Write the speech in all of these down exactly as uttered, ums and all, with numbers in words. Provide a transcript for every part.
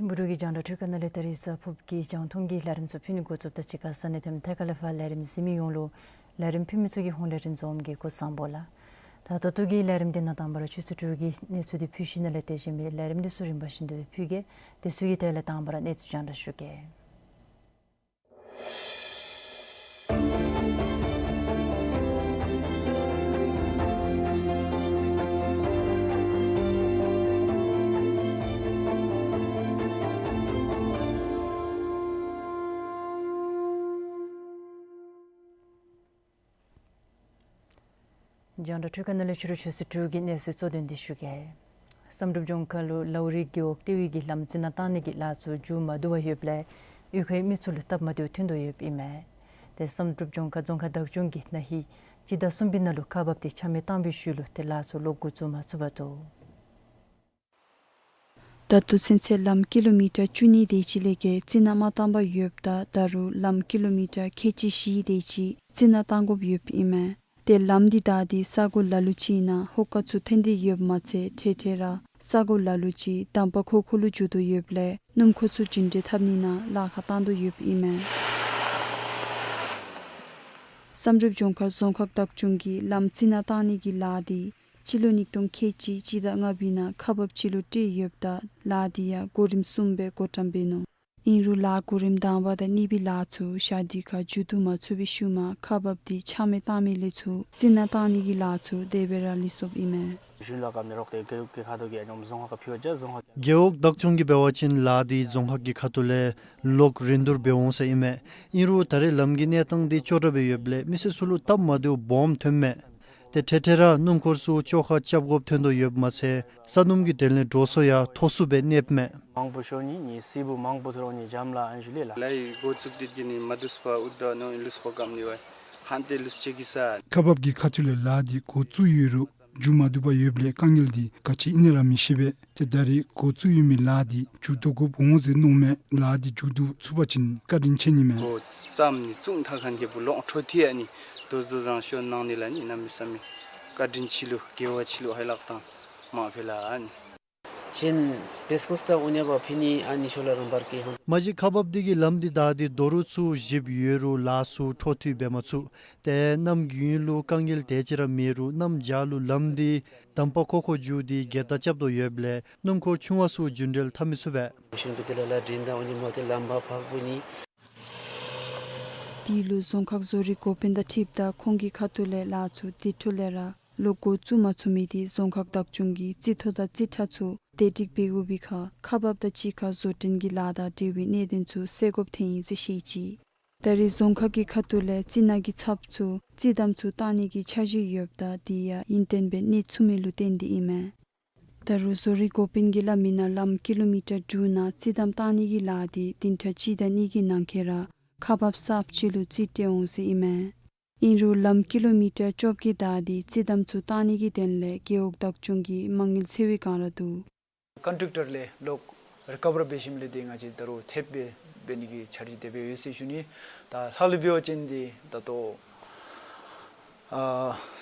ཐིམ་ཕུ་འབྲུག་གི་རྒྱང་བསྒྲགས་འཕྲུལ་ཁང་ནང་ལས་ད་རིས་གཟའ་ཕུརཔ་གི་རྒྱང་མཐོང་གི་ལས་རིམ་ཚུ་ཕུལ་ནི་འགོ་བཙུགསཔ་དང་གཅིག་ཁར་ས་གནས་དེ་ཐད་ཀར་ལས་ཕར་ལས་རིམ་གཟིགས་མི་ཡོངས་ལུ་ལས་རིམ་ཕུལ་མི་ཚུ་གི་ཧོངས་ལས་རིན་འཛོམས་ཀྱིས་སྐུ་གཟུགས་བཟང་པོ་ལགས། ད་ད་ལྟོ་གི་ལས་རིམ་འདི་ནང་དང་པ་ར་ཆུ་ཚོད་དྲུག་གི་གནས་ཚུལ་འདི་ཕུལ་ཞིནམ་ལས་དེ་བཞིན་པའི་ལས་རིམ་འདི་ཚུ་རིམ་པ་བཞིན་དུ་ཕུལ་གེ། དེ་ཚུ་གི་གྲས་ལས་དང་པ་ར་གནས་ཚུལ་རྒྱང་བསྒྲགས་ཞུ་གེ། རྒྱང་བསྒྲགས་འཕྲུལ་ཁང་ནང་ལས་ཕྱི་རུ་ཆུ་ཚོད་དྲུག་གི་གནས་ཚུལ་གཙོ་དོན་འདི་ཞུ་གེ། བསམ་གྲུབ་ལྗོངས་མཁར་ལུ་ལའུ་རི་རྒེད་འོག་ལྟེ་བའི་གི་ལམ་རྩི་ནག་བཏང་ནི་གི་ལཱ་ཚུ་མཇུག་མ་བསྡུ་བར་ཡོདཔ་ལས་གཡུས་ཁའི་མི་ཚུ་ལུ་སྟབས་མ་བདེཝ་ཐོན་དོ་ཡོདཔ་ཨིན་མས། ཏེ་བསམ་གྲུབ་ལྗོངས་མཁར་རྫོང་ཁག་བདག་སྐྱོང་གིས་ན་ཧིང་སྤྱི་ཟླ་གསུམ་པའི་ནང་ལུ་ཁག་འབགཔ་འདི་ཆ་མེད་བཏང་བའི་ཤུལ་ལུ་ཏེ་ལཱ་ཚུ་ལོག་འགོ་བཙུགས་མ་ཚུགས་པར་འདུག། ད་ལྟོ་ཚུན་ཚོད་ལམ་ཀི་ལོ་མི་ཊར་བཅུ་གཉིས་དེ་ཅིག་ལས་བརྒལ་རྩི་ནག་མ་བཏང་པར་ཡོདཔ་ད་ད་རུང་ལམ་ཀི་ལོ་མི་ཊར་ཁལ་གཅིག་བཞི་དེ་ཅིག་རྩི་ནག་བཏང་དགོཔ་ཡོདཔ་ཨིན་མས། ཏེ་ལམ་འདི་བདའ་སྟེ་ས་གོ་ལ་ལུ་ཅིག་ནང་ཧོ་ཀ་ཚུ་ཐོན་ཏེ་ཡོདཔ་མ་ཚད་འཕྲལ་འཕྲལ་ར་ས་གོ་ལ་ལུ་ཅིག་འདམ་བག་ཁོག་ཁོ་ལུ་འགྱུར་དོ་ཡོདཔ་ལས་སྣུམ་འཁོར་ཚུ་རྒྱུན་འགྲུལ་འཐབ་ནི་ནང་ལཱ་ཁག་བཏང་དོ་ཡོདཔ་ཨིན་མས། བསམ་གྲུབ་ལྗོངས་མཁར་རྫོང་ཁག་བདག་སྐྱོང་གིས་ལམ་རྩི་ནག་བཏང་ནི་གི་ལཱ་འདི་སྤྱི་ལོ་ཉིས་སྟོང་ཁལ་གཅིག་སྤྱི་ཟླ་ལྔ་པའི་ནང་ཁག་འབགཔ་ཅིག་ལུ་སྤྲོད་ཡོདཔ་ད་ལཱ་འདི་ཡང་གོ་རིམ་གསུམ་སྦེ་འགོ་འདྲེན་འབད་ནུག། ཨིན་རུང་ལཱ་གོ་རིམ་དང་པ་དང་གཉིས་པའི་ལཱ་ཚུ་ཞག་དུས་ཁར་མཇུག་བསྡུ་མ་ཚུགས་པའི་ཤུལ་མ་ཁག་འབགཔ་འདི་ཆ་མེད་བཏང་མི་ལས་ཚུར་རྩི་ནག་བཏང་ནི་གི་ལཱ་ཚུ་དེ་སྦེ་ར་ལུས་སོཔ་ཨིན་མས། གཞུང་ལ་བཀའ་མོལ་རོགས་ཏེ་རྒེད་འོག་གི་ཁ་ཐུག་གི་ཨ་ནི་རྫོང་ཁག་ཁར་ཕུལ་བ་ཅིན་རྫོང་ཁག་རྒེད་འོག་བདག་སྐྱོང་གིས་འབད་བ་ཅིན་ལཱ་འདི་རྫོང་ཁག་གི་ཁ་ཐུག་ལས་ལོག་རིན་བསྡུར་འབད་འོང་ཟེར་ཨིན་མས། ཨིན་རུང་ད་རེས་ལམ་གྱི་གནས་སྟངས་འདི་སྐྱོ་དྲགས་སྦེ་ཡོདཔ་ལས་མི་སེར་ཚུ་ལུ་སྟབས་མ་བདེཝ་སྦོམ་ཐོནམ་མས། ཏེ་འཕྲལ་འཕྲལ་ར་སྣུམ་འཁོར་ཚུ་བཅོ་ཁ་རྐྱབ་དགོཔ་ཐོན་དོ་ཡོདཔ་མ་ཚད་ས་སྣུམ་གྱི་དོན་ལས་འགྲོ་སོང་ཡང་མཐོ་སུ་སྦེ་གནསཔ་མས། མང་པོ་ཤོར་ནི་ནི་སི་བུ་མང་པོ་ཐོ་རོ་ནི་འཇམ་ལ་ཨན་ཞུ་ལེ་ལ། ལཱ་འགོ་བཙུགས་ཏེ་གི་ནི་མ་བསྡུས་པར་འུ་ད་ནོ་ལུས་པར་བཀབ་ནི་བ་ཧན་ཏེ་ལུས་ཅེ་གི་ས། ཁག་འབགཔ་གི་ཁ་ཐུག་ལས་ལཱ་འདི་འགོ་བཙུགས་ཡོད་རུང་མཇུག་མ་བསྡུ་བར་ཡོདཔ་ལས་དཀའ་ངལ་འདི་ག་ཅི་ཨིན་ན་ར་མི་ཤེས་པས། ཏེ་ད་རེས་འགོ་བཙུགས་ཡོད་མི་ལཱ་འདི་མཇུག་བསྡུ་དགོཔ་འོང་ཟེར་མནོཝ་མས། ལཱ་འདི་མཇུག་བསྡུ་ཚུགས་པ་ཅིན་བཀའ་དྲིན་ཆེ་ནི་མས། འགོ་བརྩམས་ནི་བཙུགས་མཐའ་ཁ་གི་བུ་ལོང་འཕྲོ་མཐུད་ཨ་ནི་དོ་དོ་རང་ཤོ་གནང་ནི་ལ་ནི་གནམ་མེད་ས་མེད་བཀའ་དྲིན་ཆེ་ལོ་དགེ་བ་ཆེ་ལོ་ཧེ་ལགས་དང་མ་ཕེ་ལ་ཨ་ནི། ཅིན་བེས་ཀོས་ཏ་ཨུ་ཉ་བ་ཕི་ནི་ཨ་ནི་ཤོ་ལ་རང་བར་གི་ཧང་། མ་གཞི་ཁག་འབགཔ་འདི་གིས་ལམ་འདི་བདའ་སྟེ་རྡོ་རུག་ཚུ་བཞིཔ་ཡོད་རུང་ལཱ་ཚུ་འཕྲོ་མཐུད་འབད་མ་ཚུགས། ཏེ་གནམ་དགུན་ལུ་དཀའ་ངལ་དེ་ཅིག་ར་མེད་རུང་གནམ་བྱཱར་ལུ་ལམ་འདི་འདམ་བག་ཁོག་ཁོ་འགྱུར་ཏེ་གེ་ཏ་རྐྱབ་དོ་ཡོདཔ་ལས་སྣུམ་འཁོར་ཆུང་བ་ཚུ་རྒྱུན་འགྲུལ་འཐབ་མི་ཚུགས་པས། ཤུན་པི་ཏི་ལ་ལ་དྲིན་དང་ཨོ་ནི་མོ་ཏི་ལམ་བག་ཕག་པོ་ནི། དེ་ལུ་རྫོང་ཁག་བཟོ་རིག་འགོ་དཔོན་དང་འཁྲིལཝ་ད་ཁོང་གི་ཁ་ཐུག་ལས་ལཱ་ཚུ་དེ་འཕྲོ་ལས་ར་ལོག་འགོ་བཙུགས་མ་ཚུགས་མི་དེ་རྫོང་ཁག་བདག་སྐྱོང་གིས་རྩིས་ཐོ་དང་རྩིས་ཁྲ་ཚུ་བདེ་སྒྲིག་འབད་དགོ་པའི་ཁར་ཁག་འབགཔ་དང་གཅིག་ཁར་བཟོ་སྐྲུན་གྱི་ལཱ་དང་འབྲེལ་བའི་གནད་དོན་ཚུ་སེལ་དགོཔ་ཐོན་ཡི་ཟེར་བཤད་ཅི། ད་རེས་རྫོང་ཁག་གི་ཁ་ཐུག་ལས་རྩི་ནག་གི་ཚབ་ཚུ་རྩི་འདམ་ཚུ་བཏང་ནི་གི་འཆར་གཞི་ཡོདཔ་ད་དེ་ཡང་ཡུན་བརྟན་སྦེ་གནས་ཚུགས་མི་ལུ་བརྟེན་ཏེ་ཨིན་མས། ད་རུང་བཟོ་རིག་འགོ་དཔོན་གྱིས་སླབ་མི་ནང་ལམ་ཀི་ལོ་མི་ཊར་དྲུག་ནང་རྩི་འདམ་བཏང་ནི་གི་ལཱ་དེ་བདུན་ཕྲག་གཅིག་དང་གཉིས་ཀྱི་ནང་འཁོད་ར་ཁག་འབགཔ་གསརཔ་ཅིག་ལུ་རྩིས་སྤྲོད་འོང་ཟེར་ཨིན་མས། ཨིན་རུང་ལམ་ཀི་ལོ་མི་ཊར་བཅོ་བརྒྱད་བདའ་སྟེ་རྩི་འདམ་ཚུ་བཏང་ནི་གི་དོན་ལས་རྒེད་འོག་བདག་སྐྱོང་གིས་མ་དངུལ་འཚོལ་བའི་བསྒང་ར་འདུག། ཀོན་ཊེག་ཊར་ལས་ལོག་རི་ཀ་བར་འབད་ཞིནམ་ལས་དེ་ང་བཅས་ད་རུང་ཐེབས་སྦེ་འབད་ནི་གི་འཆར་གཞི་དེ་སྦེ་ཡོད་ཟེར་ཞུ་ནི། ད་ལྷག་ལུས་འབད་བ་ཅིན་དེ་ད་ལྟོ་ཨ་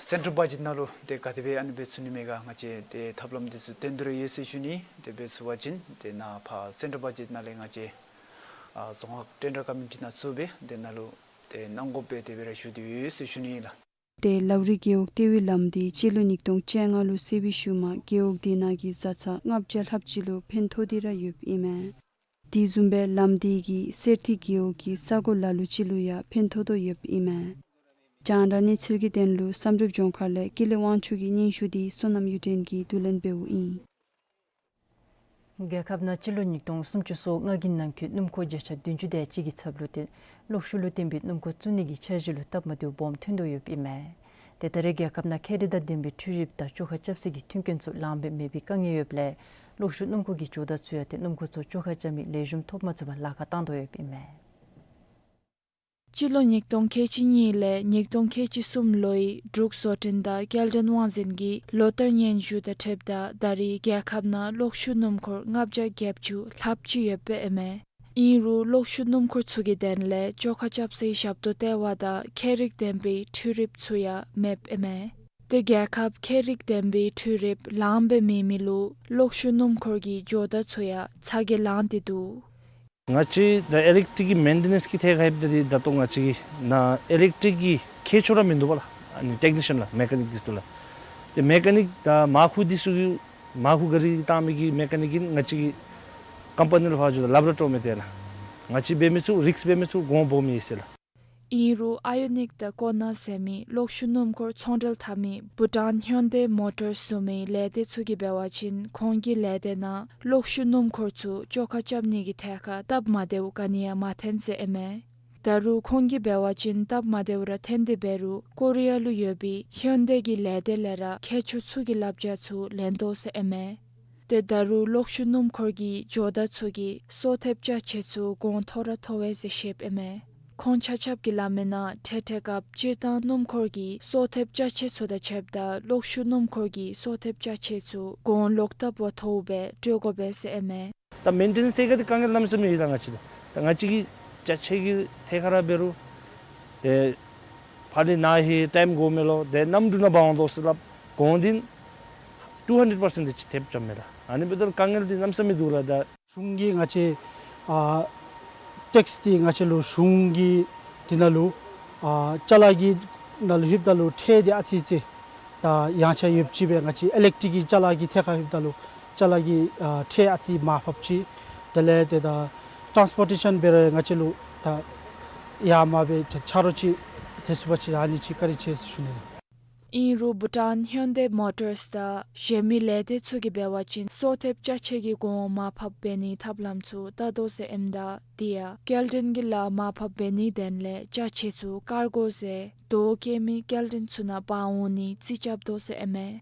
སེན་ཊར་བ་ཇེཊ་ནང་ལུ་དེ་ག་དེ་སྦེ་ཨ་ནི་འབད་ཚུགས་ནི་མས་ག་ང་བཅས་དེ་ཐབས་ལམ་དེ་ཚུ་བཏོན་ཏེ་ར་ཡོད་ཟེར་ཞུ་ནི། དེ་འབད་ཚུགས་པ་ཅིན་དེ་ནཱ་ཕར་སེན་ཊར་བ་ཇེཊ་ནང་ལས་ང་བཅས་ཨ་རྫོང་ཁག་ཊེན་ཌར་ཀོ་མི་ཊི་ནང་བཙུགས་སྦེ་དེ་ནང་ལུ་དེ་གནང་དགོཔ་སྦེ་དེ་སྦེ་ར་ཞུ་སྟེ་ཡོད་ཟེར་ཞུ་ནི་ལགས། ཏེ་ལའུ་རི་རྒེད་འོག་ལྟེ་བའི་ལམ་དེ་སྤྱི་ལོ་ཉིས་སྟོང་བཅོ་ལྔ་ལུ་བསལ་བའི་ཤུལ་མ་རྒེད་འོག་དེ་ནང་གི་བཟའ་ཚང་ལྔ་བརྒྱ་ལྷགཔ་ཅིག་ལུ་ཕན་ཐོགས་ཏེ་ར་ཡོདཔ་ཨིན་མས། དེ་བཟུམ་སྦེ་ལམ་དེ་གིས་གསེར་ཐིག་རྒེད་འོག་གི་ས་གོ་ལ་ལུ་ཅིག་ལུ་ཡང་ཕན་ཐོགས་དོ་ཡོདཔ་ཨིན་མས། རྒྱང་བསྒྲགས་གནས་ཚུལ་གྱི་དོན་ལུ་བསམ་གྲུབ་ལྗོངས་མཁར་ལས་ཀུན་ལེགས་དབང་ཕྱུག་གི་སྙན་ཞུ་དེ་བསོད་ནམས་གཡུ་སྒྲོན་གྱིས་བསྡུ་ལེན་འབདཝ་ཨིན། རྒྱལ་ཁབ་ནང་སྤྱི་ལོ་ཉིས་སྟོང་སུམ་ཅུ་སོ་ལྔ་གི་ནང་འཁོད་སྣུམ་འཁོར་བརྒྱ་ཆ་བདུན་ཅུ་དོན་གཅིག་གི་ཚབ་ལུ་ཏེ་གློག་ཤུགས་ལུ་བརྟེན་པའི་སྣུམ་འཁོར་བཙུགས་ནི་གི་འཆར་གཞི་ལུ་སྟབས་མ་བདེཝ་སྦོམ་ཐོན་དོ་ཡོདཔ་ཨིན་མས། ཏེ་ད་རེས་རྒྱལ་ཁབ་ནང་ཁྱད་རིག་དང་ལྡན་པའི་འཕྲུལ་རིགཔ་དང་བཅོ་ཁ་རྐྱབ་སའི་གི་མཐུན་རྐྱེན་ཚུ་ལངམ་སྦེ་མེད་པའི་དཀའ་ངལ་ཡོདཔ་ལས་གློག་ཤུགས་སྣུམ་འཁོར་གྱི་ཇོ་བདག་ཚུ་ཡང་ཏེ་སྣུམ་འཁོར་ཚུ་བཅོ་ཁ་རྐྱབ་མི་ལེགས་ཤོམ་ཐོབ་མ་ཚུགས་པར་ལཱ་ཁག་བཏང་དོ་ཡོདཔ་ཨིན་མས། སྤྱི་ལོ་ཉིས་སྟོང་ཁལ་གཅིག་གཉིས་ལས་ཉིས་སྟོང་ཁལ་གཅིག་གསུམ་ལོའི་འབྲུག་བཟོ་སྐྲུན་དང་སྐྱེལ་འདྲེན་དབང་འཛིན་གྱི་ལོ་བསྟར་སྙན་ཞུ་དང་འཁྲིལཝ་ད་ད་རེས་རྒྱལ་ཁབ་ནང་གློག་ཤུགས་སྣུམ་འཁོར་ལྔ་བརྒྱ་བརྒྱད་ཅུ་ལྷགཔ་ཅིག་ཡོདཔ་ཨིན་མས། ཨིན་རུང་གློག་ཤུགས་སྣུམ་འཁོར་ཚུ་གི་དོན་ལས་བཅོ་ཁ་རྐྱབ་སའི་ཞབས་ཏོག་ལྟེ་བ་དང་ཁྱད་རིག་ལྡན་པའི་འཕྲུལ་རིགཔ་ཚུ་ཡང་མེདཔ་ཨིན་མས། ཏེ་རྒྱལ་ཁབ་ཁྱད་རིག་ལྡན་པའི་འཕྲུལ་རིགཔ་ལངམ་སྦེ་མེད་མི་ལུ་གློག་ཤུགས་སྣུམ་འཁོར་གྱི་ཇོ་བདག་ཚུ་ཡང་ཚ་གྱང་ལང་སྟེ་འདུག། ང་བཅས་ད་ཨི་ལེག་ཊིག་གི་མེན་ཊེ་ནེནསི་གི་ཐད་ཁར་འབདཝ་ད་འདི་ད་ལྟོ་ང་བཅས་ཀྱི་ནཱ་ཨི་ལེག་ཊིག་གི་མཁས་མཆོག་ར་མིན་འདུག་པ་ལགས། ཨ་ནི་ཊེག་ནི་ཤཱན་ལགས། མེ་ཀ་ནིཀ་འདི་ཚུ་ལགས། ཏེ་མེ་ཀ་ནིཀ་དང་མར་ཁུ་འདི་ཚུ་གི་མར་ཁུ་གཱ་རི་བཏང་མི་གི་མེ་ཀ་ནིཀ་ཨིན། ང་བཅས་ཀྱི་ཀམ་པ་ནི་ལུ་ཕར་འགྱོཝ་ད་ལེབ་ར་ཊོ་མེད་ཏེ་ལགས། ང་བཅས་འབད་མི་ཚུ་རིསཀ་འབད་མི་ཚུ་གོང་སྦོམ་ཨིན་ཟེར་ལགས། ཨིན་རུང་ཨའི་ཨོ་ནིཀ་དང་ཀོ་ནར་ཟེར་མི་གློག་ཤུགས་སྣུམ་འཁོར་ཚོང་འབྲེལ་འཐབ་མི་བྷུ་ཊཱན་ཧིའུན་ཌའི་མོ་ཊརསི་ཟེར་མི་ལས་སྡེ་ཚུ་གིས་འབད་བ་ཅིན་ཁོང་གི་ལས་སྡེ་ནང་གློག་ཤུགས་སྣུམ་འཁོར་ཚུ་བཅོ་ཁ་རྐྱབ་ནི་གི་ཐད་ཁར་སྟབས་མ་བདེཝ་ག་ནི་ཡང་མ་ཐོན་ཟེར་ཨིན་མས། ད་རུང་ཁོང་གིས་འབད་བ་ཅིན་སྟབས་མ་བདེཝ་ར་ཐོན་ཏེ་འབད་རུང་ཀོ་རི་ཡ་ལུ་ཡོད་པའི་ཧིའུན་ཌའི་གི་ལས་སྡེ་ལས་ར་མཁས་མཆོག་ཚུ་གི་བསླབ་བྱ་ཚུ་ལེན་དོ་ཟེར་ཨིན་མས། ཏེ་ད་རུང་གློག་ཤུགས་སྣུམ་འཁོར་གྱི་ཇོ་བདག་ཚུ་གིས་སོར་ཐེབས་ཅ་ཆས་ཚུ་གོང་མཐོ་ར་མཐོ་བས་ཟེར་བཤདཔ་ཨིན་མས། ཁོང་ཆ་ཁྱབ་ཀྱིས་སླབ་མིའི་ནང་འཕྲལ་འཕྲལ་སྐབས་སྤྱིར་བཏང་སྣུམ་འཁོར་གྱི་སོར་ཐེབས་ཅ་ཆས་ཚུ་དང་ཕྱདཔ་ད་གློག་ཤུགས་སྣུམ་འཁོར་གྱི་སོར་ཐེབས་ཅ་ཆས་ཚུ་གོང་ལོག་ལྟབ་བ་མཐོཝ་སྦེ་སྤྲོད་དགོ་པས་ཟེར་ཨིན་མས། ད་མེན་ཊེ་ནེནསི་ཐད་ཁར་འདི་དཀའ་ངལ་གནམ་མེད་ས་མེད་ཡོད་ད། ང་བཅས་ད་ད་ང་བཅས་ཀྱི་ཅ་ཆས་ཀྱི་ཐད་ཁར་ར་འབད་རུང་ཏེ་ཕར་ལས་ནཱ་ཧེ་ཊའིམ་འགོརཝ་མས་ལོ། ཏེ་གནམ་གྲུ་ནང་འབག་འོང་དོ་ཟེར་སླབ། གོང་འདི་ཊུ་ཧན་ཌེཌ་པར་སེནཊ་ཅིག་ཐེབས་རྐྱབ་མས་ལགས། ཨ་ནི་འབདཝ་ད་དཀའ་ངལ་འདི་གནམ་མེད་ས་མེད་འདུག་ལགས། ད་གཞུང་གིས་ང་བཅས་ཨ་ཊེགསི་འདི་ང་བཅས་ལུ་གཞུང་གི་འདི་ནང་ལུ་ཨ་ཅ་ལ་གི་ནང་ལུ་ལྷོདཔ་ད་ལུ་ཁྲལ་འདི་ཨ་ཙི་ཅིག་ད་ཡངས་ཆག་ཡོདཔ་ཅིག་སྦེ་ང་བཅས་ཨི་ལེག་ཊིག་གི་ཅ་ལ་གི་ཐད་ཁར་ལྷོདཔ་ད་ལུ་ཅ་ལ་གི་ཨ་ཁྲལ་ཨ་ཙི་མར་ཕབ་ཅིག། དེ་ལས་ཏེ་ད་ཊཱནསི་པོར་ཊེ་ཤཱན་འབད་རུང་ང་བཅས་ལུ་ད་ཡར་མར་སྦེ་ཆ་ཆ་རོགས་ཅིག་མཛད་ཚུགས་པ་ཅིན་ཨ་ནི་ཅིག་བཀའ་དྲིན་ཆེ་ཟེར་ཞུ་ནི་ལགས། ཨིན་རུང་བྷུ་ཊཱན་ཧིའུན་ཌའི་མོ་ཊརསི་དང་གཞན་མི་ལས་སྡེ་ཚུ་གིས་འབད་བ་ཅིན་སོར་ཐེབས་ཅ་ཆས་ཀྱི་གོང་མར་ཕབ་འབད་ནིའི་ཐབས་ལམ་ཚུ་བལྟ་དོ་ཟེར་ཨིནམ་ད་དེ་ཡང་སྐྱེལ་འདྲེན་གྱི་ལཱ་མར་ཕབ་འབད་ནིའི་དོན་ལས་ཅ་ཆས་ཚུ་ཀར་གོ་ཟེར་དོ་བཀལ་མི་སྐྱེལ་འདྲེན་ཚུ་ནང་འབག་འོང་ནི་རྩིས་རྐྱབ་དོ་ཟེར་ཨིན་མས།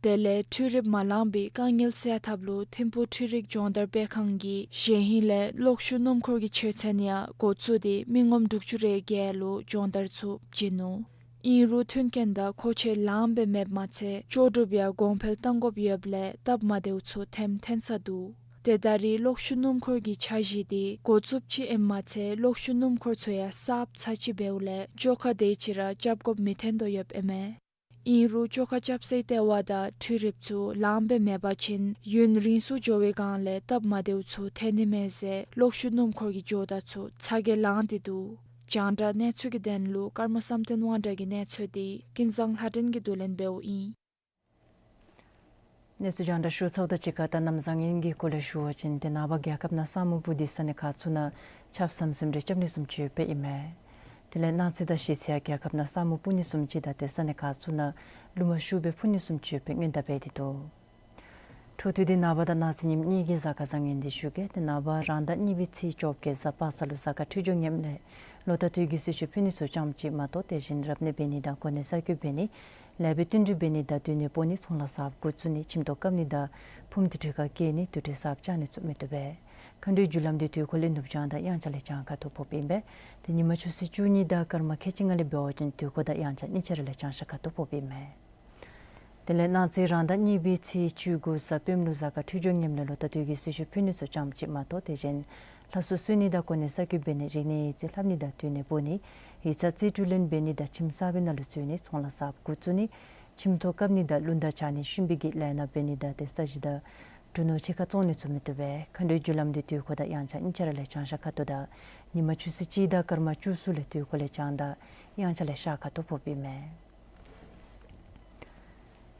དེ་ལས་འཕྲུལ་རིགཔ་མ་ལང་པའི་དཀའ་ངལ་སེལ་ཐབས་ལུ་ཐིམ་ཕུག་འཕྲུལ་རིག་སྦྱོང་བརྡར་སྤེལ་ཁང་གིས་གཞེས་ཧིང་ལས་གློག་ཤུགས་སྣུམ་འཁོར་གྱི་ཆོས་ཚན་ཡང་འགོ་བཙུགས་ཏེ་མི་ངོམ་དྲུག་ཅུ་རེ་བརྒྱད་ལུ་སྦྱོང་བརྡར་ཚུ་བྱིན་ནུག། ཨིན་རུང་མཐུན་རྐྱེན་དང་མཁོ་ཆས་ལངམ་སྦེ་མེདཔ་མ་ཚད་ལྕོགས་གྲུབ་ཡང་གོང་འཕེལ་གཏང་དགོཔ་ཡོདཔ་ལས་སྟབས་མ་བདེཝ་ཚུ་ཐེམ་ཐོན་ས་འདུག། ཏེ་ད་རེས་གློག་ཤུགས་སྣུམ་འཁོར་གྱི་འཆར་གཞི་འདི་འགོ་བཙུགསཔ་ཅིག་ཨིནམ་མ་ཚད་གློག་ཤུགས་སྣུམ་འཁོར་ཚུ་ཡང་གསརཔ་ཚར་གཅིག་འབདཝ་ལས་བཅོ་ཁ་དེ་ཅིག་ར་རྐྱབ་དགོཔ་མི་ཐོན་དོ་ཡོདཔ་ཨིན་མས། ཨིན་རུང་བཅོ་ཁ་རྐྱབ་སའི་ལྟེ་བ་དང་འཕྲུལ་རིགཔ་ཚུ་ལངམ་སྦེ་མེད་པ་ཅིན་ཡུན་རིང་སུ་འགྱོ་བའི་སྒང་ལས་སྟབས་མ་བདེཝ་ཚུ་ཐོན་ནི་མས་ཟེར་གློག་ཤུགས་སྣུམ་འཁོར་གྱི་ཇོ་བདག་ཚུ་ཚ་གྱང་ལང་སྟེ་འདུག། རྒྱང་བསྒྲགས་གནས་ཚུལ་གྱི་དོན་ལུ་ཀརྨ་བསམ་གཏན་དབང་གྲགས་ཀྱི་གནས་ཚུལ་འདི་ཀུན་བཟང་ལྷ་སྒྲོན་གྱིས་བསྡུ་ལེན་འབདཝ་ཨིན། གནས་ཚུལ་རྒྱང་བསྒྲགས་ཞུ་ཚརཝ་དང་གཅིག་ཁར་ད་གནམ་བཟང་ངན་གྱི་སྐོར་ལས་ཞུ་བ་ཅིན་ཏེ་ནངས་པ་རྒྱལ་ཁབ་ནང་ས་སྨུག་སྤུབས་ཏེ་ས་གནས་ཁག་ཚུ་ནང་ཆརཔ་ཟམ་ཟིམ་རེ་རྐྱབ་ནི་བཟུམ་ཅིག་ཡོདཔ་ཨིན་མས། དེ་ལས་གནངས་ཚེ་དང་གཞེས་ཚེ་ཡང་རྒྱལ་ཁབ་ནང་ས་སྨུག་སྤུབས་ནི་བཟུམ་ཅིག་དང་ཏེ་ས་གནས་ཁག་ཚུ་ནང་རླུང་མ་ཤུགས་སྦེ་འཕུ་ནི་བཟུམ་ཅིག་ཡོདཔ་སྦེ་སྔོན་བརྡ་འབད་དེ་འདུག། འཕྲོ་མཐུད་དེ་ནངས་པ་དང་གནངས་ཚེ་ཉིནམ་གཉིས་ཀྱི་གཟའ་སྐར་བཟང་ངན་འདི་ཞུ་གེ། ཏེ་ནངས་པ་རང་ཟླ་གཉིས་པའི་ཚེས་བཅོ་བརྒྱད་གཟའ་པ་སངས་ལུ་གཟའ་སྐར་འཕྲོད་སྦྱོར་ངནམ་ལས་ལོ་རྟག་ཏུ་གི་གསོལ་མཆོད་ཕུལ་ནི་ཚུ་ཙམ་ཅིག་མ་གཏོགས་དེ་བཞིན་རབ་གནས་འབད་ནི་དང་གོ་གནས་གསར་བསྐོ་འབད་ནི་ལེགས་པའི་བསྟུན་གྲོས་འབད་ནི་དང་སྡོད་གནས་སྤོ་ནི་ཚོང་ལཱ་གསརཔ་འགོ་བཙུགས་ནི་ཁྱིམ་ཐོག་བཀབ་ནི་དང་ཕུངམ་དུར་ཁྲོད་ཁར་བསྐྱལ་ནི་དུར་ཁྲོད་གསརཔ་བཅག་ནི་ཚུ་མི་བཏུབ་པས། མཁའ་འགྲོའི་རྒྱུ་ལམ་འདི་དུས་འཁོར་ལས་ནུབ་བྱང་དང་དབྱངས་འཆར་ལས་བྱང་ཁ་ཐུག་ཕོགཔ་ཨིན་པས། ཏེ་ཉིན་མ་ཆུ་ཚོད་བཅུ་གཉིས་དང་སྐར་མ་ཁལ་གཅིག་ལྔ་ལས་འབད་བ་ཅིན་དུས་འཁོར་དང་དབྱངས་འཆར་གཉིས་ཆ་ར་ལས་བྱང་ཤར་ཁ་ཐུག་ཕོགཔ་ཨིན་མས། དེ་ལས་གནངས་ཚེ་རང་ཟླ་གཉིས་པའི་ཚེས་བཅུ་དགུ་གཟའ་སྤེནམ་ལུ་གཟའ་སྐར་འཕྲོད་སྦྱོར་ངནམ་ལས་ལོ་རྟག་ཏུ་གི་གསོལ་མཆོད་ཕུལ་ནི་ཚུ་ཙམ་ཅིག་མ་གཏོགས་དེ་བཞིན་ལྷ་གསོལ་གསོལ་ནི་དང་གོ་གནས་གསར་བསྐོ་འབད་ནི་རིག་གནས་ཡིག་རྩིས་ལྷབ་ནི་དང་སྡོད་གནས་སྤོ་ནི་ཡིག་ཚང་རྩིས་སྤྲོད་ལེན་འབད་ནི་དང་ཁྱིམ་གསར་པའི་ནང་ལུ་འཛུལ་ནི་ཚོང་ལཱ་གསརཔ་འགོ་བཙུགས་ནི་ཁྱིམ་ཐོག་བཀབ་ནི་དང་རླུང་རྟ་འཕྱར་ནི་ཤུན་པའི་གི་ལས་སྣ་འབད་ནི་དང་ཏེ་ས་གཞི་དང་གྲུ་ནོར་ཕྱེད་ཀ་བཙོང་ནི་ཚུ་མི་བཏུབ་པས། མཁའ་འགྲོའི་རྒྱུ་ལམ་འདི་དུས་འཁོར་དང་དབྱངས་འཆར་གཉིས་ཆ་ར་ལས་བྱང་ཤར་ཁ་ཐུག་དང་ཉིན་མ་ཆུ་ཚོད་གཅིག་དང་སྐར་མ་བཅུ་གསུམ་ལས་དུས་འཁོར་ལས་བྱང་དང་དབྱངས་འཆར་ལས་ཤར་ཁ་ཐུག་ཕོགཔ་ཨིན་མས།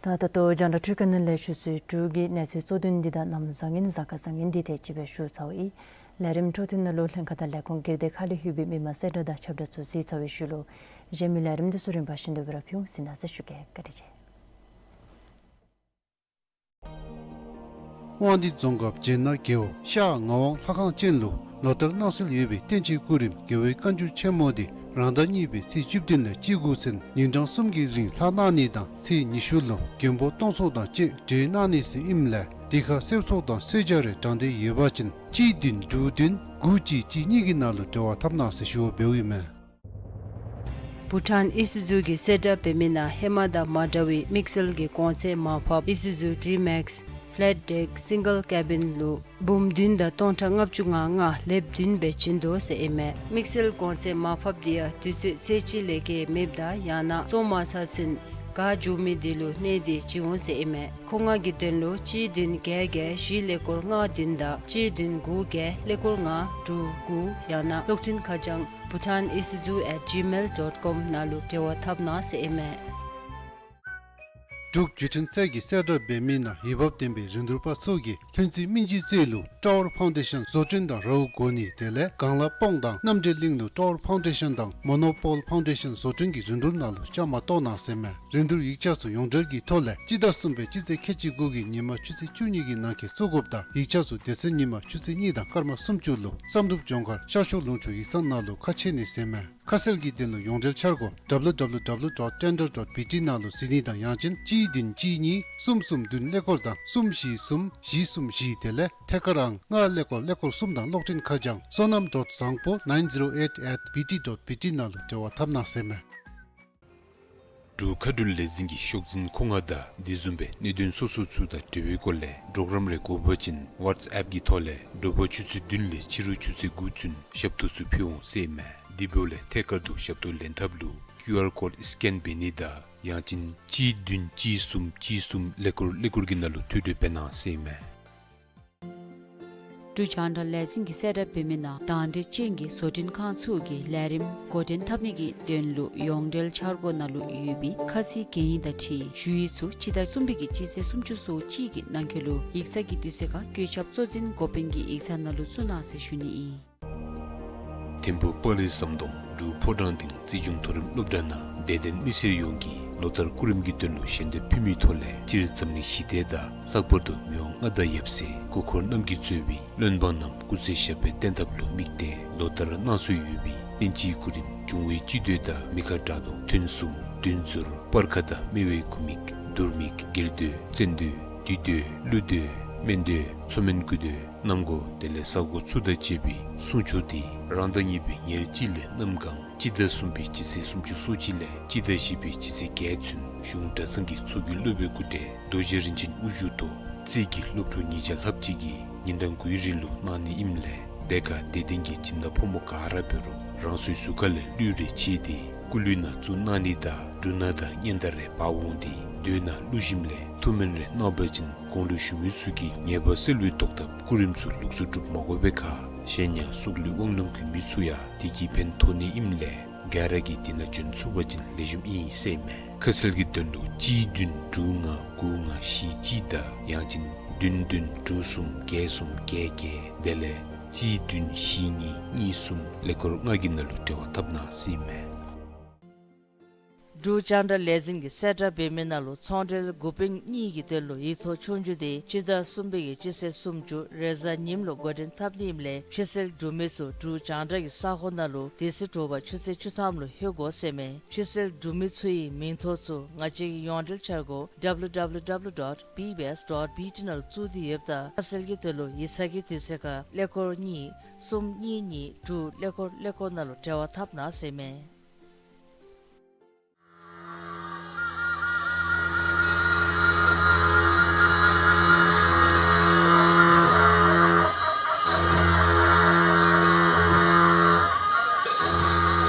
ད་ད་ལྟོ་རྒྱང་བསྒྲགས་འཕྲུལ་ཁང་ནང་ལས་ཆུ་ཚོད་དྲུག་གི་གནས་ཚུལ་གཙོ་དོན་འདི་དང་གནམ་བཟང་ངན་གཟའ་སྐར་བཟང་ངན་འདི་དེ་ཅིག་སྦེ་ཞུ་ཚརཝ་ཨིན། ལས་རིམ་འཕྲོ་མཐུད་ནང་ལུ་ལྷན་ཁག་དང་ལས་ཁུངས་སྒེར་སྡེ་ཁག་ལས་ལྷོད་པའི་མི་མང་གསལ་བསྒྲགས་དང་ཁྱབ་བསྒྲགས་ཚུ་གཟིགས་ཚར་བའི་ཤུལ་ལུ་གཞན་མི་ལས་རིམ་འདི་ཚུ་རིམ་པ་བཞིན་དུ་སྦེ་ར་ཕུལ་འོང་ཟེར་གནང་ཟེར་ཞུ་གེ། བཀའ་དྲིན་ཆེ། དབང་འདུས་རྫོང་ཁག་སྦྱེད་ནག་རྒེད་འོག་ཤར་ངག་དབང་ལྷ་ཁང་ཅན་ལུ་ལོ་ལྟར་གནང་སྲོལ་ཡོད་པའི་བསྟན་བཅོས་སྐུ་རིམ་རྒྱལ་བའི་བཀའ་འགྱུར་ཆེན་མོ་དེ་རང་ཟླ་གཉིས་པའི་ཚེས་བཅུ་བདུན་ལས་བཅུ་དགུ་ཚུན་ཉིན་གྲངས་གསུམ་གྱི་རིང་ལྷག་གནང་ནི་དང་ཚེས་ཉི་ཤུ་ལུ་མགོན་པོ་སྟོང་ཚོགས་དང་བཅས་གྲོལ་གནང་ནི་ཟེར་ཨིནམ་ལས་དེ་ཁར་གསོལ་ཚོགས་དང་གསོལ་ཇ་རེ་དྲང་འདོད་ཡོད་པ་ཅིན་གཅིག་བདུན་དྲུག་བདུན་དགུ་གཅིག་གཅིག་གཉིས་ཀྱི་ནང་ལུ་འབྲེལ་བ་འཐབ་གནང་ཟེར་ཞུ་བ་འབདཝ་ཨིན་མས། བྷུ་ཊཱན་ཨི་སུ་ཛུ་གིས་གསལ་བསྒྲགས་འབད་མི་ནང་ཧེ་མ་དང་མ་འདྲ་བའི་དམིགས་བསལ་གྱི་གོང་ཚད་མར་ཕབ་ཨི་སུ་ཛུ་ཌི་མེགསི་ཕེ་ལེཊ་ཌེཀ་སིང་གལ་ཀེ་བིན་ལུ་འབུམ་བདུན་དང་སྟོང་ཕྲག་ལྔ་བཅུ་ང་ལྔ་ལེབ་བདུན་སྦེ་བྱིན་དོ་ཟེར་ཨིན་མས། དམིགས་བསལ་གོང་ཚད་མར་ཕབ་དེ་ཡང་དུས་ཚོད་ཚེས་གཅིག་ལས་བརྒལ་མེདཔ་དང་ཡང་ན་བཙོང་མ་ཚར་ཚུན་ག་འབྱོར་མི་དེ་ལུ་གནས་ཏེ་བྱིན་འོང་ཟེར་ཨིན་མས། མཁོ་མངགས་ཀྱི་དོན་ལུ་གཅིག་བདུན་བརྒྱད་བརྒྱད་བཞི་ཀླད་ཀོར་ལྔ་བདུན་དང་གཅིག་བདུན་དགུ་བརྒྱད་ཀླད་ཀོར་ལྔ་དྲུག་དགུ་ཡང་ན་གློག་འཕྲིན་ཁ་བྱང་bhutan isuzu at gmail dot com ནང་ལུ་འབྲེལ་བ་འཐབ་གནང་ཟེར་ཨིན་མས། འབྲུག་བརྒྱུད་འཕྲིན་ཚད་ཀྱིས་གསལ་བསྒྲགས་འབད་མི་ནང་འོས་འབབ་ལྡན་པའི་རིན་བསྡུར་པ་ཚུ་གིས་ལྷུན་རྩེ་སྨིན་བྱེད་རྩེ་ལུ་ཀྲའོ་ཕའུན་ཌེ་ཤཱན་བཟོ་སྐྲུན་དང་རཝ་གོ་ནི་དེ་ལས་གངས་ལ་སྤོང་དང་རྣམ་འདྲེན་གླིང་ལུ་ཀྲའོ་ཕའུན་ཌེ་ཤཱན་དང་མོ་ནོ་པོལ་ཕའུན་ཌེ་ཤཱན་བཟོ་སྐྲུན་གྱི་རིན་བསྡུར་ནང་ལུ་བཅའ་མར་གཏོགས་གནང་ཟེར་མས། རིན་བསྡུར་ཡིག་ཆ་ཚུ་ཡོངས་འབྲེལ་གྱི་ཐོག་ལས་སྤྱི་ཟླ་གསུམ་པའི་སྤྱི་ཚེས་ཁལ་གཅིག་དགུ་གི་ཉིན་མ་ཆུ་ཚོད་བཅུ་གཉིས་ཀྱི་ནང་འཁོད་བཙུགས་དགོཔ་དང་ཡིག་ཆ་ཚུ་དེ་ཚེ་ཉིན་མ་ཆུ་ཚོད་གཉིས་དང་སྐར་མ་སུམ་ཅུ་ལུ་བསམ་གྲུབ་ལྗོངས་མཁར་ཤར་ཕྱོགས་ལུང་ཕྱོགས་ཡིག་ཚང་ནང་ལུ་ཁ་ཕྱེ་ནི་ཟེར་མས། ཁ་གསལ་གྱི་དོན་ལུ་ཡོངས་འབྲེལ་འཆར་སྒོ་W W W dot tender dot B T ནང་ལུ་གཟིགས་ནི་དང་ཡང་ཅིན་གཅིག་བདུན་གཅིག་གཉིས་གསུམ་གསུམ་བདུན་ཀླད་ཀོར་དང་གསུམ་བཞི་གསུམ་བཞི་གསུམ་བཞི་དེ་ལས་ཐད་ཀར་ཨང་ལྔ་ཀླད་ཀོར་ཀླད་ཀོར་གསུམ་དང་གློག་འཕྲིན་ཁ་བྱང་བསོད་ནམས་dot བཟང་པོ nine zero eight at B T dot B T ནང་ལུ་འབྲེལ་བ་འཐབ་གནང་ཟེར་མས། འབྲུག་མཁའ་འགྲུལ་ལས་འཛིན་གྱི་ཤོག་འཛིན་མཁོ་མངགས་དང་དེ་བཟུམ་སྦེ་གནད་དོན་སོ་སོ་ཚུ་དང་འབྲེལ་བའི་སྐོར་ལས་གྲོགས་རམ་རེ་དགོ་པ་ཅིན་ཝཊས་ཨེཔ་ཀྱི་ཐོག་ལས་དྲོ་པ་ཆུ་ཚོད་བདུན་ལས་ཕྱི་རུ་ཆུ་ཚོད་དགུ་ཚུན་ཞབས་ཏོག་ཚུ་ཕུལ་འོང་ཟེར་མས། དེ་འབདཝ་ལས་ཐད་ཀར་དུ་ཞབས་ཏོག་ལེན་ཐབས་ལུ་ཀིའུ་ཨར་ཀོཌ་སི་ཀེན་འབད་ནི་དང་ཡང་ཅིན་གཅིག་བདུན་གཅིག་གསུམ་གཅིག་གསུམ་ཀླད་ཀོར་ཀླད་ཀོར་གྱི་ནང་ལུ་ཐོ་འགོད་འབད་གནང་ཟེར་མས། འབྲུག་རྒྱང་བསྒྲགས་ལས་འཛིན་གྱིས་གསལ་བསྒྲགས་འབད་མི་ནང་དང་འདོད་ཅན་གྱི་བཟོ་སྐྲུན་ཁང་ཚུ་གིས་ལས་རིམ་འགོ་འདྲེན་འཐབ་ནི་གི་དོན་ལུ་ཡོངས་འབྲེལ་འཆར་སྒོ་ནང་ལུ་ཡོད་པའི་ཁ་ཚིག་གན་ཡིག་དང་འཁྲིལ་ཞུ་ཡིག་ཚུ་སྤྱི་ཟླ་གསུམ་པའི་གི་སྤྱི་ཚེས་སུམ་ཅུ་སོ་གཅིག་གི་ནང་འཁོད་ལུ་ཡིག་ཚང་གི་དུས་ཚོད་ཁར་བཀོད་ཁྱབ་གཙོ་འཛིན་འགོ་དཔོན་གྱི་ཡིག་ཚང་ནང་ལུ་བཙུགས་གནང་ཟེར་ཞུ་ནི་ཨིན། ཐིམ་ཕུ་དཔའ་རིས་ཟམ་གདོང་འབྲུག་ཕོ་བྲང་སྡིངས་རྩིས་གཞུང་མཐོ་རིམ་སློབ་གྲྭ་ནང་དད་ལྡན་མི་སེར་ཡོངས་ཀྱིས་ལོ་ལྟར་སྐུ་རིམ་གྱི་དོན་ལུ་ཞལ་འདེབས་ཕུལ་མིའི་ཐོག་ལས་སྤྱིར་འཛམ་གླིང་ཞི་བདེ་དང་ལྷག་པར་དུ་མི་དབང་མངའ་བདག་ཡབ་སྲས་སྐུ་འཁོར་རྣམ་རྒྱལ་གཙོས་པའི་བློན་འབངས་རྣམས་སྐུ་ཚེ་ཞབས་པད་བརྟན་ཐབས་ལུ་དམིགས་ཏེ་ལོ་ལྟར་གནང་སྲོལ་ཡོད་པའི་བསྟན་སྤྱིའི་སྐུ་རིམ་འབྱུང་བའི་སྤྱི་མདོས་དང་མི་ཁ་དགྲ་གདོང་ཐུན་གསུམ་བདུན་ཟུར་སྤར་ཁ་དང་སྨེ་བའི་དགུ་མིག་དུར་མིག་རྒྱལ་མདོས་བཙན་མདོས་བདུད་མདོས་ཀླུ་མདོས་སྨན་མདོས་མཚོ་སྨན་སྐུ་མདོས་གནམ་སྒོ་དེ་ལས་ས་སྒོ་ཚུ་དང་བཅས་པའི་གསུང་ཆོག་དེ་རང་ཟླ་གཉིས་པའི་ཉེར་གཅིག་ལས་གནམ་གང་སྤྱི་ཟླ་གསུམ་པའི་སྤྱི་ཚེས་སུམ་ཅུ་སོ་གཅིག་ལས་སྤྱི་ཟླ་བཞི་པའི་སྤྱི་ཚེས་བརྒྱད་ཚུན་གཞུང་གྲྭ་ཚང་གི་ཚོགས་ཀྱི་སློབ་དཔོན་སྐུ་བགྲེས་རྡོ་རྗེ་རིན་ཆེན་དབུ་བཞུགས་ཐོག་རྩིས་ཀྱི་སློབ་ཕྲུག་ཉིས་བརྒྱ་ལྷགཔ་ཅིག་གིས་ཉིན་གྲངས་དགུའི་རིང་ལུ་གནང་ནི་ཨིནམ་ལས་དེ་ཁར་དད་ལྡན་གྱི་སྦྱིན་བདག་ཕོ་མོ་ག་ར་འབད་རུང་རང་སོའི་ཟུར་ཁ་ལས་གླུད་རེ་ཕྱེ་སྟེ་སྐུ་གླུད་ནང་བཙུགས་གནང་ནི་དང་འབྲུ་སྣ་དང་སྙན་དར་རེ་འབག་འོང་སྟེ་མདོས་ནང་གླུ་ཞིནམ་ལས་ཐུགས་སྨོན་རེ་གནང་བ་ཅིན་གོང་ལུ་ཞུ་མི་ཚུ་གི་ཉེས་པ་སེལ་བའི་ཐོག་ཐབས་སྐུ་རིམ་ཚུ་ལོགས་སུ་སྒྲུབ་མ་དགོ་པའི་ཁར་གཞན་ཡང་སྲོག་ལུས་དབང་ལུང་དགོ་མི་ཚུ་ཡང་དེ་གིས་ཕན་ཐོགས་ནི་ཨིནམ་ལས་ག་ར་གིས་དེ་ནང་འབྱོན་ཚུགས་པ་ཅིན་ལེགས་ཤོམ་ཨིན་ཟེར་མས། ཁ་གསལ་གྱི་དོན་ལུ་གཅིག་བདུན་དྲུག་ལྔ་དགུ་ལྔ་བཞི་གཅིག་དང་ཡང་ཅིན་བདུན་བདུན་དྲུག་གསུམ་བརྒྱད་གསུམ་བརྒྱད་བརྒྱད་དེ་ལས་གཅིག་བདུན་བཞི་གཉིས་གཉིས་གསུམ་ཀླད་ཀོར་ལྔ་གི་ནང་ལུ་འབྲེལ་བ་འཐབ་གནང་ཟེར་མས། འབྲུག་རྒྱང་བསྒྲགས་ལས་འཛིན་གྱིས་གསལ་བསྒྲགས་འབད་མི་ནང་ལུ་ཚོང་འབྲེལ་འགོ་དཔོན་གཉིས་ཀྱི་དོན་ལུ་ཡིག་ཐོག་ཆོས་རྒྱུགས་དེ་སྤྱི་ཟླ་གསུམ་པའི་གི་སྤྱི་ཚེས་སུམ་ཅུ་རེས་གཟའ་ཉིམ་ལུ་འགོ་འདྲེན་འཐབ་ནི་ཨིནམ་ལས་ཕྱི་གསལ་འབྲུག་མི་ཚུ་འབྲུག་རྒྱང་བསྒྲགས་ཀྱི་ས་ཁོངས་ནང་ལུ་དེ་ཚེ་དྲོ་པ་ཆུ་ཚོད་བཅུ་ཐམ་ལུ་ལྷོད་དགོ་ཟེར་མས། ཕྱི་གསལ་འབྲུག་མི་ཚུ་གི་མིང་ཐོ་ཚུ་ང་བཅས་ཀྱི་ཡོངས་འབྲེལ་འཆར་སྒོ་W W W dot B B S dot B T ནང་ལུ་བཙུགས་ཏེ་ཡོདཔ་ད་ཁ་གསལ་གྱི་དོན་ལུ་ཡིག་ཚང་གི་དུས་ཚོད་ཁར་ཀླད་ཀོར་གཉིས་གསུམ་གཉིས་གཉིས་དྲུག་ཀླད་ཀོར་ཀླད་ཀོར་ནང་ལུ་འབྲེལ་བ་འཐབ་གནང་ཟེར་མས།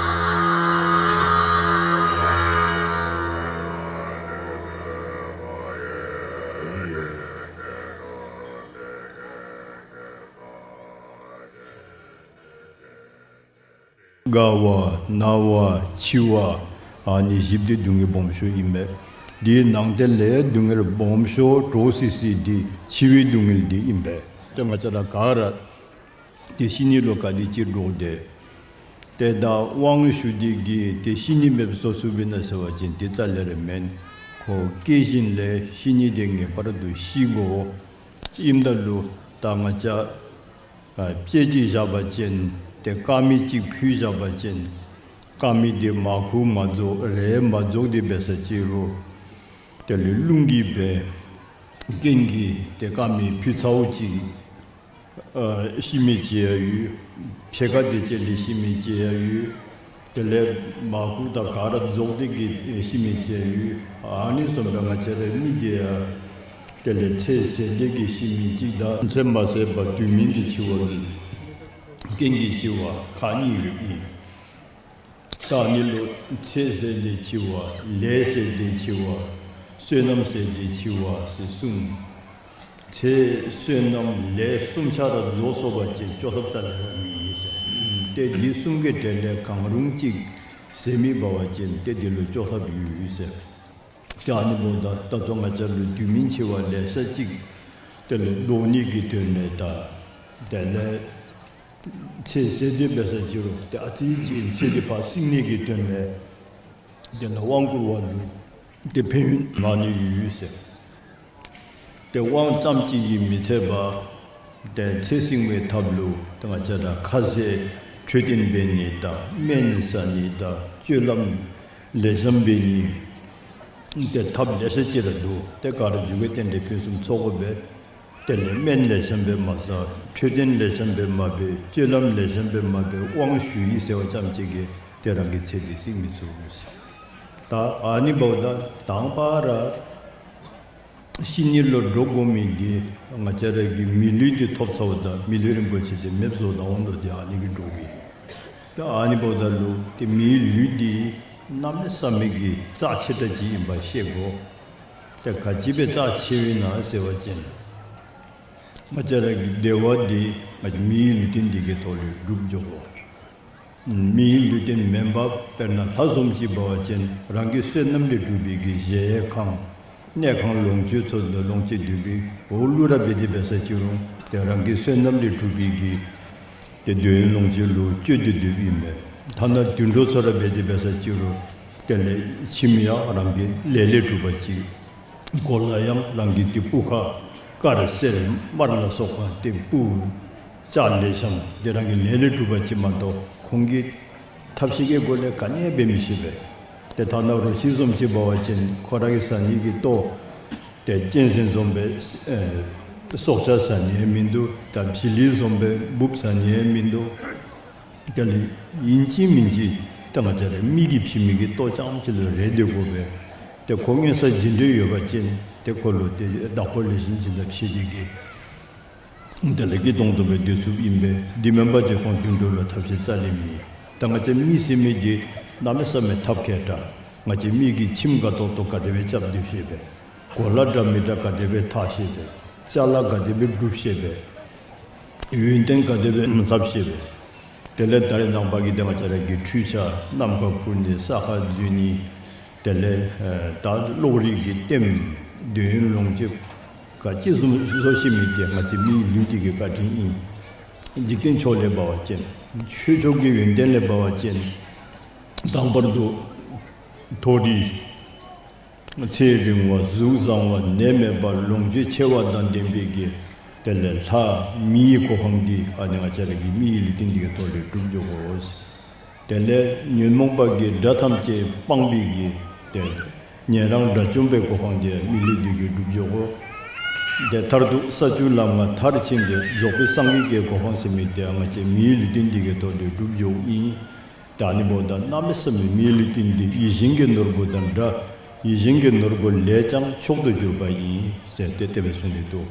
དགའ་བ་ན་བ་འཆི་བ་ཨ་ནི་བཞི་འདི་སྡུག་བསྔལ་སྦོམ་ཤོས་ཨིན་པས། དེའི་ནང་དེ་ལས་སྡུག་བསྔལ་སྦོམ་ཤོས་འདྲོག་སི་སི་འདི་འཆི་བའི་སྡུག་བསྔལ་འདི་ཨིན་པས། ཏེ་ང་བཅས་ར་ག་ར་ཏེ་ཤི་ནི་ལུ་ག་དེ་ཅིག་འདྲོག་དེས། ཏེ་ད་དབང་ཞུ་སྟེ་གིས་ཏེ་ཤི་ནི་མེདཔ་བཟོ་ཚུགས་པས་ན་ཟེར་བ་ཅིན་དེ་རྩ་ལས་ར་མེན། ཁོ་སྐྱེ་བཞིན་ལས་ཤི་ནི་དེ་ངེས་པར་དུ་ཤི་དགོ། ཨིནམ་ད་ལུ་ད་ང་བཅས་ཨ་དཔེ་ཅིག་བཞག་པ་ཅིན་ཏེ་དཀར་མེ་ཅིག་ཕུལ་བཞག་པ་ཅིན་དཀར་མེ་འདི་མར་ཁུ་མ་རྫོགས་རེག་མ་རྫོགས་ཏེ་འབད་ས་ཅིག་རུང་དེ་ལས་རླུང་གིས་འབད་རྐྱེན་གྱིས་ཏེ་དཀར་མེ་ཕུལ་ཚརཝ་ཅིག་ཨ་ཤི་མི་ཅིག་ཡང་ཡོད། ཕྱེད་ཀ་དེ་ཅིག་ལས་ཤི་མི་ཅིག་ཡང་ཡོད། དེ་ལས་མར་ཁུ་དང་ག་ར་རྫོགས་ཏེ་གིས་ཤི་མི་ཅིག་ཡང་ཡོད། ཨ་ནི་བཟུམ་སྦེ་ང་བཅས་རའི་མི་འདི་ཡང་དེ་ལས་ཚེ་ཟད་དེ་གིས་ཤི་མི་ཅིག་དང་ཚེ་མ་ཟད་པར་དུས་མིན་གྱི་འཆི་བ་གི་རྐྱེན་གྱིས་ཤི་བ་ཁག་གཉིས་ཡོདཔ་ཨིན། ད་ཨ་ནི་ལུ་ཚེ་ཟད་དེ་འཆི་བ་ལས་ཟད་དེ་འཆི་བ་བསོད་ནམས་ཟད་དེ་འཆི་བ་ཟེར་གསུངས། ཚེ་བསོད་ནམས་ལས་གསུམ་ཆ་ར་རྫོགས་སོང་པ་ཅིན་སྐྱོབ་ཐབས་རྩ་ལས་ར་མེད་ཟེར། ཏེ་འདི་གསུམ་གྱི་གྲས་ལས་གང་རུང་གཅིག་ཟད་མི་འབད་བ་ཅིན་ཏེ་འདི་ལུ་སྐྱོབ་ཐབས་ཡོད་ཟེར། ཏེ་ཨ་ནི་འབདཝ་ད་ད་ལྟོ་ང་བཅས་ལུ་དུས་མིན་འཆི་བ་ལེ་ཤ་ཅིག་དེ་ལས་བཟློག་ནི་གི་དོན་ལས་དང་དེ་ལས་ཚེ་ཟད་དེ་འབད་ས་ཅིག་རུང་ཏེ་ཨ་ཙི་ཅིག་ཚེ་འདི་ཕར་བསྲིང་ནི་གི་དོན་ལས་དེ་ལས་དབང་བསྐུར་བ་ལུ་ཏེ་ཕན་ཡོན་མང་ནི་ཡོད་ཟེར། ཏེ་དབང་ཙམ་ཅིག་གིས་མི་ཚད་པར་ཏེ་ཚེ་བསྲིང་བའི་ཐབས་ལུ་ཏེ་ང་བཅས་ར་ཁ་ཟས་འཕྲོད་བསྟེན་འབད་ནི་དང་སྨན་ཟ་ནི་དང་སྤྱོད་ལམ་ལེགས་ཤོམ་འབད་ནི་ཏེ་ཐབས་ལེ་ཤ་ཅིག་ར་འདུག། ཏེ་ག་ར་མཇུག་གི་རྟེན་འབྲེལ་ཕུན་སུམ་ཚོགས་པ་སྦེ་དེ་ལས་སྨན་ལེགས་ཤོམ་སྦེ་མ་ཟ། འཕྲོད་བསྟེན་ལེགས་ཤོམ་སྦེ་མ་འབད། སྤྱོད་ལམ་ལེགས་ཤོམ་སྦེ་མ་འབད། དབང་ཞུ་ཡི་ཟེར་བ་ཙམ་ཅིག་གིས་ཏེ་རང་གི་ཚེ་འདི་བསྲིང་མི་ཚུགས་ཟེར། ད་ཨ་ནི་འབདཝ་ད་དང་པ་ར་ཤི་ནི་ལུ་འདྲོག་དགོ་མི་འདི་ང་བཅས་ར་གིས་མི་ལུས་འདི་ཐོབ་ཚརཝ་ད་མི་ལུས་རིན་པོ་ཆེ་འདི་མེདཔ་བཟོ་ད་འོང་དོ། ཏེ་ཨ་ནི་གིས་འདྲོག་གི། ད་ཨ་ནི་འབདཝ་ད་ལུ་ཏེ་མིའི་ལུས་འདི་གནམ་མེད་ས་མེད་ཀྱི་རྩ་ཆེ་དྲགས་ཅིག་ཨིནམ་ཤེས་དགོ། ཏེ་ག་ཅི་སྦེ་རྩ་ཆེཝ་ཨིན་ན་ཟེར་བ་ཅིན་ང་བཅས་ར་གི་བདེ་བ་འདི་ང་བཅས་མིའི་ལུས་རྟེན་འདི་གི་ཐོག་ལས་སྒྲུབ་འགྱོ་དགོ། མིའི་ལུས་རྟེན་མེན་པར་དཔེར་ན་ལྷ་བཟུམ་ཅིག་འབད་བ་ཅིན་རང་གི་བསོད་ནམས་ལས་གྲུབ་པའི་གི་གཞལ་ཡས་ཁང་གནས་ཁང་ལོངས་སྤྱོད་ཚུ་ལོངས་སྤྱོད་སྡོད་པའི་འོག་ལུ་ར་འབད་དེ་འབད་ས་ཅིག་རུང་ཏེ་རང་གི་བསོད་ནམས་ལས་གྲུབ་པའི་གི་ཏེ་འདོད་ཡོན་ལོངས་སྤྱོད་ལུ་སྤྱོད་དེ་སྡོདཔ་ཨིན་པས། ཐ་ན་དུད་འགྲོ་ཚུ་ར་འབད་དེ་འབད་ས་ཅིག་རུང་དེ་ལས་ཁྱིམ་ཡང་རང་གི་ལས་ལས་གྲུབ་པ་ཅིག། གོ་ལ་ཡང་རང་གི་ཏེ་སྤུ་ཁ་དཀར་སེར་དམར་ལ་སོགས་པ་ཏེ་སྤུ་ལྕགས་ལེགས་ཤོམ་འདི་རང་གི་ལས་ལས་གྲུབ་པ་ཅིག་མ་གཏོགས་ཁོང་གིས་ཐབས་ཤེས་ཀྱི་སྒོ་ལས་ག་ནི་ཡང་འབད་མི་ཤེས་པས། ཏེ་ཐ་ན་རོ་ཁྱི་བཟུམ་ཅིག་འབད་བ་ཅིན་ཁོ་ར་གིས་ཟ་ནི་གི་ལྟོ་ཏེ་གཅན་གཟན་བཟུམ་སྦེ་ཨེ་སྲོག་ཆགས་ཟ་ནི་ཡང་མིན་འདུག། ད་བྱི་ལི་བཟུམ་སྦེ་འབུཔ་ཟ་ནི་ཡང་མིན་འདུག། དེ་ལས་ཨིན་ཅི་མིན་ཅི་ད་ང་བཅས་ར་མི་གིས་བྱིན་མི་གི་ལྟོ་རྐྱངམ་ཅིག་ལུ་རེ་སྡོད་དགོ་པས། ཏེ་ཁོ་མངོན་གསལ་ཇི་འདྲ་ཡོད་པ་ཅིན་ཏེ་ཁོ་ལུ་ཏེ་བདག་པོ་ལེགས་ཤོམ་ཅིག་ད་བྱིན་ཏེ་གིས་དེ་ལས་སྐྱིད་ཏོང་ཏོ་སྦེ་སྡོད་ཚུགསཔ་ཨིན་པས། འདི་མེན་པ་ཅིན་ཁོང་དུད་འགྲོ་ལུ་ཐབས་ཤེས་རྩ་ལས་མེད། ད་ང་བཅས་མི་ཟེར་མི་འདི་གནམ་མེད་ས་མེད་ཐབས་མཁས་དྲགས། ང་བཅས་མི་གིས་ཁྱིམ་དགའ་ཏོག་ཏོ་ག་དེ་སྦེ་རྐྱབ་སྡོད་ཤེས་པས། གོ་ལ་འདྲ་མི་འདྲ་ག་དེ་སྦེ་འཐག་ཤེས་པས། ཅ་ལ་ག་དེ་སྦེ་སྒྲུབ་ཤེས་པས། ཡོན་ཏན་ག་དེ་སྦེ་ཐོབ་ཤེས་པས། དེ་ལས་ད་རེས་ནངས་པ་གི་ཏེ་ང་བཅས་ར་གི་འཕྲུལ་ཆས་ནམ་མཁའ་འཕུར་ནི་ས་ཁར་འཛུལ་ནི་དེ་ལས་ཨེ་ད་གློག་རིག་གི་ལྟདམོ་འདོད་ཡོན་ལོངས་སྤྱོད་ག་ཅི་བཟུམ་བཟོ་ཤེས་མི་འདི་ང་བཅས་མིའི་ལུས་འདི་གི་བཀའ་དྲིན་ཨིན། འཇིག་རྟེན་ཕྱོགས་ལས་འབད་བ་ཅིན་ཆོས་ཕྱོགས་ཀྱི་ཡོན་ཏན་ལས་འབད་བ་ཅིན་དང་པར་དུ་མཐོ་རིས་ཚེ་རིང་བ་གཟུགས་བཟང་བ་ནད་མེད་པ་ལོངས་སྤྱོད་ཆེ་བ་དང་ལྡན་པའི་གི་དེ་ལས་ལྷ་མིའི་གོ་འཕང་འདི་ཨ་ནི་ང་བཅས་ར་གི་མིའི་ལུས་རྟེན་འདི་གི་ཐོག་ལས་སྒྲུབ་འགྱོ་དགོ། དེ་ལས་ཉོན་མོངས་པ་གི་དགྲ་ཐམས་ཅད་སྤངས་པའི་གི་ཏེ་ཉན་རང་དགྲ་བཅོམ་པའི་གོ་འཕང་འདི་མི་ལུས་འདི་གིས་སྒྲུབ་འགྱོ་དགོ། ཏེ་མཐར་ཐུག་ས་བཅུ་ལམ་ལྔ་མཐར་ཕྱིན་ཏེ་རྫོགས་པའི་སངས་རྒྱས་ཀྱི་གོ་འཕང་ཟེར་མི་འདི་ང་བཅས་མིའི་ལུས་རྟེན་འདི་གི་ཐོག་ལས་སྒྲུབ་འགྱོཝ་ཨིན། ད་ཨ་ནི་འབདཝ་ད་གནམ་མེད་ས་མེད་མིའི་ལུས་རྟེན་འདི་ཡིད་བཞིན་གྱི་ནོར་བུ་དང་འདྲ། ཡིད་བཞིན་གྱི་ནོར་བུ་ལས་ཀྱང་མཆོག་ཏུ་གྱུར་པ་ཡིན་ཟེར་ཏེ་དེ་སྦེ་གསུངས་ཏེ་འདུག།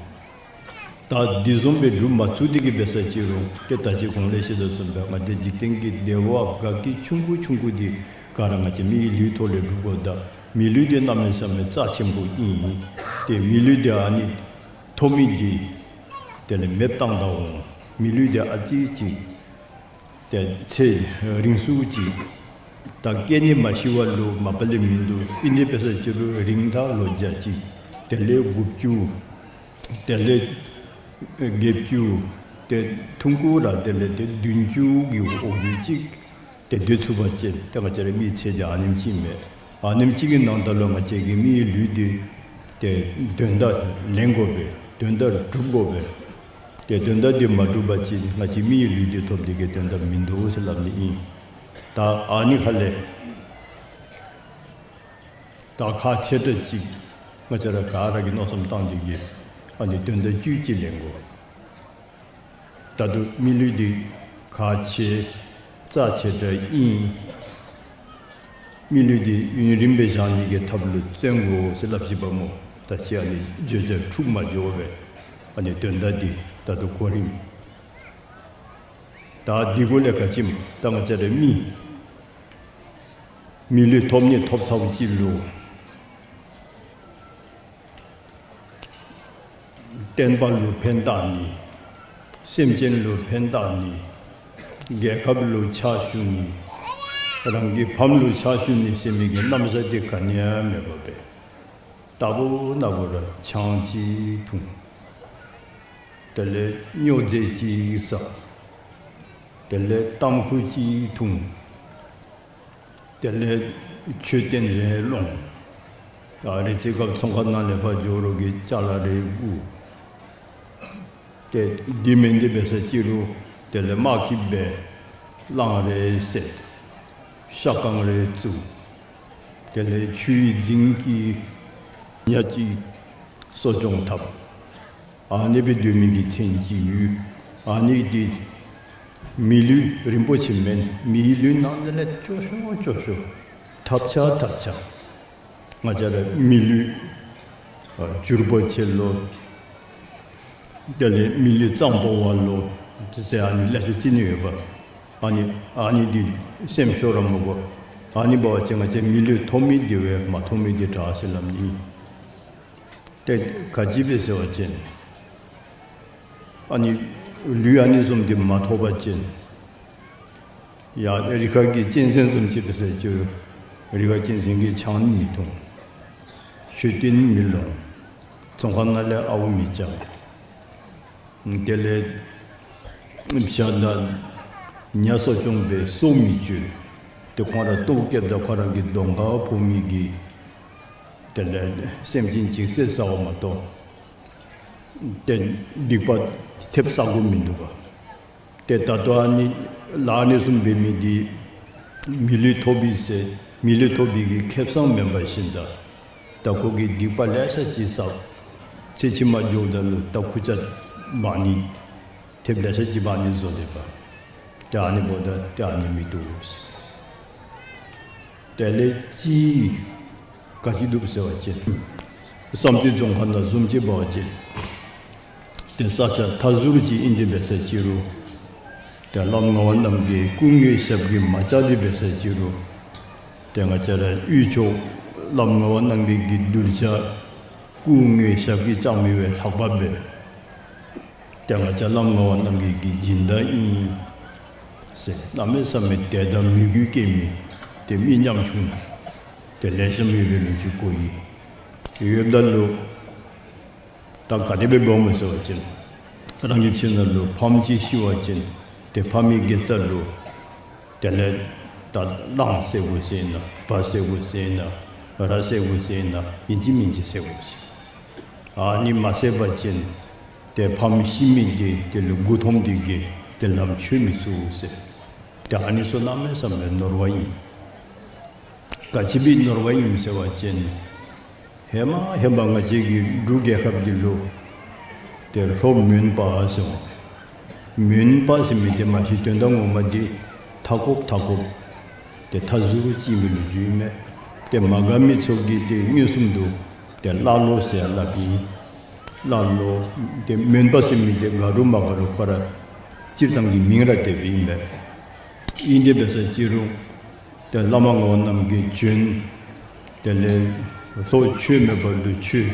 ད་འདི་བཟུམ་སྦེ་སྒྲུབ་མ་ཚུགས་ཏེ་གིས་འབད་ས་ཅིག་རུང་ཏེ་ད་ཅི་གོང་ལས་བཤད་དོ་བཟུམ་སྦེ་ང་བཅས་འཇིག་རྟེན་གྱི་བདེ་བ་དགའ་སྐྱིད་ཆུང་ཀུ་ཆུང་ཀུ་འདི་ག་ར་ང་བཅས་མིའི་ལུས་ཐོག་ལས་སྒྲུབ་དགོཔ་ད་མི་ལུས་འདི་གནམ་མེད་ས་མེད་རྩ་ཆེན་པོ་ཨིན། ཏེ་མི་ལུས་འདི་ཨ་ནི་ཐོབ་མི་འདི་དེ་ལས་མེདཔ་བཏང་ད་འོང་། མི་ལུས་འདི་ཨ་ཙི་ཅིག་ཏེ་ཚེ་རིང་སུ་ཅིག་ད་སྐྱེ་ནི་མ་ཤི་བ་ལུ་མ་པ་ལས་མིན་འདུག། ཨིན་ཏེ་འབད་ས་ཅིག་རུང་རིང་མཐའ་ལོ་བརྒྱ་ཅིག་དེ་ལས་དགུ་བཅུ་དེ་ལས་བརྒྱད་ཅུ་ཏེ་ཐུང་ཀུ་ར་དེ་ལས་ཏེ་བདུན་ཅུ་གི་འོག་གི་ཅིག་ཏེ་སྡོད་ཚུགས་པ་ཅིན་ཏེ་ང་བཅས་ར་མིའི་ཚེ་འདི་ཨ་ནེམ་ཅིག་མས། ཨ་ནེམ་ཅིག་གི་ནང་ད་ལུ་ང་བཅས་ཀྱི་མིའི་ལུས་འདི་ཏེ་དོན་དག་ལེན་དགོ་པས། དོན་དག་སྒྲུབ་དགོ་པས། ཏེ་དོན་དག་འདི་མ་སྒྲུབ་པ་ཅིན་ང་བཅས་མི་ཡི་ལུས་འདི་ཐོབ་སྟེ་གི་དོན་དག་མིན་འདུག་ཟེར་སླབ་ནི་ཨིན། ད་ཨ་ནི་ཁ་ལས་ད་ཁག་ཆེ་དྲགས་ཅིག་ང་བཅས་ར་ག་ར་གིས་མནོ་བསམ་བཏང་སྟེ་གི་ཨ་ནི་དོན་དག་བཅུད་ཅིག་ལེན་དགོ། ད་ལྟོ་མི་ལུས་འདི་ཁག་ཆེ་རྩ་ཆེ་དྲགས་ཨིན། མི་ལུས་འདི་ཡུན་རིངམོ་སྦེ་བཞག་ནི་གི་ཐབས་ལུ་བརྩོན་དགོ་ཟེར་སླབ་ཅི་པ་སྨོ། ད་ཅི་ཨ་ནི་བརྗོད་བྱ་འཁྲུགས་མ་འགྱོ་བར་ཨ་ནི་དོན་དག་འདི་ད་ལྟོ་གོ་རིམ། ད་འདི་གུ་ལས་ག་ཅི་སྨོ། ད་ང་བཅས་ར་མི་མི་ལུས་ཐོབ་ནི་ཐོབ་ཚརཝ་ཅིག་ལུ་བསྟན་པ་ལུ་ཕན་བཏགས་ནི། སེམས་ཅན་ལུ་ཕན་བཏགས་ནི། རྒྱལ་ཁབ་ལུ་ཕྱག་ཞུ་ནི། རང་གི་ཕམ་ལུ་ཕྱག་ཞུ་ནི་ཟེར་མི་གི་རྣམ་གཞག་འདི་ག་ནི་ཡང་མེད་པར་སྦེ་རྟག་བུ་ན་བུ་ར་ཆང་ཅིག་འཐུང་། དེ་ལས་སྨྱོ་རྫས་ཅིག་ཟ། དེ་ལས་ཏམ་ཁུ་ཅིག་འཐུང་། དེ་ལས་མཆོད་རྟེན་རེ་སློང་། ཨ་རེ་ཚེ་སྐབས་ཚོང་ཁང་ནང་ལས་ཕར་འགྱོ་རུང་གི་ཅ་ལ་རེ་བསྒུག། ཏེ་འདི་མེན་ཏེ་འབད་ས་ཅིག་རུང་དེ་ལས་དམག་འཁྱིད་སྦེ་གླང་རེ་བསད། ཤ་རྐང་རེ་བཙུགས། དེ་ལས་ཆུའི་རྫིང་གི་ཉ་ཅིག་གསོ་སྐྱོང་འཐབ། ཨ་ནི་སྦེ་སྡོད་མི་གི་ཚེ་གཅིག་ཡོད། ཨ་ནི་འདི་མི་ལུས་རིན་པོ་ཆེ་མེན། མིའི་ལུས་ནང་ན་ལས་སྐྱོ་ཤོས་སྐྱོ་ཤོས། ཐབས་ཆག་ཐབས་ཆག། ང་བཅས་ར་མི་ལུས་ཨ་འགྱུར་བ་ཆེ་ལོ། དེ་ལས་མི་ལུས་གཙང་པོ་བ་ལོ། ཟེར་ཨ་ནི་ལེ་ཤ་ཅིག་ནི་ཡོད་པ། ཨ་ནི་ཨ་ནི་འདི་སེམས་ཤོར་ར་མི་དགོ། ཨ་ནི་འབད་བ་ཅིན་ང་བཅས་མི་ལུས་ཐོབ་མི་འདི་བས་མ་ཐོབ་མི་འདི་དྲག་ཟེར་སླབ་ནི། ཏེ་ག་ཅི་སྦེ་ཟེར་བ་ཅིན་ཨ་ནི་ལུས་ཨ་ནི་བཟུམ་འདི་མ་ཐོབ་པ་ཅིན་ཡ་རི་ཁ་གི་གཅན་གཟན་བཟུམ་ཅིག་འབད་ས་ཅིག་རུང་རི་ཁ་གཅན་གཟན་གྱིས་ཆང་མི་འཐུང་། མཆོད་རྟེན་མི་སློང་། ཚོང་ཁང་ནང་ལས་ཨརཝ་མི་རྐྱབ། དེ་ལས་བྱ་དང་ཉ་གསོ་སྐྱོང་འབད་སྲོག་མི་གཅོད། ཏེ་ཁོང་ར་ལྟོཝ་བཀྱེསཔ་ད་ཁོ་ར་གི་གདོང་ཁར་ཕོག་མི་གི་དེ་ལས་སེམས་ཅན་ཅིག་བསད་ཟཝ་མ་གཏོགས་ཏེ་སྡིག་པ་ཐེབས་བསག་དགོཔ་མིན་འདུག་ག། ཏེ་ད་ལྟོ་ཨ་ནི་ལཱ་ཨ་ནི་བཟུམ་འབད་མི་འདི་མི་ལུས་ཐོབ་པའི་ཟེར་མི་ལུས་ཐོབ་པའི་གི་ཁེ་སང་མེན་པར་ཞིནམ་ད་ད་ཁོ་གིས་སྡིག་པ་ལེ་ཤ་ཅིག་བསགས། ཚེ་ཕྱི་མ་འགྱོཝ་ད་ལུ་ད་ཁུར་ཆ་འབག་ནི་ཐེབས་ལེ་ཤ་ཅིག་འབག་ནི་བཟོ་སྡོདཔ། ཏེ་ཨ་ནི་འབདཝ་ད་ཏེ་ཨ་ནི་མི་བཏུབ་ཟེར། དེ་ལས་ཅིག་ག་ཅི་འདུག་ཟེར་བ་ཅིན་བསམ་རྩེ་རྫོང་ཁག་ནང་བཟུམ་ཅིག་འབད་བ་ཅིན་ཏེ་ས་ཆ་མཐའ་ཟུར་ཅིག་ཨིན་ཏེ་འབད་ས་ཅིག་རུང་ཏེ་བླམ་ངག་དབང་རྣམ་རྒྱལ་སྐུ་དངོས་ཞབས་ཀྱིས་མ་བཅགས་ཏེ་འབད་ས་ཅིག་རུང་ཏེ་ང་བཅས་ར་དབུས་ཕྱོགས་བླམ་ངག་དབང་རྣམ་རྒྱལ་གྱི་གདུལ་བྱ་སྐུ་དངོས་ཞབས་ཀྱིས་བཅགས་མི་བས་ལྷག་པ་འབད། ཏེ་ང་བཅས་བླམ་ངག་དབང་རྣམ་རྒྱལ་གྱི་སྦྱིན་བདག་ཨིན་ཟེར་གནམ་མེད་ས་མེད་དད་དང་མོས་གུས་སྐྱེ་མི་ཏེ་མི་ཉམ་ཆུང་ཏེ་ལེགས་ཤོམ་ཡོད་པའི་ལོ་རྒྱུས་གོ་ཡི། ཡོདཔ་ད་ལུ་ད་ག་དེ་སྦེ་འབདཝ་སྨོ་ཟེར་བ་ཅིན་རང་གི་ཁྱིམ་ནང་ལུ་ཕམ་ཅིག་ཤི་བ་ཅིན་ཏེ་ཕ་མའི་དགེ་རྩ་ལུ་དེ་ལས་ད་གླང་བསད་དགོ་ཟེར་ན་བ་བསད་དགོ་ཟེར་ན་ར་བསད་དགོ་ཟེར་ན་ཨིན་ཅི་མིན་ཅི་བསད་དགོ་ཟེར། ཨ་ནི་མ་བསད་པ་ཅིན་ཏེ་ཕམ་ཤི་མི་འདི་དེ་ལུ་མགུ་འཐོམས་ཏེ་གི་ཏེ་ལམ་ཆོད་མི་ཚུགས་ཟེར། ཏེ་ཨ་ནི་ཚུ་གནམ་མེད་ས་མེད་ནོར་བ་ཨིན། ག་ཅི་སྦེ་ནོར་བ་ཨིནམ་ཟེར་བ་ཅིན་ཧེ་མ་ཧེ་མ་ང་བཅས་ཀྱི་འབྲུག་རྒྱལ་ཁབ་འདི་ལུ་ཏེ་ལྷོ་མོན་པ་ཟེར་མོན་པ་ཟེར་མི་འདི་མ་གཞི་དོན་དག་ངོ་མ་འདི་མཐའ་འཁོབ་མཐའ་འཁོབ་ཏེ་མཐའ་ཟུར་ཅིག་ཨིན་པའི་ལོ་རྒྱུས་ཨིན་མས། ཏེ་མ་དགའ་མི་ཚུ་གིས་ཏེ་མངོན་སུམ་དུ་ཏེ་ཀླ་ཀློ་ཟེར་སླབ་ཨིན། ཀླ་ཀློ་ཏེ་མོན་པ་ཟེར་མི་འདི་དགའ་རུང་མ་དགའ་རུང་ཁོ་ར་སྤྱིར་བཏང་གི་མིང་ར་དེ་སྦེ་ཨིན་པས། ཨིན་ཏེ་འབད་ས་ཅིག་རུང་ཏེ་བླ་མ་ངག་དབང་རྣམ་རྒྱལ་བྱོན། དེ་ལས་ལྷོ་ཆོས་མེད་པ་ལུ་ཆོས།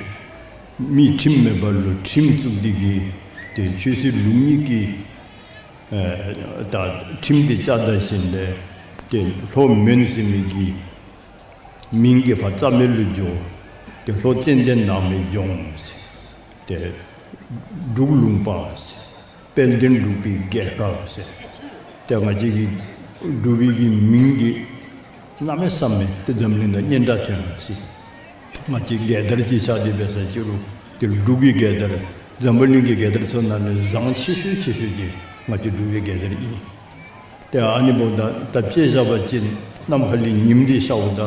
མི་ཁྲིམས་མེད་པ་ལུ་ཁྲིམས་བཙུགས་ཏེ་གི་ཏེ་ཆོས་སྲིད་ལུགས་གཉིས་ཀྱི་ཨེ་ད་ཁྲིམས་དེ་བཅའ་ད་ཞིནམ་ལས་ཏེ་ལྷོ་མོན་ཟེར་མི་གི་མིང་གི་ཕར་རྩ་མེད་ལུ་འགྱོ། ཏེ་ལྷོ་ཙན་དན་ནགས་མོའི་ལྗོངས་ཟེར། ཏེ་འབྲུག་ལུང་པ་ཟེར། དཔལ་ལྡན་འབྲུག་པའི་རྒྱལ་ཁབ་ཟེར། ཏེ་ང་བཅས་ཀྱི་འབྲུག་པའི་གི་མིང་འདི་གནམ་མེད་ས་མེད་ཏེ་འཛམ་གླིང་ནང་སྙན་གྲགས་ཐོན་ཡི་ཟེར། ང་བཅས་རྒྱལ་དར་ཅིག་ཤར་ཏེ་འབད་ས་ཅིག་རུང་ཏེ་འབྲུག་གི་རྒྱལ་དར་ འཛམ་བུ་གླིང་གི་རྒྱལ་དར་ཚུ་ནང་ལས་བཟང་ཆེ་ཤོས་ཆེ་ཤོས་འདི་ང་བཅས་འབྲུག་པའི་རྒྱལ་དར་ཨིན། ཏེ་ཨ་ནི་འབདཝ་ད་ད་དཔྱེ་བཞག་པ་ཅིན་གནམ་ཁ་ལས་ཉིམ་འདི་ཤརཝ་ད་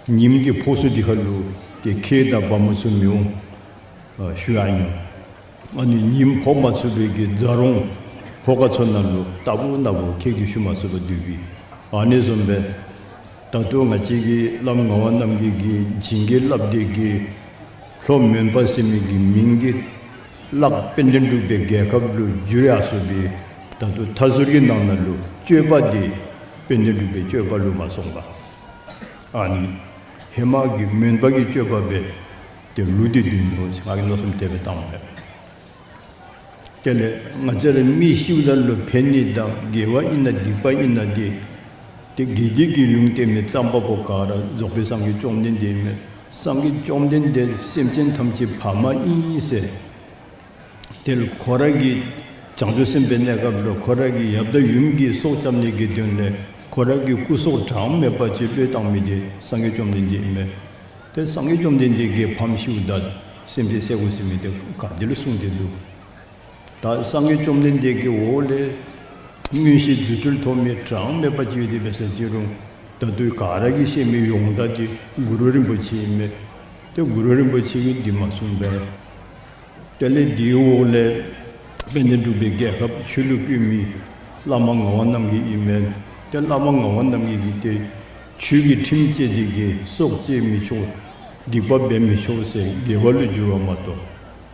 ཉིམ་གྱི་ཕོག་ས་འདི་ཁར་ལུ་ཏེ་ཁྱི་དང་བ་མོ་ཚུ་མི་འོང་ཨ་ཞུ་ཡང་ཉོ། ཨ་ནི་ཉིམ་ཕོག་མ་ཚུགས་པའི་གི་རྫ་རོང་ཕོ་ཁ་ཚུ་ནང་ལུ་ལྟ་བུ་ན་བུ་ཁྱི་གིས་ཞུ་མ་ཚུགས་པར་སྡོད་པས། ཨ་ནི་བཟུམ་སྦེ་ད་ལྟོ་ང་བཅས་ཀྱི་བླམ་ངག་དབང་རྣམ་རྒྱལ་གྱིས་བྱིན་གྱིས་བརླབས་ཏེ་གི་ལྷོ་མོན་པ་ཟེར་མི་གི་མིང་གི་གླགས་དཔལ་ལྡན་འབྲུག་པའི་རྒྱལ་ཁབ་ལུ་བསྒྱུར་ཡར་སོང་སྦེ་ད་ལྟོ་མཐའ་ཟུར་གྱི་ནང་ན་ལུ་སྤྱོད་པ་འདི་དཔལ་ལྡན་འབྲུག་པའི་སྤྱོད་པ་ལུ་མ་སོང་པར་ཨ་ནི་ཧེ་མ་གི་མོན་པ་གི་སྤྱོད་པ་སྦེ་ཏེ་ལུས་ཏེ་སྡོད་ནུག་ཟེར་ང་གིས་མནོ་བསམ་དེ་སྦེ་བཏང་པས། དེ་ལས་ང་བཅས་ར་མི་ཤིཝ་ད་ལུ་ཕན་ནི་དང་དགེ་བ་ཨིན་ན་སྡིག་པ་ཨིན་ན་འདི་ཏེ་དགེ་སྡིག་གི་ལུང་བསྟན་མི་བརྩམ་པ་པོ་ག་ར་རྫོགས་པའི་སངས་རྒྱས་བཅོམ་ལྡན་འདས་ཨིན་མས། སངས་རྒྱས་བཅོམ་ལྡན་འདས་སེམས་ཅན་ཐམས་ཅད་ཕ་མ་ཨིན་ཟེར། དེ་ལས་ཁོ་ར་གི་བྱང་ཆུབ་སེམས་དཔའི་གནས་སྐབས་ལུ་ཁོ་ར་གི་ཡབ་དང་ཡུམ་གྱི་སྲོག་སྐྱབ་ནི་གི་དོན་ལས་ཁོ་ར་གི་སྐུ་སྲོག་གྲངས་མེད་པ་ཅིག་བློས་བཏང་མི་འདི་སངས་རྒྱས་བཅོམ་ལྡན་འདས་ཨིན་མས། ཏེ་སངས་རྒྱས་བཅོམ་ལྡན་འདས་ཀྱིས་ཕམ་ཤིཝ་ད་སེམས་ཅན་བསད་དགོ་ཟེར་མི་འདི་ག་ཏེ་ལུ་གསུངས་ཏེ་འདུག། ད་སངས་རྒྱས་བཅོམ་ལྡན་འདས་ཀྱི་འོག་ལས་མངོན་ཤེས་རྫུ་འཕྲུལ་ཐོབ་མི་གྲངས་མེད་པ་ཅིག་ཡོད་དེ་འབད་ཟེར་ཅི་རུང་ད་ལྟོ་ག་ར་གིས་ཤེས་མི་ཡོངས་གྲགས་འདི་གུ་རུ་རིན་པོ་ཆེ་ཨིན་མས། ཏེ་གུ་རུ་རིན་པོ་ཆེ་གིས་འདི་མ་གསུངས་པས། དེ་ལས་འདིའི་འོག་ལས་དཔལ་ལྡན་འབྲུག་པའི་རྒྱལ་ཁབ་ཆོས་ལུ་བཀོད་མི་བླ་མ་ངག་དབང་རྣམ་རྒྱལ་ཨིན་མས། ཏེ་བླ་མ་ངག་དབང་རྣམ་རྒྱལ་གྱིས་ཏེ་ཆོས་ཀྱི་ཁྲིམས་བཅས་ཏེ་གི་སྲོག་བཅད་མི་ཆོག། སྡིག་པ་འབད་མི་ཆོག་ཟེར་དགེ་བ་ལུ་བསྒྱུར་བ་མ་གཏོགས་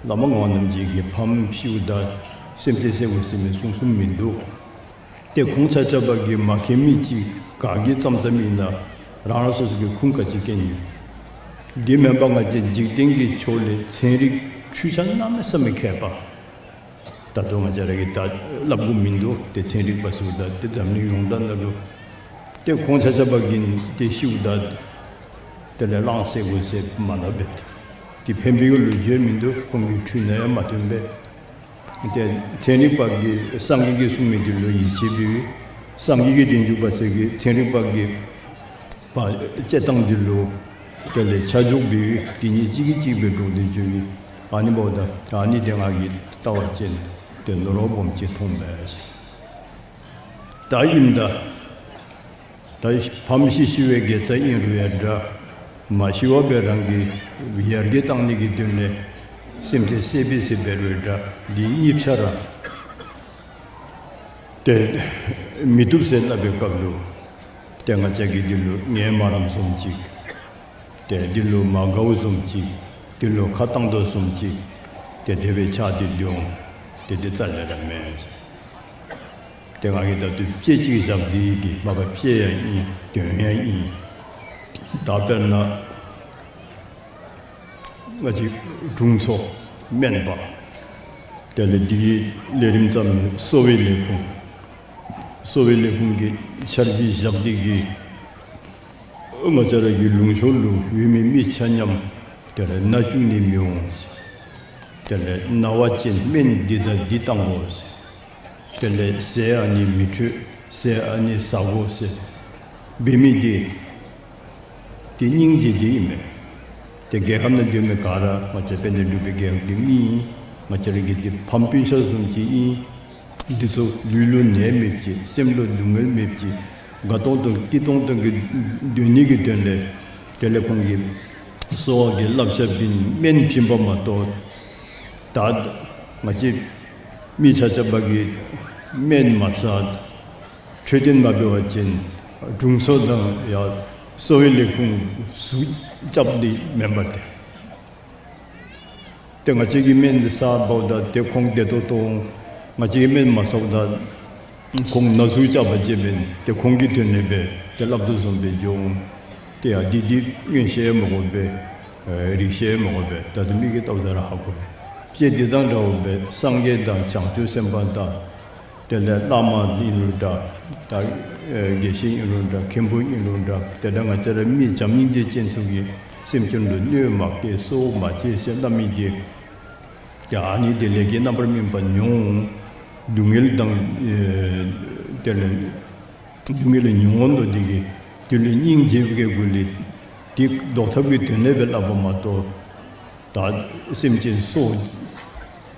བླ་མ་ངག་དབང་རྣམ་རྒྱལ་གྱིས་ཕམ་ཤིཝ་ད་སེམས་ཅན་བསད་དགོ་ཟེར་མི་གསུངས་གསུངསམ་མིན་འདུག། ཏེ་ཁོང་ཆ་ཁྱབ་ཀྱིས་མ་མཁྱེན་མི་ཅིག་ག་གིས་བརྩམས་བརྩམསམ་ཨིན་ན་རང་རང་སོ་སོ་གི་ཁུངས་ག་ཅི་མཁྱེན་ཡོད། འདི་མེན་པར་ང་བཅས་འཇིག་རྟེན་གྱི་ཕྱོགས་ལས་ཚན་རིག་འཕྲུལ་ཆས་གནམ་མེད་ས་མེད་མཁས་པ། ད་ལྟོ་ང་བཅས་ར་གིས་ད་སླབ་དགོཔ་མིན་འདུག། ཏེ་ཚན་རིག་པ་ཟེརཝ་ད་ཏེ་འཛམ་གླིང་ཡོངས་གྲགས་ནང་ལུ་ཏེ་ཁོང་ཆ་ཁྱབ་ཀྱིས་ཏེ་ཤིཝ་ད་དེ་ལས་གླང་བསད་དགོ་ཟེར་མ་སླབ་པས། ཏེ་ཕན་པའི་ལོ་རྒྱུས་མིན་འདུག། ཁོང་གི་འཕྲུལ་ནང་ཡང་མ་ཐོན་པས། ཏེ་ཚན་རིག་པ་གིས་སངས་རྒྱས་ཀྱིས་གསུངས་མི་འདི་ལུ་ཡིད་ཆེས་འབདཝ་ཨིན། སངས་རྒྱས་ཀྱི་རྗེས་འཇུག་པ་ཚུ་གིས་ཚན་རིག་པ་གི་པ་དཔྱད་གཏང་འདི་ལུ་དེ་ལས་ཆ་འཇོག་འབདཝ་ཨིན། དེ་གཉིས་གཅིག་གིས་གཅིག་སྦེ་འགྲོགས་ཏེ་འགྱོཝ་ཨིན། ཨ་ནི་འབདཝ་ད་ཨ་ནི་འདི་ང་གིས་བལྟ་བ་ཅིན་ཏེ་ནོར་བ་སྦོམ་ཅིག་མཐོང་པས། ད་ཨིནམ་ད་ད་ཕམ་ཤི་ཤི་བའི་དགེ་རྩ་ཨིན་རུང་ཡང་འདྲ། མ་ཤི་བར་སྦེ་རང་གི་ཡར་རྒྱས་གཏང་ནི་གི་དོན་ལས་སེམས་ཅན་བསད་པས་ཟེར་འབད་རུང་འདྲ། འདི་གཉིས་ཆ་ར་ཏེ་མི་བཏུབ་ཟེར་སླབ་པའི་སྐབས་ལུ་ཏེ་ང་བཅས་ཀྱིས་འདི་ལུ་ངལ་མ་རངསམ་བཟུམ་ཅིག། ཏེ་འདི་ལུ་མ་དགའཝ་བཟུམ་ཅིག། འདི་ལུ་ཁ་བཏང་དོ་བཟུམ་ཅིག། ཏེ་དེ་སྦེ་ཆགས་ཏེ་འདུག། ཏེ་འདི་རྩ་ལས་ར་མེན། ཏེ་ང་གིས་ད་ལྟོ་དཔྱེ་ཅིག་བཞག་སྟེ་གི་མ་པ་དཔྱེ་ཡང་ཨིན། དོན་ཡང་ཨིན། ད་དཔེར་ན་ང་བཅས་དྲུང་འཚོ་སྨན་པ་དེ་ལས་འདི་གི་ལས་རིམ་བརྩམ་མི་གསོ་བའི་ལས་ཁུངས། གསོ་བའི་ལས་ཁུངས་ཀྱི་འཆར་གཞི་བཞག་སྟེ་གི་ང་བཅས་ར་གི་ལུང་ཕྱོགས་ལུ་ཡོད་མི་མི་ཆ་མཉམ་དེ་ལས་ན་བཅུག་ནི་མི་འོང་། དེ་ལས་ན་བ་ཅིན་སྨན་འདི་དང་འདི་བཏང་དགོ་ཟེར། དེ་ལས་ཟས་ཨ་ནི་མི་འཕྲོད། ཟས་ཨ་ནི་ཟ་དགོ་ཟེར་འབད་མི་འདི་ཏེ་སྙིང་རྗེ་འདི་ཨིན་མས། ཏེ་རྒྱལ་ཁབ་ནང་སྡོད་མི་ག་ར་ང་བཅས་དཔལ་ལྡན་འབྲུག་པའི་རྒྱལ་ཁབ་ཀྱི་མི་ཨིན། ང་བཅས་ར་གི་འདི་ཕམ་སྤུན་ཆ་བཟུམ་ཅིག་ཨིན། འདི་ཚུ་ལུས་ལུ་ནད་མེདཔ་ཅིག། སེམས་ལུ་སྡུག་བསྔལ་མེདཔ་ཅིག། དགའ་ཏོང་ཏོ་སྐྱིད་ཏོང་ཏོ་གི་སྡོད་ནི་གི་དོན་ལས་དེ་ལས་ཁོང་གིས་གསོ་བ་གི་བསླབ་བྱ་བྱིན་སྨན་བྱིན་པ་མ་གཏོགས་ད་ང་བཅས་མི་ཆ་ཁྱབ་ཀྱིས་སྨན་མ་ཟ་འཕྲོད་བསྟེན་མ་འབད་བ་ཅིན་དྲུང་འཚོ་དང་ཡང་གསོ་བའི་ལས་ཁུངས་ཟུག་རྐྱབ་ནི་མེན་པར་ཏེ། ཏེ་ང་བཅས་ཀྱིས་སྨན་འདི་ཟ་འབདཝ་ད་ཏེ་ཁོང་བདེ་ཏོག་ཏོ་འོང་། ང་བཅས་ཀྱིས་སྨན་མ་ཟཝ་ད་ཁོང་ན་ཟུག་རྐྱབ་པ་ཅིན་ཏེ་ཁོང་གི་དོན་ལས་སྦེ་ཏེ་སླབ་དོ་བཟུམ་སྦེ་འགྱོ་འོང་། ཏེ་ཡ་འདི་འདི་མངོན་ཤེས་མ་དགོ་པས། ཨེ་རིག་ཤེས་མ་དགོ་པས། ད་ལྟོ་མིག་གིས་བལྟཝ་ད་ར་ཧ་གོ། དཔྱེ་འདི་དང་འདྲཝ་སྦེ་སངས་རྒྱས་དང་བྱང་ཆུབ་སེམས་དཔའ་དང་དེ་ལས་བླ་མ་ཨིན་རུང་འདྲ། ད་ཨེ་དགེ་བཤེས་ཨིན་རུང་འདྲ། མཁན་པོ་ཨིན་རུང་འདྲ། དེ་འདྲ་ང་བཅས་ར་མི་བྱམས་སྙིང་རྗེ་ཅན་ཚུ་གིས་སེམས་ཅན་ལུ་གནོད་མ་བསྐྱལ་གསོད་མ་བྱེད་ཟེར་སླབ་མི་འདི་ཡ་ཨ་ནི་འདི་ལས་ཀྱི་རྣམ་པར་སྨིན་པ་མྱོང་། སྡུག་བསྔལ་དང་ཨེ་དེ་ལས་སྡུག་བསྔལ་མྱོང་དོ་འདི་གིས་དེ་ལུ་སྙིང་རྗེ་བའི་སྒོ་ལས་འདི་བཟློག་ཐབས་ཀྱི་དོན་ལས་སྦེ་སླབ་པ་མ་གཏོགས། ད་སེམས་ཅན་སྲོག་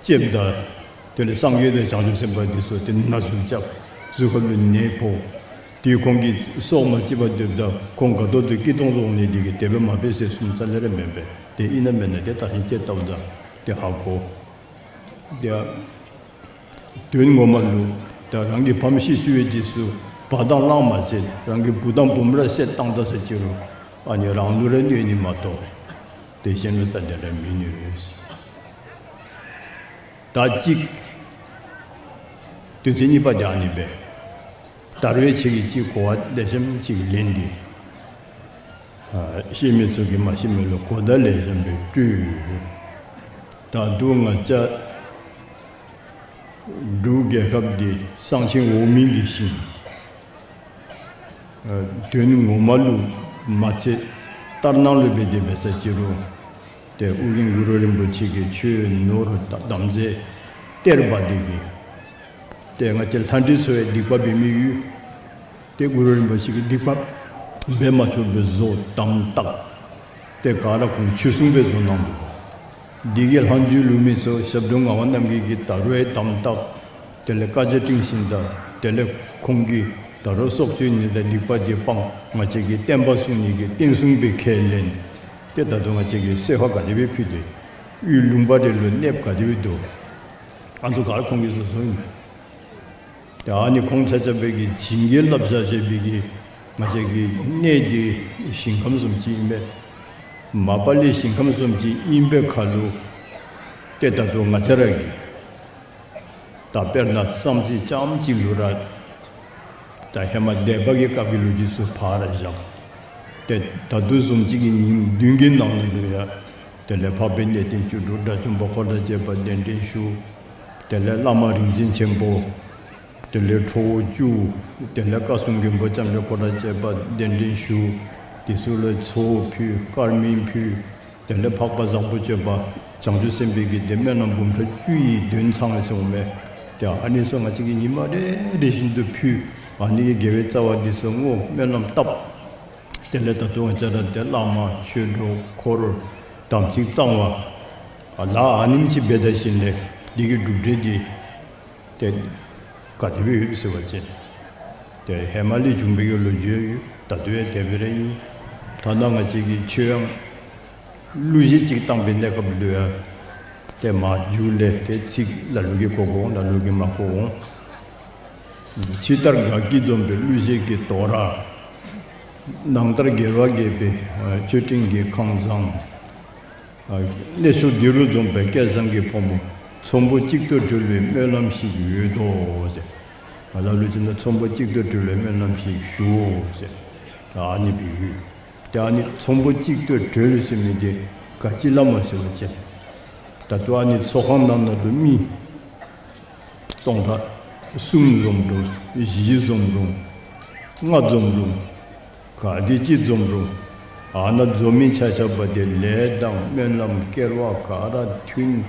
ལྕེབ་ད། དེ་ལས་སངས་རྒྱས་དང་བྱང་ཆུབ་སེམས་དཔའ་འདི་ཚུ་དེ་ན་ཟུག་རྐྱབ། གཟུགས་ཁ་ལུ་ནད་ཕོག། དེ་ཁོང་གི་སྲོག་མ་གཅིག་པ་སྡོདཔ་ད་ཁོང་ག་ཏོག་ཏོ་སྐྱིད་ཏོང་ཏོ་འོང་ནི་དེ་གིས་དེ་སྦེ་མ་འབད་ཟེར་གསུངམ་རྩ་ལས་ར་མེན་པས། དེ་ཨིན་ན་མེན་ན་དེ་བརྟག་ཞིབ་དཔྱད་བལྟཝ་ད་དེ་ཧ་གོ། དེ་དོན་ངོ་མ་ལུ་ད་རང་གི་ཕམ་ཤི་སོང་བའི་དུས་སུ་བ་དང་གླང་མ་བརྩེ། རང་གི་བུ་དང་བུམོ་ར་བསད་བཏང་ད་ཟེར་ཅི་རུང་ཨ་ནི་རང་ལུ་ར་གནོད་ནི་མ་གཏོགས་དེ་གཞན་ལུ་རྩ་ལས་ར་མི་གནོད། ད་གཅིག་དོན་ཚན་གཉིས་པ་དེ་ཨ་ནི་སྦེ། ད་རུང་ཁྱེད་ཀྱིས་གཅིག་གོ་བ་ལེགས་ཤོམ་ཅིག་ལེན་ཏེ། ཨ་ཤེས་མི་ཚུ་གིས་མ་ཤེས་མི་ལུ་གོ་བརྡ་ལེགས་ཤོམ་སྦེ་སྤྲོད། ད་རུང་ང་བཅས་འབྲུག་རྒྱལ་ཁབ་འདི་གསང་ཆེན་འོག་མིན་གྱི་ཞིང་། ཨ་དོན་ངོ་མ་ལུ་མ་ཚད་ལྟར་སྣང་ལུ་སྦེ་དེ་སྦེ་ཟེར་ཅི་རུང་། ཏེ་ཨོ་རྒྱན་གུ་རུ་རིན་པོ་ཆེ་གི་ཆོས་ནོར་དམ་རྫས་གཏེར་སྦ་འདི་གིས། ཏེ་ང་བཅས་ལྷ་འདྲེ་ཚུ་ཡང་སྡིག་པ་འབད་མི་ཡོད། ཏེ་གུ་རུ་རིན་པོ་ཆེ་གིས་སྡིག་པ་འབད་མ་ཆོག་པའི་བཟོ་དམ་བཏགས། ཏེ་ག་ར་ཁོང་ཆོས་སྲུང་སྦེ་བཟོ་གནང་འདུག། འདི་གི་ལྷག་མཇུག་ལུས་མི་ཚུ་ཞབས་དྲུང་ངག་དབང་རྣམ་རྒྱལ་གྱིས་ད་རུང་ཡང་དམ་བཏགས། དེ་ལས་བཀའ་རྒྱ་སྤྲིང་ཞིནམ་ད་དེ་ལས་ཁོང་གིས་ད་རུང་སྲོག་གཅོད་ནི་དང་སྡིག་པ་འདི་སྤང་། ང་བཅས་ཀྱི་བསྟན་པ་སྲུང་ནི་གི་བསྟན་སྲུང་སྦེ་ཁས་ལེན། ཏེ་ད་རུང་ང་བཅས་ཀྱིས་གསོལ་བ་ག་དེ་སྦེ་ཕུལ་ཏེ་ཡུལ་ལུང་པ་རེ་ལུ་གནསཔ་ག་དེ་སྦེ་འདུག། ཨ་ནི་ཚུ་ག་ར་ཁོང་གིས་བཟོ་བཟོཝ་ཨིན་མས། ཏེ་ཨ་ནི་ཁོང་ཆ་ཁྱབ་སྦེ་གིས་བྱིན་གྱིས་བརླབས་བཞག་བཞག་པའི་གི་ང་བཅས་ཀྱི་གནས་འདི་ཞིང་ཁམས་བཟུམ་ཅིག་ཨིན་པས། མ་པ་ལས་ཞིང་ཁམས་བཟུམ་ཅིག་ཨིན་པའི་ཁར་ལུ་ཏེ་ད་རུང་ང་བཅས་ར་གིས་ད་དཔེར་ན་བསམ་རྩེ་རྐྱངམ་གཅིག་ལུ་ར་ད་ཧེ་མ་སྡེ་པ་གི་སྐབས་ཀྱི་ལོ་རྒྱུས་ཚུ་ཕར་བཞག། ཏེ་ད་ལྟོ་བཟུམ་ཅིག་གི་ཉིནམ་བདུན་གྱི་ནང་ན་ལུ་ཡང་དེ་ལས་འཕགས་པའི་གནས་བརྟན་བཅུ་དྲུག་དགྲ་བཅོམ་པ་འཁོར་དང་བཅས་པ་གདན་འདྲེན་ཞུ། དེ་ལས་བླ་མ་རིག་འཛིན་ཆེན་པོ། དེ་ལས་ཁྲོ་བོ་བཅུ། དེ་ལས་བཀའ་སྲུང་མགོན་པོ་ལྕམ་དྲལ་འཁོར་དང་བཅས་པ་གདན་འདྲེན་ཞུ། དེ་ཚུ་ལུ་ཚོགས་ཕུལ། དཀར་མེ་ཕུལ། དེ་ལས་འཕགས་པ་བཟང་པོ་སྤྱོད་པ་བྱང་ཆུབ་སེམས་དཔའི་གི་ཏེ་སྨོན་ལམ་འབུམ་ཕྲག་བཅུ་ཡི་འདོན་ཚང་ཟེར་འོང་མས། ཏེ་ཨ་ནི་ཚུ་ང་བཅས་ཀྱིས་ཉི་མ་རེ་རེ་བཞིན་དུ་ཕུལ། ཨ་ནི་གི་དགེ་བའི་རྩ་བ་འདི་ཚུ་བསྔོ་སྨོན་ལམ་བཏབ། དེ་ལས་ད་ལྟོ་ང་བཅས་ར་ཏེ་བླ་མ་ཆོས་གྲོགས་འཁོར་དམ་ཚིག་གཙང་བ་ཨ་ལ་ཨ་ནེམ་ཅིག་འབད་ད་ཞིནམ་ལས་འདི་གི་གྲུབ་འབྲས་འདི་ཏེ་ག་དེ་སྦེ་ཡོད་ཟེར་བ་ཅིན་ཏེ་ཧེ་མ་ལས་བྱུང་བའི་གི་ལོ་རྒྱུས་ཡོད། ད་ལྟོ་ཡང་དེ་སྦེ་ར་ཨིན། ཐ་ན་ང་བཅས་ཀྱི་ཆོས་དབྱངས་གླུ་གཞས་ཅིག་བཏང་བའི་གནས་སྐབས་ལུ་ཡང་ཏེ་མ་མཇུག་ལས་ཏེ་ཚིག་ལ་ལུ་གིས་གོ་གོ་འོང་། ལ་ལུ་གིས་མ་གོ་འོང་། ཕྱི་ལྟར་དགའ་སྐྱིད་འཛོམས་པའི་གླུ་གཞས་ཀྱི་དོ་ར། ནང་ལྟར་དགེ་བ་རྒྱས་པའི་མཆོད་སྤྲིན་གྱི་ཁང་བཟང་། གནས་མཆོག་འདི་རུ་འཛོམས་པའི་སྐལ་བཟང་གི་ཕོ་མོ། ཚོམ་བུ་གཅིག་ཏུ་གྲོལ་བའི་སྨོན་ལམ་ཞིག་ཡོད་དོ་ཟེར། ང་ལ་ལུ་ཅིག་ན་ཚོམ་བུ་གཅིག་ཏུ་གྲོལ་བའི་སྨོན་ལམ་ཞིག་ཞུའོ་ཟེར། ད་ཨ་ནི་སྦེ་ཡོད། ཏེ་ཨ་ནི་ཚོམ་བུ་གཅིག་ཏུ་གྲོལ་ཟེར་མི་འདི་ག་ཅི་སླབ་མས་ཟེར་བ་ཅིན་ད་ལྟོ་ཨ་ནི་ཚོགས་ཁང་ནང་ན་ལུ་མི་སྟོང་ཕྲག་གསུམ་འཛོམས་རུང་བཞི་འཛོམས་རུང་ལྔ་འཛོམས་རུང་ག་དེ་ཅིག་འཛོམས་རུང་ཨ་ནཱ་འཛོམས་མི་ཆ་ཁྱབ་པ་དེ་ལས་དང་སྨོན་ལམ་སྐལ་བ་ག་ར་མཐུན།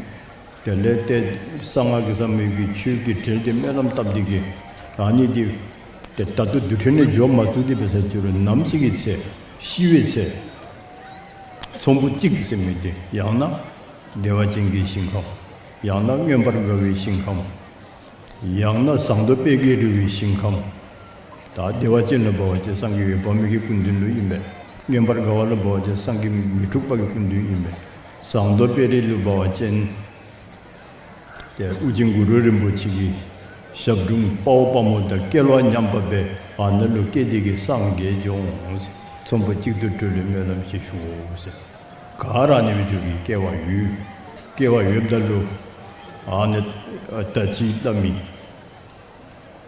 དེ་ལས་ཏེ་གསང་སྔགས་ཀྱི་ཟབ་མོའི་གི་ཆོས་ཀྱི་གྲལ་དེ་སྨོན་ལམ་བཏབ་སྟེ་གི་ཨ་ནི་འདི་ཏེ་ད་ལྟོ་དུས་ཁྲོད་ནས་འགྱོ་མ་ཚུགས་ཏེ་འབད་ས་ཅི་རུང་ནམ་ཞིག་གི་ཚེ་ཤི་བའི་ཚེ་ཚོམ་བུ་གཅིག་ཟེར་མི་འདི་ཡང་ན་བདེ་བ་ཅན་གྱི་ཞིང་ཁམས། ཡང་ན་མངོན་པར་དགའ་བའི་ཞིང་ཁམས། ཡང་ན་ཟངས་མདོག་དཔལ་གྱིས་རི་བོའི་ཞིང་ཁམས། ད་བདེ་བ་ཅན་ལུ་འབད་བ་ཅིན་སངས་རྒྱས་འོད་དཔག་མེད་ཀྱི་སྐུ་མདུན་ལུ་ཨིན་པས། མངོན་པར་དགའ་བ་ལུ་འབད་བ་ཅིན་སངས་རྒྱས་མི་འཁྲུགས་པ་གི་སྐུ་མདུན་ཨིན་པས། ཟངས་མདོག་དཔལ་རི་ལུ་འབད་བ་ཅིན་ཏེ་ཨོ་རྒྱན་གུ་རུ་རིན་པོ་ཆེ་གི་ཞབས་དྲུང་དཔའ་བོ་དཔའ་མོ་དང་སྐལ་བ་མཉམ་པ་སྦེ་ཨ་ནཱ་ལུ་སྐྱེས་ཏེ་གི་སངས་རྒྱས་འགྱོ་འོང་ཟེར། ཚོམ་བུ་གཅིག་ཏུ་གྲོལ་བའི་སྨོན་ལམ་ཞིག་ཞུའོ་ཟེར། ག་ར་ཨ་ནི་སྦེ་འགྱོ་བའི་སྐལ་བ་ཡོད། སྐལ་བ་ཡོདཔ་ད་ལུ་ཨ་ནི་ད་ཅི་སླབ་མི་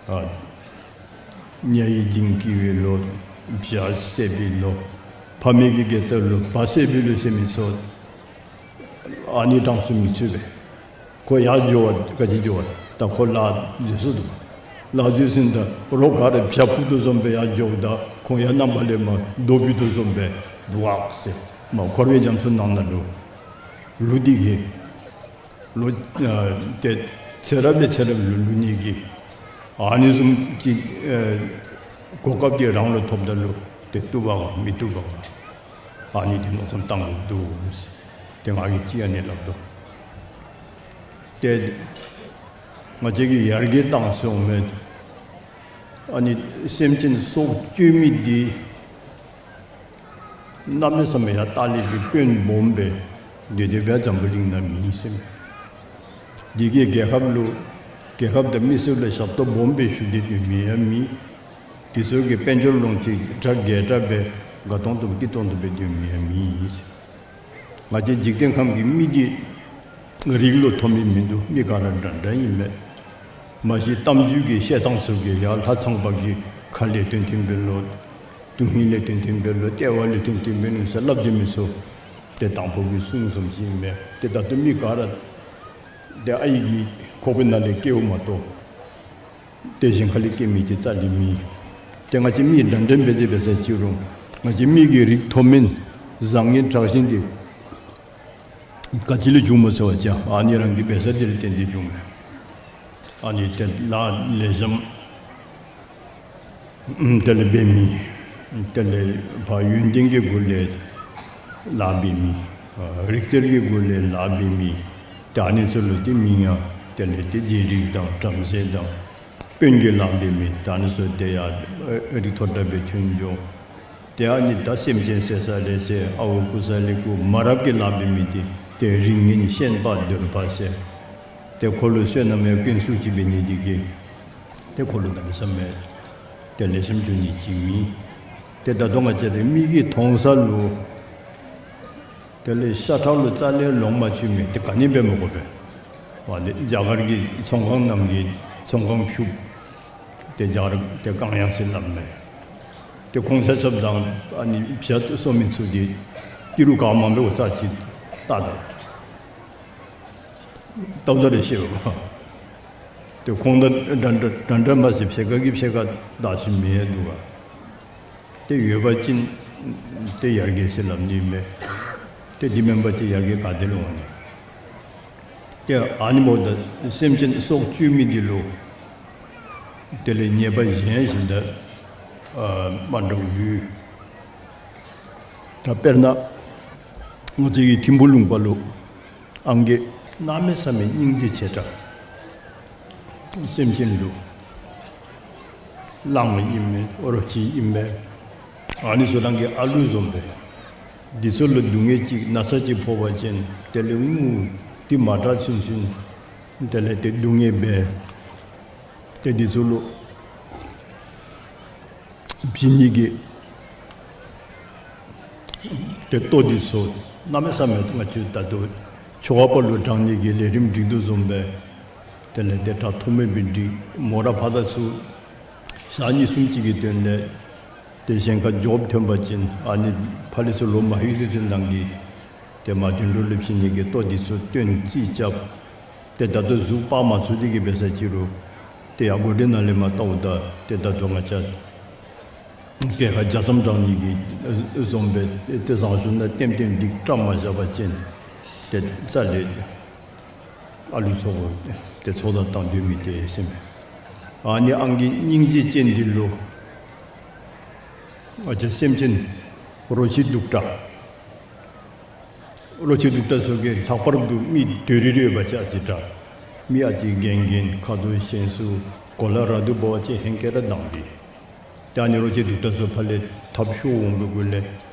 ཨ་ཉ་ཡི་འཇིང་སྐྱེ་བའི་ལོ། བྱ་བསད་པའི་ལོ། ཕ་མའི་གི་དགེ་རྩ་ལུ་བ་བསད་པའི་ལོ་ཟེར་མི་ཚུ་ཨ་ནི་གྲངས་སུ་མི་ཚུད་པས། ཁོ་ཡར་འགྱོ་བ་ག་ཅི་འགྱོ་བ་ད་ཁོ་ལཱ་འཛོལ་སོ་འདུག། ལཱ་འཛོལ་ཞིནམ་ད་རོགས་ག་ར་བྱ་འཕུར་དོ་བཟུམ་སྦེ་ཡར་འགྱོཝ་ད་ཁོང་ཡང་རྣམ་པ་ལས་མར་རྡོ་འཕུར་དོ་བཟུམ་སྦེ་འདུག་ཟེར། མར་འཁོར་བའི་རྒྱ་མཚོ་ནང་ན་ལུ་ལུ་སྟེ་གི་ལོ་ཨ་ཏེ་ཚེ་རབས་ལས་ཚེ་རབས་ལུ་ལུ་ནི་གི་ཨ་ནི་བཟུམ་གྱི་ཨ་གོ་སྐབས་ཀྱི་རང་ལུ་ཐོབ་ད་ལུ་ཏེ་བཏུབ་པ་ག་མི་བཏུབ་པ་ག་ཨ་ནི་འདི་མནོ་བསམ་བཏང་དགོཔ་འདུག་ཟེར། ཏེ་ང་གིས་ཅིག་ཨ་ནི་སླབ་དོ། ཏེ་ང་བཅས་ཀྱིས་ཡར་རྒྱས་བཏང་སོང་མས། ཨ་ནི་སེམས་ཅན་སྲོག་གཅོད་མི་འདི་གནམ་མེད་ས་མེད་ཡང་ལྟག་ལས་ཀྱི་དཔོན་སྦོམ་སྦེ་སྡོད་དེ་སྦེ་འཛམ་བུ་གླིང་ནང་མེད་ཟེར་མས། འདི་གིས་རྒྱལ་ཁབ་ལུ་རྒྱལ་ཁབ་དང་མི་སེར་ལུ་ཞབས་ཏོག་སྦོམ་སྦེ་ཞུ་སྟེ་སྡོད་མི་ཡང་མེད། དེ་ཚུ་གི་དཔལ་འབྱོར་ལོངས་སྤྱོད་གྲ་རྒྱས་དྲགས་སྦེ་དགའ་ཏོང་ཏོ་སྐྱིད་ཏོང་ཏོ་སྦེ་སྡོད་མི་ཡང་མེད། ང་བཅས་འཇིག་རྟེན་ཁམས་ཀྱི་མི་འདི་རིགས་ལུ་མཐོ་དམན་མིན་འདུག། མི་ག་ར་འདྲ་འདྲ་ཨིན་མས། མ་གཞི་གཏམ་རྒྱུད་ཀྱི་བཤད་ཐངས་ཚུ་གིས་ཡར་ལྷ་ཚངས་པ་གི་ཁ་ལས་ཐོན་ཐོན་པའི་ལོ། དོན་ཧིང་ལས་ཐོན་ཐོན་པའི་ལོ། ལྟེ་བ་ལས་ཐོན་ཐོན་པའི་ལོ་ཟེར་སླབ་སྡོད་མི་ཚུ་ཏེ་དང་ཕུ་གི་གསུང་བཟུམ་ཅིག་ཨིན་མས། ཏེ་ད་ལྟོ་མི་ག་ར་ཏེ་ཨའི་གི་ཁོག་པའི་ནང་ལས་སྐྱེཝ་མ་གཏོགས་ཏེ་གཞན་ཁ་ལས་སྐྱེ་མི་ཅིག་རྩ་ལས་མེད། ཏེ་ང་བཅས་མི་འདྲ་འདྲ་འབད་དེ་འབད་ས་ཅིག་རུང་ང་བཅས་མི་གི་རིགས་མཐོ་དམན་བཟང་ངན་དྲག་ཞན་འདི་ག་ཅི་ལས་བྱུངམ་སྨོ་ཟེར་བ་ཅིན་ཨ་ནི་རང་གི་འབད་ས་འདི་ལས་བརྟེན་ཏེ་བྱུངམ་མས། ཨ་ནི་ཏེ་ལཱ་ལེགས་ཤོམ་དེ་ལས་འབད་མི་དེ་ལས་ཕར་ཡོན་ཏན་གྱི་སྒོ་ལས་ལཱ་འབད་མི་རིག་རྩལ་གྱི་སྒོ་ལས་ལཱ་འབད་མི་ཏེ་ཨ་ནི་ཚུ་ལུ་ཏེ་མིང་ཡང་དེ་ལས་ཏེ་རྗེ་རིགས་དང་བྲམ་ཟེ་དང་དཔོན་གྱི་ལཱ་འབད་མི་ཏེ་ཨ་ནི་ཚུ་ཏེ་ཡར་རིགས་མཐོ་དྲགས་སྦེ་ཐོན་འགྱོ། ཏེ་ཨ་ནི་ད་སེམས་ཅན་བསད་ས་ལས་བསད། ཨརཝ་རྐུ་ས་ལས་རྐུ། མ་རབས་ཀྱི་ལཱ་འབད་མི་འདི་ཏེ་རིགས་ངན་ཤན་པ་གདོལ་པ་ཟེར། ཏེ་ཁོ་ལུ་བསོད་ནམས་ཡང་ཀུན་སུ་ཅིག་འབད་ནི་འདི་གིས་ཏེ་ཁོ་ལུ་གནམ་མེད་ས་མེད་ཏེ་ལེགས་ཤོམ་འབྱུང་ནི་ཅིག་མེད། ཏེ་ད་ལྟོ་ང་བཅས་ར་མི་གིས་མཐོང་ས་ལུ་དེ་ལས་ཤ་ཁྲག་ལུ་རྩ་ལས་ལོང་མ་བཅུག་མི་འདི་ག་ནི་འབད་མི་དགོ་པས། ཨ་ནི་རྒྱ་གར་གྱི་ཚོང་ཁང་རྣམས་ཀྱི་ཚོང་ཁང་ཕྱུགཔོ་ཏེ་རྒྱ་གར་ཏེ་གང་ཡང་ཟེར་སླབ་མས། ཏེ་ཁོང་ཆ་ཁྱབ་དང་ཨ་ནི་བྱ་སོར་མི་ཚུ་འདི་ཨིན་རུང་ག་མང་པོ་ཚར་ཅིག་ལྟ་ད་ལྟཝ་ད་རེ་ཤེས་པ། ཏེ་ཁོང་དང་འདྲ་འདྲ་འདྲ་འདྲ་མ་ཟེར་ཕྱེད་ཀ་གིས་ཕྱེད་ཀ་བདའ་ཞིནམ་ལས་འདུག་ག། ཏེ་ཡོད་པ་ཅིན་ཏེ་ཡར་རྒྱས་ཟེར་སླབ་ནི་མས། ཏེ་འདི་མེན་པ་ཅིན་ཡར་རྒྱས་ག་ཏེ་ལུ་འོང་ནི། ཏེ་ཨ་ནི་འབདཝ་ད་སེམས་ཅན་སྲོག་གཅོད་མི་འདི་ལུ་དེ་ལས་ཉེས་པ་གཞན་ཞིག་ད་ཨ་མ་འདྲཝ་ཡོད། ད་དཔེར་ན་ང་བཅས་ཀྱི་ཐིམ་ཕུ་ལུང་པ་ལུ་ཨང་རྒས་གནམ་མེད་ས་མེད་སྙིང་རྗེ་ཆེ་དྲགས། སེམས་ཅན་ལུ་གླང་ཨིན་མས་རོ་ཁྱི་ཨིན་མས། ཨ་ནི་ཚུ་རང་གི་ཨ་ལུ་བཟུམ་སྦེ་འདི་ཚུ་ལུ་སྡུག་བསྔལ་ཅིག་ན་ཚ་ཅིག་ཕོག་པ་ཅིན་དེ་ལས་ངུ་སྟེ་མ་དྲག་ཚུན་ཚུན་དེ་ལས་ཏེ་སྡུག་བསྔལ་འབད། ཏེ་འདི་ཚུ་ལུ་བྱིན་ནི་གི་ཏེ་ལྟོ་འདི་ཚུ་གནམ་མེད་ས་མེད་ང་བཅས་ད་ལྟོ་ཆོ་ག་པ་ལུ་དྲང་ནི་གི་ལས་རིམ་སྒྲིག་དོ་བཟུམ་སྦེ་དེ་ལས་ཏེ་དྲ་ཐོགས་མེད་སྦེ་སྒྲིག། མོ་ར་ཕར་དང་ཚུར་ཞག་གཉིས་གསུམ་ཅིག་གི་དོན་ལས་ཏེ་གཞན་ཁར་འགྱོ་ཐོན་པ་ཅིན་ཨ་ནི་ཕར་ལས་ཚུར་ལོག་མ་ལྷོད་ཚུན་ཚོད་ནང་གི་ཏེ་མ་དོན་ལུ་ལེབ་ཞིནམ་ལས་ཀྱི་ལྟོ་འདི་ཚུ་སྟོན་རྩིས་རྐྱབ། ཏེ་ད་ལྟོ་གཟུགས་སྤར་མ་ཚུགས་ཏེ་གི་འབད་ས་ཅིག་རུང་ཏེ་ཡར་སྒོ་འདི་ནང་ལས་མར་བལྟཝ་ད་ཏེ་ད་ལྟོ་ང་བཅས་གྱལ་ཁ་རྒྱ་ཙམ་དྲང་ནི་གི་བཟུམ་སྦེ་ཏེ་བཟང་ཤོས་ནང་ལྟེམ་ལྟེམ་སྒྲིག་བཀྲམ་མ་བཞག་པ་ཅིན་ཏེ་རྩ་ལས་ཨ་ལུ་ཚུ་ཏེ་ཚོགས་བདའ་བཏང་སྡོད་མི་ཏེ་ཟེར་མས། ཨ་ནི་ཨང་རྒས་སྙིང་རྗེ་ཅན་འདི་ལུ་ང་བཅས་སེམས་ཅན་རོ་ཁྱི་གདུག་དྲགས་རོ་ཁྱི་གདུག་དྲགས་ཚུ་གིས་ལྷག་པར་དུ་མི་དོ་རི་རི་ཡོད་པ་ཅིན་ཨ་ཙི་དྲག། མི་ཨ་ཙི་རྒན་རྒན་ཁ་དོག་ཞན་སུ་གོ་ལ་ར་དུ་འབད་བ་ཅིན་ཧེང་སྐལ་ར་དྭངས་པས། ཏེ་ཨ་ནི་རོ་ཁྱི་གདུག་དྲགས་ཚུ་ཕར་ལས་ཐབས་ཤོར་འོང་པའི་གུ་ལས་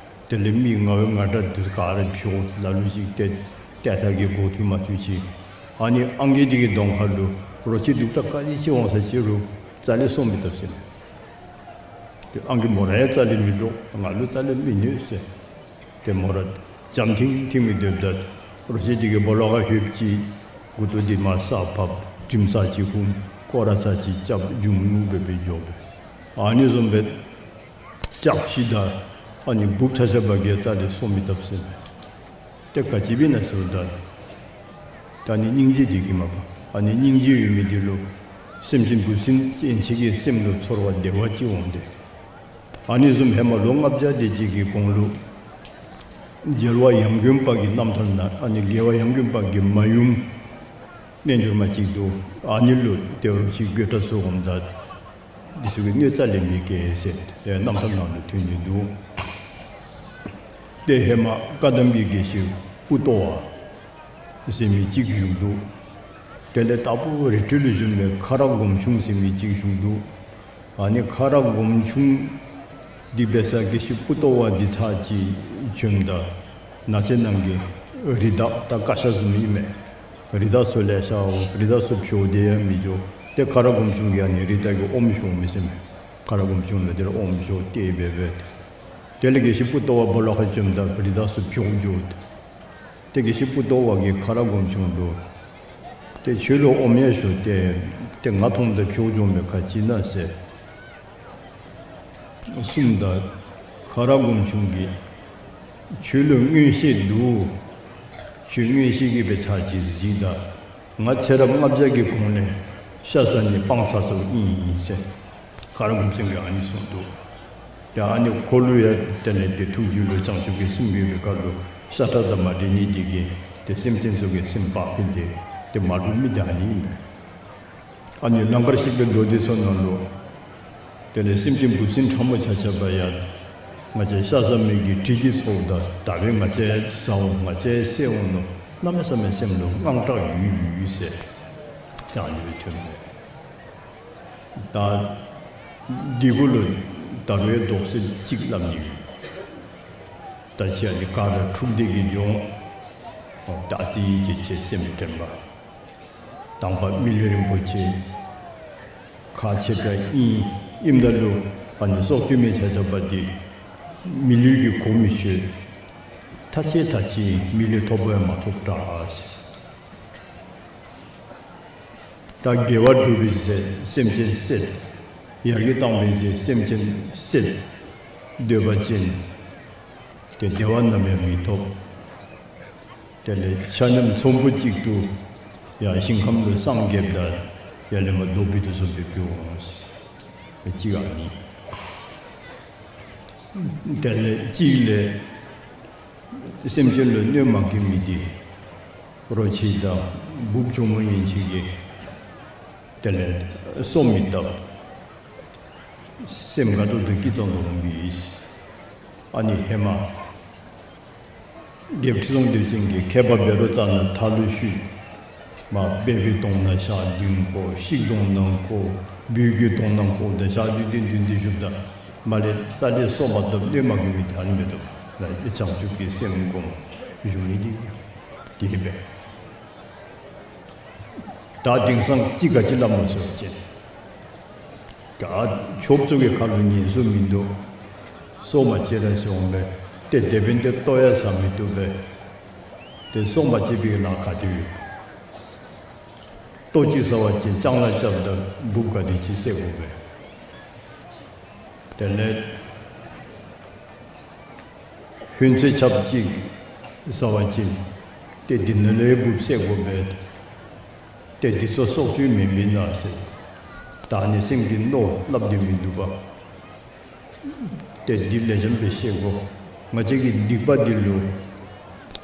དེ་ལས་མི་ང་བའི་ང་དྲག་འདི་ག་ར་འཕྱོག། ལ་ལུ་ཅིག་ཏེ་ཏེ་ཐ་གི་གོ་ཐུབ་མ་ཐུབ་ཅིག། ཨ་ནི་ཨང་རྒས་འདི་གི་གདོང་ཁ་ལུ་རོ་ཁྱི་གདུག་དྲགས་ག་དེ་ཅིག་འོང་ས་ཅིག་རུང་རྩ་ལས་སོར་མི་བཏབ་ཟེར་མས། ཏེ་ཨང་རྒས་མོ་ར་ཡང་རྩ་ལས་མི་འདྲོག། ང་ལུ་རྩ་ལས་མི་གནོད་ཟེར། ཏེ་མོ་ར་འཇམ་ཐིང་ཐིང་སྦེ་སྡོདཔ་ད་རོ་ཁྱི་འདི་གིས་སྦོ་ལོགས་ཁར་ལྷོདཔ་ཅིག་མགུ་ཏོ་འདི་མར་ས་ཕབ། དྲིམ་ཚར་ཅིག་ཧུམ། སྐོར་ར་ཚར་ཅིག་རྐྱབ། འཇུམ་ངུ་འབད་སྦེ་འགྱོ་བས། ཨ་ནི་བཟུམ་སྦེ་ལྕགས་ཤིག་དང་ཨ་ནི་འབུཔ་ཆ་ཆ་བ་གིས་རྩ་ལས་སོར་མི་བཏབ་ཟེར་མས། ཏེ་ག་ཅི་འབད་ན་ཟེརཝ་ད་ད་ནི་སྙིང་རྗེ་འདི་གིས་མས་པ། ཨ་ནི་སྙིང་རྗེ་ཡོད་མི་འདི་ལུ་སེམས་ཅན་འབུ་སྲིན་ཅན་ཅིག་གི་སེམས་ལུ་ཚོར་བ་བདེ་བ་ཅིག་འོང་སྟེ། ཨ་ནི་བཟུམ་ཧེ་མ་ལོ་ལྔ་བརྒྱ་དེ་ཅིག་གི་གོང་ལུ་རྒྱལ་བ་ཡང་དགོན་པ་གི་རྣམ་ཐར་ནང་ཨ་ནི་རྒྱལ་བ་ཡང་དགོན་པ་གི་མ་ཡུམ་རྣལ་འབྱོར་མ་ཅིག་འདུག། ཨ་ནི་ལུ་ཏེ་རོ་ཁྱི་རྒོད་དྲགས་ཚུ་འོངམ་ད་འདི་ཚུ་གིས་གནོད་རྩ་ལས་མི་བཀལ་ཟེར་ཏེ་རྣམ་ཐར་ནང་ལུ་ཐོན་ནི་འདུག། ཏེ་ཧེ་མ་བཀའ་གདམས་ཀྱི་དགེ་བཤེས་པུ་ཏོ་བ་ཟེར་མི་ཅིག་བཞུགས་འདུག། དེ་ལས་དྭགས་པོ་རི་ཁྲོད་ལུ་བྱོན་པའི་ཁ་རག་སྒོམ་ཆུང་ཟེར་མི་ཅིག་བཞུགས་འདུག། ཨ་ནི་ཁ་རག་སྒོམ་ཆུང་འདི་འབད་སར་དགེ་བཤེས་པུ་ཏོ་བ་འདི་ཚར་ཅིག་བྱོནམ་ད་ནགས་ཚལ་ནང་གི་རི་དྭགས་ད་ཀ་ཤ་བཟུམ་ཨིན་མས། རི་དྭགས་ཚུ་ལེ་ཤ་འོང་། རི་དྭགས་ཚུ་བྱོག་སྟེ་ཡང་མི་འགྱོ། ཏེ་ཁ་རག་སྒོམ་ཆུང་གིས་ཨ་ནི་རི་དྭགས་ཀྱི་ཨོམ་བཞོཝ་མས་ཟེར་མས། ཁ་རག་སྒོམ་ཆུང་ལུ་དེ་ལས་ཨོམ་བཞོ་སྟེ་འབད་འབད། དེ་ལས་དགེ་བཤེས་པུ་ཏོ་བ་སྦོ་ལོགས་ཁར་བྱོནམ་ད་རི་དྭགས་ཚུ་བྱོག་འགྱོ། ཏེ་དགེ་བཤེས་པུ་ཏོ་བ་གིས་ཁ་རག་སྒོམ་ཆུང་ལུ་ཏེ་ཁྱོད་ལུ་ཨོམ་ཡང་བཞོ་སྟེ་ཏེ་ང་མཐོངམ་ད་བྱོག་འགྱོ་མི་ག་ཅི་ཨིན་ན་ཟེར་གསུངམ་ད་ཁ་རག་སྒོམ་ཆུང་གིས་ཁྱོད་ལུ་མངོན་ཤེས་འདུག། ཁྱོད་མངོན་ཤེས་ཀྱིས་འབད་ཚར་ཅིག་གཟིགས་ད། ང་ཚེ་རབས་ལྔ་བརྒྱ་གི་གོང་ལས་ཤ་ཟ་ནི་སྤང་ཚར་སོངམ་ཨིན་ཟེར་ཁ་རག་སྒོམ་ཆུང་གིས་ཨ་ནི་གསུངས་འདུག། ཡ་ཨ་ནི་ཁོ་ལུ་ཡང་དེ་ལས་ཏེ་ཐུགས་རྒྱུད་ལུ་བྱང་ཆུབ་ཀྱི་སེམས་ཡོད་པའི་ཁར་ལུ་ཤ་ཁྲག་དང་མ་འདྲེས་ནི་དེ་གིས་ཏེ་སེམས་ཅན་ཚུ་གི་སེམས་བག་ཕེབས་ཏེ་ཏེ་མ་འདྲོག་མི་དེ་ཨ་ནི་ཨིན་པས། ཨ་ནི་ལང་ཀར་གཤེགས་པའི་མདོ་སྡེ་ཚུ་ནང་ལུ་དེ་ལས་སེམས་ཅན་འབུ་སྲིན་ཕྲ་མོ་ཆ་ཁྱབ་ཡང་ང་བཅས་ཤ་ཟ་མི་གི་དྲི་གིས་ཚོརཝ་ད་ད་འབདན་ང་བཅས་ཟ་འོང་། ང་བཅས་བསད་འོང་མནོ། གནམ་མེད་ས་མེད་སེམས་ལུ་དངངས་སྐྲག་ཡོད་ཡོད་ཟེར་ཏེ་ཨ་ནི་སྦེ་ཐོན་མས། ད་འདི་གུ་ལུ་ད་རུང་ཡང་དོགས་སེལ་ཅིག་སླབ་ནི་ཡོད། ད་ཅི་ཨ་ནི་ག་ར་འཁྲུགས་འདེད་ཀྱིས་འགྱོ་འོང་། ད་ཨ་ཙི་ཅིག་ཅིག་སེམས་དྲན་པ། དང་པ་མི་ལུས་རིན་པོ་ཆེ་ཁག་ཆེ་དྲགས་ཨིན། ཨིནམ་ད་ལུ་ཨ་ནི་སྲོག་གཅོད་མི་ཆ་ཁྱབ་འདི་མི་ལུས་ཀྱིས་གོ་མི་ཆོད། ཐ་ཆད་ཐ་ཆད་མི་ལུས་ཐོབ་པ་ཡང་མ་ཐོབ་དྲགས། ད་དགེ་བ་སྒྲུབ་པའི་ཚེ་སེམས་ཅན་བསད། ཡར་རྒྱས་བཏང་བའི་ཚེ་སེམས་ཅན་བསད། འདོད་པ་ཅན། ཏེ་བདེ་བ་ནམ་ཡང་མི་ཐོབ། དེ་ལས་ཆ་མཉམ་ཚོམ་བུ་གཅིག་ཏུ་ཡང་ཞིང་ཁམས་ལུ་སངས་རྒྱསཔ་ད་ཡར་ལས་མར་རྡོ་སྦིས་དེ་ཚུ་སྦེ་འབད་འོང་ཟེར། གཅིག་ཨ་ནི། དེ་ལས་གཅིག་ལས་སེམས་ཅན་ལུ་གནོད་མ་བཀལ་མི་འདི་རོ་ཁྱི་དང་འབུཔ་གྱོག་མོ་ཡན་ཆད་ཀྱིས་དེ་ལས་སོ་མི་བཏབ། སེམས་དགའ་ཏོག་ཏོ་སྐྱིད་ཏོང་ཏོ་འོང་པས། ཨ་ནི་ཧེ་མ་རྒྱལཔོ་ཁྲི་སྲོང་ལྡེའུ་བཙན་གྱིས་མཁས་པ་བཻ་རོ་ཙ་ན་མཐའ་ལུ་བཤུད། མར་སྦལ་པའི་གདོང་ནང་ཞག་བདུན་བཀོ། ཤིག་གདོང་ནང་བཀོ། སྦུལ་གྱི་གདོང་ནང་བཀོ། ད་ཞག་བདུན་བདུན་བདུན་བདུན་བཞུགསཔ་ད་མར་ལས་རྩ་ལས་སོ་མ་བཏབ། གནོད་མ་བཀལ་མི་དེ་ཨ་ནི་མས་དོ། ལགས་བྱང་ཆུབ་ཀྱི་སེམས་སྒོམ་བཞུགས་ནི་འདི་དེ་སྦེ། ད་དེང་སང་ཅིག་ག་ཅི་སླབ་སྨོ་ཟེར་བ་ཅིན་ད་ཆོསཔ་ཚུ་གི་ཁ་ལུ་ཉན་སྲོལ་མིན་འདུག། སྲོག་མ་བཅད་ར་ཟེར་འོང་པས། ཏེ་དེ་འབདན་ཏེ་ལྟོ་ཡང་ཟ་མི་བཏུབ་པས། ཏེ་སྲོག་མ་བཅད་པའི་ལཱ་ག་ཏེ་ཡོད། ལྟོ་ཅིག་ཟ་བ་ཅིན་ལྕང་ལཱ་རྐྱབ་ད་འབུཔ་ག་དེ་ཅིག་བསད་དགོ་པས། དེ་ལས་ཧུན་ཚོད་ཆབ་ཅིག་ཟ་བ་ཅིན་ཏེ་འདི་ནང་ལས་འབུཔ་བསད་དགོ་པས། ཏེ་འདི་ཚུ་སྲོག་གཅོད་མེན་མེན་ན་ཟེར། ད་ནི་སེམས་ཀྱི་མནོ་སླབ་སྟེ་མིན་འདུག་པ། ཏེ་འདི་ལེགས་ཤོམ་སྦེ་ཤེས་དགོ། ང་བཅས་ཀྱི་སྡིག་པ་འདི་ལུ་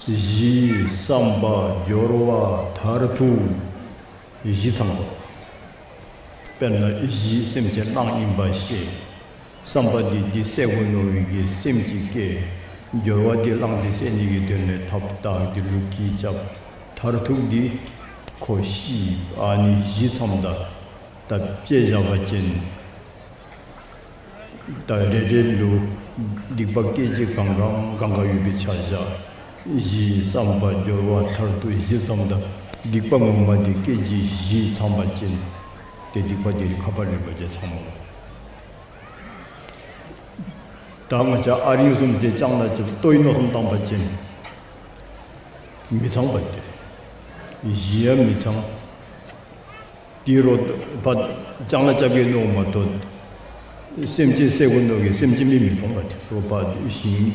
གཞི་བསམ་པ་སྦྱོར་བ་མཐར་ཐུག་བཞི་ཚང་དགོ། དཔེར་ན་གཞི་སེམས་ཅན་གླང་ཨིན་པ་ཤེས། བསམ་པ་འདི་འདི་བསད་དགོ་མནོ་བའི་གི་སེམས་ཅིག་སྐྱེ། སྦྱོར་བ་འདི་གླང་འདི་བསད་ནི་གི་དོན་ལས་ཐགཔ་བཏགས། འདི་ལུ་གྱི་རྐྱབ། མཐར་ཐུག་འདི་ཁོ་ཤི། ཨ་ནི་བཞི་ཚངམ་ད་ད་དཔྱེ་བཞག་པ་ཅིན་ད་རེ་རེ་ལུ་སྡིག་པ་སྐད་ཅིག་གང་གང་གང་གང་ཡོད་པའི་ཆ་བཞག། གཞི་བསམ་པ་སྦྱོར་བ་མཐར་ཐུག་བཞི་ཚངམ་ད་སྡིག་པ་ངོ་མ་འདི་སྐད་ཅིག་བཞི་ཚང་པ་ཅིན་ཏེ་སྡིག་པ་འདི་ཁ་པར་རིམ་པ་ཅིག་ཚང་མོ། ད་ང་བཅས་ཨ་རིང་བཟུམ་ཅིག་ལྕང་ལཱ་རྐྱབ་ལྟོའི་མནོ་བསམ་བཏང་པ་ཅིན་མི་ཚང་པ་སྟེ། གཞི་ཡང་མི་ཚང་། དེ་རོགས་ཕར་ལྕང་ལཱ་རྐྱབ་ཀྱི་མནོཝ་མ་གཏོགས་སེམས་ཅན་བསད་དགོ་མནོ་གི་སེམས་ཅན་མི་མི་མཐོང་པ་སྟེ། རོགས་ཕར་ཞིང་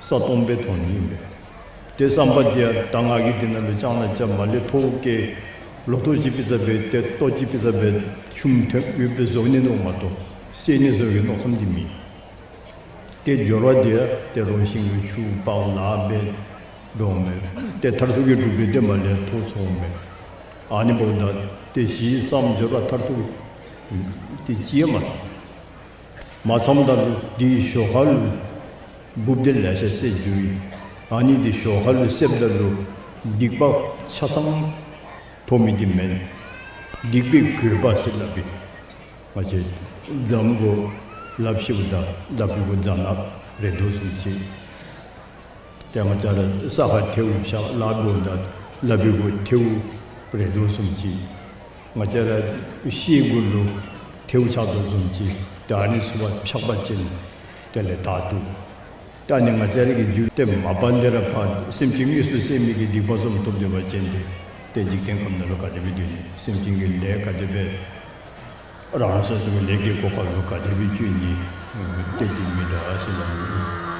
ས་སྟོང་སྦེ་མཐོང་ནི་ཨིན་པས། ཏེ་བསམ་པ་འདི་ཡང་ད་ང་གིས་འདི་ནང་ལུ་ལྕང་ལཱ་རྐྱབ་མ་ལས་ཐོག་བཀལ་ལོ་ཐོག་ཅིག་ཕུལ་ས་སྦེ་ཏེ་ལྟོ་ཅིག་ཕུལ་ས་སྦེ་ཆུམ་ཐོན་ཡོདཔ་སྦེ་བཟོ་ནི་མནོཝ་མ་གཏོགས་བསད་ནི་བཟོ་གི་མནོ་བསམ་འདི་མེད། ཏེ་སྦྱོར་བ་འདི་ཡང་ཏེ་རོགས་ཞིང་ལུ་ཆུ་དཔག་ལཱ་འབད་འགྱོཝ་མས། ཏེ་མཐར་ཐུག་གི་གྲུབ་འབྲས་འདི་མ་ལས་ཐོབ་སོངམ་མས། ཨ་ནི་འབདཝ་ད་ཏེ་གཞི་བསམ་སྦྱོར་བ་མཐར་ཐུག་ཏེ་ཅིག་ཡང་མ་ཚང་། མ་ཚངམ་ད་ལུ་འདི་ཞོར་ཁ་ལུ་འབུཔ་འདི་ལེ་ཤ་བསད་འགྱོ་ཡི། ཨ་ནི་འདི་ཞོར་ཁ་ལུ་བསདཔ་ད་ལུ་སྡིག་པ་ཆ་ཚང་ ཕོག་མི་འདི་མེན། སྡིག་པའི་དགོས་པ་ཟེར་སླབ་པས། ང་བཅས་རྫམ་གུ་ལགཔ་བཤེད་པ་དང་ལགཔ་གུ་རྫ་ནག་རེག་དོ་བཟུམ་ཅིག། ཏེ་ང་བཅས་ར་ས་ཁར་ཐལཝ་བཞག་ལཱ་འབདཝ་ད་ལགཔ་གུ་ཐལཝ་རེག་དོ་བཟུམ་ཅིག། ང་བཅས་ར་ཤེལ་གུ་ལུ་ཐལཝ་ཆགས་དོ་བཟུམ་ཅིག། ཏེ་ཨ་ནི་ཚུ་བ་ཕྱག་པ་ཅིན་དེ་ལས་དག་འདུག། ད་ནི་ང་བཅས་ར་གི་རྒྱུད་དེ་མ་པ་ལས་ར་ཕར་སེམས་ཅན་དངོས་སུ་བསད་མི་གི་སྡིག་པ་བཟུམ་ཐོབ་སྡོད་པ་ཅིན་ཏེ་ཏེ་འཇིག་རྟེན་ཁམས་ནང་ལུ་ག་དེ་སྦེ་སྡོད་ནི། སེམས་ཅན་གྱི་ལས་ག་དེ་སྦེ་རང་སོ་སོ་གི་ལས་ཀྱི་གོ་སྐབས་ལུ་ག་དེ་སྦེ་སྤྱོད་ནི། ཏེ་འདི་མི་འདྲ་ཟེར་ལ།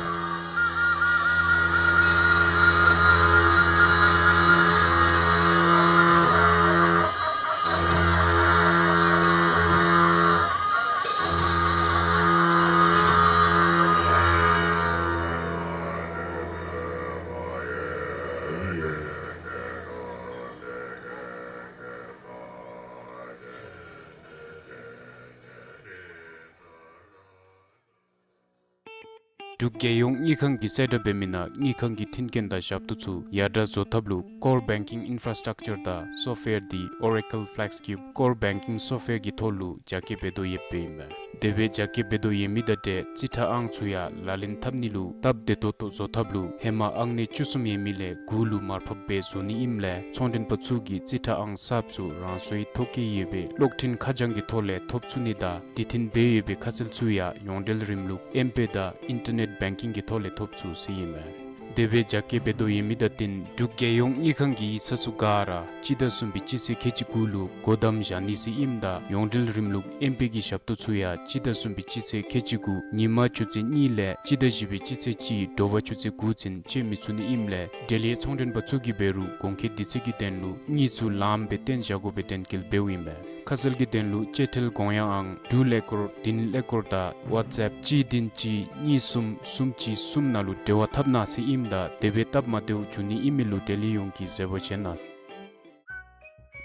འབྲུག་རྒྱལ་ཡོངས་དངུལ་ཁང་གིས་གསལ་བསྒྲགས་འབད་མི་ནང་དངུལ་ཁང་གི་མཐུན་རྐྱེན་དང་ཞབས་ཏོག་ཚུ་ཡར་དྲག་བཟོ་ཐབས་ལུ་Core Banking Infrastructure དང་Software འདི་Oracle FlexCube Core Banking Software གི་ཐོག་ལུ་རྒྱ་སྐྱེད་འབད་དོ་ཡོདཔ་ཨིན་མས། དེ་སྦེ་རྒྱ་སྐྱེད་འབད་དོ་ཡོད་མི་དང་འབྲེལ་རྩིས་ཁྲ་ཨང་ཚུ་ཡང་ལག་ལེན་འཐབ་ནི་ལུ་སྟབས་བདེ་ཏོག་ཏོ་བཟོ་ཐབས་ལུ་ཧེ་མ་ཨང་གནས་བཅུ་གསུམ་ཡོད་མི་ལས་དགུ་ལུ་མར་ཕབ་འབད་བཟོ་ནི་ཨིནམ་ལས་ཚོང་མགྲོན་པ་ཚུ་གིས་རྩིས་ཁྲ་ཨང་གསརཔ་ཚུ་རང་སོའི་ཐོ་བཀོད་ཡོད་པའི་གློག་འཕྲིན་ཁ་བྱང་གི་ཐོག་ལས་ཐོབ་ཚུགས་ནི་དང་དེ་བརྟེན་འབད་ཡོད་པའི་ཁ་གསལ་ཚུ་ཡང་ཡོངས་འབྲེལ་རིམ་ལུགས་ཨེམ་པེ་དང་ཨིན་ཊར་ནེཊ་བེང་ཀིང་གི་ཐོག་ལས་ཐོབ་ཚུགས་ཟེར་ཨིན་མས། དེ་སྦེ་རྒྱ་སྐྱེད་འབད་དོ་ཡོད་མི་དང་བསྟུན་འབྲུག་རྒྱལ་ཡོངས་དངུལ་ཁང་གི་ཡིག་ཚང་ཚུ་ག་ར་སྤྱི་ཟླ་གསུམ་པའི་སྤྱི་ཚེས་ཁལ་གཅིག་དགུ་ལུ་སྒོ་བསྡམ་བཞག་ནི་ཟེར་ཨིནམ་ད་ཡོངས་འབྲེལ་རིམ་ལུགས་ཨེམ་པེ་གི་ཞབས་ཏོག་ཚུ་ཡང་སྤྱི་ཟླ་གསུམ་པའི་སྤྱི་ཚེས་ཁལ་གཅིག་དགུ་ཉིན་མ་ཆུ་ཚོད་གཉིས་ལས་སྤྱི་ཟླ་བཞི་པའི་སྤྱི་ཚེས་གཅིག་དྲོ་པ་ཆུ་ཚོད་དགུ་ཚུན་སྤྱོད་མི་ཚུགས་ནི་ཨིནམ་ལས་འབྲེལ་ཡོད་ཚོང་མགྲོན་པ་ཚུ་གིས་འབད་རུང་གོང་འཁོད་དུས་ཚོད་ཀྱི་དོན་ལུ་གཉིད་ཚུ་ལངམ་སྦེ་བཏོན་བཞག་དགོ་པའི་དོན་འཁོད་འབདཝ་ཨིན་མས། ཁ་གསལ་གྱི་དོན་ལུ་བཅད་ཁྲིམས་དགོངས་ཡངས་ཨང་དྲུག་ཀླད་ཀོར་བདུན་ཀླད་ཀོར་དང་ཝཊས་ཨེཔ་གཅིག་བདུན་གཅིག་གཉིས་གསུམ་གསུམ་གཅིག་གསུམ་ནང་ལུ་འབྲེལ་བ་འཐབ་གནང་ཟེར་ཨིནམ་ད་དེ་སྦེ་སྟབས་མ་བདེཝ་འབྱུང་ནི་ཨིན་མི་ལུ་འབྲེལ་ཡོད་ཡོངས་ཀྱིས་བཟོད་པ་བཞེས་གནང་།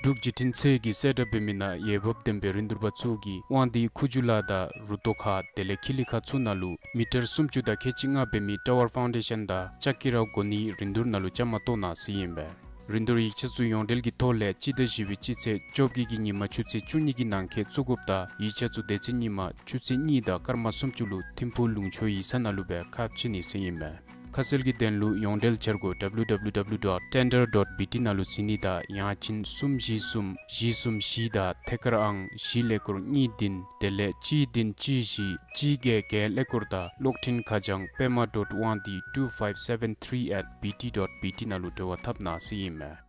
འབྲུག་བརྒྱུད་འཕྲིན་ཚད་ཀྱིས་གསལ་བསྒྲགས་འབད་མི་ནང་འོས་འབབ་ལྡན་པའི་རིན་བསྡུར་པ་ཚུ་གིས་དབང་འདུས་ཁུ་བྱུག་ལ་དང་རུ་ཏོ་ཁ་དེ་ལས་ཁི་ལི་ཁ་ཚུ་ནང་ལུ་མི་ཊར་སུམ་ཅུ་དང་ཁལ་གཅིག་ལྔ་འབད་མི་ཊ་ཝར་ཕའུན་ཌེ་ཤཱན་དང་ལྕགས་ཀྱི་ར་གོ་ནིའི་རིན་བསྡུར་ནང་ལུ་བཅའ་མར་གཏོགས་གནང་ཟེར་ཨིན་པས། རིན་བསྡུར་ཡིག་ཆ་ཚུ་ཡོངས་འབྲེལ་གྱི་ཐོག་ལས་སྤྱི་ཟླ་བཞི་པའི་སྤྱི་ཚེས་བཅོ་བརྒྱད་ཀྱི་ཉིན་མ་ཆུ་ཚོད་བཅུ་གཉིས་ཀྱི་ནང་འཁོད་བཙུགས་དགོཔ་དང་ཡིག་ཆ་ཚུ་དེ་ཚེ་ཉིན་མ་ཆུ་ཚོད་གཉིས་དང་སྐར་མ་སུམ་ཅུ་ལུ་ཐིམ་ཕུག་ལུང་ཕྱོགས་ཡིག་ཚང་ནང་ལུ་སྦེ་ཁ་ཕྱེ་ནི་ཟེར་ཨིན་མས། ཁ་གསལ་གྱི་དོན་ལུ་ཡོངས་འབྲེལ་འཆར་སྒོ་ཌབ་ལུ་ཌབ་ལུ་ཌབ་ལུ་ཌོཊ་ཊེན་ཌར་ཌོཊ་བི་ཊི་ནང་ལུ་གཟིགས་ནི་དང་ཡང་ཅིན་གསུམ་བཞི་གསུམ་བཞི་གསུམ་བཞི་དང་ཐད་ཀར་ཨང་བཞི་ཀླད་ཀོར་གཉིས་བདུན་དེ་ལས་གཅིག་བདུན་གཅིག་བཞི་གཅིག་བརྒྱད་བརྒྱད་ཀླད་ཀོར་དང་གློག་འཕྲིན་ཁ་བྱང་པདྨ་dot one D two five seven three at B T dot B T ནང་ལུ་འབྲེལ་བ་འཐབ་གནང་ཟེར་ཨིན་མས།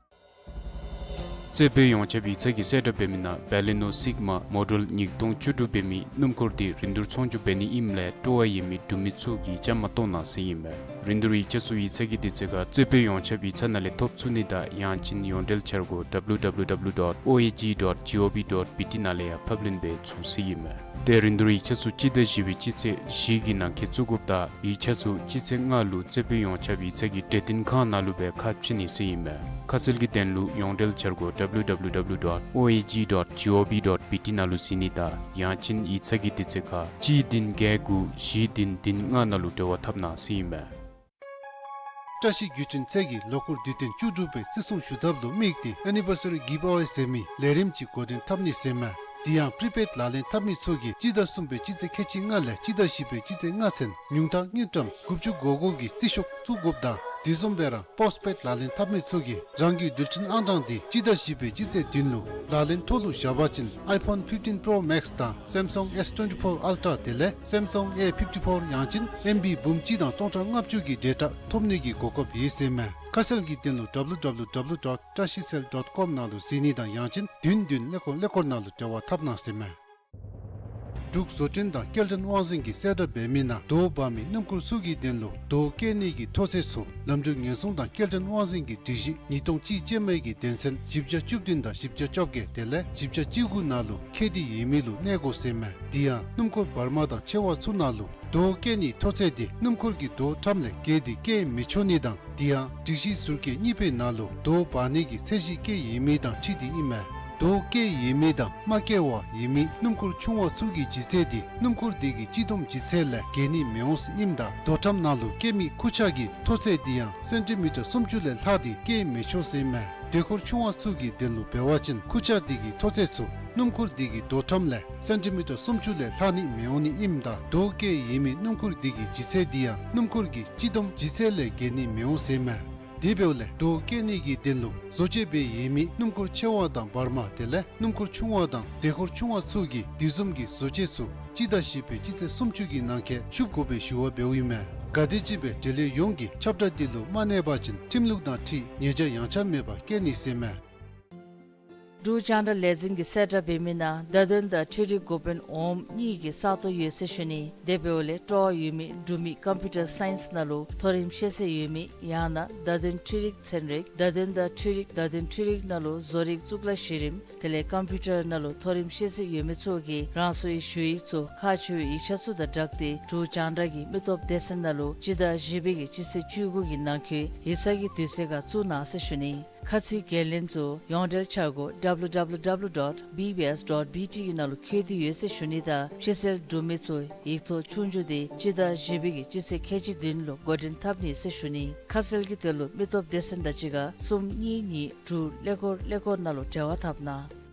རྩེ་དཔོན་ཡོངས་ཁྱབ་ཡིག་ཚང་གིས་གསལ་བསྒྲགས་འབད་མི་ནང་བེ་ལི་ནོ་སིག་མ་མོ་ཌེལ་ཉིས་སྟོང་བཅུ་དྲུག་འབད་མི་སྣུམ་འཁོར་འདི་རིན་བསྡུར་ཚོང་བསྒྱུར་འབད་ནི་ཨིནམ་ལས་སྤྲོ་བ་ཡོད་མི་འབྲུག་མི་ཚུ་གིས་བཅའ་མར་གཏོགས་གནང་ཟེར་ཨིན་མས། རིན་བསྡུར་ཡིག་ཆ་ཚུ་ཡིག་ཚང་གི་དུས་ཚོད་ཁར་རྩེ་དཔོན་ཡོངས་ཁྱབ་ཡིག་ཚང་ནང་ལས་ཐོབ་ཚུགས་ནི་དང་ཡང་ཅིན་ཡོངས་འབྲེལ་འཆར་སྒོ་ཌབ་ལུ་ཌབ་ལུ་ཌབ་ལུ་ཌོཊ་ཨོ་ཨེ་ཇི་ཌོཊ་ཇི་ཨོ་བི་ཌོཊ་བི་ཊི་ནང་ལས་ཡང་ཕབ་ལེན་འབད་ཚུགས་ཟེར་ཨིན་མས། ཏེ་རིན་བསྡུར་ཡིག་ཆ་ཚུ་སྤྱི་ཟླ་བཞི་པའི་སྤྱི་ཚེས་བཞི་གི་ནང་འཁོད་བཙུགས་དགོཔ་དང་ཡིག་ཆ་ཚུ་སྤྱི་ཚེས་ལྔ་ལུ་རྩེ་དཔོན་ཡོངས་ཁྱབ་ཡིག་ཚང་གི་གྲོས་བསྟུན་ཁང་ནང་ལུ་སྦེ་ཁ་ཕྱེ་ནི་ཟེར་ཨིན་མས། ཁ་གསལ་གྱི་དོན་ལུ་ཡོངས་འབྲེལ་འཆར་སྒོ་ཌབ་ལུ་ཌབ་ལུ་ཌབ་ལུ་ཌོཊ་ཨོ་ཨེ་ཇི་ཌོཊ་ཇི་ཨོ་བི་ཌོཊ་བི་ཊི་ནང་ལུ་གཟིགས་ནི་དང་ཡང་ཅིན་ཡིག་ཚང་གི་དུས་ཚོད་ཁར་གཅིག་བདུན་བརྒྱད་དགུ་བཞི་བདུན་བདུན་ལྔ་ནང་ལུ་འབྲེལ་བ་འཐབ་གནང་ཟེར་ཨིན་མས། བཀྲ་ཤིས་བརྒྱུད་འཕྲིན་ཚད་ཀྱིས་ལོ་འཁོར་དུས་སྟོན་བཅུ་དྲུག་པའི་བརྩི་སྲུང་ཞུ་ཐབས་ལུ་དམིགས་ཏེ་ཨེ་ནི་བར་སི་རི་གིབ་ཨ་ཝེ་ཟེར་མི་ལས་རིམ་ཅིག་འགོ་འདྲེན་འཐབ་ནི་ཟེར་མས། དེ་ཡང་པི་རི་པེཌ་ལག་ལེན་འཐབ་མི་ཚུ་གིས་སྤྱི་ཟླ་གསུམ་པའི་སྤྱི་ཚེས་ཁལ་གཅིག་ལྔ་ལས་སྤྱི་ཟླ་བཞི་པའི་སྤྱི་ཚེས་ལྔ་ཚུན་ཉུང་མཐའ་དངུལ་ཀྲམ་དགུ་བཅུ་གོ་དགུ་གི་རྩིས་ཤོག་བཙུགས་དགོཔ་དང་དེ་བཟུམ་སྦེ་ར་པོསཊ་པེཌ་ལག་ལེན་འཐབ་མི་ཚུ་གིས་རང་གི་རྡུལ་ཕྲན་ཨང་གྲངས་འདི་སྤྱི་ཟླ་བཞི་པའི་སྤྱི་ཚེས་བདུན་ལུ་ལག་ལེན་ཐོག་ལུ་བཞག་པ་ཅིན་ཨའི་ཕོན་ཕིབ་ཊིན་པྲོ་མེགསི་དང་སེམ་སང་ཨེསི་ཊུ་ཝེན་ཊི་ཕོར་ཨལ་ཊ་དེ་ལས་སེམ་སང་ཨེ་ཕིབ་ཊི་ཕོར་ཡང་ཅིན་ཨེམ་བི་འབུམ་གཅིག་དང་སྟོང་ཕྲག་ལྔ་བཅུ་གི་ཌེ་ཊ་ཐོབ་ནི་གི་གོ་སྐབས་ཡོད་ཟེར་མས། ཁ་གསལ་གྱི་དོན་ལུ་ཌབ་ལུ་ཌབ་ལུ་ཌབ་ལུ་ཌོཊ་བཀྲ་ཤིས་སེལ་ཌོཊ་ཀོམ་ནང་ལུ་གཟིགས་ནི་དང་ཡང་ཅིན་བདུན་བདུན་ཀླད་ཀོར་ཀླད་ཀོར་ནང་ལུ་འབྲེལ་བ་འཐབ་གནང་ཟེར་མས། འབྲུག་བཟོ་སྐྲུན་དང་སྐྱེལ་འདྲེན་དབང་འཛིན་གྱིས་གསལ་བསྒྲགས་འབད་མི་ནང་རྡོ་འབག་མི་སྣུམ་འཁོར་ཚུ་གི་དོན་ལུ་རྡོ་བཀལ་ནི་གི་མཐོ་ཚད་ཚུ་ལམ་འགྲུལ་ཉེན་སྲུང་དང་སྐྱེལ་འདྲེན་དབང་འཛིན་གྱི་སྒྲིག་གཞི་ཉིས་སྟོང་གཅིག་ཅན་མའི་གི་དོན་ཚན་བཞི་བརྒྱ་བཅུ་བདུན་དང་བཞི་བརྒྱ་བཅོ་བརྒྱད་དེ་ལས་བཞི་བརྒྱ་བཅུ་དགུ་ནང་ལུ་འཁེལ་ཏེ་ཡོད་མི་ལུ་གནས་དགོ་ཟེར་མས། དེ་ཡང་སྣུམ་འཁོར་བར་མ་དང་ཆེ་བ་ཚུ་ནང་ལུ་རྡོ་བཀལ་ནི་མཐོ་ཚད་འདི་སྣུམ་འཁོར་གྱི་རྡོ་ཁྲམ་ལས་བརྒལ་ཏེ་བཀལ་མི་ཆོག་ནི་དང་དེ་ཡང་སྒྲིག་གཞི་ཟུར་བཀོད་གཉིས་པའི་ནང་ལུ་རྡོ་འབག་ནི་གི་ཚད་གཞི་བཀལ་ཡོད་མི་དང་འཁྲིལ་ཏེ་ཨིན་མས། རྡོ་བཀལ་ཡོད་མི་དང་མ་བཀལ་བར་ཡོད་མི་སྣུམ་འཁོར་ཆུང་བ་ཚུ་གི་ལྗིད་ཚད་འདི་སྣུམ་འཁོར་དེ་གི་སྤྱི་བསྡོམས་ལྗིད་ཚད་ལས་བརྒལ་ནི་མི་འོང་ཟེར་ཨིནམ་ད་རྡོ་ཁྲམ་ནང་ལུ་བཀལ་མི་ཁུར་ཆ་གི་མཐོ་ཚད་འདི་ཡང་སེན་ཊི་མི་ཊར་སུམ་ཅུ་ལས་ལྷག་སྟེ་བཀལ་མི་ཆོག་ཟེར་ཨིན་མས། སྡེ་འཁོར་ཆུང་བ་ཚུ་གི་དོན་ལུ་འབད་བ་ཅིན་ཁུར་ཆ་དེ་གི་མཐོ་ཚད་ཚུ་སྣུམ་འཁོར་དེ་གི་དོ་ཁྲམ་ལས་སེན་ཊི་མི་ཊར་སུམ་ཅུ་ལས་ལྷག་ནི་མི་འོང་ནི་ཨིནམ་ད་རྡོ་བཀལ་ཡོད་མི་སྣུམ་འཁོར་དེ་གི་ལྗིད་ཚད་དེ་ཡང་སྣུམ་འཁོར་གྱི་སྤྱི་བསྡོམས་ལྗིད་ཚད་ལས་བརྒལ་ནི་མི་འོང་ཟེར་མས། དེ་འབདཝ་ལས་རྡོ་བཀལ་ནི་གི་དོན་ལུ་བཟོ་བཅོས་འབད་ཡོད་མི་སྣུམ་འཁོར་ཆེ་བ་དང་བར་མ་དེ་ལས་སྣུམ་འཁོར་ཆུང་བ་དང་སྡེ་འཁོར་ཆུང་བ་ཚུ་གིས་དེ་བཟུམ་གྱི་བཟོ་བཅོས་ཚུ་སྤྱི་ཟླ་བཞི་པའི་སྤྱི་ཚེས་སུམ་ཅུ་གི་ནང་འཁོད་ཤུགས་དགོ་པའི་ཞུ་བ་འབདཝ་ཨིན་མས། ག་དེམ་ཅིག་སྦེ་འབྲེལ་ཡོད་ཡོངས་ཀྱིས་ཁྱབ་བསྒྲགས་དེ་ལུ་མ་གནས་པ་ཅིན་ཁྲིམས་ལུགས་དང་འཁྲིལ་ཉེས་བྱ་ཡངས་ཆག་མེད་པར་བཀལ་ནི་ཟེར་མས། འབྲུག་རྒྱང་བསྒྲགས་ལས་འཛིན་གྱིས་གསལ་བསྒྲགས་འབད་མི་ནང་བརྡ་དོན་དང་འཕྲུལ་རིག་འགོ་དཔོན་འོགམ་གཉིས་ཀྱི་ས་སྟོང་ཡོད་ཟེར་ཞུ་ནི། དེ་འབདཝ་ལས་སྤྲོ་བ་ཡོད་མི་འབྲུག་མི་ཀམ་པིའུ་ཊར་སའིནསི་ནང་ལུ་མཐོ་རིམ་ཤེས་ཚད་ཡོད་མི་ཡང་ན་བརྡ་དོན་འཕྲུལ་རིག་ཚན་རིག་བརྡ་དོན་དང་འཕྲུལ་རིག་བརྡ་དོན་འཕྲུལ་རིག་ནང་ལུ་བཟོ་རིག་གཙུག་ལག་གཞི་རིམ་དེ་ལས་ཀམ་པིའུ་ཊར་ནང་ལུ་མཐོ་རིམ་ཤེས་ཚད་ཡོད་མི་ཚུ་གིས་རང་སོའི་ཞུ་ཡིག་ཚུ་ཁག་ཆེ་བའི་ཡིག་ཆ་ཚུ་དང་སྦྲགས་ཏེ་འབྲུག་རྒྱང་བསྒྲགས་ཀྱི་མི་སྟོབས་སྡེ་ཚན་ནང་ལུ་སྤྱི་ཟླ་བཞི་པའི་གི་སྤྱི་ཚེས་བཅུ་དགུ་གི་ནང་འཁོད་ཡིག་ཚང་གི་དུས་ཚོད་ཁར་བཙུགས་གནང་ཟེར་ཞུ་ནི། ཁ་ཚིག་འགན་ལེན་ཚུ་ཡོངས་འབྲེལ་འཆར་སྒོ་W W W dot B B S dot B T གི་ནང་ལུ་འཁོད་དེ་ཡོད་ཟེར་ཞུ་ནི་དང་ཕྱི་སེལ་གྲུབ་མི་ཚུ་ཡིག་ཐོག་ཆོས་རྒྱུགས་དེ་སྤྱི་ཟླ་བཞི་པའི་གི་སྤྱི་ཚེས་ཁལ་གཅིག་བདུན་ལུ་འགོ་འདྲེན་འཐབ་ནི་ཟེར་ཞུ་ནི། ཁ་གསལ་གྱི་དོན་ལུ་མི་སྟོབས་སྡེ་ཚན་དང་གཅིག་ཁར་གསུམ་གཉིས་གཉིས་དྲུག་ཀླད་ཀོར་ཀླད་ཀོར་ནང་ལུ་འབྲེལ་བ་འཐབ་གནང་།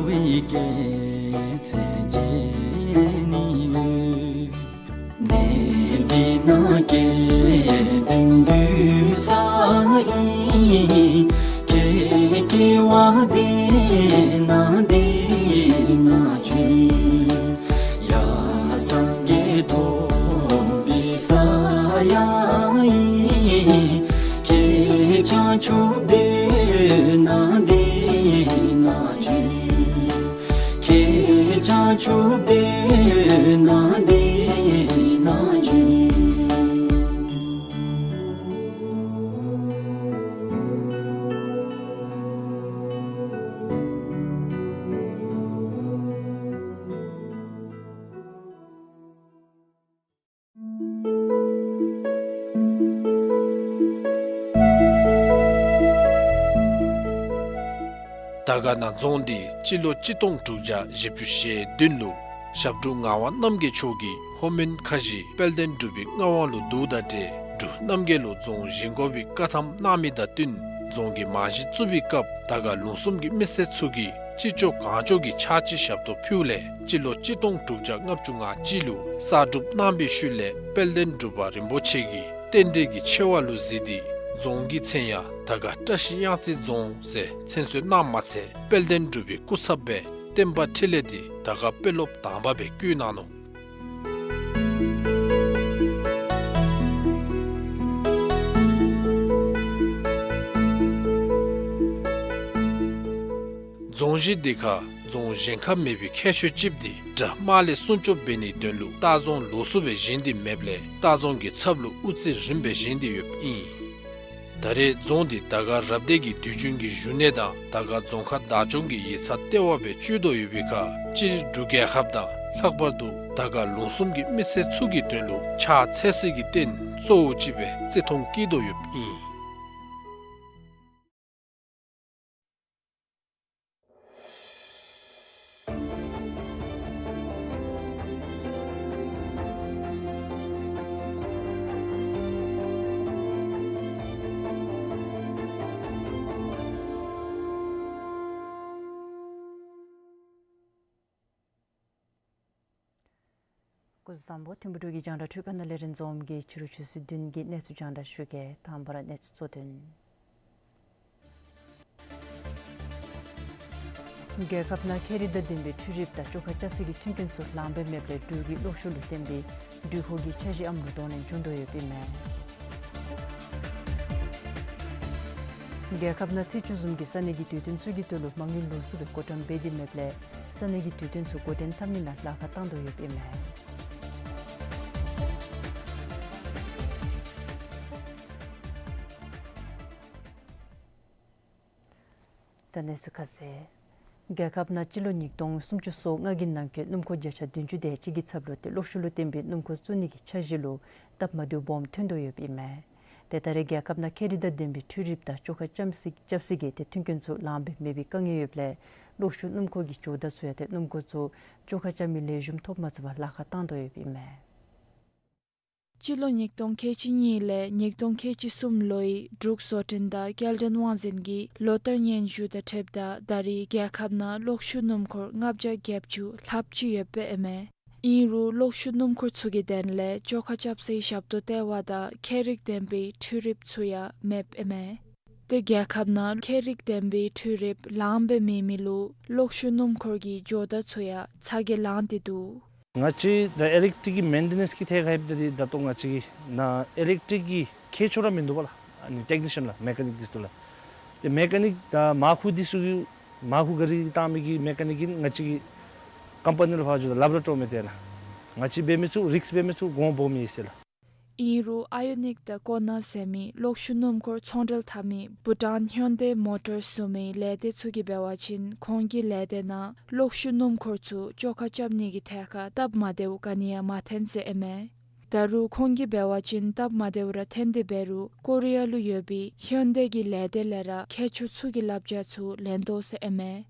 བའི་སྐྱེད་ཚལ་བརྗིད་ནི་ཡོད། གནས་འདི་ན་སྐལ་ལྡན་འདུས་ས་ཨིན། སྐྱེ་སྐྱེ་བ་འདི་ན་འདི་ན་བྱོན། ཡ་སངས་རྒྱས་ཐོབ་པའི་ས་ཡང་ཨིན། ཁྱེད་བྱང་ཆུབ་སྡོད་ན་འདི་ན་བྱོན། ཁྱེད་བྱང་ཆུབ་སྡོད་ན་འདི་ན་བྱོན། དར་དཀར་ན་རྫོང་འདི་སྤྱི་ལོ་གཅིག་སྟོང་དྲུག་བརྒྱ་བཞི་བཅུ་ཞེ་བདུན་ལུ་ཞབས་དྲུང་ངག་དབང་རྣམ་རྒྱལ་མཆོག་གིས་ལྷོ་མོན་ཁ་བཞི་དཔལ་ལྡན་འབྲུག་པའི་མངའ་དབང་ལུ་བསྡུཝ་དང་འབྲེལ་འབྲུག་རྣམ་རྒྱལ་ལུ་རྫོང་བཞེངས་དགོ་པའི་བཀའ་ཐམ་གནང་མི་དང་བསྟུན་རྫོང་གི་རྨང་གཞི་བཙུགས་པའི་སྐབས་དར་དཀར་ལུང་གསུམ་གྱི་མི་སེར་ཚུ་གིས་ཅི་ལྕོགས་གང་ལྕོགས་ཀྱི་ཕྱག་ཕྱི་ཞབས་ཏོག་ཕུལཝ་ལས་སྤྱི་ལོ་གཅིག་སྟོང་དྲུག་བརྒྱ་ལྔ་བཅུ་ང་གཅིག་ལུ་གསར་སྒྲུབ་གནང་བའི་ཤུལ་ལས་དཔལ་ལྡན་འབྲུག་པ་རིན་པོ་ཆེ་གིས་རྟེན་འབྲེལ་གྱི་ཆེ་བ་ལུ་གཟིགས་ཏེ་རྫོང་གི་མཚན་ཡང་དར་དཀར་བཀྲ་ཤིས་གཡང་རྩེ་རྫོང་ཟེར་མཚན་གསོལ་གནངམ་མ་ཚད་དཔལ་ལྡན་འབྲུག་པའི་སྐུ་ཚབ་སྦེ་བསྟན་པ་འཕྲིན་ལས་འདི་དར་དཀར་དཔོན་སློབ་དང་པ་སྦེ་བསྐོ་གནང་ནུག། རྫོང་གཞི་འདི་ཁར་རྫོང་གཞན་ཁར་མེད་པའི་ཁྱད་ཆོས་ཅིག་འདི་དགྲ་དམག་ལས་སྲུང་སྐྱོབ་འབད་ནིའི་དོན་ལུ་ལྟ་རྫོང་ལོགས་སུ་སྦེ་བཞེངས་ཏེ་མེདཔ་ལས་ལྟ་རྫོང་གི་ཚབ་ལུ་དབུ་རྩེ་རིམ་སྦེ་བཞེངས་ཏེ་ཡོདཔ་ཨིན། ད་རེས་རྫོང་འདི་དར་དཀར་རབ་སྡེ་གི་དུས་རྒྱུན་གྱི་བཞུགས་གནས་དང་དར་དཀར་རྫོང་ཁག་བདག་སྐྱོང་གི་ཡིག་ཚང་ལྟེ་བ་སྦེ་སྤྱོད་དོ་ཡོད་པའི་ཁར་སྤྱིར་འབྲུག་རྒྱལ་ཁབ་དང་ལྷག་པར་དུ་དར་དཀར་ལུང་གསུམ་གྱི་མི་སེར་ཚུ་གི་དོན་ལུ་ཕྱག་འཚལ་སའི་རྟེན་གཙོ་བོ་ཅིག་སྦེ་བརྩི་མཐོང་བསྐྱེད་དོ་ཡོདཔ་ཨིན། སྐུ་གཟུགས་བཟང་པོ། ཐིམ་ཕུ་འབྲུག་གི་རྒྱང་བསྒྲགས་འཕྲུལ་ཁང་ནང་ལས་རིན་འཛོམས་ཀྱིས་ཕྱི་རུ་ཆུ་ཚོད་བདུན་གྱི་གནས་ཚུལ་རྒྱང་བསྒྲགས་ཞུ་གེ། དང་པ་ར་གནས་ཚུལ་གཙོ་དོན། རྒྱལ་ཁབ་ནང་ཁྱད་རིག་དང་ལྡན་པའི་འཕྲུལ་རིགཔ་དང་བཅོ་ཁ་རྐྱབ་སའི་མཐུན་རྐྱེན་ཚུ་ལངམ་སྦེ་མེདཔ་ལས་འབྲུག་གི་གློག་ཤུགས་ལུ་བརྟེན་པའི་འགྲུལ་འཁོར་གྱི་འཆར་གཞི་ཨམ་ལུ་གདོང་ལེན་འབྱུང་དོ་ཡོདཔ་ཨིན་མས། རྒྱལ་ཁབ་ནང་ཚེས་བཅུ་བཟུམ་གྱི་ས་གནས་ཀྱི་དུས་སྟོན་ཚུ་གི་དོན་ལུ་མ་དངུལ་ལོགས་སུ་སྦེ་བཀོད་ཁྲམ་འབད་དེ་མེདཔ་ལས་ས་གནས་ཀྱི་དུས་སྟོན་ཚུ་འགོ་འདྲེན་འཐབ་ནི་ནང་ལཱ་ཁག་བཏང་དོ་ཡོདཔ་ཨིན་མས། ད་གནས་ཚུལ་ཁ་གསལ། རྒྱལ་ཁབ་ནང་སྤྱི་ལོ་ཉིས་སྟོང་སུམ་ཅུ་སོ་ལྔ་གི་ནང་འཁོད་སྣུམ་འཁོར་བརྒྱ་ཆ་བདུན་ཅུ་དེ་ཅིག་གི་ཚབ་ལུ་ཏེ་གློག་ཤུགས་ལུ་བརྟེན་པའི་སྣུམ་འཁོར་བཙུགས་ནི་གི་འཆར་གཞི་ལུ་སྟབས་མ་བདེཝ་སྦོམ་ཐོན་དོ་ཡོདཔ་ཨིན་མས། ཏེ་ད་རེས་རྒྱལ་ཁབ་ནང་ཁྱད་རིག་དང་ལྡན་པའི་འཕྲུལ་རིགཔ་དང་བཅོ་ཁ་རྐྱབ་སའི་རྐྱབ་སའི་ཏེ་མཐུན་རྐྱེན་ཚུ་ལངམ་སྦེ་མེད་པའི་དཀའ་ངལ་ཡོདཔ་ལས་གློག་ཤུགས་སྣུམ་འཁོར་གྱི་ཇོ་བདག་ཚུ་ཡང་ཏེ་སྣུམ་འཁོར་ཚུ་བཅོ་ཁ་རྐྱབ་མི་ལེགས་ཤོམ་ཐོབ་མ་ཚུགས་པར་ལཱ་ཁག་བཏང་དོ་ཡོདཔ་ཨིན་མས། སྤྱི་ལོ་ཉིས་སྟོང་ཁལ་གཅིག་གཉིས་ལས་ཉིས་སྟོང་ཁལ་གཅིག་གསུམ་ལོའི་འབྲུག་བཟོ་སྐྲུན་དང་སྐྱེལ་འདྲེན་དབང་འཛིན་གྱིས་ལོ་ལྟར་སྙན་ཞུ་དང་འཁྲིལཝ་ད་ད་རེས་རྒྱལ་ཁབ་ནང་གློག་ཤུགས་སྣུམ་འཁོར་ལྔ་བརྒྱ་བརྒྱད་ཅུ་ལྷགཔ་ཅིག་ཡོདཔ་ཨིན་མས། ཨིན་རུང་གློག་ཤུགས་སྣུམ་འཁོར་ཚུ་གི་དོན་ལས་བཅོ་ཁ་རྐྱབ་སའི་ཞབས་ཏོག་ལྟེ་བ་དང་ཁྱད་རིག་ལྡན་པའི་འཕྲུལ་རིགཔ་ཚུ་ཡང་མེདཔ་ཨིན་མས། ཏེ་རྒྱལ་ཁབ་ནང་ཁྱད་རིག་ལྡན་པའི་འཕྲུལ་རིགཔ་ལངམ་སྦེ་མེད་མི་ལུ་གློག་ཤུགས་སྣུམ་འཁོར་གྱི་ཇོ་བདག་ཚུ་ཡང་ཚ་གྱང་ལང་སྟེ་འདུག། ང་བཅས་ད་ཨི་ལེག་ཊིག་གི་མེན་ཊེ་ནེནསི་གི་ཐད་ཁར་འབདཝ་ད་འདི་ད་ལྟོ་ང་བཅས་ནཱ་ཨི་ལེག་ཊིག་གི་མཁས་མཆོག་ར་མིན་འདུག་པ་ལགས། ཨ་ནི་ཊེག་ནི་ཤཱན་ལགས། མེ་ཀ་ནིཀ་འདི་ཚུ་ལགས། ཏེ་མེ་ཀ་ནིཀ་དང་མར་ཁུ་འདི་ཚུ་གི་མར་ཁུ་ག་རི་བཏང་མི་གི་མེ་ཀ་ནིཀ་གི་ང་བཅས་ཀྱི་ཀམ་པ་ནི་ལུ་ཕར་འགྱོཝ་ད་ལེབ་ར་ཊོ་མེད་ཏེ་ལགས། ང་བཅས་འབད་མི་ཚུ་རིསཀ་འབད་མི་ཚུ་གོང་འབོ་མི་ཨིན་ཟེར་ལགས། ཨིན་རུང་ཨའི་ཡོ་ནིཀ་དང་ཀོ་ནཱས་ཟེར་མི་གློག་ཤུགས་སྣུམ་འཁོར་ཚོང་འབྲེལ་འཐབ་མི་བྷུ་ཊཱན་ཧྱོན་ཏེ་མོ་ཊརསི་ཟེར་མི་ལས་སྡེ་ཚུ་གིས་འབད་བ་ཅིན་ཁོང་གི་ལས་སྡེ་ནང་གློག་ཤུགས་སྣུམ་འཁོར་ཚུ་བཅོ་ཁ་རྐྱབ་ནི་གི་ཐད་ཁར་སྟབས་མ་བདེཝ་ག་ནི་ཡང་མ་ཐོན་ཟེར་ཨིན་མས། ད་རུང་ཁོང་གིས་འབད་བ་ཅིན་སྟབས་མ་བདེཝ་ར་ཐོན་ཏེ་འབད་རུང་ཀོ་རི་ཡ་ལུ་ཡོད་པའི་ཧྱོན་ཏེ་གི་ལས་སྡེ་ལས་ར་མཁས་མཆོག་ཚུ་གི་བསླབ་བྱ་ཚུ་ལེན་དོ་ཟེར་ཨིན་མས།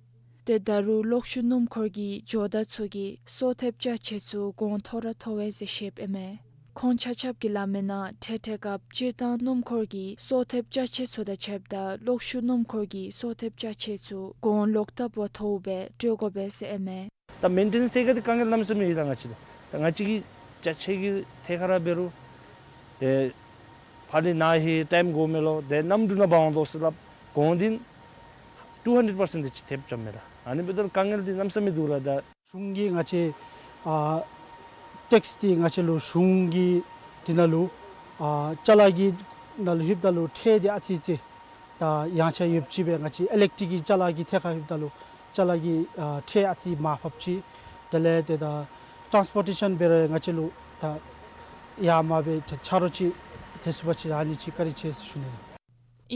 ཏེ་ད་རུང་གློག་ཤུགས་སྣུམ་འཁོར་གྱི་ཇོ་བདག་ཚུ་གིས་སོར་ཐེབས་ཅ་ཆས་ཚུ་གོང་མཐོ་ར་མཐོ་བས་ཟེར་བཤདཔ་ཨིན་མས། ཁོང་ཆ་ཁྱབ་ཀྱིས་སླབ་མིའི་ནང་འཕྲལ་འཕྲལ་སྐབས་སྤྱིར་བཏང་སྣུམ་འཁོར་གྱི་སོ་ཐེབས་ཅ་ཆས་ཚུ་དང་ཕྱདཔ་ད་གློག་ཤུགས་སྣུམ་འཁོར་གྱི་སོ་ཐེབས་ཅ་ཆས་ཚུ་གོང་ལོག་ལྟབ་བ་མཐོཝ་སྦེ་སྤྲོད་དགོ་པས་ཟེར་ཨིན་མས། ད་མེན་ཊེ་ནེནསི་ཐད་ཁར་འདི་དཀའ་ངལ་གནམ་མེད་ས་མེད་ཡོད། ད་ང་བཅས་ད་ང་བཅས་ཀྱི་ཅ་ཆས་ཀྱི་ཐད་ཁར་ར་འབད་རུང་ཏེ་ཕར་ལས་ནཱ་ལྷོད་ཊའིམ་འགོར་མས་ལོ། ཏེ་གནམ་གྲུ་ནང་འབག་འོང་དོ་ཟེར་སླབ་གོང་འདི་ཊུ་ཧན་ཌེཌ་པར་སེནཊ་དེ་ཅིག་ཐེབས་རྐྱབ་མས་ལགས། ཨ་ནི་འབདཝ་ད་དཀའ་ངལ་འདི་གནམ་མེད་ས་མེད་འདུག་ལགས། ད་གཞུང་གིས་ང་བཅས་ཨ་ཊེགསི་འདི་ང་བཅས་ལུ་གཞུང་གི་འདི་ནང་ལུ་ཨ་ཅ་ལ་གི་ནང་ལུ་ལྷོདཔ་ད་ལུ་ཁྲལ་འདི་ཨ་ཙི་ཙི་ད་ཡངས་ཆག་ཡོདཔ་ཅིག་སྦེ་ང་བཅས་ཨི་ལེག་ཊིག་གི་ཅ་ལ་གི་ཐད་ཁར་ལྷོདཔ་ད་ལུ་ཅ་ལ་གི་ཨ་ཁྲལ་ཨ་ཙི་མར་ཕབ་ཅིག། དེ་ལས་ཏེ་ད་ཊཱནསི་པོར་ཊེ་ཤཱན་འབད་རུང་ང་བཅས་ལུ་ད་ཡར་མར་སྦེ་ཆ་ཆ་རོགས་ཅིག་མཛད་ཚུགས་པ་ཅིན་ཨ་ནི་ཅིག་བཀའ་དྲིན་ཆེ་ཟེར་ཞུ་ནི་ལགས།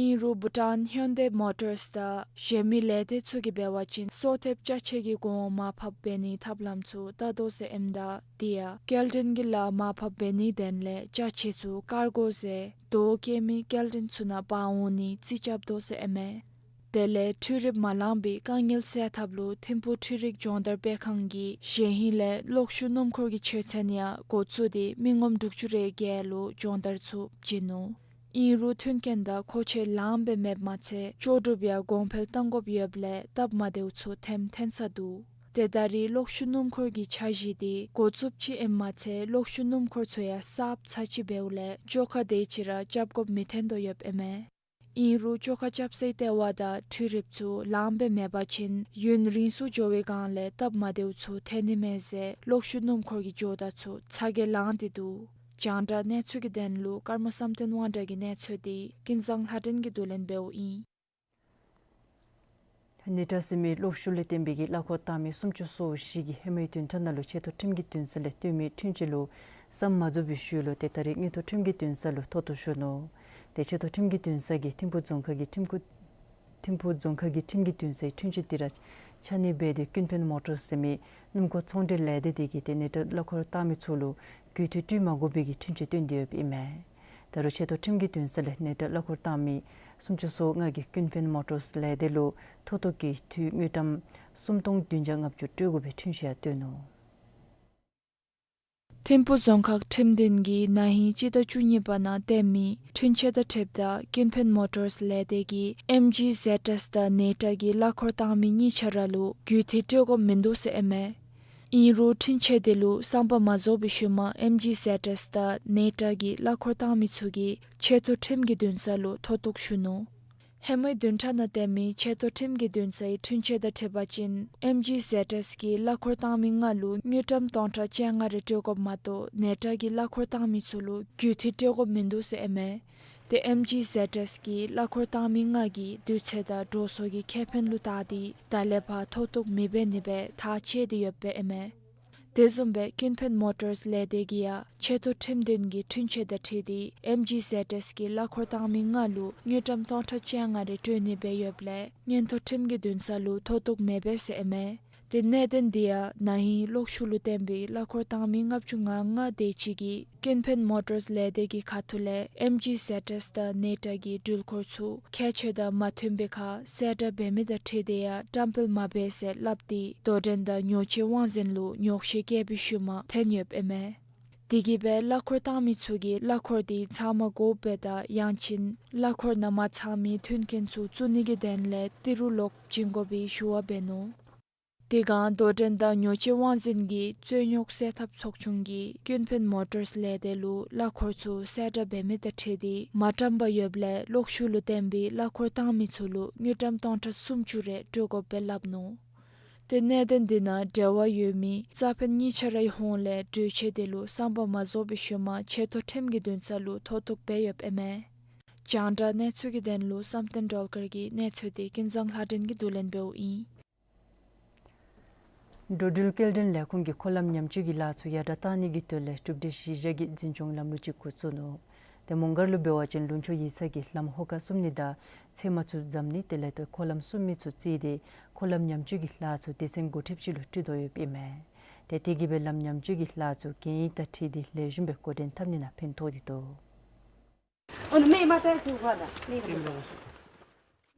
ཨིན་རུང་བྷུ་ཊཱན་ཧིའུན་ཌའི་མོ་ཊརསི་དང་གཞན་མི་ལས་སྡེ་ཚུ་གིས་འབད་བ་ཅིན་སོ་ཐེབས་ཅ་ཆས་ཀྱི་གོང་མར་ཕབ་འབད་ནིའི་ཐབས་ལམ་ཚུ་བལྟ་དོ་ཟེར་ཨིནམ་ད་དེ་ཡང་སྐྱེལ་འདྲེན་གྱི་ལཱ་མར་ཕབ་འབད་ནིའི་དོན་ལས་ཅ་ཆས་ཚུ་ཀར་གོ་ཟེར་དོས་བཀལ་མི་སྐྱེལ་འདྲེན་ཚུ་ནང་འབག་འོང་ནི་རྩིས་རྐྱབ་དོ་ཟེར་ཨིན་མས། དེ་ལས་འཕྲུལ་རིགཔ་མ་ལང་པའི་དཀའ་ངལ་སེལ་ཐབས་ལུ་ཐིམ་ཕུག་འཕྲུལ་རིག་སྦྱོང་བརྡར་སྤེལ་ཁང་གིས་གཞེས་ཧིང་ལས་གློག་ཤུགས་སྣུམ་འཁོར་གྱི་ཆོས་ཚན་ཡང་འགོ་བཙུགས་ཏེ་མི་ངོམ་དྲུག་ཅུ་རེ་བརྒྱད་ལུ་སྦྱོང་བརྡར་ཚུ་བྱིན་ནུག། ཨིན་རུང་མཐུན་རྐྱེན་དང་མཁོ་ཆས་ལངམ་སྦེ་མེདཔ་མ་ཚད་ལྕོགས་གྲུབ་ཡང་གོང་འཕེལ་གཏང་དགོཔ་ཡོདཔ་ལས་སྟབས་མ་བདེཝ་ཚུ་ཐོནམ་ཐོན་ས་འདུག། ཏེ་ད་རེས་གློག་ཤུགས་སྣུམ་འཁོར་གྱི་འཆར་གཞི་འདི་འགོ་བཙུགསཔ་ཅིག་ཨིནམ་མ་ཚད་གློག་ཤུགས་སྣུམ་འཁོར་ཚུ་ཡང་གསརཔ་ཚར་གཅིག་འབདཝ་ལས་བཅོ་ཁ་དེ་ཅིག་ར་རྐྱབ་དགོཔ་མི་ཐོན་དོ་ཡོདཔ་ཨིན་མས། ཨིན་རུང་བཅོ་ཁ་རྐྱབ་སའི་ལྟེ་བ་དང་འཕྲུལ་རིགཔ་ཚུ་ལངམ་སྦེ་མེད་པ་ཅིན་ཡུན་རིང་སུ་འགྱོ་བའི་སྒང་ལས་སྟབས་མ་བདེཝ་ཚུ་ཐོན་ནི་མས་ཟེར་གློག་ཤུགས་སྣུམ་འཁོར་གྱི་ཇོ་བདག་ཚུ་ཚ་གྱང་ལངས་ཏེ་འདུག། རྒྱང་བསྒྲགས་གནས་ཚུལ་གྱི་དོན་ལུ་ཀརྨ་བསམ་གཏན་དབང་གྲགས་ཀྱི་གནས་ཚུལ་འདི་ཀུན་བཟང་ལྷ་སྒྲོན་གྱིས་བསྡུ་ལེན་འབདཝ་ཨིན། ནེ་ཊ་ཟེར་མི་གློག་ཤུགས་ལས་བརྟེན་པའི་གླ་འཁོར་བཏང་མི་སུམ་ཅུ་སོ་བཞི་གིས་ཧེ་མའི་བདུན་ཕྲག་ནང་ལུ་ཆེ་མཐོ་ཁྲིམས་ཀྱི་འདུན་ས་ལས་བཏོན་མི་འཁྲུན་ཆོད་ལུ་བསམ་མ་རྫོགས་པའི་ཤུལ་ལུ་ཏེ་ད་རེས་མངོན་མཐོ་ཁྲིམས་ཀྱི་འདུན་ས་ལུ་མཐོ་གཏུགས་ཞུ་ནུག། ཏེ་ཆེ་མཐོ་ཁྲིམས་ཀྱི་འདུན་ས་གིས་ཐིམ་ཕུག་རྫོང་ཁག་གི་ཁྲིམས་ཁུ་ཐིམ་ཕུག་རྫོང་ཁག་གི་ཁྲིམས་ཀྱི་འདུན་སའི་འཁྲུན་ཆོད་འདི་ར་ཆ་མཉམ་འབད་དེ་ཀུན་ཕན་མོ་ཊརསི་ཟེར་མི་སྣུམ་འཁོར་ཚོང་འབྲེལ་ལས་སྡེ་འདི་གིས་ཏེ་ནེ་ཊ་གླ་འཁོར་བཏང་མི་ཚུ་ལུ་རྒུད་འཐུས་སྤྲོད་མ་དགོ་པའི་གི་འཁྲུན་ཆོད་བཏོན་ཏེ་ཡོདཔ་ཨིན་མས། ད་རུང་ཆེ་མཐོ་ཁྲིམས་ཀྱི་འདུན་ས་ལས་ནེ་ཊ་གླ་འཁོར་བཏང་མི་སུམ་ཅུ་སོ་ལྔ་གིས་ཀུན་ཕན་མོ་ཊརསི་ལས་སྡེ་ལུ་མཐོ་གཏུགས་ཀྱི་འཐུས་དངུལ་ཀྲམ་སུམ་སྟོང་བདུན་བརྒྱ་ལྔ་བཅུ་སྤྲོད་དགོ་པའི་འཁྲུན་ཆོད་ཡང་བཏོན་ནུག། ཐིམ་ཕུག་རྫོང་ཁག་ཁྲིམས་འདུན་གྱིས་ན་ཧིང་སྤྱི་ཟླ་བཅུ་གཉིས་པ་ནང་བཏོན་མི་འཁྲུན་ཆོད་དང་འཁྲིལཝ་ད་ཀུན་ཕན་མོ་ཊརསི་ལས་སྡེ་གིས་ཨེམ་ཇི་ཟེཌ་ཨེསི་དང་ནེ་ཊ་གི་གླ་འཁོར་བཏང་མི་གཉིས་ཆ་ར་ལུ་རྒུད་འཐུས་སྤྲོད་དགོཔ་མིན་འདུག་ཟེར་ཨིན་མས། ཨིན་རུང་འཁྲུན་ཆོད་འདི་ལུ་བསམ་པ་མ་རྫོགས་པའི་ཤུལ་མ་ཨེམ་ཇི་ཟེཌ་ཨེསི་དང་ནེ་ཊ་གི་གླ་འཁོར་བཏང་མི་ཚུ་གིས་ཆེ་མཐོ་ཁྲིམས་ཀྱི་འདུན་ས་ལུ་མཐོ་གཏུགས་ཞུ་ནུག། ཧེ་མའི་བདུན་ཕྲག་ནང་བཏོན་མི་ཆེ་མཐོ་ཁྲིམས་ཀྱི་འདུན་སའི་འཁྲུན་ཆོད་དང་འཁྲིལ་བ་ཅིན་ཨེམ་ཇི་ཟེཌ་ཨེསི་གི་གླ་འཁོར་བཏང་མི་ལྔ་ལུ་དངུལ་ཀྲམ་སྟོང་ཕྲག་བཅོ་ལྔ་རེ་སྤྲོད་དགོཔ་མ་གཏོགས་ནེ་ཊ་གི་གླ་འཁོར་བཏང་མི་ཚུ་ལུ་རྒུད་འཐུས་སྤྲོད་དགོཔ་མིན་འདུག་ཟེར་ཨིན་མས། ཏེ་ཨེམ་ཇི་ཟེཌ་ཨེསི་གི་གླ་འཁོར་བཏང་མི་ལྔ་གིས་དུས་ཚོད་དང་འགྲོ་སོང་གི་ཁེ་ཕན་ལུ་བལྟ་སྟེ་ད་ལས་ཕར་མཐོ་གཏུགས་མི་འབད་ནི་སྦེ་ཐག་བཅད་དེ་ཡོདཔ་ཨིན་མས། དེ་བཟུམ་སྦེ་ཀུན་ཕན་མོ་ཊརསི་ལས་སྡེ་གིས་ཡང་ཆེ་མཐོ་ཁྲིམས་འདུན་གྱི་འཁྲུན་ཆོད་དང་འཁྲིལ་ཏེ་ཨེམ་ཇི་ཟེཌ་ཨེསི་གི་གླ་འཁོར་བཏང་མི་ལྔ་ལུ་དངུལ་ཀྲམ་སྟོང་ཕྲག་བཅོ་ལྔ་རེ་སྤྲོད་ནི་སྦེ་ཡོདཔ་ལས་མངོན་མཐོ་ཁྲིམས་ཀྱི་འདུན་ས་ལུ་མཐོ་གཏུགས་མི་འབད་ཟེར་ཨིན་མས། ཏེ་གནད་དོན་འདི་ཡང་ན་ཧིང་གློག་ཤུགས་ལུ་བརྟེན་པའི་གླ་འཁོར་བཏང་མི་ལྔ་བཅུ་ང་ལྔ་དེ་ཅིག་གིས་ཀུན་ཕན་མོ་ཊརསི་ལས་སྡེ་གི་ཁ་ཐུག་ལས་ཨེམ་ཇི་ཟེཌ་ཨེསི་དང་ནེ་ཊ་གི་འགྲུལ་འཁོར་ཚུ་ཁྱད་ཆོས་དང་མ་མཐུན་པའི་ཁར་གསལ་བསྒྲགས་འབད་མི་དང་འཁྲིལ་ཏེ་ཡང་བཀྲམ་སྤེལ་མ་འབད་ཟེར་སླབ་སྟེ་དོ་འགྲན་དང་ཉོ་སྤྱོད་དབང་འཛིན་ལུ་ཉོགས་བཤད་བཀལ་བའི་ཤུལ་མ་ཐོན་ཡོདཔ་ཨིན་མས། དེ་གིས་སྦེ་གླ་འཁོར་བཏང་མི་ཚུ་གིས་གླ་འཁོར་འདི་ཚབ་མ་དགོཔ་སྦེ་དང་ཡང་ཅིན་གླ་འཁོར་ནང་མ་ཚང་མི་མཐུན་རྐྱེན་ཚུ་བཙུགས་ནི་གི་དོན་ལས་ཏི་རུ་ལོག་བྱིན་དགོ་པའི་ཞུ་བ་འབད་ནུག། དེ་སྒང་དོ་འགྲན་དང་ཉོ་སྤྱོད་དབང་འཛིན་གྱི་རྩོད་རྙོགས་སེལ་ཐབས་ཚོགས་ཆུང་གིས་ཀུན་ཕན་མོ་ཊརསི་ལས་སྡེ་ལུ་གླ་འཁོར་ཚུ་གསལ་བསྒྲགས་འབད་མི་དང་འཁྲིལ་ཏེ་མ་བཀྲམ་པར་ཡོདཔ་ལས་གློག་ཤུགས་ལུ་བརྟེན་པའི་གླ་འཁོར་བཏང་མི་ཚུ་ལུ་དངུལ་ཀྲམ་སྟོང་ཕྲག་སུམ་ཅུ་རེ་སྤྲོད་དགོཔ་སྦེ་སླབ་ནུག། ཏེ་གནད་དོན་འདི་ནང་འབྲེལ་བ་ཡོད་མི་རྩ་ཕན་གཉིས་ཆ་རའི་ཧོངས་ལས་གྲོས་ཆོད་འདི་ལུ་བསམ་པ་མ་རྫོགས་པའི་ཤུལ་མ་ཆེ་མཐོ་ཁྲིམས་ཀྱི་འདུན་ས་ལུ་མཐོ་གཏུགས་འབད་ཡོདཔ་ཨིན་མས། རྒྱང་བསྒྲགས་གནས་ཚུལ་གྱི་དོན་ལུ་བསམ་གཏན་སྒྲོལ་དཀར་གྱི་གནས་ཚུལ་འདི་ཀུན་བཟང་ལྷ་སྒྲོན་གྱིས་བསྡུ་ལེན་འབདཝ་ཨིན། འགྲོ་འགྲུལ་སྐྱེལ་འདྲེན་ལས་ཁུངས་ཀྱིས་འཁོར་ལམ་ཉམས་བཅོས་ཀྱི་ལཱ་ཚུ་ཡར་དྲག་གཏང་ནི་གི་དོན་ལས་གྲུབ་འབྲས་གཞི་བཞག་གི་འཛིན་སྐྱོང་ལམ་ལུགས་ཅིག་འགོ་བཙུགས་ནུག། ཏེ་མོང་སྒར་ལུ་འབད་བ་ཅིན་ལུང་ཕྱོགས་ཡིག་ཚང་གིས་ལམ་ཧོ་ཀ་བསུབ་ནི་དང་ཚལ་མ་ཚུ་འཛམ་ནི་དེ་ལས་ཏེ་འཁོར་ལམ་བསུབ་མི་ཚུ་བརྩིས་ཏེ་འཁོར་ལམ་ཉམས་བཅོས་ཀྱི་ལཱ་ཚུ་སྡེ་ཚན་འགོ་ཁྲིདཔ་ཅིག་ལུ་སྤྲོད་དོ་ཡོདཔ་ཨིན་མས། ཏེ་དེ་གིས་སྦེ་ལམ་ཉམས་བཅོས་ཀྱི་ལཱ་ཚུ་གན་ཡིག་དང་འཁྲིལ་ཏེ་ལེགས་ཤོམ་སྦེ་འགོ་འདྲེན་འཐབ་ནི་ནང་ཕན་ཐོགས་ཏེ་འདུག།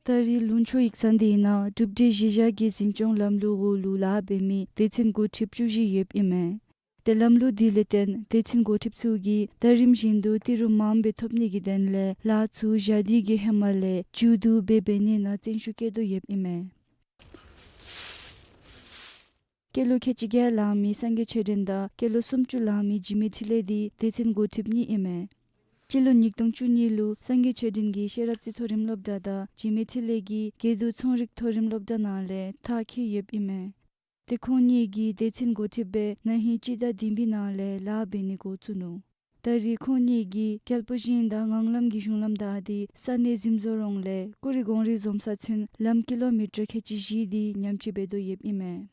ད་རེས་ལུང་ཕྱོགས་ཡིག་ཚང་འདི་ནང་གྲུབ་འབྲས་གཞི་བཞག་གི་འཛིན་སྐྱོང་ལམ་ལུགས་འོག་ལུ་ལཱ་འབད་མི་སྡེ་ཚན་འགོ་ཁྲིདཔ་བཅུ་བཞི་ཡོདཔ་ཨིན་མས། ཏེ་ལམ་ལུགས་འདི་ལས་བརྟེན་སྡེ་ཚན་འགོ་ཁྲིདཔ་ཚུ་གིས་ད་རིམ་བཞིན་དུ་ཏི་རུ་མངམ་སྦེ་ཐོབ་ནི་གི་དོན་ལས་ལཱ་ཚུ་ཞག་དུས་ཀྱི་ཧེ་མ་ལས་མཇུག་བསྡུ་སྦེ་འབད་ནི་ནང་བརྩོན་ཤུགས་བསྐྱེད་དོ་ཡོདཔ་ཨིན་མས། སྐྱེས་ལོ་ཁལ་གཅིག་བརྒྱད་ལང་མི་སངས་རྒྱས་ཆོས་སྒྲོན་དང་སྐྱེས་ལོ་སུམ་ཅུ་ལང་མི་འཇིགས་མེད་འཕྲིན་ལས་འདི་སྡེ་ཚན་འགོ་ཁྲིདཔ་གཉིས་ཨིན་མས། སྤྱི་ལོ་ཉིས་སྟོང་བཅུ་གཉིས་ལུ་སངས་རྒྱས་ཆོས་སྒྲོན་གྱིས་ཤེས་རབ་རྩེ་མཐོ་རིམ་སློབ་གྲྭ་དང་འཇིགས་མེད་འཕྲིན་ལས་ཀྱིས་དགེ་འདུན་ཚོང་རིག་མཐོ་རིམ་སློབ་གྲྭ་ནང་ལས་མཐར་འཁྱོལ་ཡོདཔ་ཨིན་མས། ཏེ་ཁོང་གཉིས་ཀྱིས་སྡེ་ཚན་འགོ་ཁྲིདཔ་སྦེ་ན་ཧིང་སྤྱི་ཟླ་བདུན་པའི་ནང་ལས་ལཱ་འབད་ནི་འགོ་བཙུགས་ནུག། ད་རེས་ཁོང་གཉིས་ཀྱིས་རྒྱལ་པོ་ཞིང་དང་ངང་ལམ་གྱི་གཞུང་ལམ་བདའ་སྟེ་ས་གནས་གཟིམ་བཟོ་རོང་ལས་ཀུ་རི་སྒོང་རི་འཛོམས་ས་ཚུན་ལམ་ཀི་ལོ་མི་ཊར་ཁལ་གཅིག་བཞི་འདི་ཉམས་བཅོས་འབད་དོ་ཡོདཔ་ཨིན་མས།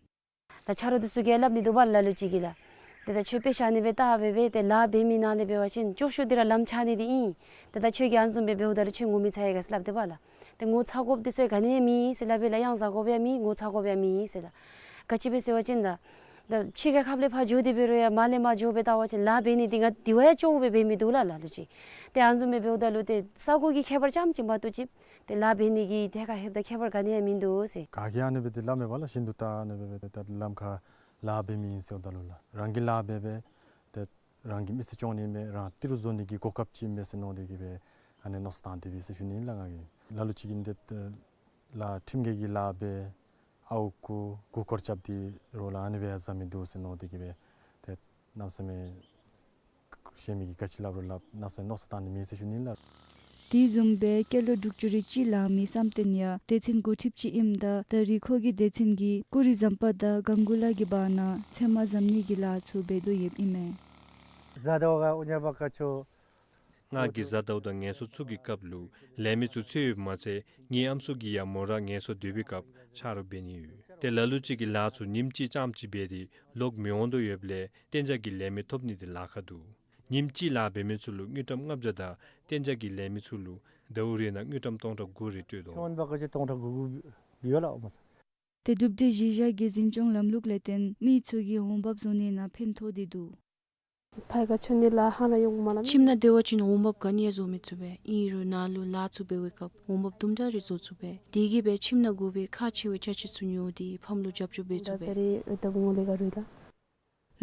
ད་ཆ་རོགས་འདི་ཚུ་གིས་སླབ་ནི་འདུག་པ་ལ་ལུ་ཅིག་གིས་ལགས། ཏེ་ད་ཁྱོད་དཔེ་ཆ་ནི་སྦེ་བལྟ་སྦེ་སྦེ་ཏེ་ལཱ་འབད་མི་ནང་ལས་འབད་བ་ཅིན་སྐྱོ་ཤོས་འདི་ར་ལམ་ཆག་ནི་འདི་ཨིན། ཏེ་ད་ཁྱོད་ཀྱིས་ཨ་ནི་བཟུམ་སྦེ་འབདཝ་ད་ལུ་ཁྱོད་ངོ་མི་ཚ་ཡི་ག་ཟེར་སླབ་སྟེ་པ་ལགས། ཏེ་ངོ་ཚ་དགོཔ་འདི་ཚུ་ག་ནི་ཡང་མེད་ཟེར་སླབ་པས་ལགས། གཡང་ཟ་དགོཔ་ཡང་མེད། ངོ་ཚ་དགོཔ་ཡང་མེད་ཟེར་ལགས། ག་ཅི་སྦེ་ཟེར་བ་ཅིན་ད་ད་ཕྱི་རྒྱལ་ཁབ་ལས་ཕར་འགྱོ་སྟེ་འབད་རུང་ཡང་མར་ལས་མར་འགྱོ་སྦེ་བལྟ་བ་ཅིན་ལཱ་འབད་ནི་འདི་ང་འདི་བ་ཡང་སྐྱོ་བོ་སྦེ་འབད་མི་འདུག་ལགས་ལ་ལུ་ཅིག། ཏེ་ཨ་ནི་བཟུམ་སྦེ་འབདཝ་ད་ལུ་ཏེ་ས་གོ་གི་ཁྱད་པར་རྐྱངམ་ཅིག་མ་གཏོགས་ཅིག་ཏེ་ལཱ་འབད་ནི་གི་ཏེ་ཁ་ཧེབ་དང་ཁྱད་པར་ག་ནི་ཡང་མིན་འདུག་ཟེར། ག་གིས་ཨ་ནི་སྦེ་ཏེ་སླབ་མས་པ་ལགས། ཤིན་ཏུ་ད་ཨ་ནི་སྦེ་སྦེ་ད་ལམ་ཁར་ལཱ་འབད་མི་ཨིན་ཟེརཝ་ད་ལུ་ལགས། རང་གིས་ལཱ་འབད་སྦེ་ཏེ་རང་གི་མི་ཚེ་སྐྱོང་ནི་མས། རང་ཏི་རུ་བཟོ་ནི་གི་གོ་སྐབས་ཅིག་མས་ཟེར་མནོ་སྟེ་གིས་སྦེ་ཨ་ནི་མནོ་བསམ་བཏང་སྟེ་སྦེ་ཟེར་ཞུ་ནི་ལགས་ང་གིས། ལ་ལུ་ཅིག་གིས་ཏེ་ལཱ་ཁྲིམས་འགལ་གྱི་ལཱ་འབད་ཨརཝ་རྐུ་མགུ་སྐོར་རྐྱབ་སྟེ་རོགས་ལ་ཨ་ནི་སྦེ་ཡང་བཟའ་མི་འདུག་ཟེར་མནོ་སྟེ་གིས་སྦེ་ཏེ་གནམ་མེད་ས་མེད་གཞན་མི་གིས་ག་ཅི་སླབ་རུང་སླབ། གནམ་མེད་ས་མེད་མནོ་བསམ་བཏང་ནི་མེད་ཟེར་ཞུ་ནི་ལགས། དེ་བཟུམ་སྦེ་སྐྱེས་ལོ་དྲུག་ཅུ་རེ་གཅིག་ལང་མི་བསམ་གཏན་ཡང་སྡེ་ཚན་འགོ་ཁྲིདཔ་ཅིག་ཨིནམ་ད་ད་རེས་ཁོ་གིས་སྡེ་ཚན་གྱི་ཀུ་རི་ཟམ་པ་དང་གང་གུ་ལ་གི་བར་ན་ཚལ་མ་བཟའ་ནི་གི་ལཱ་ཚུ་འབད་དོ་ཡོདཔ་ཨིན་མས། གཟའ་ཟླཝ་ག་འུ་ཉ་བ་ཀ་ཆོ། ང་གིས་གཟའ་ཟླཝ་དང་ངལ་གསོ་ཚུ་གི་སྐབས་ལུ་ལས་མི་ཚུ་འཚོལ་ཡོདཔ་མ་ཚད་ངེའི་ཨམ་སྲུ་གིས་ཡང་མོ་ར་ངལ་གསོ་སྡོད་པའི་སྐབས་ཆ་རོགས་འབད་ནི་ཡོད། ཏེ་ལ་ལུ་ཅིག་གིས་ལཱ་ཚུ་ཉིནམ་གཅིག་རྐྱངམ་ཅིག་འབད་དེ་ལོག་མི་འོང་དོ་ཡོདཔ་ལས་གཏན་འཇགས་ཀྱི་ལས་མི་ཐོབ་ནི་འདི་ལཱ་ཁག་འདུག། ཉིནམ་གཅིག་ལཱ་འབད་མི་ཚུ་ལུ་དངུལ་ཀྲམ་ལྔ་བརྒྱ་དང་གཏན་འཇགས་ཀྱི་ལས་མི་ཚུ་ལུ་ཟླཝ་རེ་ནང་དངུལ་ཀྲམ་སྟོང་ཕྲག་དགུ་རེ་སྤྲོད་དོ། ཤོང་བ་ཀ་ཅི་སྟོང་ཕྲག་དགུ་དགུ་བི་ཡོད་ལགས་འོ་མ་ས། ཏེ་གྲུབ་འབྲས་གཞི་བཞག་གི་འཛིན་སྐྱོང་ལམ་ལུགས་ལས་བརྟེན་མི་ཚུ་གི་འོང་འབབ་བཟོ་ནི་ནང་ཕན་ཐོགས་ཏེ་འདུག། ཕར་ཁ་ཆུ་ནི་ལ་ཧ་ན་ཡོང་མ་ལ། ཁྱིམ་ནང་སྡོད་པ་ཅིན་འོང་འབབ་ག་ནི་ཡང་བཟོ་མི་ཚུགས་པས། ཨིན་རུང་ནཱ་ལུ་ལཱ་ཚུ་འབད་བའི་སྐབས་འོང་འབབ་དུམ་གྲ་རེ་བཟོ་ཚུགས་པས། དེ་གིས་སྦེ་ཁྱིམ་ནང་དགོ་པའི་ཁག་ཆེ་བའི་ཅ་ཆས་ཚུ་ཉོ་སྟེ་ཕམ་ལུ་རྒྱབ་སྐྱོར་འབད་ཚུགས་པས།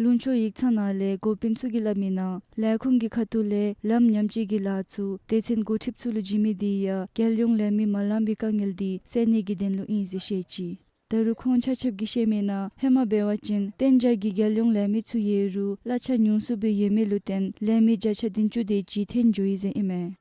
ལུང་ཕྱོགས་ཡིག་ཚང་ནང་ལས་འགོ་དཔོན་ཚུ་གིས་སླབ་མིའི་ནང་ལས་ཁུངས་ཀྱི་ཁ་ཐུག་ལས་ལམ་ཉམས་བཅོས་ཀྱི་ལཱ་ཚུ་སྡེ་ཚན་འགོ་ཁྲིདཔ་ཚུ་ལུ་བྱིན་མི་འདི་ཡང་རྒྱལ་ཡོངས་ལས་མི་མ་ལང་པའི་དཀའ་ངལ་འདི་སེལ་ནི་གི་དོན་ལུ་ཨིན་ཟེར་བཤད་ཅི། ད་རུང་ཁོང་ཆ་ཁྱབ་ཀྱིས་བཤད་མིའི་ནང་ཧེ་མ་འབད་བ་ཅིན་གཏན་འཇགས་ཀྱི་རྒྱལ་ཡོངས་ལས་མི་ཚུ་ཡོད་རུང་གླ་ཆ་ཉུང་སུ་སྦེ་ཡོད་མི་ལུ་བརྟེན་ལས་མི་བརྒྱ་ཆ་བདུན་ཅུ་དེ་ཅིག་འཐོན་འགྱོ་ཡི་ཟེར་ཨིན་མས།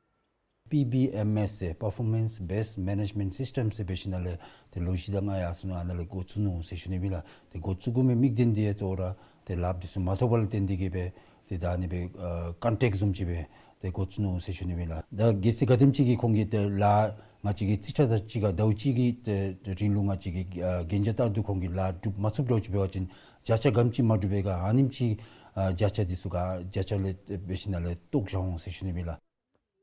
པི་བི་ཨེམ་ཨེསི་ཟེར་Performance Based Management System ཟེར་འབད་ཞིནམ་ལས་ཏེ་ལོ་བཞི་དང་ལྔ་ཡར་སོང་ནུག། ཨ་ནཱ་ལས་འགོ་བཙུགས་ནུག་ཟེར་ཞུ་ནི་ཨིན་ལགས། ཏེ་འགོ་བཙུགས་དགོ་མི་དམིགས་དོན་འདི་ཡང་གཙོ་བོ་ར་ཏེ་ལཱ་འདི་ཚུ་མ་ཐོབ་པ་ལུ་བརྟེན་ཏེ་གིས་སྦེ་ཏེ་ད་ཨ་ནི་སྦེ་ཨ་ཀོན་ཊེཀཊ་བཟུམ་ཅིག་སྦེ་ཏེ་འགོ་བཙུགས་ནུག་ཟེར་ཞུ་ནི་ཨིན་ལགས། ད་གལ་སྲིད་ག་དེམ་ཅིག་གིས་ཁོང་གིས་ཏེ་ལཱ་ང་བཅས་ཀྱིས་རྩིས་ཁྲ་དང་གཅིག་ཁར་ཟླཝ་གཅིག་གི་ཏེ་རིང་ལུ་ང་བཅས་ཀྱིས་ཨ་གན་རྒྱ་བཏང་སྟེ་ཁོང་གིས་ལཱ་སྒྲུབ་མ་ཚུགསཔ་འདྲཝ་ཅིག་འབད་བ་ཅིན་བརྒྱ་ཆ་ག་དེམ་ཅིག་མ་འགྲུབ་པའི་སྒང་ཨ་ནེམ་ཅིག་ཨ་བརྒྱ་ཆ་འདི་ཚུ་ག་བརྒྱ་ཆ་ལས་འབད་ཞིནམ་ལས་བཏོག་བཞག་འོང་ཟེར་ཞུ་ནི་ཨིན་ལགས།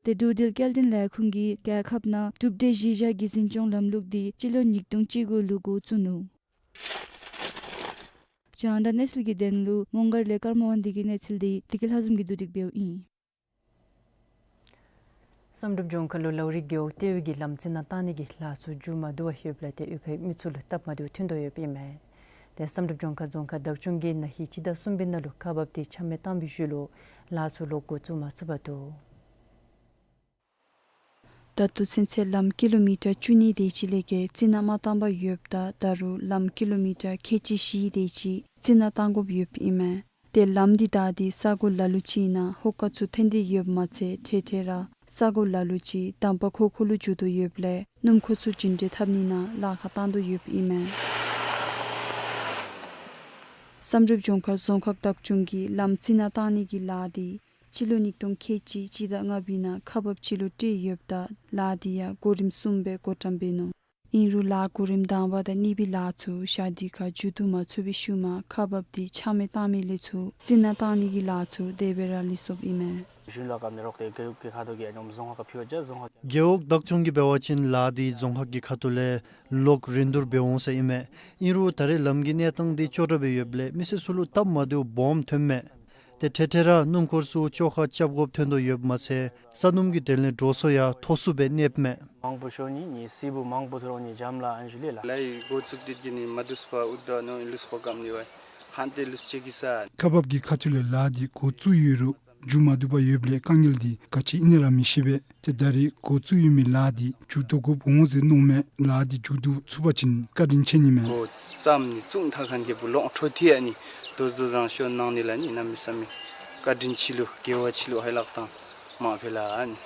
ཏེ་འབྲུག་འབྲེལ་སྐྱེལ་འདྲེན་ལས་ཁུངས་ཀྱིས་རྒྱལ་ཁབ་ནང་གྲུབ་འབྲས་གཞི་བཞག་གི་འཛིན་སྐྱོང་ལམ་ལུགས་འདི་སྤྱི་ལོ་ཉིས་སྟོང་བཅུ་དགུ་ལུ་འགོ་བཙུགས་ནུག། རྒྱང་བསྒྲགས་གནས་ཚུལ་གྱི་དོན་ལུ་མོང་སྒར་ལས་ཀརྨ་དབང་འདུས་ཀྱི་གནས་ཚུལ་འདི་བདེ་སྐྱིད་ལྷ་འཛོམས་ཀྱིས་བསྡུ་སྒྲིག་འབདཝ་ཨིན། བསམ་གྲུབ་ལྗོངས་མཁར་ལུ་ལའོ་རི་རྒེད་འོག་ལྟེ་བའི་གི་ལམ་རྩི་ནག་བཏང་ནི་གི་ལཱ་ཚུ་མཇུག་མ་བསྡུ་བར་ཡོདཔ་ལས་ཏེ་གཡུས་ཁའི་མི་ཚུ་ལུ་སྟབས་མ་བདེཝ་ཐོན་དོ་ཡོདཔ་ཨིན་མས། ཏེ་བསམ་གྲུབ་ལྗོངས་མཁར་རྫོང་ཁག་བདག་སྐྱོང་གིས་ན་ཧིང་སྤྱི་ཟླ་གསུམ་པའི་ནང་ལུ་ཁག་འབགཔ་འདི་ཆ་མེད་བཏང་བའི་ཤུལ་ལུ་ལཱ་ཚུ་ལོག་འགོ་བཙུགས་མ་ཚུགས་པར་འདུག། ད་ལྟོ་ཚུན་ཚོད་ལམ་ཀི་ལོ་མི་ཊར་བཅུ་གཉིས་དེ་ཅིག་ལས་བརྒལ་རྩི་ནག་མ་བཏང་པར་ཡོདཔ་ད་ད་རུང་ལམ་ཀི་ལོ་མི་ཊར་ཁལ་གཅིག་བཞི་དེ་ཅིག་རྩི་ནག་བཏང་དགོཔ་ཡོདཔ་ཨིན་མས། ཏེ་ལམ་འདི་བདའ་སྟེ་ས་གོ་ལ་ལུ་ཅིག་ནང་ཧོ་ཀ་ཚུ་ཐོན་ཏེ་ཡོདཔ་མ་ཚད་འཕྲལ་འཕྲལ་ར་ས་གོ་ལ་ལུ་ཅིག་འདམ་བག་ཁོག་ཁོ་ལུ་འགྱུར་དོ་ཡོདཔ་ལས་སྣུམ་འཁོར་ཚུ་རྒྱུན་འགྲུལ་འཐབ་ནི་ནང་ལཱ་ཁག་བཏང་དོ་ཡོདཔ་ཨིན་མས། བསམ་གྲུབ་ལྗོངས་མཁར་རྫོང་ཁག་བདག་སྐྱོང་གིས་ལམ་རྩི་ནག་བཏང་ནི་གི་ལཱ་འདི་སྤྱི་ལོ་ཉིས་སྟོང་ཁལ་གཅིག་སྤྱི་ཟླ་ལྔ་པའི་ནང་ཁག་འབགཔ་ཅིག་ལུ་སྤྲོད་ཡོདཔ་ད་ལཱ་འདི་ཡང་གོ་རིམ་གསུམ་སྦེ་འགོ་འདྲེན་འབད་ནུག། ཨིན་རུང་ལཱ་གོ་རིམ་དང་པ་དང་གཉིས་པའི་ལཱ་ཚུ་ཞག་དུས་ཁར་མཇུག་བསྡུ་མ་ཚུགས་པའི་ཤུལ་མ་ཁག་འབགཔ་འདི་ཆ་མེད་བཏང་མི་ལས་ཚུར་རྩི་ནག་བཏང་ནི་གི་ལཱ་ཚུ་དེ་སྦེ་ར་ལུས་སོཔ་ཨིན་མས། རྒེད་འོག་བདག་སྐྱོང་གིས་འབད་བ་ཅིན་ལཱ་འདི་རྫོང་ཁག་གི་ཁ་ཐུག་ལས་ལོག་རིན་བསྡུར་འབད་འོང་ཟེར་ཨིན་མས། ཨིན་རུང་ད་རེས་ལམ་གྱི་གནས་སྟངས་འདི་སྐྱོ་དྲགས་སྦེ་ཡོདཔ་ལས་མི་སེར་ཚུ་ལུ་སྟབས་མ་བདེཝ་སྦོམ་ཐོནམ་མས། ཏེ་འཕྲལ་འཕྲལ་ར་སྣུམ་འཁོར་ཚུ་བཅོ་ཁ་རྐྱབ་དགོཔ་ཐོན་དོ་ཡོདཔ་མ་ཚད་ས་སྣུམ་གྱི་དོན་ལས་འགྲོ་སོང་ཡང་མཐོ་སུ་སྦེ་གནསཔ་མས། མང་པོ་ཤོར་ནི་ནི་སི་བུ་མང་པོ་ཐོར་འོང་ནི་འཇམ་ལ་ཨན་ཞུ་ལེ་ལགས། ལའི་འགོ་བཙུགས་དེ་གི་ནི་མ་དུས་པ་ཨུ་དྲ་ནོ་ལུས་པ་ཀམ་ནི་བའི་ ཧན་ཏེ་ལུས་ཅེ་གི་ས། ཁག་འབགཔ་གི་ཁ་ཐུག་ལས་ལཱ་འདི་འགོ་བཙུགས་ཡོད་རུང་མཇུག་མ་བསྡུ་བར་ཡོདཔ་ལས་དཀའ་ངལ་འདི་ག་ཅི་ཨིན་ན་ར་མི་ཤེས་པས། ཏེ་ད་རེས་འགོ་བཙུགས་ཡོད་མི་ལཱ་འདི་མཇུག་བསྡུ་དགོཔ་འོང་ཟེར་མནོཝ་མས། ལཱ་འདི་མཇུག་བསྡུ་ཚུགས་པ་ཅིན་བཀའ་དྲིན་ཆེ་ནི་མས། འགོ་བརྩམས་ནི་བཙུགས་ད་ཁན་གི་བུ་ལོན་འཕྲོ་མཐུད་ཨ་ནི་དོ་དོ་རང་ཤོ་གནང་ནི་ལ་ནི་གནམ་མེད་ས་མེད་བཀའ་དྲིན་ཆེ་ལོ་དགེ་བ་ཆེ་ལོ་ཧེ་ལག་དང་མ་ཕེ་ལ་ཨ་ནི།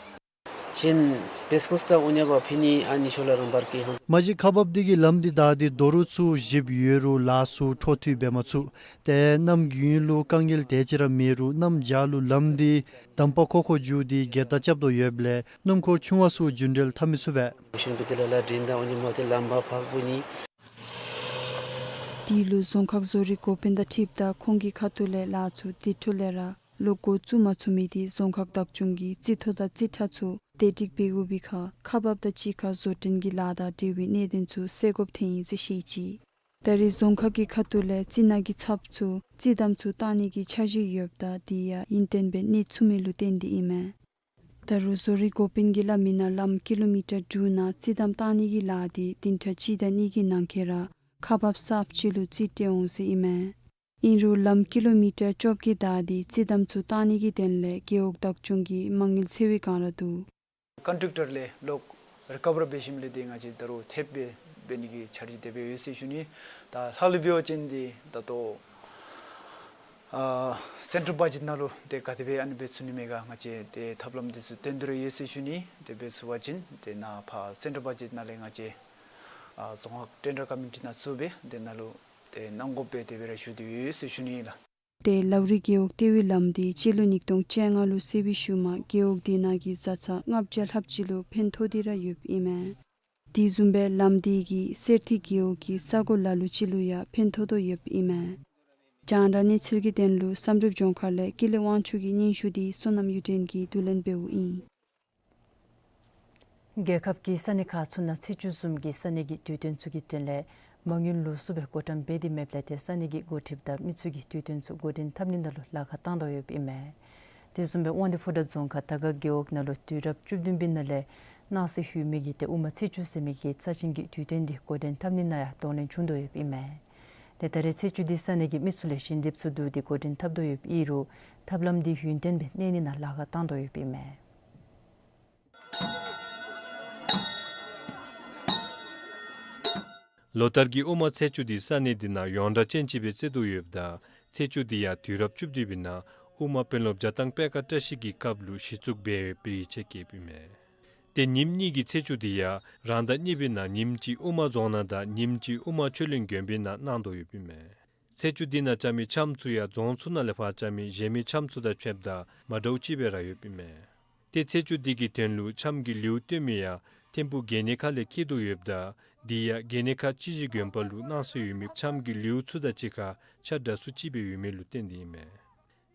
ཅིན་བེས་ཀོས་ཏ་འོ་ཉ་བ་ཕི་ནི་ཨ་ནི་ཤོ་ལ་རང་བར་གི་ཧང་། མ་གཞི་ཁག་འབགཔ་འདི་གིས་ལམ་འདི་བདའ་སྟེ་དོ་རུང་ཚུར་བཞིཔ་ཡོད་རུང་ལ་སུ་འཕྲོ་མཐུད་འབད་མ་ཚུགས། ཏེ་གནམ་དགུན་ལུ་དཀའ་ངལ་དེ་ཅིག་ར་མེད་རུང་གནམ་བྱཱར་ལུ་ལམ་འདི་དམ་པ་ཁོ་ཁོ་འགྱོ་སྟེ་གྱལ་ཏ་རྐྱབ་དོ་ཡོདཔ་ལས་སྣུམ་འཁོར་ཆུང་བ་ཚུ་རྒྱུན་འགྲུལ་འཐབ་མི་ཚུགས་པས། ཤུན་པི་ཏི་ལ་ལ་དྲིན་དང་འོ་ཉ་མ་ཏེ་ལམ་བར་ཕག་བུ་ནི། དེ་ལུ་རྫོང་ཁག་བཟོ་རིག་འགོ་དཔོན་དང་འཁྲིལཝ་ད་ཁོང་གི་ཁ་ཐུག་ལས་ལཱ་ཚུ་དེ་འཕྲོ་ལས་ར་ལོག་འགོ་བཙུགས་མ་ཚུགས་མི་འདི་རྫོང་ཁག་བདག་སྐྱོང་གིས་རྩིས་ཐོ་དང་རྩིས་ཁྲ་ཚུ་བདེ་སྒྲིག་འབད་དགོ་པའི་ཁར་ཁག་འབགཔ་དང་གཅིག་ཁར་བཟོ་སྐྲུན་གྱི་ལཱ་དང་འབྲེལ་བའི་གནད་དོན་ཚུ་སེལ་དགོཔ་ཐོན་ཡི་ཟེར་བཤད་ཅི། ད་རེས་རྫོང་ཁག་གི་ཁ་ཐུག་ལས་རྩི་ནག་གི་ཚབ་ཚུ་རྩི་དམ་ཚུ་བཏང་ནི་གི་འཆར་གཞི་ཡོདཔ་ད་དེ་ཡང་ཡུན་བརྟན་སྦེ་གནས་ཚུགས་མི་ལུ་བརྟེན་ཏེ་ཨིན་མས། ད་རུང་བཟོ་རིག་འགོ་དཔོན་གྱིས་སླབ་མི་ནང་ལམ་ཀི་ལོ་མི་ཊར་དྲུག་ནང་རྩི་དམ་བཏང་ནི་གི་ལཱ་འདི་བདུན་ཕྲག་གཅིག་དང་གཉིས་ཀྱི་ནང་འཁོད་ར་ཁག་འབགཔ་གསརཔ་ཅིག་ལུ་རྩིས་སྤྲོད་འོང་ཟེར་ཨིན་མས། ཨིན་རུང་ལམ་ཀི་ལོ་མི་ཊར་བཅོ་བརྒྱད་བདའ་སྟེ་རྩི་དམ་ཚུ་བཏང་ནི་གི་དོན་ལས་རྒེད་འོག་བདག་སྐྱོང་གིས་མ་དངུལ་འཚོལ་བའི་བསྒང་ར་འདུག། ཀོན་ཊེག་ཊར་ལས་ལོག་རི་ཀ་བར་འབད་ཞིནམ་ལས་ཏེ་ང་བཅས་ད་རུང་ཐེབས་སྦེ་འབད་ནི་གི་འཆར་གཞི་དེ་སྦེ་ཡོད་ཟེར་ཞུ་ནི། ད་ལྷག་ལུས་འབད་བ་ཅིན་འདི་ད་ལྟོ་ཨ་སེན་ཊར་བ་ཇེཊ་ནང་ལུ་ཏེ་ག་དེ་སྦེ་ཨ་ནི་འབད་ཚུགས་ནི་མས་ག། ང་བཅས་ཏེ་ཐབས་ལམ་འདི་ཚུ་བཏོན་ཏེ་ར་ཡོད་ཟེར་ཞུ་ནི། དེ་འབད་ཚུགས་པ་ཅིན་ཏེ་ནཱ་ཕར་སེན་ཊར་བ་ཇེཊ་ནང་ལས་ང་བཅས་ཨ་རྫོང་ཁག་ཊེན་ཌར་ཀོ་མི་ཊི་ནང་བཙུགས་སྦེ་ཏེ་ནཱ་ལུ་ཏེ་གནང་དགོ་པས་དེ་སྦེ་ར་ཞུ་སྟེ་ཡོད་ཟེར་ཞུ་ནི་ལགས། ཏེ་ལའུ་རི་རྒེད་འོག་ལྟེ་བའི་ལམ་འདི་སྤྱི་ལོ་ཉིས་སྟོང་བཅོ་ལྔ་ལུ་བསལ་བའི་ཤུལ་མ་རྒེད་འོག་འདི་ནང་གི་བཟའ་ཚང་ལྔ་བརྒྱ་ལྷགཔ་ཅིག་ལུ་ཕན་ཐོགས་ཏེ་ར་ཡོདཔ་ཨིན་མས། དེ་བཟུམ་སྦེ་ལམ་འདི་གིས་གསེར་ཐིག་རྒེད་འོག་གི་ས་གོ་ལ་ལུ་ཅིག་ལུ་ཡང་ཕན་ཐོགས་དོ་ཡོདཔ་ཨིན་མས། རྒྱང་བསྒྲགས་གནས་ཚུལ་གྱི་དོན་ལུ་བསམ་གྲུབ་ལྗོངས་མཁར་ལས་ཀུན་ལེགས་དབང་ཕྱུག་གི་སྙན་ཞུ་འདི་བསོད་ནམས་གཡུ་སྒྲོན་གྱིས་བསྡུ་ལེན་འབདཝ་ཨིན། རྒྱལ་ཁབ་ཀྱི་ས་གནས་ཁག་ཚུ་ནང་ཚེས་བཅུ་བཟུམ་གྱི་ས་གནས་ཀྱི་དུས་སྟོན་ཚུ་གི་དོན་ལས་མ་དངུལ་ལོགས་སུ་སྦེ་བགོ་བཀྲམ་འབད་དེ་མེདཔ་ལས་ཏེ་ས་གནས་ཀྱི་འགོ་ཁྲིདཔ་དང་མི་ཚུ་གིས་དུས་སྟོན་ཚུ་འགོ་འདྲེན་འཐབ་ནི་ནང་ལུ་ལཱ་ཁག་བཏང་དོ་ཡོདཔ་ཨིན་མས། དེ་བཟུམ་སྦེ་དབང་འདུས་ཕོ་བྲང་རྫོང་ཁག་དར་དཀར་རྒེད་འོག་ནང་ལུ་དུས་རབས་བཅུ་བདུན་པའི་ནང་ལས་གནང་སྲོལ་ཡོད་མི་གི་ཏེ་དབུ་མ་ཚེས་བཅུ་ཟེར་མི་གི་རྩ་ཅན་གྱི་དུས་སྟོན་འདི་འགོ་འདྲེན་འཐབ་ནི་ནང་ཡང་གདོང་ལེན་བྱུང་དོ་ཡོདཔ་ཨིན་མས། ཏེ་ད་རེས་ཚེས་བཅུ་འདི་ས་གནས་ཀྱི་མི་ཚུ་ལས་ཞལ་འདེབས་ཚུ་བསྡུ་སྟེ་འགོ་འདྲེན་འཐབ་དོ་ཡོདཔ་ཨིན་རུང་ཐབས་ལམ་འདི་ཡུན་བརྟན་སྦེ་གནས་ནི་ནང་ལཱ་ཁག་བཏང་དོ་ཡོདཔ་ཨིན་མས། ལོ་ལྟར་གྱི་དབུ་མ་ཚེས་བཅུ་འདི་ས་གནས་འདི་ནང་ཡོངས་གྲགས་ཅན་ཅིག་སྦེ་བརྩི་དོ་ཡོདཔ་ད་ཚེས་བཅུ་འདི་ཡང་དུས་རབས་བཅུ་བདུན་པའི་ནང་དབུ་མ་དཔོན་སློབ་རྒྱ་ཐང་པད་དཀར་བཀྲ་ཤིས་ཀྱི་སྐབས་ལུ་གཞི་བཙུགས་འབད་ཡོདཔ་སྦེ་ཡིད་ཆེས་བསྐྱེདཔ་ཨིན་མས། ཏེ་ཉིནམ་གཉིས་ཀྱི་ཚེས་བཅུ་འདི་ཡང་རང་ཟླ་གཉིས་པའི་ནང་ཉིནམ་གཅིག་དབུ་མ་རྫོང་ནང་དང་ཉིནམ་གཅིག་དབུ་མ་ཆོས་གླིང་དགོན་པའི་ནང་གནང་དོ་ཡོདཔ་ཨིན་མས། ཚེས་བཅུ་འདི་ནང་རྐྱབ་མི་འཆམ་ཚུ་ཡང་རྫོང་ཚུ་ནང་ལས་ཕར་རྐྱབ་མི་གཞན་མི་འཆམ་ཚུ་དང་ཕྱདཔ་ད་མ་འདྲཝ་ཅིག་སྦེ་ར་ཡོདཔ་ཨིན་མས། ཏེ་ཚེས་བཅུ་འདི་གི་དོན་ལུ་འཆམ་གྱི་ལེའུ་སྟོན་མི་ཡང་ཐིམ་ཕུག་དགེ་བསྙེན་ཁ་ལས་འཁྱིད་དོ་ཡོདཔ་ད་འདི་ཡང་དགེ་བསྙེན་ཁ་སྤྱི་གཞི་དགོན་པ་ལུ་གནང་སྲོལ་ཡོད་མི་འཆམ་གྱི་ལེའུ་ཚུ་དང་གཅིག་ཁར་ཆ་འདྲ་སུ་ཅིག་སྦེ་ཡོད་མི་ལུ་བརྟེན་ཏེ་ཨིན་མས།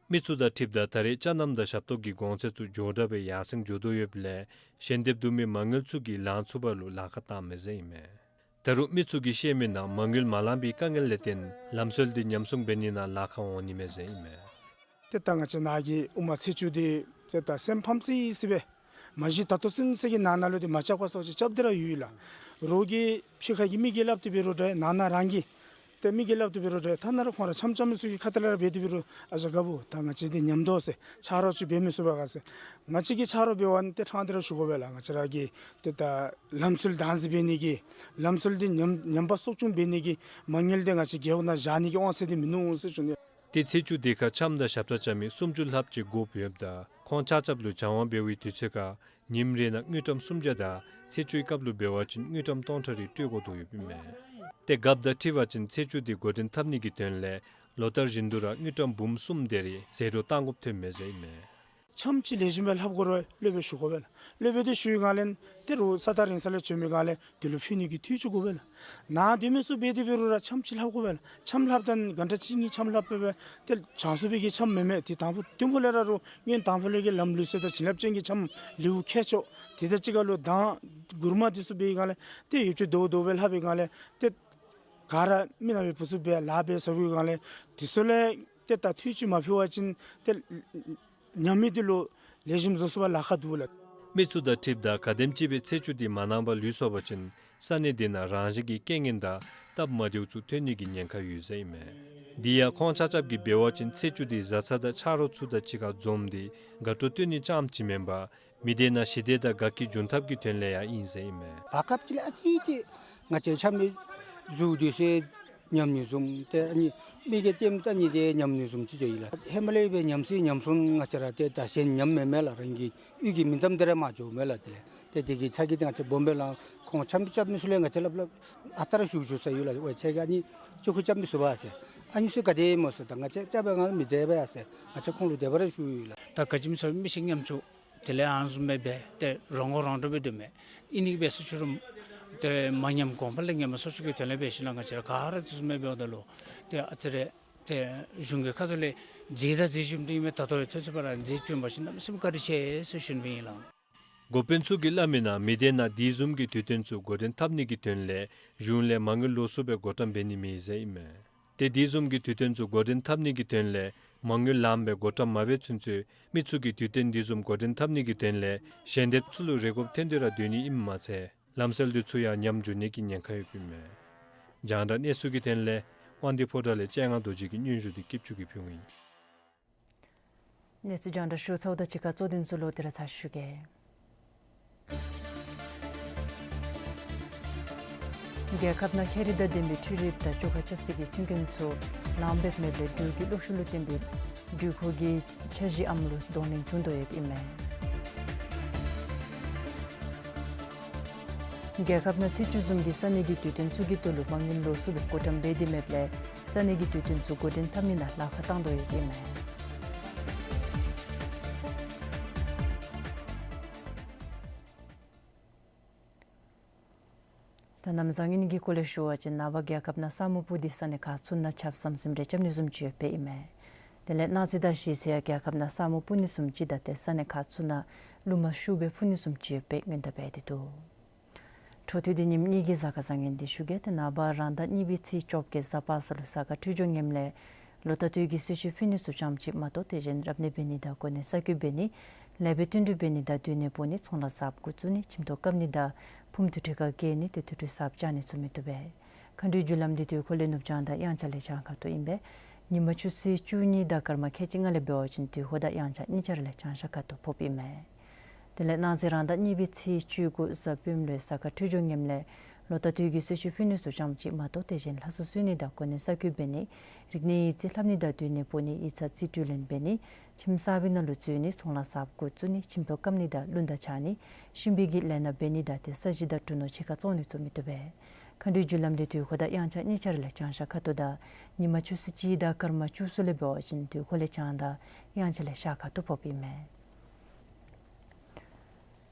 མི་ཚུ་དང་འཁྲིལཝ་ད་ད་རེས་ཅ་རྣམ་དང་ཞབས་ཏོག་གི་གོང་ཚད་ཚུ་མགྱོགས་དྲགས་སྦེ་ཡར་སེང་འགྱོ་དོ་ཡོདཔ་ལས་ཞལ་འདེབས་བསྡུ་མི་མ་དངུལ་ཚུ་གིས་ལང་ཚུགས་པ་ལུ་ལཱ་ཁག་བཏངམ་མས་ཟེར་ཨིན་མས། ད་རུང་མི་ཚུ་གིས་བཤད་མི་ནང་མ་དངུལ་མ་ལང་པའི་དཀའ་ངལ་ལས་བརྟེན་ལམ་སྲོལ་འདི་ཉམས་སྲུང་འབད་ནི་ནང་ལཱ་ཁག་འོང་ནི་མས་ཟེར་ཨིན་མས། ཏེ་ད་ང་བཅས་ནཱ་གི་དབུ་མ་ཚེས་བཅུ་འདི་ཏེ་ད་སེམས་ཕམ་སི་སི་སྦེ་མ་གཞི་ད་ལྟོ་ཚུན་ཚོད་ཀྱི་ནང་ན་ལུ་འདི་མ་རྐྱབ་པར་སོང་ཅིག་རྐྱབ་སྟེ་ར་ཡོད་ལགས། རོགས་ཀྱིས་ཕྱི་ཁ་གི་མི་གིས་སླབ་སྟེ་འབད་རུང་འདྲ་ནང་ན་རང་གི་ཏེ་མི་གིས་སླབ་སྟེ་འབད་རུང་འདྲ་ཐ་ན་ར་ཁོང་ར་འཆམ་འཆམ་མི་ཚུ་གི་ཁ་ཐུག་ལས་ར་འབད་དེ་འབད་རུང་ཨ་ཞང་དགའ་བོ་ད་ང་བཅས་འདི་ཉམས་དོ་ཟེར་ཆ་རོགས་ཅིག་འབད་མི་ཚུགས་པས་ག་ཟེར། ང་བཅས་ཀྱིས་ཆ་རོགས་འབད་བ་ནི་ཏེ་ཕྲང་སྟེ་ར་ཞུ་དགོ་པས་ལགས། ང་བཅས་ར་གི་ཏེ་ད་ལམ་སྲོལ་དམ་འཛིན་འབད་ནི་གི་ལམ་སྲོལ་འདི་ཉམས་ཉམས་པ་སྲུང་སྐྱོང་འབད་ནི་གི་མ་དངུལ་འདི་ང་བཅས་རྒེད་འོག་ནང་བཞག་ནི་གི་དབང་ཚད་འདི་མིན་ནུག་ཟེར་ཞུ་ནི། ཏེ་ཚེས་བཅུ་འདི་ཁར་འཆམ་དང་ཞབས་ཏོག་རྐྱབ་མི་སུམ་ཅུ་ལྷགཔ་ཅིག་དགོཔ་ཡོདཔ་ད་ཁོང་ཆ་ཁྱབ་ལུ་སྦྱང་བ་འབད་བའི་དུས་ཚོད་ཁར་ཉིནམ་རེ་ནང་དངུལ་ཀྲམ་སུམ་བརྒྱ་དང་ཚེས་བཅུའི་སྐབས་ལུ་འབད་བ་ཅིན་དངུལ་ཀྲམ་སྟོང་ཕྲག་རེ་སྤྲོད་དགོ་དོ་ཡོདཔ་ཨིན་མས། ཏེ་རྒཔོ་དང་འཁྲིལ་བ་ཅིན་ཚེས་བཅུ་འདི་འགོ་འདྲེན་འཐབ་ནི་གི་དོན་ལས་ལོ་ལྟར་བཞིན་དུ་ར་དངུལ་ཀྲམ་འབུམ་གསུམ་དེ་རེ་ཟད་འགྲོ་བཏང་དགོཔ་ཐོནམ་མས་ཟེར་ཨིན་མས། འཆམ་ཅིག་ལེགས་ཤོམ་སྦེ་ལྷབ་དགོ་རུང་སློབ་དཔོན་ཞུ་དགོ་པས་ལགས། སློབ་དཔོན་འདི་ཞུ་བའི་སྒང་ལས་ཏེ་རོགས་ས་ཐག་རིང་ས་ལས་བྱོན་མི་སྒང་ལས་དེ་ལུ་ཕུལ་ནི་གི་འཐུས་ཅིག་དགོ་པས་ལགས། ནཱ་སྡོད་མི་ཚུ་འབད་དེ་འབད་རུང་ར་འཆམ་ཅིག་ལྷབ་དགོ་པས་ལགས། འཆམ་ལྷབ་ད་གན་ཊ་གཅིག་གཉིས་འཆམ་ལྷབ་པས་སྦེ་ཏེ་བྱང་སོང་པའི་གི་འཆམ་མེན་མས། ཏེ་དང་ཕུ་ཐིམ་ཕུ་ལས་ར་རོགས་སྔོན་དང་ཕུ་ལས་ཀྱི་ལམ་ལུགས་སྲོལ་དང་བྱིན་རླབས་ཅན་གྱི་འཆམ་ལེའུ་མཁས་མཆོག་དེ་དང་གཅིག་ཁར་ལུ་མདང་མགུར་མ་འདི་ཚུ་འབད་བའི་སྒང་ལས་ཏེ་ཡོདཔ་ཅིག་རྡོག་རྡོག་སྦེ་ལྷབ་པའི་སྒང་ལས་ཏེ་ག་ར་མི་ནག་པའི་བུ་ཚུ་སྦེ་ལཱ་འབད་ཚར་བའི་སྒང་ལས་དེ་ཚུ་ལས་ཏེ་ད་འཐུས་ཅིག་མ་ཕུལ་བ་ཅིན་ཏེ་ཉམས་མི་འདི་ལུ་ལེགས་ཤོམ་བཟོ་ཚུགས་པར་ལཱ་ཁག་འདུག་ལགས། མི་ཚུ་དང་འཁྲིལཝ་ད་ག་དེམ་ཅིག་སྦེ་ཚེས་བཅུ་འདི་མ་གནང་པར་ལུས་སོང་པ་ཅིན་ས་གནས་འདི་ནང་རང་བཞིན་གྱི་རྐྱེན་ངན་དང་སྟབས་མ་བདེཝ་ཚུ་ཐོན་ནི་གི་ཉེན་ཁ་ཡོད་ཟེར་ཨིན་མས། འདི་ཡང་ཁོང་ཆ་ཁྱབ་ཀྱིས་འབད་བ་ཅིན་ཚེས་བཅུ་འདི་བཟའ་ཚང་དང་ཆ་རོགས་ཚུ་དང་གཅིག་ཁར་འཛོམས་ཏེ་དགའ་སྤྲོ་སྟོན་ནི་རྐྱངམ་ཅིག་མེན་པར་མི་སྡེ་ནང་ཞི་བདེ་དང་དགའ་སྐྱིད་འབྱུང་ཐབས་ཀྱི་དོན་ལས་ཡང་ཨིན་ཟེར་ཨིན་མས། བར་སྐབས་ཅིག་ལས་ཨ་ཙི་ཅིག་ང་བཅས་ཆ་མེད་གཟུགས་འདི་ཚུ་ཉམས་ནི་བཟུམ་ཏེ་ཨ་ནི་མི་གི་ལྟདམོ་ལྟ་ནི་འདི་ཉམས་ནི་བཟུམ་ཅིག་ཡོད་ལགས། ཧེ་མ་ལས་སྦེ་ཉམས་སུ་ཉམས་སོང་། ང་བཅས་ར་ཏེ་ད་གཞན་ཉམས་མེད་མས་ལགས། རང་གི་གཡུས་ཀྱི་མིང་གཏམ་འདི་ར་མ་འགྱོ་མས་ལགས། དེ་ལས་ཏེ་དེ་གི་ཚ་གྱང་འདི་ང་བཅས་སྦོམ་སྦེ་ལང་། ཁོང་ཆ་མེད་ཆ་མེད་ཚུ་ལས་ང་བཅས་སླབ་སླབ་ཨ་རྟག་ར་ཞུ་ཞུ་ས་ཡོད་ལགས། ཝའེ་ཁྱེད་ཀྱིས་ཨ་ནི་ཅོག་ཁུ་རྐྱབ་མི་ཚུགས་པས་ཟེར། ཨ་ནི་ཚུ་ག་དེ་སྨོ་ཟེར། ད་ང་བཅས་རྐྱབ་པའི་ངང་མི་འདྲ་བས་ཟེར་ང་བཅས་ཁོང་ལུ་དེ་སྦེ་ར་ཞུ་ཡི་ལགས། ད་ག་ཅི་སྨོ་ཟེར་མི་ཤི་ཉམ་ཆུང་དེ་ལས་ཨ་ནི་བཟུམ་སྦེ་འབད་དེ་རང་མགོ་རང་འདྲོངས་སྦེ་སྡོད་མི་ཨིན་ནི་སྦེ་ཟེར་ཞུ་རུང་དེ་ལས་མ་ཉམས་གོང་འཕེལ་ལས་ངན་མ་སོར་ཆུད་ཀྱི་དོན་ལས་འབད་ཞིནམ་ལས་ང་བཅས་ར་ག་ར་དེ་བཟུམ་སྦེ་འབདཝ་ད་ལུ་ཏེ་ཨ་ཙི་རེ་ཏེ་གཞུང་གི་ཁ་ཐུག་ལས་མཛད་དང་མཛད་བཞིན་དུ་ཨིན་མས། ད་ལྟོ་ཡང་ཚུན་ཚོད་བར་མཛད་བཞིན་པ་ཅིན་གནམ་མེད་ས་མེད་བཀའ་དྲིན་ཆེ་ཟེར་ཞུ་ནི་ཨིན་ལགས། འགོ་དཔོན་ཚུ་གིས་སླབ་མིའི་ནང་མི་སྡེ་ནང་དེ་བཟུམ་གྱི་དུས་སྟོན་ཚུ་འགོ་འདྲེན་འཐབ་ནི་གི་དོན་ལས་གཞུང་ལས་མ་དངུལ་ལོགས་སུ་སྦེ་བགོ་བཀྲམ་འབད་ནི་མེད་ཟེར་ཨིན་མས། ཏེ་དེ་བཟུམ་གྱི་དུས་སྟོན་ཚུ་འགོ་འདྲེན་འཐབ་ནི་གི་དོན་ལས་མ་དངུལ་ལངམ་སྦེ་བགོ་བཀྲམ་མ་འབད་ཚུན་ཚོད་མི་ཚུ་གིས་དུས་སྟོན་དེ་བཟུམ་འགོ་འདྲེན་འཐབ་ནི་གི་དོན་ལས་ཞལ་འདེབས་ཚུ་ལུ་རེ་དགོཔ་ཐོན་ཏེ་ར་སྡོད་ནི་ཨིནམ་མ་ཚད་ལམ་སྲོལ་འདི་ཚུ་ཡང་ཉམས་འགྱོ་ནི་གི་ཉེན་ཁ་ཡོདཔ་ཨིན་མས། རྒྱང་བསྒྲགས་གནས་ཚུལ་གྱི་དོན་ལས་དབང་འདུས་ཕོ་བྲང་ལས་སྤྱན་སྔ་རྡོ་རྗེ་གི་སྙན་ཞུ་འདི་སྐྱིད་ཆུ་གིས་ཕུལཝ་ཨིན། གནས་ཚུལ་རྒྱང་བསྒྲགས་ཞུ་ཚརཝ་དང་གཅིག་ཁར་གཙོ་དོན་ཚུ་ལོག་སྟེ་ར་ཚར་ཞུ་གེ། རྒྱལ་ཁབ་ནང་ཁེ་རིང་དང་ལྡན་པའི་འཕྲུལ་རིགཔ་དང་བཅོ་ཁ་ཆབ་སྲིད་ཀྱི་མཐུན་རྐྱེན་ཚུ་ལངམ་འབདཝ་མེདཔ་ལས་འབྲུག་གི་གློག་ཤུགས་ལུ་བརྟེན་པའི་འགྲུལ་འཁོར་གྱི་འཆར་གཞི་ཨམ་ལུ་གདོང་ལེན་བྱུང་དོ་ཡོདཔ་ཨིན་མས། རྒྱལ་ཁབ་ནང་ཚེས་བཅུ་བཟུམ་གྱི་ས་གནས་ཀྱི་དུས་སྟོན་ཚུ་གི་ཐོག་ལུ་མ་དངུལ་ལོགས་སུ་སྦེ་བགོ་བཀྲམ་འབད་དེ་མེདཔ་ལས་ས་གནས་ཀྱི་དུས་སྟོན་ཚུ་འགོ་འདྲེན་འཐབ་ནི་ནང་ལཱ་ཁག་བཏང་དོ་ཡོདཔ་ཨིན་མས། ད་གནམ་བཟང་ངན་གྱི་སྐོར་ལས་ཞུ་བ་ཅིན་ནངས་པ་རྒྱལ་ཁབ་ནང་ས་སྨུག་སྤུབས་ཏེ་ས་གནས་ཁག་ཚུ་ནང་ཆརཔ་ཟམ་ཟིམ་རེ་རྐྱབ་ནི་བཟུམ་ཅིག་ཡོདཔ་ཨིན་མས། དེ་ལས་གནངས་ཚེ་དང་གཞེས་ཚེ་ཡང་རྒྱལ་ཁབ་ནང་ས་སྨུག་སྤུབས་ནི་བཟུམ་ཅིག་དང་ཏེ་ས་གནས་ཁག་ཚུ་ནང་རླུང་མ་ཤུགས་སྦེ་འཕུ་ནི་བཟུམ་ཅིག་ཡོདཔ་སྔོན་བརྡ་འབད་དེ་འདུག། འཕྲོ་མཐུད་དེ་ཉིནམ་གཉིས་ཀྱི་གཟའ་སྐར་བཟང་ངན་འདི་ཞུ་གེ། ཏེ་ནངས་པ་རང་ཟླ་གཉིས་པའི་ཚེས་བཅོ་བརྒྱད་གཟའ་པ་སངས་ལུ་གཟའ་སྐར་འཕྲོད་སྦྱོར་ངནམ་ལས་ལོ་ཟླ་སྟོད་ཀྱི་གསོལ་མཆོད་ཕུལ་ནི་ཚུ་རྐྱངམ་ཅིག་མ་གཏོགས་དེ་བཞིན་རབ་གནས་འབད་ནི་དང་གོ་གནས་གསར་བསྐོ་འབད་ནི་ལེགས་པའི་བསྟུན་གྲོས་འབད་ནི་དང་སྡོད་གནས་སྤོ་ནི་ཚོང་ལཱ་གསརཔ་འགོ་བཙུགས་ནི་ཁྱིམ་ཐོག་བཀབ་ནི་དང་ཕུངམ་དུར་ཁྲོད་ཁར་བསྐྱལ་ནི་ཏེ་དུར་ཁྲོད་གསརཔ་བཅག་ནི་ཚུ་མི་བཏུབ་པས། མཁའ་འགྲོའི་རྒྱུ་ལམ་འདི་དུས་འཁོར་ལས་ནུབ་བྱང་དང་དབྱངས་འཆར་ལས་བྱང་ཁ་ཐུག་ཨིན་པས། ཉིན་མ་ཆུ་ཚོད་བཅུ་གཉིས་དང་སྐར་མ་ཁལ་གཅིག་ལྔ་ལས་འབད་བ་ཅིན་དུས་འཁོར་དང་དབྱངས་འཆར་གཉིས་ཆ་ར་ལས་བྱང་ཤར་ཁ་ཐུག་ཕོགཔ་ཨིན་མས། དེ་ལས་གནངས་ཚེ་རང་ཟླ་གཉིས་པའི་ཚེས་བཅུ་དགུ་གཟའ་སྤེནམ་ལུ་གཟའ་སྐར་འཕྲོད་སྦྱོར་ངནམ་ལས་ལོ་ཟླ་སྟོད་ཀྱི་གསོལ་མཆོད་ཕུལ་ནི་ཚུ་རྐྱངམ་ཅིག་མ་གཏོགས་དེ་བཞིན་ལྷ་གསོལ་གསོལ་ནི་དང་གོ་གནས་གསར་བསྐོ་འབད་ནི་རིག་གནས་ཡིག་རྩིས་ལྷབ་ནི་དང་སྡོད་གནས་སྤོ་ནི་ཡིག་ཚང་རྩིས་སྤྲོད་ལེན་འབད་ནི་ཁྱིམ་གསར་པའི་ནང་ལུ་འཛུལ་ནི་ཚོང་ལཱ་གསརཔ་འགོ་བཙུགས་ནི་ཁྱིམ་ཐོག་བཀབ་ནི་དང་རླུང་རྟ་འཕྱར་ནི་གཤིན་པོའི་གི་ལས་སྣ་འབད་ནི་དང་ཏེ་ས་གཞི་དང་གྲུ་ནོར་ཕྱི་ཁར་བཙོང་ནི་ཚུ་མི་བཏུབ་པས། མཁའ་འགྲོའི་རྒྱུ་ལམ་འདི་དུས་འཁོར་དང་དབྱངས་འཆར་གཉིས་ཆ་ར་ལས་བྱང་ཤར་ཁ་ཐུག་དང་ཉིན་མ་ཆུ་ཚོད་གཅིག་དང་སྐར་མ་བཅུ་གསུམ་ལས་འབད་བ་ཅིན་དུས་འཁོར་ལས་བྱང་དང་དབྱངས་འཆར་ལས་ཤར་ཁ་ཐུག་ཕོགཔ་ཨིན་མས།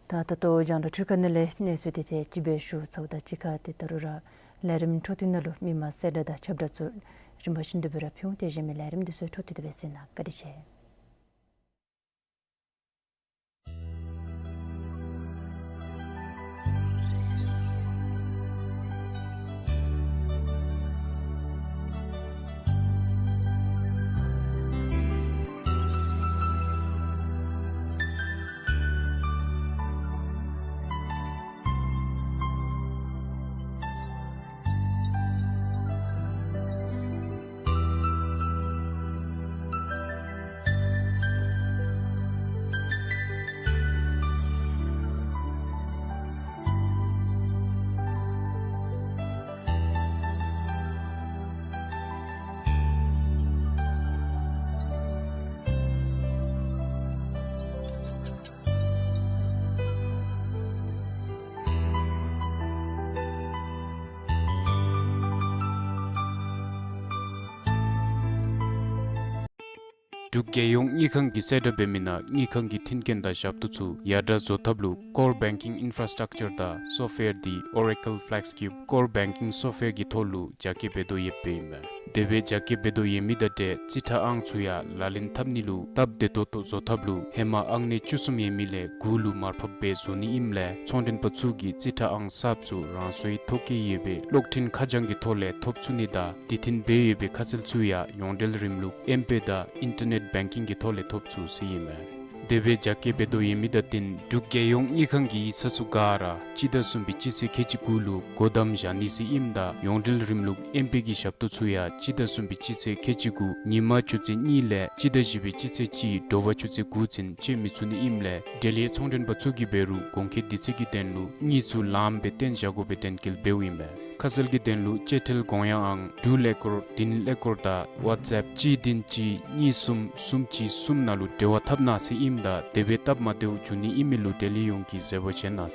ད་ད་ལྟོ་རྒྱང་བསྒྲགས་འཕྲུལ་ཁང་ནང་ལས་གནས་ཚུལ་འདི་ཏེ་ཅིག་སྦེ་ཞུ་ཚརཝ་དང་གཅིག་ཁར་ཏེ་ད་རུང་ར་ལས་རིམ་འཕྲོ་མཐུད་ནང་ལུ་མི་མང་གསལ་བསྒྲགས་དང་ཁྱབ་བསྒྲགས་ཚུ་རིམ་པ་བཞིན་དུ་སྦེ་ར་ཕུལ་འོང་། དེ་བཞིན་མི་ལས་རིམ་འདི་ཚུ་འཕྲོ་མཐུད་དེ་སྦེ་གཟིགས་གནང་། བཀའ་དྲིན་ཆེ། འབྲུག་རྒྱལ་ཡོངས་དངུལ་ཁང་གིས་གསལ་བསྒྲགས་འབད་མི་ནང་དངུལ་ཁང་གི་མཐུན་རྐྱེན་དང་ཞབས་ཏོག་ཚུ་ཡར་དྲག་བཟོ་ཐབས་ལུ་Core Banking Infrastructure དང་Software འདི་Oracle FlexCube Core Banking Software གི་ཐོག་ལུ་རྒྱ་སྐྱེད་འབད་དོ་ཡོདཔ་ཨིན་མས། དེ་སྦེ་རྒྱ་སྐྱེད་འབད་དོ་ཡོད་མི་དང་འབྲེལ་རྩིས་ཁྲ་ཨང་ཚུ་ཡང་ལག་ལེན་འཐབ་ནི་ལུ་སྟབས་བདེ་ཏོག་ཏོ་བཟོ་ཐབས་ལུ་ཧེ་མ་ཨང་གནས་བཅུ་གསུམ་ཡོད་མི་ལས་དགུ་ལུ་མར་ཕབ་འབད་བཟོ་ནི་ཨིནམ་ལས་ཚོང་མགྲོན་པ་ཚུ་གིས་རྩིས་ཁྲ་ཨང་གསརཔ་ཚུ་རང་སོའི་ཐོ་བཀོད་ཡོད་པའི་གློག་འཕྲིན་ཁ་བྱང་གི་ཐོག་ལས་ཐོབ་ཚུགས་ནི་དང་དེ་བརྟེན་འབད་ཡོད་པའི་ཁ་གསལ་ཚུ་ཡང་ཡོངས་འབྲེལ་རིམ་ལུགས་ཨེམ་པེ་དང་ཨིན་ཊར་ནེཊ་བེང་ཀིང་གི་ཐོག་ལས་ཐོབ་ཚུགས་ཟེར་ཨིན་མས། དེ་སྦེ་རྒྱ་སྐྱེད་འབད་དོ་ཡོད་མི་དང་བསྟུན་འབྲུག་རྒྱལ་ཡོངས་དངུལ་ཁང་གི་ཡིག་ཚང་ཚུ་ག་ར་སྤྱི་ཟླ་གསུམ་པའི་སྤྱི་ཚེས་ཁལ་གཅིག་དགུ་ལུ་སྒོ་བསྡམ་བཞག་ནི་ཟེར་ཨིནམ་ད་ཡོངས་འབྲེལ་རིམ་ལུགས་ཨེམ་པེ་གི་ཞབས་ཏོག་ཚུ་ཡང་སྤྱི་ཟླ་གསུམ་པའི་སྤྱི་ཚེས་ཁལ་གཅིག་དགུ་ཉིན་མ་ཆུ་ཚོད་གཉིས་ལས་སྤྱི་ཟླ་བཞི་པའི་སྤྱི་ཚེས་གཅིག་དྲོ་པ་ཆུ་ཚོད་དགུ་ཚུན་སྤྱོད་མི་ཚུགས་ནི་ཨིནམ་ལས་འབྲེལ་ཡོད་ཚོང་མགྲོན་པ་ཚུ་གིས་འབད་རུང་གོང་འཁོད་དུས་ཚོད་ཀྱི་དོན་ལུ་དངུལ་ཚུ་ལངམ་སྦེ་བཏོན་བཞག་དགོ་པའི་དོན་འཁོད་འབདཝ་ཨིན་པས། ཁ་གསལ་གྱི་དོན་ལུ་བཅད་ཁྲལ་དགོངས་ཡངས་ཨང་དྲུག་ཀླད་ཀོར་བདུན་ཀླད་ཀོར་དང་ཝཊས་ཨེཔ་གཅིག་བདུན་གཅིག་གཉིས་གསུམ་གསུམ་གཅིག་གསུམ་ནང་ལུ་འབྲེལ་བ་འཐབ་གནང་ཟེར་ཨིནམ་ད་དེ་སྦེ་སྟབས་མ་བདེཝ་འབྱུང་ནི་ཨིན་མི་ལུ་འབྲེལ་ཡོད་ཡོངས་ཀྱིས་གཟིགས་པ་བྱིན་གནང་།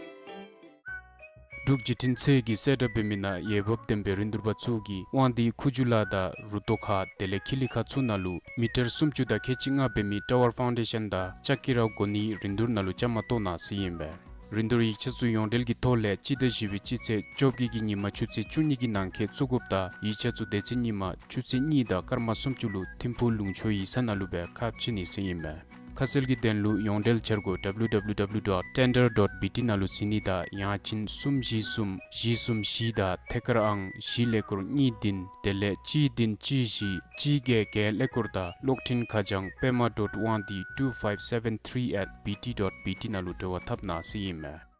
འབྲུག་བརྒྱུད་འཕྲིན་ཚད་ཀྱི་གསལ་བསྒྲགས་འབད་མི་ནང་འོས་འབབ་ལྡན་པའི་རིན་བསྡུར་པ་ཚུ་གིས་དབང་འདུས་ཁུ་བྱུག་ལ་དང་རུ་ཏོ་ཁ་དེ་ལས་ཁི་ལི་ཁ་ཚུ་ནང་ལུ་མི་ཊར་སུམ་ཅུ་དང་ཁལ་གཅིག་ལྔ་འབད་མི་ཊ་ཝར་ཕའུན་ཌེ་ཤཱན་དང་ལྕགས་ཀྱི་ར་བསྒོར་ནིའི་རིན་བསྡུར་ནང་ལུ་བཅའ་མར་གཏོགས་གནང་ཟེར་ཨིན་པས། རིན་བསྡུར་ཡིག་ཆ་ཚུ་ཡོངས་འབྲེལ་གྱི་ཐོག་ལས་སྤྱི་ཟླ་བཞི་པའི་སྤྱི་ཚེས་བཅོ་བརྒྱད་ཀྱི་ཉིན་མ་ཆུ་ཚོད་བཅུ་གཉིས་ཀྱི་ནང་འཁོད་བཙུགས་དགོཔ་དང་ཡིག་ཆ་ཚུ་དེ་ཚེ་ཉིན་མ་ཆུ་ཚོད་གཉིས་དང་སྐར་མ་སུམ་ཅུ་ལུ་ཐིམ་ཕུག་ལུང་ཕྱོགས་ཡིག་ཚང་ནང་ལུ་སྦེ་ཁ་ཕྱེ་ནི་ཟེར་ཨིན་པས། ཁ་གསལ་གྱི་དོན་ལུ་ཡོངས་འབྲེལ་འཆར་སྒོ་W W W dot tender dot B T ནང་ལུ་གཟིགས་ནི་དང་ཡང་ཅིན་གསུམ་བཞི་གསུམ་བཞི་གསུམ་བཞི་དང་ཐད་ཀར་ཨང་བཞི་ཀླད་ཀོར་གཉིས་བདུན་དེ་ལས་གཅིག་བདུན་གཅིག་བཞི་གཅིག་བརྒྱད་བརྒྱད་ཀླད་ཀོར་དང་གློག་འཕྲིན་ཁ་བྱང་པདྨ་dot དབང་འདུས་two five seven three at B T dot B T ནང་ལུ་འབྲེལ་བ་འཐབ་གནང་ཟེར་ཨིན་མས།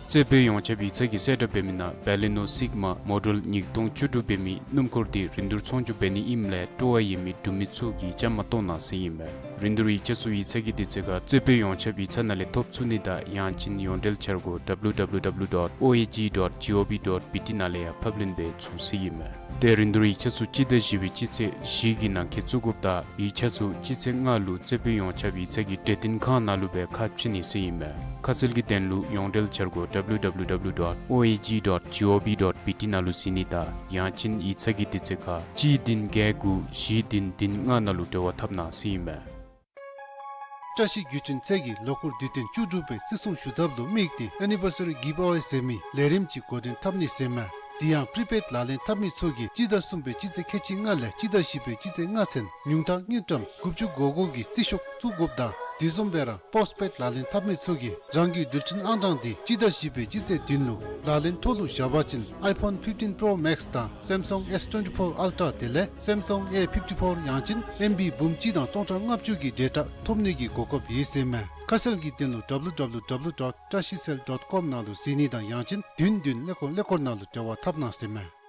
རྩེ་བོད་ཡོངས་ཁྱབ་ཡིག་ཚང་གི་གསལ་བསྒྲགས་འབད་མི་ནང་བེ་ལི་ནོ་སིག་མ་མོ་ཌེལ་ཉིས་སྟོང་བཅུ་དྲུག་འབད་མི་སྣུམ་འཁོར་འདི་རིན་བསྡུར་ཚོང་སྒྱུར་འབད་ནི་ཨིནམ་ལས་སྤྲོ་བ་ཡོད་མི་འབྲུག་མི་ཚུ་གིས་བཅའ་མར་གཏོགས་གནང་ཟེར་ཨིན་མས། རིན་བསྡུར་ཡིག་ཆ་ཚུ་ཡིག་ཚང་གི་དུས་ཚོད་ཁར་རྩེ་བོད་ཡོངས་ཁྱབ་ཡིག་ཚང་ནང་ལས་ཐོབ་ཚུགས་ནི་དང་ཡང་ཅིན་ཡོངས་འབྲེལ་འཆར་སྒོ་W W W dot O A G dot G O V dot B T ནང་ལས་ཡང་ཕབ་ལེན་འབད་ཚུགས་ཟེར་ཨིན་མས། ཏེ་རིན་བསྡུར་ཡིག་ཆ་ཚུ་སྤྱི་ཟླ་བཞི་པའི་སྤྱི་ཚེས་བཞི་གི་ནང་འཁོད་བཙུགས་དགོཔ་དང་ཡིག་ཆ་ཚུ་སྤྱི་ཚེས་ལྔ་ལུ་རྩེ་བོད་ཡོངས་ཁྱབ་ཡིག་ཚང་གི་གྲོས་བསྟུན་ཁང་ནང་ལུ་སྦེ་ཁ་ཕྱེ་ནི་ཟེར་ཨིན་མས། ཁ་གསལ་གྱི་དོན་ལུ་ཡོངས་འབྲེལ་འཆར་སྒོ་W W W dot O A G dot G O V dot B T ནང་ལུ་གཟིགས་ནི་དང་ཡང་ཅིན་ཡིག་ཚང་གི་དུས་ཚོད་ཁར་གཅིག་བདུན་བརྒྱད་དགུ་བཞི་བདུན་བདུན་ལྔ་ནང་ལུ་འབྲེལ་བ་འཐབ་གནང་ཟེར་ཨིན་མས། བཀྲ་ཤིས་བརྒྱུད་འཕྲིན་ཚད་ཀྱིས་ལོ་འཁོར་དུས་སྟོན་བཅུ་དྲུག་པའི་བརྩི་སྲུང་ཞུ་ཐབས་ལུ་དམིགས་ཏེ་ཨེ་ནི་བར་སི་རི་གིབ་ཨ་ཝེ་ཟེར་མི་ལས་རིམ་ཅིག་འགོ་འདྲེན་འཐབ་ནི་ཟེར་མས། དེ་ཡང་པི་རི་པེཌ་ལག་ལེན་འཐབ་མི་ཚུ་གིས་སྤྱི་ཟླ་གསུམ་པའི་སྤྱི་ཚེས་ཁལ་གཅིག་ལྔ་ལས་སྤྱི་ཟླ་བཞི་པའི་སྤྱི་ཚེས་ལྔ་ཚུན་ཉུང་མཐའ་དངུལ་ཀྲམ་དགུ་བཅུ་གོ་དགུ་གི་རྩིས་ཤོག་བཙུགས་དགོཔ་དང་དེ་བཟུམ་སྦེ་ར་པོསཊ་པེཌ་ལག་ལེན་འཐབ་མི་ཚུ་གིས་རང་གི་རྡུལ་ཕྲན་ཨང་གྲངས་འདི་སྤྱི་ཟླ་བཞི་པའི་སྤྱི་ཚེས་བདུན་ལུ་ལག་ལེན་ཐོག་ལུ་བཞག་པ་ཅིན་ཨའི་ཕོན་ཕིཕ་ཊིན་པྲོ་མེཀསི་དང་སེམ་སང་ཨེསི་ཊུ་ཝེན་ཊི་ཕོར་ཨལ་ཊ་དེ་ལས་སེམ་སང་ཨེ་ཕིཕ་ཊི་ཕོར་ཡང་ཅིན་ཨེམ་བི་འབུམ་གཅིག་དང་སྟོང་ཕྲག་ལྔ་བཅུ་གི་ཌེ་ཊ་ཐོབ་ནི་གི་གོ་སྐབས་ཡོད་ཟེར་མས། ཁ་གསལ་གྱི་དོན་ལུ་W W W dot trashicell dot com ནང་ལུ་གཟིགས་ནི་དང་ཡང་ཅིན་བདུན་བདུན་ཀླད་ཀོར་ཀླད་ཀོར་ནང་ལུ་འབྲེལ་བ་འཐབ་གནང་ཟེར་མས།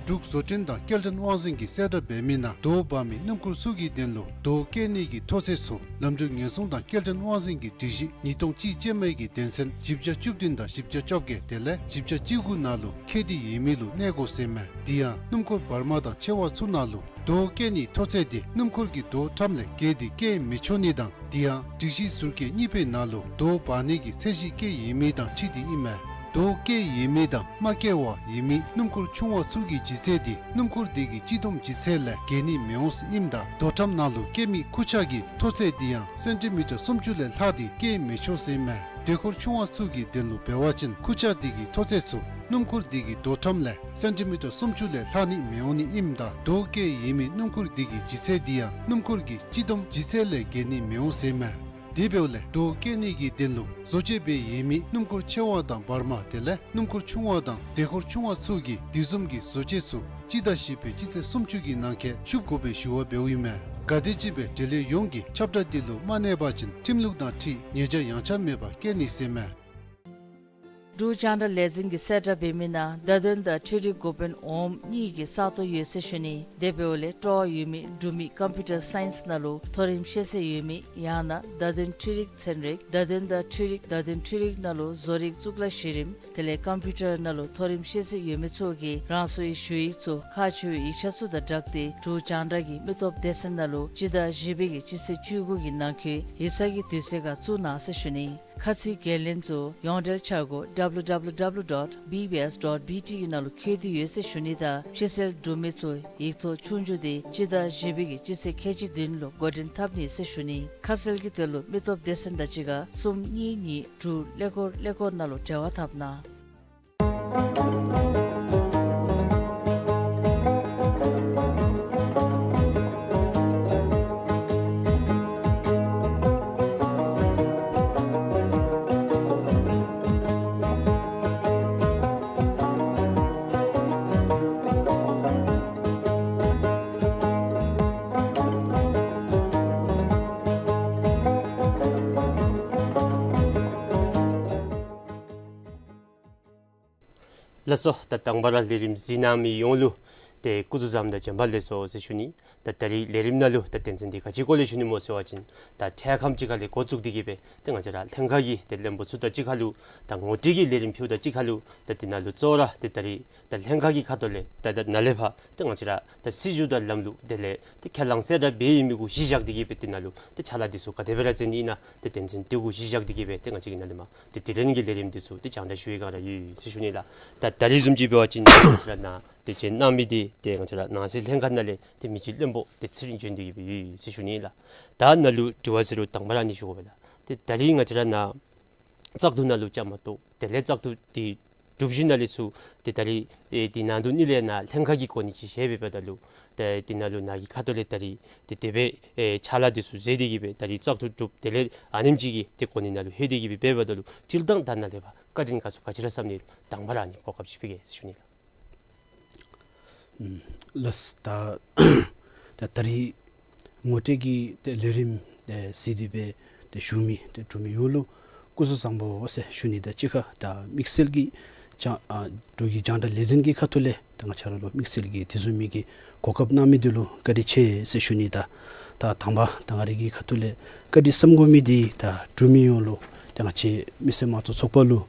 འབྲུག་བཟོ་སྐྲུན་དང་སྐྱེལ་འདྲེན་དབང་འཛིན་གྱིས་གསལ་བསྒྲགས་འབད་མི་ནང་རྡོ་འབག་མི་སྣུམ་འཁོར་ཚུ་གི་དོན་ལུ་རྡོ་བཀལ་ནི་གི་མཐོ་ཚད་ཚུ་ལམ་འགྲུལ་ཉེན་སྲུང་དང་སྐྱེལ་འདྲེན་དབང་འཛིན་གྱི་སྒྲིག་གཞི་ཉིས་སྟོང་གཅིག་ཅན་མའི་གི་དོན་ཚན་བཞི་བརྒྱ་བཅུ་བདུན་དང་བཞི་བརྒྱ་བཅོ་བརྒྱད་དེ་ལས་བཞི་བརྒྱ་བཅུ་དགུ་ནང་ལུ་འཁོད་དེ་ཡོད་མི་ལུ་གནས་དགོ་ཟེར་མས། དེ་ཡང་སྣུམ་འཁོར་བར་མ་དང་ཆེ་བ་ཚུ་ནང་ལུ་རྡོ་བཀལ་ནི་མཐོ་ཚད་འདི་སྣུམ་འཁོར་གྱི་རྡོ་ཁྲམ་ལས་བརྒལ་ཏེ་བཀལ་མི་ཆོག་ནི་དང་དེ་ཡང་སྒྲིག་གཞི་ཟུར་བཀོད་གཉིས་པའི་ནང་ལུ་རྡོ་འབག་ནི་གི་ཚད་གཞི་བཀོད་ཡོད་མི་དང་འཁྲིལ་ཏེ་ཨིན་མས། རྡོ་བཀལ་ཡོད་མི་དང་མ་བཀལ་བར་ཡོད་མི་སྣུམ་འཁོར་ཆུང་བ་ཚུ་གི་ལྗིད་ཚད་འདི་སྣུམ་འཁོར་དེ་གི་སྤྱི་བསྡོམས་ལྗིད་ཚད་ལས་བརྒལ་ནི་མི་འོང་ཟེར་ཨིནམ་ད་རྡོ་ཁྲམ་ནང་ལུ་བཀལ་མི་ཁུར་ཆ་གི་མཐོ་ཚད་འདི་ཡང་སེན་ཊི་མི་ཊར་སུམ་ཅུ་ལས་ལྷག་སྟེ་བཀལ་མི་ཆོག་ཟེར་མས། དུས་འཁོར་ཆུང་བ་ཚུ་གི་དོན་ལུ་འབད་བ་ཅིན་ཁུར་ཆ་དེ་གི་མཐོ་ཚད་ཚུ་སྣུམ་འཁོར་དེ་གི་རྡོ་ཁྲམ་ལས་སེན་ཊི་མི་ཊར་སུམ་ཅུ་ལས་ལྷག་ནི་མི་འོང་ནི་ཨིནམ་ད་རྡོ་བཀལ་ཡོད་མི་སྣུམ་འཁོར་དེ་གི་ལྗིད་ཚད་འདི་ཡང་སྣུམ་འཁོར་གྱི་སྤྱི་བསྡོམས་ལྗིད་ཚད་ལས་བརྒལ་ནི་མི་འོང་ཟེར་མས། དེ་འབདཝ་ལས་རྡོ་བཀལ་ནི་གི་དོན་ལུ་བཟོ་བཅོས་འབད་ཡོད་མི་སྣུམ་འཁོར་ཆེ་བ་དང་བར་མ་དེ་ལས་སྣུམ་འཁོར་ཆུང་བ་དང་དུས་འཁོར་ཆུང་བ་ཚུ་གིས་དེ་བཟུམ་གྱི་བཟོ་བཅོས་ཚུ་སྤྱི་ཟླ་བཞི་པའི་སྤྱི་ཚེས་སུམ་ཅུ་གི་ནང་འཁོད་ཤུགས་དགོ་པའི་ཞུ་བ་འབདཝ་ཨིན་མས། ག་དེམ་ཅིག་སྦེ་འབྲེལ་ཡོད་ཡོངས་ཀྱིས་ཁྱབ་བསྒྲགས་འདི་ལུ་མ་གནས་པ་ཅིན་ཁྲིམས་ལུགས་དང་འཁྲིལ་ཉེས་བྱ་ཡངས་ཆག་མེད་པར་བཀལ་ནི་ཟེར་མས། འབྲུག་རྒྱང་བསྒྲགས་ལས་འཛིན་གྱིས་གསལ་བསྒྲགས་འབད་མི་ནང་བརྡ་དོན་དང་འཕྲུལ་རིག་འགོ་དཔོན་འོགམ་གཉིས་ཀྱི་ས་སྟོང་ཡོད་ཟེར་ཞུ་ནི། དེ་འབདཝ་ལས་སྤྲོ་བ་ཡོད་མི་འབྲུག་མི་ཀམ་པིའུ་ཊར་སའིནསི་ནང་ལུ་མཐོ་རིམ་ཤེས་ཚད་ཡོད་མི་ཡང་ན་བརྡ་དོན་འཕྲུལ་རིག་ཚན་རིག་བརྡ་དོན་དང་འཕྲུལ་རིག་བརྡ་དོན་འཕྲུལ་རིག་ནང་ལུ་བཟོ་རིག་གཙུག་ལག་གཞི་རིམ་དེ་ལས་ཀམ་པིའུ་ཊར་ནང་ལུ་མཐོ་རིམ་ཤེས་ཚད་ཡོད་མི་ཚུ་གིས་རང་སོའི་ཞུ་ཡིག་ཚུ་ཁག་ཆེ་བའི་ཡིག་ཆ་ཚུ་དང་སྦྲགས་ཏེ་འབྲུག་རྒྱང་བསྒྲགས་ཀྱི་མི་སྟོབས་སྡེ་ཚན་ནང་ལུ་སྤྱི་ཟླ་བཞི་པའི་གི་སྤྱི་ཚེས་བཅུ་དགུ་གི་ནང་འཁོད་ཡིག་ཚང་གི་དུས་ཚོད་ཁར་བཙུགས་གནང་ཟེར་ཞུ་ནི། ཁ་ཚིག་འགན་ལེན་ཚུ་ཡོངས་འབྲེལ་འཆར་སྒོ་W W W dot B B S dot B T གི་ནང་ལུ་འཁོད་དེ་ཡོད་ཟེར་ཞུ་ནི་དང་ཕྱི་སེལ་འབྲུག་མི་ཚུ་ཡིག་ཐོག་ཆོས་རྒྱུགས་འདི་སྤྱི་ཟླ་བཞི་པའི་གི་སྤྱི་ཚེས་ཁལ་གཅིག་བདུན་ལུ་འགོ་འདྲེན་འཐབ་ནི་ཟེར་ཞུ་ནི། ཁ་གསལ་གྱི་དོན་ལུ་མི་སྟོབས་སྡེ་ཚན་དང་གཅིག་ཁར་གསུམ་གཉིས་གཉིས་དྲུག་ཀླད་ཀོར་ཀླད་ཀོར་ནང་ལུ་འབྲེལ་བ་འཐབ་གནང་། ལགས་སོ། ད་དང་པ་ར་ལས་རིམ་གཟིགས་གནང་མི་ཡོངས་ལུ་ཏེ་སྐུ་གཟུགས་བཟང་དང་བྱོན་པ་ལེགས་སོ་ཟེར་ཞུ་ནི། ད་ད་རིས་ལས་རིམ་ནང་ལུ་ད་དོན་ཚན་འདི་ག་ཅི་སྐོར་ལས་ཞུ་ནི་སྨོ་ཟེར་བ་ཅིན་ད་འཕྲལ་ཁམས་ཅིག་ཁ་ལས་འགོ་བཙུགས་ཏེ་གི་སྦེ་ཏེ་ང་བཅས་ར་ལྷན་ཁག་གི་ཏེ་བློན་པོ་ཚུ་དང་གཅིག་ཁར་ལུ་ད་ངོ་སྤྲོད་ཀྱི་ལས་རིམ་ཕུལཝ་དང་གཅིག་ཁར་ལུ་ད་འདི་ནང་ལུ་གཙོ་བོ་ར་ཏེ་ད་རིས་ད་ལྷན་ཁག་གི་ཁ་ཐུག་ལས་ད་ད་ནཱ་ལས་ཕར་ཏེ་ང་བཅས་ར་ད་སྲིད་བྱུས་དང་ལམ་ལུགས་དེ་ལས་ཏེ་ཁས་བླངས་གསལ་བསྒྲགས་འབད་ཡོད་མི་གུ་གཞི་བཞག་སྟེ་གི་སྦེ་འདི་ནང་ལུ་ཏེ་ཕྱག་ལཱ་འདི་ཚུ་ག་དེ་སྦེ་ར་མཛད་ནི་ཨིན་ན་ཏེ་དོན་ཚན་འདི་གུ་གཞི་བཞག་སྟེ་གི་སྦེ་ཏེ་ང་བཅས་ཀྱིས་ནཱ་ལས་མར་ཏེ་དྲི་ལན་གྱི་ལས་རིམ་འདི་ཚུ་ཏེ་སྦྱང་བརྡར་ཞུ་བའི་བསྒང་ར་ཡོད་ཟེར་ཞུ་ནི་ལགས། ད་ད་རིས་བཟུམ་ཅིག་འབད་བ་ཅིན་ང་བཅས་ར་ནཱ་ཏེ་བྱོན་གནང་མི་འདི་ཏེ་ང་བཅས་ར་ནང་སྲིད་ལྷན་ཁག་ནང་ལས་ཏེ་མི་རྗེ་བློན་པོ་ཏེ་ཚེ་རིང་བྱོན་ཏེ་གི་སྦེ་ཡོད་ཟེར་ཞུ་ནི་ལགས། ད་ནཱ་ལུ་དྲི་བ་ཟེར་རུང་དང་པ་ར་ཨ་ནི་ཞུ་དགོ་པས་ལགས། ཏེ་ད་རིས་ང་བཅས་ར་ནཱ་བཙག་འཐུ་ནང་ལུ་བཅའ་མར་གཏོགས་དེ་ལས་བཙག་འཐུ་འདི་གྲུབ་ཞིནམ་ལས་ཚུར་ཏེ་ད་རིས་ཨེ་འདི་ནང་དོག་ནི་ལས་ནཱ་ལྷན་ཁག་གི་གོ་གནས་ཅིག་བཞེས་འབདཝ་ད་ལུ་ཏེ་འདི་ནང་ལུ་ནཱ་གི་ཁ་ཐུག་ལས་ད་རིས་ཏེ་དེ་སྦེ་ཨེ་ཕྱག་ལཱ་འདི་ཚུ་མཛད་དེ་གི་སྦེ་ད་རིས་བཙག་འཐུ་གྲུབ་དེ་ལས་ཨ་ནེམ་ཅིག་གི་ཏེ་གོ་གནས་ནང་ལུ་ལྷོད་དེ་གི་སྦེ་འབདཝ་ད་ལུ་སྤྱིར་བཏང་ད་ནཱ་ལས་ཕར་བཀའ་དྲིན་དགའ་ཚོར་ག་ཅི་ར་བསམ་ནི་རུང་དང་པ་ར་ཨ་ནི་གོ་སྐབས་ཅིག་ཕུལ་གེ་ཟེར་ཞུ་ནི་ལགས། ཨུམ་ལགས། ད་ད་ད་རིས་ངོ་སྤྲོད་ཀྱི་ཏེ་ལས་རིམ་ཏེ་གཟིགས་ཏེ་སྦེ་ཏེ་བཞུགས་མི་ཏེ་འབྲུག་མི་ཡོངས་ལུ་སྐུ་གཟུགས་བཟང་པོ་ཟེར་ཞུ་ནི་དང་གཅིག་ཁར་ད་དམིགས་བསལ་གྱི་རྒྱང་ཨ་འབྲུག་གི་རྒྱང་བསྒྲགས་ལས་འཛིན་གྱི་ཁ་ཐུག་ལས་ད་ང་བཅས་ར་ལུ་དམིགས་བསལ་གྱི་དེ་བཟུམ་མའི་གི་གོ་སྐབས་གནང་མི་འདི་ལུ་བཀའ་དྲིན་ཆེ་ཟེར་ཞུ་ནི་དང་ད་དང་པ་ད་ང་རའི་གི་ཁ་ཐུག་ལས་བཀའ་དྲིན་བསམ་དགོ་མི་འདི་ད་འབྲུག་མི་ཡོངས་ལུ་ད་ང་བཅས་མི་སེར་དམངས་གཙོ་ཚོགས་པ་ལུ་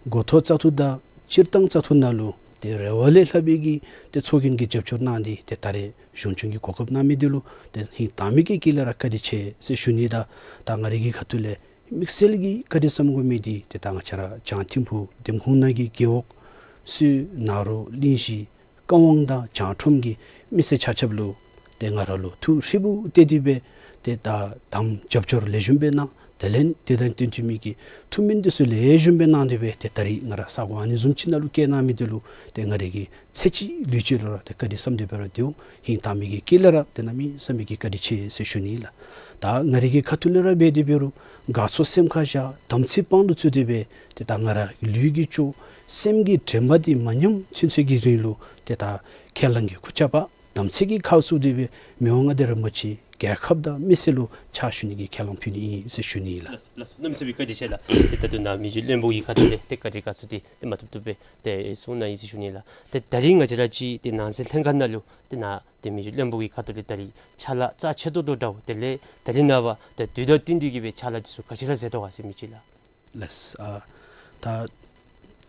འགོ་ཐོག་བཙག་འཐུ་དང་སྤྱིར་བཏང་བཙག་འཐུ་ནང་ལུ་ཏེ་རེ་བ་ལས་ལྷག་པའི་གི་ཏེ་ཚོགས་རྒྱན་གྱི་རྒྱབ་སྐྱོར་གནང་སྟེ་ཏེ་ད་རེས་གཞུང་འབྲེལ་གྱི་གོ་སྐབས་གནང་མི་འདི་ལུ་ཏེ་ཧིང་དྭངས་མའི་གི་དཀྱིལ་ལས་ར་བཀའ་དྲིན་ཆེ་ཟེར་ཞུ་ནི་དང་ད་ང་རའི་གི་ཁ་ཐུག་ལས་དམིགས་བསལ་གྱི་བཀའ་དྲིན་བསམ་དགོ་མི་འདི་ཏེ་ད་ང་བཅས་ར་བྱང་ཐིམ་ཕུག་འདེམས་ཁོངས་ནང་གི་རྒེད་འོག་སུད་ནཱ་རོ་གླིང་བཞི་ཀ་ཝང་དང་བྱང་ཁྲོམ་གྱི་མི་སེར་ཆ་ཁྱབ་ལུ་ཏེ་ང་ར་ལུ་ཐུགས་ཧྲིལ་བུ་གཏད་དེ་སྦེ་ཏེ་ད་དམ་རྒྱབ་སྐྱོར་ལེགས་ཤོམ་སྦེ་གནང་། དེ་ལས་དེ་དང་བསྟུན་ཏེ་མི་གི་ཐུགས་སྨོན་འདི་ཚུ་ལེགས་ཤོམ་སྦེ་གནང་སྟེ་སྦེ་ཏེ་ད་རིས་ང་ར་ས་གོ་ཨ་ནི་བཟུམ་ཅིག་ནང་ལུ་བསྐྱལ་གནང་མི་འདི་ལུ་ཏེ་ང་རའི་གི་ཚེ་གཅིག་ལུས་གཅིག་ལུ་ར་ཏེ་བཀའ་དྲིན་བསམ་སྟེ་སྦེ་ར་སྡོད་འོང་། ཧིང་དྭངས་མའི་གི་དཀྱིལ་ལས་ར་ཏེ་གནམ་མེད་ས་མེད་ཀྱི་བཀའ་དྲིན་ཆེ་ཟེར་ཞུ་ནི་ལགས། ད་ང་རའི་གི་ཁ་ཐུག་ལས་ར་འབད་དེ་འབད་རུང་དགའ་ཚོར་སེམས་ཁར་བཞག་དམ་ཚིག་དཔང་དུ་བཙུགས་ཏེ་སྦེ་ཏེ་ད་ང་ར་ལུས་ཀྱི་ཅོག་སེམས་ཀྱི་དྲན་པ་འདི་མ་ཉམས་ཚུན་ཚོད་ཀྱི་རིང་ལུ་ཏེ་ད་ཁས་བླངས་ཀྱི་འགོ་བཅག་པ་དམ་ཚིག་གི་ཁ་བཙུགས་ཏེ་སྦེ་མི་དབང་མངའ་བདག་རིན་པོ་ཆེ་རྒྱལ་ཁབ་དང་མི་སེར་ལུ་ཕྱག་ཞུ་ནི་གི་ཁས་བླངས་ཕུལ་ནི་ཨིན་ཟེར་ཞུ་ནི་ལགས། ལགས་སོ། གནམ་མེད་ས་མེད་བཀའ་དྲིན་ཆེ་ལགས། ཏེ་ད་ལྟོ་ནཱ་མི་རྗེ་བློན་པོ་གི་ཁ་ཐུག་ལས་ཏེ་བཀའ་དྲིན་དགའ་ཚོར་འདི་ཏེ་མ་ཐུབ་ཐུབ་སྦེ་ཏེ་གསུངས་གནང་ཡི་ཟེར་ཞུ་ནི་ལགས། ཏེ་ད་རིས་ང་བཅས་ར་ཅིག་ཏེ་ནང་སྲིད་ལྷན་ཁག་ནང་ལུ་ཏེ་ནཱ་ཏེ་མི་རྗེ་བློན་པོ་གི་ཁ་ཐུག་ལས་ད་རིས་ཕྱག་ལཱ་རྩ་ཆེ་ཏོག་ཏོ་འདྲཝ་དེ་ལས་ད་རིས་ནངས་པ་ཏེ་དུས་དང་བསྟུན་ཏེ་གི་སྦེ་ཕྱག་ལཱ་འདི་ཚུ་ག་ཅི་ར་མཛད་དོ་ག་ཟེར་མི་ཅིག་ལགས། ལགས། ཨ་ད་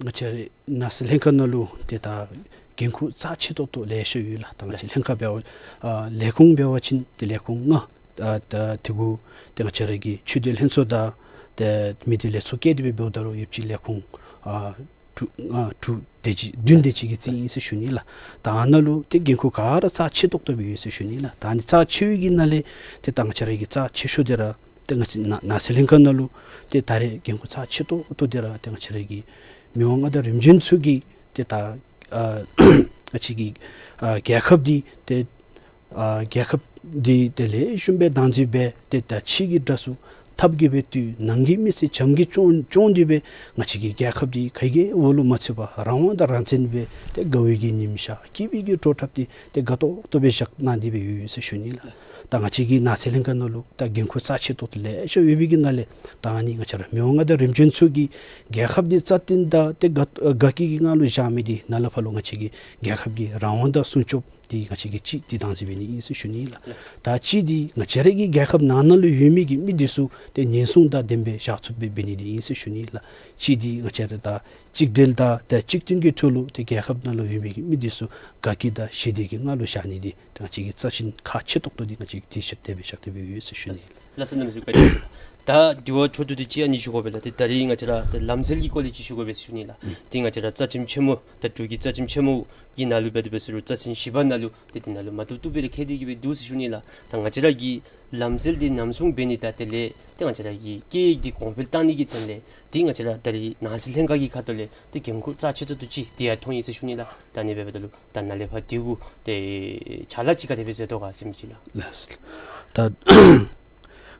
ང་བཅས་རའི་ནང་སྲིད་ལྷན་ཁག་ནང་ལུ་ཏེ་ད་འགན་ཁུར་རྩ་ཆེ་ཏོག་ཏོ་ལེ་ཤ་ཡོད་ལགས། ད་ང་བཅས་ལྷན་ཁག་འབད་བ་ཨ་ལས་ཁུངས་འབད་བ་ཅིན་ཏེ་ལས་ཁུངས་ལྔ། ཨ་ད་དེ་གུ་ཏེ་ང་བཅས་ར་གི་ཆོས་དད་ལྷན་ཚོགས་དང་ཏེ་མི་སྡེ་ལས་ཚོགས་བཀལ་ཏེ་སྦེ་འབདཝ་ད་ལུ་ཡོདཔ་ཅིག་ལས་ཁུངས་ཨ་དྲུག་ཨ་དྲུག་དེ་ཅིག་བདུན་དེ་ཅིག་གི་རྩིས་ཨིན་ཟེར་ཞུ་ནི་ལགས། ད་ཨ་ནཱ་ལུ་ཏེ་འགན་ཁུར་ག་ར་རྩ་ཆེ་ཏོག་ཏོ་སྦེ་ཡོད་ཟེར་ཞུ་ནི་ལགས། ད་ཨ་ནི་རྩ་ཆེ་བའི་གི་ནང་ལས་ཏེ་ད་ང་བཅས་ར་གི་རྩ་ཆེ་ཤོས་འདི་ར་ཏེ་ང་བཅས་ནང་ནང་སྲིད་ལྷན་ཁག་ནང་ལུ་ཏེ་ད་རེས་འགན་ཁུར་རྩ་ཆེ་ཏོག་ཏོ་འདི་ར་ཏེ་ང་བཅས་ར་གི་མི་དབང་མངའ་བདག་རིམ་བྱོན་ཚུ་གིས་ཏེ་ད་ཨ་ང་བཅས་ཀྱི་ཨ་རྒྱལ་ཁབ་འདི་ཏེ་ཨ་རྒྱལ་ཁབ་འདི་ཏེ་ལེགས་ཤོམ་སྦེ་བདག་འཛིན་འབད་དེ་ད་ཕྱི་གི་དགྲ་ཚུ་ཐབས་ཀྱིས་འབད་བཏུལ། ནང་གི་མི་སེར་བྱམས་ཀྱིས་སྐྱོང་སྐྱོང་སྟེ་སྦེ་ང་བཅས་ཀྱི་རྒྱལ་ཁབ་འདི་ག་གིས་འོག་ལུ་མ་ཚུད་པར་རང་དབང་དང་རང་བཙན་སྦེ་ཏེ་དགའ་བའི་གི་ཉིམ་ཤར་སྐྱིད་པའི་གི་བྲོ་འཁྲབ་སྟེ་ཏེ་དགའ་ཏོག་ཏོ་སྦེ་བཞག་གནང་སྟེ་སྦེ་ཡོད་ཟེར་ཞུ་ནི་ལགས། ད་ང་བཅས་ཀྱི་ནང་སྲིད་ལྷན་ཁག་ནང་ལུ་ད་འགན་ཁུར་རྩ་ཆེ་ཏོག་ཏོ་ལེ་ཤ་ཡོད་པའི་གི་ནང་ལས་ད་ཨ་ནི་ང་བཅས་ར་མི་དབང་མངའ་བདག་རིམ་བྱོན་ཚུ་གིས་རྒྱལ་ཁབ་འདི་རྩ་བརྟན་དང་ཏེ་དགའ་དགའ་སྐྱིད་ཀྱི་ངང་ལུ་བཞག་མི་འདི་ནཱ་ལས་ཕར་ལུ་ང་བཅས་ཀྱི་རྒྱལ་ཁབ་ཀྱི་རང་དབང་དང་སྲུང་སྐྱོབ་འདི་ང་བཅས་ཀྱིས་གཅིག་ཏེ་བདག་འཛིན་འབད་ནི་ཨིན་ཟེར་ཞུ་ནི་ལགས། ད་གཅིག་འདི་ང་བཅས་ར་གི་རྒྱལ་ཁབ་ནང་ན་ལུ་ཡོད་མི་གི་མི་འདི་ཚུ་ཏེ་ཉེན་སྲུང་དང་ལྡན་པའི་བཞག་ཚུགསཔ་སྦེ་འབད་ནི་འདི་ཨིན་ཟེར་ཞུ་ནི་ལགས། གཅིག་འདི་ང་བཅས་ར་ད་གཅིག་སྒྲིལ་དང་ད་གཅིག་མཐུན་གྱི་ཐོག་ལུ་ཏེ་རྒྱལ་ཁབ་ནང་ལུ་ཡོད་མི་གི་མི་འདི་ཚུ་དགའ་སྐྱིད་དང་ཞི་བདེ་གི་ངང་ལུ་བཞག་ནི་འདི་ད་ང་བཅས་ཀྱི་རྩ་ཆེན་ཁག་ཆེ་ཏོག་ཏོ་འདི་ང་བཅས་ཀྱིས་དེ་ཤེས་དེ་སྦེ་བཞག་སྟེ་སྦེ་ཡོད་ཟེར་ཞུ་ནི། ལགས་སོ། གནམ་མེད་ས་མེད་བཀའ་དྲིན་ཆེ། ད་དྲི་བ་མཆོག་ཏོ་འདི་ཅིག་ཨ་ནི་ཞུ་དགོ་པས་ལགས། ཏེ་ད་རིས་ང་བཅས་ར་ཏེ་ལམ་སྲོལ་གྱི་སྐོར་ལས་ཅིག་ཞུ་དགོ་པས་ཟེར་ཞུ་ནི་ལགས། ཏེ་ང་བཅས་ར་རྩ་ཁྲིམས་ཆེན་མོ་ད་འབྲུག་གི་རྩ་ཁྲིམས་ཆེན་མོ་གི་ནང་ལུ་འབད་དེ་འབད་ཟེར་རུང་རྩ་ཚན་བཞི་པ་ནང་ལུ་ཏེ་དེ་ནང་ལུ་མ་བཏུབ་བཏུབ་སྦེ་ར་བཀོད་དེ་གི་སྦེ་འདུག་ཟེར་ཞུ་ནི་ལགས། ད་ང་བཅས་ར་གི་ལམ་སྲོལ་འདི་ཉམས་སྲུང་འབད་ནི་དང་དེ་ལས་ཏེ་ང་བཅས་ར་གི་སྐད་ཡིག་འདི་གོང་འཕེལ་བཏང་ནི་གི་དོན་ལས་ཏེ་ང་བཅས་ར་ད་རིས་ནང་སྲིད་ལྷན་ཁག་གི་ཁ་ཐུག་ལས་ཏེ་འགན་ཁུར་རྩ་ཆེ་ཏོག་ཏོ་ཅིག་འདི་ཡང་མཐོང་ཡི་ཟེར་ཞུ་ནི་ལགས། ད་ཨ་ནི་འབདཝ་ད་ལུ་ད་ནཱ་ལས་ཕར་འདི་གུ་ཏེ་ཕྱག་ལཱ་ཅིག་ག་དེ་སྦེ་མཛད་དོ་ག་ཟེར་མི་ཅིག་ལགས། ལགས། ད་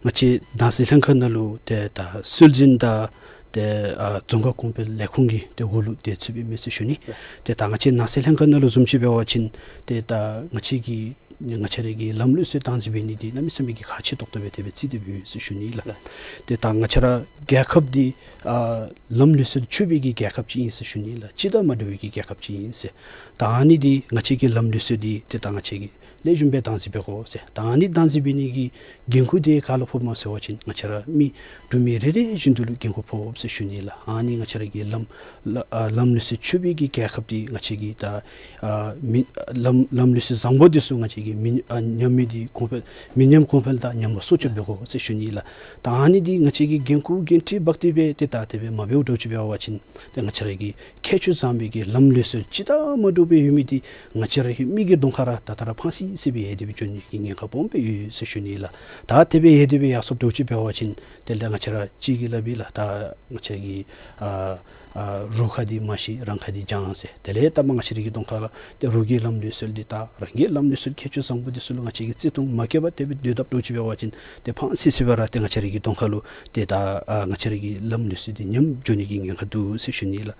ང་བཅས་ནང་སྲིད་ལྷན་ཁག་ནང་ལུ་ཏེ་ད་སྲོལ་འཛིན་དང་ཏེ་ཨ་རྫོང་ཁ་གོང་འཕེལ་ལས་ཁུངས་ཀྱི་ཏེ་འོག་ལུ་ཏེ་ཚུད་པའི་མི་ཟེར་ཞུ་ནི། ལགས། ཏེ་ད་ང་བཅས་ནང་སྲིད་ལྷན་ཁག་ནང་ལུ་བཟུམ་ཅིག་འབད་བ་ཅིན་ཏེ་ད་ང་བཅས་ཀྱི་ ང་བཅས་ར་གི་ལམ་ལུགས་སྲོལ་སྟངས་འཛིན་འབད་ནི་འདི་གནམ་མེད་ས་མེད་ཀྱི་ཁག་ཆེ་ཏོག་ཏོ་སྦེ་དེ་སྦེ་བརྩི་སྟེ་སྦེ་ཡོད་ཟེར་ཞུ་ནི་ལགས། ལགས། ཏེ་ད་ང་བཅས་ར་རྒྱལ་ཁབ་འདི་ཨ་ལམ་ལུགས་སྲོལ་ཕྱུག་པའི་གི་རྒྱལ་ཁབ་ཅིག་ཨིན་ཟེར་ཞུ་ནི་ལགས། སྤྱི་དང་མ་འདྲ་བའི་གི་རྒྱལ་ཁབ་ཅིག་ཨིན་ཟེར། ད་ཨ་ནི་འདི་ང་བཅས་ཀྱི་ལམ་ལུགས་སྲོལ་འདི་ཏེ་ད་ང་བཅས་ཀྱིས་ལེགས་ཤོམ་སྦེ་སྟངས་འཛིན་འབད་དགོ་ཟེར། ད་ཨ་ནི་སྟངས་འཛིན་འབད་ནི་གི་འགན་ཁུར་འདི་ག་ལུ་ཕོགཔ་སྨོ་ཟེར་བ་ཅིན་ང་བཅས་ར་མི་འབྲུག་མི་རེ་རེ་བཞིན་དུ་ལུ་འགན་ཁུར་ཕོགཔ་ཟེར་ཞུ་ནི་ལགས། ཨ་ནི་ང་བཅས་ར་གི་ལམ་ལ་ཨ་ལམ་ལུགས་སྲོལ་ཕྱུག་པའི་གི་རྒྱལ་ཁབ་འདི་ང་བཅས་ཀྱི་ད་ཨ་མི་ལམ་ལམ་ལུགས་སྲོལ་བཟང་པོ་འདི་ཚུ་ང་བཅས་ཀྱིས་མི་ཨ་ཉམས་མི་འདི་གོང་འཕེལ་མི་ཉམས་གོང་འཕེལ་དང་ཉམས་པ་སོར་ཆུད་འབད་དགོ་ཟེར་ཞུ་ནི་ལགས། ད་ཨ་ནི་འདི་ང་བཅས་ཀྱིས་འགན་ཁུར་འགན་འཁྲི་འབག་སྟེ་སྦེ་ཏེ་ད་དེ་སྦེ་མ་འབདཝ་འདྲཝ་ཅིག་འབད་བ་ཅིན་ཏེ་ང་བཅས་ར་གི་ཁྱད་ཆོས་བཟང་པའི་གི་ལམ་ལུགས་སྲོལ་སྤྱི་དང་མ་འདྲ་བའི་ཡོད་མི་འདི་ང་བཅས་ར་གི་མི་གི་གདོང་ཁ་ར་ད་ལྟོ་ར་ཕངས་སི་སི་སྦེ་ཡལ་ཏེ་སྦེ་འགྱོ་ནི་གི་ཉེན་ཁ་སྦོམ་སྦེ་ཡོད་ཟེར་ཞུ་ནི་ལགས། ད་དེ་སྦེ་ཡལ་ཏེ་སྦེ་ཡར་སོངམ་འདྲཝ་ཅིག་འབད་བ་ཅིན་དེ་ལས་ང་བཅས་ར་གཅིག་གིས་སླབ་ཨིན་ལགས། ད་ང་བཅས་ཀྱི་ཨ་ཨ་རོགས་ཁ་འདི་མ་ཤེས་རང་ཁ་འདི་བྱང་ཟེར། དེ་ལས་ད་མ་ང་བཅས་ར་གི་གདོང་ཁ་ལུ་ཏེ་རོགས་ཀྱི་ལམ་ལུགས་སྲོལ་འདི་ད་རང་གི་ལམ་ལུགས་སྲོལ་ཁྱད་ཆོས་བཟང་པོ་འདི་ཚུ་ལུ་ང་བཅས་ཀྱིས་བརྩི་མཐོང་མ་བསྐྱེད་པར་དེ་སྦེ་སྡོད་དཔ་འདྲཝ་ཅིག་འབད་བ་ཅིན་ཏེ་ཕངས་སི་སི་སྦེ་ར་ཏེ་ང་བཅས་ར་གི་གདོང་ཁ་ལུ་ཏེ་ད་ཨ་ང་བཅས་ར་གི་ལམ་ལུགས་སྲོལ་འདི་ཉམས་འགྱོ་ནི་གི་ཉེན་ཁ་འདུག་ཟེར་ཞུ་ནི་ལགས།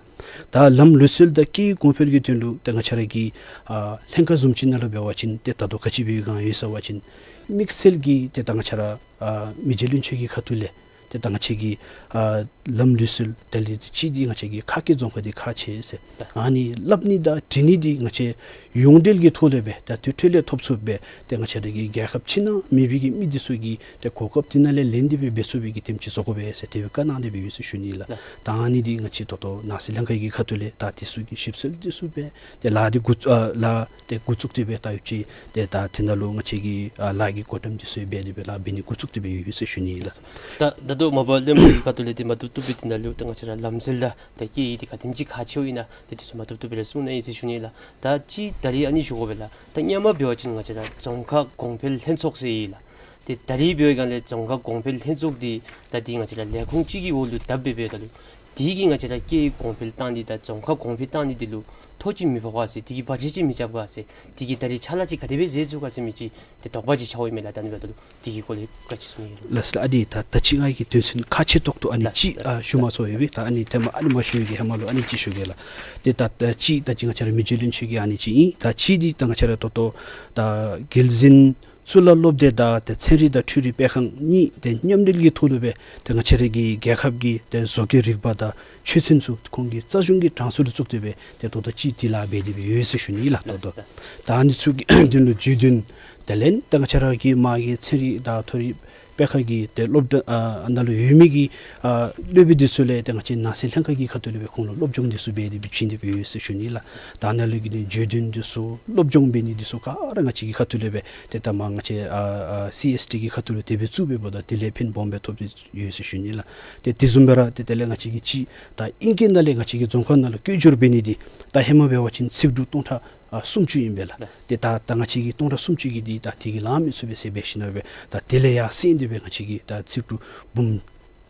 ད་ལམ་ལུགས་སྲོལ་དང་སྐད་ཡིག་གོང་འཕེལ་གྱི་དོན་ལུ་ཏེ་ང་བཅས་ར་གི་ཨ་ལྷན་ཁག་བཟུམ་ཅིག་ནང་ལུ་འབད་བ་ཅིན་ཏེ་ད་ལྟོ་ག་ཅི་འབད་བའི་སྒང་ཡོད་ཟེར་བ་ཅིན་དམིགས་བསལ་གྱིས་ཏེ་ད་ང་བཅས་ར་ཨ་མི་རྗེ་བློན་ཆེན་གྱི་ཁ་ཐུག་ལས་ཏེ་ད་ང་བཅས་ཀྱི་ཨ་ལམ་ལུགས་སྲོལ་དེ་ལས་གཅིག་འདི་ང་བཅས་ཀྱི་ཁ་སྐད་རྫོང་ཁ་འདི་ཁག་ཆེ་ཟེར། ཨ་ནི་སླབ་ནི་དང་འབྲི་ནི་འདི་ང་བཅས་ཡོངས་འབྲེལ་གྱི་ཐོག་ལས་སྦེ་ད་དེ་འཕྲོ་ལས་ཐོབ་ཚུགསཔ་སྦེ་ཏེ་ང་བཅས་ར་གི་རྒྱལ་ཁབ་ཕྱི་ནང་མེད་པའི་གི་མི་འདི་ཚུ་གིས་ཏེ་གོ་སྐབས་འདི་ནང་ལས་ལེན་ཏེ་སྦེ་འབད་ཚུགས་པའི་གི་དེམ་ཅིག་བཟོ་དགོ་པས་ཟེར་དེ་སྦེ་བཀའ་གནང་སྟེ་སྦེ་ཡོད་ཟེར་ཞུ་ནི་ལགས། ད་ཨ་ནི་འདི་ང་བཅས་ད་ལྟོ་ནང་སྲིད་ལྷན་ཁག་གི་ཁ་ཐུག་ལས་ད་འདི་ཚུ་གི་ཞིབ་འཚོལ་འདི་ཚུ་འབད་ཏེ་ལཱ་འདི་འགོ་ཨ་ལཱ་ཏེ་འགོ་བཙུགས་ཏེ་སྦེ་ད་ཡོདཔ་ཅིག་ཏེ་ད་དེ་ནང་ལུ་ང་བཅས་ཀྱིས་ཨ་ལཱ་གི་བགོ་བཀྲམ་འདི་ཚུ་འབད་དེ་སྦེ་ལཱ་འབད་ནི་འགོ་བཙུགས་ཏེ་སྦེ་ཡོད་ཟེར་ཞུ་ནི་ལགས། ད་ད་ལྟོ་མ་པ་བློན་པོ་གི་ཁ་ཐུག་ལས་འདི་མ་བཏུབ་བཏུབ་སྦེ་དེ་ནང་ལུ་ད་ང་བཅས་ར་ལམ་སྲོལ་དང་ད་སྐད་ཡིག་འདི་ག་དེམ་ཅིག་ཁག་ཆེཝ་ཨིན་ན་ད་འདི་ཚུ་མ་བཏུབ་བཏུབ་སྦེ་ར་གསུངས་གནང་ཡི་ཟེར་ཞུ་ནི་ལགས། ད་ཅི་ད་རིས་ཨ་ནི་ཞུ་དགོ་པས་ལགས། ད་སྔོན་མ་འབད་བ་ཅིན་ང་བཅས་ར་རྫོང་ཁག་གོང་འཕེལ་ལྷན་ཚོགས་ཟེར་ཨིན་ལགས། ཏེ་ད་རིས་འབད་བའི་སྒང་ལས་རྫོང་ཁག་གོང་འཕེལ་ལྷན་ཚོགས་འདི་ད་འདི་ང་བཅས་ར་ལས་ཁུངས་གཅིག་གི་འོག་ལུ་བསྡུ་སྦེ་འབདཝ་ད་ལུ་དེ་གིས་ང་བཅས་ར་སྐད་ཡིག་གོང་འཕེལ་བཏང་ནི་དང་རྫོང་ཁག་གོང་འཕེལ་བཏང་ནི་འདི་ལུ་ཐོ་ཅིག་མི་ཕོག་ག་ཟེར། དེ་གིས་བར་ཆད་ཅིག་མི་རྐྱབ་ག་ཟེར། དེ་གིས་ད་རིས་ཕྱག་ལཱ་ཅིག་ག་དེ་སྦེ་མཛད་ཚུགས་ག་ཟེར་མི་ཅིག་ཏེ་དོགས་པ་ཅིག་འཆརཝ་ཨིན་མས་ལགས། ད་ཨ་ནི་འབདཝ་ད་ལུ་དེ་གི་སྐོར་ལས་བཀའ་ཅིག་གསུང་ནི་ཨིན། ལགས་སོ་ལགས། ཨ་ནི་ད་ད་ཅི་ང་གིས་དོན་ཚན་ཁག་ཆེ་ཏོག་ཏོ་ཨ་ནི་ལགས་ཅིག་ལགས། ཨ་ཞུ་མ་ཚུགས་ཡོད་པས། ད་ཨ་ནི་ཐེངས་མ་ཨ་ནི་མ་ཞུ་བའི་གི་ཧེ་མ་ལུ་ཨ་ནི་ཅིག་ཞུ་གེ་ལགས། ཏེ་ད་ད་ཅི་ད་ཅི་ང་བཅས་ར་མི་རྗེ་བློན་ཆེན་གྱི་ཨ་ནི་ཅིག་ཨིན། ད་ཅི་འདི་ད་ང་བཅས་ར་ད་ལྟོ་ད་རྒྱལ་འཛིན་གཙུག་ལག་སློབ་སྡེ་དང་ཏེ་ཚན་རིག་དང་འཕྲུལ་རིག་སྤེལ་ཁང་གཉིས་ཏེ་མཉམ་འབྲེལ་གྱི་ཐོག་ལུ་སྦེ་ཏེ་ང་བཅས་ར་གི་རྒྱལ་ཁབ་ཀྱི་ཏེ་བཟོ་བཀོད་རིག་པ་དང་ཆོས་ཚན་ཚུ་ཁོང་གི་རྩ་གཞུང་གི་གྲངས་སུ་ལུ་བཙུགས་ཏེ་སྦེ་ཏེ་ད་ལྟོ་ཅིག་དེ་ལཱ་འབད་དེ་སྦེ་ཡོད་ཟེར་ཞུ་ནི་ལགས། ད་ལྟོ་ད་ཨ་ནི་ཚུ་གི་དོན་ལུ་བརྗོད་དོན་དེ་ལས་ད་ང་བཅས་ར་གི་མ་གི་ཚན་རིག་དང་མཐོ་རིམ་སྤེལ་ཁང་གི་ཏེ་སློབ་གྲྭ་ཨ་ནང་ལུ་ཡོད་མི་གི་ཨ་སློབ་དཔོན་འདི་ཚུ་ལས་ཏེ་ང་བཅས་ནང་སྲིད་ལྷན་ཁག་གི་ཁ་ཐུག་ལས་སྦེ་ཁོང་ལུ་སློབ་སྦྱོང་འདི་ཚུ་འབད་དེ་སྦེ་བྱིན་ཏེ་སྦེ་ཡོད་ཟེར་ཞུ་ནི་ལགས། ད་ནཱ་ལུ་གི་ནི་བརྗོད་དོན་འདི་ཚུ་སློབ་སྦྱོང་འབད་ནི་འདི་ཚུ་ག་ར་ང་བཅས་ཀྱི་ཁ་ཐུག་ལས་སྦེ་ཏེ་ད་མ་ང་བཅས་ཨ་ཨ་སི་ཨེསི་ཊི་གི་ཁ་ཐུག་ལུ་དེ་སྦེ་བཙུགས་འབདཝ་ད་དེ་ལས་ཕན་སྦོམ་སྦེ་ཐོབ་སྟེ་ཡོད་ཟེར་ཞུ་ནི་ལགས། ཏེ་དེ་བཟུམ་སྦེ་ར་ཏེ་དེ་ལས་ང་བཅས་ཀྱིས་ཅིག་ད་ཨིང་སྐད་ནང་ལས་ང་བཅས་ཀྱི་རྫོང་ཁ་ནང་ལུ་བཀོད་སྒྱུར་འབད་ནི་འདི་ད་ཧེ་མ་འབད་བ་ཅིན་ཚིག་འབྲུ་སྟོང་ཕྲག་ཨ་སུམ་ཅུ་ཨིན་པས་ལགས། ལགས། ཏེ་ད་ད་ང་བཅས་ཀྱིས་སྟོང་ཕྲག་སུམ་ཅུ་གི་འདི་ད་དེ་གིས་ལང་མི་ཚུགས་པས་ཟེར་འབད་ཞིནམ་ལས་ད་དེ་ལས་ཡར་སེང་སྟེ་སྦེ་ང་བཅས་ཀྱིས་ད་ཚིག་འབྲུ་འབུམ་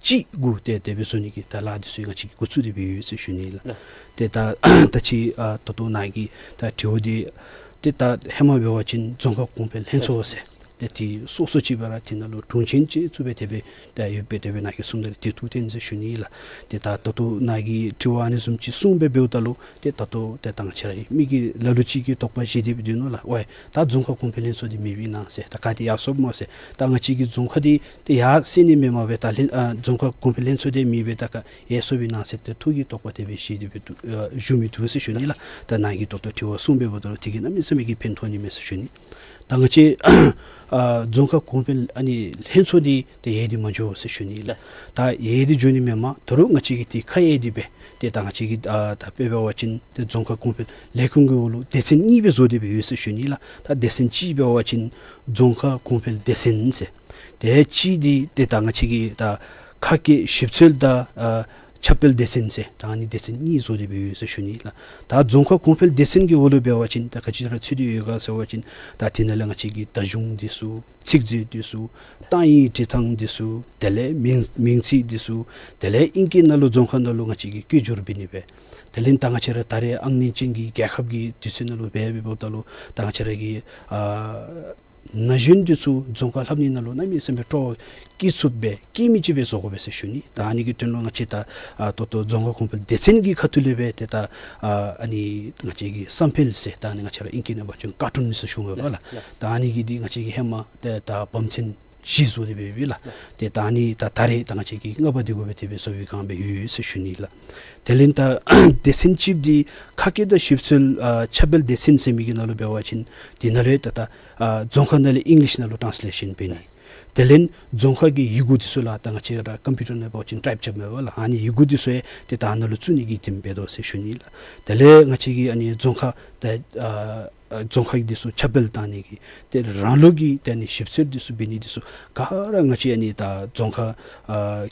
གཅིག་དགུ་ཏེ་དེ་སྦེ་བཟོ་ནི་གི་ད་ལཱ་འདི་ཚུ་ང་བཅས་ཀྱིས་འགོ་བཙུགས་ཏེ་སྦེ་ཡོད་ཟེར་ཞུ་ནི་ལགས། ལགས། ཏེ་ད་ད་ཅི་ཨ་ད་ལྟོ་ནཱ་གི་ད་དྲི་བ་འདི་ཏེ་ད་ཧེ་མ་འབད་བ་ཅིན་རྫོང་ཁག་གོང་འཕེལ་ལྷན་ཚོགས་ཟེར་ཏེ་དེ་སོ་སོ་ཅིག་སྦེ་ར་དེ་ནང་ལུ་དྲུང་ཆེན་ཅིག་བཙུགས་སྦེ་དེ་སྦེ་ད་ཡོད་པས། དེ་སྦེ་ནཱ་གིས་གསུངམ་ད་ལུ་དེ་ཐུགས་བདེན་ཟེར་ཞུ་ནི་ལགས། ཏེ་ད་ད་ལྟོ་ནཱ་གིས་དྲི་བ་ཨ་ནི་བཟུམ་ཅིག་གསུངས་སྦེ་འབདཝ་ད་ལུ་ཏེ་ད་ལྟོ་ཏེ་ད་ང་བཅས་ར་མི་གིས་ལ་ལུ་ཅིག་གིས་དོགས་པ་བཞེས་ཏེ་སྦེ་སྡོད་ནུག་ལགས། ཝའི་ད་རྫོང་ཁག་གོང་འཕེལ་ལྷན་ཚོགས་འདི་མེདཔ་ཨིན་ན་ཟེར། ད་ག་ཏེ་ཡར་སོཔ་སྨོ་ཟེར། ད་ང་བཅས་ཀྱི་རྫོང་ཁག་འདི་ཏེ་ཡར་སེང་ནི་མེན་མས་པས། ད་ལྷན་ཨ་རྫོང་ཁག་གོང་འཕེལ་ལྷན་ཚོགས་འདི་མེད་པས། ད་ག་ཡར་སོཔ་ཨིན་ན་ཟེར་ཏེ་ཐུགས་ཀྱི་དོགས་པ་དེ་སྦེ་བཞེས་ཏེ་སྦེ་འདུག་ཨ་བཞུགས་མི་འདུག་ཟེར་ཞུ་ནི་ལགས། ད་ནཱ་གིས་ད་ལྟོ་དྲི་བ་གསུངས་འབདཝ་ད་ལུ་དེ་གིས་གནམ་མེད་ས་མེད་ཀྱི་ཕན་ཐོགས་ནི་མས་ཟེར་ཞུ་ནི། ད་ང་བཅས་ཨ་རྫོང་ཁག་གོང་འཕེལ་ཨ་ནི་ལྷན་ཚོགས་འདི་ཏེ་ཡལ་ཏེ་མ་འགྱོ་ཟེར་ཞུ་ནི་ལགས། ད་ཡལ་ཏེ་འགྱོ་ནི་མེན་མས། ད་རུང་ང་བཅས་ཀྱིས་ཏེ་ཁ་གཡར་ཏེ་སྦེ་ཏེ་ད་ང་བཅས་ཀྱིས་ཨ་ད་དཔེ་འབད་བ་ཅིན་ཏེ་རྫོང་ཁག་གོང་འཕེལ་ལས་ཁུངས་ཀྱི་འོག་ལུ་སྡེ་ཚན་གཉིས་སྦེ་བཟོ་སྟེ་སྦེ་ཡོད་ཟེར་ཞུ་ནི་ལགས། ད་སྡེ་ཚན་གཅིག་འབད་བ་ཅིན་རྫོང་ཁག་གོང་འཕེལ་སྡེ་ཚན་ཟེར། ཏེ་གཅིག་འདི་ཏེ་ད་ང་བཅས་ཀྱི་ད་ཁ་སྐད་ཞིབ་འཚོལ་དང་ཨ་ཁྱབ་སྤེལ་སྡེ་ཚན་ཟེར་ད་ཨ་ནི་སྡེ་ཚན་གཉིས་བཟོ་སྟེ་སྦེ་ཡོད་ཟེར་ཞུ་ནི་ལགས། ད་རྫོང་ཁག་གོང་འཕེལ་སྡེ་ཚན་གྱི་འོག་ལུ་འབད་བ་ཅིན་ད་ག་ཅི་ར་ཚུད་དེ་ཡོད་ག་ཟེར་བ་ཅིན་ད་དེ་ནང་ལས་ང་བཅས་ཀྱི་བརྡ་གཞུང་འདི་ཚུ་ཚིག་མཛོད་འདི་ཚུ་གཏང་ཡིག་འབྲི་ཐངས་འདི་ཚུ་དེ་ལས་མིང་མིང་ཚིག་འདི་ཚུ་དེ་ལས་ཨིང་སྐད་ནང་ལུ་རྫོང་ཁ་ནང་ལུ་ང་བཅས་ཀྱིས་བཀོད་སྒྱུར་འབད་ནི་སྦེ་དེ་ལས་ད་ང་བཅས་ར་ད་རེས་ཨང་གནས་ཅན་གྱི་རྒྱལ་ཁབ་ཀྱི་དུས་ཚོད་ནང་ལུ་འབད་འབདཝ་ད་ལུ་ད་ང་བཅས་ར་གི་ཨ་ ན་གཞོན་འདི་ཚུ་རྫོང་ཁ་ལྷབ་ནི་ནང་ལུ་གནམ་མེད་ས་མེད་སྤྲོ་བ་སྐྱེ་ཚུགསཔ་སྦེ་སྐྱེ་མི་ཅིག་སྦེ་བཟོ་དགོ་པས་ཟེར་ཞུ་ནི། ད་ཨ་ནི་གི་དོན་ལུ་ང་བཅས་ད་ཨ་ད་ལྟོ་རྫོང་ཁ་གོང་འཕེལ་སྡེ་ཚན་གྱི་ཁ་ཐུག་ལས་སྦེ་ཏེ་ད་ཨ་ཨ་ནི་ང་བཅས་ཀྱི་བསམ་འཕེལ་ཟེར་ད་ཨ་ནི་ང་བཅས་ར་ཨིང་སྐད་ནང་འབད་བ་ཅིན་ཀར་ཊུན་ཟེར་ཞུ་འོང་པས་ལགས། ལགས། ད་ཨ་ནི་གི་འདི་ང་བཅས་ཀྱིས་ཧེ་མ་ཏེ་ད་བམ་ཚན་བཞི་བཟོ་སྟེ་སྦེ་ཡོད་པས་ལགས། ཏེ་ད་ཨ་ནི་ད་ད་རེས་ད་ང་བཅས་ཀྱིས་ལྔ་པ་འདི་གུ་སྦེ་དེ་སྦེ་བཟོ་བའི་བསྒང་སྦེ་ཡོད་ཟེར་ཞུ་ནི་ལགས། དེ་ལས་ད་སྡེ་ཚན་གཅིག་འདི་ཁ་སྐད་དང་ཞིབ་འཚོལ་ཨ་ཁྱབ་སྤེལ་སྡེ་ཚན་ཟེར་མི་གི་ནང་ལུ་འབད་བ་ཅིན་འདི་ནང་ལུ་ད་ད་ཨ་རྫོང་ཁ་ནང་ལས་ཨིང་ལིཤ་ནང་ལུ་ཊཱནས་ལེ་ཤཱན་འབད་ནི། དེ་ལས་རྫོང་ཁ་གི་ཡི་གུ་འདི་ཚུ་ལགས་ད་ང་བཅས་ར་ཀམ་པིའུ་ཊར་ནང་འབད་བ་ཅིན་ཊའིཔ་རྐྱབ་མས་པ་ལགས། ཨ་ནི་ཡི་གུ་འདི་ཚུ་ཡང་ཏེ་ད་ནང་ལུ་བཙུགས་ནི་གི་དེམ་འབད་དོ་ཟེར་ཞུ་ནི་ལགས། དེ་ལས་ང་བཅས་ཀྱི་ཨ་ནི་རྫོང་ཁ་ད་ཨ་ཨ་རྫོང་ཁ་འདི་ཚུ་ཁྱབ་སྤེལ་བཏང་ནི་གི་ཏེ་རང་ལུགས་ཀྱི་ཏེ་ཨ་ནི་ཞིབ་འཚོལ་འདི་ཚུ་འབད་ནི་འདི་ཚུ་ག་ར་ང་བཅས་ཨ་ནི་ད་རྫོང་ཁ་ཨ་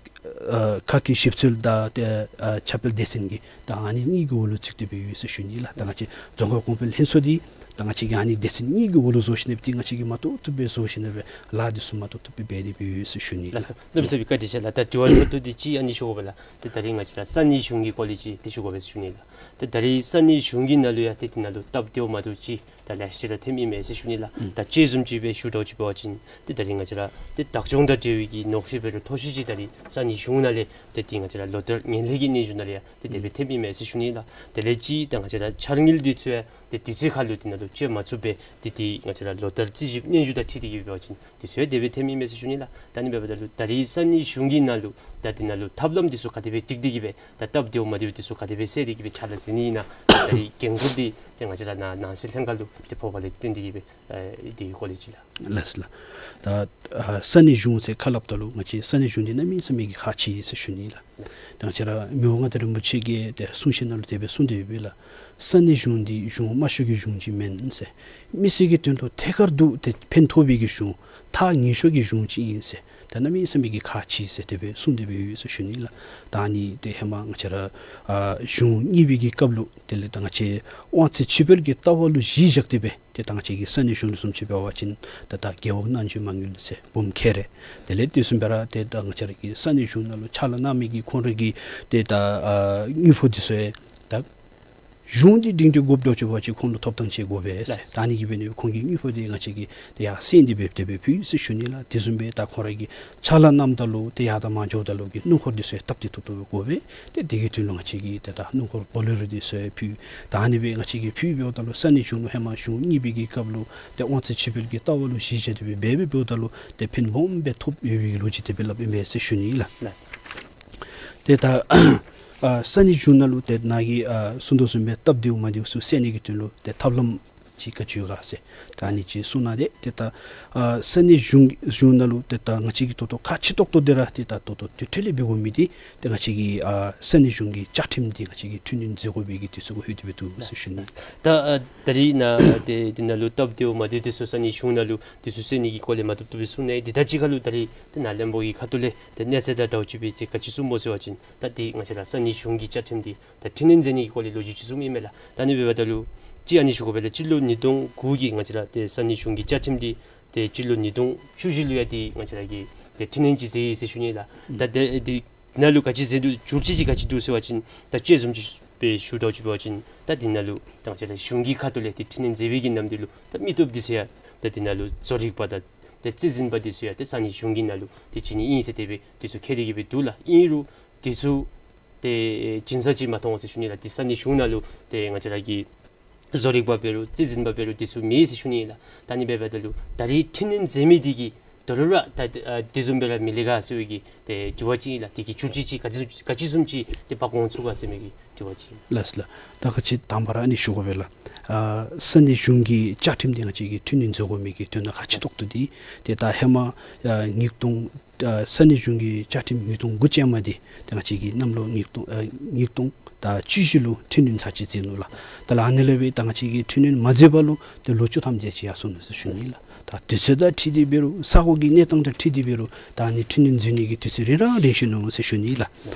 ཨ་ཁ་སྐད་ཞིབ་འཚོལ་དང་ཏེ་ཨ་ཁྱབ་སྤེལ་སྡེ་ཚན་གྱི་ད་ཨ་ནི་གཉིས་ཀྱི་འོག་ལུ་བཙུགས་ཏེ་སྦེ་ཡོད་ཟེར་ཞུ་ནི་ལགས། ད་ང་བཅས་རྫོང་ཁ་གོང་འཕེལ་ལྷན་ཚོགས་འདི་ད་ང་བཅས་ཀྱིས་ཨ་ནི་སྡེ་ཚན་གཉིས་ཀྱི་འོག་ལུ་བཟོ་ཞིནམ་ལས་ཏེ་ང་བཅས་ཀྱིས་མ་བཏུབ་བཏུབ་སྦེ་བཟོ་ཞིནམ་ལས་ལཱ་འདི་ཚུ་མ་བཏུབ་བཏུབ་སྦེ་འབད་དེ་སྦེ་ཡོད་ཟེར་ཞུ་ནི་ལགས། ལགས་སོ། གནམ་མེད་ས་མེད་བཀའ་དྲིན་ཆེ་ལགས། ད་དྲི་བ་མཐོ་ཏོ་འདི་གཅིག་ཨ་ནི་ཞུ་དགོ་པས་ལགས། ཏེ་ད་རིས་ང་བཅས་ར་ས་གནས་གཞུང་གི་སྐོར་ལས་ཅིག་ཏེ་ཞུ་དགོ་པས་ཟེར་ཞུ་ནི་ལགས། ཏེ་ད་རིས་ས་གནས་གཞུང་གི་ནང་ལུ་ཡང་ཏེ་འདི་ནང་ལུ་སྟབས་བདེཝ་མ་བདེཝ་ཅིག་ད་ལེ་ཤ་ཅིག་ར་ཐོནམ་ཨིན་མས་ཟེར་ཞུ་ནི་ལགས། ཨུམ། ད་དཔྱེ་བཟུམ་ཅིག་སྦེ་ཞུ་དོ་ཅིག་འབད་བ་ཅིན་ཏེ་ད་རིས་ང་བཅས་ར་ཏེ་བདག་སྐྱོང་དང་འབྲེལ་བའི་གི་ནོར་སྲིད་འབད་རུང་མཐོ་ཤོས་ཅིག་ད་རིས་ས་གནས་གཞུང་ནང་ལས་ཏེ་འདི་ང་བཅས་ར་ལོ་བསྟར་ངན་ལྷད་ཀྱི་སྙན་ཞུ་ནང་ལས་ཡང་ཏེ་དེ་སྦེ་ཐོནམ་ཨིན་མས་ཟེར་ཞུ་ནི་ལགས། དེ་ལས་ཅིག་ད་ང་བཅས་ར་འཆར་དངུལ་འདི་ཚུ་ཡང་ཏེ་དུས་ཚོད་ཁར་ལུ་འདི་ནང་ལུ་སྤྱོད་མ་ཚུགས་པས། ཏེ་འདི་ང་བཅས་ར་ལོ་བསྟར་རྩིས་ཞིབ་སྙན་ཞུ་དང་འཁྲིལ་ཏེ་གིས་འབད་བ་ཅིན་དུས་ཚོད་དེ་སྦེ་ཐོནམ་ཨིན་མས་ཟེར་ཞུ་ནི་ལགས། ད་ཨ་ནི་འབདཝ་ད་ལུ་ད་རིས་ས་གནས་གཞུང་གི་ནང་ལུ་ད་འདི་ནང་ལུ་ཐབས་ལམ་འདི་ཚུ་ག་དེ་སྦེ་སྒྲིག་སྟེ་གིས་སྦེ་ད་སྟབས་བདེཝ་མ་བདེཝ་འདི་ཚུ་ག་དེ་སྦེ་སེལ་ཏེ་གིས་སྦེ་ཕྱག་ལཱ་མཛད་ནི་ཨིན་ན། ད་རིས་འགན་ཁུར་འདི་ཏེ་ང་བཅས་ར་ནང་ནང་སྲིད་ལྷན་ཁག་ལུ་ཏེ་ཕོགཔ་ལས་བརྟེན་ཏེ་གིས་སྦེ་ཨེ་འདི་གི་སྐོར་ལས་ཅིག་ལགས། ལགས་ལགས། ད་ཨ་ས་གནས་གཞུང་ཟེར་ཁ་སླབ་ད་ལུ་ང་བཅས་ས་གནས་གཞུང་འདི་གནམ་མེད་ས་མེད་ཀྱི་ཁག་ཆེ་ཟེར་ཞུ་ནི་ལགས། ད་ང་བཅས་ར་མི་དབང་མངའ་བདག་རིན་པོ་ཆེ་གིས་ཏེ་གསུང་བཤད་ནང་ལུ་དེ་སྦེ་གསུངས་ཏེ་ཡོད་པས་ལགས། ས་གནས་གཞུང་འདི་གཞུང་དམའ་ཤོས་ཀྱི་གཞུང་ཅིག་མེན་ཟེར། མི་སེར་གྱི་དོན་ལུ་ཐད་ཀར་དུ་ཏེ་ཕན་ཐོགས་པའི་གི་གཞུང་ཐག་ཉེ་ཤོས་ཀྱི་གཞུང་ཅིག་ཨིན་ཟེར། ད་གནམ་མེད་ས་མེད་ཀྱི་ཁག་ཆེ་ཟེར་དེ་སྦེ་གསུངས་ཏེ་སྦེ་ཡོད་ཟེར་ཞུ་ནི་ལགས། ད་ཨ་ནི་ཏེ་ཧེ་མ་ང་བཅས་ར་ཨ་གཞུང་གཉིས་པའི་གི་སྐབས་ལུ་དེ་ལས་ད་ང་བཅས་དབང་ཚད་ཕྱིར་སྤེལ་གྱི་ལྟ་བ་ལུ་གཞི་བཞག་སྟེ་སྦེ་ཏེ་ད་ང་བཅས་ཀྱི་ས་གནས་གཞུང་ལུ་བཟུམ་ཅིག་འབད་བ་ཅིན་ད་ད་རྒེད་འོག་རྣམ་དཔྱོད་མ་དངུལ་ཟེར་འབུམ་ཁལ་རེ། དེ་ལས་དེ་བཟུམ་སྦེ་ར་ཏེ་ད་ང་བཅས་ར་གི་ས་གནས་གཞུང་ནང་ལུ་ཕྱག་ལཱ་གནང་མི་གི་ཁོང་ར་གི་ཏེ་ད་ཨ་དངུལ་ཕོགས་འདི་ཚུ་ཡང་ད་གཞུང་འདི་སྒྲིང་སྒྲི་དགོཔ་འདྲཝ་ཅིག་འབད་བ་ཅིན་ཁོང་ལུ་ཐོབ་ཐང་ཅིག་དགོ་པས་ཟེར། ལགས། ད་ཨ་ནི་གིས་འབད་ནི་ཁོང་གི་དངུལ་ཕོགས་འདི་ང་བཅས་ཀྱིས་ཏེ་ཡར་སེང་སྟེ་སྦེ་དེ་སྦེ་ཕུལ་ཟེར་ཞུ་ནི་ལགས། དེ་བཟུམ་སྦེ་ད་ཁོང་ར་གིས་ཕྱག་ལཱ་གནངམ་ད་ལུ་ཏེ་ཡར་དང་མར་འགྱོཝ་ད་ལུ་གི་སྣུམ་འཁོར་འདི་ཚུ་ཡང་སྟབས་བདེ་ཏོག་ཏོ་དགོ་པས། ཏེ་དེ་གི་དོན་ལུ་ང་བཅས་ཀྱིས་ཏེ་ད་སྣུམ་འཁོར་བོ་ལེ་རོ་འདི་ཚུ་ཡང་ཕུལ། ད་ཨ་ནི་སྦེ་ང་བཅས་ཀྱིས་ཕུལ་འབདཝ་ད་ལུ་ས་གནས་གཞུང་ལུ་ཧེ་མ་གཞུང་གཉིས་པའི་གི་སྐབས་ལུ་ཏེ་དབང་ཚད་ཕྱིར་སྤེལ་གྱི་ལྟ་བ་ལུ་གཞི་བཞག་སྟེ་སྦེ་འབད་འབདཝ་ད་ལུ་ཏེ་ཕན་སྦོམ་སྦེ་ཐོབ་ཡོད་པའི་ལོ་རྒྱུས་དེ་སྦེ་སླབ་ཨིན་མས་ཟེར་ཞུ་ནི་ལགས། ལགས། ཏེ་ད་ཨ་ས་གནས་གཞུང་ནང་ལུ་ཏེ་ནཱ་གིས་ཨ་གསུང་དོ་བཟུམ་སྦེ་སྟབས་བདེཝ་མ་བདེཝ་ཚུ་སེལ་ནི་གི་དོན་ལུ་ཏེ་ཐབས་ལམ་ཅིག་ག་ཅི་ཡོད་ག་ཟེར། ད་ཨ་ནི་ཅིག་གསུང་གནང་སྟེ་ཏེ་ད་ཨ་ས་གནས་གཞུང་གཞུང་ནང་ལུ་ཏེ་ད་ང་བཅས་ཀྱིས་ད་ལྟོ་ཁག་ཆེ་ཏོག་ཏོ་འདི་ར་ཏེ་ད་ད་ལྟོ་དེ་འཕྲོ་ལས་འབད་དགོ་མི་འདི་ཏེ་ང་བཅས་ཀྱི་ཨ་ས་གནས་གཞུང་གི་བཅའ་ཁྲིམས་འདི་ང་བཅས་ཀྱིས་འཕྲི་སྣོན་མཛད་དགོ་པའི་གི་དུས་ཚོད་ཀྱི་ལྷོད་དེ་སྦེ་འདུག་ཟེར་ཞུ་ནི། ད་ཨ་ད་རིས་ནཱ་ཏེ་འདི་ནང་ལུ་སྟབས་བདེཝ་མ་བདེཝ་འདི་ཚུ་ས་གནས་གཞུང་ནང་ལུ་འདི་ཚུ་སེལ་ནི་གི་སྐོར་ལས་མ་བཏུབ་བཏུབ་སྦེ་གསུངས་ནུག། འདི་དང་གཅིག་ཁར་ལུ་ད་རིས་ཏེ་ནཱ་བློན་པོ་གི་ཁ་ཐུག་ལས་ཏེ་གནས་ཚད་དང་འདྲཝ་ཅིག་སྦེ་ཅིག་ག་ཅི་གསུངམ་སྨོ་ཟེར་བ་ཅིན་ད་འདི་ང་བཅས་ར་ས་གནས་གཞུང་གི་བཅའ་ཁྲིམས་འདི་ད་འཕྲི་སྣོན་མཛད་ནི་གི་སྐོར་ལས་ལོ་རྒྱུས་ཅིག་གསུངམ་ཨིན་མས་ལགས། ད་ཨ་ནི་འབདཝ་ད་ལུ་ཅིག་ཨ་ནི་ཞུ་དགོ་པས་ལགས། སྤྱི་ལོ་ཉིས་སྟོང་དགུ་གི་ང་བཅས་ར་ཏེ་ས་གནས་གཞུང་གི་བཅའ་ཁྲིམས་འདི་ཏེ་སྤྱི་ལོ་ཉིས་སྟོང་བཅུ་བཞི་ལུ་ཡང་འདི་ང་བཅས་ར་གིས་ཏེ་འཕྲི་སྣོན་ཅིག་མཛད་ཡི་ཟེར་ཞུ་ནི་ལགས། ད་ཏེ་འདི་ནང་ལུ་ག་ཅི་མཛད་ནུག། བསྒྱུར་བཅོས་ཅིག་ག་ཅི་འདུག་ཟེར་བ་ཅིན་ད་དཔྱེ་བཟུམ་ཅིག་སྦེ་ཞུ་དོ་ཅིག་འབད་བ་ཅིན་ད་འདི་ནང་ལུ་ད་ང་བཅས་ར་གཞུང་གི་ཁ་ཐུག་ལས་ཏེ་འཕྲི་སྣོན་མཛད་པའི་གི་ནམ་དུས་ལུ་ད་མི་སྟོབས་འདི་ཚུ་ཡང་ད་འདི་ནང་ལུ་བཟོ་རིག་པ་དང་ཏེ་རྩིས་འཛིན་པ་འདི་ཚུ་ཡང་ཏེ་ས་གནས་གཞུང་གི་ནང་ལུ་ཏེ་བྱིན་ནི་ཨིན་ཟེར་དེ་སྦེ་འདི་ཚུ་འཁོད་དེ་གི་སྦེ་འདུག་ལགས། ཨིན་རུང་འདི་ཚུ་ཏེ་བྱིན་ས་ཅིག་མ་མཐོང་ཟེར་ཞུ་ནི་ལགས། ཏེ་ས་གནས་གཞུང་ནང་ལུ་ཏེ་ང་བཅས་ར་གི་བཟོ་རིག་པ་འབད་རུང་རྩིས་འཛིན་པ་འབད་རུང་འདི་ཚུ་མེད་ཟེར་ཞུ་ནི་ལགས། ད་ཨ་ནི་འབདཝ་ད་ལུ་ད་རིས་འཕྲི་སྣོན་མཛད་མི་འདི་གིས་དོ་རུང་ར་ད་ཨ་འདི་བཟུམ་སྦེ་ར་མི་ལེགས་ག་ཟེར་བའི་གི་ཏེ་དྲི་བ་ཅིག་ཨིན་ལགས། འདི་གི་བསྒྱུར་བཅོས་ཅིག་ག་ཅི་ག་ཅི་བཟུམ་ཅིག་ཏེ་འབག་འོང་ཚུགས་ག་ཟེར་མི་གི་དྲི་བ་ཅིག་ཨིན། ལགས་ལགས། ད་ག་ཅི་དང་པ་ར་ཨ་ནི་ཞུ་དགོ་པས་ལགས། ཨ་ས་གནས་གཞུང་གི་བཅའ་ཁྲིམས་འདི་ང་བཅས་ཀྱིས་འཕྲི་སྣོན་མཛད་དགོ་མི་གི་དོན་དག་ཁག་ཆེ་ཏོག་ཏོ་འདི་ཏེ་ད་ཧེ་མ་ཨ་ཉིས་སྟོང་ཨ་ས་གནས་གཞུང་གི་བཅའ་ཁྲིམས་ཉིས་སྟོང་དགུ་ཅན་མ་འདི་ཏེ་ང་བཅས་ཀྱིས་གནམ་ལོ་ཉིས་སྟོང་ཨ་ཉིས་སྟོང་ད་བཅུ་བཞི་ལུ་འཕྲི་སྣོན་ཚར་ཅིག་མཛད་ནུག་ལགས། ད་ལགས་ཨ་ནི་ལས་སྦེ་ད་ང་བཅས་ཀྱིས་འཕྲི་སྣོན་མ་མཛད་པ་ལུ་ཏེ་ལོ་བཅུ་ཐམ་དེ་ཅིག་ཡར་སོང་ནུག་ཟེར་ཞུ་ནི་ལགས། ད་དུས་ཚོད་དང་འཁྲིལ་ཏེ་འབད་རུང་ས་གོ་གི་གནས་སྟངས་དང་འཁྲིལ་ཏེ་འབད་རུང་ད་ཨ་ནི་འཕྲི་སྣོན་མཛད་ནི་གི་དུས་ཚོད་རིང་ར་རིང་ཤོས་ནུག་ཟེར་ཞུ་ནི་ལགས།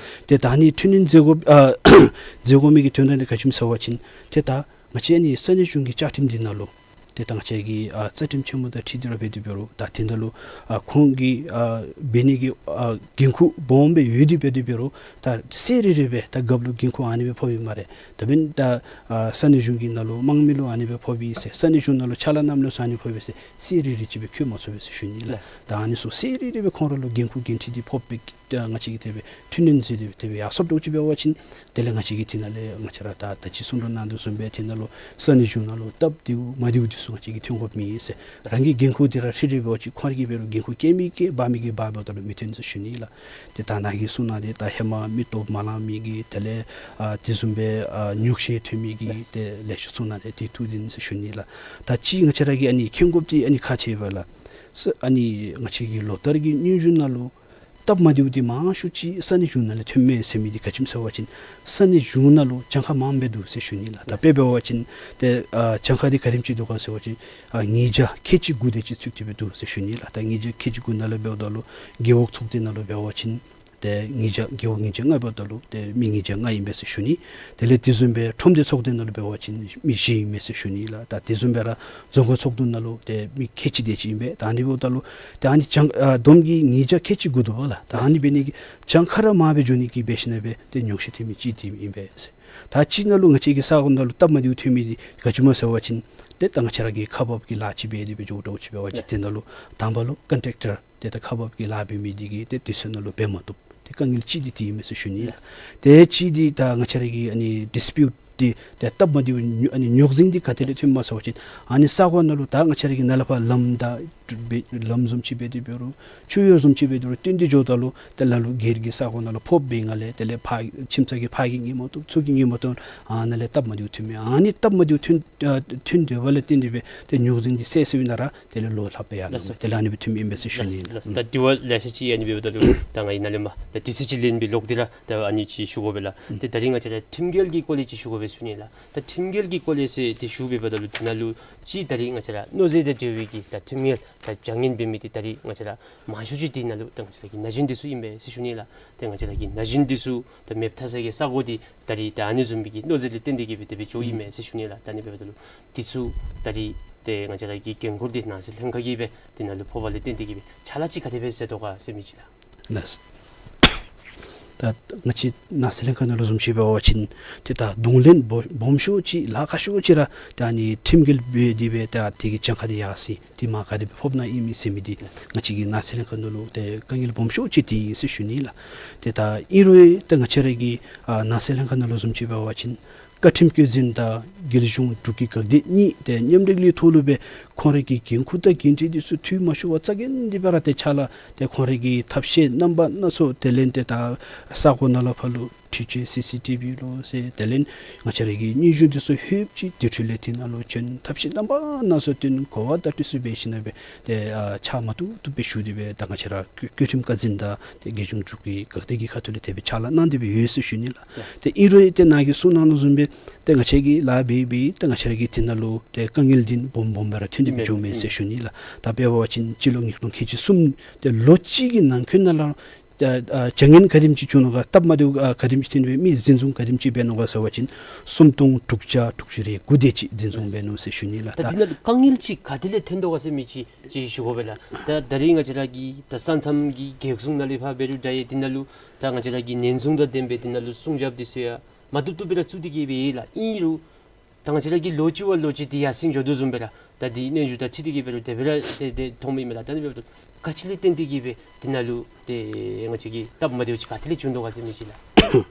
ཏེ་ད་ཨ་ནི་འཕྲི་སྣོན་མཛད་དགོ་ཨ་མཛད་དགོ་མི་གི་དོན་དག་འདི་ག་ཅི་སྨོ་ཟེར་བ་ཅིན་ཏེ་ད་ང་བཅས་ཨ་ནི་ས་གནས་གཞུང་གི་བཅའ་ཁྲིམས་འདི་ནང་ལུ་ ཏེ་ད་ང་བཅས་ཀྱི་ཨ་རྩ་ཁྲིམས་ཆེན་མོ་དང་འཁྲིལ་ཏེ་ར་འབད་དེ་འབད་རུང་ད་དེ་ནང་ལུ་ཨ་ཁོང་གིས་ཨ་འབད་ནི་གི་ཨ་འགན་ཁུར་སྦོམ་སྦེ་ཡོད་དེ་འབད་དེ་འབད་རུང་ད་གསལ་རི་རི་སྦེ་ད་རྒཔོ་ལུ་འགན་ཁུར་ཨ་ནི་སྦེ་ཕོགཔ་ཨིན་སྨ་རེ། ད་འབདན་ད་ཨ་ས་གནས་གཞུང་གི་ནང་ལུ་དམངས་མི་ལུ་ཨ་ནི་སྦེ་ཕོགཔ་ཨིན་ཟེར། ས་གནས་གཞུང་ནང་ལུ་ཕྱག་ལཱ་གནངམ་ལུ་ཨ་ནི་སྦེ་ཕོགཔ་ཨིན་ཟེར་གསལ་རི་རི་ཅིག་སྦེ་བཀོད་མ་ཚུགས་པས་ཟེར་ཞུ་ནི་ལགས། ལགས། ད་ཨ་ནི་ཚུ་གསལ་རི་རི་སྦེ་ཁོང་ར་ལུ་འགན་ཁུར་འགན་འཁྲི་འདི་ཕོགཔ་སྦེ་ད་ང་བཅས་ཀྱིས་དེ་སྦེ་འཕྲི་སྣོན་མཛད་དེ་དེ་སྦེ་ཡར་སོངམ་འདྲཝ་ཅིག་འབད་བ་ཅིན་དེ་ལས་ང་བཅས་ཀྱིས་དེ་ནང་ལས་ང་བཅས་ར་ད་ད་ཅི་གསུང་དོ་ནང་དོ་བཟུམ་སྦེ་དེ་ནང་ལུ་ས་གནས་གཞུང་ནང་ལུ་སྟབས་བདེཝ་མ་བདེཝ་འདི་ཚུ་ང་བཅས་ཀྱིས་ཐོན་དགོཔ་མེད་ཟེར། རང་གི་འགན་ཁུར་འདི་ར་འཁྲི་རེ་འབད་བ་ཅིན་ཁོང་ར་གིས་འབད་རུང་འགན་ཁུར་བཀལ་མི་བཀལ་འབག་མི་གིས་འབག་འབདཝ་ད་ལུ་མི་ཐོན་ཟེར་ཞུ་ནི་ལགས། ཏེ་ད་ནཱ་གིས་གསུངས་གནང་སྟེ་ད་ཧེ་མ་མི་སྟོབས་མ་ལང་མི་གིས་དེ་ལས་ཨ་དེ་བཟུམ་སྦེ་ཨ་ཉོགས་བཤད་ཐོན་མི་གིས་ལགས། ཏེ་ལེ་ཤ་གསུངས་གནང་སྟེ་ཏེ་ཐུགས་བདེན་ཟེར་ཞུ་ནི་ལགས། ད་ཅི་ང་བཅས་ར་གིས་ཨ་ནི་མཁྱེན་དགོཔ་འདི་ཨ་ནི་ག་ཅི་སྦེ་ལགས། ས་ཨ་ནི་ང་བཅས་ཀྱི་ལོ་ལྟར་གྱི་སྙན་ཞུ་ནང་ལུ་སྟབས་མ་བདེཝ་འདི་མང་ཤོས་ཅིག་ས་གནས་གཞུང་ནང་ལས་ཐོནམ་མས་ཟེར་མི་འདི་ག་ཅི་སྨོ་ཟེར་བ་ཅིན་ས་གནས་གཞུང་ནང་ལུ་གྱངས་ཁ་མངམ་སྦེ་འདུག་ཟེར་ཞུ་ནི་ལགས། ད་དཔེ་འབད་བ་ཅིན་ཏེ་ཨ་གྱངས་ཁ་འདི་ག་དེམ་ཅིག་འདུག་ག་ཟེར་བ་ཅིན་ཨ་ཉིས་བརྒྱ་ཁལ་གཅིག་དགུ་དེ་ཅིག་ཚུད་དེ་སྦེ་འདུག་ཟེར་ཞུ་ནི་ལགས། ད་ཉིས་བརྒྱ་ཁལ་གཅིག་དགུ་ནང་ལུ་འབདཝ་ད་ལུ་རྒེད་འོག་ཚོགས་སྡེ་ནང་ལུ་འབད་བ་ཅིན་ཏེ་ཉིས་བརྒྱ་རྒེད་འོག་ཉིས་བརྒྱ་ལྔ་འབདཝ་ད་ལུ་ཏེ་མི་ཉིས་བརྒྱ་ལྔ་ཨིན་པས་ཟེར་ཞུ་ནི། དེ་ལས་དེ་བཟུམ་སྦེ་ཁྲོམ་སྡེ་ཚོགས་སྡེ་ནང་ལུ་འབད་བ་ཅིན་མི་བཞི་ཨིན་མས་ཟེར་ཞུ་ནི་ལགས། ད་དེ་བཟུམ་སྦེ་ར་རྫོང་ཁག་ཚོགས་འདུ་ནང་ལུ་ཏེ་མི་ཁལ་གཅིག་དེ་ཅིག་ཨིན་པས། ད་ཨ་ནི་འབདཝ་ད་ལུ་ཏེ་ཨ་ནི་གྱངས་ཨ་བསྡོམས་ཀྱིས་ཉིས་བརྒྱ་ཁལ་གཅིག་དགུ་འདུག་པ་ལགས། ད་ཨ་ནི་འབད་ནི་གིས་གྱངས་ཁ་ར་མངམ་སྦེ་འགྱོ་ནི་གི་འབད་ཞིནམ་ལས་ཏེ་ཉོགས་བཤད་ཐོན་མི་ཅིག་འདི་ཨིན་པས་ཟེར། ད་ཅི་ནང་ལུ་ང་བཅས་ཀྱི་ས་གོ་ནང་ལུ་སྟབས་མ་བདེཝ་ཐོན་མི་འདི་ག་ཅི་སྨོ་ཟེར་བ་ཅིན་ཏེ་ད་ང་བཅས་ར་གིས་ཁག་འབག་གི་ལཱ་ཅིག་འབད་དེ་སྦེ་འགྱོཝ་འདྲཝ་ཅིག་འབད་བ་ཅིན་ཏེ་ནང་ལུ་དང་པ་ལུ་ཀོན་ཊེག་ཊར་ཏེ་ད་ཁག་འབག་གི་ལཱ་འབད་མི་འདི་གིས་ཏེ་དུས་ཚོད་ནང་ལུ་འབད་མ་བཏུབ། ཏེ་དཀའ་ངལ་གཅིག་འདི་དེ་ཨིན་མས་ཟེར་ཞུ་ནི་ལགས། ལགས། ཏེ་གཅིག་འདི་ད་ང་བཅས་ར་གི་ཨ་ནི་ཌིས་པིའུཊ་འདི་ཏེ་སྟབས་མ་བདེཝ་ཨ་ནི་རྙོག་འཛིང་འདི་ག་ཏེ་ལས་ཐོནམ་སྨོ་ཟེར་བ་ཅིན་ཨ་ནི་ས་གོ་ནང་ལུ་ད་ང་བཅས་ར་གི་ནཱ་ལས་ཕར་ལམ་ད་ལམ་བཟུམ་ཅིག་འབད་དེ་འབད་རུང་ཆུ་གཡུར་བཟུམ་ཅིག་འབད་དེ་འབད་རུང་བཏོན་ཏེ་འགྱོཝ་ད་ལུ་ཏེ་ལ་ལུ་སྒེར་གྱི་ས་གོ་ནང་ལུ་ཕོགཔ་འབད་ནི་ལས་དེ་ལས་ཕར་ཁྱིམ་ཚང་གི་ཕར་གྱི་ཉན་མ་བཏུབ་ཚུར་གྱི་ཉན་མ་བཏུབ་ཨ་ནཱ་ལས་སྟབས་མ་བདེཝ་ཐོན་མི་ཨ་ནི་སྟབས་མ་བདེཝ་ཐོན་ཨ་ཐོན་དོ་བ་ལས་བརྟེན་ཏེ་སྦེ་ཏེ་རྙོག་འཛིང་འདི་སེལ་སེལཝ་ཨིན་ན་ར་དེ་ལས་ལོ་ལྷགཔ་སྦེ་ཡར་ལོང་། ལགས་སོ། དེ་ལས་ཨ་ནི་སྦེ་ཐོན་མི་ཨིན་པས་ཟེར་ཞུ་ནི། ལགས་སོ། ད་དྲི་བ་ལེ་ཤ་ཅིག་ཨ་ནི་འབདཝ་ད་ལུ་ད་ང་གིས་ནཱ་ལས་མར་ད་དུས་ཚོད་ཅིག་ལེན་སྦེ་ལོག་སྟེ་ར་ད་ཨ་ནི་ཅིག་ཞུ་དགོ་པས་ལགས། ཨུམ། ཏེ་ད་རིས་ང་བཅས་ར་ཁྲིམས་འགལ་གྱི་སྐོར་ལས་ཅིག་ཞུ་དགོ་པས་ཟེར་ཞུ་ནི་ལགས། ད་ཁྲིམས་འགལ་གྱི་སྐོར་ལས་ཟེར་ཏེ་ཞུ་འབདཝ་ད་ལུ་དེ་ནང་ལུ་ཅིག་ད་རིས་ང་བཅས་ར་མནོ་རྫས་དང་འབྲེལ་བའི་གི་ད་ཁྲིམས་འགལ་ད་བྱ་ངན་འབད་མི་འདི་ད་རིས་ང་བཅས་ར་མང་ཤོས་ཅིག་དེ་ནང་ལུ་ད་ང་བཅས་ར་གི་ན་གཞོན་འདི་ཚུ་ཨིན་པས་ཟེར་ཞུ་ནི་ལགས། ཏེ་ང་བཅས་ར་གི་ན་གཞོན་འདི་ཚུ་ད་མེདཔ་ཐལ་ས་གི་ས་གོ་འདི་ད་རིས་ད་ཨ་ནི་བཟུམ་མའི་གི་མནོ་རྫས་ལས་བརྟེན་ཏེ་གིས་སྦེ་དེ་སྦེ་འགྱོཝ་ཨིན་མས་ཟེར་ཞུ་ནི་ལགས། ད་ཨ་ནི་འབདཝ་ད་ལུ་འདི་ཚུ་ད་རིས་ཏེ་ང་བཅས་ར་གི་འགན་ཁུར་འདི་ནང་སྲིད་ལྷན་ཁག་གིས་སྦེ་དེ་ནང་ལུ་ཕོགཔ་ལས་བརྟེན་ཏེ་གིས་སྦེ་ཕྱག་ལཱ་ཅིག་ག་དེ་སྦེ་མཛད་དོ་ག་ཟེར་མི་ཅིག་ལགས། ལགས། ད་ང་བཅས་ནང་སྲིད་ལྷན་ཁག་ནང་ལུ་བཟུམ་ཅིག་འབད་བ་ཅིན་ཏེ་ད་གདོང་ལེན་སྦོམ་སྦོམ་ཤོས་ཅིག་ལཱ་ཁག་ཤོས་ཅིག་ར་ད་ཨ་ནི་ཁྲིམས་འགལ་འབད་དེ་སྦེ་ད་དེ་གི་གྱངས་ཁ་འདི་ཡར་སོ་ཡི། དེ་མར་ག་དེ་སྦེ་ཕོགཔ་ཨིན་མས་ཟེར་མི་འདི་ང་བཅས་ཀྱི་ནང་སྲིད་ལྷན་ཁག་ནང་ལུ་ཏེ་དཀའ་ངལ་སྦོམ་ཤོས་ཅིག་འདི་ཨིན་ཟེར་ཞུ་ནི་ལགས། ཏེ་ད་ཨིན་རུང་ད་ང་བཅས་ར་གི་ཨ་ནང་སྲིད་ལྷན་ཁག་ནང་ལུ་བཟུམ་ཅིག་འབད་བ་ཅིན་བཀའ་ཁྲིམས་བཀོད་འཛིན་དང་རྒྱལ་གཞུང་འབྲུག་གི་འགག་སྡེ་གཉིས་ཏེ་མཉམ་འབྲེལ་གྱི་ཐོག་ལུ་སྦེ་ཁོང་ར་གི་འགན་ཁུར་དང་འགན་འཁྲི་འདི་ཚུ་འཐུས་མ་ཤོར་བར་རྩ་འགེངས་ཏེ་སྦེ་ར་ཏེ་ཕྱག་ལཱ་ཏེ་ཁོང་ར་གི་ཐབས་ཤེས་རྣམ་པ་སྣ་ཚོགས་དེ་ལས་ཏེ་ད་ས་གོ་ནང་ལས་ཕར་ལུ་འཕྲུལ་ཆས་སི་སི་ཊི་བི་ལོ་ཟེར་དེ་ལས་ང་བཅས་ར་གི་སྙན་ཞུ་འདི་ཚུ་ལྷོདཔ་ཅིག་དེ་འཕྲོ་ལས་དེ་ནང་ལུ་བྱོན་ཐབས་ཤེས་རྣམ་པ་སྣ་ཚོགས་སྟོན་གོ་བ་བརྡ་སྤྲོད་ཚུ་འབད་ཞིནམ་ལས་སྦེ་ཏེ་ཨ་ཕྱག་མ་བཏུབ་བཏུབ་སྦེ་ཞུ་སྟེ་སྦེ་ད་ང་བཅས་ར་བཀོད་བཀོད་ཁྲིམས་བཀའ་འཛིན་དང་ཏེ་རྒྱལ་གཞུང་འབྲུག་གི་འགག་སྡེ་གི་ཁ་ཐུག་ལས་དེ་སྦེ་ཕྱག་ལཱ་གནང་སྟེ་སྦེ་ཡོད་ཟེར་ཞུ་ནི་ལགས། ལགས། ཏེ་ཨིན་རུང་ཏེ་ནཱ་གིས་གསུངས་གནང་དོ་བཟུམ་སྦེ་ཏེ་ང་བཅས་ཀྱིས་ལཱ་འབད་འབད་ཏེ་ང་བཅས་ར་གི་དེ་ནང་ལུ་ཏེ་དཀའ་ངལ་འདི་སྦོམ་སྦོམ་སྦེ་ར་ཐོན་ཏེ་སྦེ་འགྱོཝ་མས་ཟེར་ཞུ་ནི་ལགས། ད་དཔེ་འབད་བ་ཅིན་སྤྱི་ལོ་ཉིས་སྟོང་ཁལ་གཅིག་གསུམ་ཏེ་ལོ་གཅིག་གི་ནང་འཁོད་ནང་ལུ་ད་ཨ་བྱ་ངན་ག་དེམ་ཅིག་བྱུང་ནུག་ག་སྟབས་མ་བདེཝ་ཨ་ག་དེམ་ཅིག་ཐོན་སྦེ་མི་འཛིན་བཟུང་ག་དེམ་ཅིག་འབད་ནུག་ག་ཟེར་བ་ཅིན་སུམ་སྟོང་དྲུག་བརྒྱ་དྲུག་ཅུ་རེ་དགུ་དེ་ཅིག་འཛིན་བཟུང་འབད་ནུག་ཟེར་ཞུ་ནི་ལགས། ད་ད་དེ་ནང་ལུ་དཀའ་ངལ་ཅིག་ག་ཏེ་ལས་ཐོན་དོ་ག་ཟེར་མི་ཅིག་ཅིག་ཞུ་དགོ་པས་ལགས། ད་ད་རིས་ང་བཅས་ར་གི་ད་ས་མཚམས་ཀྱི་རྒྱལ་སྲུང་ནང་ལས་ཕར་འབད་རུང་འདྲ་ཡི། དེ་ནང་ལུ་ད་ང་བཅས་ར་གི་ཉེན་སྲུང་དང་ལྡན་པའི་དེ་ནང་ལུ་སྲུང་རྒྱབ་འདི་ཚུ་ཡང་མ་བཏུབ་བཏུབ་སྦེ་ར་བཙུགས་ཏེ་གིས་སྦེ་ཡོད་ལགས། ཨིན་རུང་ད་ང་བཅས་ར་གི་ལོ་གཅིག་བ་ལོ་གཅིག་འདི་ཡར་སེང་འགྱོ་དོ་བཟུམ་སྦེ་ར་ད་འདི་སྙན་ཞུ་དང་འཁྲིལ་ཏེ་གིས་སྦེ་ར་དེ་སྦེ་ར་ཏེ་ཏེ་མཐོངམ་ཨིན་མས་ལགས། ད་ཨ་ནི་འབདཝ་ད་ག་ཅི་ལས་བརྟེན་ཏེ་གིས་སྦེ་དེ་ནང་ལུ་ཏེ་ང་བཅས་ཀྱི་སྟབས་མ་བདེཝ་ཅིག་ག་ཏེ་ལས་བྱུང་དོ་ག་ཟེར་མི་ཅིག་ལགས།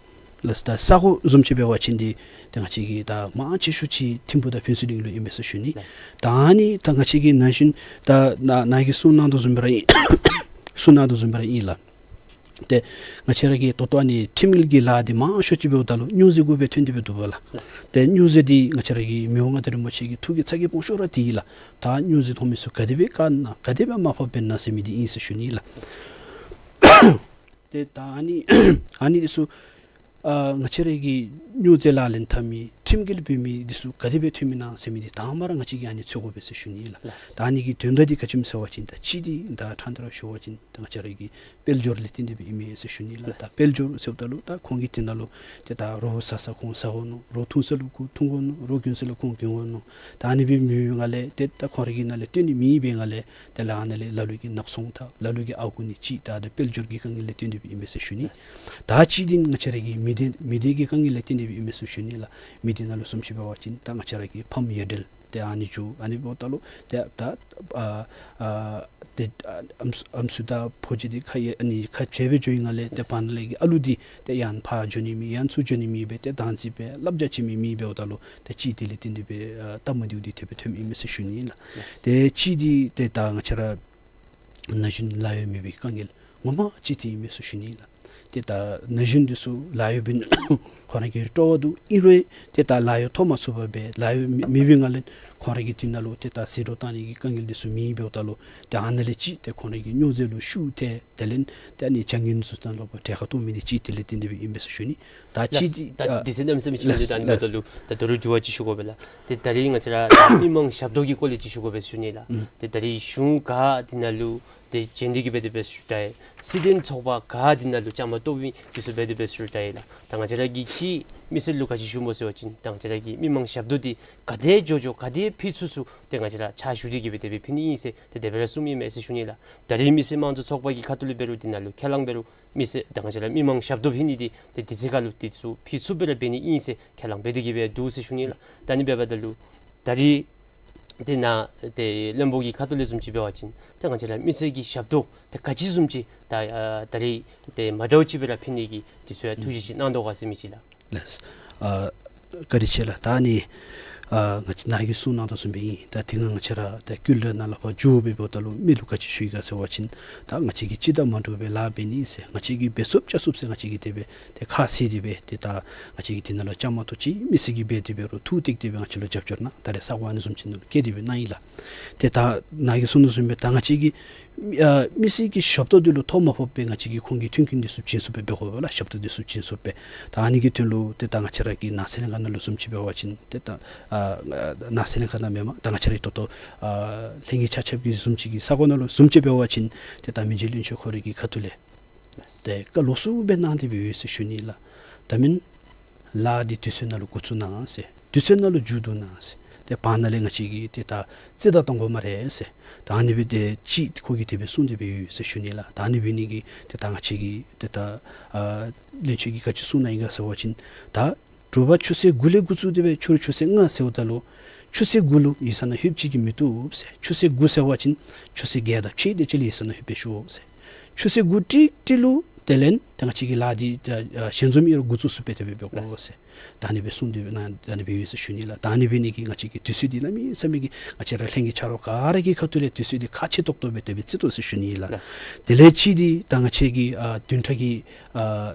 ལགས། ད་ས་གོ་བཟུམ་ཅིག་འབད་བ་ཅིན་འདི་ཏེ་ང་བཅས་ཀྱི་ད་མང་ཆེ་ཤོས་ཅིག་ཐིམ་ཕུག་དང་ཕུན་ཚོགས་གླིང་ལུ་ཨིན་མས་ཟེར་ཞུ་ནི། ལགས། ད་ཨ་ནི་ད་ང་བཅས་ཀྱི་ན་གཞོན་ད་ནཱ་ནཱ་གིས་གསུངས་གནང་དོ་བཟུམ་སྦེ་ར་ཨིན། གསུངས་གནང་དོ་བཟུམ་སྦེ་ར་ཨིན་ལགས། ཏེ་ང་བཅས་ར་གི་ད་ལྟོ་ཨ་ནི་ཁྲིམས་འགལ་གྱི་ལཱ་འདི་མང་ཤོས་ཅིག་འབདཝ་ད་ལུ་སྨྱོ་རྫས་གུ་སྦེ་ཐོན་ཏེ་སྦེ་འདུག་པ་ལགས། ལགས། ཏེ་སྨྱོ་རྫས་འདི་ང་བཅས་ར་གི་མི་དབང་མངའ་བདག་རིན་པོ་ཆེ་གི་ཐུགས་ཀྱི་ཚ་གྱང་སྦོམ་ཤོས་ར་འདི་ཨིན་ལགས། ད་སྨྱོ་རྫས་ཐོན་མི་ཚུ་ག་དེ་སྦེ་བཀག་ན་ག་དེ་སྦེ་མར་ཕབ་འབད་ན་ཟེར་མི་འདི་ཨིན་ཟེར་ཞུ་ནི་ལགས། ཏེ་ད་ཨ་ནི་ཨ་ནི་འདི་ཚུ་ཨ་ང་བཅས་ར་གི་སྨྱོ་རྫས་ལག་ལེན་འཐབ་མི་ཁྲི་ ཁྲིམས་འགལ་འབད་མི་འདི་ཚུ་ག་དེ་སྦེ་ཐོན་མི་ཨིན་ན་ཟེར་མི་འདི་དང་པ་ར་ང་བཅས་ཀྱིས་ཨ་ནི་འཚོལ་དགོ་པས་ཟེར་ཞུ་ནི་ལགས། ལགས། ད་ཨ་ནི་གི་དོན་དག་འདི་ག་ཅི་སྨོ་ཟེར་བ་ཅིན་ད་གཅིག་འདི་ད་ཕྲང་སྟེ་ར་ཞུ་བ་ཅིན་ད་ང་བཅས་ར་གི་དཔལ་འབྱོར་ལས་བརྟེན་ཏེ་སྦེ་ཨིན་མས་ཟེར་ཞུ་ནི་ལགས། ད་ལགས། དཔལ་འབྱོར་ཟེརཝ་ད་ལུ་ད་ཁོང་གིས་དེ་ནང་ལུ་ཏེ་ད་རོགས་བཟའ་ས་ཁོང་བཟའ་དགོ་མནོ། རོགས་འཐུང་ས་ལུ་ཁོང་འཐུང་དགོ་མནོ། རོགས་གྱོན་ས་ལུ་ཁོང་གྱོན་དགོ་མནོ། ད་ཨ་ནི་སྦེ་མེད་པའི་སྒང་ལས་ཏེ་ད་ཁོང་རའི་གི་ནང་ལས་བཏོན་ནི་མེད་པའི་སྒང་ལས་ཏེ་ལཱ་ནང་ལས་ལ་ལུ་གིས་ནག་ཚོང་འཐབ། ལ་ལུ་གིས་ཨརཝ་རྐུ་ནི། གཅིག་ད་ཨ་ནི་དཔལ་འབྱོར་གྱི་དཀའ་ངལ་ལས་བརྟེན་ཏེ་སྦེ་ཨིན་མས་ཟེར་ཞུ་ནི། ད་གཅིག་འདི་ང་བཅས་ར་གི་མི་སྡེ་མི་སྡེ་གི་དཀའ་ངལ་ལས་བརྟེན་ཏེ་སྦེ་ཨིན་མས་ཟེར་ཞུ་ནི་ལགས། མི་སྡེ་ནང་ལུ་བཟུམ་ཅིག་འབད་བ་ཅིན་ད་ང་བཅས་ར་གི་ཕམ་ཡ་བྲལ་ཏེ་ཨ་ནི་འགྱོ། ཨ་ནི་འབདཝ་ད་ལུ་ཏེ་ད་ཨ་ཨ་ཏེ་ཨ་ཨམ་སྲུ་ཨམ་སྲུ་དང་ཕོ་རྒྱས་འདི་ཁ་ཡ་ཨ་ནི་ཁ་འབྱལ་སྦེ་འགྱོ་བའི་སྒང་ལས་ཏེ་བར་ན་ལས་ཀྱི་ཨ་ལུ་འདི་ཏེ་ཡང་ཕར་འགྱོ་ནི་མེད། ཡང་ཚུར་འགྱོ་ནི་མེད་པས། ཏེ་བདག་འཛིན་འབད་བསླབ་བྱ་བྱིན་མི་མེདཔ་འབདཝ་ད་ལུ་ཏེ་གཅིག་དེ་ལས་བརྟེན་ཏེ་སྦེ་ཨ་སྟབས་མ་བདེཝ་འདི་དེ་སྦེ་ཐོནམ་ཨིན་མས་ཟེར་ཞུ་ནི་ལགས། ཏེ་གཅིག་འདི་ཏེ་ད་ང་བཅས་ར་ན་གཞོན་ལཱ་གཡོག་མེད་པའི་དཀའ་ངལ་ངོ་མ་ཅིག་འདི་ཨིན་མས་ཟེར་ཞུ་ནི་ལགས། ཏེ་ད་ན་གཞོན་འདི་ཚུ་ལཱ་གཡོག་འབད་ནི་ཁོང་ར་གི་སྤྲོ་བ་འདུག། ཨིན་རུང་ཏེ་ད་ལཱ་གཡོག་ཐོབ་མ་ཚུགས་པར་སྦེ་ལཱ་གཡོག་མེད་མེད་པའི་སྒང་ལས་ཁོང་ར་གི་དེ་ནང་ལུ་ཏེ་ད་ཟད་འགྲོ་བཏང་ནི་གི་དཀའ་ངལ་འདི་ཚུ་མེདཔ་འབདཝ་ད་ལུ་ཏེ་ཨ་ནཱ་ལས་ཅིག་ཏེ་ཁོང་ར་གི་སྨྱོ་རྫས་ལུ་ཤུགས་ཐལ། དེ་ལས་ཏེ་ཨ་ནི་བྱ་ངན་ཚུ་དང་ལུ་གྲལ་ཁར་གཏོགས་མི་འདི་གཅིག་དེ་ལས་བརྟེན་ཏེ་སྦེ་ཨིན་མས་ཟེར་ཞུ་ནི། ད་གཅིག་ལགས། འདི་ད་ཨ་འདི་ཚེ་གནམ་མེད་ས་མེད་ཅིག་ལགས་འདི་ད་ལགས། ད་ལུ་ད་ད་རུང་འགྱུར་བ་ཅིག་ཞུ་དགོ་པས་ལགས། ཏེ་ད་རིས་ང་བཅས་ར་ད་མི་མང་ཞབས་ཏོག་གི་སྐོར་ལས་ཅིག་ཞུ་དགོ་པས་ཟེར་ཞུ་ནི་ལགས། ཨུམ། ཏེ་ད་རིས་གཞུང་ག་དེ་ནང་ལུ་ཏེ་བྱོན་ཏེ་གི་སྦེ་དེ་སྦེ་ཞུ་དྲག་ཡི། སྲིད་དོན་ཚོགས་པ་ག་དེ་ནང་ལུ་བཅའ་མར་གཏོགས་མི་འདི་ཚུ་སྦེ་དེ་སྦེ་ཞུ་དྲག་ཡི་ལགས། ད་ང་བཅས་ར་གིས་ཅིག་མི་སེར་ལུ་ག་ཅི་ཞུཝ་སྨོ་ཟེར་བ་ཅིན་ད་ང་བཅས་ར་གི་མི་མང་ཞབས་ཏོག་འདི་ག་དེ་མགྱོགས་མགྱོགས་ག་དེ་ཕུལ་ཚུགས་ཚུགས་ཏེ་ང་བཅས་ར་ཕྱག་ཞུ་སྟེ་གི་སྦེ་དེ་སྦེ་ཕུལ་ནི་ཨིན་ཟེར་ཏེ་དེ་སྦེ་ར་གསུངམ་ཨིན་མས་ཟེར་ཞུ་ནི་ལགས། ད་རིས་མི་སེར་དམངས་གཙོ་ཚོགས་པ་གི་ཁ་ཐུག་ལས་འབད་རུང་དེ་ནང་ལུ་ཁས་བླངས་འབད་རུང་མི་སེར་ད་ང་བཅས་ར་མི་མང་ཞབས་ཏོག་ཕུལ་ནི་འདི་ཏེ་དུས་ཚོད་ཁར་ལུ་འདི་ཚུ་ཕུལ་ཚུགསཔ་སྦེ་ར་འབད་ནི་ཨིན་ཟེར་ཁས་བླངས་འབད་དེ་གི་སྦེ་འདུག་ཟེར་ཞུ་ནི་ལགས། ད་ཨ་ནི་འབདཝ་ད་ལུ་ད་རིས་ཏེ་ནཱ་ཏེ་བློན་པོ་གི་ཁ་ཐུག་ལས་བཟུམ་ཅིག་འབད་བ་ཅིན་ཏེ་ང་བཅས་ར་མི་སེར་གྱི་ཞབས་ཏོག་ཏེ་ག་ཅི་བཟུམ་ཅིག་ད་ཨ་ད་རིས་ཏེ་མ་འདྲཝ་ཅིག་སྦེ་ར་ཕུལ་ནི་གི་འདི་ཚུ་ཡང་ཐུགས་བཞེད་ཅིག་གནང་དོ་ག་ཟེར་མི་ཅིག་ལགས། ལགས། ཨ་བཀའ་དྲིན་ཆེ་ལགས། ད་ཨ་ནི་ཨ་ང་བཅས་ནཱ་གིས་གསུངས་གནང་དོ་བཟུམ་སྦེ་ཨིན། ད་དེ་སྒང་ང་བཅས་ར་ད་ཀུན་ལེགས་ནང་ལས་ཕར་འགྱོ་སྦེ་འབདཝ་ད་ལུ་མི་ལུ་ག་ཅི་ཞུ་ཡི་ག་ཟེར་བ་ཅིན་ད་ང་བཅས་ཀྱིས་སྤྱི་དང་མ་འདྲཝ་སྦེ་ལཱ་འབད་ནི་ཟེར། ང་བཅས་ཀྱིས་འབད་ཚུགསཔ་རྐྱབ་ཚུགསཔ་ཟེར་ང་བཅས་ཀྱིས་དེ་སྦེ་ཏེ་ཁ་བཟེད་དེ་སྦེ་ཏེ་ད་ང་བཅས་ཀྱིས་དེ་ནང་ལུ་བཅའ་མར་གཏོགས་ཅི་མི་སེར་གྱིས་འབད་དེ་འབད་རུང་ཐུགས་གཏད་དེ་སྦེ་ང་བཅས་ལུ་རྒྱབ་སྐྱོར་གནང་། ད་རེས་ས་གོ་ཨ་ནི་བཟུམ་ཅིག་ནང་ལུ་བསྐྱལ་ཏེ་སྦེ་གནང་ཡི་ལགས། ཏེ་ད་ནཱ་གིས་གསུངས་དོ་བཟུམ་སྦེ་ད་ང་བཅས་ཀྱིས་ཨ་མི་སེར་གྱི་ཞབས་ཏོག་འདི་ལུ་ཐོ་མ་ཕོགཔ་སྦེ་ང་བཅས་ཀྱིས་ཁོང་གི་མཐུན་རྐྱེན་འདི་ཚུ་བྱིན་ཚུགསཔ་སྦེ་འབད་དགོ་པས་ལགས། ཞབས་ཏོག་འདི་ཚུ་བྱིན་ཚུགསཔ་སྦེ། ད་ཨ་ནི་གི་དོན་ལུ་ཏེ་ད་ང་བཅས་ར་གི་ནང་སྲིད་ལྷན་ཁག་ནང་ལུ་བཟུམ་ཅིག་འབད་བ་ཅིན་ཏེ་ད་ཨ་ནང་སྲིད་ལྷན་ཁག་ནང་མེན་པར་ད་ང་བཅས་ར་ད་ལྟོ་ཨ་ལྷན་རྒྱས་ཆ་ཁྱབ་ཀྱི་བཟུམ་ཅིག་གི་ས་གོ་ནང་ལུ་བཟུམ་ཅིག་འབད་བ་ཅིན་ཏེ་ད་མི་རྗེ་བློན་ཆེན་ཁོ་རའི་གི་ཁ་ཐུག་ལས་ཏེ་བཀའ་ལོགས་སུ་སྦེ་གནང་སྟེ་སྦེ་ཡོད་ཟེར་ཞུ་ནི་ལགས། ད་མེན་ལཱ་འདི་དུས་ཚོད་ནང་ལུ་འགོ་བཙུགས་གནང་ཟེར། དུས་ཚོད་ནང་ལུ་མཇུག་བསྡུ་གནང་ཟེར། ཏེ་བར་ན་ལས་ང་བཅས་ཀྱིས་ཏེ་ད་རྩིས་ད་གཏང་དགོ་སྨ་རེ་ཟེར། ད་ཨ་ནི་སྦེ་ཏེ་ཅིག་ཁོ་གིས་དེ་སྦེ་གསུངས་ཏེ་སྦེ་ཡོད་ཟེར་ཞུ་ནི་ལགས། ད་ཨ་ནི་འབད་ནི་གིས་ཏེ་ད་ང་བཅས་ཀྱིས་ཏེ་ད་ཨ་བློན་ཆེན་གྱིས་ག་ཅི་གསུངས་གནང་ཡི་ག་ཟེར་བ་ཅིན་ད་དྲོ་པ་ཆུ་ཚོད་དགུ་ལས་འགོ་བཙུགས་ཏེ་སྦེ་ཕྱི་རུ་ཆུ་ཚོད་ལྔ་ཟེརཝ་ད་ལུ་ཆུ་ཚོད་དགུ་ལུ་ཡིག་ཚང་ནང་ལྷོདཔ་ཅིག་གིས་མི་བཏུབ་ཟེར། ཆུ་ཚོད་དགུ་ཟེར་བ་ཅིན་ཆུ་ཚོད་བརྒྱད་དང་ཕྱེད་དེ་ཅིག་ལུ་ཡིག་ཚང་ནང་ལྷོད་པའི་ཤོག་ཟེར། ཆུ་ཚོད་དགུ་ཏིག་ཏིག་ལུ་དེ་ལས་ཏེ་ང་བཅས་ཀྱི་ལཱ་འདི་ད་ཞལ་འཛོམས་ཨིན་རུང་འགོ་བཙུགས་ཚུགསཔ་སྦེ་དེ་སྦེ་འབད་དགོ་ཟེར། ད་ཨ་ནི་སྦེ་གསུངས་ཏེ་སྦེ་ནཱ་ད་ཨ་ནི་སྦེ་ཡོད་ཟེར་ཞུ་ནི་ལགས། ད་ཨ་ནི་འབད་ནི་གིས་ང་བཅས་ཀྱིས་དུས་ཚོད་འདི་གནམ་མེད་ས་མེད་ཀྱི་ང་བཅས་ར་ལྷན་རྒྱས་ཆ་རོགས་ག་ར་གི་ཁ་ཐུག་ལས་དུས་ཚོད་འདི་ཁག་ཆེ་ཏོག་ཏོ་སྦེ་དེ་སྦེ་བརྩི་དོ་ཟེར་ཞུ་ནི་ལགས། དེ་ལས་ཅིག་འདི་ད་ང་བཅས་ཀྱི་ཨ་བདུན་ཕྲག་གི་ཨ་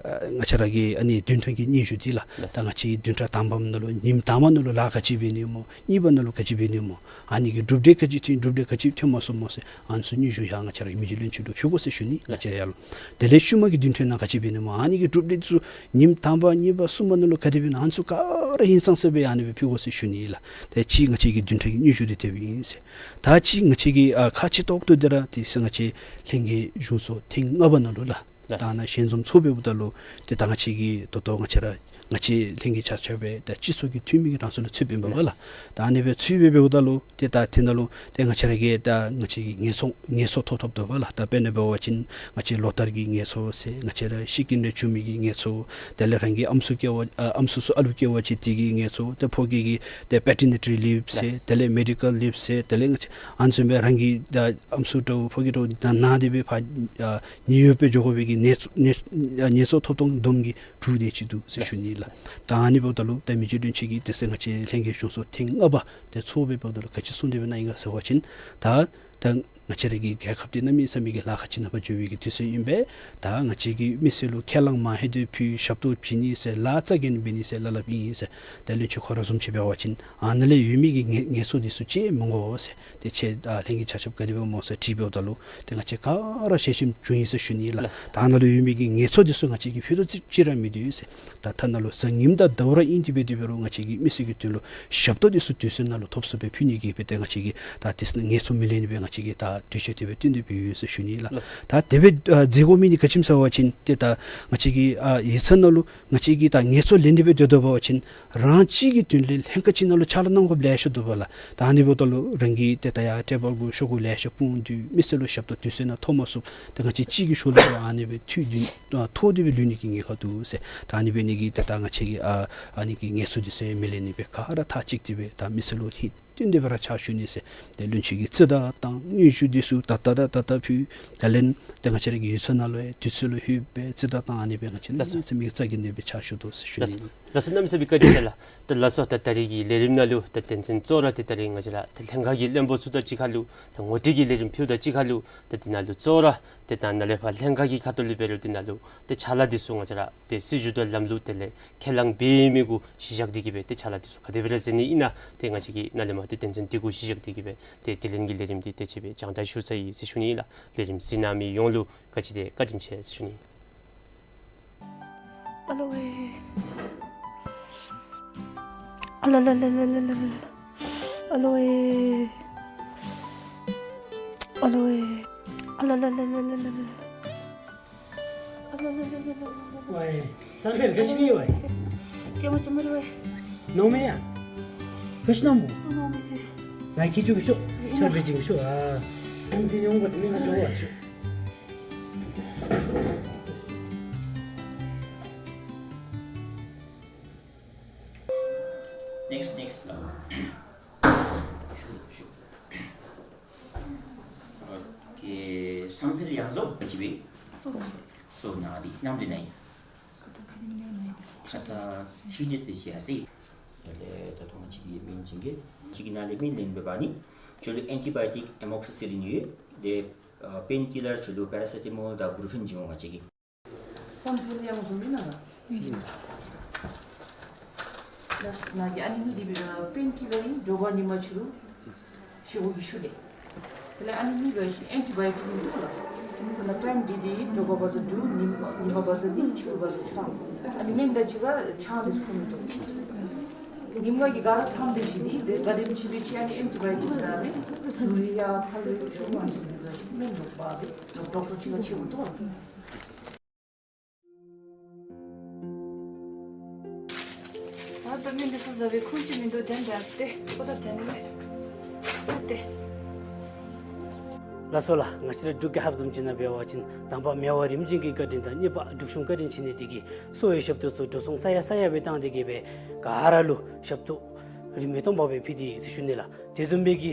ང་བཅས་ར་གི་ཨ་ནི་བདུན་ཕྲག་གི་སྙན་ཞུ་འདི་ལགས། ད་ང་བཅས་ཀྱི་བདུན་ཕྲག་དང་པམ་ནང་ལུ་ཉིནམ་དང་པ་ནང་ལུ་ལཱ་ག་ཅི་འབད་ནི་སྨོ། གཉིས་པ་ནང་ལུ་ག་ཅི་འབད་ནི་སྨོ། ཨ་ནི་གི་གྲུབ་འབྲས་ག་ཅི་ཐོན་གྲུབ་འབྲས་ག་ཅི་ཐོན་མ་ཚུགས་སྨོ་ཟེར་ཨ་ནི་ཚུ་སྙན་ཞུ་ཡང་ང་བཅས་ར་མི་རྗེ་བློན་ཆེན་ལུ་ཕུལ་དགོ་ཟེར་ཞུ་ནི་ལགས། ང་བཅས་ཡར་ལུ་དེ་ལས་ཤུལ་མ་གི་བདུན་ཕྲག་ནང་ག་ཅི་འབད་ནི་སྨོ། ཨ་ནི་གི་གྲུབ་འབྲས་ཚུ་ཉིནམ་དང་པ་གཉིས་པ་གསུམ་པ་ནང་ལུ་ག་དེ་འབད་ནི་ཨ་ནི་ཚུ་ག་ར་ཧིང་སངས་ས་སྦེ་ཨ་ནི་སྦེ་ཕུལ་དགོ་ཟེར་ཞུ་ནི་ལགས། ད་ཅི་ང་བཅས་ཀྱི་བདུན་ཕྲག་གི་སྙན་ཞུ་འདི་དེ་སྦེ་ཨིན་ཟེར། ད་ཅི་ང་བཅས་ཀྱི་ཨ་ཁག་ཆེ་ཏོག་ཏོ་འདི་ར་དེ་ཟེར་ང་བཅས་ལྷན་རྒྱས་གཞུང་ཚོགས་ཐེངས་ལྔ་པ་ནང་ལུ་ལགས། ད་ནཱ་ཞལ་འཛོམས་ཚོགས་པའི་འབདཝ་ད་ལུ་ཏེ་ད་ང་བཅས་ཀྱི་ད་ལྟོ་ང་བཅས་ར་ང་བཅས་ལྷན་རྒྱས་ཆ་ཁྱབ་སྦེ་ད་སྤྱི་ཚོགས་ཀྱི་འཐུས་མི་གི་གྲངས་སུ་ལུ་ཚུདཔ་ཨིན་པས་ལགས། ད་ཨ་ནི་སྦེ་ཚུདཔ་སྦེ་འབདཝ་ད་ལུ་ཏེ་ད་དེ་ནང་ལུ་ཏེ་ང་བཅས་ར་གི་ད་ང་བཅས་ཀྱི་ངལ་གསོ་ངལ་གསོ་ཐོབ་ཐོབ་དོ་བ་ལགས། ད་དཔེར་ན་འབད་བ་ཅིན་ང་བཅས་ལོ་ལྟར་གྱི་ངལ་གསོ་ཟེར་ང་བཅས་ར་ཤི་རྐྱེན་ལས་བྱུང་མི་གི་ངལ་གསོ་དེ་ལས་རང་གི་ཨམ་སྲུ་སྐྱེ་བ་ཨ་ཨམ་སྲུ་ཚུ་ཨ་ལུ་སྐྱེ་བ་ཅིན་དེ་གི་ངལ་གསོ་ཏེ་ཕོ་སྐྱེས་ཀྱི་ཏེ་པེ་ཊར་ནེ་ཊལ་ལིབ་ཟེར་དེ་ལས་མེ་ཌི་ཀལ་ལིབ་ཟེར་དེ་ལས་ང་བཅས་ཨ་ནི་བཟུམ་སྦེ་རང་གི་ད་ཨམ་སྲུ་འདྲཝ་ཕོ་སྐྱེས་འདྲཝ་ད་ནང་སྟེ་སྦེ་ཕར་ཨ་ཉེན་གཡོལ་སྦེ་འགྱོ་དགོ་པའི་གི་ངལ་གསོ་ངལ་ངལ་གསོ་ཐོབ་ཐོབ་བསྡོམས་ཀྱིས་དྲུག་དེ་ཅིག་འདུག་ཟེར་ཞུ་ནི་ལགས། ད་ཨ་ནི་འབདཝ་ད་ལུ་ད་མི་རྗེ་བློན་ཆེན་གྱིས་དེ་ཟེར་ང་བཅས་ལྷན་རྒྱས་གཞུང་ཚོགས་ཐེངས་ལྔ་པ་དེ་ཚོགས་པའི་འབདཝ་ད་ལུ་ག་ཅི་གསུངས་ཏེ་སྦེ་གནང་ཡི་ག་ཟེར་བ་ཅིན་ད་ད་ ང་བཅས་ར་གི་རྒྱལ་ཁབ་འདི་གནམ་མེད་ས་མེད་ཀྱི་ལཱ་ཁག་ཅིག་ནང་ཕར་འགྱོ་བའི་གི་དུས་ཚོད་ཨིན་པས། ད་ང་བཅས་ཀྱིས་མི་སེར་ལུ་ཁས་བླངས་མ་ཧེ་དེ་ཕུལ་ཞབས་ཏོག་བྱིན་ནི་ཟེར་ལཱ་རྩ་འགེངས་འབད་ནི་ཟེར་ལཱ་སླབ་ཨིན་ཟེར། ཏེ་བློན་ཆེན་ཁོ་ར་བཟུམ་ཅིག་འབད་བ་ཅིན་ཨ་ནཱ་ལས་ཡོད་མི་གི་ངལ་ངལ་འཚོ་འདི་ཚུ་ཅིག་མི་དགོ་ཟེར། ཏེ་ཁྱེད་ཨ་ལྷན་རྒྱས་ཆ་ཁྱབ་ག་དེ་སྦེ་སྨོ་ཟེར་དྲིས་འབདཝ་ད་ལུ་ཏེ་ང་བཅས་ག་ར་ཞལ་ཆེམས་བྱུང་ཡི་ཟེར་ཞུ་ནི་ལགས། ལགས། ད་ཨ་ནཱ་ལུ་ཡོད་མི་གི་ངལ་འཚོ་འདི་ཚུ་ང་བཅས་ཀྱིས་ཕུལ་དོ་ཅིག་ཅིག་ར་མིན་འདུག་ཟེར། ད་ཐ་ན་ལུ་གཟའ་ཉིམ་དང་ཟླཝ་ར་ཨིན་ཏེ་འབད་དེ་འབད་རུང་ང་བཅས་ཀྱིས་མི་སེར་གྱི་དོན་ལུ་ཞབས་ཏོག་འདི་ཚུ་དུས་ཚོད་ནང་ལུ་ཐོབ་ཚུགསཔ་སྦེ་ཕུལ་ནི་གི་སྦེ་ཏེ་ང་བཅས་ཀྱིས་ད་དེ་ཚུ་ནང་ངལ་འཚོ་མི་ལེན་ནི་སྦེ་ང་བཅས་ཀྱིས་ད་གྲོས་ཆོད་དེ་སྦེ་བཏོན་ཏེ་འབད་ཡོད་ཟེར་ཞུ་ནི་ལགས། ལགས། ད་དེ་སྦེ་ཨ་མཛད་དགོ་མི་འདི་ག་ཅི་སྨོ་ཟེར་བ་ཅིན་ཏེ་ད་ང་བཅས་ཀྱི་ཨ་ཡིག་ཚང་ནང་ལུ་ང་བཅས་ཀྱིས་ད་ངལ་འཚོ་ལེན་ཏེ་འབད་སྡོད་པ་ཅིན་རང་གཅིག་གི་དོན་ལས་ལྷན་ཁག་ཅིག་ནང་ལུ་ཕྱག་ལཱ་གནང་དགོཔ་ལེ་ཤ་འདུག་པ་ལགས། ད་ཨ་ནི་འབདཝ་ད་ལུ་རང་གིས་ཏེ་ད་ཡར་ཊེ་བཱལ་གུ་ཤོག་གུ་ལེ་ཤ་སྤུངས་ཏེ་མི་སེར་ལུ་ཞབས་ཏོག་དུས་ཚོད་ནང་ཐོབ་མ་ཚུགསཔ་ཏེ་ང་བཅས་གཅིག་གི་ཤུལ་ལུ་ཨ་ནི་སྦེ་འཐུས་འདི་ཨ་ཐོག་སྟེ་སྦེ་ལུས་ནི་གི་ཉེན་ཁ་འདུག་ཟེར། ད་ཨ་ནི་འབད་ནི་གིས་ཏེ་ད་ང་བཅས་ཀྱིས་ཨ་ཨ་ནི་གི་ངལ་འཚོ་འདི་ཚུ་མི་ལེན་ནི་སྦེ་ག་ར་ཐག་བཅད་དེ་སྦེ་ད་མི་སེར་ལུ་ཧིང་བཏོན་ཏེ་སྦེ་ར་ཕྱག་ཞུ་ནི་ཟེར། ཏེ་བློན་ཆེན་གྱིས་རྩིས་བདའ་དང་སྙན་ཞུ་འདི་ཚུ་ད་ལྟོ་ད་ད་ལྟོ་ཕུལ། ད་ལན་ཏེ་ང་བཅས་ར་གི་ཡིག་ཚང་ནང་ལུ་ཡང་དུས་ཚོད་ལུ་ལྷོད་སྦེ་རྩིས་བདའ་དང་ཨ་ནི་སྦེ་ང་བཅས་ལགས་སོ། གནམ་མེད་ས་མེད་རྩ་འགེངས་ཏེ་སྦེ་ཕྱག་ཞུ་དོ་ཟེར་ཞུ་ནི། ལགས་སོ། ལགས་སོ། གནམ་མེད་ས་མེད་བཀའ་དྲིན་ཆེ་ལགས། ད་ལགས་སོ། ད་ད་རིས་ཀྱི་ལས་རིམ་ནང་ལུ་ད་དོན་ཚན་གཙོ་བོ་ར་ཏེ་ད་རིས་ང་བཅས་ར་ད་ལྷན་ཁག་གི་བློན་པོ་ཚུ་དང་གཅིག་ཁར་ལུ་ད་ངོ་སྤྲོད་ཀྱི་ལས་རིམ་ཕུལཝ་དང་གཅིག་ཁར་ལུ་ད་འདི་ནང་ལུ་གཙོ་བོ་ར་ཏེ་ད་ནཱ་ལས་ཕར་ལྷན་ཁག་གི་ཁ་ཐུག་ལས་འབད་རུང་འདི་ནང་ལུ་ཏེ་ཕྱག་ལཱ་འདི་ཚུ་ང་བཅས་ར་ཏེ་སྲིད་བྱུས་དང་ལམ་ལུགས་དེ་ལས་ཁས་བླངས་འབད་མི་གུ་གཞི་བཞག་སྟེ་གི་སྦེ་ཏེ་ཕྱག་ལཱ་འདི་ཚུ་ག་དེ་སྦེ་ར་མཛད་ནི་ཨིན་ན་ཏེ་ང་བཅས་ཀྱིས་ནཱ་ལས་མར་ཏེ་དོན་ཚན་འདི་གུ་གཞི་བཞག་སྟེ་གི་སྦེ་ཏེ་དྲི་ལན་གྱི་ལས་རིམ་འདི་དེ་ཅིག་སྦེ་སྦྱང་བརྡར་ཞུ་ཚར་ཡི་ཟེར་ཞུ་ནི་ལགས། ལས་རིམ་གཟིགས་གནང་མི་ཡོངས་ལུ་བཀའ་དྲིན་ཆེ་ཟེར་ཞུ་ནི། ཨ་ལོ་ཝེ། ཨ་ལ་ལ་ལ། ཨ་ལོ་ཝེ། ཨ་ལོ་ཝེ། ཨ་ལ་ལ་ལ། ཝའེ། བསམ་འཕེལ་ག་ཅི་སྨོ་ཝའེ། སྐྱེས་མ་ཅིག་མ་རེད་ཝའེ། ནོར་མེད་ཡ། ག་ཅི་ནོར་མོ། སུ་ནོར་མི་སི། ང་ཁྱེད་ཚུ་གི་ཤོག་ཆར་པེ་ཅིག་ཤོག་ཨ། ཁྱེད་ཚུ་ནི་འོང་པ་དེ་མི་ང་ཚུ་ཝའེ་ཤོག Next, next. ཨོ་ཁེ། བསམ་འཕེལ་ཡང་རྫོགས་པ་ཅིག་སྦེ། སོ་ན་འདི་ནམ་དུས་ན་ཡི། ཁ་ཙ་ཁ་ཉིནམ་ན་ཡི། ཁ་ཙ་ཐིག་ཇེས་ཏེ་ཤེས་ཡ་ཟེར། ད་ལྟོ་ང་བཅས་ཀྱི་སྨན་ཅིག་གི་ཅིག་གི་ནང་ལས་སྨན་ལེན་འབད་བ་ནི་ཁྱོད་ལུ་ཨེན་ཊི་བའི་ཡོ་ཊིག་ཨེ་མོག་སི་སི་ལིན་ཡོད། དེ་ཨ་པེན་ཀི་ལར་ཁྱོད་ལུ་པེ་ར་སེ་ཊ་མོལ་དང་བུ་རུ་ཕེན་ཅིག་འོང་ང་བཅས་ཀྱིས། བསམ་འཕེལ་ཡང་རྫོགས་ཨིན་ན་ལགས། ཨིན། ལགས་ནཱ་གི་ཨ་ནི་གཉིས་འདི་འབད་རུང་པེན་ཀི་ལར་ཨིན། དྲོ་པ་ཉིན་མ་ཕྱི་རུ་ཞེ་པོ་གི་ཤུལ་ལས། དེ་ལས་ཨ་ནི་གཉིས་འབད་རུང་ཨེན་ཊི་བའི་ཡོ་ཊིག་ཨིན་འདུག་ལགས། དེ་ལས་ཊའིམ་འདི་འདི་དྲོ་པ་བ་ཟེར་དྲུག་ཉིན་ཉིན་མ་བ་ཟེར་གཉིས་ཕྱི་རུ་བ་ཟེར་ཆ་འོང་། ཨ་ནི་སྨན་དང་གཅིག་ཁར་ཆང་འདི་ཚུ་མི་འཐུང་། ཉིནམ་གཅིག་ག་ར་ཚང་སྟེ་བཞེས་ནི་དེ་ག་དེམ་ཅིག་སྦེ་ཅིག་ཨ་ནི་ཨེན་ཊི་བའི་ཡོ་ཊིག་ཟ་མི་ཟུར་ཡང་ཐལ་བའི་ཆུ་མ་ཟེར་མི་འདི་སྨན་ལུ་བ་འདི་ཌོག་ཊར་ཅིག་ཁར་ཆེ་བོ་འདུག་ལགས། ད་ལྟོ་སྨན་འདི་ཚུ་ཟ་བའི་ཁུངས་ཅིག་མིན་འདུག། དྲན་དྲན་ཏེ་ཁོ་ད་དྲན་ནི་མས། ད་ཏེ། ལགས་སོ་ལགས། ང་བཅས་ར་འབྲུག་རྒྱལ་ཁབ་བཟུམ་ཅིག་ནང་འབད་བ་ཅིན་དང་པ་མི་དབང་རིམ་བྱོན་གྱི་བཀའ་དྲིན་དང་གཉིས་པ་འབྲུག་གཞུང་བཀའ་དྲིན་ཆེ་ནི་དེ་གིས་གསོ་བའི་ཞབས་ཏོག་ཚུ་འགྲོ་སོང་ས་ཡ་ས་ཡ་སྦེ་བཏང་སྟེ་གི་སྦེ་ག་ར་ལུ་ཞབས་ཏོག་རིན་མེད་སྟོང་པ་སྦེ་ཕུལ་ཏེ་ཡོད་ཟེར་ཞུ་ནི་ལགས། དེ་བཟུམ་སྦེ་གི་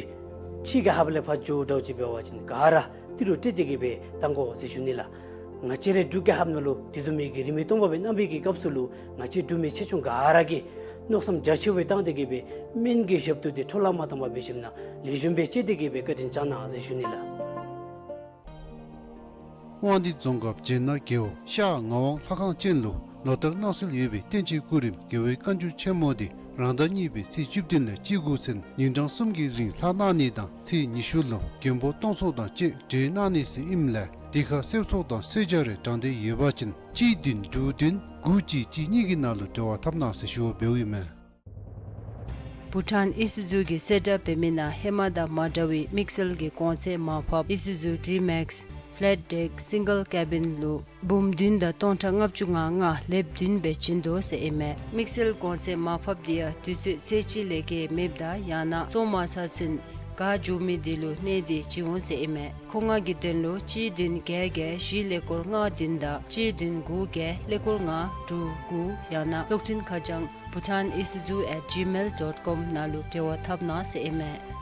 ཕྱི་རྒྱལ་ཁབ་ལས་ཕར་འགྱོ་འདྲཝ་ཅིག་འབད་བ་ཅིན་ག་ར་ཏི་རུ་སྤྲོད་དེ་གི་སྦེ་བཏང་དགོ་ཟེར་ཞུ་ནི་ལགས། ང་བཅས་རའི་འབྲུག་རྒྱལ་ཁབ་ནང་ལུ་དེ་བཟུམ་མའི་གི་རིན་མེད་སྟོང་པ་སྦེ་གནང་བའི་གི་སྐབས་སུ་ལུ་ང་བཅས་འབྲུག་མི་ཆེ་ཆུང་ག་ར་གིས་མནོ་བསམ་རྒྱ་ཆེ་བའི་བཏང་སྟེ་གི་སྦེ་སྨན་གྱི་ཞབས་ཏོག་དེ་འཕྲོ་བརླག་མ་བཏང་པར་སྦེ་བཞེསཔ་ན་ལེགས་ཤོམ་སྦེ་ཤེས་ཏེ་གི་སྦེ་བཀའ་དྲིན་བསྐྱང་གནང་ཟེར་ཞུ་ནི་ལགས། དབང་འདུས་རྫོང་ཁག་བྱེ་ནག་རྒེད་འོག་ཤར་ངག་དབང་ལྷ་ཁང་ཅན་ལུ་ལོ་ལྟར་གནང་སྲོལ་ཡོད་པའི་བསྟན་སྤྱིའི་སྐུ་རིམ་རྒྱལ་བའི་བཀའ་འགྱུར་ཆེན་མོ་དེ་རང་ཟླ་གཉིས་པའི་ཚེས་བཅུ་བདུན་ལས་བཅུ་དགུ་ཚུན་ཉིན་གྲངས་གསུམ་གྱི་རིང་ལྷག་གནང་ནི་དང་ཚེས་ཉི་ཤུ་ལུ་མགོན་པོ་སྟོང་ཚོགས་དང་བཅས་གྲོལ་གནང་ནི་ཟེར་ཨིནམ་ལས་དེ་ཁར་གསོལ་ཚོགས་དང་གསོལ་ཇ་རེ་དྲང་སྟེ་ཡོད་པ་ཅིན་གཅིག་བདུན་དྲུག་བདུན་དགུ་གཅིག་གཅིག་གཉིས་ཀྱི་ནང་ལུ་འབྲེལ་བ་འཐབ་གནང་ཟེར་ཞུ་བ་འབདཝ་ཨིན་མས། བྷུ་ཊཱན་ཨི་སི་ཛུ་གིས་གསལ་བསྒྲགས་འབད་མི་ནང་ཧེ་མ་དང་མ་འདྲ་བའི་དམིགས་བསལ་གྱི་གོང་ཚད་མར་ཕབ་ཨི་སི་ཛུ་ཌི་མེག་སི་ཕེ་ལེཊ་ཌེཀ་སིང་གལ་ཀེ་བིན་ལུ་འབུམ་བདུན་དང་སྟོང་ཕྲག་ལྔ་བཅུ་ང་ལྔ་ལེབ་བདུན་སྦེ་བྱིན་དོ་ཟེར་ཨིན་མས། དམིགས་བསལ་གོང་ཚད་མར་ཕབ་དེ་ཡང་དུས་ཚོད་ཚེས་གཅིག་ལས་བརྒལ་མེདཔ་དང་ཡང་ན་བཙོང་མ་ཚར་ཚུན་ག་འགྱོ་མི་དེ་ལུ་གནས་ཏེ་བྱིན་འོང་ཟེར་ཨིན་མས། མཁོ་མངགས་ཀྱི་དོན་ལུ་གཅིག་བདུན་བརྒྱད་བརྒྱད་བཞི་ཀླད་ཀོར་ལྔ་བདུན་དང་གཅིག་བདུན་དགུ་བརྒྱད་ཀླད་ཀོར་ལྔ་དྲུག་དགུ་ཡང་ན་གློག་འཕྲིན་ཁ་བྱང་bhutan isuzu at gmail dot com ནང་ལུ་འབྲེལ་བ་འཐབ་གནང་ཟེར་ཨིན་མས།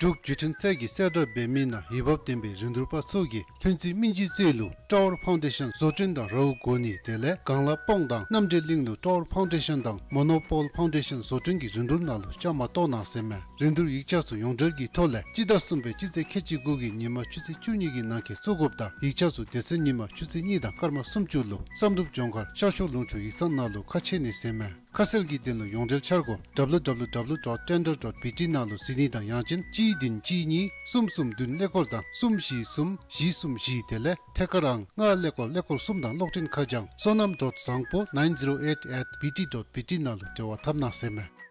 འབྲུག་བརྒྱུད་འཕྲིན་ཚད་ཀྱི་གསལ་བསྒྲགས་འབད་མི་ནང་འོས་འབབ་ལྡན་པའི་རིན་བསྡུར་པ་ཚུ་གིས་ལྷུན་རྩེ་སྨིན་བྱེད་རྩེ་ལུ་ཊ་ཝར་ཕའུན་ཌེ་ཤཱན་བཟོ་སྐྲུན་དང་རཝ་བསྐོ་ནི་དེ་ལས་སྒང་ལ་སྤོང་དང་རྣམ་འདྲེན་གླིང་ལུ་ཊ་ཝར་ཕའུན་ཌེ་ཤཱན་དང་མོ་ནོ་པོལ་ཕའུན་ཌེ་ཤཱན་བཟོ་སྐྲུན་གྱི་རིན་བསྡུར་ནང་ལུ་བཅའ་མར་གཏོགས་གནང་ཟེར་མས། རིན་བསྡུར་ཡིག་ཆ་ཚུ་ཡོངས་འབྲེལ་གྱི་ཐོག་ལས་སྤྱི་ཟླ་གསུམ་པའི་སྤྱི་ཚེས་ཁལ་གཅིག་དགུ་གི་ཉིན་མ་ཆུ་ཚོད་བཅུ་གཉིས་ཀྱི་ནང་འཁོད་བཙུགས་དགོཔ་དང་ཡིག་ཆ་ཚུ་དེ་ཚེ་ཉིན་མ་ཆུ་ཚོད་གཉིས་དང་སྐར་མ་སུམ་ཅུ་ལུ་བསམ་གྲུབ་ལྗོངས་མཁར་ཤར་ཕྱོགས་ལུང་ཕྱོགས་ཡིག་ཚང་ནང་ལུ་ཁ་ཕྱེ་ནི་ཟེར་མས། ཁ་གསལ་གྱི་དོན་ལུ་ཡོངས་འབྲེལ་འཆར་སྒོ་W W W dot tender dot B T ནང་ལུ་གཟིགས་ནི་དང་ཡང་ཅིན་གཅིག་བདུན་གཅིག་གཉིས་གསུམ་གསུམ་བདུན་ཀླད་ཀོར་དང་གསུམ་བཞི་གསུམ་བཞི་གསུམ་བཞི་དེ་ལས་ཐད་ཀར་ཨང་ལྔ་ཀླད་ཀོར་ཀླད་ཀོར་གསུམ་དང་གློག་འཕྲིན་ཁ་བྱང་བསོད་ནམས་dot བཟང་པོ nine zero eight at B T dot B T ནང་ལུ་འབྲེལ་བ་འཐབ་གནང་ཟེར་མས།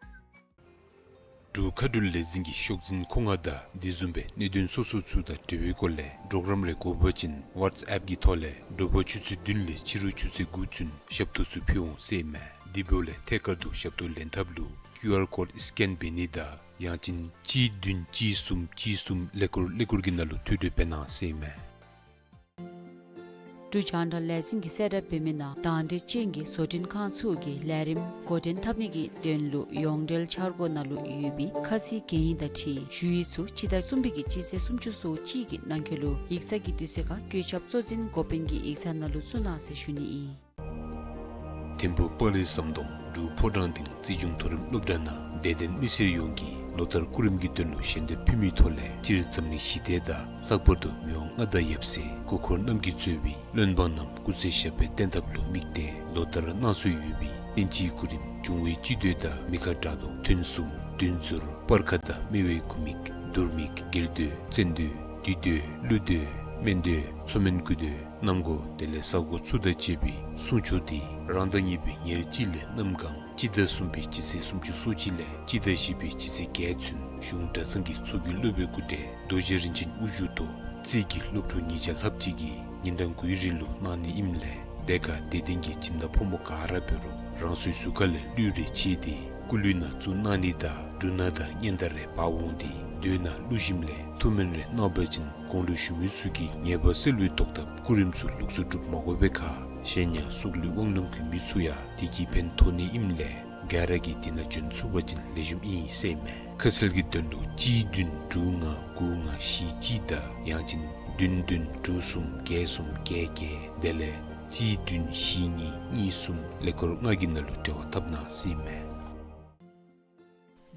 འབྲུག་མཁའ་འགྲུལ་ལས་འཛིན་གྱི་ཤོག་འཛིན་མཁོ་མངགས་དང་དེ་བཟུམ་སྦེ་གནད་དོན་སོ་སོ་ཚུ་དང་འབྲེལ་བའི་སྐོར་ལས་གྲོགས་རམ་རེ་དགོ་པ་ཅིན་ཝཊས་ཨེཔ་ཀྱི་ཐོག་ལས་དྲོ་པ་ཆུ་ཚོད་བདུན་ལས་ཕྱི་རུ་ཆུ་ཚོད་དགུ་ཚུན་ཞབས་ཏོག་ཚུ་ཕུལ་འོང་ཟེར་མས། དེ་འབདཝ་ལས་ཐད་ཀར་དུ་ཞབས་ཏོག་ལེན་ཐབས་ལུ་ཀིའུ་ཨར་ཀོཌ་སི་ཀེན་འབད་ནི་དང་ཡང་ཅིན་གཅིག་བདུན་གཅིག་གསུམ་གཅིག་གསུམ་ཀླད་ཀོར་ཀླད་ཀོར་གྱི་ནང་ལུ་ཐུགས་སྤྲོ་འབད་གནང་ཟེར་མས། འབྲུག་རྒྱང་བསྒྲགས་ལས་འཛིན་གྱི་གསལ་བསྒྲགས་འབད་མི་ནང་དང་འདོད་ཅན་གྱི་བཟོ་སྐྲུན་ཁང་ཚུ་གིས་ལས་རིམ་འགོ་འདྲེན་འཐབ་ནི་གི་དོན་ལུ་ཡོངས་འབྲེལ་འཆར་སྒོ་ནང་ལུ་ཡོད་པའི་ཁ་ཚིག་གན་ཡིག་དང་འཁྲིལ་ཞུ་ཡིག་ཚུ་སྤྱི་ཟླ་གསུམ་པའི་གི་སྤྱི་ཚེས་སུམ་ཅུ་སོ་གཅིག་གི་ནང་འཁོད་ལུ་ཡིག་ཚང་གི་དུས་ཚོད་ཁར་བཀོད་ཁྱབ་གཙོ་འཛིན་འགོ་དཔོན་གྱི་ཡིག་ཚང་ནང་ལུ་བཙུགས་གནང་ཟེར་ཞུ་ནི་ཨིན། ཐིམ་ཕུག་སྤ་རི་ཟམ་གདོང་འབྲུག་ཕོ་བྲང་སྡིངས་རྩིས་གཞུང་མཐོ་རིམ་སློབ་གྲྭ་ནང་དད་ལྡན་མི་སེར་ཡོངས་ཀྱིས་ལོ་ལྟར་སྐུ་རིམ་གྱི་དོན་ལུ་ཞལ་འདེབས་ཕུལ་མིའི་ཐོག་ལས་སྤྱིར་འཛམ་གླིང་ཞི་བདེ་དང་ལྷག་པར་དུ་མི་དབང་མངའ་བདག་ཡབ་སྲས་སྐུ་འཁོར་རྣམ་བསྒྱིངས་གཙོས་པའི་བློན་འབངས་རྣམས་སྐུ་ཚེ་ཞབས་པད་བརྟན་ཐབས་ལུ་དམིགས་ཏེ་ལོ་ལྟར་གནང་སྲོལ་ཡོད་པའི་བསྟན་སྤྱིའི་སྐུ་རིམ་འབྱུང་བའི་སྤྱི་མདོས་དང་མི་ཁ་དགྲ་བཟློག་ཐུན་གསུམ་བདུན་ཟུར་སྤར་ཁ་དང་སྨེ་བའི་དགུ་མིག་དུར་མིག་འགྱེལ་མདོས་བཙན་མདོས་བདུད་མདོས་ཀླུ་མདོས་སྨན་མདོས་མཚོ་སྨན་སྐུ་མདོས་གནམ་སྒོ་དེ་ལས་ས་སྒོ་ཚུ་དང་བཅས་པའི་གསུང་ཆོག་འདི་རང་ཟླ་གཉིས་པའི་ཉེར་གཅིག་ལས་གནམ་གང་སྤྱི་ཟླ་གསུམ་པའི་སྤྱི་ཚེས་སུམ་ཅུ་སོ་གཅིག་ལས་སྤྱི་ཟླ་བཞི་པའི་སྤྱི་ཚེས་བརྒྱད་ཚུན་གཞུང་གྲྭ་ཚང་གི་ཚོགས་ཀྱི་སློབ་དཔོན་སྐུ་བགྲེས་རྡོ་རྗེ་རིན་ཆེན་དབུ་བཞུགས་ཐོག་རྩིས་ཀྱི་སློབ་ཕྲུག་ཉིས་བརྒྱ་ལྷགཔ་ཅིག་གིས་ཉིན་གྲངས་དགུའི་རིང་ལུ་གནང་ནི་ཨིནམ་ལས་དེ་ཁར་དད་ལྡན་གྱི་སྦྱིན་བདག་ཕོ་མོ་ག་ར་འབད་རུང་རང་སོའི་གཟུགས་ཁ་ལས་གླུད་རེ་ཕྱེ་སྟེ་སྐུ་གླུད་ནང་བཙུགས་གནང་ནི་དང་འབྲུ་སྣ་དང་སྙན་དར་རེ་འབག་འོང་སྟེ་མདོས་ནང་བླུགས་ཞིནམ་ལས་ཐུགས་སྨོན་རེ་གནང་བ་ཅིན་གོང་ལུ་ཞུ་མི་ཚུ་གི་ཉེས་པ་སེལ་བའི་ཐོག་ཐབ་སྐུ་རིམ་ཚུ་ལོགས་སུ་སྒྲུབ་མ་དགོ་པའི་ཁར་གཞན་ཡང་གཟུགས་ལུ་དབང་ལུང་གི་མི་ཚུ་ཡང་དེ་གིས་ཕན་ཐོགས་ནི་ཨིནམ་ལས་ག་ར་གིས་དེ་ནང་བྱོན་ཚུགས་པ་ཅིན་ལེགས་ཤོམ་ཨིན་ཟེར་མས། ཁ་གསལ་གྱི་དོན་ལུ་གཅིག་བདུན་དྲུག་ལྔ་དགུ་ལྔ་བཞི་གཅིག་དང་ཡང་ཅིན་བདུན་བདུན་དྲུག་གསུམ་བརྒྱད་གསུམ་བརྒྱད་བརྒྱད་དེ་ལས་གཅིག་བདུན་བཞི་གཉིས་གཉིས་གསུམ་ཀླད་ཀོར་ལྔ་གི་ནང་ལུ་འབྲེལ་བ་འཐབ་གནང་ཟེར་མས།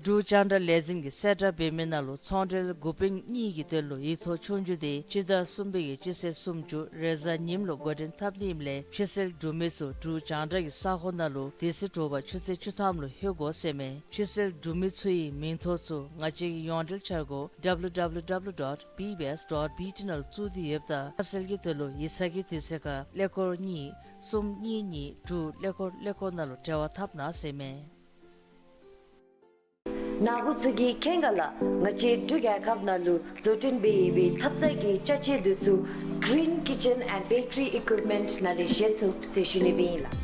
འབྲུག་རྒྱང་བསྒྲགས་ལས་འཛིན་གྱི་གསལ་བསྒྲགས་འབད་མི་ནང་ལུ་ཚོང་འབྲེལ་འགོ་དཔོན་གཉིས་ཀྱི་དོན་ལུ་ཡིག་ཐོག་ཆོས་རྒྱུགས་དེ་སྤྱི་ཟླ་གསུམ་པའི་གི་སྤྱི་ཚེས་སུམ་ཅུ་རེས་གཟའ་ཉིམ་ལུ་འགོ་འདྲེན་འཐབ་ནི་ཨིནམ་ལས་ཕྱིར་སེལ་གྲུབ་མི་ཚུ་འབྲུག་རྒྱང་བསྒྲགས་ཀྱི་ས་ཁོངས་ནང་ལུ་དེ་ཚེ་དྲོ་པ་ཆུ་ཚོད་བཅུ་ཐམ་ལུ་ལྷོད་དགོ་ཟེར་མས། ཕྱིར་སེལ་གྲུབ་མི་ཚུ་གི་མིང་ཐོ་ཚུ་ང་བཅས་ཀྱི་ཡོངས་འབྲེལ་འཆར་སྒོ་W W W dot B B S dot B T ནང་ལུ་བཙུགས་ཏེ་ཡོདཔ་ད་ཁ་གསལ་གྱི་དོན་ལུ་ཡིག་ཚང་གི་དུས་ཚོད་ཁར་ཀླད་ཀོར་གཉིས་གསུམ་གཉིས་གཉིས་དྲུག་ཀླད་ཀོར་ཀླད་ཀོར་ནང་ལུ་འབྲེལ་བ་འཐབ་གནང་ཟེར་མས། ནཱ་བུ་ཚུ་གིས་མཁྱེན་ག་ལགས། ང་བཅས་འབྲུག་རྒྱལ་ཁབ་ནང་ལུ་བཟོ་སྐྲུན་འབད་བའི་ཐབ་ཚང་གི་ཅ་ཆས་འདི་ཚུ་Green Kitchen and Bakery Equipment ནང་ལས་བཞེས་ཚུགས་ཟེར་ཞུ་ནི་སྦེ་ཨིན་ལགས།